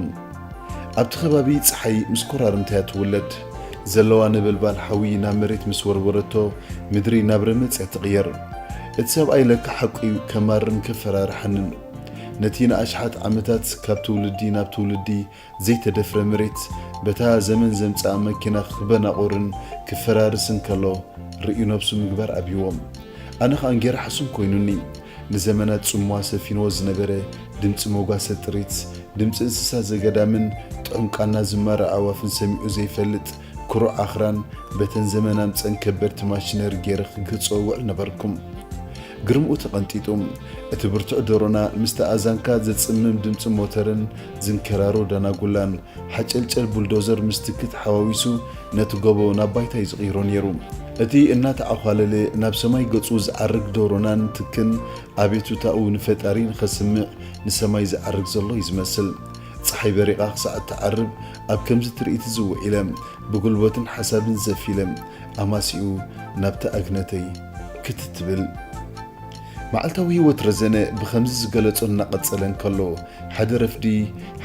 ኣብቲ ከባቢ ጸሓይ ምስ ኮራርምታ እያ ትውለድ። ዘለዋ ነበልባል ሓዊ ናብ መሬት ምስ ወርወረቶ፣ ምድሪ ናብ ረመጽ እያ ትቕየር። እቲ ሰብኣይ ለካ ሓቁ እዩ፣ ከማርን ከፈራርሓንን። ነቲ ንኣሽሓት ዓመታት ካብ ትውልዲ ናብ ትውልዲ ዘይተደፍረ መሬት፣ በታ ዘመን ዘምጽኣ መኪና ክበናቑርን ክፈራርስን ከሎ፣ ርእዩ ነብሱ ምግባር ኣብይዎ። ኣነ ኸኣ እንጌራ ሕሱም ኮይኑኒ። ንዘመናት ጽምዋ ሰፊንዎ ዝነበረ ድምጺ መጓሰ ጥሪት፣ ድምጺ እንስሳ ዘገዳምን ጥዑም ቃና ዝማረ ኣዕዋፍን ሰሚዑ ዘይፈልጥ ኩሩዕ ኣኽራን፣ በተን ዘመን ኣምጸን ከበድቲ ማሽነሪ ገይረ ክገልጾ እውዕል ነበርኩም። ግርምኡ ተቐንጢጡ፣ እቲ ብርቱዕ ዶሮና ምስቲ ኣዛንካ ዘጽምም ድምጺ ሞተርን ዝንከራሮ ዳናጉላን፣ ሓጨልጨል ቡልዶዘር ምስ ትኪ ተሓዋዊሱ ነቲ ጎቦ ናብ ባይታ እዩ ዝቕይሮ ነይሩ። እቲ እናተዓዃለለ ናብ ሰማይ ገጹ ዝዓርግ ዶሮናን ትክን ኣቤቱታኡ ንፈጣሪ ንኸስምዕ ንሰማይ ዝዓርግ ዘሎ እዩ ዝመስል። ጸሓይ በሪቓ ክሳዕ እትዓርብ ኣብ ከምዚ ትርኢት እዚ ውዒለ፣ ብጉልበትን ሓሳብን ዘፊለ፣ ኣማሲኡ ናብቲ ኣግነተይ ክትት ትብል። መዓልታዊ ህይወት ረዘነ ብኸምዚ ዝገለጾ እናቐጸለ እንከሎ፣ ሓደ ረፍዲ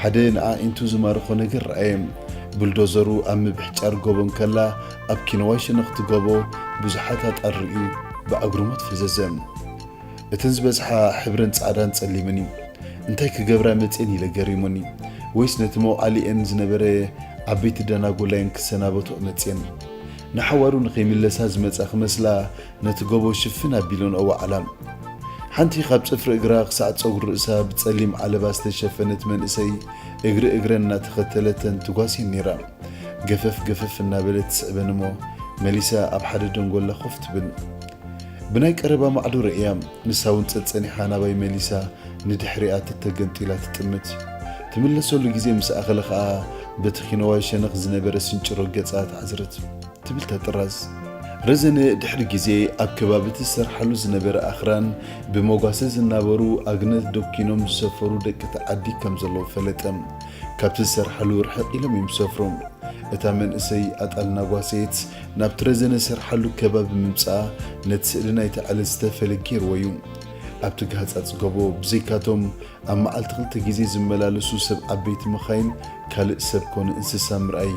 ሓደ ንኣዒንቱ ዝማርኾ ነገር ረኣየ። ቡልዶዘሩ ኣብ ምብሕጫር ጎቦ እንከላ፣ ኣብ ኪነዋይ ሸነኽቲ ጎቦ ብዙሓት ኣጣል ርእዩ ብኣግርሞት ፈዘዘ። እተን ዝበዝሓ ሕብረን ጻዕዳን ጸሊምን እዩ። እንታይ ክገብራ መጽየን ኢለ ገሪሙኒ። ወይስ ነቲ መውዓሊኤን ዝነበረ ዓበይቲ ደናጎላየን ክሰናበትኦ መጽየን? ንሓዋሩ ንኸይምለሳ ዝመጻ ክመስላ ነቲ ጎቦ ሽፍን ኣቢለን ኣዋዕላ። ሓንቲ ካብ ጽፍሪ እግራ ክሳዕ ጸጉሪ ርእሳ ብጸሊም ዓለባ ዝተሸፈነት መንእሰይ እግሪ እግረን እናተኸተለተን ትጓስየን ነይራ። ገፈፍ ገፈፍ እናበለት ትስዕበን እሞ መሊሳ ኣብ ሓደ ደንጎላ ኮፍ ትብል። ብናይ ቀረባ ማዕዶ ርእያ፣ ንሳ እውን ጸጸኒሓ ናባይ መሊሳ ንድሕሪኣ ተተገንጢላ ትጥምት። ትምለሰሉ ግዜ ምስ ኣኸለ ኸኣ በቲ ኺኖዋይ ሸነኽ ዝነበረ ስንጭሮ ገጻ ተዓዝርት። ትብል እታ ጥራዝ። ረዘነ ድሕሪ ግዜ ኣብ ከባቢ እቲ ዝሰርሓሉ ዝነበረ ኣኽራን ብመጓሰ ዝናበሩ ኣግነት ደኪኖም ዝሰፈሩ ደቂ እቲ ዓዲ ከም ዘለዉ ፈለጠ። ካብቲ ዝሰርሓሉ ርሕቕ ኢሎም እዮም ዝሰፍሩ። እታ መንእሰይ ኣጣል እናጓሰየት ናብቲ ረዘነ ዝሰርሓሉ ከባቢ ምምጻኣ ነቲ ስእሊ ናይቲ ዕለት ዝተፈለ ገይርዎ እዩ። ኣብቲ ጋህጻጽ ጎቦ ብዘይካቶም ኣብ መዓልቲ ክልተ ግዜ ዝመላለሱ ሰብ ዓበይቲ መኻይን ካልእ ሰብ ኮነ እንስሳ ምርኣይ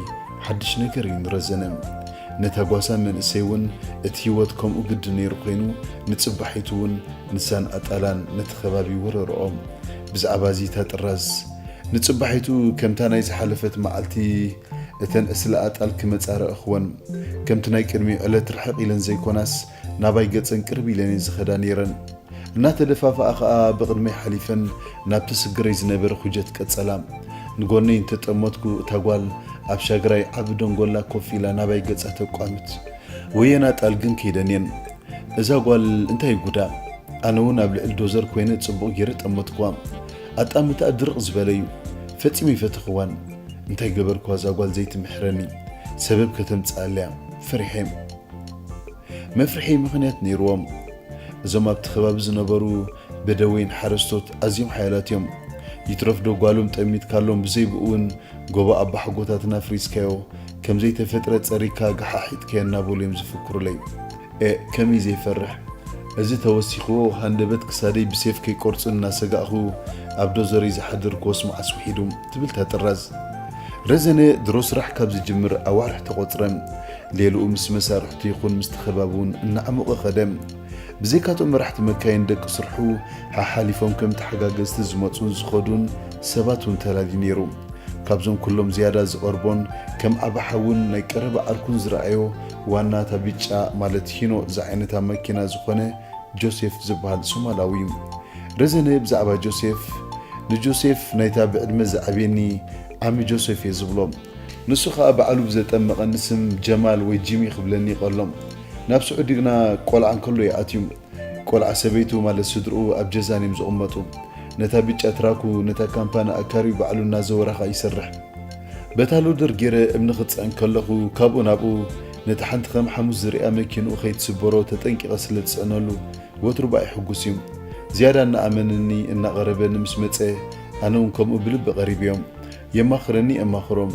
ሓድሽ ነገር እዩ ንረዘነ። ነታ ጓሳ መንእሰይ እውን እቲ ህይወት ከምኡ ግድን ነይሩ ኮይኑ፣ ንጽባሒቱ እውን ንሳን ኣጣላን ነቲ ከባቢ ወረርኦ። ብዛዕባ እዚ እታ ጥራዝ፣ ንጽባሒቱ ከምታ ናይ ዝሓለፈት መዓልቲ እተን ዕስለ ኣጣል ክመጻ ረኣኽወን። ከምቲ ናይ ቅድሚ ዕለት ርሕቕ ኢለን ዘይኮናስ፣ ናባይ ገጸን ቅርብ ኢለን እየን ዝኸዳ ነይረን። እናተደፋፍኣ ኸኣ ብቕድመይ ሓሊፈን ናብቲ ስግረይ ዝነበረ ኩጀት ቀጸላ። ንጎነይ እንተጠመትኩ እታ ጓል ኣብ ሻግራይ ዓቢ ደንጎላ ኮፍ ኢላ ናባይ ገጻ ተቋምት። ወየን ኣጣል ግን ከይደን እየን። እዛ ጓል እንታይ ጉዳ? ኣነ እውን ኣብ ልዕሊ ዶዘር ኮይነ ጽቡቕ ገይረ ጠመትኩዋ። ኣጣምትኣ ድርቕ ዝበለ እዩ። ፈጺመ ኣይፈተኽዋን። እንታይ ገበርኩዋ እዛ ጓል ዘይትምሕረኒ? ሰበብ ከተምጽኣለያ ፈሪሐ። መፍርሒ ምኽንያት ነይርዎም። እዞም ኣብቲ ከባቢ ዝነበሩ በደወይን ሓረስቶት ኣዝዮም ሓያላት እዮም። ይትረፍዶ ጓሎም ጠሚትካሎም ብዘይብኡ እውን ጎቦ ኣባሓጎታትና ኣፍሪስካዮ፣ ከም ዘይተፈጥረ ጸሪግካ ገሓሒጥካዮ እናበሉ እዮም ዝፍክሩለይ። ኤእ፣ ከመይ ዘይፈርሕ? እዚ ተወሲኽዎ ሃንደበት ክሳደይ ብሴፍ ከይቆርጹ እናሰጋእኹ ኣብ ዶዘረይ ዝሓደርክዎስ መዓስ ውሒዱ? ትብል እታ ጥራዝ። ረዘነ ድሮ ስራሕ ካብ ዝጅምር ኣዋርሕ ተቖጽረ። ሌልኡ ምስ መሳርሕቱ ይኹን ምስቲ ከባቢ እውን እናዓሞቐ ኸደ። ብዘይካቶም መራሕቲ መካይን ደቂ ስርሑ ሓሓሊፎም ከም ተሓጋገዝቲ ዝመጹን ዝኸዱን ሰባት እውን ተላልዩ ነይሩ። ካብዞም ኩሎም ዝያዳ ዝቐርቦን ከም ዓቢ ሓውን ናይ ቀረባ ዓርኩን ዝረኣዮ ዋና እታ ብጫ ማለት ሂኖ ዝዓይነታ መኪና ዝኾነ ጆሴፍ ዝበሃል ሶማላዊ እዩ። ረዘነ ብዛዕባ ጆሴፍ፣ ንጆሴፍ ናይታ ብዕድመ ዝዓብየኒ ዓሚ ጆሴፍ እየ ዝብሎ። ንሱ ኸኣ ባዕሉ ብዘጠመቐኒ ስም ጀማል ወይ ጂሚ ክብለኒ ይቐሎ። ናብ ስዑዲ ግና ቆልዓ እንከሎ እዩ ኣትዩ። ቆልዓ ሰበይቱ ማለት ስድርኡ ኣብ ጀዛን እዮም ዝቕመጡ። ነታ ብጫ ትራኩ፣ ነታ ካምፓኒ ኣካርዩ ባዕሉ እናዘወረ ኸኣ ይሰርሕ። በታ ሎደር ገይረ እምኒ ክጽዕን ከለኹ ካብኡ ናብኡ ነታ ሓንቲ ከም ሓሙስ ዝሪኣ መኪንኡ ከይትስበሮ ተጠንቂቐ ስለ ዝጽዕነሉ ወትሩ ብኣይ ሕጉስ እዩ። ዝያዳ እናኣመነኒ እናቐረበኒ ምስ መጸ ኣነ እውን ከምኡ ብልቢ ቀሪበዮም። የማኽረኒ እማኽሮም።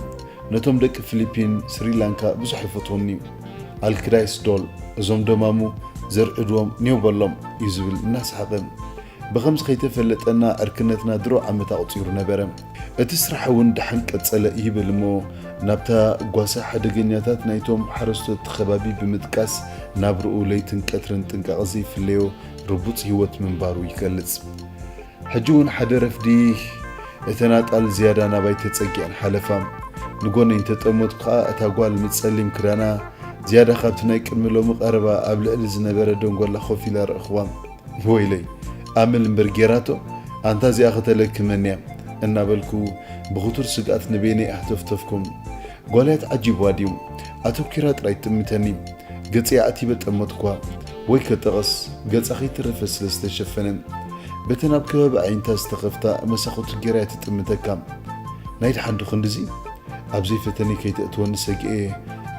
ነቶም ደቂ ፊሊፒን፣ ስሪላንካ ብዙሕ ይፈትዎም እዩ። ኣልክዳይስ ዶል፣ እዞም ደማሙ ዘርዕድዎም ኔው በሎም እዩ ዝብል እናሰሓቐ። ብኸምዚ ከይተፈለጠና ዕርክነትና ድሮ ዓመት ኣቑጺሩ ነበረ። እቲ ስራሕ እውን ደሓን ቀጸለ ይብል እሞ ናብታ ጓሳ ሓደገኛታት ናይቶም ሓረስቶት እቲ ከባቢ ብምጥቃስ ናብርኡ ለይትን ቀትርን ጥንቃቐ ዘይፍለዮ ርቡጽ ህይወት ምንባሩ ይገልጽ። ሕጂ እውን ሓደ ረፍዲ እተን ኣጣል ዝያዳ ናባይ ተጸጊዐን ሓለፋ። ንጎነይ እንተጠመትኩ ከኣ እታ ጓል ምስ ጸሊም ክዳና ዝያዳ ካብቲ ናይ ቅድሚ ሎሚ ቀረባ ኣብ ልዕሊ ዝነበረ ደንጎላ ኮፍ ኢላ ረእኽዋ። ወይለይ፣ ኣመል እምበር ጌራቶ፣ ኣንታ እዚኣ ከተለክመኒ እያ እናበልኩ ብኽቱር ስግኣት ንበይነይ ኣህተፍተፍኩም። ጓልያ ተዓጂብዋ ድዩ? ኣተኲራ ጥራይ ትጥምተኒ። ገጸይ ኣዕቲበ ጠመትኳ። ወይ ከጠቐስ፣ ገጻ ከይተረፈ ስለ ዝተሸፈነ። በተን ኣብ ከባቢ ኣዒንታ ዝተኸፍታ መሳኹቲ ገይራ እያ ትጥምተካ። ናይ ደሓን ዶ ክንድዚ? ኣብ ዘይፈተኒ ከይተእትወኒ ሰጊኤ፣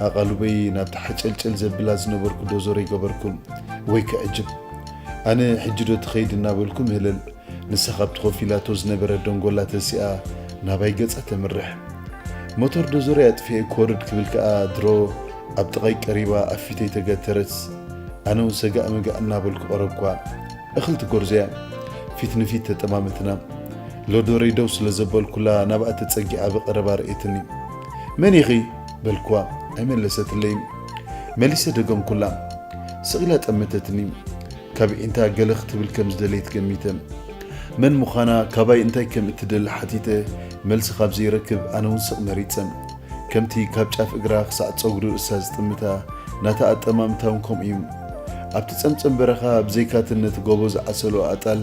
ኣቓልበይ ናብታ ሓጨልጨል ዘብላ ዝነበርኩ ዶዞረይ ገበርኩ። ወይ ክዕጅብ! ኣነ ሕጂ ዶ ትኸይድ እናበልኩ ምህለል። ንሳ ካብቲ ኮፍ ኢላቶ ዝነበረት ደንጎላ ተሲኣ ናባይ ገጻ ተምርሕ። ሞተር ዶዘረይ ኣጥፊኤ ክወርድ ክብል ከኣ ድሮ ኣብ ጥቓይ ቀሪባ ኣብ ፊተይ ተገተረት። ኣነ እውን ሰጋእ መጋእ እናበልኩ ቀረብኳ። እኽሊ ትጎርዞ እያ። ፊት ንፊት ተጠማመትና። ሎደረይ ደው ስለ ዘበልኩላ ናብኣ ተጸጊዓ ብቐረባ ርእየትኒ። መን ኢኺ? በልኩዋ። ኣይመለሰትለይን። መሊሰ ደገምኩላ። ስቕ ኢላ ጠመተትኒ። ካብ ኣዒንታ ገለ ክትብል ከም ዝደለየት ገሚተ። መን ምዃና፣ ካባይ እንታይ ከም እትደሊ ሓቲተ፣ መልሲ ካብ ዘይረክብ ኣነ እውን ስቕ መሪጸ። ከምቲ ካብ ጫፍ እግራ ክሳዕ ጸጉሪ ርእሳ ዝጥምታ፣ ናታ ኣጠማምታ እውን ከምኡ እዩ። ኣብቲ ጸምጸም በረኻ ብዘይካተን ነቲ ጎቦ ዝዓሰሎ ኣጣል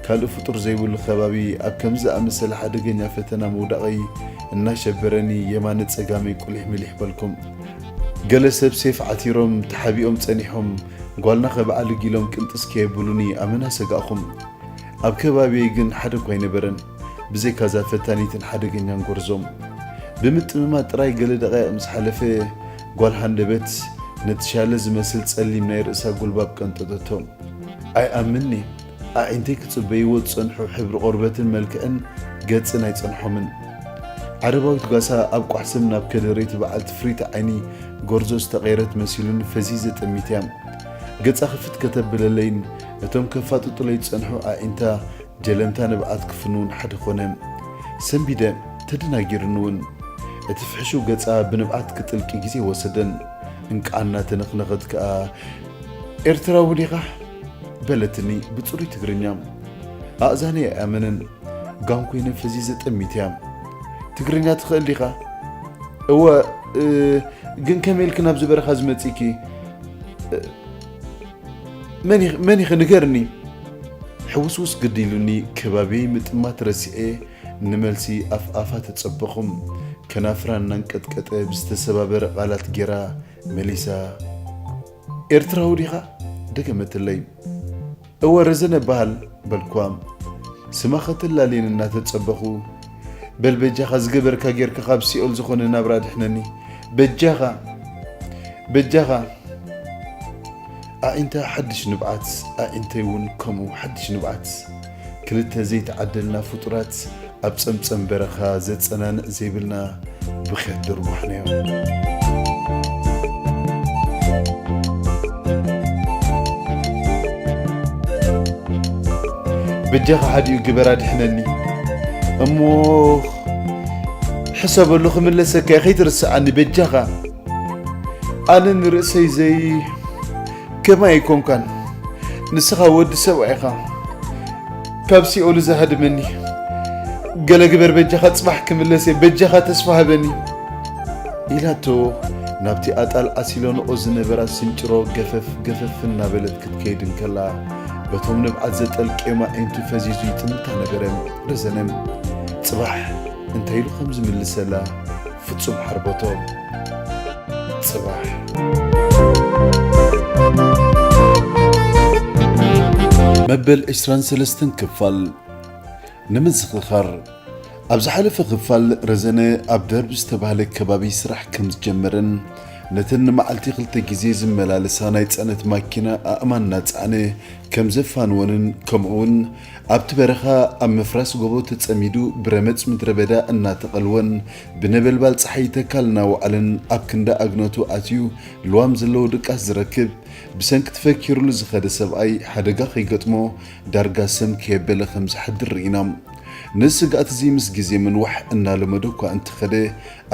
ካልእ ፍጡር ዘይብሉ ከባቢ ኣብ ከምዚ ዝኣመሰለ ሓደገኛ ፈተና ምውዳቐይ እናሸበረኒ የማነ ጸጋመይ ቁሊሕ ምሊሕ በልኩም። ገለ ሰብ ሴፍ ዓቲሮም ተሓቢኦም ጸኒሖም፣ ጓልናኸ ብዓልግ ኢሎም ቅንጥስ ከየብሉኒ ኣመና ሰጋእኹም። ኣብ ከባቢየይ ግን ሓደ እኳ ኣይነበረን፣ ብዘይካዛ ፈታኒትን ሓደገኛን ጎርዞ። ብምጥምማት ጥራይ ገለ ደቓይቕ ምስ ሓለፈ፣ ጓል ሃንደበት ነቲ ሻለ ዝመስል ጸሊም ናይ ርእሳ ጉልባብ ቀንጠጠቶ። ኣይኣምንኒ፣ ኣዒንተይ ክጽበይዎ ዝጸንሑ ሕብሪ ቆርበትን መልክዕን ገጽን ኣይጸንሖምን። ዓረባዊት ጓሳ ኣብ ቋሕስም ናብ ከደረይቲ በዓልቲ ፍሪት ዓይኒ ጎርዞ ዝተቐየረት መሲሉኒ ፈዚዘ ጠሚተያ። ገጻ ክፍት ከተብለለይን እቶም ከፋጥጡለይ ዝጸንሑ ኣዒንታ ጀለምታ ንብዓት ክፍንውን ሓደ ኾነ። ሰንቢደ፣ ተደናጊሩኒ እውን። እቲ ፍሕሹው ገጻ ብንብዓት ክጥልቂ ግዜ ወሰደን። እንቃዕ እናተነኽነኸት ከኣ፣ "ኤርትራዊ ዲኻ?" በለትኒ ብጽሩይ ትግርኛ። ኣእዛነይ ኣይኣመነን። ጋም ኮይነ ፈዚዘ ጠሚተያ። "ትግርኛ ትኽእል ዲኻ?" "እወ፣ እ፣ ግን ከመይ ኢልኪ ናብዚ በረኻ ዝመጺእኪ? እ፣ መን ኢኺ፣ መን ኢኺ ንገርኒ?" ሕውስውስ ግዲ ኢሉኒ ከባቢየይ ምጥማት ረሲዐ ንመልሲ ኣፍ ኣፋ ተጸበኹ። ከናፍራ እናንቀጥቀጠ ብዝተሰባበረ ቃላት ጌራ መሊሳ፣ "ኤርትራዊ ዲኻ?" ደገመትለይ። "እወ፣ ረዘነ እበሃል" በልኳ። ስማ ከተላልየኒ እናተጸበኹ፣ "በል በጃኻ ዝገበርካ ጌርካ ካብ ሲኦል ዝኾነ ናብራ ኣድሕነኒ። በጃኻ! በጃኻ!" ኣዒንታ ሓድሽ ንብዓት፣ ኣዒንተይ እውን ከምኡ ሓድሽ ንብዓት። ክልተ ዘይተዓደልና ፍጡራት ኣብ ጸምጸም በረኻ ዘጸናንዕ ዘይብልና ብኽያት ደርቡሕናዮ። በጃኻ ሓዲኡ ግበር ኣድሕነኒ። እሞ ሕሰበሉ ክምለሰካ እየ፣ ከይትርስዓኒ በጃኻ። ኣነ ንርእሰይ ዘይ ከማይ ኣይኮንካን። ንስኻ ወዲ ሰብኣይ ኢኻ። ካብ ሲኦል ዘሃድመኒ ገለ ግበር በጃኻ፣ ጽባሕ ክምለስ እየ፣ በጃኻ ተስፋ ሃበኒ ኢላቶ፣ ናብቲ ኣጣል ዓሲሎንኦ ዝነበራ ስንጭሮ ገፈፍ ገፈፍ እናበለት ክትከይድ እንከላ፣ በቶም ንብዓት ዘጠልቅዮም ኣዒንቱ ፈዚዙ ይጥምታ ነበረ። ረዘነ ጽባሕ እንታይ ኢሉ ከም ዝምልሰላ ፍጹም ሓርበቶ። ጽባሕ። መበል ዕስራን ሰለስተን ክፋል። ንምዝኽኻር፣ ኣብ ዝሓለፈ ክፋል ረዘነ ኣብ ደርቢ ዝተባህለ ከባቢ ስራሕ ከም ዝጀመረን ነተን ንመዓልቲ ክልተ ግዜ ዝመላለሳ ናይ ጽዕነት ማኪና ኣእማን እናጸዓነ ከም ዘፋንወንን፣ ከምኡውን ኣብቲ በረኻ ኣብ ምፍራስ ጎቦ ተጸሚዱ ብረመጽ ምድረ በዳ እናተቐልወን ብነበልባል ጸሓይ ተካል እናወዓለን ኣብ ክንዲ ኣግነቱ ኣትዩ ልዋም ዘለዎ ድቃስ ዝረክብ፣ ብሰንኪ ተፈኪሩሉ ዝኸደ ሰብኣይ ሓደጋ ከይገጥሞ ዳርጋ ሰም ከየበለ ከም ዝሓድር ርኢና። ነዚ ስግኣት እዚ ምስ ግዜ ምንዋሕ እናለመዶ እኳ እንተኸደ፣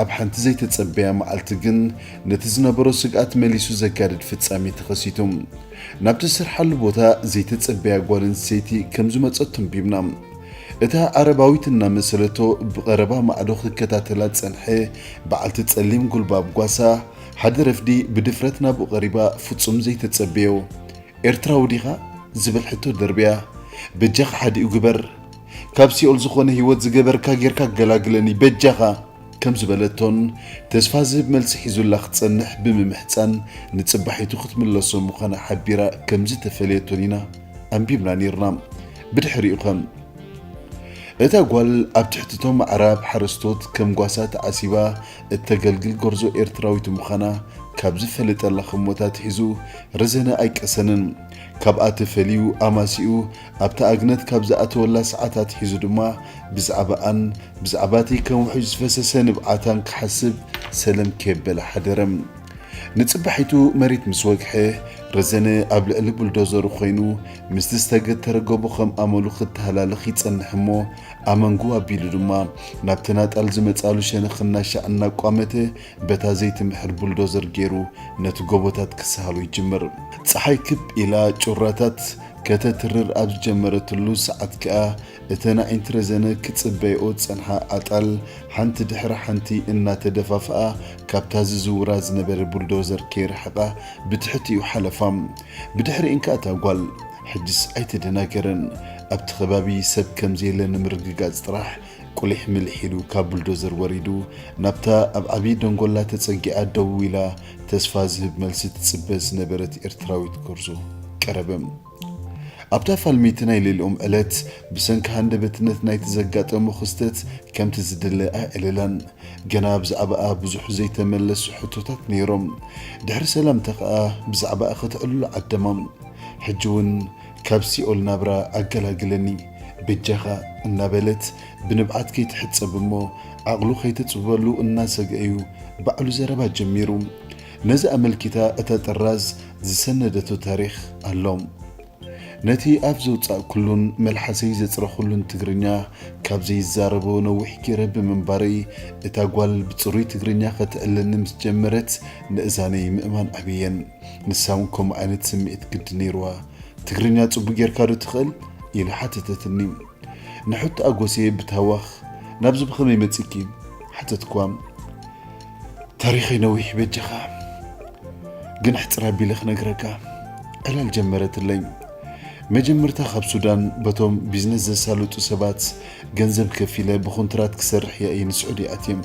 ኣብ ሓንቲ ዘይተጸበያ መዓልቲ ግን ነቲ ዝነበሮ ስግኣት መሊሱ ዘጋድድ ፍጻሜ ተኸሲቱ። ናብቲ ዝሰርሓሉ ቦታ ዘይተጸበያ ጓል ኣንስተይቲ ከም ዝመጸት ተንቢብና። እታ ዓረባዊት እናመሰለቶ ብቐረባ ማዕዶ ክከታተላ ዝጸንሐ በዓልቲ ጸሊም ጉልባብ ጓሳ፣ ሓደ ረፍዲ ብድፍረት ናብኡ ቀሪባ ፍጹም ዘይተጸበዮ፣ "ኤርትራዊ ዲኻ?" ዝብል ሕቶ ደርብያ፣ "በጃኻ ሓዲኡ ግበር፣ ካብ ሲኦል ዝኾነ ህይወት ዝገበርካ ጌርካ ገላግለኒ በጃኻ" ከም ዝበለቶን ተስፋ ዝህብ መልሲ ሒዙላ ክጸንሕ ብምምሕጻን፣ ንጽባሒቱ ክትምለሶ ምዃና ሓቢራ ከም ዝተፈለየቶን ኢና ኣንቢብና ኔርና። ብድሕሪኡ ኸ? እታ ጓል ኣብ ትሕቲ እቶም ኣዕራብ ሓረስቶት ከም ጓሳ ተዓሲባ እተገልግል ጎርዞ ኤርትራዊት ምዃና ካብ ዝፈለጠላ ህሞት ኣትሒዙ ረዘነ ኣይቀሰንን። ካብኣ ተፈልዩ ኣማሲኡ ኣብታ ኣግነት ካብ ዝኣተወላ ሰዓት ኣትሒዙ ድማ ብዛዕባኣን ብዛዕባ እቲ ከም ውሑጅ ዝፈሰሰ ንብዓታን ክሓስብ ሰለም ከየበለ ሓደረ። ንጽባሒቱ መሬት ምስ ወግሐ፣ ረዘነ ኣብ ልዕሊ ቡልዶዘሩ ኾይኑ፣ ምስቲ ዝተገተረ ጎቦ ከም ኣመሉ ክተሃላልኽ ይጸንሕ እሞ፣ ኣመንጉ ኣቢሉ ድማ ናብተን ኣጣል ዝመጻሉ ሸነኽ እናሻዕ እናቋመተ፣ በታ ዘይትምሕር ቡልዶዘር ገይሩ ነቲ ጎቦታት ክሰሃሎ ይጅምር። ጸሓይ ክብ ኢላ ጩራታት ከተትርር ኣብ ዝጀመረትሉ ሰዓት ከኣ፣ እተን ኣዒንቲ ረዘነ ክጽበይኦ ዝጸንሓ ኣጣል፣ ሓንቲ ድሕሪ ሓንቲ እናተደፋፍኣ፣ ካብታ ዝዝውራ ዝነበረ ቡልዶዘር ከይርሕቓ ብትሕቲኡ ሓለፋ። ብድሕሪኤን ከኣ እታ ጓል። ሕጅስ ኣይተደናገረን። ኣብቲ ከባቢ ሰብ ከም ዘየለ ንምርግጋጽ ጥራሕ፣ ቁሊሕ ምልሕ ኢሉ ካብ ቡልዶዘር ወሪዱ፣ ናብታ ኣብ ዓቢ ደንጎላ ተጸጊዓ ደው ኢላ ተስፋ ዝህብ መልሲ ትጽበ ዝነበረት ኤርትራዊት ጎርዞ ቀረበ። ኣብታ ፋልመይቲ ናይ ሌሊኦም ዕለት፣ ብሰንኪ ሃንደበትነት ናይቲ ዘጋጠሞ ክስተት ከምቲ ዝድለ ኣየዕለላን። ገና ብዛዕባኣ ብዙሕ ዘይተመለሱ ሕቶታት ነይሮም። ድሕሪ ሰላምታ ከኣ ብዛዕባኣ ከተዕልሎ ዓደማ። ሕጂ እውን ካብ ሲኦል ናብራ ኣገላግለኒ በጃኻ እናበለት ብንብዓት ከይትሕጸብ እሞ ዓቕሉ ከይተጽብበሉ እናሰግአ እዩ ባዕሉ ዘረባ ጀሚሩ። ነዚ ኣመልኪታ እታ ጥራዝ ዝሰነደቶ ታሪኽ ኣሎ። ነቲ ኣፍ ዘውጻእኩሉን መልሓሰይ ዘጽረኹሉን ትግርኛ ካብ ዘይዛረቦ ነዊሕ ገይረ ብምንባረይ፣ እታ ጓል ብጽሩይ ትግርኛ ከተዕልለኒ ምስ ጀመረት፣ ንእዛነይ ምእማን ኣብየን። ንሳ እውን ከምኡ ዓይነት ስምዒት ግዲ ነይርዋ። "ትግርኛ ጽቡቕ ጌርካ ዶ ትኽእል?" ኢላ ሓተተትኒ። ንሕቶኣ ጎስየ ብታህዋኽ፣ "ናብዚ ብኸመይ መጺእኪ?" ሓተትክዋ። "ታሪኸይ ነዊሕ በጃኻ፣ ግን ሕጽር ኣቢለ ክነግረካ።" ዕላል ጀመረትለይ። መጀመርታ ካብ ሱዳን በቶም ቢዝነስ ዘሳልጡ ሰባት ገንዘብ ከፊለ ብኮንትራት ክሰርሕ እየ ኢየ ንስዑዲ ኣትየ።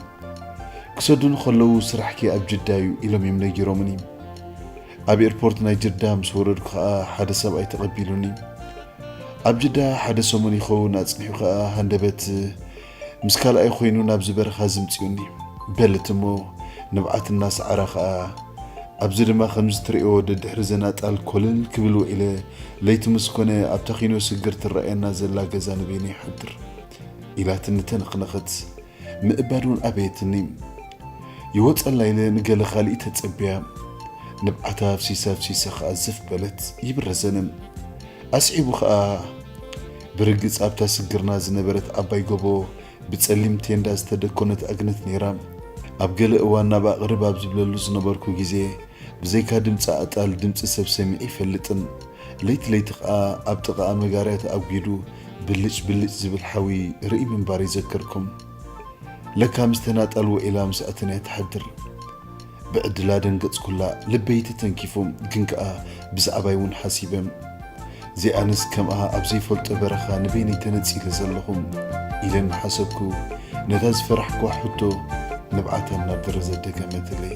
ክሰዱኒ ከለዉ፣ "ስራሕኪ ኣብ ጅዳ እዩ" ኢሎም እዮም ነጊሮምኒ። ኣብ ኤርፖርት ናይ ጅዳ ምስ ወረድኩ ኸኣ ሓደ ሰብኣይ ተቐቢሉኒ። ኣብ ጅዳ ሓደ ሰሙን ይኸውን ኣጽኒሑ ኸኣ ሃንደበት ምስ ካልኣይ ኮይኑ ናብዚ በረኻ ዝምጽኡኒ። በለት እሞ ንብዓት እናሰዓራ ኸኣ፣ "ኣብዚ ድማ ከምዚ ትርእዮ ደድሕሪ ዘን ኣጣል ኮለል ክብል ውዒለ፣ ለይቲ ምስ ኮነ ኣብታ ኪኖ ስግር ትረኣየና ዘላ ገዛ ንበይነይ ይሓድር" ኢላትኒ ተነኽነኸት። ምእባድ እውን ኣበየትኒ። ይወጸላ ኢለ ንገለ ካልእ ተጸብያ። ንብዓታ ኣፍሲሳ ኣፍሲሳ ኸኣ ዘፍ በለት። ይብል ረዘነ። ኣስዒቡ ኸኣ፣ ብርግጽ ኣብታ ስግርና ዝነበረት ዓባይ ጎቦ ብጸሊም ቴንዳ ዝተደኮነት ኣግነት ነይራ። ኣብ ገለ እዋን ናብ ኣቕርብ ኣብ ዝብለሉ ዝነበርኩ ግዜ፣ ብዘይካ ድምጺ ኣጣል ድምጺ ሰብ ሰሚዐ ኣይፈልጥን። ለይቲ ለይቲ ኸኣ ኣብ ጥቓኣ መጋርያ ተኣጒዱ ብልጭ ብልጭ ዝብል ሓዊ ርኢ ምንባር ይዘክርኩም። ለካ ምስ ተናጣል ውዒላ ምስኣተን እያ ትሓድር። ብዕድላ ደንገጽኩላ፣ ልበይ ተተንኪፉ፣ ግን ከኣ ብዛዕባይ እውን ሓሲበ። እዚኣንስ ከምኣ ኣብ ዘይፈልጦ በረኻ ንበይነይ ተነጺለ ዘለኹ ኢለ እናሓሰብኩ፣ ነታ ዝፈራሕኩዋ ሕቶ ንብዓታ እናደረዘት ደገመትለይ።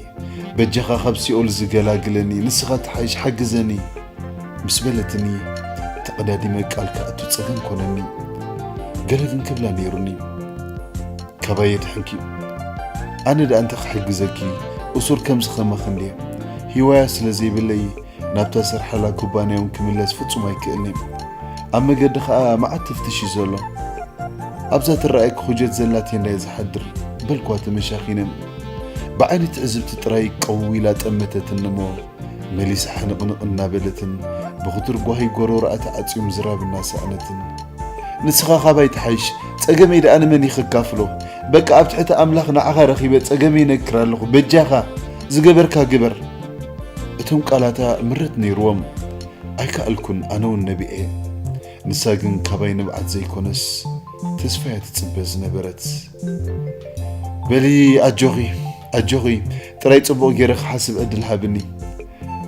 በጃኻ ካብ ሲኦል ዝገላግለኒ ንስኻ ትሓይሽ፣ ሓግዘኒ ምስ በለትኒ፣ ተቐዳዲመ ቃል ክኣቱ ጸገም ኮነኒ። ገለ ግን ክብላ ነይሩኒ። ካባየ ድሕንኪ ኣነ ደኣ እንታይ ክሕግዘኪ? እሱር ከምዚ ከማኺ እንድየ። ሂዋያ ስለ ዘይብለይ ናብታ ሰርሓላ ኩባንያ እውን ክምለስ ፍጹም ኣይክእልን እየ። ኣብ መገዲ ኸኣ መዓት ተፍትሽ እዩ ዘሎ። ኣብዛ ትረኣየኪ ኹጀት ዘላ ቴንዳ እየ ዝሓድር በልኳ ተመሻኺነ። ብዓይኒ ትዕዝብቲ ጥራይ ቀው ኢላ ጠመተትኒ እሞ መሊሳ ሕንቕንቕ እናበለትን ብኽቱር ጓሂ ጎረሮኣ ተዓጽዩ ምዝራብ እናሰኣነትን፣ ንስኻ ካባይ ትሓይሽ፣ ጸገመይ ደኣ ንመን እዩ ከካፍሎ? በቃ ኣብ ትሕቲ ኣምላኽ ንዓኻ ረኺበ ጸገመይ ይነግር ኣለኹ፣ በጃኻ ዝገበርካ ግበር። እቶም ቃላታ ምረት ነይርዎም። ኣይከኣልኩን፣ ኣነ እውን ነቢዐ። ንሳ ግን ካባይ ንብዓት ዘይኮነስ ተስፋ እያ ትጽበ ዝነበረት። በሊ ኣጆኺ፣ ኣጆኺ፣ ጥራይ ጽቡቕ ገይረ ክሓስብ ዕድል ሃብኒ።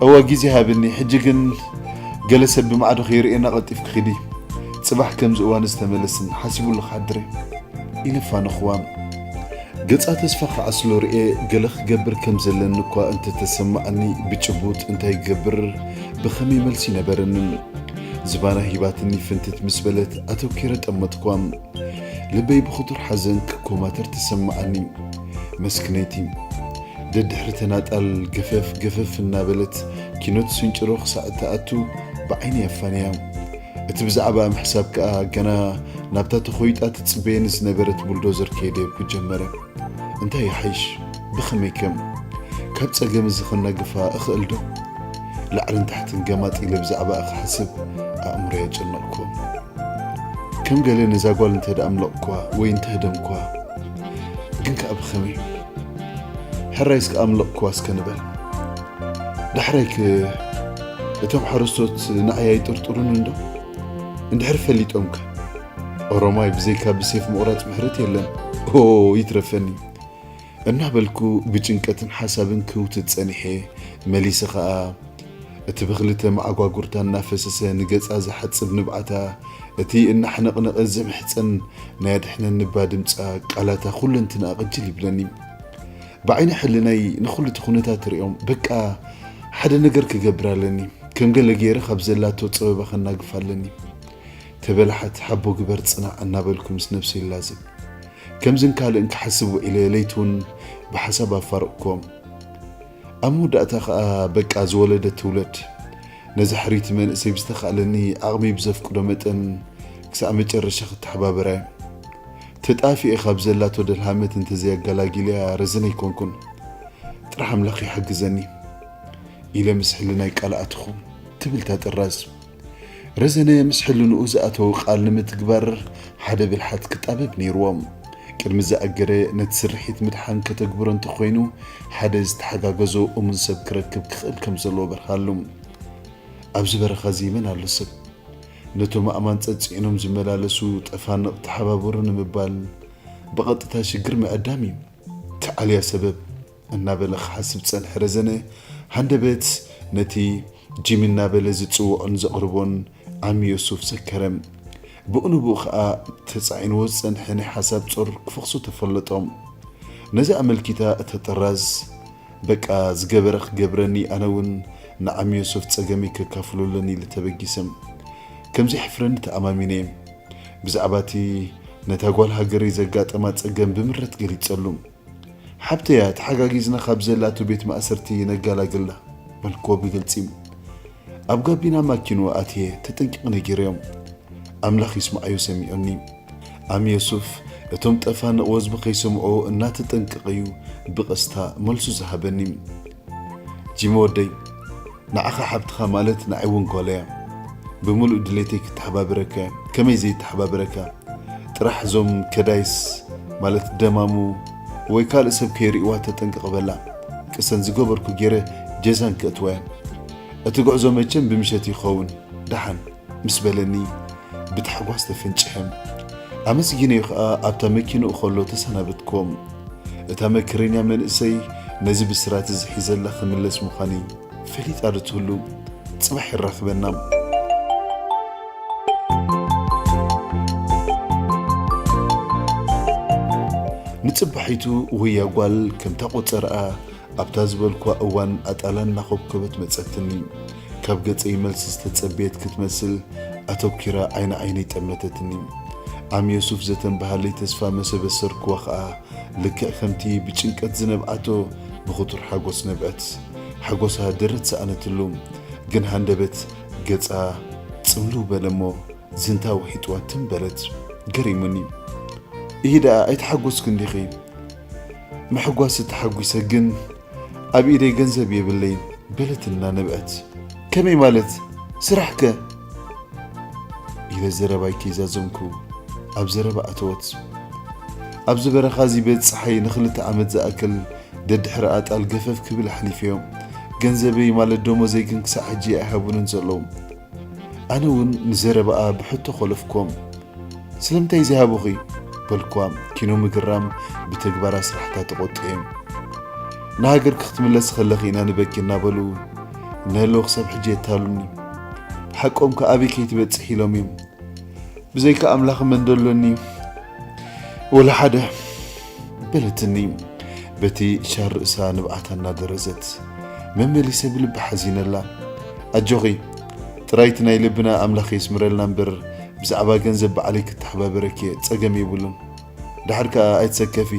እወ፣ ግዜ ሃብኒ። ሕጂ ግን ገለ ሰብ ብማዕዶ ከይርእየና ቀልጢፍኪ ኺዲ። ጽባሕ ከምዚ እዋን ዝተመለስን ሓሲቡሉ ክሓድር እየ ኢለ ፋነኽዋ። ገጻ ተስፋ ክዓስሎ ርእየ፣ ገለ ክገብር ከም ዘለኒ እኳ እንተተሰማዓኒ፣ ብጭቡጥ እንታይ ክገብር፣ ብኸመይ መልሲ ነበረንን። ዝባና ሂባትኒ ፍንትት ምስ በለት ኣተኲረ ጠመትኳ። ልበይ ብኽቱር ሓዘን ክኮማተር ተሰማዓኒ። መስክነይቲ ደድሕሪ ተናጣል ገፈፍ ገፈፍ እናበለት ኪኖት ስንጭሮ ክሳዕ እትኣቱ ብዓይኒ የፋንያ። እቲ ብዛዕባ ምሕሳብ ከኣ ገና ናብታ ተኾይጣ ትጽበየኒ ዝነበረት ቡልዶዘር ከይደ ክጀመረ። እንታይ ይሓይሽ? ብኸመይ ከም ካብ ጸገም እዚ ኸናግፋ እኽእል ዶ? ላዕልን ታሕትን ገማጥ ኢለ ብዛዕባኣ ክሓስብ ኣእምሮይ ኣጨነቕኩ። ከም ገለ ነዛ ጓል እንተ ደኣ ኣምለቕኳ ወይ እንተ ህደምኳ፣ ግን ከኣ ብኸመይ? ሕራይ እስከ ኣምለቕኳ እስከ ንበል። ዳሕራይክ እቶም ሓረስቶት ንዓይ ኣይጥርጥሩን እንዶ? እንድሕር ፈሊጦምከ? ኦሮማይ ብዘይካ ብሴፍ ምቑራጽ ምሕረት የለን። ኦ ይትረፈኒ። እናበልኩ ብጭንቀትን ሓሳብን ክውትት ጸኒሐ። መሊሰ ኸኣ እቲ ብኽልተ መዓጓጉርታ እናፈሰሰ ንገጻ ዝሓጽብ ንብዓታ፣ እቲ እናሕነቕነቐ ዝምሕጸን ናይ ኣድሕነኒ እባ ድምጻ፣ ቃላታ፣ ኩለንትናኣ ቅጅል ይብለኒ። ብዓይኒ ሕልናይ ንኹሉ እቲ ኩነታት ርእዮም፣ በቃ ሓደ ነገር ክገብር ኣለኒ። ከም ገለ ገይረ ካብ ዘላቶ ጸበባ ከናግፍ ኣለኒ። ተበላሓት፣ ሓቦ ግበር፣ ጽናዕ እናበልኩ ምስ ነብሰይ ይላዘብ። ከምዝን ካልእን ክሓስብ ውዒለ፣ ለይቲ እውን ብሓሳብ ኣፋረቕኩዎም። ኣብ መወዳእታ ኸኣ በቃ ዝወለደት ትውለድ። ነዛ ሕርይቲ መንእሰይ ብዝተኻእለኒ ዓቕመይ ብዘፍቅዶ መጠን ክሳዕ መጨረሻ ክተሓባበራ እየ። ተጣፊኤ ካብ ዘላቶ ደልሃመት እንተዘይኣገላጊለያ ረዘነ ኣይኮንኩን። ጥራሕ ኣምላኽ ይሓግዘኒ ኢለ ምስ ሕልናይ ቃል ኣትኹ ትብል እታ ጥራዝ። ረዘነ ምስ ሕልንኡ ዝኣተዎ ቃል ንምትግባር ሓደ ብልሓት ክጣበብ ነይርዎ። ቅድሚ ዝኣገደ ነቲ ስርሒት ምድሓን ከተግብሮ እንተኾይኑ ሓደ ዝተሓጋገዞ እሙን ሰብ ክረክብ ክኽእል ከም ዘለዎ በርሃሉ። ኣብዚ በረኻ እዚ መን ኣሎ ሰብ? ነቶም ኣእማን ጸጽዒኖም ዝመላለሱ ጠፋንቕ ተሓባበሩ ንምባል ብቐጥታ ሽግር ምዕዳም እዩ። ተዓልያ ሰበብ እናበለ ክሓስብ ጸንሐ ረዘነ፣ ሃንደበት ነቲ ጂሚ እናበለ ዝጽውዖን ዘቕርቦን ዓሚ ዮሱፍ ዘከረ። ብኡ ንብኡ ኸኣ ተጻዒንዎ ዝጸንሐ ናይ ሓሳብ ጾር ክፈኽሶ ተፈለጦ። ነዚ ኣመልኪታ እታ ጥራዝ፣ በቃ ዝገበረ ክገብረኒ፣ ኣነ እውን ንዓሚ ዮሱፍ ጸገመይ ከካፍሎ ኣለኒ ኢለ ተበጊሰ። ከም ዘይሕፍረኒ ተኣማሚነ እየ። ብዛዕባ እቲ ነታ ጓል ሃገረይ ዘጋጠማ ጸገም ብምረት ገሊጸሉ። ሓብተያ ተሓጋጊዝና ካብ ዘላቶ ቤት ማእሰርቲ ነጋላግላ በልክዎ ብግልጺ። ኣብ ጋቢና ማኪንኡ ኣትየ ተጠንቂቐ ነጊረዮም። ኣምላኽ ይስምዓዮ ሰሚዑኒ። ዓሚ ዮሱፍ እቶም ጠፋንቕ ወዝቢ ከይሰምዕዎ እናተጠንቀቐ እዩ ብቐስታ መልሱ ዝሃበኒ። ጂሚ ወደይ፣ ንዓኻ ሓብትኻ ማለት ንዓይ እውን ጓለያ። ብምሉእ ድሌተይ ክተሓባበረካ እየ። ከመይ ዘይተሓባበረካ? ጥራሕ እዞም ከዳይስ ማለት ደማሙ ወይ ካልእ ሰብ ከይርእይዋ ተጠንቀቕ በላ። ቅሰን ዝገበርኩ ገይረ ጀዛን ከእትዋ እየ። እቲ ጉዕዞ መቸም ብምሸት ይኸውን። ደሓን ምስ በለኒ ብታሕጓስ ተፈንጭሐ። ኣመስጊነዮ ኸኣ ኣብታ መኪንኡ ከሎ ተሰናበትክዎ። እታ መከረኛ መንእሰይ ነዚ ብስራት እዚ ሒዘላ ክምለስ ምዃነይ ፈሊጣ ዶ ትህሉ? ጽባሕ የራኽበና። ንጽባሒቱ ወያ ጓል ከምታ ቆጸርኣ ኣብታ ዝበልኩዋ እዋን ኣጣላ እናኾብኮበት መጸትኒ። ካብ ገጸይ መልሲ ዝተጸበየት ክትመስል ኣተኲራ ዓይኒ ዓይነይ ጠመተትኒ። ዓም የሱፍ ዘተንበሃለይ ተስፋ መሰበሰርክዋ ኸኣ ልክዕ ከምቲ ብጭንቀት ዝነብዓቶ ብኽቱር ሓጎስ ነብዐት። ሓጎሳ ደረት ሰኣነትሉ፣ ግን ሃንደበት ገጻ ጽምልው በለ እሞ ዝንታ ውሒጥዋ ትም በለት። ገሪሙኒ። "ኢሂ ደኣ ኣይተሓጎስክን ዲኺ?" "ምሕጓስ ተሓጒሰ ግን ኣብ ኢደይ ገንዘብ የብለይን" በለት እናነብዐት። "ከመይ ማለት? ስራሕከ?" ኢለ ዘረባይ ከይዛዘምኩ ኣብ ዘረባ ኣተወት። ኣብዚ በረኻ እዚ በቲ ጸሓይ ንኽልተ ዓመት ዝኣክል ደድሕሪ ኣጣል ገፈፍ ክብል ኣሕሊፈዮ። ገንዘበይ ማለት ደሞዘይ ግን ክሳዕ ሕጂ ኣይሃቡንን ዘለዉ። ኣነ እውን ንዘረባኣ ብሕቶ ኾለፍኮም። "ስለምንታይ ዘይሃቡኺ?" በልኳ። ኪኖ ምግራም ብተግባራ ስራሕታ ተቖጥየ። "ንሃገርኪ ክትምለሲ ከለኺ ኢና ንበኪ" እናበሉ ነሎ ክሳብ ሕጂ የታሉኒ። ሓቆም ከ ኣበይ ከይትበጽሕ ኢሎም እዮም። "ብዘይካ ኣምላኽ መን ደሎኒ? ወላ ሓደ" በለትኒ በቲ ሻር ርእሳ ንብዓታ እናደረዘት። መመሊሰ ብልቢ ሓዚነላ። "ኣጆኺ፣ ጥራይቲ ናይ ልብና ኣምላኽ የስምረልና እምበር ብዛዕባ ገንዘብ ባዕለይ ክተሓባበረኪ እየ፣ ጸገም የብሉን። ደሓር ከኣ ኣይትሰከፊ፣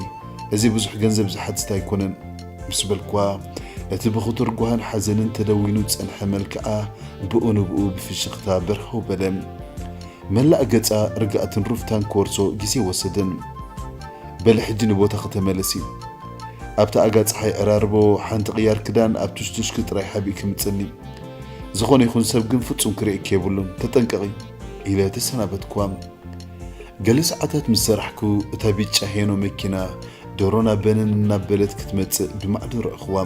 እዚ ብዙሕ ገንዘብ ዝሓትት ኣይኮነን" ምስ በልኳ፣ እቲ ብኽቱር ጓህን ሓዘንን ተደዊኑ ዝጸንሐ መልክዓ ብኡ ንብኡ ብፍሽኽታ በርሀው በለ። መላእ ገጻ ርግኣትን ሩፍታን ክወርሶ ግዜ ወሰደን። "በሊ ሕጂ ንቦታኺ ተመለሲ። ኣብቲ ኣጋ ጸሓይ ዕራርቦ ሓንቲ ቅያር ክዳን ኣብ ቱሽቱሽኪ ጥራይ ሓቢእኪ ምጽኒ። ዝኾነ ይኹን ሰብ ግን ፍጹም ክርእየኪ የብሉን። ተጠንቀቒ" ኢለ ተሰናበትክዋ። ገለ ሰዓታት ምስ ሰራሕኩ፣ እታ ቢጫ ሄኖ መኪና ዶሮና በነን እናበለት ክትመጽእ ብማዕዶ ረእኽዋ።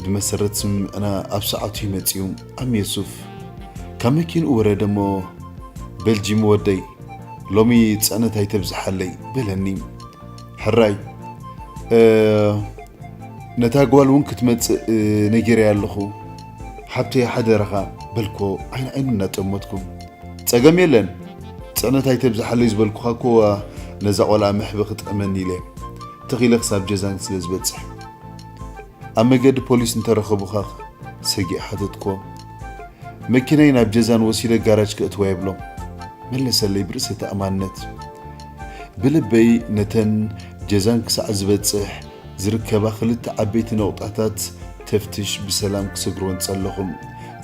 ብመሰረት ስምምዕና ኣብ ሰዓቱ እዩ መጺኡ። ዓም የሱፍ ካብ መኪንኡ ወረደ እሞ፣ "በል ጂሚ ወደይ፣ ሎሚ ጽዕነት ኣይተብዝሓለይ" በለኒ። "ሕራይ፣ እ፣ ነታ ጓል እውን ክትመጽእ፣ እ፣ ነጊረያ ኣለኹ። ሓብተይ ሓደራኻ" በልኮ ዓይኒ ዓይኑ እናጠመትኩ። "ጸገም የለን፣ ጽዕነት ኣይተብዝሓለይ ዝበልኩኻ እኮ ነዛ ቆልዓ መሕቢ ክጥዕመኒ ኢለ፣ ተኺለ ክሳብ ጀዛን ስለ ዝበጽሕ። ኣብ መገዲ ፖሊስ እንተረኸቡኻ?" ሰጊእ ሓተትኮ። "መኪናይ ናብ ጀዛን ወሲደ ጋራጅ ከእትዋ የብሎም" መለሰለይ ብርእሰ ተኣማንነት። ብልበይ ነተን ጀዛን ክሳዕ ዝበጽሕ ዝርከባ ክልተ ዓበይቲ ነቑጣታት ተፍትሽ ብሰላም ክሰግርወን ጸለኹ።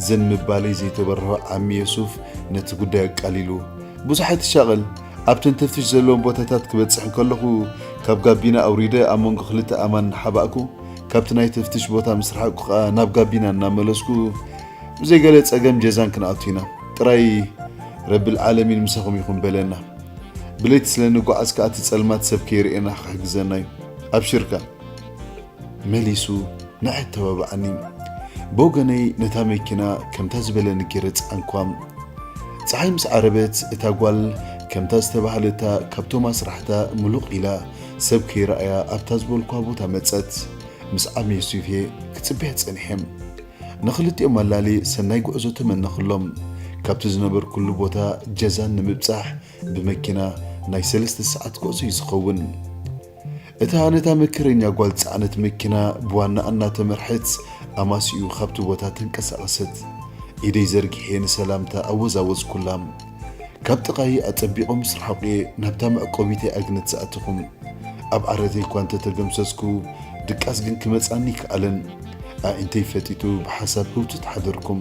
ዘን ምባለይ ዘይተበርሆ ዓሚ የሱፍ ነቲ ጉዳይ ኣቃሊሉ፣ "ብዙሕ ኣይትሻቐል፣ ኣብተን ተፍትሽ ዘለወን ቦታታት ክበጽሕ እንከለኹ ካብ ጋቢና ኣውሪደ ኣብ መንጎ ክልተ ኣእማን እናሓባእኩ፣ ካብቲ ናይ ተፍትሽ ቦታ ምስ ረሓቕኩ ከኣ ናብ ጋቢና እናመለስኩ ብዘይገለ ጸገም ጀዛን ክንኣቱ ኢና። ጥራይ ረብል ዓለሚን ምሳኹም ይኹን በለና። ብለይቲ ስለ ንጓዓዝ ከኣ እቲ ጸልማት ሰብ ከይርእየና ክሕግዘና እዩ። ኣብሽርካ" መሊሱ ንዓይ ኣተባብዓኒ። ብወገነይ ነታ መኪና ከምታ ዝበለኒ ገይረ ጸዓንኳ። ጸሓይ ምስ ዓረበት እታ ጓል ከምታ ዝተባህለታ ካብ ቶማስ ራሕታ ምሉቕ ኢላ ሰብ ከይረኣያ ኣብታ ዝበልኳ ቦታ መጸት። ምስ ዓሚ ዮሱፍ እየ ክጽበያ ጸኒሐ። ንኽልቲኦም ኣላሊ ሰናይ ጉዕዞ ተመነኽሎም። ካብቲ ዝነበርኩሉ ቦታ ጀዛን ንምብጻሕ ብመኪና ናይ ሰለስተ ሰዓት ጉዕዞ እዩ ዝኸውን። እታ ነታ መከረኛ ጓል ጸዓነት መኪና ብዋናኣ እናተመርሐት ኣማስይኡ ካብቲ ቦታ ተንቀሳቐሰት። ኢደይ ዘርጊሐ ንሰላምታ ኣወዛወዝኩላ። ካብ ጥቓይ ኣጸቢቖ ምስ ረሓቑ እየ ናብታ መዕቆቢተይ ኣግነት ዝኣተኹ። ኣብ ዓረተይ እኳ እንተተገምሰስኩ፣ ድቃስ ግን ክመጻኒ ኣይከኣለን። ኣዒንተይ ፈጢጡ ብሓሳብ ህውትት ሓደርኩም።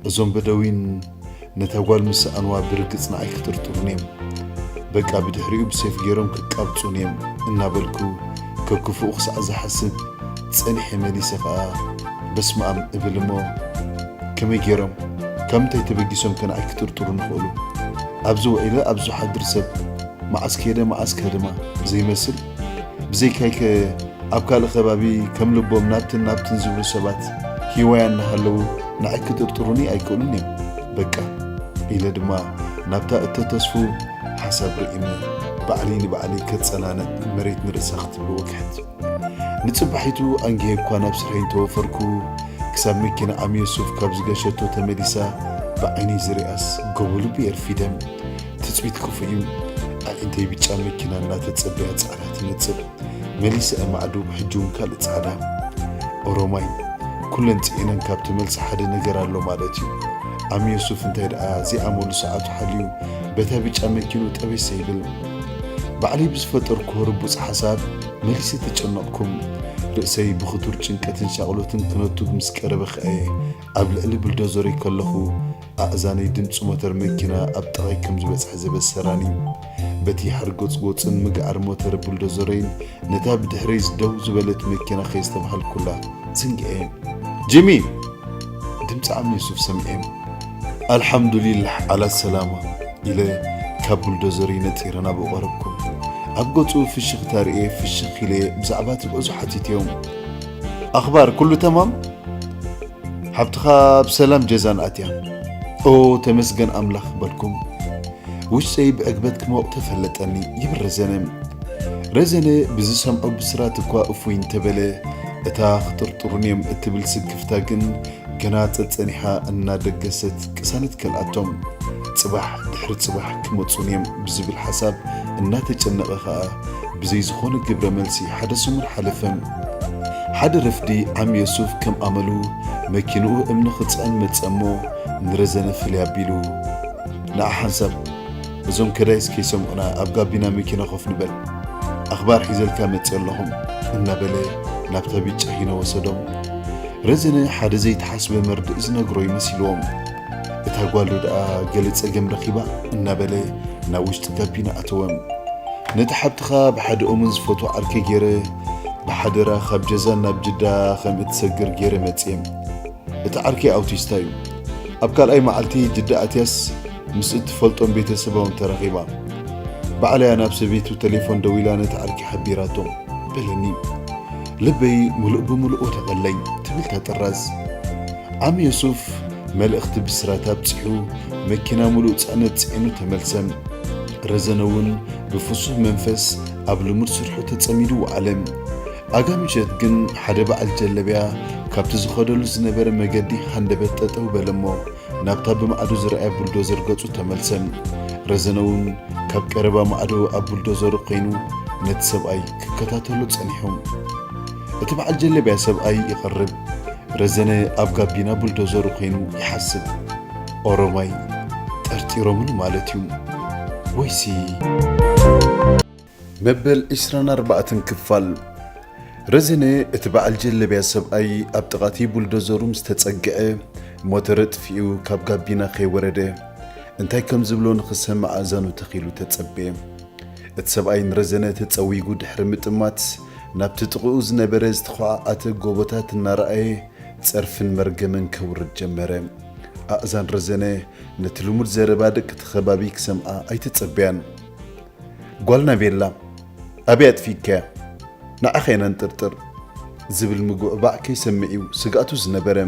እዞም በደዊን ነታ ጓል ምስ ሰኣንዋ ብርግጽ ንዓይ ክጥርጥሩኒ እዮም። በቃ ብድሕሪኡ ብሴፍ ገይሮም ክቃብጹኒ እዮም እናበልኩ ከክፍኡ ክሳዕ ዝሓስብ ጸኒሐ። መሊሰ ከኣ በስመኣም እብል እሞ ከመይ ገይሮም ካብ ምንታይ ተበጊሶም ከ ንዓይ ክጥርጥሩኒ ይኽእሉ? ኣብዚ ውዒለ ኣብዚ ሓድር ሰብ መዓስ ከደ መዓስ ከድማ ዘይመስል፣ ብዘይካይከ ኣብ ካልእ ከባቢ ከም ልቦም ናብትን ናብትን ዝብሉ ሰባት ሂዋያ እናሃለዉ ንዓይ ክጥርጥሩኒ ኣይክእሉን እዮም። በቃ፣ ኢለ ድማ ናብታ እተተስፉ ሓሳብ ርኢመ፣ ባዕለይ ንባዕለይ ከጸናንዕ፣ መሬት ንርእሳ ክትብል ወግሐት። ንጽባሒቱ ኣንጊሀ እኳ ናብ ስርሐይ እንተወፈርኩ፣ ክሳብ መኪና ዓሚ የሱፍ ካብ ዝገሸቶ ተመሊሳ ብዓይነይ ዝሪኣስ፣ ጎቦ ልቢ የርፊደ። ትጽቢት ክፉእ እዩ። ኣዒንተይ ብጫ መኪና እናተጸበያ ጻዕዳ ትነጽር። መሊሰ እማዕዱ፣ ሕጂ እውን ካልእ ጻዕዳ። ኦሮማይ፣ ኩለን ጽዒነን ካብ ትመልስ ሓደ ነገር ኣሎ ማለት እዩ። ዓሚ የሱፍ እንታይ ደኣ ዘይኣመሉ ሰዓቱ ሓልዩ በታ ብጫ መኪኑ ጠበሰ ይብል። ባዕለይ ብዝፈጠርኩዎ ርቡጽ ሓሳብ መሊሰ ተጨነቕኩም። ርእሰይ ብኽቱር ጭንቀትን ሻቕሎትን ክነቱ ምስ ቀረበ ከኣ እየ ኣብ ልዕሊ ብልዶዘረይ ከለኹ ኣእዛነይ ድምጺ ሞተር መኪና ኣብ ጥቓይ ከም ዝበጽሐ ዘበሰራኒ። በቲ ሓርጎጽጎጽን ምግዓር ሞተር ቡልዶዘረይን ነታ ብድሕረይ ደው ዝበለት መኪና ከየስተብሃልኩላ ዝንግዐ። ጂሚ! ድምጺ ዓሚ የሱፍ ሰሚዐ። ኣልሓምዱሊላህ ዓላ ሰላማ ኢለ ካብ ቡልዶዘረይ ነጢረ ናብኡ ቀረብኩ። ኣብ ገጹ ፍሽኽታ ርእየ ፍሽኽ ኢለ ብዛዕባ እቲ ጉዕዞ ሓቲተዮ። ኣኽባር ኩሉ ተማም? ሓብትኻ ብሰላም ጀዛን ኣትያ። ኦ ተመስገን ኣምላኽ በልኩም። ውሽጠይ ብዕግበት ክሞቕ ተፈለጠኒ ይብል ረዘነ። ረዘነ ብዝሰምዖ ብስራት እኳ እፎይ እንተበለ፣ እታ ክጥርጥሩኒ እዮም እትብል ስክፍታ ግን ገና ጸጸኒሓ እናደገሰት ቅሳነት ከልኣቶም። ጽባሕ ድሕሪ ጽባሕ ክመጹን እዮም ብዝብል ሓሳብ እናተጨነቐ ኸኣ ብዘይ ዝኾነ ግብረ መልሲ ሓደ ሰሙን ሓለፈ። ሓደ ረፍዲ ዓሚ የሱፍ ከም ኣመሉ መኪንኡ እምኒ ክጽዕን መጸ እሞ ንረዘነ ፍልይ ኣቢሉ፣ ንዓ ሓንሳብ እዞም ከዳይስ ከይሰምዑና ኣብ ጋቢና መኪና ኮፍ ንበል፣ ኣኽባር ሒዘልካ መጺአ ኣለኹ እናበለ ናብታ ቢጫ ሂኖ ወሰዶም። ረዘነ ሓደ ዘይተሓስበ መርድእ ዝነግሮ ይመሲልዎም። እታ ጓሉ ደኣ ገለ ጸገም ረኺባ እናበለ ናብ ውሽጢ ጋቢና ኣተወ። ነቲ ሓብትኻ ብሓደ እሙን ዝፈትዎ ዓርከይ ገይረ ብሓደራ ካብ ጀዛን ናብ ጅዳ ከም እትሰግር ገይረ መጽየ። እቲ ዓርከይ ኣውቲስታ እዩ። ኣብ ካልኣይ መዓልቲ ጅዳ ኣትያስ ምስ እትፈልጦም ቤተሰባውን ተራኺባ። ባዕላ እያ ናብ ሰበይቱ ቴሌፎን ደዊላ ነቲ ዓርከይ ሓቢራቶ በለኒ። ልበይ ምሉእ ብምሉእ ወደቐለይ ትብል እታ ጥራዝ። ዓሚ የሱፍ መልእኽቲ ብስራት ኣብጺሑ መኪና ምሉእ ጽዕነት ጽዒኑ ተመልሰ። ረዘነ እውን ብፍሱህ መንፈስ ኣብ ልሙድ ስርሑ ተጸሚዱ ወዓለ። ኣጋ ምሸት ግን ሓደ በዓል ጀለብያ ካብቲ ዝኸደሉ ዝነበረ መገዲ ሃንደበት ጠጠው በለ እሞ ናብታ ብማዕዶ ዝረኣያ ቡልዶዘር ገጹ ተመልሰ። ረዘነ እውን ካብ ቀረባ ማዕዶ ኣብ ቡልዶዘሩ ኮይኑ ነቲ ሰብኣይ ክከታተሎ ጸኒሑ። እቲ በዓል ጀለብያ ሰብኣይ ይቐርብ። ረዘነ ኣብ ጋቢና ቡልዶዘሩ ኮይኑ ይሓስብ። ኦሮማይ ጠርጢሮምኒ ማለት እዩ። ወይሲ መበል ዕስራን ኣርባዕተን ክፋል። ረዘነ እቲ በዓል ጀለብያ ሰብኣይ ኣብ ጥቓቲ ቡልዶዘሩ ምስ ተጸግዐ ሞተር ኣጥፊኡ ካብ ጋቢና ከይወረደ እንታይ ከም ዝብሎ ንኽሰምዕ ኣእዛኑ ተኺሉ ተጸበየ። እቲ ሰብኣይ ንረዘነ ተጸዊጉ ድሕሪ ምጥማት ናብቲ ጥቕኡ ዝነበረ ዝተዃዓዓተ ጎቦታት እናረኣየ ጸርፍን መርገምን ከውርድ ጀመረ። ኣእዛን ረዘነ ነቲ ልሙድ ዘረባ ደቂ እቲ ከባቢ ክሰምዓ ኣይተጸበያን። ጓልና ቤላ ኣበይ ኣጥፊእካያ? ንዓኻ ኢና ንጥርጥር ዝብል ምጉዕባዕ ከይሰምዕ እዩ ስግኣቱ ዝነበረ።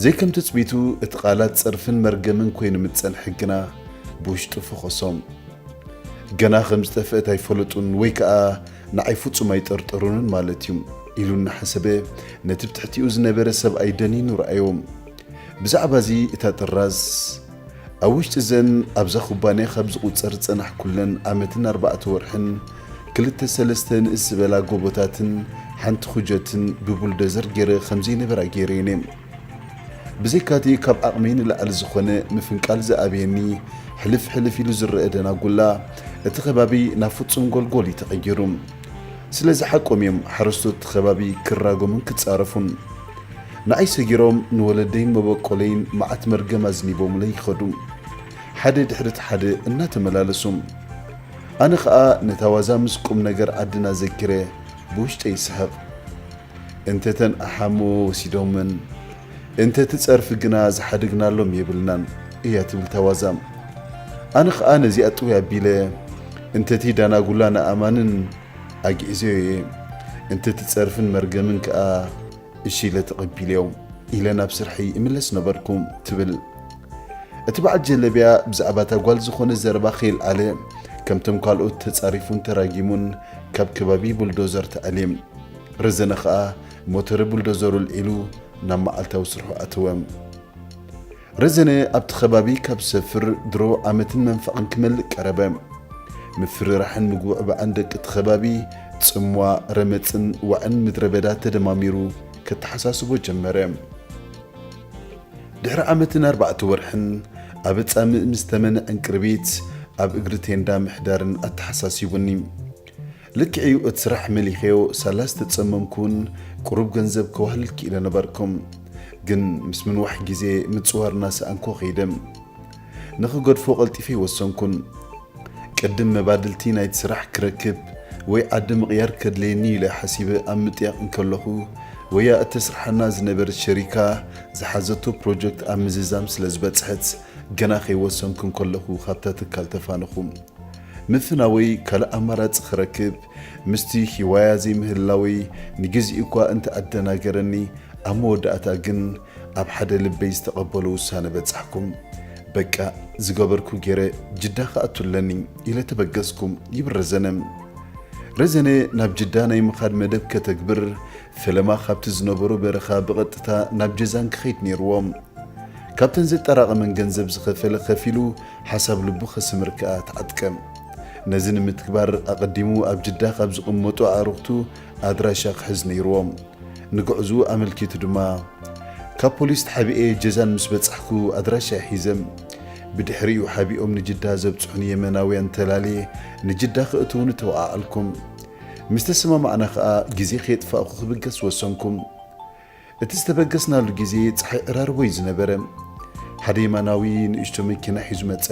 ዘይከም ትጽቢቱ እቲ ቃላት ጸርፍን መርገምን ኮይኑ ምስ ጸንሐ ግና ብውሽጡ ፈኾሶም። ገና ከም ዝጠፍአት ኣይፈለጡን ወይ ከኣ ንዓይ ፍጹም ኣይጠርጠሩንን ማለት እዩ ኢሉ እናሓሰበ ነቲ ብትሕቲኡ ዝነበረ ሰብኣይ ደኒኑ ረኣዮ። ብዛዕባ እዚ እታ ጥራዝ ኣብ ውሽጢ እዘን ኣብዛ ኩባንያ ካብ ዝቑጸር ዝጸናሕኩለን ዓመትን ኣርባዕተ ወርሕን ክልተ ሰለስተ ንእስ ዝበላ ጎቦታትን ሓንቲ ኩጀትን ብቡልደዘር ገይረ ከም ዘይነበራ ገይረየን እየ። ብዘይካቲ ካብ ዓቕመይ ንላዕሊ ዝኾነ ምፍንቃል ዝኣብየኒ ሕልፍ ሕልፍ ኢሉ ዝረአ ደናጉላ እቲ ከባቢ ናብ ፍጹም ጎልጎል እዩ ተቐይሩ። ስለዚ ሓቆም እዮም ሓረስቶት እቲ ከባቢ ክራጎሙን ክጻረፉን። ንዓይ ሰጊሮም ንወለደይን መበቆለይን መዓት መርገም ኣዝኒቦምለይ ይኸዱ። ሓደ ድሕሪ እቲ ሓደ እናተመላለሱ። ኣነ ኸኣ ነታ ዋዛ ምስ ቁም ነገር ዓድና ዘኪረ ብውሽጠይ ይስሕቕ። እንተ ተን ኣሓሞ ወሲዶመን፣ እንተ እቲ ጸርፊ ግና ዝሓደግናሎም የብልናን እያ ትብል እታ ዋዛ። ኣነ ኸኣ ነዚኣ ጥውይ ኣቢለ፣ እንተ እቲ ዳናጉላ ንኣማንን ኣግዒዘዮ እየ፣ እንተ እቲ ጸርፍን መርገምን ከኣ እሺ ኢለ ተቐቢለዮ ኢለ ናብ ስርሐይ እምለስ ነበርኩ ትብል። እቲ በዓል ጀለብያ ብዛዕባ እታ ጓል ዝኾነ ዘረባ ከይልዓለ፣ ከምቶም ካልኦት ተጻሪፉን ተራጊሙን ካብ ከባቢ ቡልዶዘር ተኣልየ። ረዘነ ኸኣ ሞተር ቡልዶዘሩ ኣልዒሉ ናብ መዓልታዊ ስርሑ ኣተወ። ረዘነ ኣብቲ ከባቢ ካብ ዝሰፍር ድሮ ዓመትን መንፈቕን ክመልእ ቀረበ። ምፍርራሕን ምግውዕባዕን ደቂ እቲ ከባቢ፣ ጽምዋ፣ ረመጽን ዋዕን ምድረ በዳ ተደማሚሩ ከተሓሳስቦ ጀመረ። ድሕሪ ዓመትን ኣርባዕተ ወርሕን ኣብ ጻምእ ምስ ተመነ ዕንቅርቢት ኣብ እግሪ ቴንዳ ምሕዳርን ኣተሓሳሲቡኒ። ልክዕ'ዩ፣ እቲ ስራሕ መሊኸዮ ሳላ ዝተጸመምኩን ቁሩብ ገንዘብ ከዋህልል ክኢለ ነበርኩ። ግን ምስ ምንዋሕ ግዜ ምጽዋር እናሰኣንኩ ከይደ። ንኽገድፎ ቀልጢፈ ኣይወሰንኩን። ቅድም መባድልቲ ናይቲ ስራሕ ክረክብ ወይ ዓዲ ምቕያር ከድልየኒ ኢለ ሓሲበ ኣብ ምጥያቕ እንከለኹ፣ ወያ እተስርሓና ዝነበረት ሸሪካ ዝሓዘቶ ፕሮጀክት ኣብ ምዝዛም ስለ ዝበጽሐት፣ ገና ከይወሰንኩ እንከለኹ ካብታ ትካል ተፋነኹ። ምፍናወይ ካልእ ኣማራጺ ክረክብ ምስቲ ሂዋያ ዘይምህላወይ ንግዜኡ እኳ እንተ ኣደናገረኒ፣ ኣብ መወዳእታ ግን ኣብ ሓደ ልበይ ዝተቐበሎ ውሳነ በጻሕኩ። በቃ፣ ዝገበርኩ ገይረ፣ ጅዳ ክኣቱ ኣለኒ ኢለ ተበገስኩ፣ ይብል ረዘነ። ረዘነ ናብ ጅዳ ናይ ምኻድ መደብ ከተግብር፣ ፈለማ ካብቲ ዝነበሮ በረኻ ብቐጥታ ናብ ጀዛን ክኸይድ ነይርዎ። ካብተን ዘጠራቐመን ገንዘብ ዝኸፈለ ከፊሉ፣ ሓሳብ ልቡ ከስምር ከኣ ተዓጥቀ። ነዚ ንምትግባር ኣቐዲሙ ኣብ ጅዳ ካብ ዝቕመጡ ኣዕሩኽቱ ኣድራሻ ክሕዝ ነይርዎ። ንጉዕዝኡ ኣመልኪቱ ድማ፣ ካብ ፖሊስ ተሓቢኤ ጀዛን ምስ በጻሕኩ ኣድራሻ ሒዘ። ብድሕሪኡ ሓቢኦም ንጅዳ ዘብጽሑኒ የመናውያን ተላልየ ንጅዳ ክእትውኒ ተወዓዓልኩም። ምስ ተሰማማዕና ከኣ ግዜ ከየጥፋእኩ ክብገስ ወሰንኩም። እቲ ዝተበገስናሉ ግዜ ጸሓይ ዕራርቦ እዩ ዝነበረ። ሓደ የማናዊ ንእሽቶ መኪና ሒዙ መጸ።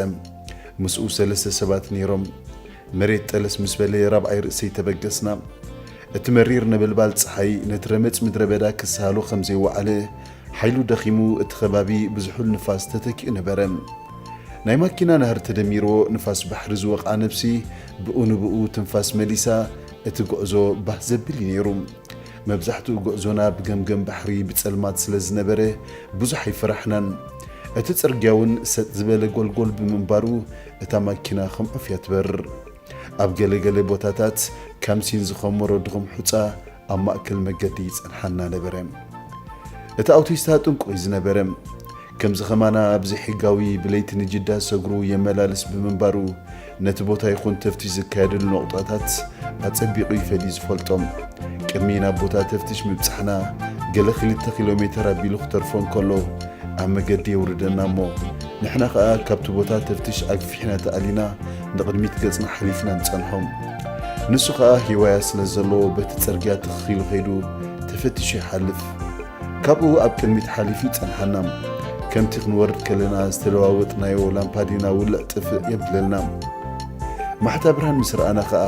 ምስኡ ሰለስተ ሰባት ነይሮም። መሬት ጠለስ ምስ በለ ራብዓይ ርእሰይ ተበገስና። እቲ መሪር ነበልባል ጸሓይ ነቲ ረመጽ ምድረ በዳ ክስሃሎ ከም ዘይወዓለ፣ ሓይሉ ደኺሙ እቲ ከባቢ ብዝሑል ንፋስ ተተኪኡ ነበረ። ናይ ማኪና ናህሪ ተደሚርዎ ንፋስ ባሕሪ ዝወቕዓ ነብሲ ብኡ ንብኡ ትንፋስ መሊሳ እቲ ጉዕዞ ባህ ዘብል እዩ ነይሩ። መብዛሕትኡ ጉዕዞና ብገምገም ባሕሪ ብጸልማት ስለ ዝነበረ ብዙሕ ኣይፈራሕናን። እቲ ጽርግያ እውን ሰጥ ዝበለ ጎልጎል ብምንባሩ እታ ማኪና ከም ዑፍ እያ ትበርር። ኣብ ገለ ገለ ቦታታት ካምሲን ዝኸመሮ ድኹም ሑጻ ኣብ ማእከል መገዲ ይጸንሓና ነበረ። እቲ ኣውቲስታ ጥንቁቕ እዩ ዝነበረ። ከምዚ ኸማና ብዘይሕጋዊ ብለይቲ ንጅዳ ሰግሩ የመላልስ ብምንባሩ፣ ነቲ ቦታ ይኹን ተፍትሽ ዝካየደሉ ነቑጣታት ኣጸቢቑ እዩ ፈልዩ ዝፈልጦም። ቅድሚ ናብ ቦታ ተፍትሽ ምብጻሕና፣ ገለ ክልተ ኪሎ ሜተር ኣቢሉ ክተርፎ እንከሎ፣ ኣብ መገዲ የውርደና እሞ፣ ንሕና ኸኣ ካብቲ ቦታ ተፍትሽ ኣግፊሕና ተኣሊና ንቕድሚት ገጽና ሓሊፍና ንጸንሖ። ንሱ ኸኣ ሂዋያ ስለ ዘለዎ በቲ ጽርግያ ትኽ ኢሉ ኸይዱ ተፈቲሹ ይሓልፍ። ካብኡ ኣብ ቅድሚት ሓሊፉ ይጸንሓና። ከምቲ ክንወርድ ከለና ዝተለዋወጥናዮ ላምፓዲና ውልዕ ጥፍእ የብለልና። ማሕታ ብርሃን ምስ ረኣና ኸኣ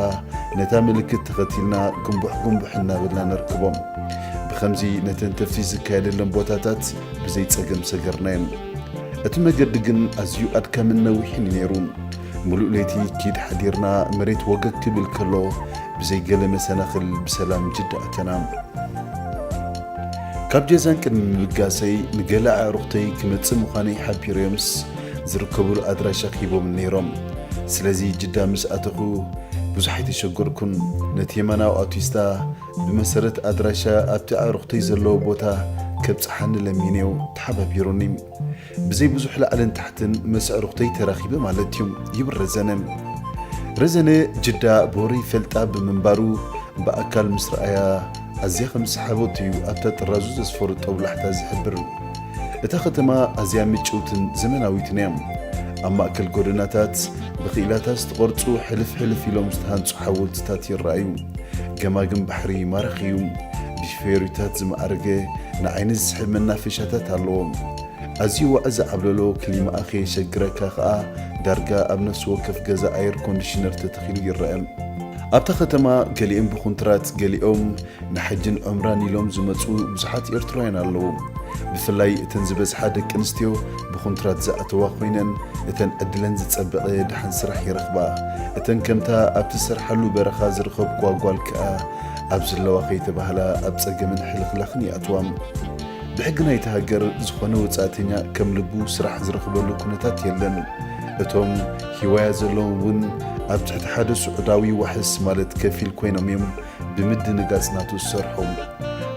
ነታ ምልክት ተኸቲልና ጉንቡሕ ጉንቡሕ እናበልና ነርክቦም። ብኸምዚ ነተን ተፍትሽ ዝካየደለን ቦታታት ብዘይ ጸገም ሰገርናየን። እቲ መገዲ ግን ኣዝዩ ኣድካምን ነዊሕን እዩ ነይሩ። ምሉእ ለይቲ ኪድ ሓዲርና መሬት ወገግ ክብል ከሎ ብዘይ ገለ መሰናኽል ብሰላም ጅዳ ኣተና። ካብ ጀዛን ቅድሚ ምብጋሰይ ንገለ ኣዕሩኽተይ ክመጽእ ምዃነይ ሓቢረዮምስ ዝርከቡሉ ኣድራሻ ክሂቦም ነይሮም። ስለዚ ጅዳ ምስ ኣተኹ ብዙሕ ኣይተሸገርኩን። ነቲ የማናዊ ኣውቲስታ ብመሰረት ኣድራሻ ኣብቲ ኣዕሩኽተይ ዘለዎ ቦታ ከብጽሓኒ ለሚነዮ ተሓባቢሩኒ። ብዘይ ብዙሕ ላዕልን ታሕትን ምስ ኣዕሩኽተይ ተራኺበ ማለት እዩ፣ ይብል ረዘነ። ረዘነ ጅዳ ብወረ ይፈልጣ ብምንባሩ ብኣካል ምስ ረኣያ ኣዝያ ከም ዝሰሓበቶ እዩ ኣብታ ጥራዙ ዘስፈሮ ጦብላሕታ ዝሕብር። እታ ከተማ ኣዝያ ምጭውትን ዘመናዊትን እያ። ኣብ ማእከል ጎደናታት ብኽኢላታት ዝተቐርጹ ሕልፍ ሕልፍ ኢሎም ዝተሃንጹ ሓወልትታት ይረኣዩ። ገማግም ባሕሪ ማራኺ እዩ። ብፌሪታት ዝማዕረገ ንዓይኒ ዝስሕብ መናፈሻታት ኣለዎ። ኣዝዩ ዋዒ ዝዓብለሎ ክሊማኣ ከየሸግረካ ከኣ ዳርጋ ኣብ ነፍሲ ወከፍ ገዛ ኣየር ኮንዲሽነር ተተኺሉ ይረአ። ኣብታ ከተማ ገሊኦም ብኹንትራት፣ ገሊኦም ንሓጅን ዑምራን ኢሎም ዝመጹ ብዙሓት ኤርትራውያን ኣለዉ። ብፍላይ እተን ዝበዝሓ ደቂ ኣንስትዮ ብኹንትራት ዝኣተዋ ኮይነን፣ እተን ዕድለን ዝጸበቐ ደሓን ስራሕ ይረኽባ። እተን ከምታ ኣብ ትሰርሓሉ በረኻ ዝረኸብክዋ ጓል ከኣ ኣብ ዝለዋ ከይተባህላ ኣብ ጸገምን ሕልኽላኽን ይኣትዋ። ብሕጊ ናይቲ ሃገር ዝኾነ ወጻእተኛ ከም ልቡ ስራሕ ዝረኽበሉ ኩነታት የለን። እቶም ሂዋያ ዘለዎም እውን ኣብ ትሕቲ ሓደ ስዑዳዊ ዋሕስ ማለት ከፊል ኮይኖም እዮም ብምድንጋጽ ናቱ ዝሰርሑ።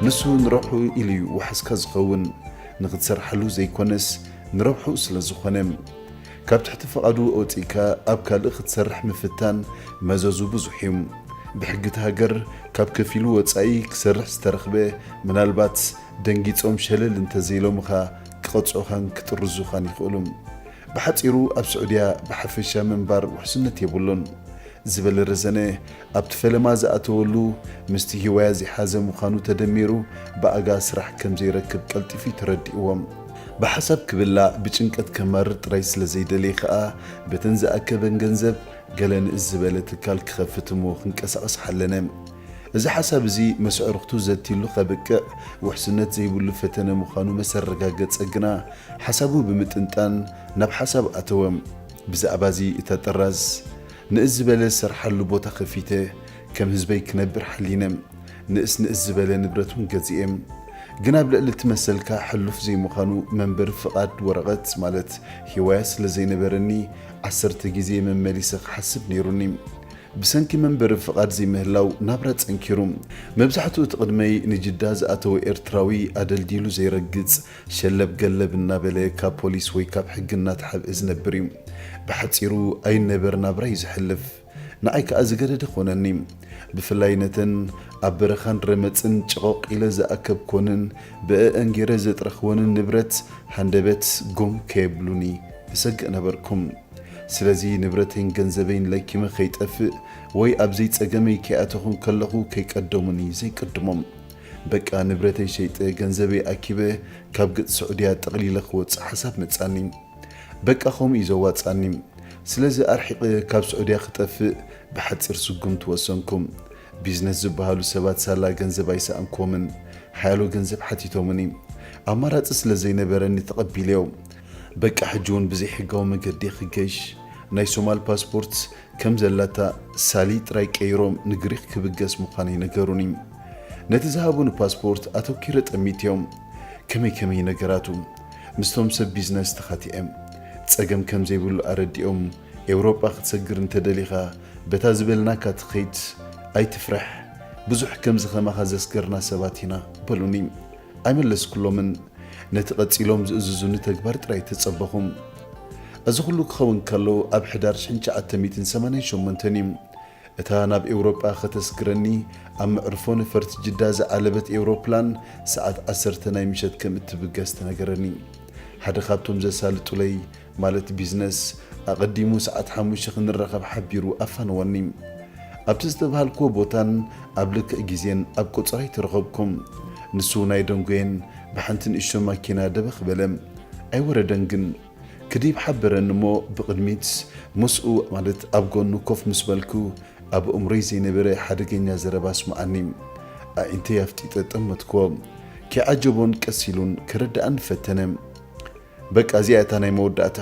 ንሱ ንረብሑ ኢሉ እዩ ዋሕስካ ዝኸውን፣ ንኽትሰርሓሉ ዘይኮነስ ንረብሑ ስለ ዝኾነ። ካብ ትሕቲ ፍቓዱ ወጺእካ ኣብ ካልእ ክትሰርሕ ምፍታን መዘዙ ብዙሕ እዩ። ብሕጊ እቲ ሃገር ካብ ከፊሉ ወጻኢ ክሰርሕ ዝተረኽበ ምናልባት ደንጊጾም ሸለል እንተዘይሎምኻ ክቐጽዑኻን ክጥርዙኻን ይኽእሉ። ብሓጺሩ ኣብ ስዑድያ ብሓፈሻ ምንባር ውሕስነት የብሉን ዝበለ ረዘነ ኣብቲ ፈለማ ዝኣተወሉ ምስቲ ሂዋያ ዘይሓዘ ምዃኑ ተደሚሩ ብኣጋ ስራሕ ከም ዘይረክብ ቀልጢፉ እዩ ተረዲእዎ። ብሓሳብ ክብላዕ ብጭንቀት ከማርር ጥራይ ስለ ዘይደለየ ከኣ በተን ዝኣከበን ገንዘብ ገለ ንእስ ዝበለ ትካል ክኸፍት እሞ ክንቀሳቐስ ሓለነ። እዚ ሓሳብ እዚ ምስ ኣዕሩኽቱ ዘቲሉ ከብቅዕ ውሕስነት ዘይብሉ ፈተነ ምዃኑ መሰረጋገጸ ግና ሓሳቡ ብምጥንጣን ናብ ሓሳብ ኣተወ። ብዛዕባ እዚ እታ ጥራዝ ንእስ ዝበለ ዝሰርሓሉ ቦታ ከፊተ ከም ህዝበይ ክነብር ሓሊነ። ንእስ ንእስ ዝበለ ንብረት እውን ገዚኤ። ግን ኣብ ልዕሊ እቲ መሰልካ ሕሉፍ ዘይምዃኑ መንበሪ ፍቓድ ወረቐት ማለት ሂዋያ ስለ ዘይነበረኒ ዓሰርተ ግዜ መመሊሰ ክሓስብ ነይሩኒ። ብሰንኪ መንበሪ ፍቓድ ዘይምህላው ናብራ ጸንኪሩ። መብዛሕትኡ እቲ ቅድመይ ንጅዳ ዝኣተወ ኤርትራዊ ኣደልዲሉ ዘይረግጽ ሸለብ ገለብ እናበለ ካብ ፖሊስ ወይ ካብ ሕጊ እናተሓብአ ዝነብር እዩ። ብሓጺሩ ኣይነበር ናብራ እዩ ዝሕልፍ። ንዓይ ከኣ ዝገደደ ኮነኒ። ብፍላይ ነተን ኣብ በረኻን ረመጽን ጭቖቕ ኢለ ዝኣከብኮንን ብእአን ገይረ ዘጥረኽወንን ንብረት ሃንደበት ጎም ከየብሉኒ እሰግእ ነበርኩም። ስለዚ ንብረተይን ገንዘበይን ለኪመ ከይጠፍእ ወይ ኣብ ዘይጸገመይ ከይኣተኹ ከለኹ ከይቀደሙኒ ዘይቅድሞም። በቃ ንብረተይ ሸይጠ ገንዘበይ ኣኪበ ካብ ገጽ ስዑድያ ጠቕሊለ ክወጽእ ሓሳብ መጻኒ። በቃ ከምኡ እዩ ዘዋጻኒ። ስለዚ ኣርሒቐ ካብ ስዑድያ ክጠፍእ ብሓጺር ስጉምቲ ወሰንኩ። ቢዝነስ ዝበሃሉ ሰባት ሳላ ገንዘብ ኣይሰኣንኩዎምን። ሓያሎ ገንዘብ ሓቲቶምኒ። ኣማራጺ ስለ ዘይነበረኒ ተቐቢለዮ። በቃ ሕጂ እውን ብዘይሕጋዊ መገዲ ክገሽ። ናይ ሶማል ፓስፖርት ከም ዘላታ ሳሊ ጥራይ ቀይሮም ንግሪኽ ክብገስ ምዃነይ ነገሩኒ። ነቲ ዝሃቡኒ ፓስፖርት ኣተኪረ ጠሚትዮም። ከመይ ከመይ ነገራቱ ምስቶም ሰብ ቢዝነስ ተኻቲዐ። ጸገም ከም ዘይብሉ ኣረዲኦም፣ ኤውሮጳ ክትሰግር እንተደሊኻ በታ ዝበልናካ ትኸይድ፣ ኣይትፍራሕ፣ ብዙሕ ከምዚ ከማኻ ዘስገርና ሰባት ኢና በሉኒ። ኣይመለስኩሎምን። ነቲ ቀጺሎም ዝእዝዙኒ ተግባር ጥራይ ተጸበኹ። እዚ ኩሉ ክኸውን ከሎ ኣብ ሕዳር ሽሕን ትሽዓተ ሚእትን ሰማንያን ሸሞንተን እዩ። እታ ናብ ኤውሮጳ ከተስግረኒ ኣብ መዕርፎ ነፈርቲ ጅዳ ዝዓለበት ኤውሮፕላን ሰዓት ዓሰርተ ናይ ምሸት ከም እትብገስ ተነገረኒ። ሓደ ካብቶም ዘሳልጡለይ ማለት ቢዝነስ ኣቐዲሙ ሰዓት ሓሙሽተ ክንራኸብ ሓቢሩ ኣፋነወኒ። ኣብቲ ዝተባሃልክዎ ቦታን ኣብ ልክዕ ግዜን ኣብ ቆጸራይ ተረኸብኩ። ንሱ ናይ ደንጎየን ብሓንቲ ንእሽቶ ማኪና ደበኽ በለ። ኣይወረደን ግን ክድይብ ሓበረኒ እሞ ብቕድሚት ምስኡ ማለት ኣብ ጎኑ ኮፍ ምስ በልኩ ኣብ ኣእምሮይ ዘይነበረ ሓደገኛ ዘረባ ኣስምዓኒ። ኣዒንተይ ኣፍጢጠ ጠመትክዎ። ከይዓጀቦን ቀስ ኢሉን ክርድኣኒ ፈተነ። በቃ እዚኣ እታ ናይ መወዳእታ።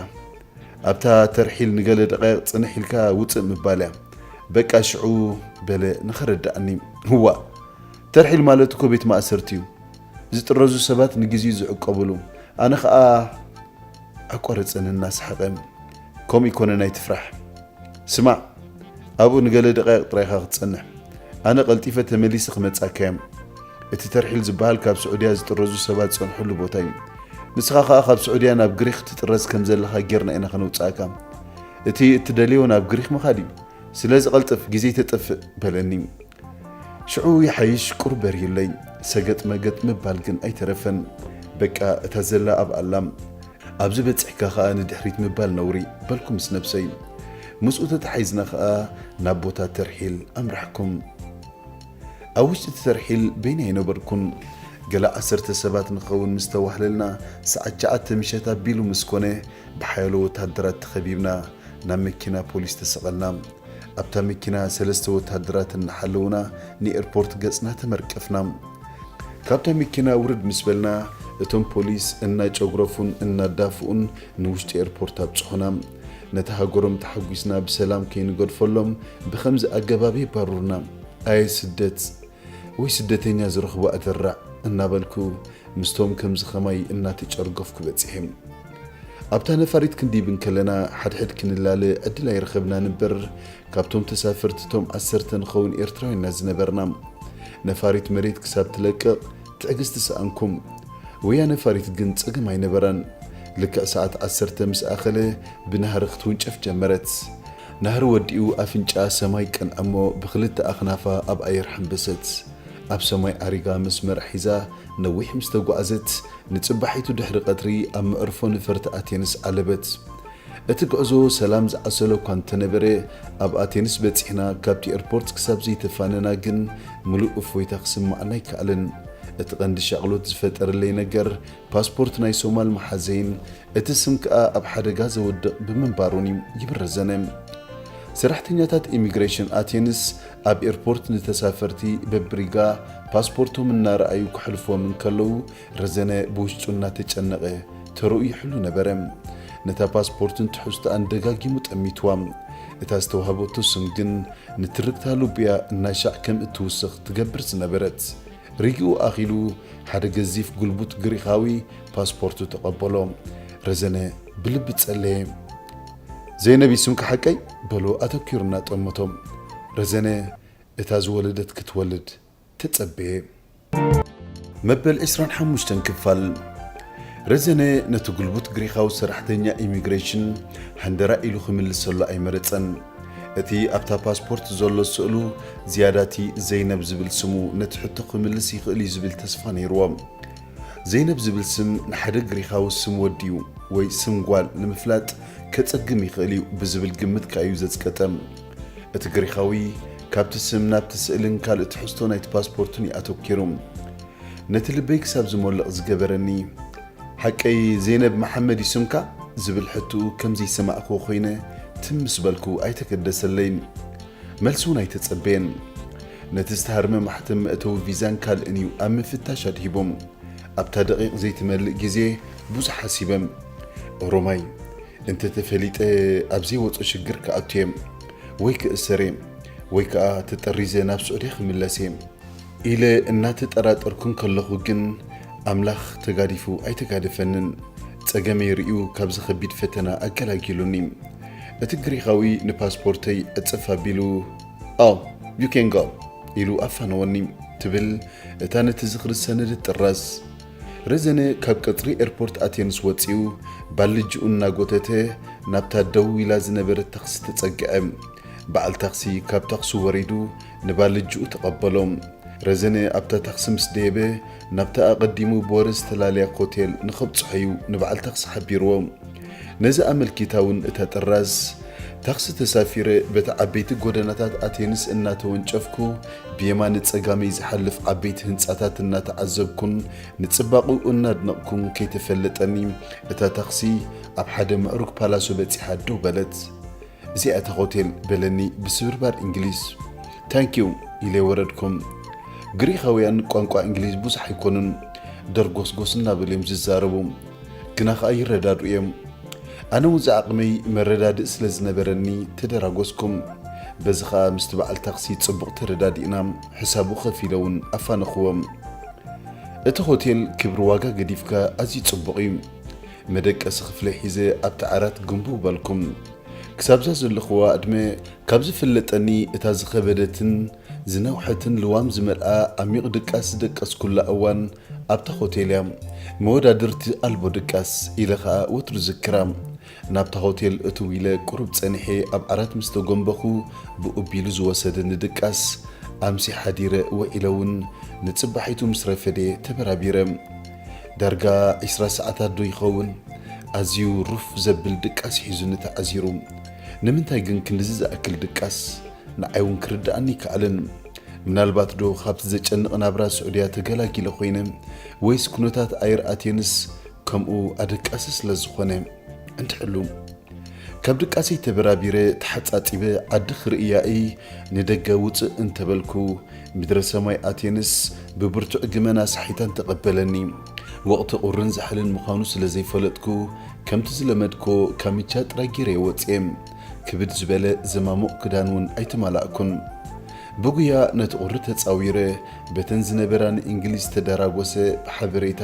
ኣብታ ተርሒል ንገለ ደቃይቕ ጽንሕ ኢልካ ውጽእ ምባል እያ። በቃ ሽዑ በለ ንኸረድኣኒ። እዋ ተርሒል ማለት እኮ ቤት ማእሰርቲ እዩ። ዝጥረዙ ሰባት ንግዜኡ ዝዕቀብሉ። ኣነ ኸኣ ኣቋረጸኒ እናሰሓቐ። ከምኡ ኣይኮነን ኣይትፍራሕ። ስማዕ ኣብኡ ንገለ ደቃይቕ ጥራይ ኢኻ ክትጸንሕ። ኣነ ቀልጢፈ ተመሊሰ ክመጻካ እየ። እቲ ተርሒል ዝበሃል ካብ ስዑድያ ዝጥረዙ ሰባት ዝጸንሕሉ ቦታ እዩ። ንስኻ ኸኣ ካብ ስዑድያ ናብ ግሪኽ ትጥረዝ ከም ዘለኻ ጌርና ኢና ከነውጽኣካ። እቲ እትደልዮ ናብ ግሪኽ ምኻድ እዩ። ስለዚ ቀልጥፍ፣ ግዜ ኣይተጥፍእ በለኒ። ሽዑ ይሓይሽ ቁሩብ በርሂለይ። ሰገጥ መገጥ ምባል ግን ኣይተረፈን። በቃ እታ ዘላ ኣብኣ ኣላ። ኣብዚ በጺሕካ ኸኣ ንድሕሪት ምባል ነውሪ በልኩ ምስ ነብሰይ። ምስኡ ተተሓሒዝና ኸኣ ናብ ቦታ ተርሒል ኣምራሕኩም። ኣብ ውሽጢ እቲ ተርሒል በይነይ ኣይነበርኩን። ገለ ዓሰርተ ሰባት ንኸውን ምስ ተዋህለልና ሰዓት ትሽዓተ ምሸት ኣቢሉ ምስ ኮነ ብሓያሎ ወተሃደራት ተኸቢብና ናብ መኪና ፖሊስ ተሰቐልና። ኣብታ መኪና ሰለስተ ወተሃደራት እናሓለዉና ንኤርፖርት ገጽና ተመርቀፍና። ካብታ መኪና ውርድ ምስ በልና እቶም ፖሊስ እናጨጉረፉን እናዳፍኡን ንውሽጢ ኤርፖርት ኣብጽሑና። ነቲ ሃገሮም ተሓጒስና ብሰላም ከይንገድፈሎም ብኸምዚ ኣገባብ የባርሩና። ኣየ ስደት ወይ ስደተኛ ዝረኽቦ ኣደራዕ እናበልኩ ምስቶም ከምዚ ኸማይ እናተጨርገፍኩ በጺሐ። ኣብታ ነፋሪት ክንድይብ እንከለና፣ ሓድሕድ ክንላለ ዕድል ኣይረኸብናን እምበር፣ ካብቶም ተሳፈርቲ እቶም ዓሰርተ ንኸውን ኤርትራውያንና ዝነበርና። ነፋሪት መሬት ክሳብ ትለቅቕ ትዕግስቲ ሰኣንኩም። ወያ ነፋሪት ግን ጸገም ኣይነበራን። ልክዕ ሰዓት ዓሰርተ ምስ ኣኸለ፣ ብናህሪ ክትውንጨፍ ጀመረት። ናህሪ ወዲኡ ኣፍንጫ ሰማይ ቀንዐ እሞ፣ ብኽልተ ኣኽናፋ ኣብ ኣየር ሓንበሰት። ኣብ ሰማይ ዓሪጋ መስመር ሒዛ ነዊሕ ምስ ተጓዕዘት፣ ንጽባሒቱ ድሕሪ ቀትሪ ኣብ መዕርፎ ነፈርቲ ኣቴንስ ዓለበት። እቲ ጉዕዞ ሰላም ዝዓሰሎ እኳ እንተነበረ፣ ኣብ ኣቴንስ በጺሕና ካብቲ ኤርፖርት ክሳብ ዘይተፋነና ግን ምሉእ እፎይታ ክስምዓና ኣይከኣለን። እቲ ቀንዲ ሻቕሎት ዝፈጠረለይ ነገር ፓስፖርት ናይ ሶማል መሓዘይን እቲ ስም ከኣ ኣብ ሓደጋ ዘወድቕ ብምንባሩን እዩ ይብል ረዘነ። ሰራሕተኛታት ኢሚግሬሽን ኣቴንስ ኣብ ኤርፖርት ንተሳፈርቲ በብሪጋ ፓስፖርቶም እናረኣዩ ክሕልፎም እንከለዉ፣ ረዘነ ብውሽጡ እናተጨነቐ ተረኡ ይሕሉ ነበረ። ነታ ፓስፖርትን ትሕዝቶኣን ደጋጊሙ ጠሚትዋ። እታ ዝተዋህበቶ ስም ግን ንትርክታ ልቡያ እናሻዕ ከም እትውስኽ ትገብር ዝነበረት። ሪግኡ ኣኺሉ ሓደ ገዚፍ ጉልቡት ግሪኻዊ ፓስፖርቱ ተቐበሎ። ረዘነ ብልቢ ጸለየ። "ዘይነብ ስምካ ሓቀይ?" በሎ ኣተኲሩ እናጠመቶ። ረዘነ እታ ዝወለደት ክትወልድ ተጸበየ። መበል ዕስራን ሓሙሽተን ክፋል። ረዘነ ነቲ ጉልቡት ግሪኻዊ ሰራሕተኛ ኢሚግሬሽን ሃንደራ ኢሉ ክምልሰሉ ኣይመረጸን። እቲ ኣብታ ፓስፖርት ዘሎ ስእሉ ዝያዳቲ ዘይነብ ዝብል ስሙ ነቲ ሕቶ ክምልስ ይኽእል እዩ ዝብል ተስፋ ነይርዎ። ዘይነብ ዝብል ስም ንሓደ ግሪኻዊ ስም ወዲ'ዩ ወይ ስም ጓል ንምፍላጥ ከጸግም ይኽእል እዩ ብዝብል ግምት ከኣ እዩ ዘጽቀጠ። እቲ ግሪኻዊ ካብቲ ስም ናብቲ ስእልን ካልእ ትሕዝቶ ናይቲ ፓስፖርትን እዩ ኣተኲሩ። ነቲ ልበይ ክሳብ ዝሞልቕ ዝገበረኒ፣ "ሓቀይ ዘይነብ መሓመድ እዩ ስምካ?" ዝብል ሕቶኡ ከም ዘይሰማዕክዎ ኮይነ ትም ምስ በልኩ ኣይተገደሰለይን። መልሲ እውን ኣይተጸበየን። ነቲ ዝተሃርመ ማሕተም መእተዊ ቪዛን ካልእን እዩ ኣብ ምፍታሽ ኣድሂቦም። ኣብታ ደቂቕ ዘይትመልእ ግዜ ብዙሕ ሓሲበ። ኦሮማይ፣ እንተ ተፈሊጠ ኣብ ዘይወጾ ሽግር ክኣቱ እየ። ወይ ክእሰር እየ፣ ወይ ከኣ ተጠሪዘ ናብ ስዑድያ ክምለስ እየ ኢለ እናተጠራጠርኩ እንከለኹ ግን ኣምላኽ ተጋዲፉ ኣይተጋደፈንን። ጸገመይ ርእዩ ካብዚ ከቢድ ፈተና ኣገላጊሉኒ። እቲ ግሪኻዊ ንፓስፖርተይ ዕጽፍ ኣቢሉ፣ "Oh, you can go" ኢሉ ኣፋነወኒ ትብል እታ ነቲ ዝኽሪ ዝሰነደት ጥራዝ። ረዘነ ካብ ቀጽሪ ኤርፖርት ኣቴንስ ወጺኡ ባልጅኡ እናጎተተ ናብታ ደው ኢላ ዝነበረት ታክሲ ተጸግዐ። በዓል ታክሲ ካብ ታክሲ ወሪዱ ንባልጅኡ ተቐበሎ። ረዘነ ኣብታ ታክሲ ምስ ደየበ ናብታ ኣቐዲሙ ብወረ ዝተላለያ ሆቴል ንኸብጽሖ እዩ ንበዓል ታክሲ ሓቢርዎ። ነዚ ኣመልኪታ እውን እታ ጥራዝ፣ ታክሲ ተሳፊረ በቲ ዓበይቲ ጎደናታት ኣቴንስ እናተወንጨፍኩ፣ ብየማነ ጸጋመይ ዝሓልፍ ዓበይቲ ህንጻታት እናተዓዘብኩን ንጽባቕኡ እናድነቕኩን ከይተፈለጠኒ፣ እታ ታክሲ ኣብ ሓደ ምዕሩግ ፓላሶ በጺሓ ደው በለት። "እዚኣ እታ ሆቴል" በለኒ ብስብርባር እንግሊዝ። "ታንኪዩ" ኢለ ወረድኩም። ግሪኻውያን ቋንቋ እንግሊዝ ብዙሕ ኣይኮኑን፣ ደርጎስጎስ እናበሉ እዮም ዝዛረቡ፣ ግና ኸኣ ይረዳድኡ እዮም። ኣነ እውን ዝዓቕመይ መረዳድእ ስለ ዝነበረኒ ተደራጎስኩም። በዚ ኸኣ ምስቲ በዓል ታክሲ ጽቡቕ ተረዳዲእና፣ ሕሳቡ ከፊለ እውን ኣፋነኽዎም። እቲ ሆቴል ክብሪ ዋጋ ገዲፍካ ኣዝዩ ጽቡቕ እዩ። መደቀሲ ክፍለይ ሒዘ ኣብቲ ዓራት ግንቡ በልኩም። ክሳብዛ ዘለኽዋ ዕድመ ካብ ዝፍለጠኒ እታ ዝኸበደትን ዝነውሐትን ልዋም ዝመልኣ ዓሚቕ ድቃስ ዝደቀስኩላ እዋን ኣብታ ሆቴል እያ። መወዳድርቲ ኣልቦ ድቃስ ኢለ ኸኣ ወትሩ ዝክራ። ናብታ ሆቴል እትው ኢለ ቁሩብ ጸኒሐ ኣብ ዓራት ምስ ተጎንበኹ ብኡቢሉ ዝወሰደኒ ድቃስ ኣምሲ ሓዲረ ውዒለ እውን ንጽባሒቱ ምስ ረፈደ ተበራቢረ። ዳርጋ ዕስራ ሰዓታት ዶ ይኸውን? ኣዝዩ ሩፍ ዘብል ድቃስ ሒዙኒ ተዓዚሩ። ንምንታይ ግን ክንድዚ ዝኣክል ድቃስ? ንዓይ እውን ክርድኣኒ ኣይከኣለን። ምናልባት ዶ ካብቲ ዘጨንቕ ናብራ ስዑድያ ተገላጊለ ኮይነ? ወይስ ኩነታት ኣየር ኣቴንስ ከምኡ ኣደቃሲ ስለ ዝኾነ? እንድሕሉ። ካብ ድቃሰይ ተበራቢረ ተሓጻጺበ ዓዲ ክርእያ እይ ንደገ ውጽእ እንተበልኩ፣ ምድረ ሰማይ ኣቴንስ ብብርቱዕ ግመና ሳሒታን ተቐበለኒ። ወቕቲ ቁርን ዛሕልን ምዃኑ ስለ ዘይፈለጥኩ፣ ከምቲ ዝለመድኮ ካምቻ ጥራይ ገይረ እየ ወጽየ። ክብድ ዝበለ ዘማሙቕ ክዳን እውን ኣይተማላእኩን። ብጉያ ነቲ ቁሪ ተጻዊረ፣ በተን ዝነበራ ንእንግሊዝ ተደራጎሰ ብሓበሬታ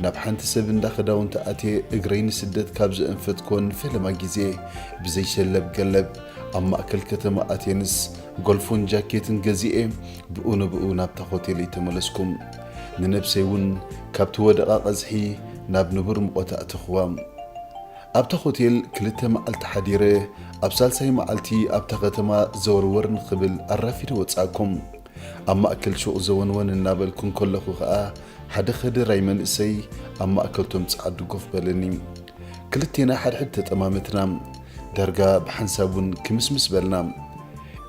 ናብ ሓንቲ ሰብ እንዳ ክዳውንቲ ኣትየ እግረይ ንስደት ካብ ዘእንፈትኮ ንፈለማ ግዜ ብዘይሸለብ ገለብ ኣብ ማእከል ከተማ ኣቴንስ ጎልፎን ጃኬትን ገዚኤ ብኡ ንብኡ ናብታ ሆቴለይ ተመለስኩ። ንነብሰይ እውን ካብቲ ወደቓ ቀዝሒ ናብ ንቡር ሙቐት ኣእተኽዋ። ኣብታ ሆቴል ክልተ መዓልቲ ሓዲረ፣ ኣብ ሳልሳይ መዓልቲ ኣብታ ከተማ ዘወርወር ንኽብል ኣራፊደ ወጻእኩም። ኣብ ማእከል ሹቕ ዘወንወን እናበልኩ እንከለኹ ኸኣ ሓደ ኸደራይ መንእሰይ ኣብ ማእከልቶም ጸዓዱ ኮፍ በለኒ። ክልቴና ሓድሕድ ተጠማመትና። ዳርጋ ብሓንሳብ እውን ክምስምስ በልና።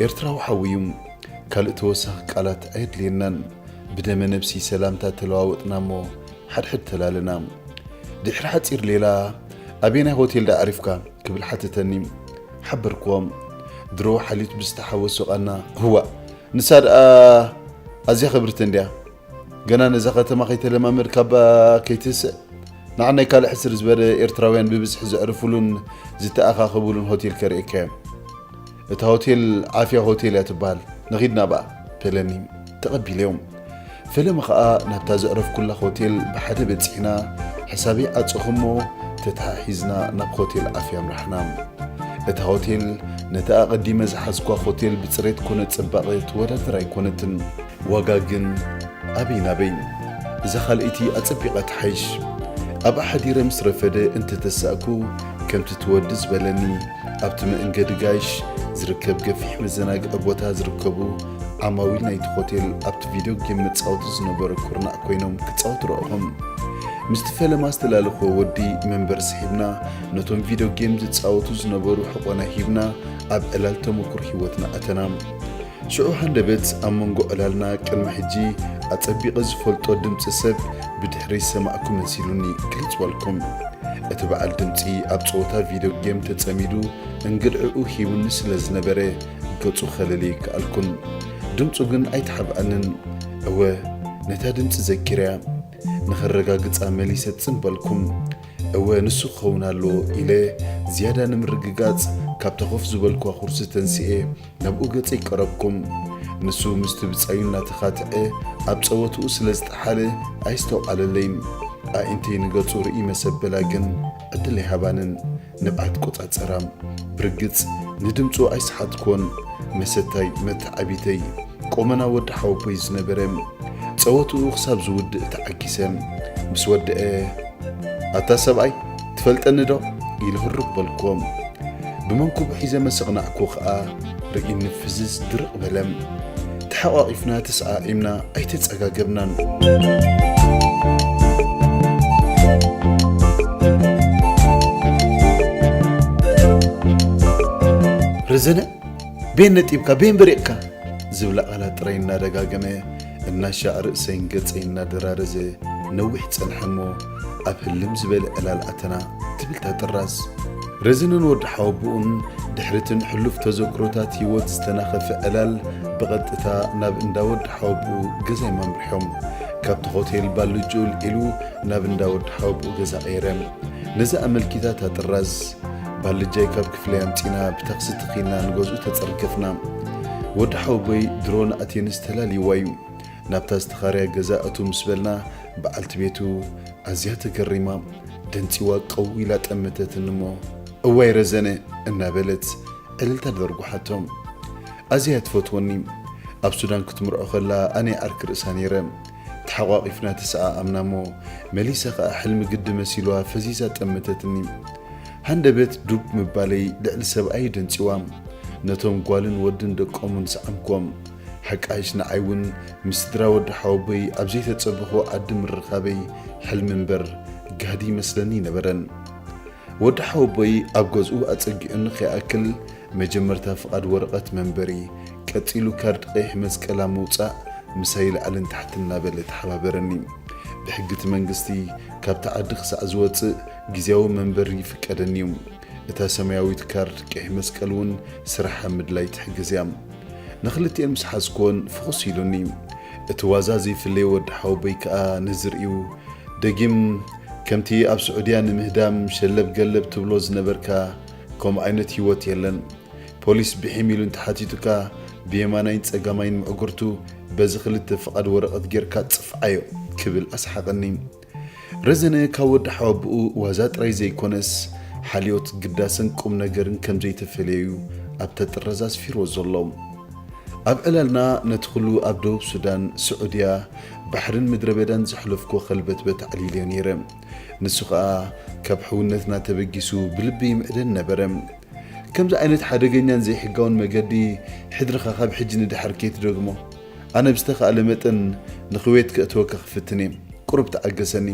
ኤርትራዊ ሓውዩ ካልእ ተወሳኺ ቃላት ኣየድልየናን። ብደመ ነብሲ ሰላምታ ተለዋወጥና እሞ ሓድሕድ ተላለና። ድሕሪ ሓጺር ሌላ ኣበየናይ ሆቴል ደኣ ዓሪፍካ ክብል ሓተተኒ። ሓበርክዎ። ድሮ ሓልዮት ብዝተሓወሶ ቃና እዋእ ንሳ ደኣ ኣዝያ ክብርቲ እንድያ። ገና ነዛ ከተማ ከይተለማመድካ እባ ከይትስእ። ንዓናይ ካልእ ሕስር ዝበለ ኤርትራውያን ብብዝሒ ዘዕርፉሉን ዝተኣኻኸቡሉን ሆቴል ከርእየካ እየ። እታ ሆቴል ዓፍያ ሆቴል እያ ትበሃል። ንኺድ ናብኣ በለኒ። ተቐቢለዮም። ፈለማ ኸኣ ናብታ ዘዕረፍኩላ ሆቴል ብሓደ በጺሕና፣ ሕሳበይ ዓጸኹ እሞ ተተሓሒዝና ናብ ሆቴል ዓፍያ ኣምራሕና። እታ ሆቴል ነታ ኣቐዲመ ዝሓዝኳ ሆቴል ብጽሬት ኮነ ጽባቐ ትወዳደር ኣይኮነትን። ዋጋ ግን ኣበይ ናበይ። እዛ ካልኣይቲ ኣጸቢቓ ትሓይሽ። ኣብኣ ሓዲረ ምስ ረፈደ እንተተሳእኩ ከምቲ ትወዲ ዝበለኒ ኣብቲ መእንገዲ ጋይሽ ዝርከብ ገፊሕ መዘናግዒ ቦታ ዝርከቡ ዓማዊል ናይቲ ሆቴል ኣብቲ ቪድዮ ጌም መጻወቲ ዝነበሩ ኩርናዕ ኮይኖም ክጻወቱ ረኣኹም። ምስቲ ፈለማ ዝተላለኾ ወዲ መንበር ስሒብና ነቶም ቪድዮ ጌም ዝጻወቱ ዝነበሩ ሕቖና ሂብና ኣብ ዕላል ተመኩሮ ህይወትና ኣተና። ሽዑ ሃንደበት ኣብ መንጎ ዕላልና ቅድሚ ሕጂ ኣጸቢቐ ዝፈልጦ ድምጺ ሰብ ብድሕረይ ዝሰማዕኩ መሲሉኒ ክልጽ በልኩም። እቲ በዓል ድምጺ ኣብ ጸወታ ቪድዮ ጌም ተጸሚዱ እንግድዕኡ ሂቡኒ ስለ ዝነበረ ገጹ ከለሊ ኣይከኣልኩን። ድምጹ ግን ኣይተሓብኣንን። እወ ነታ ድምጺ ዘኪረያ። ንኸረጋግጻ መሊሰ ጽን በልኩም። እወ ንሱ ክኸውን ኣለዎ ኢለ ዝያዳ ንምርግጋጽ ካብታ ኮፍ ዝበልኩዋ ኩርሲ ተንሲኤ ናብኡ ገጸይ ቀረብኩም። ንሱ ምስቲ ብጻዩ እናተኻትዐ ኣብ ጸወትኡ ስለ ዝጠሓለ ኣየስተውዓለለይን። ኣዒንተይ ንገጹ ርኢ መሰበላ ግን ዕድል ኣይሃባንን። ንብዓት ቆጻጸራ። ብርግጽ ንድምጹ ኣይሰሓትኮን። መሰታይ መተዓቢተይ ቆመና ወዲ ሓወቦይ ዝነበረ። ጸወትኡ ክሳብ ዝውድእ ተዓጊሰ። ምስ ወደአ ኣታ ሰብኣይ ትፈልጠኒ ዶ? ኢሉ ህርግ በልኩዎ። ብመንኩቡ ሒዘ መሰቕናዕኩ ኸኣ ርእይኒ ፍዝዝ ድርቕ በለ። ተሓቋቒፍና ተሰዓዒምና ኣይተጸጋገብናን። ረዘነ፣ ቤን ነጢብካ፣ ቤን በሪቕካ ዝብላ ቃላት ጥራይ እናደጋገመ እናሻዕ ርእሰይን ገጸይ እናደራረዘ ነዊሕ ጸንሐ እሞ ኣብ ህልም ዝበለ ዕላል ኣተና ትብል እታ ጥራዝ። ረዘነን ወዲ ሓወብኡን ድሕሪትን ሕሉፍ ተዘክሮታት ህይወት ዝተናኸፈ ዕላል ብቐጥታ ናብ እንዳ ወዲ ሓወብኡ ገዛይ መምርሖም። ካብቲ ሆቴል ባልጅኡ ልዒሉ ናብ እንዳ ወዲ ሓወብኡ ገዛ ቀይረ። ነዚ ኣመልኪታ እታ ጥራዝ ባልጃይ ካብ ክፍለይ ኣምጺና ብታክሲ ተኺልና ንገዝኡ ተጸርገፍና። ወዲ ሓወቦይ ድሮ ንኣቴንስ ተላልይዋ እዩ። ናብታ ዝተኻርያ ገዛ እቱ ምስ በልና በዓልቲ ቤቱ ኣዝያ ተገሪማ ደንጺዋ ቀው ኢላ ጠመተትኒ እሞ እዋይ ረዘነ እናበለት ዕልልታ ደርጉሓቶም። ኣዝያ ትፈትወኒ። ኣብ ሱዳን ክትምርዖ ከላ ኣነ ዓርኪ ርእሳ ነይረ። ተሓቋቒፍና ተሰዓዓምና እሞ መሊሳ ኸኣ ሕልሚ ግዲ መሲልዋ ፈዚዛ ጠመተትኒ። ሃንደበት ዱብ ምባለይ ልዕሊ ሰብኣይ ደንጺዋ። ነቶም ጓልን ወድን ደቆምን ሰዓምኮም። ሓቃይሽ ንዓይ እውን ምስ ስድራ ወዲ ሓወቦይ ኣብ ዘይተጸበኹ ዓዲ ምርኻበይ ሕልሚ እምበር ጋህዲ ይመስለኒ ኣይነበረን። ወዲ ሓወቦይ ኣብ ገዝኡ ኣጸጊዑኒ ከይኣክል መጀመርታ ፍቓድ ወረቐት መንበሪ፣ ቀጺሉ ካርድ ቀይሕ መስቀል ኣብ ምውጻእ ምሳይ ላዕልን ታሕትን እናበለ ተሓባበረኒ። ብሕጊ እቲ መንግስቲ ካብቲ ዓዲ ክሳዕ ዝወጽእ ግዝያዊ መንበሪ ይፍቀደኒ እዩ። እታ ሰማያዊት ካርድ ቀይሕ መስቀል እውን ስራሕ ኣብ ምድላይ ትሕግዝ እያ። ንኽልቲኤን ምስ ሓዝኩወን ፍኹስ ኢሉኒ። እቲ ዋዛ ዘይፍለዮ ወዲ ሓወቦይ ከኣ ነዚ ርእዩ፣ ደጊም ከምቲ ኣብ ስዑድያ ንምህዳም ሸለብ ገለብ ትብሎ ዝነበርካ ከምኡ ዓይነት ህይወት የለን። ፖሊስ ብሒም ኢሉ እንተሓቲቱካ ብየማናይን ጸጋማይን ምዕጉርቱ በዚ ክልተ ፍቓድ ወረቐት ጌርካ ጽፍዓዮ ክብል ኣስሓቐኒ። ረዘነ ካብ ወዲ ሓወብኡ ዋዛ ጥራይ ዘይኮነስ ሓልዮት ግዳሰን ቁም ነገርን ከም ዘይተፈለየዩ ኣብታ ጥራዝ ኣስፊርዎ ዘሎ። ኣብ ዕላልና ነቲ ኩሉ ኣብ ደቡብ ሱዳን፣ ስዑድያ፣ ባሕርን ምድረ በዳን ዘሕለፍኩዎ ከልበትበት ኣዕሊለዮ ነይረ። ንሱ ኸኣ ካብ ሕውነትና ተበጊሱ ብልቢ ይምዕደን ነበረ። ከምዚ ዓይነት ሓደገኛን ዘይሕጋውን መገዲ ሕድርኻ ካብ ሕጂ ንድሓር ከይትደግሞ። ኣነ ብዝተኻእለ መጠን ንክዌት ከእትወካ ክፍትን እየ። ቁሩብ ተዓገሰኒ።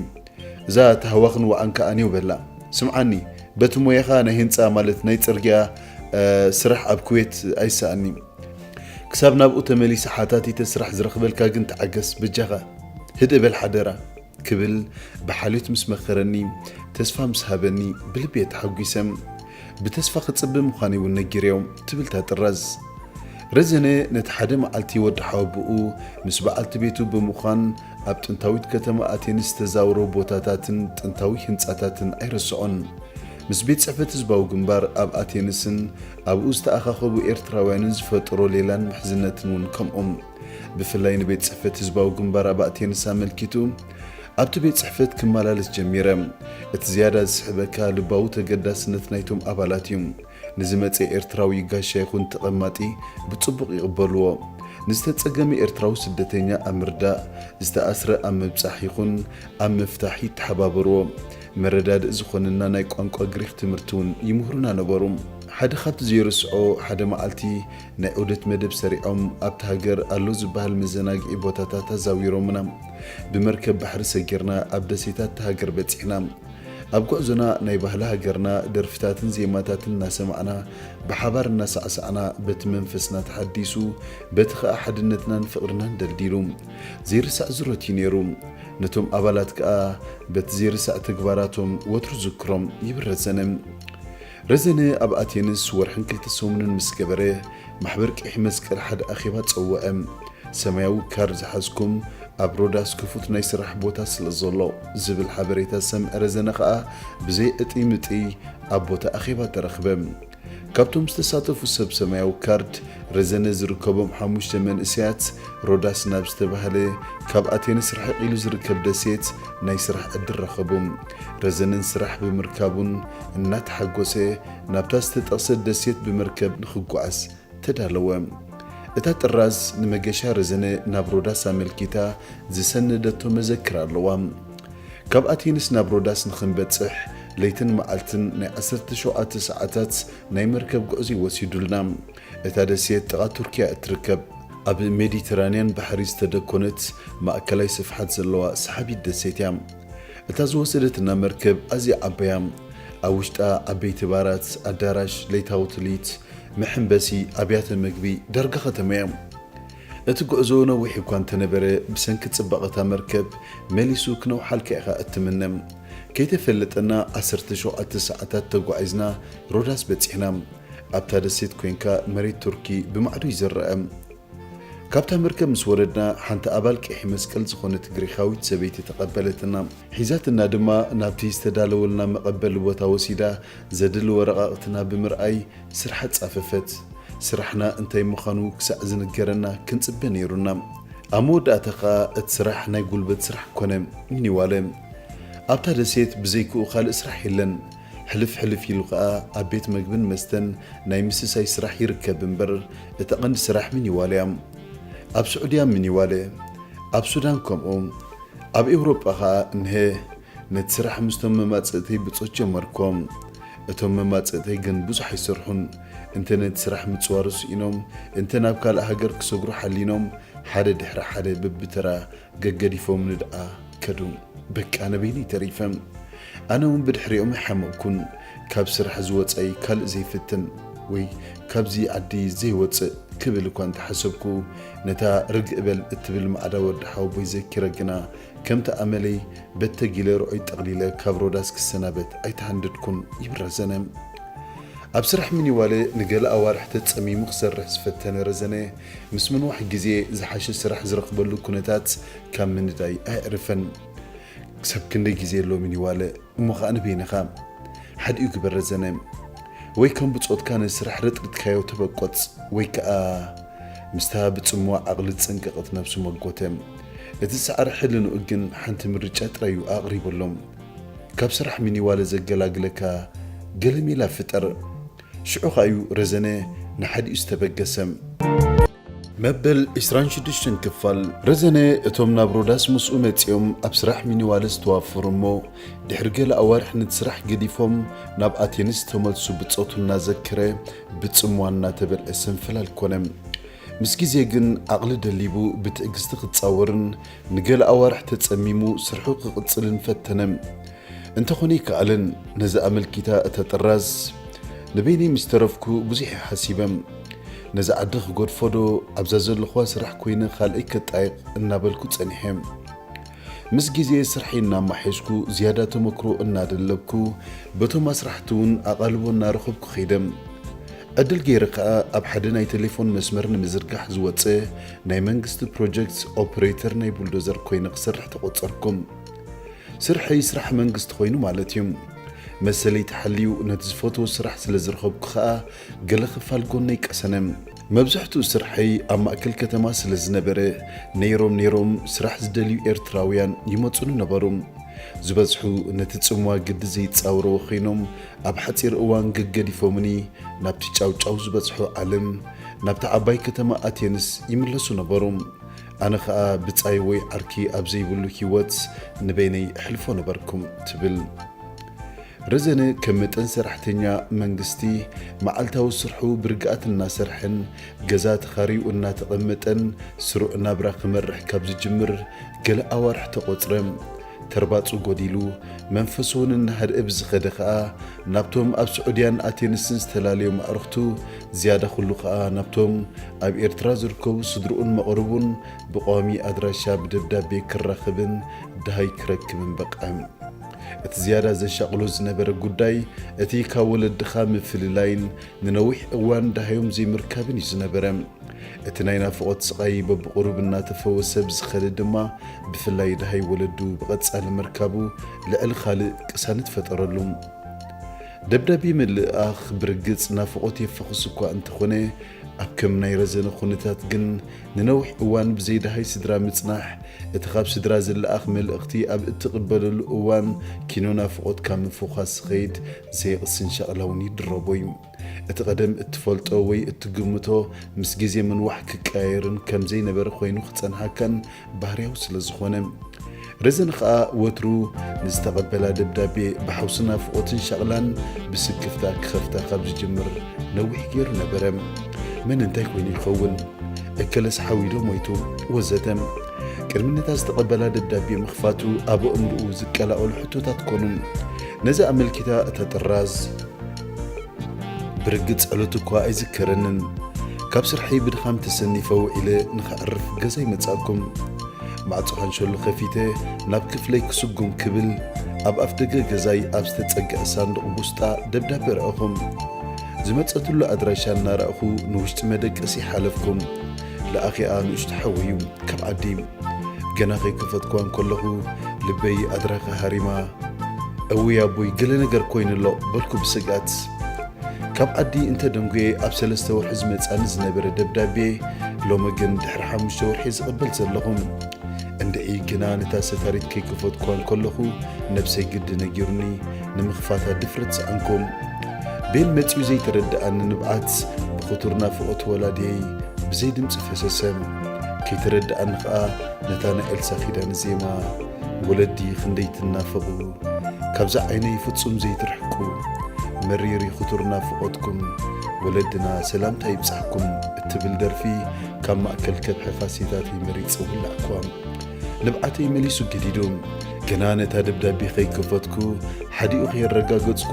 እዛ ታህዋኽን ዋዓን ከኣ ኔው በላ። ስምዓኒ፣ በቲ ሞያኻ ናይ ህንጻ ማለት ናይ ጽርግያ፣ እ፣ ስራሕ ኣብ ኩዌት ኣይሰኣኒ። ክሳብ ናብኡ ተመሊሰ ሓታቲተ ስራሕ ዝረኽበልካ ግን ተዓገስ በጃኻ። ህድእ በል ሓደራ። ክብል ብሓልዮት ምስ መኸረኒ፣ ተስፋ ምስ ሃበኒ ብልቢ እየ ተሓጒሰ። ብተስፋ ክጽበ ምዃነይ እውን ነጊረዮ ትብል እታ ጥራዝ። ረዘነ ነቲ ሓደ መዓልቲ ወዲ ሓወብኡ ምስ በዓልቲ ቤቱ ብምዃን ኣብ ጥንታዊት ከተማ ኣቴንስ ዝተዛወሮ ቦታታትን ጥንታዊ ህንጻታትን ኣይረስዖን። ምስ ቤት ጽሕፈት ህዝባዊ ግንባር ኣብ ኣቴንስን ኣብኡ ዝተኣኻኸቡ ኤርትራውያንን ዝፈጠሮ ሌላን ምሕዝነትን እውን ከምኡ። ብፍላይ ንቤት ጽሕፈት ህዝባዊ ግንባር ኣብ ኣቴንስ ኣመልኪቱ ኣብቲ ቤት ጽሕፈት ክመላለስ ጀሚረ። እቲ ዝያዳ ዝስሕበካ ልባዊ ተገዳስነት ናይቶም ኣባላት እዩ። ንዝመጸ ኤርትራዊ ጋሻ ይኹን ተቐማጢ ብጽቡቕ ይቕበልዎ። ንዝተጸገመ ኤርትራዊ ስደተኛ ኣብ ምርዳእ፣ ዝተኣስረ ኣብ ምብጻሕ ይኹን ኣብ ምፍታሕ ይተሓባበርዎ። መረዳድእ ዝኾነና ናይ ቋንቋ ግሪኽ ትምህርቲ እውን ይምህሩና ነበሩ። ሓደ ካብቲ ዘይርስዖ ሓደ መዓልቲ ናይ ዑደት መደብ ሰሪዖም ኣብቲ ሃገር ኣሎ ዝበሃል መዘናግዒ ቦታታት ኣዛዊሮምና። ብመርከብ ባሕሪ ሰጊርና ኣብ ደሴታት እታ ሃገር በጺሕና። ኣብ ጉዕዞና ናይ ባህሊ ሃገርና ደርፍታትን ዜማታትን እናሰማዕና ብሓባር እናሳዕሳዕና በቲ መንፈስና ተሓዲሱ በቲ ኸኣ ሓድነትናን ፍቕርናን ደልዲሉ ዘይርሳዕ ዝሮት እዩ ነይሩ። ነቶም ኣባላት ከኣ በቲ ዘይርሳዕ ተግባራቶም ወትሩ ዝክሮም ይብል ረዘነ። ረዘነ ኣብ ኣቴንስ ወርሕን ክልተ ሰሙንን ምስ ገበረ፣ ማሕበር ቀይሕ መስቀል ሓደ ኣኼባ ጸውዐ። ሰማያዊ ካርድ ዝሓዝኩም ኣብ ሮዳስ ክፉት ናይ ስራሕ ቦታ ስለ ዘሎ ዝብል ሓበሬታ ዝሰምዐ ረዘነ ከኣ ብዘይ ዕጥይ ምጥይ ኣብ ቦታ ኣኼባ ተረኽበ። ካብቶም ዝተሳተፉ ሰብ ሰማያዊ ካርድ ረዘነ ዝርከቦም ሓሙሽተ መንእሰያት ሮዳስ ናብ ዝተባህለ ካብ ኣቴንስ ርሕቕ ኢሉ ዝርከብ ደሴት ናይ ስራሕ ዕድል ረኸቡ። ረዘነን ስራሕ ብምርካቡን እናተሓጎሰ ናብታ ዝተጠቕሰት ደሴት ብመርከብ ንኽጓዓዝ ተዳለወ። እታ ጥራዝ ንመገሻ ረዘነ ናብ ሮዳስ ኣመልኪታ ዝሰነደቶ መዘክር ኣለዋ። ካብ ኣቴንስ ናብ ሮዳስ ንኽንበጽሕ ለይትን መዓልትን ናይ ዓሰርተ ሸውዓተ ሰዓታት ናይ መርከብ ጉዕዞ ወሲዱልና። እታ ደሴት ጥቓ ቱርኪያ እትርከብ፣ ኣብ ሜዲተራንያን ባሕሪ ዝተደኮነት ማእከላይ ስፍሓት ዘለዋ ሰሓቢት ደሴት እያ። እታ ዝወሰደትና መርከብ ኣዝያ ዓባይ እያ። ኣብ ውሽጣ ዓበይቲ ባራት፣ ኣዳራሽ፣ ለይታዊ ትልሂት፣ መሐንበሲ፣ ኣብያተ መግቢ፣ ዳርጋ ከተማ እያ። እቲ ጉዕዞ ነዊሕ እኳ እንተነበረ፣ ብሰንኪ ጽባቐ እታ መርከብ መሊሱ ክነውሓልካ ኢኻ እትምነ። ከይተፈለጠና ዓሰርተ ሸውዓተ ሰዓታት ተጓዒዝና ሮዳስ በጺሕና። ኣብታ ደሴት ኮይንካ መሬት ቱርኪ ብማዕዶ እዩ ዝረኣ። ካብታ መርከብ ምስ ወረድና፣ ሓንቲ ኣባል ቀይሕ መስቀል ዝኾነት ግሪኻዊት ሰበይቲ ተቐበለትና። ሒዛትና ድማ ናብቲ ዝተዳለወልና መቐበሊ ቦታ ወሲዳ ዘድሊ ወረቓቕትና ብምርኣይ ስራሕ ኣጻፈፈት። ስራሕና እንታይ ምዃኑ ክሳዕ ዝንገረና ክንጽበ ነይሩና። ኣብ መወዳእታ ኸኣ እቲ ስራሕ ናይ ጉልበት ስራሕ ኮነ። ሚኒዋለ ኣብታ ደሴት ብዘይክኡ ካልእ ስራሕ የለን። ሕልፍ ሕልፍ ኢሉ ኸኣ ኣብ ቤት መግብን መስተን ናይ ምስሳይ ስራሕ ይርከብ እምበር፣ እቲ ቐንዲ ስራሕ ሚኒዋለ እያ። ኣብ ስዑድያ ሚኒዋለ፣ ኣብ ሱዳን ከምኡ፣ ኣብ ኤውሮጳ ኸኣ እንሀ ነቲ ስራሕ ምስቶም መማጽእተይ ብጾት ጀመርኮ። እቶም መማጽእተይ ግን ብዙሕ ኣይሰርሑን። እንተ ነቲ ስራሕ ምጽዋሩ ስኢኖም፣ እንተ ናብ ካልእ ሃገር ክሰግሩ ሓሊኖም፣ ሓደ ድሕሪ ሓደ በብተራ ገገዲፎምኒ ደኣ ከዱ። በቃ ኣነ በይነይ ተሪፈ። ኣነ እውን ብድሕሪኦም ኣይሓመቕኩን። ካብ ስራሕ ዝወጸይ ካልእ ዘይፍትን ወይ ካብዚ ዓዲ ዘይወጽእ ክብል እኳ እንተሓሰብኩ፣ ነታ ርግእ በል እትብል ማዕዳ ወዲ ሓወቦይ ዘኪረ ግና፣ ከምቲ ኣመለይ በተጊለ ርዑይ ጠቕሊለ ካብ ሮዳስ ክሰናበት ኣይተሃንደድኩን ይብል ረዘነ። ኣብ ስራሕ ሚኒዋለ ንገለ ኣዋርሕ ተጸሚሙ ክሰርሕ ዝፈተነ ረዘነ፣ ምስ ምንዋሕ ግዜ ዝሓሸ ስራሕ ዝረኽበሉ ኩነታት ካብ ምንዳይ ኣየዕርፈን። ክሳብ ክንደይ ግዜ ኣሎ ሚኒዋለ? እሞ ኸኣ ንበይንኻ ሓዲኡ ግበር ረዘነ። ወይ ከም ብጾትካ ነዚ ስራሕ ረጥሪጥካዮ ተበቆጽ፣ ወይ ከኣ ምስታ ብጽምዋ ዓቕሊ ዝጸንቀቐት ነብሱ መጎተ። እቲ ሳዕሪ ሕልንኡ ግን ሓንቲ ምርጫ ጥራይ እዩ ኣቕሪበሎም። ካብ ስራሕ ሚኒዋለ ዘገላግለካ ገለ ሜላ ፍጠር። ሽዑ ኸኣ'ዩ ረዘነ ንሓዲኡ ዝተበገሰ። መበል ዕስራን ሽዱሽተን ክፋል። ረዘነ እቶም ናብ ሮዳስ ምስኡ መጺኦም ኣብ ስራሕ ሚኒዋለ ዝተዋፈሩ እሞ ድሕሪ ገለ ኣዋርሕ ነቲ ስራሕ ገዲፎም ናብ ኣቴንስ ተመልሱ ብጾቱ እናዘከረ ብጽምዋ እናተበልዐ ሰንፈላል ኮነ። ምስ ግዜ ግን ዓቕሊ ደሊቡ ብትዕግስቲ ክጻወርን ንገለ ኣዋርሕ ተጸሚሙ ስርሑ ክቕጽልን ፈተነ። እንተኾነ ኣይከኣለን። ነዚ ኣመልኪታ እታ ጥራዝ ንበይነይ ምስ ተረፍኩ ብዙሕ እየ ሓሲበ። ነዚ ዓዲ ክገድፎ ዶ ኣብዛ ዘለኹዋ ስራሕ ኮይነ ካልኣይ ከጣይቕ እናበልኩ ጸኒሐ። ምስ ግዜ ስርሐይ እናማሓየሽኩ ዝያዳ ተመክሮ እናደለብኩ በቶም ኣስራሕቲ እውን ኣቓልቦ እናረኸብኩ ከይደ። ዕድል ገይረ ከኣ ኣብ ሓደ ናይ ቴሌፎን መስመር ንምዝርጋሕ ዝወጸ ናይ መንግስቲ ፕሮጀክት ኦፕሬተር ናይ ቡልዶዘር ኮይነ ክሰርሕ ተቖጸርኩ። ስርሐይ ስራሕ መንግስቲ ኮይኑ ማለት እዩ። መሰለይ ተሓልዩ ነቲ ዝፈትዎ ስራሕ ስለ ዝረኸብኩ ከኣ ገለ ክፋል ጎነይ ቀሰነ። መብዛሕትኡ ስርሐይ ኣብ ማእከል ከተማ ስለ ዝነበረ ነይሮም ነይሮም ስራሕ ዝደልዩ ኤርትራውያን ይመጹኒ ነበሩ። ዝበዝሑ ነቲ ጽምዋ ግዲ ዘይጻወርዎ ኮይኖም ኣብ ሓጺር እዋን ገገዲፎምኒ ናብቲ ጫውጫው ዝበጽሖ ዓለም ናብታ ዓባይ ከተማ ኣቴንስ ይምለሱ ነበሩ። ኣነ ኸኣ ብጻይ ወይ ዓርኪ ኣብ ዘይብሉ ህይወት ንበይነይ እሕልፎ ነበርኩ ትብል። ረዘነ ከም መጠን ሰራሕተኛ መንግስቲ መዓልታዊ ስርሑ ብርግኣት እናሰርሐን ገዛ ተኻርዩ እናተቐመጠን ስሩዕ ናብራ ክመርሕ ካብ ዝጅምር ገለ ኣዋርሕ ተቖጽረ። ተርባጹ ጎዲሉ መንፈሱ እውን እናሃድአ ብዝኸደ ኸኣ ናብቶም ኣብ ስዑድያን ኣቴንስን ዝተፈላለዩ ማዕርኽቱ ዝያዳ ኩሉ ኸኣ ናብቶም ኣብ ኤርትራ ዝርከቡ ስድርኡን መቕርቡን ብቋሚ ኣድራሻ ብደብዳቤ ክራኸብን ደሃይ ክረክብን በቕዐ። እቲ ዝያዳ ዘሻቕሎ ዝነበረ ጉዳይ እቲ ካብ ወለድኻ ምፍልላይን ንነዊሕ እዋን ደሃዮም ዘይምርካብን እዩ ዝነበረ። እቲ ናይ ናፍቖት ስቓይ በብቑሩብ እናተፈወሰ ብዝኸደ ድማ ብፍላይ ደሃይ ወለዱ ብቐጻሊ ምርካቡ ልዕሊ ካልእ ቅሳነት ፈጠረሉ። ደብዳቤ ምልእኣኽ ብርግጽ ናፍቖት የፋኹስ እኳ እንተኾነ ኣብ ከም ናይ ረዘነ ኩነታት ግን ንነዊሕ እዋን ብዘይ ደሃይ ስድራ ምጽናሕ እቲ ካብ ስድራ ዝለኣኽ መልእኽቲ ኣብ እትቕበለሉ እዋን ኪኖ ናፍቖትካ ምፍዃስ ዝኸይድ ዘይቕስን ሻቕላውን ይድረቦ እዩ። እቲ ቀደም እትፈልጦ ወይ እትግምቶ ምስ ግዜ ምንዋሕ ክቀያየርን ከም ዘይነበረ ኮይኑ ክጸንሓካን ባህርያዊ ስለ ዝኾነ። ረዘን ኸኣ ወትሩ ንዝተቐበላ ደብዳቤ ብሓውሲ ናፍቖትን ሻቕላን ብስክፍታ ክኸፍታ ካብ ዝጅምር ነዊሕ ገይሩ ነበረ። መን እንታይ ኮይኑ ይኸውን? እከለስ ሓዊዶ ሞይቱ? ወዘተ። ቅድሚ ነታ ዝተቐበላ ደብዳቤ ምኽፋቱ ኣብ ኣእምርኡ ዝቀላቐሉ ሕቶታት ኮኑ። ነዚ ኣመልኪታ እታ ጥራዝ ብርግጽ ዕለት እኳ ኣይዝከረንን። ካብ ስርሐይ ብድኻም ተሰኒፈ ውዒለ ንኸዕርፍ ገዛይ መጻእኩም። ማዕጾ ካንሸሎ ከፊተ ናብ ክፍለይ ክስጉም ክብል ኣብ ኣፍደገ ገዛይ ኣብ ዝተጸግዐ ሳንዱቕ ቡስጣ ደብዳቤ ረኣኹም። ዝመጸትሉ ኣድራሻ እናረኣኹ ንውሽጢ መደቀሲ ሓለፍኩም። ለኣኺኣ ንእሽቶ ሓወይ እዩ ካብ ዓዲ። ገና ከይከፈትኳ እንከለኹ ልበይ ኣድራኻ ሃሪማ፣ "እውይ ኣቦይ፣ ገለ ነገር ኮይኑ ኣሎ" በልኩ ብስግኣት። ካብ ዓዲ እንተ ደንጉየ ኣብ ሰለስተ ወርሒ ዝመጻኒ ዝነበረ ደብዳቤ፣ ሎሚ ግን ድሕሪ ሓሙሽተ ወርሒ ዝቕበል ዘለኹ። እንድዒ ግና ነታ ሰታሪት ከይከፈትኳ እንከለኹ ነብሰይ ግዲ ነጊሩኒ ንምኽፋታ ድፍረት ሰኣንኩ። ቤን መጺኡ ዘይተረድኣኒ ንብዓት ብኽቱር ናፍቖት ወላድየይ ብዘይ ድምጺ ፈሰሰ። ከይተረድኣኒ ኸኣ ነታ ናይ ኤልሳ ኪዳነ ዜማ፣ "ወለዲ ክንደይ ትናፈቑ፣ ካብዛ ዓይነይ ፍጹም ዘይትርሕቁ፣ መሪር እዩ ክቱር ናፍቖትኩም፣ ወለድና ሰላምታ ይብጻሕኩም" እትብል ደርፊ ካብ ማእከል ከብሒ ካሴታተይ መሪጸ ውላዕኳ። ንብዓተይ መሊሱ ገዲዱ። ገና ነታ ደብዳቤ ከይከፈትኩ፣ ሓዲኡ ከየረጋገጽኩ፣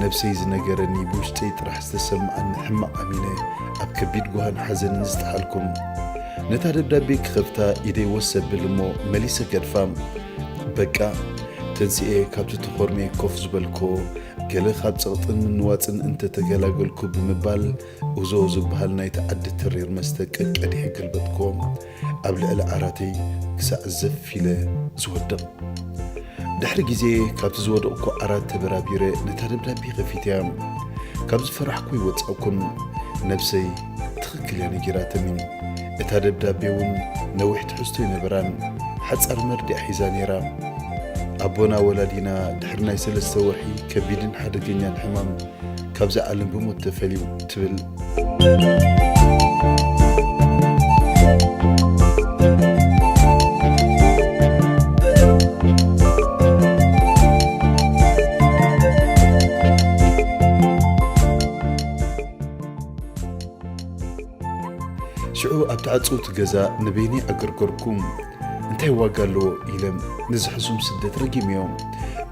ነብሰይ ዝነገረኒ ብውሽጠይ ጥራሕ ዝተሰምዓኒ ሕማቕ ኣሚነ ኣብ ከቢድ ጓህን ሓዘንን ዝተሓልኩ። ነታ ደብዳቤ ክኸፍታ ኢደይ ወስ ኣብል እሞ መሊሰ ገድፋ። በቃ፣ ተንሲኤ ካብቲ ተኾርምየ ኮፍ ዝበልኮ፣ ገለ ካብ ጸቕጥን ምንዋጽን እንተተገላገልኩ ብምባል፣ ኡዞ ዝበሃል ናይቲ ዓዲ ተሪር መስተ ቀቀዲሐ ገልበጥክዎ። ኣብ ልዕሊ ዓራተይ ክሳዕ ዘፍ ኢለ ዝወድቕ። ድሕሪ ግዜ ካብቲ ዝወደቕኩ ዓራት ተበራቢረ ነታ ደብዳቤ ከፊተያ። ካብ ዝፈራሕኩ ይወጻእኩን ነብሰይ ትኽ ትኽክል እያ ነጊራትኒ። እታ ደብዳቤ እውን ነዊሕ ትሕዝቶ ኣይነበራን፣ ሓጻር መርድእ ሒዛ ነይራ። ኣቦና ወላዲና ድሕሪ ናይ ሰለስተ ወርሒ ከቢድን ሓደገኛን ሕማም ካብዛ ዓለም ብሞት ተፈልዩ ትብል። ሽዑ ኣብታ ዕጽውቲ ገዛ ንበይነይ ኣገርገርኩ። እንታይ ዋጋ ኣለዎ ኢለ ነዚ ሕሱም ስደት ረጊመዮ።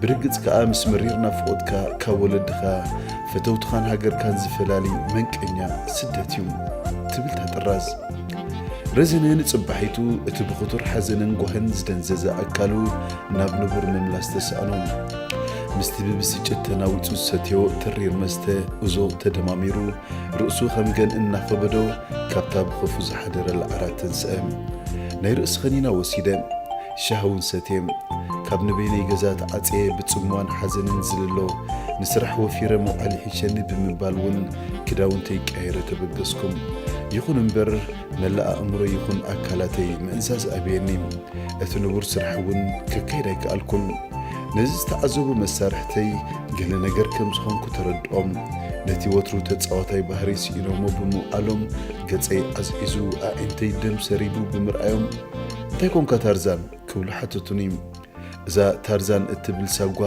ብርግጽ ከኣ ምስ መሪር ናፍቖትካ ካብ ወለድኻ፣ ፈተውትኻን ሃገርካን ዝፈላሊ መንቀኛ ስደት እዩ ትብል እታ ጥራዝ። ረዘነ ንጽባሒቱ እቲ ብኽቱር ሓዘንን ጓህን ዝደንዘዘ ኣካሉ ናብ ንቡር ምምላስ ተሳእኖ። ምስቲ ብብስጭት ተናዊጹ ዝሰትዮ ተሪር መስተ ኡዞ ተደማሚሩ፣ ርእሱ ከም ገል እናኸበዶ ካብታ ብኸፉ ዝሓደረላ ዓራት ተንስአ። ናይ ርእሲ ኸኒና ወሲደ። ሻሂ እውን ሰትየ። ካብ ንበይነይ ገዛ ተዓጽየ ብጽምዋን ሓዘንን ዝልሎ፣ ንስራሕ ወፊረ ምውዓል ይሕሸኒ ብምባል እውን ክዳውንተይ ቀያይረ ተበገስኩ። ይኹን እምበር፣ መላእ ኣእምሮይ ይኹን ኣካላተይ ምእዛዝ ኣብየኒ። እቲ ንቡር ስራሕ እውን ከካይድ ኣይከኣልኩን። ነዚ ዝተዓዘቡ መሳርሕተይ ገለ ነገር ከም ዝኾንኩ ተረድኦም። ነቲ ወትሩ ተጻዋታይ ባህሪ ስኢኖሞ ብምውዓሎም፣ ገጸይ ዓዝዒዙ፣ ኣዒንተይ ደም ሰሪቡ ብምርኣዮም፣ "እንታይ ኮንካ ታርዛን?" ክብሉ ሓተቱኒ። እዛ ታርዛን እትብል ሳጓ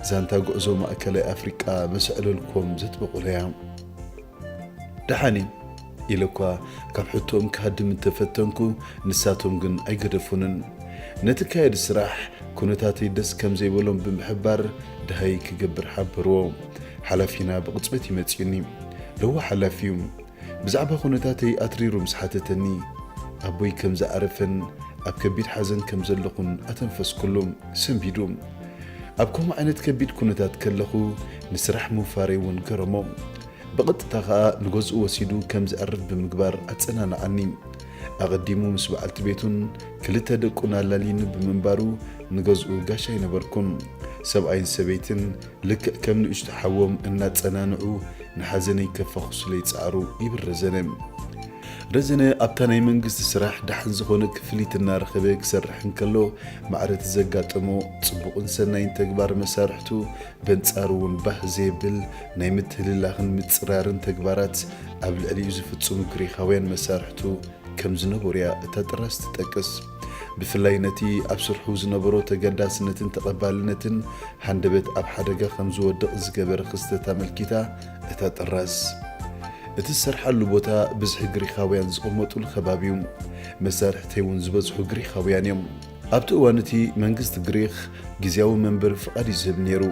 ዛንታ ጉዕዞ ማእከላይ ኣፍሪቃ መሰዕለልኮም ዘጥበቑለያ። ደሓን እዩ ኢለ እኳ ካብ ሕቶኦም ክሃድም እንተፈተንኩ፣ ንሳቶም ግን ኣይገደፉንን። ነቲ ካየዲ ስራሕ ኩነታተይ ደስ ከም ዘይበሎም ብምሕባር፣ ደሃይ ክገብር ሓበርዎ። ሓላፊና ብቕጽበት እዩ መጺኡኒ። ለዋህ ሓላፊ እዩ። ብዛዕባ ኩነታተይ ኣትሪሩ ምስ ሓተተኒ፣ ኣቦይ ከም ዝዓረፈን ኣብ ከቢድ ሓዘን ከም ዘለኹን ኣተንፈስኩሉ። ሰንቢዱ። ኣብ ከምኡ ዓይነት ከቢድ ኩነታት ከለኹ፣ ንስራሕ ምውፋረይ እውን ገረሞ። ብቐጥታ ኸኣ ንገዝኡ ወሲዱ ከም ዘዕርፍ ብምግባር ኣጸናንዓኒ። ኣቐዲሙ ምስ በዓልቲ ቤቱን ክልተ ደቁን ኣላልዩኒ ብምንባሩ፣ ንገዝኡ ጋሻይ ነበርኩን። ሰብኣይን ሰበይትን ልክዕ ከም ንእሽቶ ሓዎም እናጸናንዑ ንሓዘነይ ከፋኹሱለይ ጸዓሩ ይብል ረዘነ። ረዘነ ኣብታ ናይ መንግስቲ ስራሕ ደሓን ዝኾነ ክፍሊት እናረኸበ ክሰርሕ እንከሎ፣ ማዕረ እቲ ዘጋጠሞ ጽቡቕን ሰናይን ተግባር መሳርሕቱ በንጻሩ እውን ባህ ዘየብል ናይ ምትህልላኽን ምጽራርን ተግባራት ኣብ ልዕሊኡ ዝፍጽሙ ግሪኻውያን መሳርሕቱ ከም ዝነበሩ እያ እታ ጥራዝ ትጠቅስ። ብፍላይ ነቲ ኣብ ስርሑ ዝነበሮ ተገዳስነትን ተቐባልነትን ሃንደበት ኣብ ሓደጋ ከም ዝወድቕ ዝገበረ ክስተት ኣመልኪታ እታ ጥራዝ፣ እቲ ዝሰርሓሉ ቦታ ብዝሒ ግሪኻውያን ዝቕመጡሉ ከባቢ እዩ። መሳርሕተይ እውን ዝበዝሑ ግሪኻውያን እዮም። ኣብቲ እዋን እቲ መንግስቲ ግሪኽ ግዝያዊ መንበሪ ፍቓድ እዩ ዝህብ ነይሩ።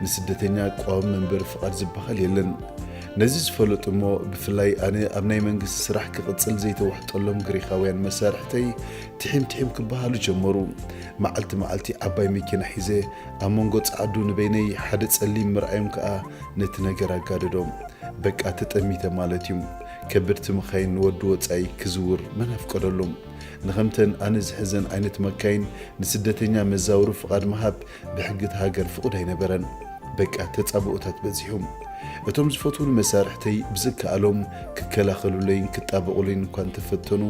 ንስደተኛ ቀዋሚ መንበሪ ፍቓድ ዝበሃል የለን። ነዚ ዝፈለጡ እሞ ብፍላይ ኣነ ኣብ ናይ መንግስቲ ስራሕ ክቕጽል ዘይተዋሕጠሎም ግሪኻውያን መሳርሕተይ ትሒም ትሒም ክበሃሉ ጀመሩ። መዓልቲ መዓልቲ ዓባይ መኪና ሒዘ ኣብ መንጎ ጸዓዱ ንበይነይ ሓደ ጸሊም ምርኣዮም ከኣ ነቲ ነገር ኣጋደዶ። በቃ ተጠሚተ ማለት እዩ። ከበድቲ መኻይን ንወዲ ወጻኢ ክዝውር መን ኣፍቀደሉ? ንኸምተን ኣነ ዝሕዘን ዓይነት መካይን ንስደተኛ መዛወሪ ፍቓድ ምሃብ ብሕጊ እታ ሃገር ፍቑድ ኣይነበረን። በቃ ተጻብኦታት በዚሑ። እቶም ዝፈትዉኒ መሳርሕተይ ብዝከኣሎም ክከላኸሉለይን ክጣበቑለይን እኳ እንተፈተኑ፣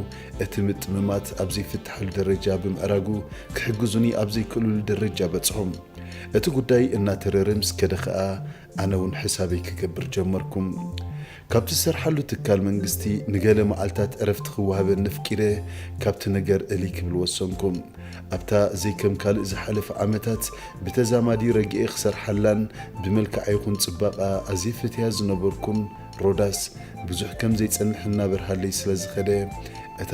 እቲ ምጥምማት ኣብ ዘይፍትሓሉ ደረጃ ብምዕራጉ ክሕግዙኒ ኣብ ዘይክእሉሉ ደረጃ በጽሑ። እቲ ጉዳይ እናተረረ ምስ ከደ ኸኣ ኣነ እውን ሕሳበይ ክገብር ጀመርኩ። ካብቲ ዝሰርሓሉ ትካል መንግስቲ ንገለ መዓልታት ዕረፍቲ ክወሃበኒ ኣፍቂደ ካብቲ ነገር እልይ ክብል ወሰንኩ። ኣብታ ዘይከም ካልእ ዝሓለፈ ዓመታት ብተዛማዲ ረጊኤ ክሰርሓላን ብመልክዓ ይኹን ጽባቐኣ ኣዝየ ፈትያ ዝነበርኩን ሮዳስ ብዙሕ ከም ዘይጸንሕ እናበርሃለይ ስለ ዝኸደ፣ እታ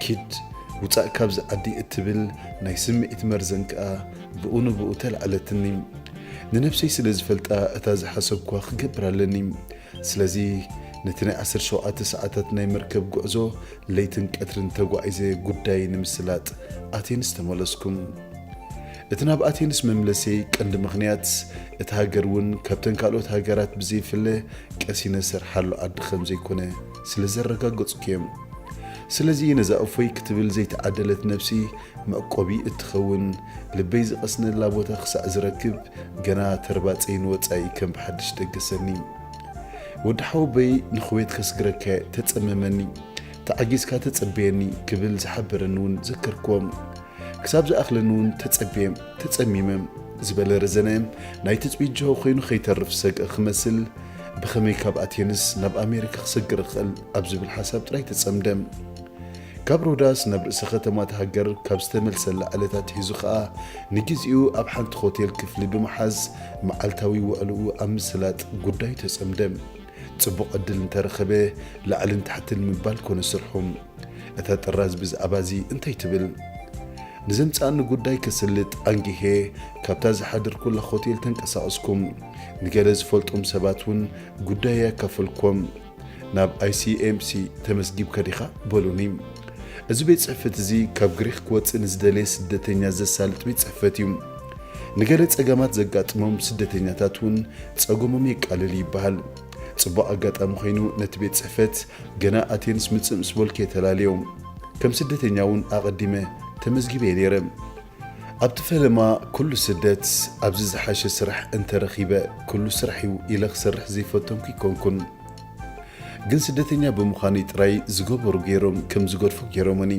ኪድ ውጻእ ካብዚ ዓዲ እትብል ናይ ስምዒት መርዘን ከኣ ብኡ ንብኡ ተላዕለትኒ። ንነብሰይ ስለ ዝፈልጣ እታ ዝሓሰብኳ ክገብር ኣለኒ። ስለዚ ነቲ ናይ ዓሰርተ ሸውዓተ ሰዓታት ናይ መርከብ ጉዕዞ ለይትን ቀትርን ተጓዒዘ ጉዳይ ንምስላጥ ኣቴንስ ተመለስኩ። እቲ ናብ ኣቴንስ መምለሰይ ቀንዲ ምኽንያት፣ እታ ሃገር እውን ካብተን ካልኦት ሃገራት ብዘይፍለ ቀሲነ ሰርሓሉ ዓዲ ከም ዘይኮነ ስለ ዘረጋገጽኩ እየ። ስለዚ ነዛ እፎይ ክትብል ዘይተዓደለት ነብሲ መዕቆቢ እትኸውን ልበይ ዝቐስነላ ቦታ ክሳዕ ዝረክብ ገና ተርባጸይ ንወጻኢ ከም ብሓድሽ ደገሰኒ። ወዲ ሓወቦይ ንኹዌት ከስግረካ እየ፣ ተጸመመኒ፣ ተዓጊስካ ተጸበየኒ ክብል ዝሓበረኒ እውን ዘከርክዎም። ክሳብ ዝኣኽለኒ እውን ተጸብየ፣ ተጸሚመ ዝበለ ረዘነ፣ ናይ ትጽቢት ጅሆ ኮይኑ ከይተርፍ ዝሰግአ ክመስል፣ ብኸመይ ካብ ኣቴንስ ናብ ኣሜሪካ ክሰግር እኽእል ኣብ ዝብል ሓሳብ ጥራይ ተጸምደ። ካብ ሮዳስ ናብ ርእሰ ከተማ እታ ሃገር ካብ ዝተመልሰላ ዕለት ኣትሒዙ ኸኣ ንግዜኡ ኣብ ሓንቲ ሆቴል ክፍሊ ብምሓዝ መዓልታዊ ውዕልኡ ኣብ ምስላጥ ጉዳዩ ተጸምደ። ጽቡቕ ዕድል እንተረኸበ ላዕልን ታሕትን ምባል ኮነ ስርሑ። እታ ጥራዝ ብዛዕባ እዚ እንታይ ትብል? ንዘምጽኣኒ ጉዳይ ከስልጥ ኣንጊሄ ካብታ ዝሓደርኩላ ሆቴል ተንቀሳቐስኩ። ንገለ ዝፈልጦም ሰባት እውን ጉዳይ ኣካፈልኮም። ናብ ኣይ ሲ ኤም ሲ ተመዝጊብካ ዲኻ? በሉኒ። እዚ ቤት ጽሕፈት እዚ ካብ ግሪኽ ክወጽእ ንዝደለየ ስደተኛ ዘሳልጥ ቤት ጽሕፈት እዩ። ንገለ ጸገማት ዘጋጥሞም ስደተኛታት እውን ጸገሞም የቃልል ይበሃል። ጽቡቕ ኣጋጣሚ ኮይኑ ነቲ ቤት ጽሕፈት ገና ኣቴንስ ምጽእ ምስ በልኩ እየ ተላልዮ። ከም ስደተኛ እውን ኣቐዲመ ተመዝጊበ እየ ነይረ። ኣብቲ ፈለማ ኩሉ ስደት ኣብዚ ዝሓሸ ስራሕ እንተረኺበ ኩሉ ስራሕ እዩ ኢለ ክሰርሕ ዘይፈተንኩ ኣይኮንኩን። ግን ስደተኛ ብምዃነይ ጥራይ ዝገበሩ ገይሮም ከም ዝገድፉ ገይሮምኒ።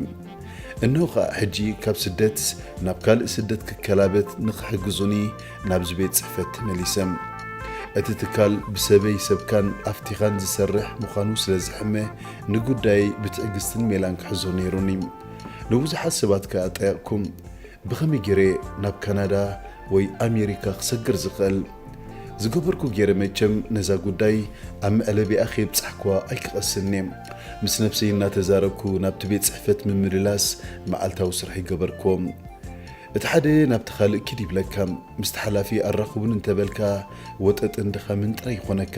እነሆ ኸኣ ሕጂ ካብ ስደት ናብ ካልእ ስደት ክከላበት ንኽሕግዙኒ ናብዚ ቤት ጽሕፈት ተመሊሰ። እቲ ትካል ብሰበይ ሰብካን ኣፍቲኻን ዝሰርሕ ምዃኑ ስለ ዝሕመ ንጉዳየይ ብትዕግስትን ሜላን ክሕዞ ነይሩኒ። ንብዙሓት ሰባት ከኣ ጠየቕኩም። ብኸመይ ገይረ ናብ ካናዳ ወይ ኣሜሪካ ክሰግር ዝኽእል? ዝገበርኩ ገይረ መቸም ነዛ ጉዳይ ኣብ መዕለቢኣ ከየብጻሕኩዋ ኣይክቐስን እየ። ምስ ነብሰይ እናተዛረብኩ ናብቲ ቤት ጽሕፈት ምምልላስ መዓልታዊ ስራሕ ይገበርኩዎ። እቲ ሓደ ናብቲ ካልእ ኪድ ይብለካ። ምስቲ ሓላፊ ኣራኽቡን እንተበልካ ወጠጥን ድኻምን ጥራይ ይኾነካ።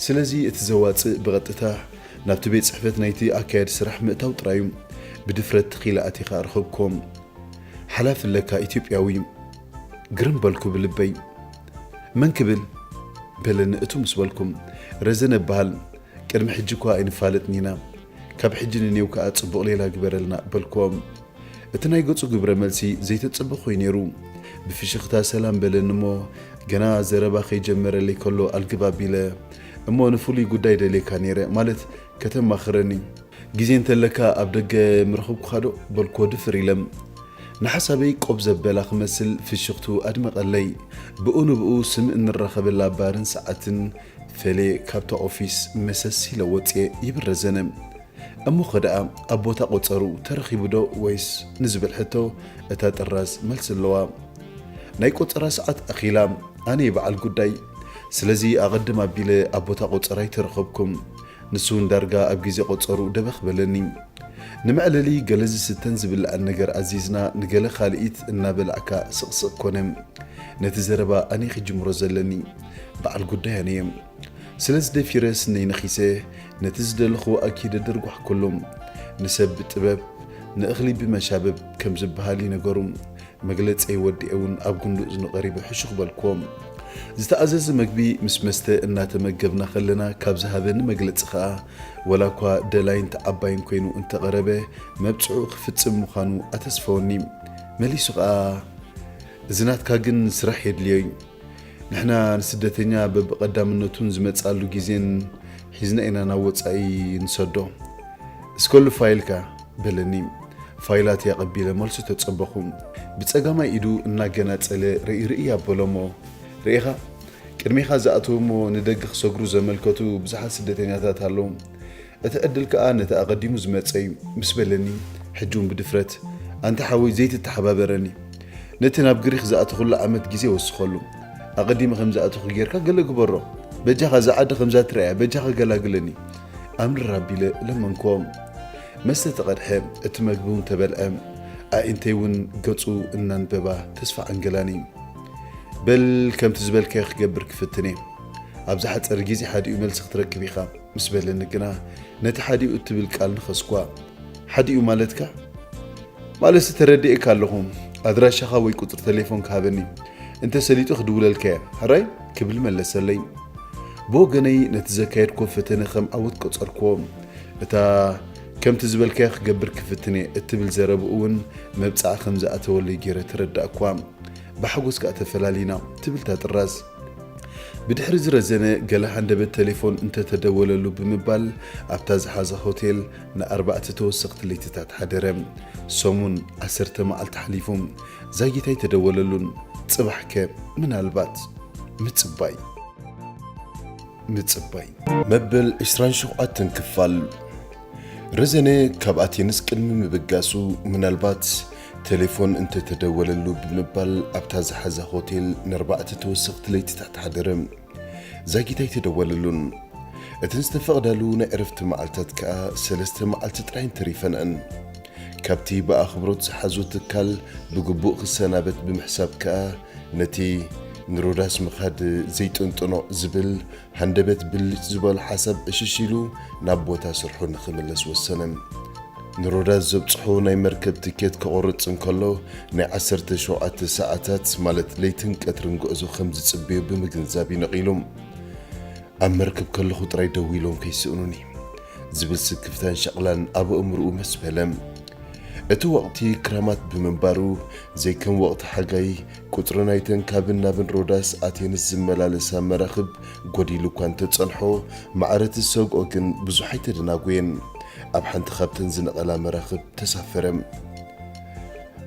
ስለዚ እቲ ዘዋጽእ ብቐጥታ ናብቲ ቤት ጽሕፈት ናይቲ ኣካያዲ ስራሕ ምእታው ጥራይ እዩ። ብድፍረት ተኺለ ኣቲኻ ረኸብኩዎም። ሓላፊ ኣለካ ኢትዮጵያዊ። ግርም በልኩ ብልበይ። መን ክብል? በለኒ እቱ ምስ በልኩም። ረዘነ እበሃል። ቅድሚ ሕጂ እኳ ኣይንፋለጥን ኢና። ካብ ሕጂ ንኔው ከኣ ጽቡቕ ሌላ ግበረልና በልኩዎም። እቲ ናይ ገጹ ግብረ መልሲ ዘይተጸበ ኮይኑ ነይሩ። ብፍሽኽታ ሰላም በለኒ እሞ ገና ዘረባ ከይጀመረለይ ከሎ ኣልግብ ኣቢለ፣ እሞ ንፍሉይ ጉዳይ ደልየካ ነይረ፣ ማለት ከተማኽረኒ። ግዜ እንተለካ ኣብ ደገ ምረኸብኩኻ ዶ? በልኩዎ ድፍር ኢለ። ንሓሳበይ ቆብ ዘበላ ክመስል ፍሽኽቱ ኣድመቐለይ። ብኡ ንብኡ ስም እንራኸበላ ባርን ሰዓትን ፈልየ ካብታ ኦፊስ መሰስ ኢለ ወጽየ ይብል ረዘነ። እሞኸ ደኣ ኣብ ቦታ ቆጸሩ ተረኺቡ ዶ ወይስ ንዝብል ሕቶ እታ ጥራዝ መልሲ ኣለዋ። ናይ ቆጸራ ሰዓት ኣኺላ፣ ኣነ እየ በዓል ጉዳይ። ስለዚ ኣቐድም ኣቢለ ኣብ ቦታ ቆጸራ ኣይተረኸብኩም። ንሱ እውን ዳርጋ ኣብ ግዜ ቆጸሩ ደበኽ በለኒ። ንመዕለሊ ገለ ዝስተን ዝብላዕን ነገር ኣዚዝና ንገለ ካልኢት እናበላዕካ ስቕስቕ ኮነ። ነቲ ዘረባ ኣነ ክጅምሮ ዘለኒ፣ በዓል ጉዳይ ኣነ እየ። ስለዚ ደፊረ ስነይ ነኺሰ ነቲ ዝደለኽዎ ኣኪደ ደርጓሕኩሉ። ንሰብ ብጥበብ፣ ንእኽሊ ብመሻብብ ከም ዝበሃል እዩ ነገሩ። መግለጸይ ወዲኤ እውን ኣብ ጉንዲ እዝኑ ቀሪበ ሕሹኽ በልኩዎ። ዝተኣዘዘ መግቢ ምስ መስተ እናተመገብና ከለና ካብ ዝሃበኒ መግለጺ ከኣ፣ ወላ እኳ ደላይን ተዓባይን ኮይኑ እንተቐረበ፣ መብጽዑ ክፍጽም ምዃኑ ኣተስፈወኒ። መሊሱ ከኣ፣ እዚ ናትካ ግን ስራሕ የድልዮ እዩ። ንሕና ንስደተኛ በብቐዳምነቱን ዝመጽኣሉ ግዜን ሒዝና ኢና ናብ ወጻኢ ንሰዶ። እስከሉ ፋይልካ በለኒ። ፋይላት ኣቐቢለ መልሱ ተጸበኹ። ብጸጋማይ ኢዱ እናገናጸለ ርእይ ርእይ ኣበሎ እሞ፣ ርኢኻ፣ ቅድሜኻ ዝኣተዉ እሞ ንደገ ክሰግሩ ዘመልከቱ ብዙሓት ስደተኛታት ኣለዉ። እቲ ዕድል ከኣ ነቲ ኣቐዲሙ ዝመጸ እዩ ምስ በለኒ፣ ሕጂ እውን ብድፍረት፣ ኣንታ ሓወይ ዘይትተሓባበረኒ። ነቲ ናብ ግሪኽ ዝኣተኹሉ ዓመት ግዜ ወስኸሉ። ኣቐዲመ ከም ዝኣተኹ ጌርካ ገለ ግበሮ። በጃኻ እዛ ዓዲ ከምዛ ትረኣያ፣ በጃኻ ገላግለኒ። ኣምርር ኣቢለ ለመንክዎ። መስተ ተቐድሐ፣ እቲ መግቢ እውን ተበልዐ። ኣዒንተይ እውን ገጹ እናንበባ ተስፋ ዓንገላኒ። በል ከምቲ ዝበልካዮ ክገብር ክፍትን እየ። ኣብ ዝሓጸረ ግዜ ሓዲኡ መልሲ ክትረክብ ኢኻ ምስ በለኒ ግና ነቲ ሓዲኡ እትብል ቃል ነኸስኳ። ሓዲኡ ማለትካ? ማለትሲ ተረዲኤካ ኣለኹ። ኣድራሻኻ ወይ ቁጽሪ ተሌፎንካ ሃበኒ። እንተ ሰሊጡ ክድውለልካ እየ። ሕራይ? ክብል መለሰለይ። ብወገነይ ነቲ ዘካየድክዎ ፈተነ ከም ዓወት ቆጸርክዎ። እታ ከምቲ ዝበልካዮ ክገብር ክፍትን እየ እትብል ዘረብኡ እውን መብጽዓ ከም ዝኣተወለይ ገይረ ተረዳእኳ። ብሓጎስ ከኣ ተፈላሊና ትብል እታ ጥራዝ። ብድሕሪ ዝረዘነ ገለ ሃንደበት ቴሌፎን እንተተደወለሉ ብምባል ኣብታ ዝሓዛ ሆቴል ንኣርባዕተ ተወሰኽቲ ለይትታት ሓደረ። ሰሙን ዓሰርተ መዓልቲ ሓሊፉ። ዛጊት ኣይተደወለሉን። ጽባሕከ ምናልባት ምጽባይ። ምጽባይ። መበል ዕስራን ሸውዓተን ክፋል። ረዘነ ካብ ኣቴንስ ቅድሚ ምብጋሱ ምናልባት ቴሌፎን እንተተደወለሉ ብምባል ኣብታ ዝሓዛ ሆቴል ንኣርባዕተ ተወሰኽቲ ለይትታት ሓደረ። ዛጊት ኣይተደወለሉን። እተን ዝተፈቕዳሉ ናይ ዕረፍቲ መዓልታት ከኣ ሰለስተ መዓልቲ ጥራይ እንተሪፈንኣን። ካብቲ ብኣኽብሮት ዝሓዞ ትካል ብግቡእ ክሰናበት ብምሕሳብ ከኣ ነቲ ንሮዳስ ምኻድ ዘይጥንጥኖ ዝብል ሃንደበት ብልጭ ዝበሎ ሓሳብ ዕሽሽ ኢሉ ናብ ቦታ ስርሑ ንኽምለስ ወሰነ። ንሮዳስ ዘብጽሖ ናይ መርከብ ትኬት ክቖርጽ እንከሎ ናይ ዓሰርተ ሸውዓተ ሰዓታት ማለት ለይትን ቀትርን ጉዕዞ ከም ዝጽበዮ ብምግንዛብ እዩ ነቒሉ። ኣብ መርከብ ከለኹ ጥራይ ደው ኢሎም ከይስእኑኒ ዝብል ስክፍታን ሸቕላን ኣብ ኣእምርኡ መስ በለ። እቲ ወቕቲ ክረማት ብምንባሩ ዘይከም ወቕቲ ሓጋይ ቁጽሪ ናይተን ካብን ናብን ሮዳስ ኣቴንስ ዝመላለሳ መራኽብ ጎዲሉ እኳ እንተጸንሖ ማዕረ እቲ ዝሰግኦ ግን ብዙሕ ኣይተደናጎየን። ኣብ ሓንቲ ካብተን ዝነቐላ መራኽብ ተሳፈረ።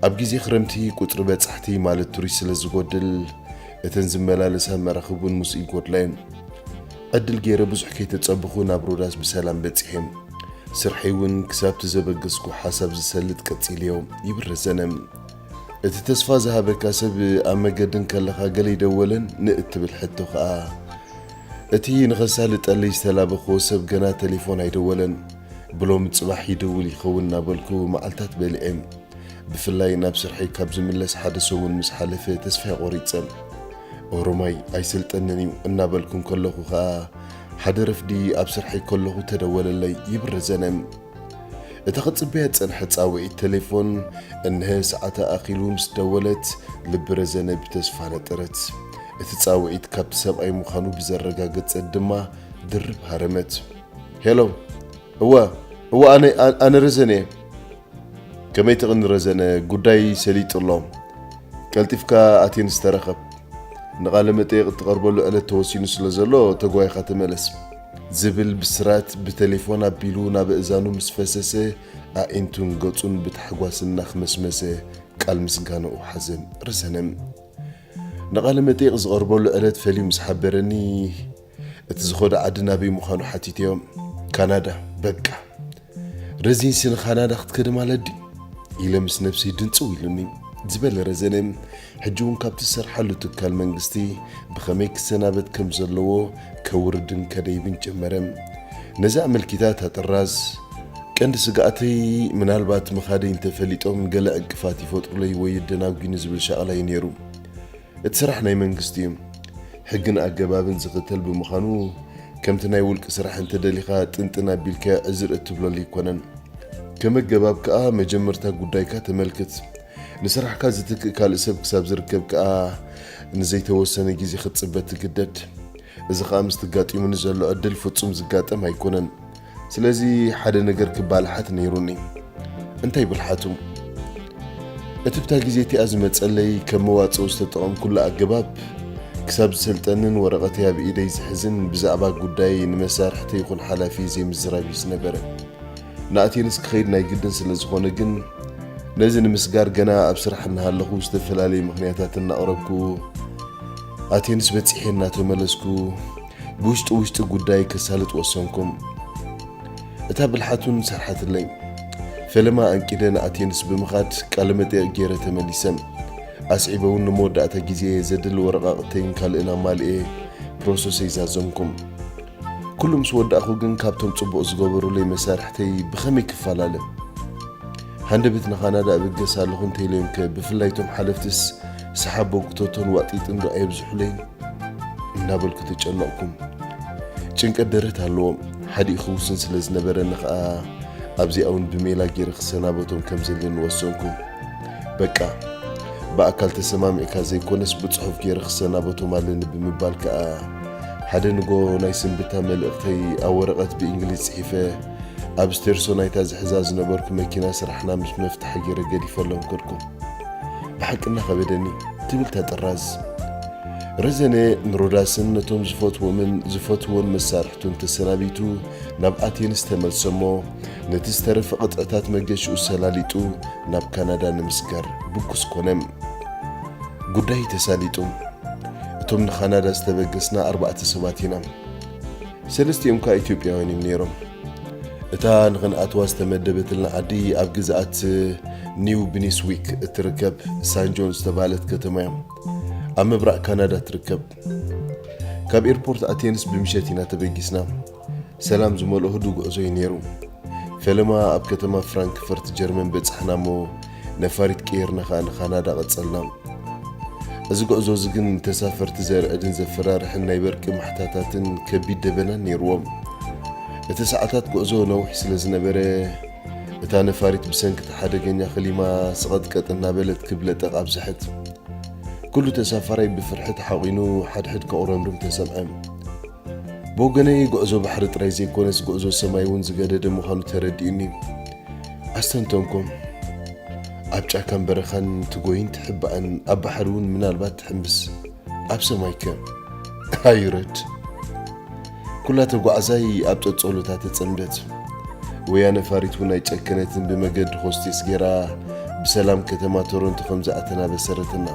ኣብ ግዜ ክረምቲ ቁጽሪ በጻሕቲ ማለት ቱሪስት ስለ ዝጎድል እተን ዝመላለሳ መራኽብ እውን ምስኡ ይጎድላ እየን። ዕድል ገይረ ብዙሕ ከይተጸበኹ ናብ ሮዳስ ብሰላም በጺሐ። ስርሐይ እውን ክሳብቲ ዘበገስኩ ሓሳብ ዝሰልጥ ቀጺለዮ ይብል ረዘነ። እቲ ተስፋ ዝሃበካ ሰብ ኣብ መገዲ እንከለኻ ገለ ይደወለን ንእትብል ሕቶ ኸኣ እቲ ንኸሳልጠለይ ዝተላበኽዎ ሰብ ገና ተሌፎን ኣይደወለን። ብሎሚ ጽባሕ ይድውል ይኸውን እናበልኩ መዓልታት በሊዐ። ብፍላይ ናብ ስርሐይ ካብ ዝምለስ ሓደ ሰሙን ምስ ሓለፈ ተስፋይ ቆሪጸ። ኦሮማይ ኣይሰልጠንን እዩ እናበልኩ እንከለኹ ኸኣ ሓደ ረፍዲ ኣብ ስርሐይ ከለኹ ተደወለለይ ይብል ረዘነ። እታ ክጽበያ ዝጸንሐ ጻውዒት ተሌፎን እንሀ ሰዓታ ኣኺሉ ምስ ደወለት ልቢ ረዘነ ብተስፋ ነጠረት። እቲ ጻውዒት ካብቲ ሰብኣይ ምዃኑ ብዘረጋገጸት ድማ ድርብ ሃረመት። ሄሎ፣ እወ፣ እወ ኣነ፣ ኣነ ረዘነ እየ። ከመይ ትቕኒ ረዘነ፣ ጉዳይ ሰሊጡ ኣሎ። ቀልጢፍካ ኣቴንስ ተረኸብ። ንቓለ መጠይቕ እትቐርበሉ ዕለት ተወሲኑ ስለ ዘሎ ተጓይኻ ተመለስ። ዝብል ብስራት ብተሌፎን ኣቢሉ ናብ ኣእዛኑ ምስ ፈሰሰ ኣዒንቱን ገጹን ብታሕጓስ እናኽመስመሰ ቃል ምስጋናኡ ሓዘ። ረዘነ ንቓለ መጠይቕ ዝቐርበሉ ዕለት ፈልዩ ምስ ሓበረኒ እቲ ዝኸዶ ዓዲ ናበይ ምዃኑ ሓቲተዮ። ካናዳ። በቃ ረዚንሲ ንካናዳ ክትከደ ማለት ድዩ? ኢለ ምስ ነብሰይ ድንጽው ኢሉኒ ዝበለ ረዘነ፣ ሕጂ እውን ካብቲ ዝሰርሓሉ ትካል መንግስቲ ብኸመይ ክሰናበት ከም ዘለዎ ከውርድን ከደይብን ጀመረ። ነዚ ኣመልኪታ እታ ጥራዝ፣ ቀንዲ ስግኣተይ ምናልባት ምኻደይ እንተፈሊጦም ገለ ዕንቅፋት ይፈጥሩለይ ወይ ይደናጒኒ ዝብል ሻቕላ እዩ ነይሩ። እቲ ስራሕ ናይ መንግስቲ እዩ። ሕግን ኣገባብን ዝኽተል ብምዃኑ፣ ከምቲ ናይ ውልቂ ስራሕ እንተደሊኻ ጥንጥን ኣቢልካዮ ዕዝር እትብለሉ ኣይኮነን። ከም ኣገባብ ከኣ መጀመርታ ጉዳይካ ተመልክት። ንስራሕካ ዝትክእ ካልእ ሰብ ክሳብ ዝርከብ ከኣ ንዘይተወሰነ ግዜ ክትጽበ ትግደድ። እዚ ከኣ ምስቲ ኣጋጢሙኒ ዘሎ ዕድል ፍጹም ዝጋጠም ኣይኮነን። ስለዚ ሓደ ነገር ክባልሓት ነይሩኒ። እንታይ ብልሓቱ? እቲ ብታ ግዜ እቲኣ ዝመጸለይ ከም መዋጽኦ ዝተጠቐምኩሉ ኣገባብ፣ ክሳብ ዝሰልጠንን ወረቐተይ ኣብ ኢደይ ዝሕዝን ብዛዕባ ጉዳይ ንመሳርሕተይ ይኹን ሓላፊ ዘይምዝራብ እዩ ዝነበረ። ንኣቴንስ ክኸይድ ናይ ግድን ስለ ዝኾነ ግን፣ ነዚ ንምስጋር ገና ኣብ ስራሕ እናሃለኹ ዝተፈላለዩ ምኽንያታት እናቕረብኩ፣ ኣቴንስ በጺሐ እናተመለስኩ፣ ብውሽጢ ውሽጢ ጉዳይ ከሳልጥ ወሰንኩም። እታ ብልሓቱን ሰርሓትለይ። ፈለማ ኣንቂደ ንኣቴንስ ብምኻድ ቃለ መጠይቕ ገይረ ተመሊሰ። ኣስዒበ እውን ንመወዳእታ ግዜ ዘድሊ ወረቓቕተይን ካልእን ኣማልኤ ፕሮሰሰይ ዛዘምኩም። ኩሉ ምስ ወዳእኹ ግን ካብቶም ጽቡቕ ዝገበሩለይ መሳርሕተይ ብኸመይ ክፈላለ? ሃንደበት ንኻናዳ እብገስ ኣለኹ እንተኢለዮምከ ብፍላይ እቶም ሓለፍትስ ሰሓቦ ክተቶን ዋጢጥን ዶ ኣየብዝሑለይን? እናበልኩ ተጨነቕኩ። ጭንቀት ደረት ኣለዎ። ሓዲኡ ክውስን ስለ ዝነበረኒ ኸኣ ኣብዚኣ እውን ብሜላ ገይረ ክሰናበቶም ከም ዘለኒ ወሰንኩ። በቃ ብኣካል ተሰማሚዕካ ዘይኮነስ ብጽሑፍ ገይረ ክሰናበቶም ኣለኒ ብምባል ከኣ ሓደ ንጎ ናይ ስንብታ መልእኽተይ ኣብ ወረቐት ብእንግሊዝ ጽሒፈ ኣብ ስቴርሶ ናይታ ዝሕዛ ዝነበርኩ መኪና ስራሕና ምስ መፍትሓ ገይረ ገዲፈሎም ከድኩ። ብሓቂ እናኸበደኒ ትብል እታ ጥራዝ። ረዘነ ንሮዳስን ነቶም ዝፈትዎምን ዝፈትዎን መሳርሕቱን ተሰናቢቱ ናብ ኣቴንስ ተመልሰሞ፣ ነቲ ዝተረፈ ቅጥዕታት መገሽኡ ሰላሊጡ ናብ ካናዳ ንምስጋር ብኩስ ኮነ። ጉዳይ ተሳሊጡ። እቶም ንካናዳ ዝተበገስና ኣርባዕተ ሰባት ኢና። ሰለስቲኦም ከኣ ኢትዮጵያውያን እዮም ነይሮም። እታ ንኽንኣትዋ ዝተመደበትልና ዓዲ ኣብ ግዝኣት ኒው ብኒስዊክ እትርከብ ሳን ጆን ዝተባህለት ከተማ እያ። ኣብ ምብራቕ ካናዳ ትርከብ። ካብ ኤርፖርት ኣቴንስ ብምሸት ኢና ተበጊስና። ሰላም ዝመልኦ ህዱእ ጉዕዞ እዩ ነይሩ። ፈለማ ኣብ ከተማ ፍራንክፈርት ጀርመን በጻሕና እሞ ነፋሪት ቀይርና ኸኣ ንካናዳ ቀጸልና። እዚ ጉዕዞ እዚ ግን ንተሳፈርቲ ዘርዕድን ዘፈራርሕን ናይ በርቂ ማሕታታትን ከቢድ ደበናን ነይርዎ። እቲ ሰዓታት ጉዕዞ ነዊሕ ስለ ዝነበረ፣ እታ ነፋሪት ብሰንኪ እቲ ሓደገኛ ክሊማ ስቐጥቀጥ እናበለት ክብ ለጠቕ ኣብዝሐት። ኩሉ ተሳፋራይ ብፍርሒ ተሓቒኑ ሓድሕድ ከቑረምርም ተሰምዐ። ብወገነይ ጉዕዞ ባሕሪ ጥራይ ዘይኮነስ ጉዕዞ ሰማይ እውን ዝገደደ ምዃኑ ተረዲኡኒ። ኣስተንተንኩም። ኣብ ጫካን በረኻን ትጎይን ትሕባእን ኣብ ባሕሪ እውን ምናልባት ትሕምብስ። ኣብ ሰማይከ? ኣይረድ። ኩላ ተጓዓዛይ ኣብ ጸጸሎታ ተጸምደት። ወያ ነፋሪት እውን ኣይጨከነትን ብመገዲ ሆስቴስ ጌራ ብሰላም ከተማ ቶሮንቶ ከም ዝኣተና በሰረትና።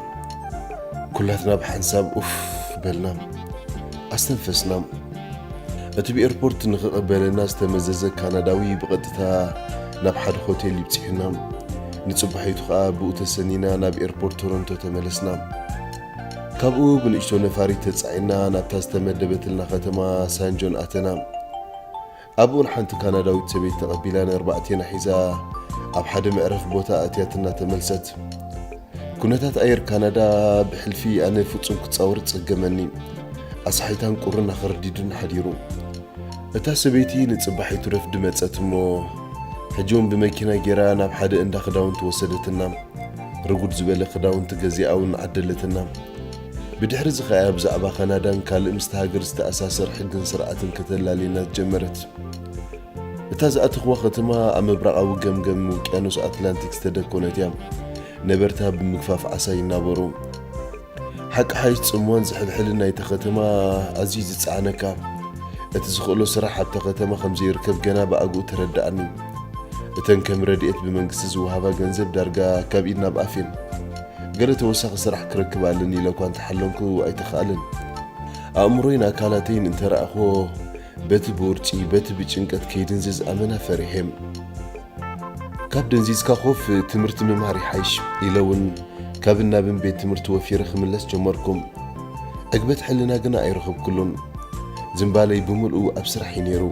ኩላትና ብሓንሳብ ኡፍ በልና። ኣስተንፈስና። እቲ ብኤርፖርት ንኽቕበለና ዝተመዘዘ ካናዳዊ ብቐጥታ ናብ ሓደ ሆቴል ይብጽሕና። ንጽባሒቱ ኸኣ ብኡ ተሰኒና ናብ ኤርፖርት ቶሮንቶ ተመለስና። ካብኡ ብንእሽቶ ነፋሪት ተጻዒና ናብታ ዝተመደበትልና ከተማ ሳንጆን ኣተና። ኣብኡ ንሓንቲ ካናዳዊት ሰበይቲ ተቐቢላ ንኣርባዕቴና ሒዛ ኣብ ሓደ መዕረፊ ቦታ ኣእትያትና ተመልሰት። ኩነታት ኣየር ካናዳ ብሕልፊ ኣነ ፍጹም ክጻወር ጸገመኒ። ኣሳሒታን ቁርን ኣኸርዲዱን ሓዲሩ። እታ ሰበይቲ ንጽባሒቱ ረፍዲ መጸት እሞ፣ ሕጂ እውን ብመኪና ጌራ ናብ ሓደ እንዳ ክዳውንቲ ወሰደትና። ርጉድ ዝበለ ክዳውንቲ ገዚኣ እውን ዓደለትና። ብድሕሪ እዚ ኸኣ ብዛዕባ ካናዳን ካልእ ምስቲ ሃገር ዝተኣሳሰር ሕግን ስርዓትን ከተላልየና ጀመረት። እታ ዝኣተኽዋ ከተማ ኣብ ምብራቓዊ ገምገም ውቅያኖስ ኣትላንቲክ ዝተደኮነት እያ። ነበርታ ብምግፋፍ ዓሳ ይናበሩ። ሓቂ ሓይሽ ጽምዋን ዝሕልሕልን ናይታ ከተማ ኣዝዩ ዝጸዓነካ። እቲ ዝኽእሎ ስራሕ ኣብታ ከተማ ከም ዘይርከብ ገና ብኣግኡ ተረድኣኒ። እተን ከም ረድኤት ብመንግስቲ ዝወሃባ ገንዘብ ዳርጋ ካብ ኢድ ናብ ኣፍ እየን። ገለ ተወሳኺ ስራሕ ክረክብ ኣለኒ ኢለ እኳ እንተሓለምኩ ኣይተኻእለን። ኣእምሮይን ኣካላተይን እንተረኣኽዎ በቲ ብውርጪ፣ በቲ ብጭንቀት ከይድንዝዝ ኣመና ፈሪሐ። ካብ ደንዚዝካ ኮፍ ትምህርቲ ምምሃር ይሓይሽ ኢለ እውን ካብን ናብን ቤት ትምህርቲ ወፊረ ክምለስ ጀመርኩ። ዕግበት ሕልና ግና ኣይረኸብኩሉን። ዝንባለይ ብምልኡ ኣብ ስራሕ እዩ ነይሩ።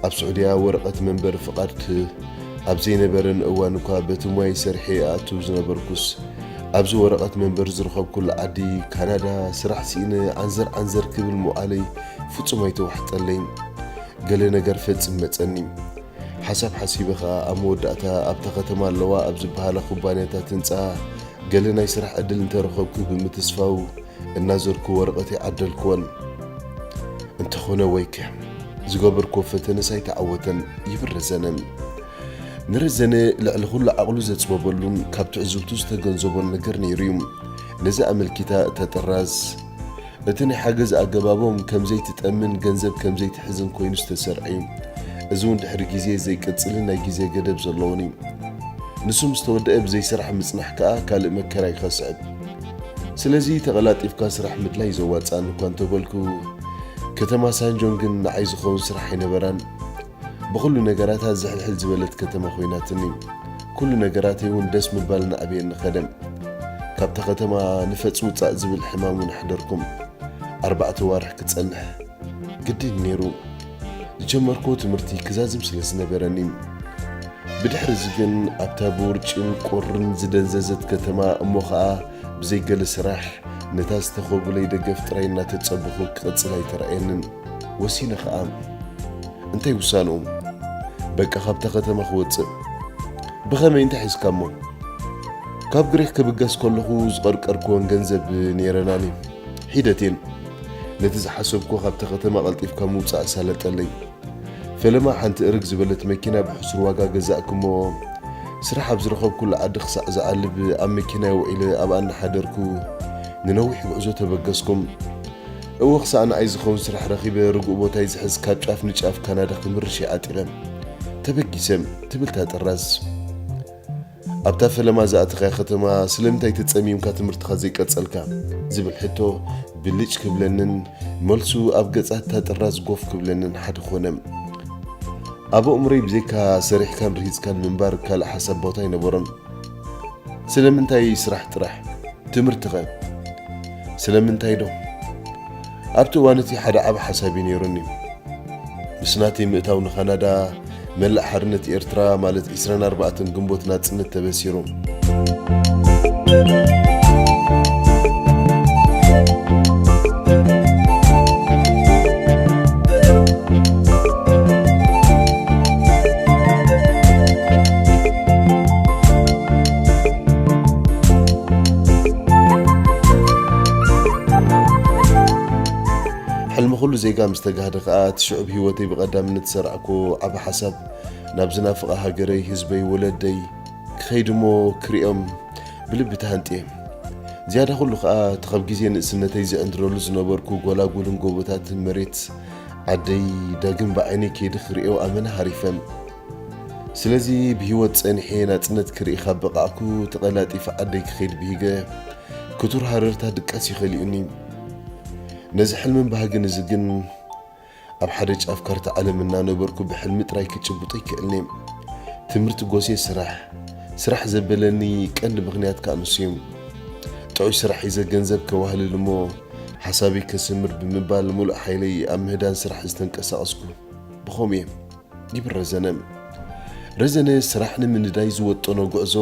ኣብ ስዑድያ ወረቐት መንበሪ ፍቓድ ኣብ ዘይነበረን እዋን እኳ በቲ ሞያይ ሰሪሐ እኣቱ ዝነበርኩስ፣ ኣብዚ ወረቐት መንበሪ ዝረኸብኩሉ ዓዲ ካናዳ ስራሕ ስኢነ ዓንዘር ዓንዘር ክብል ምውዓለይ ፍጹም ኣይተዋሕጠለይን። ገለ ነገር ፈጽም መጸኒ። ሓሳብ ሓሲበ ኸኣ ኣብ መወዳእታ ኣብታ ከተማ ኣለዋ ኣብ ዝበሃላ ኩባንያታት ህንጻ ገለ ናይ ስራሕ ዕድል እንተረኸብኩ ብምትስፋው እናዘርኩ ወረቐተይ ዓደልኩወን። እንተኾነ ወይከ፣ ዝገበርኩዎ ፈተነስ ኣይተዓወተን ይብል ረዘነ። ንረዘነ ልዕሊ ኩሉ ዓቕሉ ዘጽበበሉን ካብ ትዕዝብቱ ዝተገንዘቦን ነገር ነይሩ እዩ። ነዚ ኣመልኪታ እታ ጥራዝ፣ እቲ ናይ ሓገዝ ኣገባቦም ከም ዘይትጠምን ገንዘብ ከም ዘይትሕዝን ኮይኑ ዝተሰርዐ እዩ። እዚ እውን ድሕሪ ግዜ ዘይቅጽልን ናይ ግዜ ገደብ ዘለዎን እዩ። ንሱ ምስ ተወደአ ብዘይ ስራሕ ምጽናሕ ከኣ ካልእ መከራ እዩ ከስዕብ። ስለዚ ተቐላጢፍካ ስራሕ ምድላይ ዘዋጽኣኒ እኳ እንተበልኩ፣ ከተማ ሳንጆን ግን ንዓይ ዝኸውን ስራሕ ኣይነበራን። ብኹሉ ነገራታ ዝሕልሕል ዝበለት ከተማ ኮይናትኒ። ኩሉ ነገራተይ እውን ደስ ምባል እናዕበየኒ ኸደ። ካብታ ከተማ ንፈጽ ውጻእ ዝብል ሕማም እውን ኣሕደርኩም። ኣርባዕተ ዋርሕ ክጸንሕ ግድን ነይሩ። ዝጀመርኩዎ ትምህርቲ ክዛዝም ስለ ዝነበረኒ። ብድሕሪ እዚ ግን ኣብታ ብውርጭን ቁርን ዝደንዘዘት ከተማ እሞ ኸኣ ብዘይ ገለ ስራሕ ነታ ዝተኸቡለይ ደገፍ ጥራይ እናተጸበኹ ክቕጽል ኣይተራእየንን። ወሲነ ኸኣ። እንታይ ውሳንኡ? በቃ ካብታ ከተማ ክወጽእ። ብኸመይ እንታይ ሒዝካሞ? ካብ ግሪኽ ክብገስ ከለኹ ዝቐርቀርኩወን ገንዘብ ነይረናኒ። ሒደት እየን። ነቲ ዝሓሰብኩዎ ካብታ ከተማ ቀልጢፍካ ምውጻእ ኣሳለጠለይ። ፈለማ ሓንቲ እርግ ዝበለት መኪና ብሕሱር ዋጋ ገዛእኩሞ። ስራሕ ኣብ ዝረኸብኩሉ ዓዲ ክሳዕ ዝዓልብ ኣብ መኪናይ ውዒለ ኣብኣ እናሓደርኩ ንነዊሕ ጉዕዞ ተበገስኩም። እወ፣ ክሳዕ ንኣይ ዝኸውን ስራሕ ረኺበ፣ ርጉእ ቦታይ ዝሕዝ ካብ ጫፍ ንጫፍ ካናዳ ክምርሽ እየ ዓጢቐ። ተበጊሰ፣ ትብል እታ ጥራዝ። ኣብታ ፈለማ ዝኣተኻያ ከተማ ስለምንታይ ተጸሚምካ ትምህርትኻ ዘይቀጸልካ? ዝብል ሕቶ ብልጭ ክብለንን መልሱ ኣብ ገጻ እታ ጥራዝ ጎፍ ክብለንን ሓደ ኾነ። ኣብ ኣእምሮይ ብዘይካ ሰሪሕካን ርሂጽካን ምንባር ካልእ ሓሳብ ቦታ ኣይነበሮን። ስለምንታይ ስራሕ ጥራሕ? ትምህርትኸ? ስለምንታይ ዶ? ኣብቲ እዋን እቲ ሓደ ዓቢ ሓሳብ እዩ ነይሩኒ። ምስ ናተይ ምእታው ንካናዳ፣ መላእ ሓርነት ኤርትራ ማለት ዕስራን ኣርባዕተን ግንቦት ናጽነት ተበሲሩ። ሕልሚ ኩሉ ዜጋ ምስ ተጋህደ ከኣ፣ እቲ ሽዑ ብህይወተይ ብቐዳምነት ዝሰራዕኩ ዓቢ ሓሳብ፣ ናብ ዝናፍቓ ሃገረይ፣ ህዝበይ፣ ወለደይ ክኸይድ እሞ ክሪኦም ብልቢ ተሃንጥየ። ዝያዳ ኩሉ ከኣ፣ እቲ ካብ ግዜ ንእስነተይ ዝዕንድረሉ ዝነበርኩ ጎላጉልን ጎቦታትን መሬት ዓደይ ዳግም ብዓይነይ ከይደ ክሪኦ ኣመና ሃሪፈ። ስለዚ ብህይወት ጸኒሐ ናጽነት ክርኢ ካብ በቓዕኩ፣ ተቐላጢፈ ዓደይ ክኸይድ ብሂገ፣ ክቱር ሃረርታ ድቃስ ይኸሊኡኒ። ነዚ ሕልምን ባህግን እዚ ግን ኣብ ሓደ ጫፍ ካርታ ዓለም እናነበርኩ ብሕልሚ ጥራይ ክጭብጦ ይክእልኒ። ትምህርቲ ጎስየ ስራሕ፣ ስራሕ ዘበለኒ ቀንዲ ምኽንያት ከኣ ንሱ እዩ። ጥዑይ ስራሕ ሒዘ ገንዘብ ከዋህልል እሞ ሓሳበይ ከስምር ብምባል ምሉእ ሓይለይ ኣብ ምህዳን ስራሕ ዝተንቀሳቐስኩ ብኸምኡ እየ። ይብል ረዘነ። ረዘነ ስራሕ ንምንዳይ ዝወጠኖ ጉዕዞ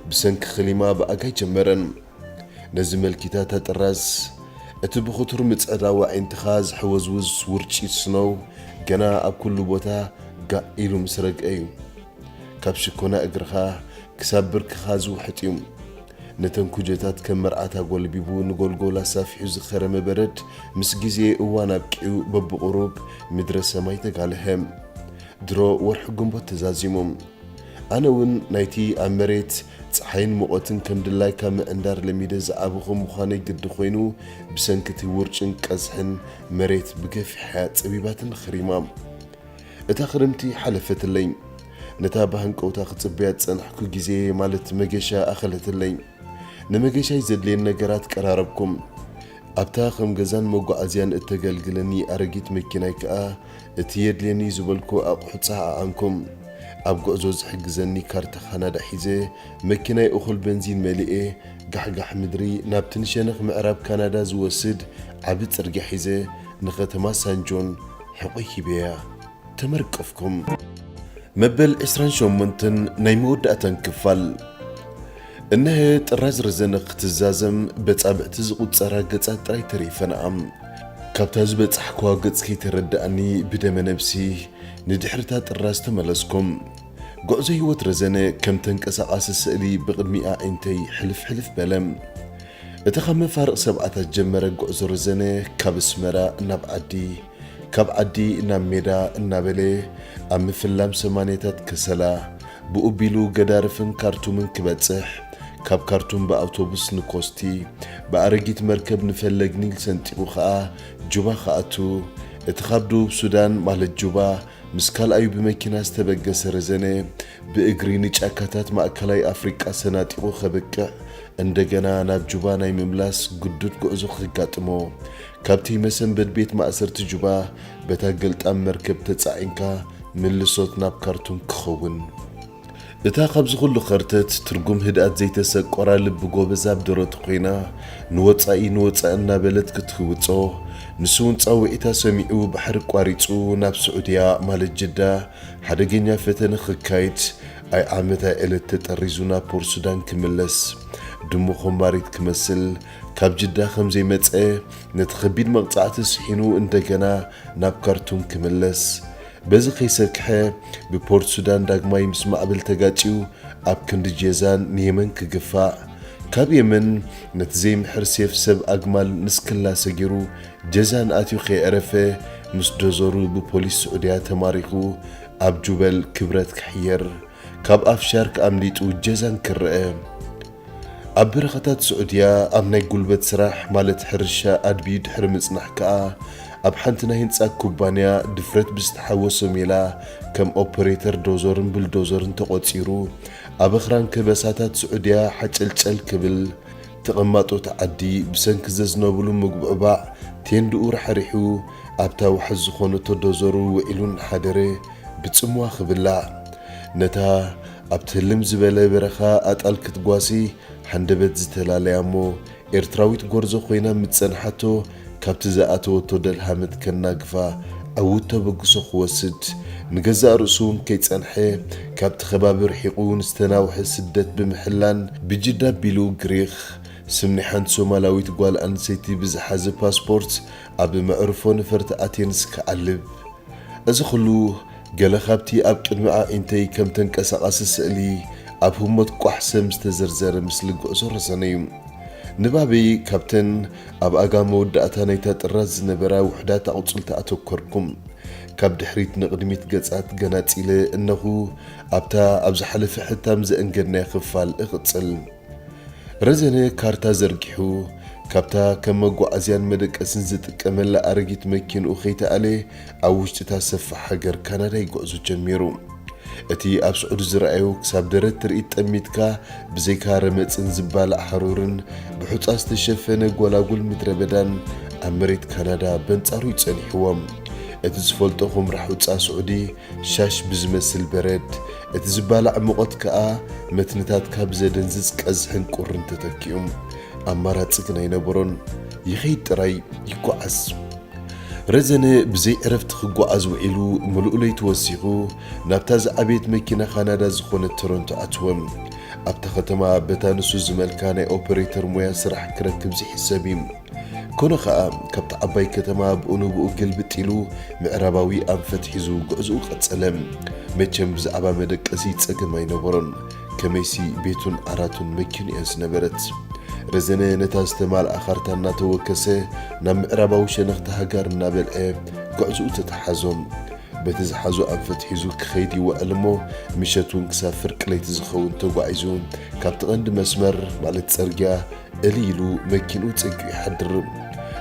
ብሰንኪ ክሊማ ብኣጋይ ጀመረን። ነዚ መልኪታ ተጥራዝ፣ እቲ ብኽቱር ምጽዕዳው ኣዒንትኻ ዝሕወዝውዝ ውርጪ ስኖው ገና ኣብ ኩሉ ቦታ ጋእ ኢሉ ምስ ረግአ እዩ። ካብ ሽኮና እግርኻ ክሳብ ብርክኻ ዝውሕጥ እዩ። ነተን ኩጀታት ከም መርዓት ኣጎልቢቡ ንጎልጎል ኣሳፊሑ ዝኸረመ በረድ፣ ምስ ግዜ እዋን ኣብቂዑ በብቑሩብ ምድረ ሰማይ ተጋልሀ። ድሮ ወርሒ ግንቦት ተዛዚሙ። ኣነ እውን ናይቲ ኣብ መሬት ጸሓይን ሙቐትን ከም ድላይካ ምዕንዳር ለሚደ ዝዓበኹ ምዃነይ ግዲ ኮይኑ፣ ብሰንኪ እቲ ውርጭን ቀዝሕን መሬት ብገፊሓ ጸቢባትን ኸሪማ። እታ ክርምቲ ሓለፈትለይ። ነታ ብሃንቀውታ ክጽበያ ዝጸናሕኩ ግዜ፣ ማለት መገሻ፣ ኣኸለትለይ። ንመገሻይ ዘድልየኒ ነገራት ቀራረብኩም። ኣብታ ከም ገዛን መጓዓዝያን እተገልግለኒ ኣረጊት መኪናይ ከኣ፣ እቲ የድልየኒ ዝበልኩ ኣቑሑ ጸዓዓንኩም። ኣብ ጉዕዞ ዝሕግዘኒ ካርታ ካናዳ ሒዘ፣ መኪናይ እኹል በንዚን መሊኤ፣ ጋሕጋሕ ምድሪ ናብቲ ንሸነኽ ምዕራብ ካናዳ ዝወስድ ዓቢ ጽርግያ ሒዘ፣ ንኸተማ ሳን ጆን ሕቑይ ሂበያ። ተመርቀፍኩም። መበል ዕስራን ሸሞንተን ናይ መወዳእታን ክፋል። እነሀ ጥራዝ ረዘነ ክትዛዘም በጻብዕቲ ዝቑጸራ ገጻት ጥራይ ተሪፈንኣ። ካብታ ዝበጻሕክዋ ገጽ ከይተረድኣኒ ብደመ ነብሲ ንድሕሪታ ጥራዝ ተመለስኩም። ጉዕዞ ህይወት ረዘነ ከም ተንቀሳቓሲ ስእሊ ብቕድሚ ኣዒንተይ ሕልፍ ሕልፍ በለ። እቲ ካብ መፋርቕ ሰብዓታት ጀመረ ጉዕዞ ረዘነ ካብ ኣስመራ ናብ ዓዲ፣ ካብ ዓዲ ናብ ሜዳ እናበለ ኣብ ምፍላም ሰማንያታት ከሰላ፣ ብኡቢሉ ገዳርፍን ካርቱምን ክበጽሕ፣ ካብ ካርቱም ብኣውቶቡስ ንኮስቲ፣ ብኣረጊት መርከብ ንፈለግ ኒል ሰንጢቑ ኸኣ ጁባ ክኣቱ፣ እቲ ካብ ደቡብ ሱዳን ማለት ጁባ ምስ ካልኣዩ ብመኪና ዝተበገሰ ረዘነ፣ ብእግሪ ንጫካታት ማእከላይ ኣፍሪቃ ሰናጢቑ ከብቅዕ፣ እንደገና ናብ ጁባ ናይ ምምላስ ግዱድ ጉዕዞ ከጋጥሞ፣ ካብቲ መሰንበድ ቤት ማእሰርቲ ጁባ በታ ገልጣም መርከብ ተጻዒንካ ምልሶት ናብ ካርቱም ክኸውን። እታ ካብዚ ኩሉ ኸርተት ትርጉም ህድኣት ዘይተሰቆራ ልቢ ጎበዝ ኣብ ደረቱ ኮይና፣ ንወጻኢ ንወጻኢ እናበለት ክትህውጾ፣ ንሱ እውን ጻውዒታ ሰሚዑ ባሕሪ ቋሪጹ ናብ ስዑድያ ማለት ጅዳ ሓደገኛ ፈተነ ክካይድ፣ ኣይ ዓመት ኣይ ዕለት ተጠሪዙ ናብ ፖርት ሱዳን ክምለስ፣ ድሙ ኮምባሪት ክመስል ካብ ጅዳ ከም ዘይመጸ፣ ነቲ ከቢድ መቕጻዕቲ ስሒኑ እንደገና ናብ ካርቱም ክምለስ፣ በዚ ከይሰክሐ ብፖርት ሱዳን ዳግማይ ምስ ማዕበል ተጋጭዩ ኣብ ክንዲ ጀዛን ንየመን ክግፋዕ፣ ካብ የመን ነቲ ዘይምሕር ሴፍ ሰብ ኣግማል ንስክላ ሰጊሩ ጀዛን ኣትዩ ከየዕረፈ ምስ ዶዘሩ ብፖሊስ ስዑድያ ተማሪኹ ኣብ ጁበል ክብረት ክሕየር፣ ካብ ኣፍ ሻርክ ኣምሊጡ ጀዛን ክረአ። ኣብ በረኻታት ስዑድያ ኣብ ናይ ጉልበት ስራሕ ማለት ሕርሻ ኣድብዩ ድሕሪ ምጽናሕ ከኣ፣ ኣብ ሓንቲ ናይ ህንጻ ኩባንያ ድፍረት ብዝተሓወሶ ሜላ ከም ኦፐሬተር ዶዞርን ብልዶዘርን ተቖጺሩ፣ ኣብ ኣኽራን ከበሳታት ስዑድያ ሓጨልጨል ክብል፣ ተቐማጦ እቲ ዓዲ ብሰንኪ ዘዝነብሉ ምጉብዕባዕ ቴንድኡ ራሕሪሑ ኣብታ ዋሕስ ዝኾነቶ ዶዞሩ ውዒሉ እናሓደረ ብጽምዋ ክብላዕ፣ ነታ ኣብ ትህልም ዝበለ በረኻ ኣጣል ክትጓሲ ሃንደበት ዝተላለያ እሞ ኤርትራዊት ጎርዞ ኮይና ምስ ጸንሓቶ፣ ካብቲ ዝኣተወቶ ደልሃመት ከናግፋ ዕዉት ተበግሶ ክወስድ፣ ንገዛእ ርእሱ እውን ከይጸንሐ ካብቲ ከባቢ ርሒቑ ንዝተናውሐ ስደት ብምሕላን ብጅዳ ኣቢሉ ግሪኽ፣ ስም ናይ ሓንቲ ሶማላዊት ጓል ኣንስተይቲ ብዝሓዘ ፓስፖርት ኣብ መዕርፎ ነፈርቲ ኣቴንስ ክዓልብ። እዚ ኹሉ ገለ ካብቲ ኣብ ቅድሚ ኣዒንተይ ከም ተንቀሳቓሲ ስእሊ ኣብ ህሞት ቋሕ ሰም ዝተዘርዘረ ምስሊ ጉዕዞ ረዘነ እዩ። ንባበይ ካብተን ኣብ ኣጋ መወዳእታ ናይታ ጥራዝ ዝነበራ ውሑዳት ኣቑጽልቲ ኣተኮርኩም። ካብ ድሕሪት ንቕድሚት ገጻት ገናጺለ እነኹ ኣብታ ኣብ ዝሓለፈ ሕታም ዘእንገድናያ ክፋል እቕጽል። ረዘነ ካርታ ዘርጊሑ፣ ካብታ ከም መጓዓዝያን መደቀስን ዝጥቀመላ ኣረጊት መኪንኡ ከይተኣለ፣ ኣብ ውሽጢ እታ ሰፋሕ ሃገር ካናዳ ይጉዕዞ ጀሚሩ። እቲ ኣብ ስዑዲ ዝረኣዮ ክሳብ ደረት ትርኢት ጠሚትካ ብዘይካ ረመጽን ዝባላዕ ሃሩርን ብሑጻ ዝተሸፈነ ጎላጉል ምድረ በዳን ኣብ መሬት ካናዳ በንጻሩ እዩ ጸኒሕዎ። እቲ ዝፈልጦ ኹምራ ሑጻ ስዑዲ ሻሽ ብዝመስል በረድ፣ እቲ ዝባላዕ ሙቐት ከኣ መትንታትካ ብዘደንዝዝ ቀዝሕን ቁርን ተተኪኡ። ኣማራጺ ግን ኣይነበሮን። ይኸይድ ጥራይ ይጓዓዝ። ረዘነ ብዘይ ዕረፍቲ ክጓዓዝ ውዒሉ፣ ምሉእ ለይቲ ወሲኹ ናብታ ዝዓበየት መኪና ካናዳ ዝኾነት ቶሮንቶ ኣትወ። ኣብታ ከተማ በታ ንሱ ዝመልካ ናይ ኦፐሬተር ሞያ ስራሕ ክረክብ ዝሕሰብ እዩ። ኮነ ኸኣ፣ ካብታ ዓባይ ከተማ ብኡ ንብኡ ግልብጥ ኢሉ ምዕራባዊ ኣንፈት ሒዙ ጉዕዞኡ ቀጸለ። መቸም ብዛዕባ መደቀሲ ጸገም ኣይነበሮን። ከመይሲ ቤቱን ዓራቱን መኪኑ እያ ዝነበረት። ረዘነ ነታ ዝተማልኣ ካርታ እናተወከሰ ናብ ምዕራባዊ ሸነኽቲ ሃገር እናበልዐ ጉዕዞኡ ተተሓዞ። በቲ ዝሓዞ ኣንፈት ሒዙ ክኸይድ ይውዕል እሞ፣ ምሸት እውን ክሳብ ፍርቂ ለይቲ ዝኸውን ተጓዒዙ፣ ካብቲ ቀንዲ መስመር፣ ማለት ጽርግያ፣ እልይ ኢሉ መኪንኡ ጸጊዑ ይሓድር።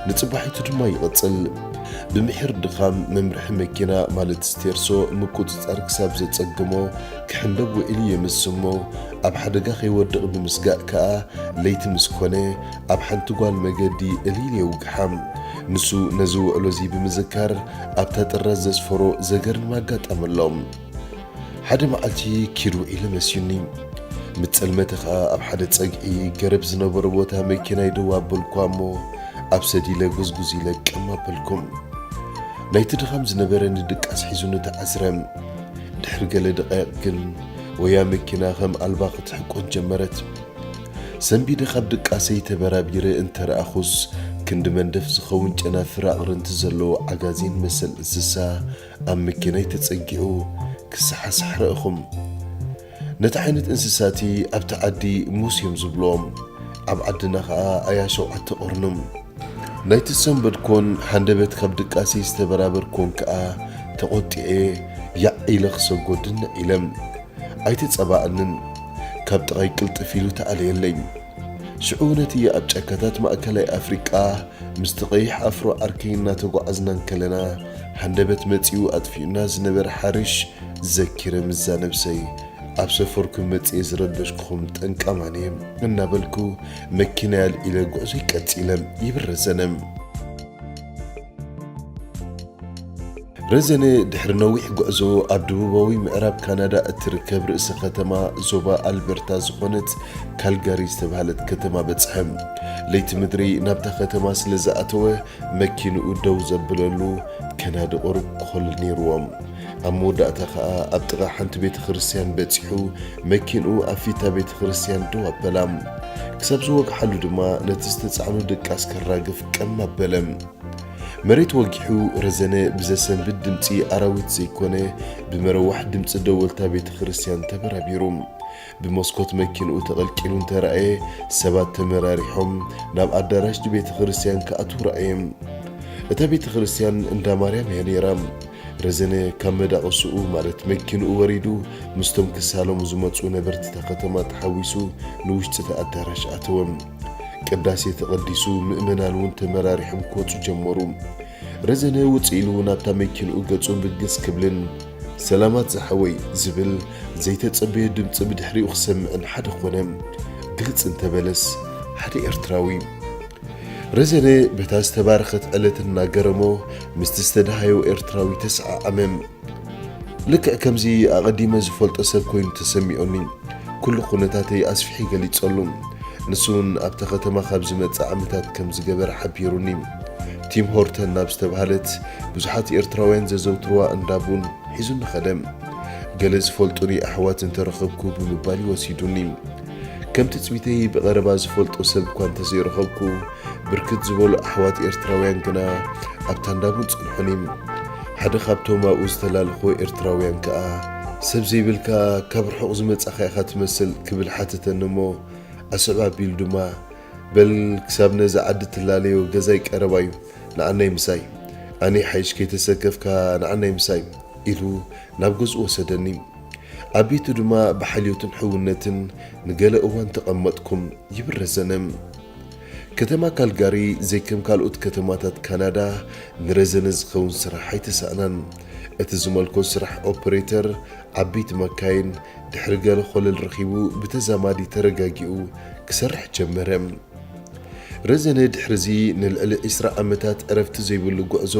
ንጽባሒቱ ድማ ይቕጽል። ብምሒር ድኻም መምርሒ መኪና፣ ማለት ስቴርሶ፣ ምቁጽጻር ክሳብ ዘጸግሞ፣ ክሕንበብ ውዒሉ የምስ እሞ፣ ኣብ ሓደጋ ከይወድቕ ብምስጋእ ከኣ፣ ለይቲ ምስ ኮነ፣ ኣብ ሓንቲ ጓል መገዲ እልል የውግሓ። ንሱ ነዚ ውዕሎ እዚ ብምዝካር፣ ኣብታ ጥራዝ ዘስፈሮ ዘገርም ኣጋጣሚ ኣሎ። ሓደ መዓልቲ ኪድ ውዒለ መሲዩኒ። ምስ ጸልመተ ኸኣ ኣብ ሓደ ጸግዒ ገረብ ዝነበሮ ቦታ መኪናይ ደው ኣበልኩዋ እሞ፣ ኣብ ሰዲለ ጉዝጉዝ ኢለ ቀም ኣበልኩ። ናይቲ ድኻም ዝነበረኒ ድቃስ ሒዙኒ ተዓስረ። ድሕሪ ገለ ደቃይቕ ግን፣ ወያ መኪና ከም ኣልባ ክትሕቆን ጀመረት። ሰንቢደ ካብ ድቃሰይ ተበራቢረ እንተ ረኣኹስ፣ ክንዲ መንደፍ ዝኸውን ጨናፍር ኣቕርንቲ ዘለዎ ዓጋዜን መሰል እንስሳ ኣብ መኪናይ ተጸጊዑ ክሰሓስሕ ረእኹም። ነቲ ዓይነት እንስሳቲ ኣብቲ ዓዲ ሙስ እዮም ዝብልዎም። ኣብ ዓድና ኸኣ ኣያ ሸውዓተ ቐርኑ። ናይቲ ዝሰንበድኮን ሃንደበት ካብ ድቃሰይ ዝተበራበርኮን ከኣ ተቖጢዐ ያዕ ኢለ ክሰጎ ድንዕ ኢለ። ኣይተጸባእንን፣ ካብ ጥቓይ ቅልጥፍ ኢሉ ተኣለየለይ። ሽዑ ነቲ ኣብ ጫካታት ማእከላይ ኣፍሪቃ ምስቲ ቀይሕ ኣፍሮ ዓርከይ እናተጓዓዝና እንከለና፣ ሃንደበት መጺኡ ኣጥፊኡና ዝነበረ ሓርሽ ዘኪረ ምስዛ ነብሰይ፣ ኣብ ሰፈርኩም መጺኤ ዝረበሽኩኹም ጠንቃማን እየ እናበልኩ መኪናይ ኣልዒለ ጉዕዞይ ቀጺለ ይብል ረዘነ። ረዘነ ድሕሪ ነዊሕ ጉዕዞ ኣብ ደቡባዊ ምዕራብ ካናዳ እትርከብ ርእሰ ከተማ ዞባ ኣልበርታ ዝኾነት ካልጋሪ ዝተባህለት ከተማ በጽሐ። ለይቲ ምድሪ ናብታ ከተማ ስለ ዝኣተወ መኪንኡ ደው ዘብለሉ ከናዲ ቁሩብ ክኾሉ ነይርዎ። ኣብ መወዳእታ ኸኣ ኣብ ጥቓ ሓንቲ ቤተ ክርስትያን በጺሑ መኪንኡ ኣብ ፊታ ቤተ ክርስትያን ደው ኣበላ። ክሳብ ዝወግሓሉ ድማ ነቲ ዝተጻዕኖ ድቃስ ከራግፍ ቀም ኣበለ። መሬት ወጊሑ ረዘነ ብዘሰንብድ ድምጺ ኣራዊት ዘይኮነ፣ ብመረዋሕ ድምጺ ደወልታ ቤተ ክርስትያን ተበራቢሩ። ብመስኮት መኪንኡ ተቐልቂሉ እንተረኣየ፣ ሰባት ተመራሪሖም ናብ ኣዳራሽ እቲ ቤተ ክርስትያን ክኣትዉ ረኣየ። እታ ቤተ ክርስትያን እንዳ ማርያም እያ ነይራ። ረዘነ ካብ መዳቕስኡ ማለት መኪንኡ ወሪዱ ምስቶም ክሳለሙ ዝመጹ ነበርቲ እታ ከተማ ተሓዊሱ ንውሽጢ እቲ ኣዳራሽ ኣተወ። ቅዳሴ ተቐዲሱ ምእመናን እውን ተመራሪሖም ክወጹ ጀመሩ። ረዘነ ውጽእ ኢሉ ናብታ መኪንኡ ገጹ ብግስ ክብልን ሰላማት ዝሓወይ ዝብል ዘይተጸበዮ ድምጺ ብድሕሪኡ ክሰምዕን ሓደ ኾነ። ግልጽ እንተበለስ ሓደ ኤርትራዊ። ረዘነ በታ ዝተባረኸት ዕለት እናገረሞ ምስቲ ዝተደሃዮ ኤርትራዊ ተሰዓዓመ። ልክዕ ከምዚ ኣቐዲመ ዝፈልጦ ሰብ ኮይኑ ተሰሚዑኒ። ኩሉ ኩነታተይ ኣስፊሒ ገሊጸሉ። ንሱ እውን ኣብታ ከተማ ካብ ዝመጽእ ዓመታት ከም ዝገበረ ሓቢሩኒ። ቲም ሆርተን ናብ ዝተባህለት ብዙሓት ኤርትራውያን ዘዘውትርዋ እንዳ ቡን ሒዙኒ ኸደ። ገለ ዝፈልጡኒ ኣሕዋት እንተረኸብኩ ብምባል እዩ ወሲዱኒ። ከም ትጽቢተይ ብቐረባ ዝፈልጦ ሰብ እኳ እንተዘይረኸብኩ፣ ብርክት ዝበሉ ኣሕዋት ኤርትራውያን ግና ኣብታ እንዳ ቡን ጸንሑኒ። ሓደ ካብቶም ኣብኡ ዝተላለኹ ኤርትራውያን ከኣ፣ "ሰብ ዘይብልካ ካብ ርሑቕ ዝመጻኻ ኢኻ ትመስል" ክብል ሓተተኒ እሞ፣ ኣስዕብ ኣቢሉ ድማ፣ "በል ክሳብ ነዚ ዓዲ ትላለዮ ገዛይ ቀረባ እዩ፣ ንዓናይ ምሳይ። ኣነ ሓይሽ ከይተሰከፍካ ንዓናይ ምሳይ" ኢሉ ናብ ገዝኡ ወሰደኒ። ኣብ ቤቱ ድማ ብሓልዮትን ሕውነትን ንገለ እዋን ተቐመጥኩም ይብል ረዘነ። ከተማ ካልጋሪ ዘይከም ካልኦት ከተማታት ካናዳ ንረዘነ ዝኸውን ስራሕ ኣይተሳእናን። እቲ ዝመልኮ ስራሕ ኦፐሬተር ዓበይቲ መካይን ድሕሪ ገለ ኮለል ረኺቡ ብተዛማዲ ተረጋጊኡ ክሰርሕ ጀመረ። ረዘነ ድሕርዚ ንልዕሊ ዒስራ ዓመታት ዕረፍቲ ዘይብሉ ጉዕዞ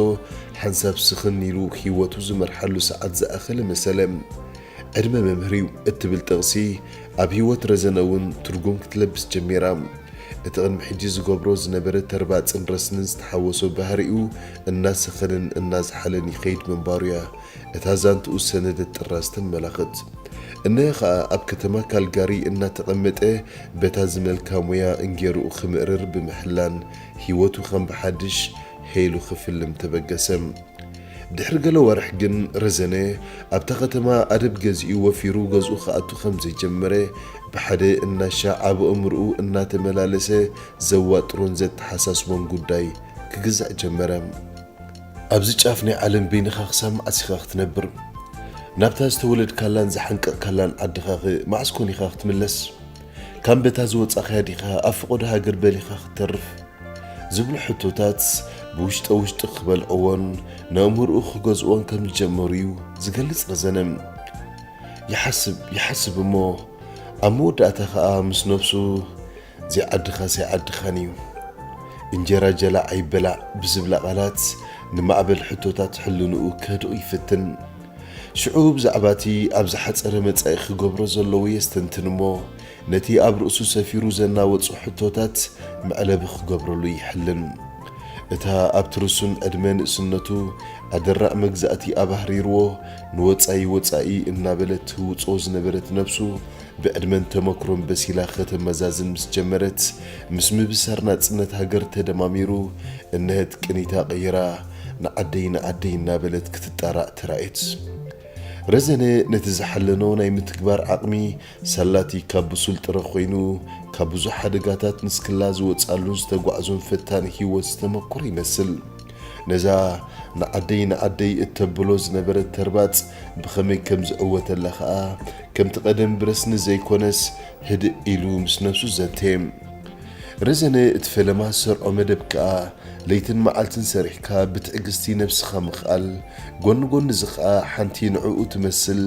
ሓንሳብ ስኽን ኢሉ ህይወቱ ዝመርሓሉ ሰዓት ዝኣኸለ መሰለ። ዕድመ መምህር እዩ እትብል ጥቕሲ ኣብ ህይወት ረዘነ እውን ትርጉም ክትለብስ ጀሚራ። እቲ ቅድሚ ሕጂ ዝገብሮ ዝነበረ ተርባጽን ረስንን ዝተሓወሶ ባህሪኡ እናሰኸነን እናዝሓለን ይኸይድ ምንባሩ እያ እታ ዛንትኡ ዝሰነደት ጥራዝ ተመላኽት። እነሆ ኸኣ ኣብ ከተማ ካልጋሪ እናተቐመጠ በታ ዝመልካ ሞያ እንጌርኡ ክምእርር ብምሕላን ህይወቱ ከም ብሓድሽ ሄሉ ክፍልም ተበገሰ። ድሕሪ ገለ ወርሕ ግን ረዘነ ኣብታ ከተማ ኣደብ ገዚኡ ወፊሩ ገዝኡ ክኣቱ ከም ዘይጀመረ ብሓደ እናሻ ዓቢ ኣእምርኡ እናተመላለሰ ዘዋጥሮን ዘተሓሳስቦን ጉዳይ ክግዛዕ ጀመረ። ኣብዚ ጫፍ ናይ ዓለም በይንኻ ክሳብ መዓስ ኢኻ ክትነብር? ናብታ ዝተወለድካላን ዝሓንቀቕካላን ዓድኻኸ መዓስ ኮን ኢኻ ክትምለስ? ካብ በታ ዝወጻኻያ ዲኻ ኣብ ፍቖዶ ሃገር በሊኻ ክትተርፍ? ዝብሉ ሕቶታት ብውሽጠ ውሽጢ ክበልዕዎን ነእምርኡ ክገዝእዎን ከም ዝጀመሩ እዩ ዝገልጽ ረዘነ። ይሓስብ፣ ይሓስብ እሞ ኣብ መወዳእታ ኸኣ ምስ ነብሱ፣ "ዘይዓድኻስ ኣይዓድኻን እዩ፣ እንጀራ ጀላዕ ኣይበላዕ" ብዝብላ ቃላት ንማዕበል ሕቶታት ሕልንኡ ከህድኦ ይፍትን። ሽዑ ብዛዕባ እቲ ኣብ ዝሓጸረ መጻኢ ክገብሮ ዘለዎ የስተንትን እሞ፣ ነቲ ኣብ ርእሱ ሰፊሩ ዘናወጾ ሕቶታት መዕለቢ ክገብረሉ ይሕልን። እታ ኣብቲ ርሱን ዕድመ ንእስነቱ ኣደራዕ መግዛእቲ ኣባህሪርዎ፣ ንወጻኢ ወጻኢ እናበለት ትህውጾ ዝነበረት ነብሱ፣ ብዕድመን ተመክሮን በሲላ ከተመዛዝን ምስ ጀመረት፣ ምስ ምብሳር ናጽነት ሃገር ተደማሚሩ፣ እነሀት ቅኒታ ቀይራ፣ "ንዓደይ፣ ንዓደይ" እናበለት ክትጣራዕ ተራእየት። ረዘነ ነቲ ዝሓለኖ ናይ ምትግባር ዓቕሚ ሳላቲ ካብ ብሱል ጥረ ኮይኑ፣ ካብ ብዙሕ ሓደጋታት ንስክላ ዝወጻሉን ዝተጓዕዞን ፈታኒ ህይወት ዝተመኮረ ይመስል። ነዛ "ንዓደይ፣ ንዓደይ" እተብሎ ዝነበረት ተርባጽ ብኸመይ ከም ዝዕወተላ ኸኣ፣ ከምቲ ቀደም ብረስኒ ዘይኮነስ፣ ህድእ ኢሉ ምስ ነብሱ ዘተ። ረዘነ እቲ ፈለማ ዝሰርዖ መደብ ከኣ፣ ለይትን መዓልትን ሰሪሕካ ብትዕግስቲ ነብስኻ ምኽኣል፣ ጎኒ ጎኒ እዚ ኸኣ ሓንቲ ንዕኡ ትመስል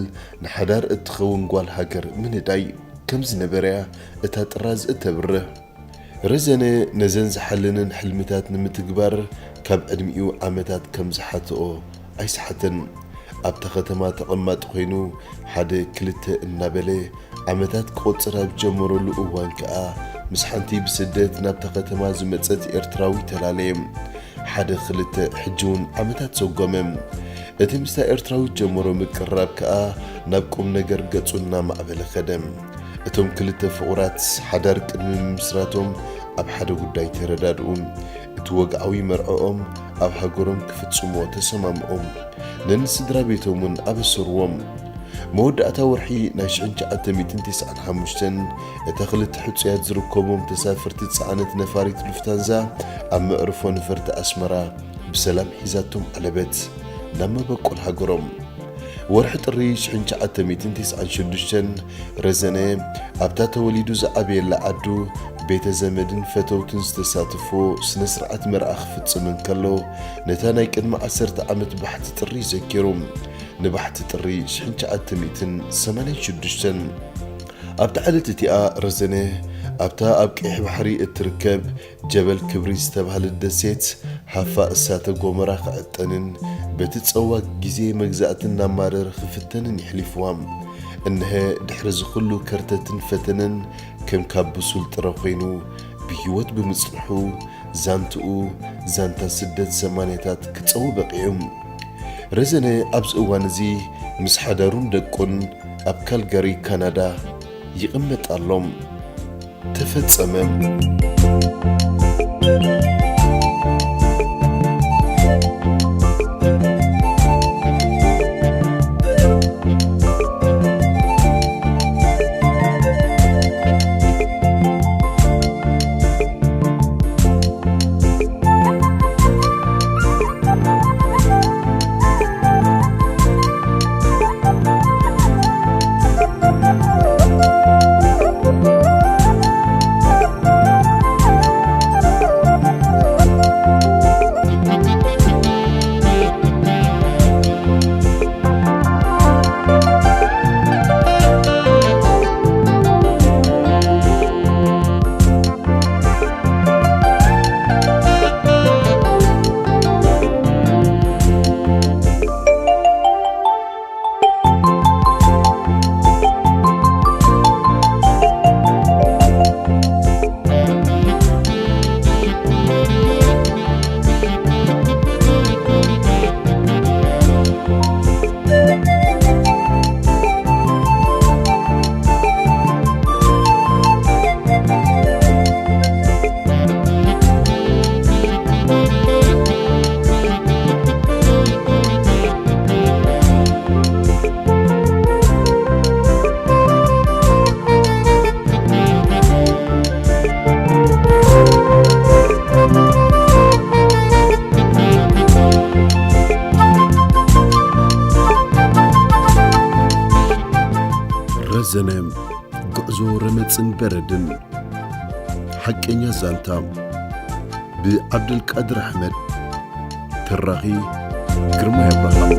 ንሓዳር እትኸውን ጓል ሃገር ምንዳይ ከም ዝነበረያ እታ ጥራዝ እተብርህ። ረዘነ ነዘን ዝሓለነን ሕልምታት ንምትግባር ካብ ዕድሚኡ ዓመታት ከም ዝሓትኦ ኣይሰሓተን። ኣብታ ከተማ ተቐማጢ ኮይኑ ሓደ ክልተ እናበለ ዓመታት ክቖጽር ኣብ ዝጀመረሉ እዋን ከኣ ምስ ሓንቲ ብስደት ናብታ ከተማ ዝመጸት ኤርትራዊ ተላለየ። ሓደ ክልተ ሕጂ እውን ዓመታት ሰጎመ። እቲ ምስታ ኤርትራዊት ጀመሮ ምቅርራብ ከኣ ናብ ቁም ነገር ገጹ እናማዕበለ ከደ። እቶም ክልተ ፍቑራት ሓዳር ቅድሚ ምምስራቶም ኣብ ሓደ ጉዳይ ተረዳድኡ። እቲ ወግዓዊ መርዕኦም ኣብ ሃገሮም ክፍጽምዎ ተሰማምዑ። ነንስድራ ቤቶም እውን ኣበሰርዎም። መወዳእታ ወርሒ ናይ ሽሕን ትሽዓተ ሚእትን ተስዓን ሓሙሽተን እታ ክልተ ሕጹያት ዝርከቦም ተሳፈርቲ ዝጸዓነት ነፋሪት ሉፍታንዛ ኣብ መዕርፎ ነፈርቲ ኣስመራ ብሰላም ሒዛቶም ዓለበት። ናብ መበቆል ሃገሮም። ወርሒ ጥሪ ሽሕን ትሽዓተ ሚእትን ተስዓን ሽዱሽተን ረዘነ ኣብታ ተወሊዱ ዝዓበየላ ዓዱ ቤተ ዘመድን ፈተውትን ዝተሳተፎ ስነ ስርዓት መርዓ ክፍጽም እንከሎ ነታ ናይ ቅድሚ ዓሰርተ ዓመት ባሕቲ ጥሪ ዘኪሩ። ንባሕቲ ጥሪ ሽሕን ትሽዓተ ሚእትን ሰማንያን ሽዱሽተን ኣብታ ዕለት እቲኣ ረዘነ ኣብታ ኣብ ቀይሕ ባሕሪ እትርከብ ጀበል ክብሪ ዝተባህለት ደሴት ሃፋ እሳተ ጎመራ ክዕጠንን በቲ ጸዋግ ግዜ መግዛእትን እናማረረ ክፍተንን የሕሊፍዋ። እነሀ ድሕሪ እዚ ኩሉ ከርተትን ፈተነን ከም ካብ ብሱል ጥረ ኮይኑ ብህይወት ብምጽንሑ ዛንትኡ ዛንታ ስደት ሰማንያታት ክጸው በቒዑ። ረዘነ ኣብዚ እዋን እዚ ምስ ሓዳሩን ደቁን ኣብ ካልጋሪ ካናዳ ይቕመጥ ኣሎ። ተፈጸመ። ረዘነ፣ ጉዕዞ ረመጽን በረድን። ሓቀኛ ዛንታ ብዓብደልቃድር ኣሕመድ። ተራኺ ግርማይ ኣብርሃም።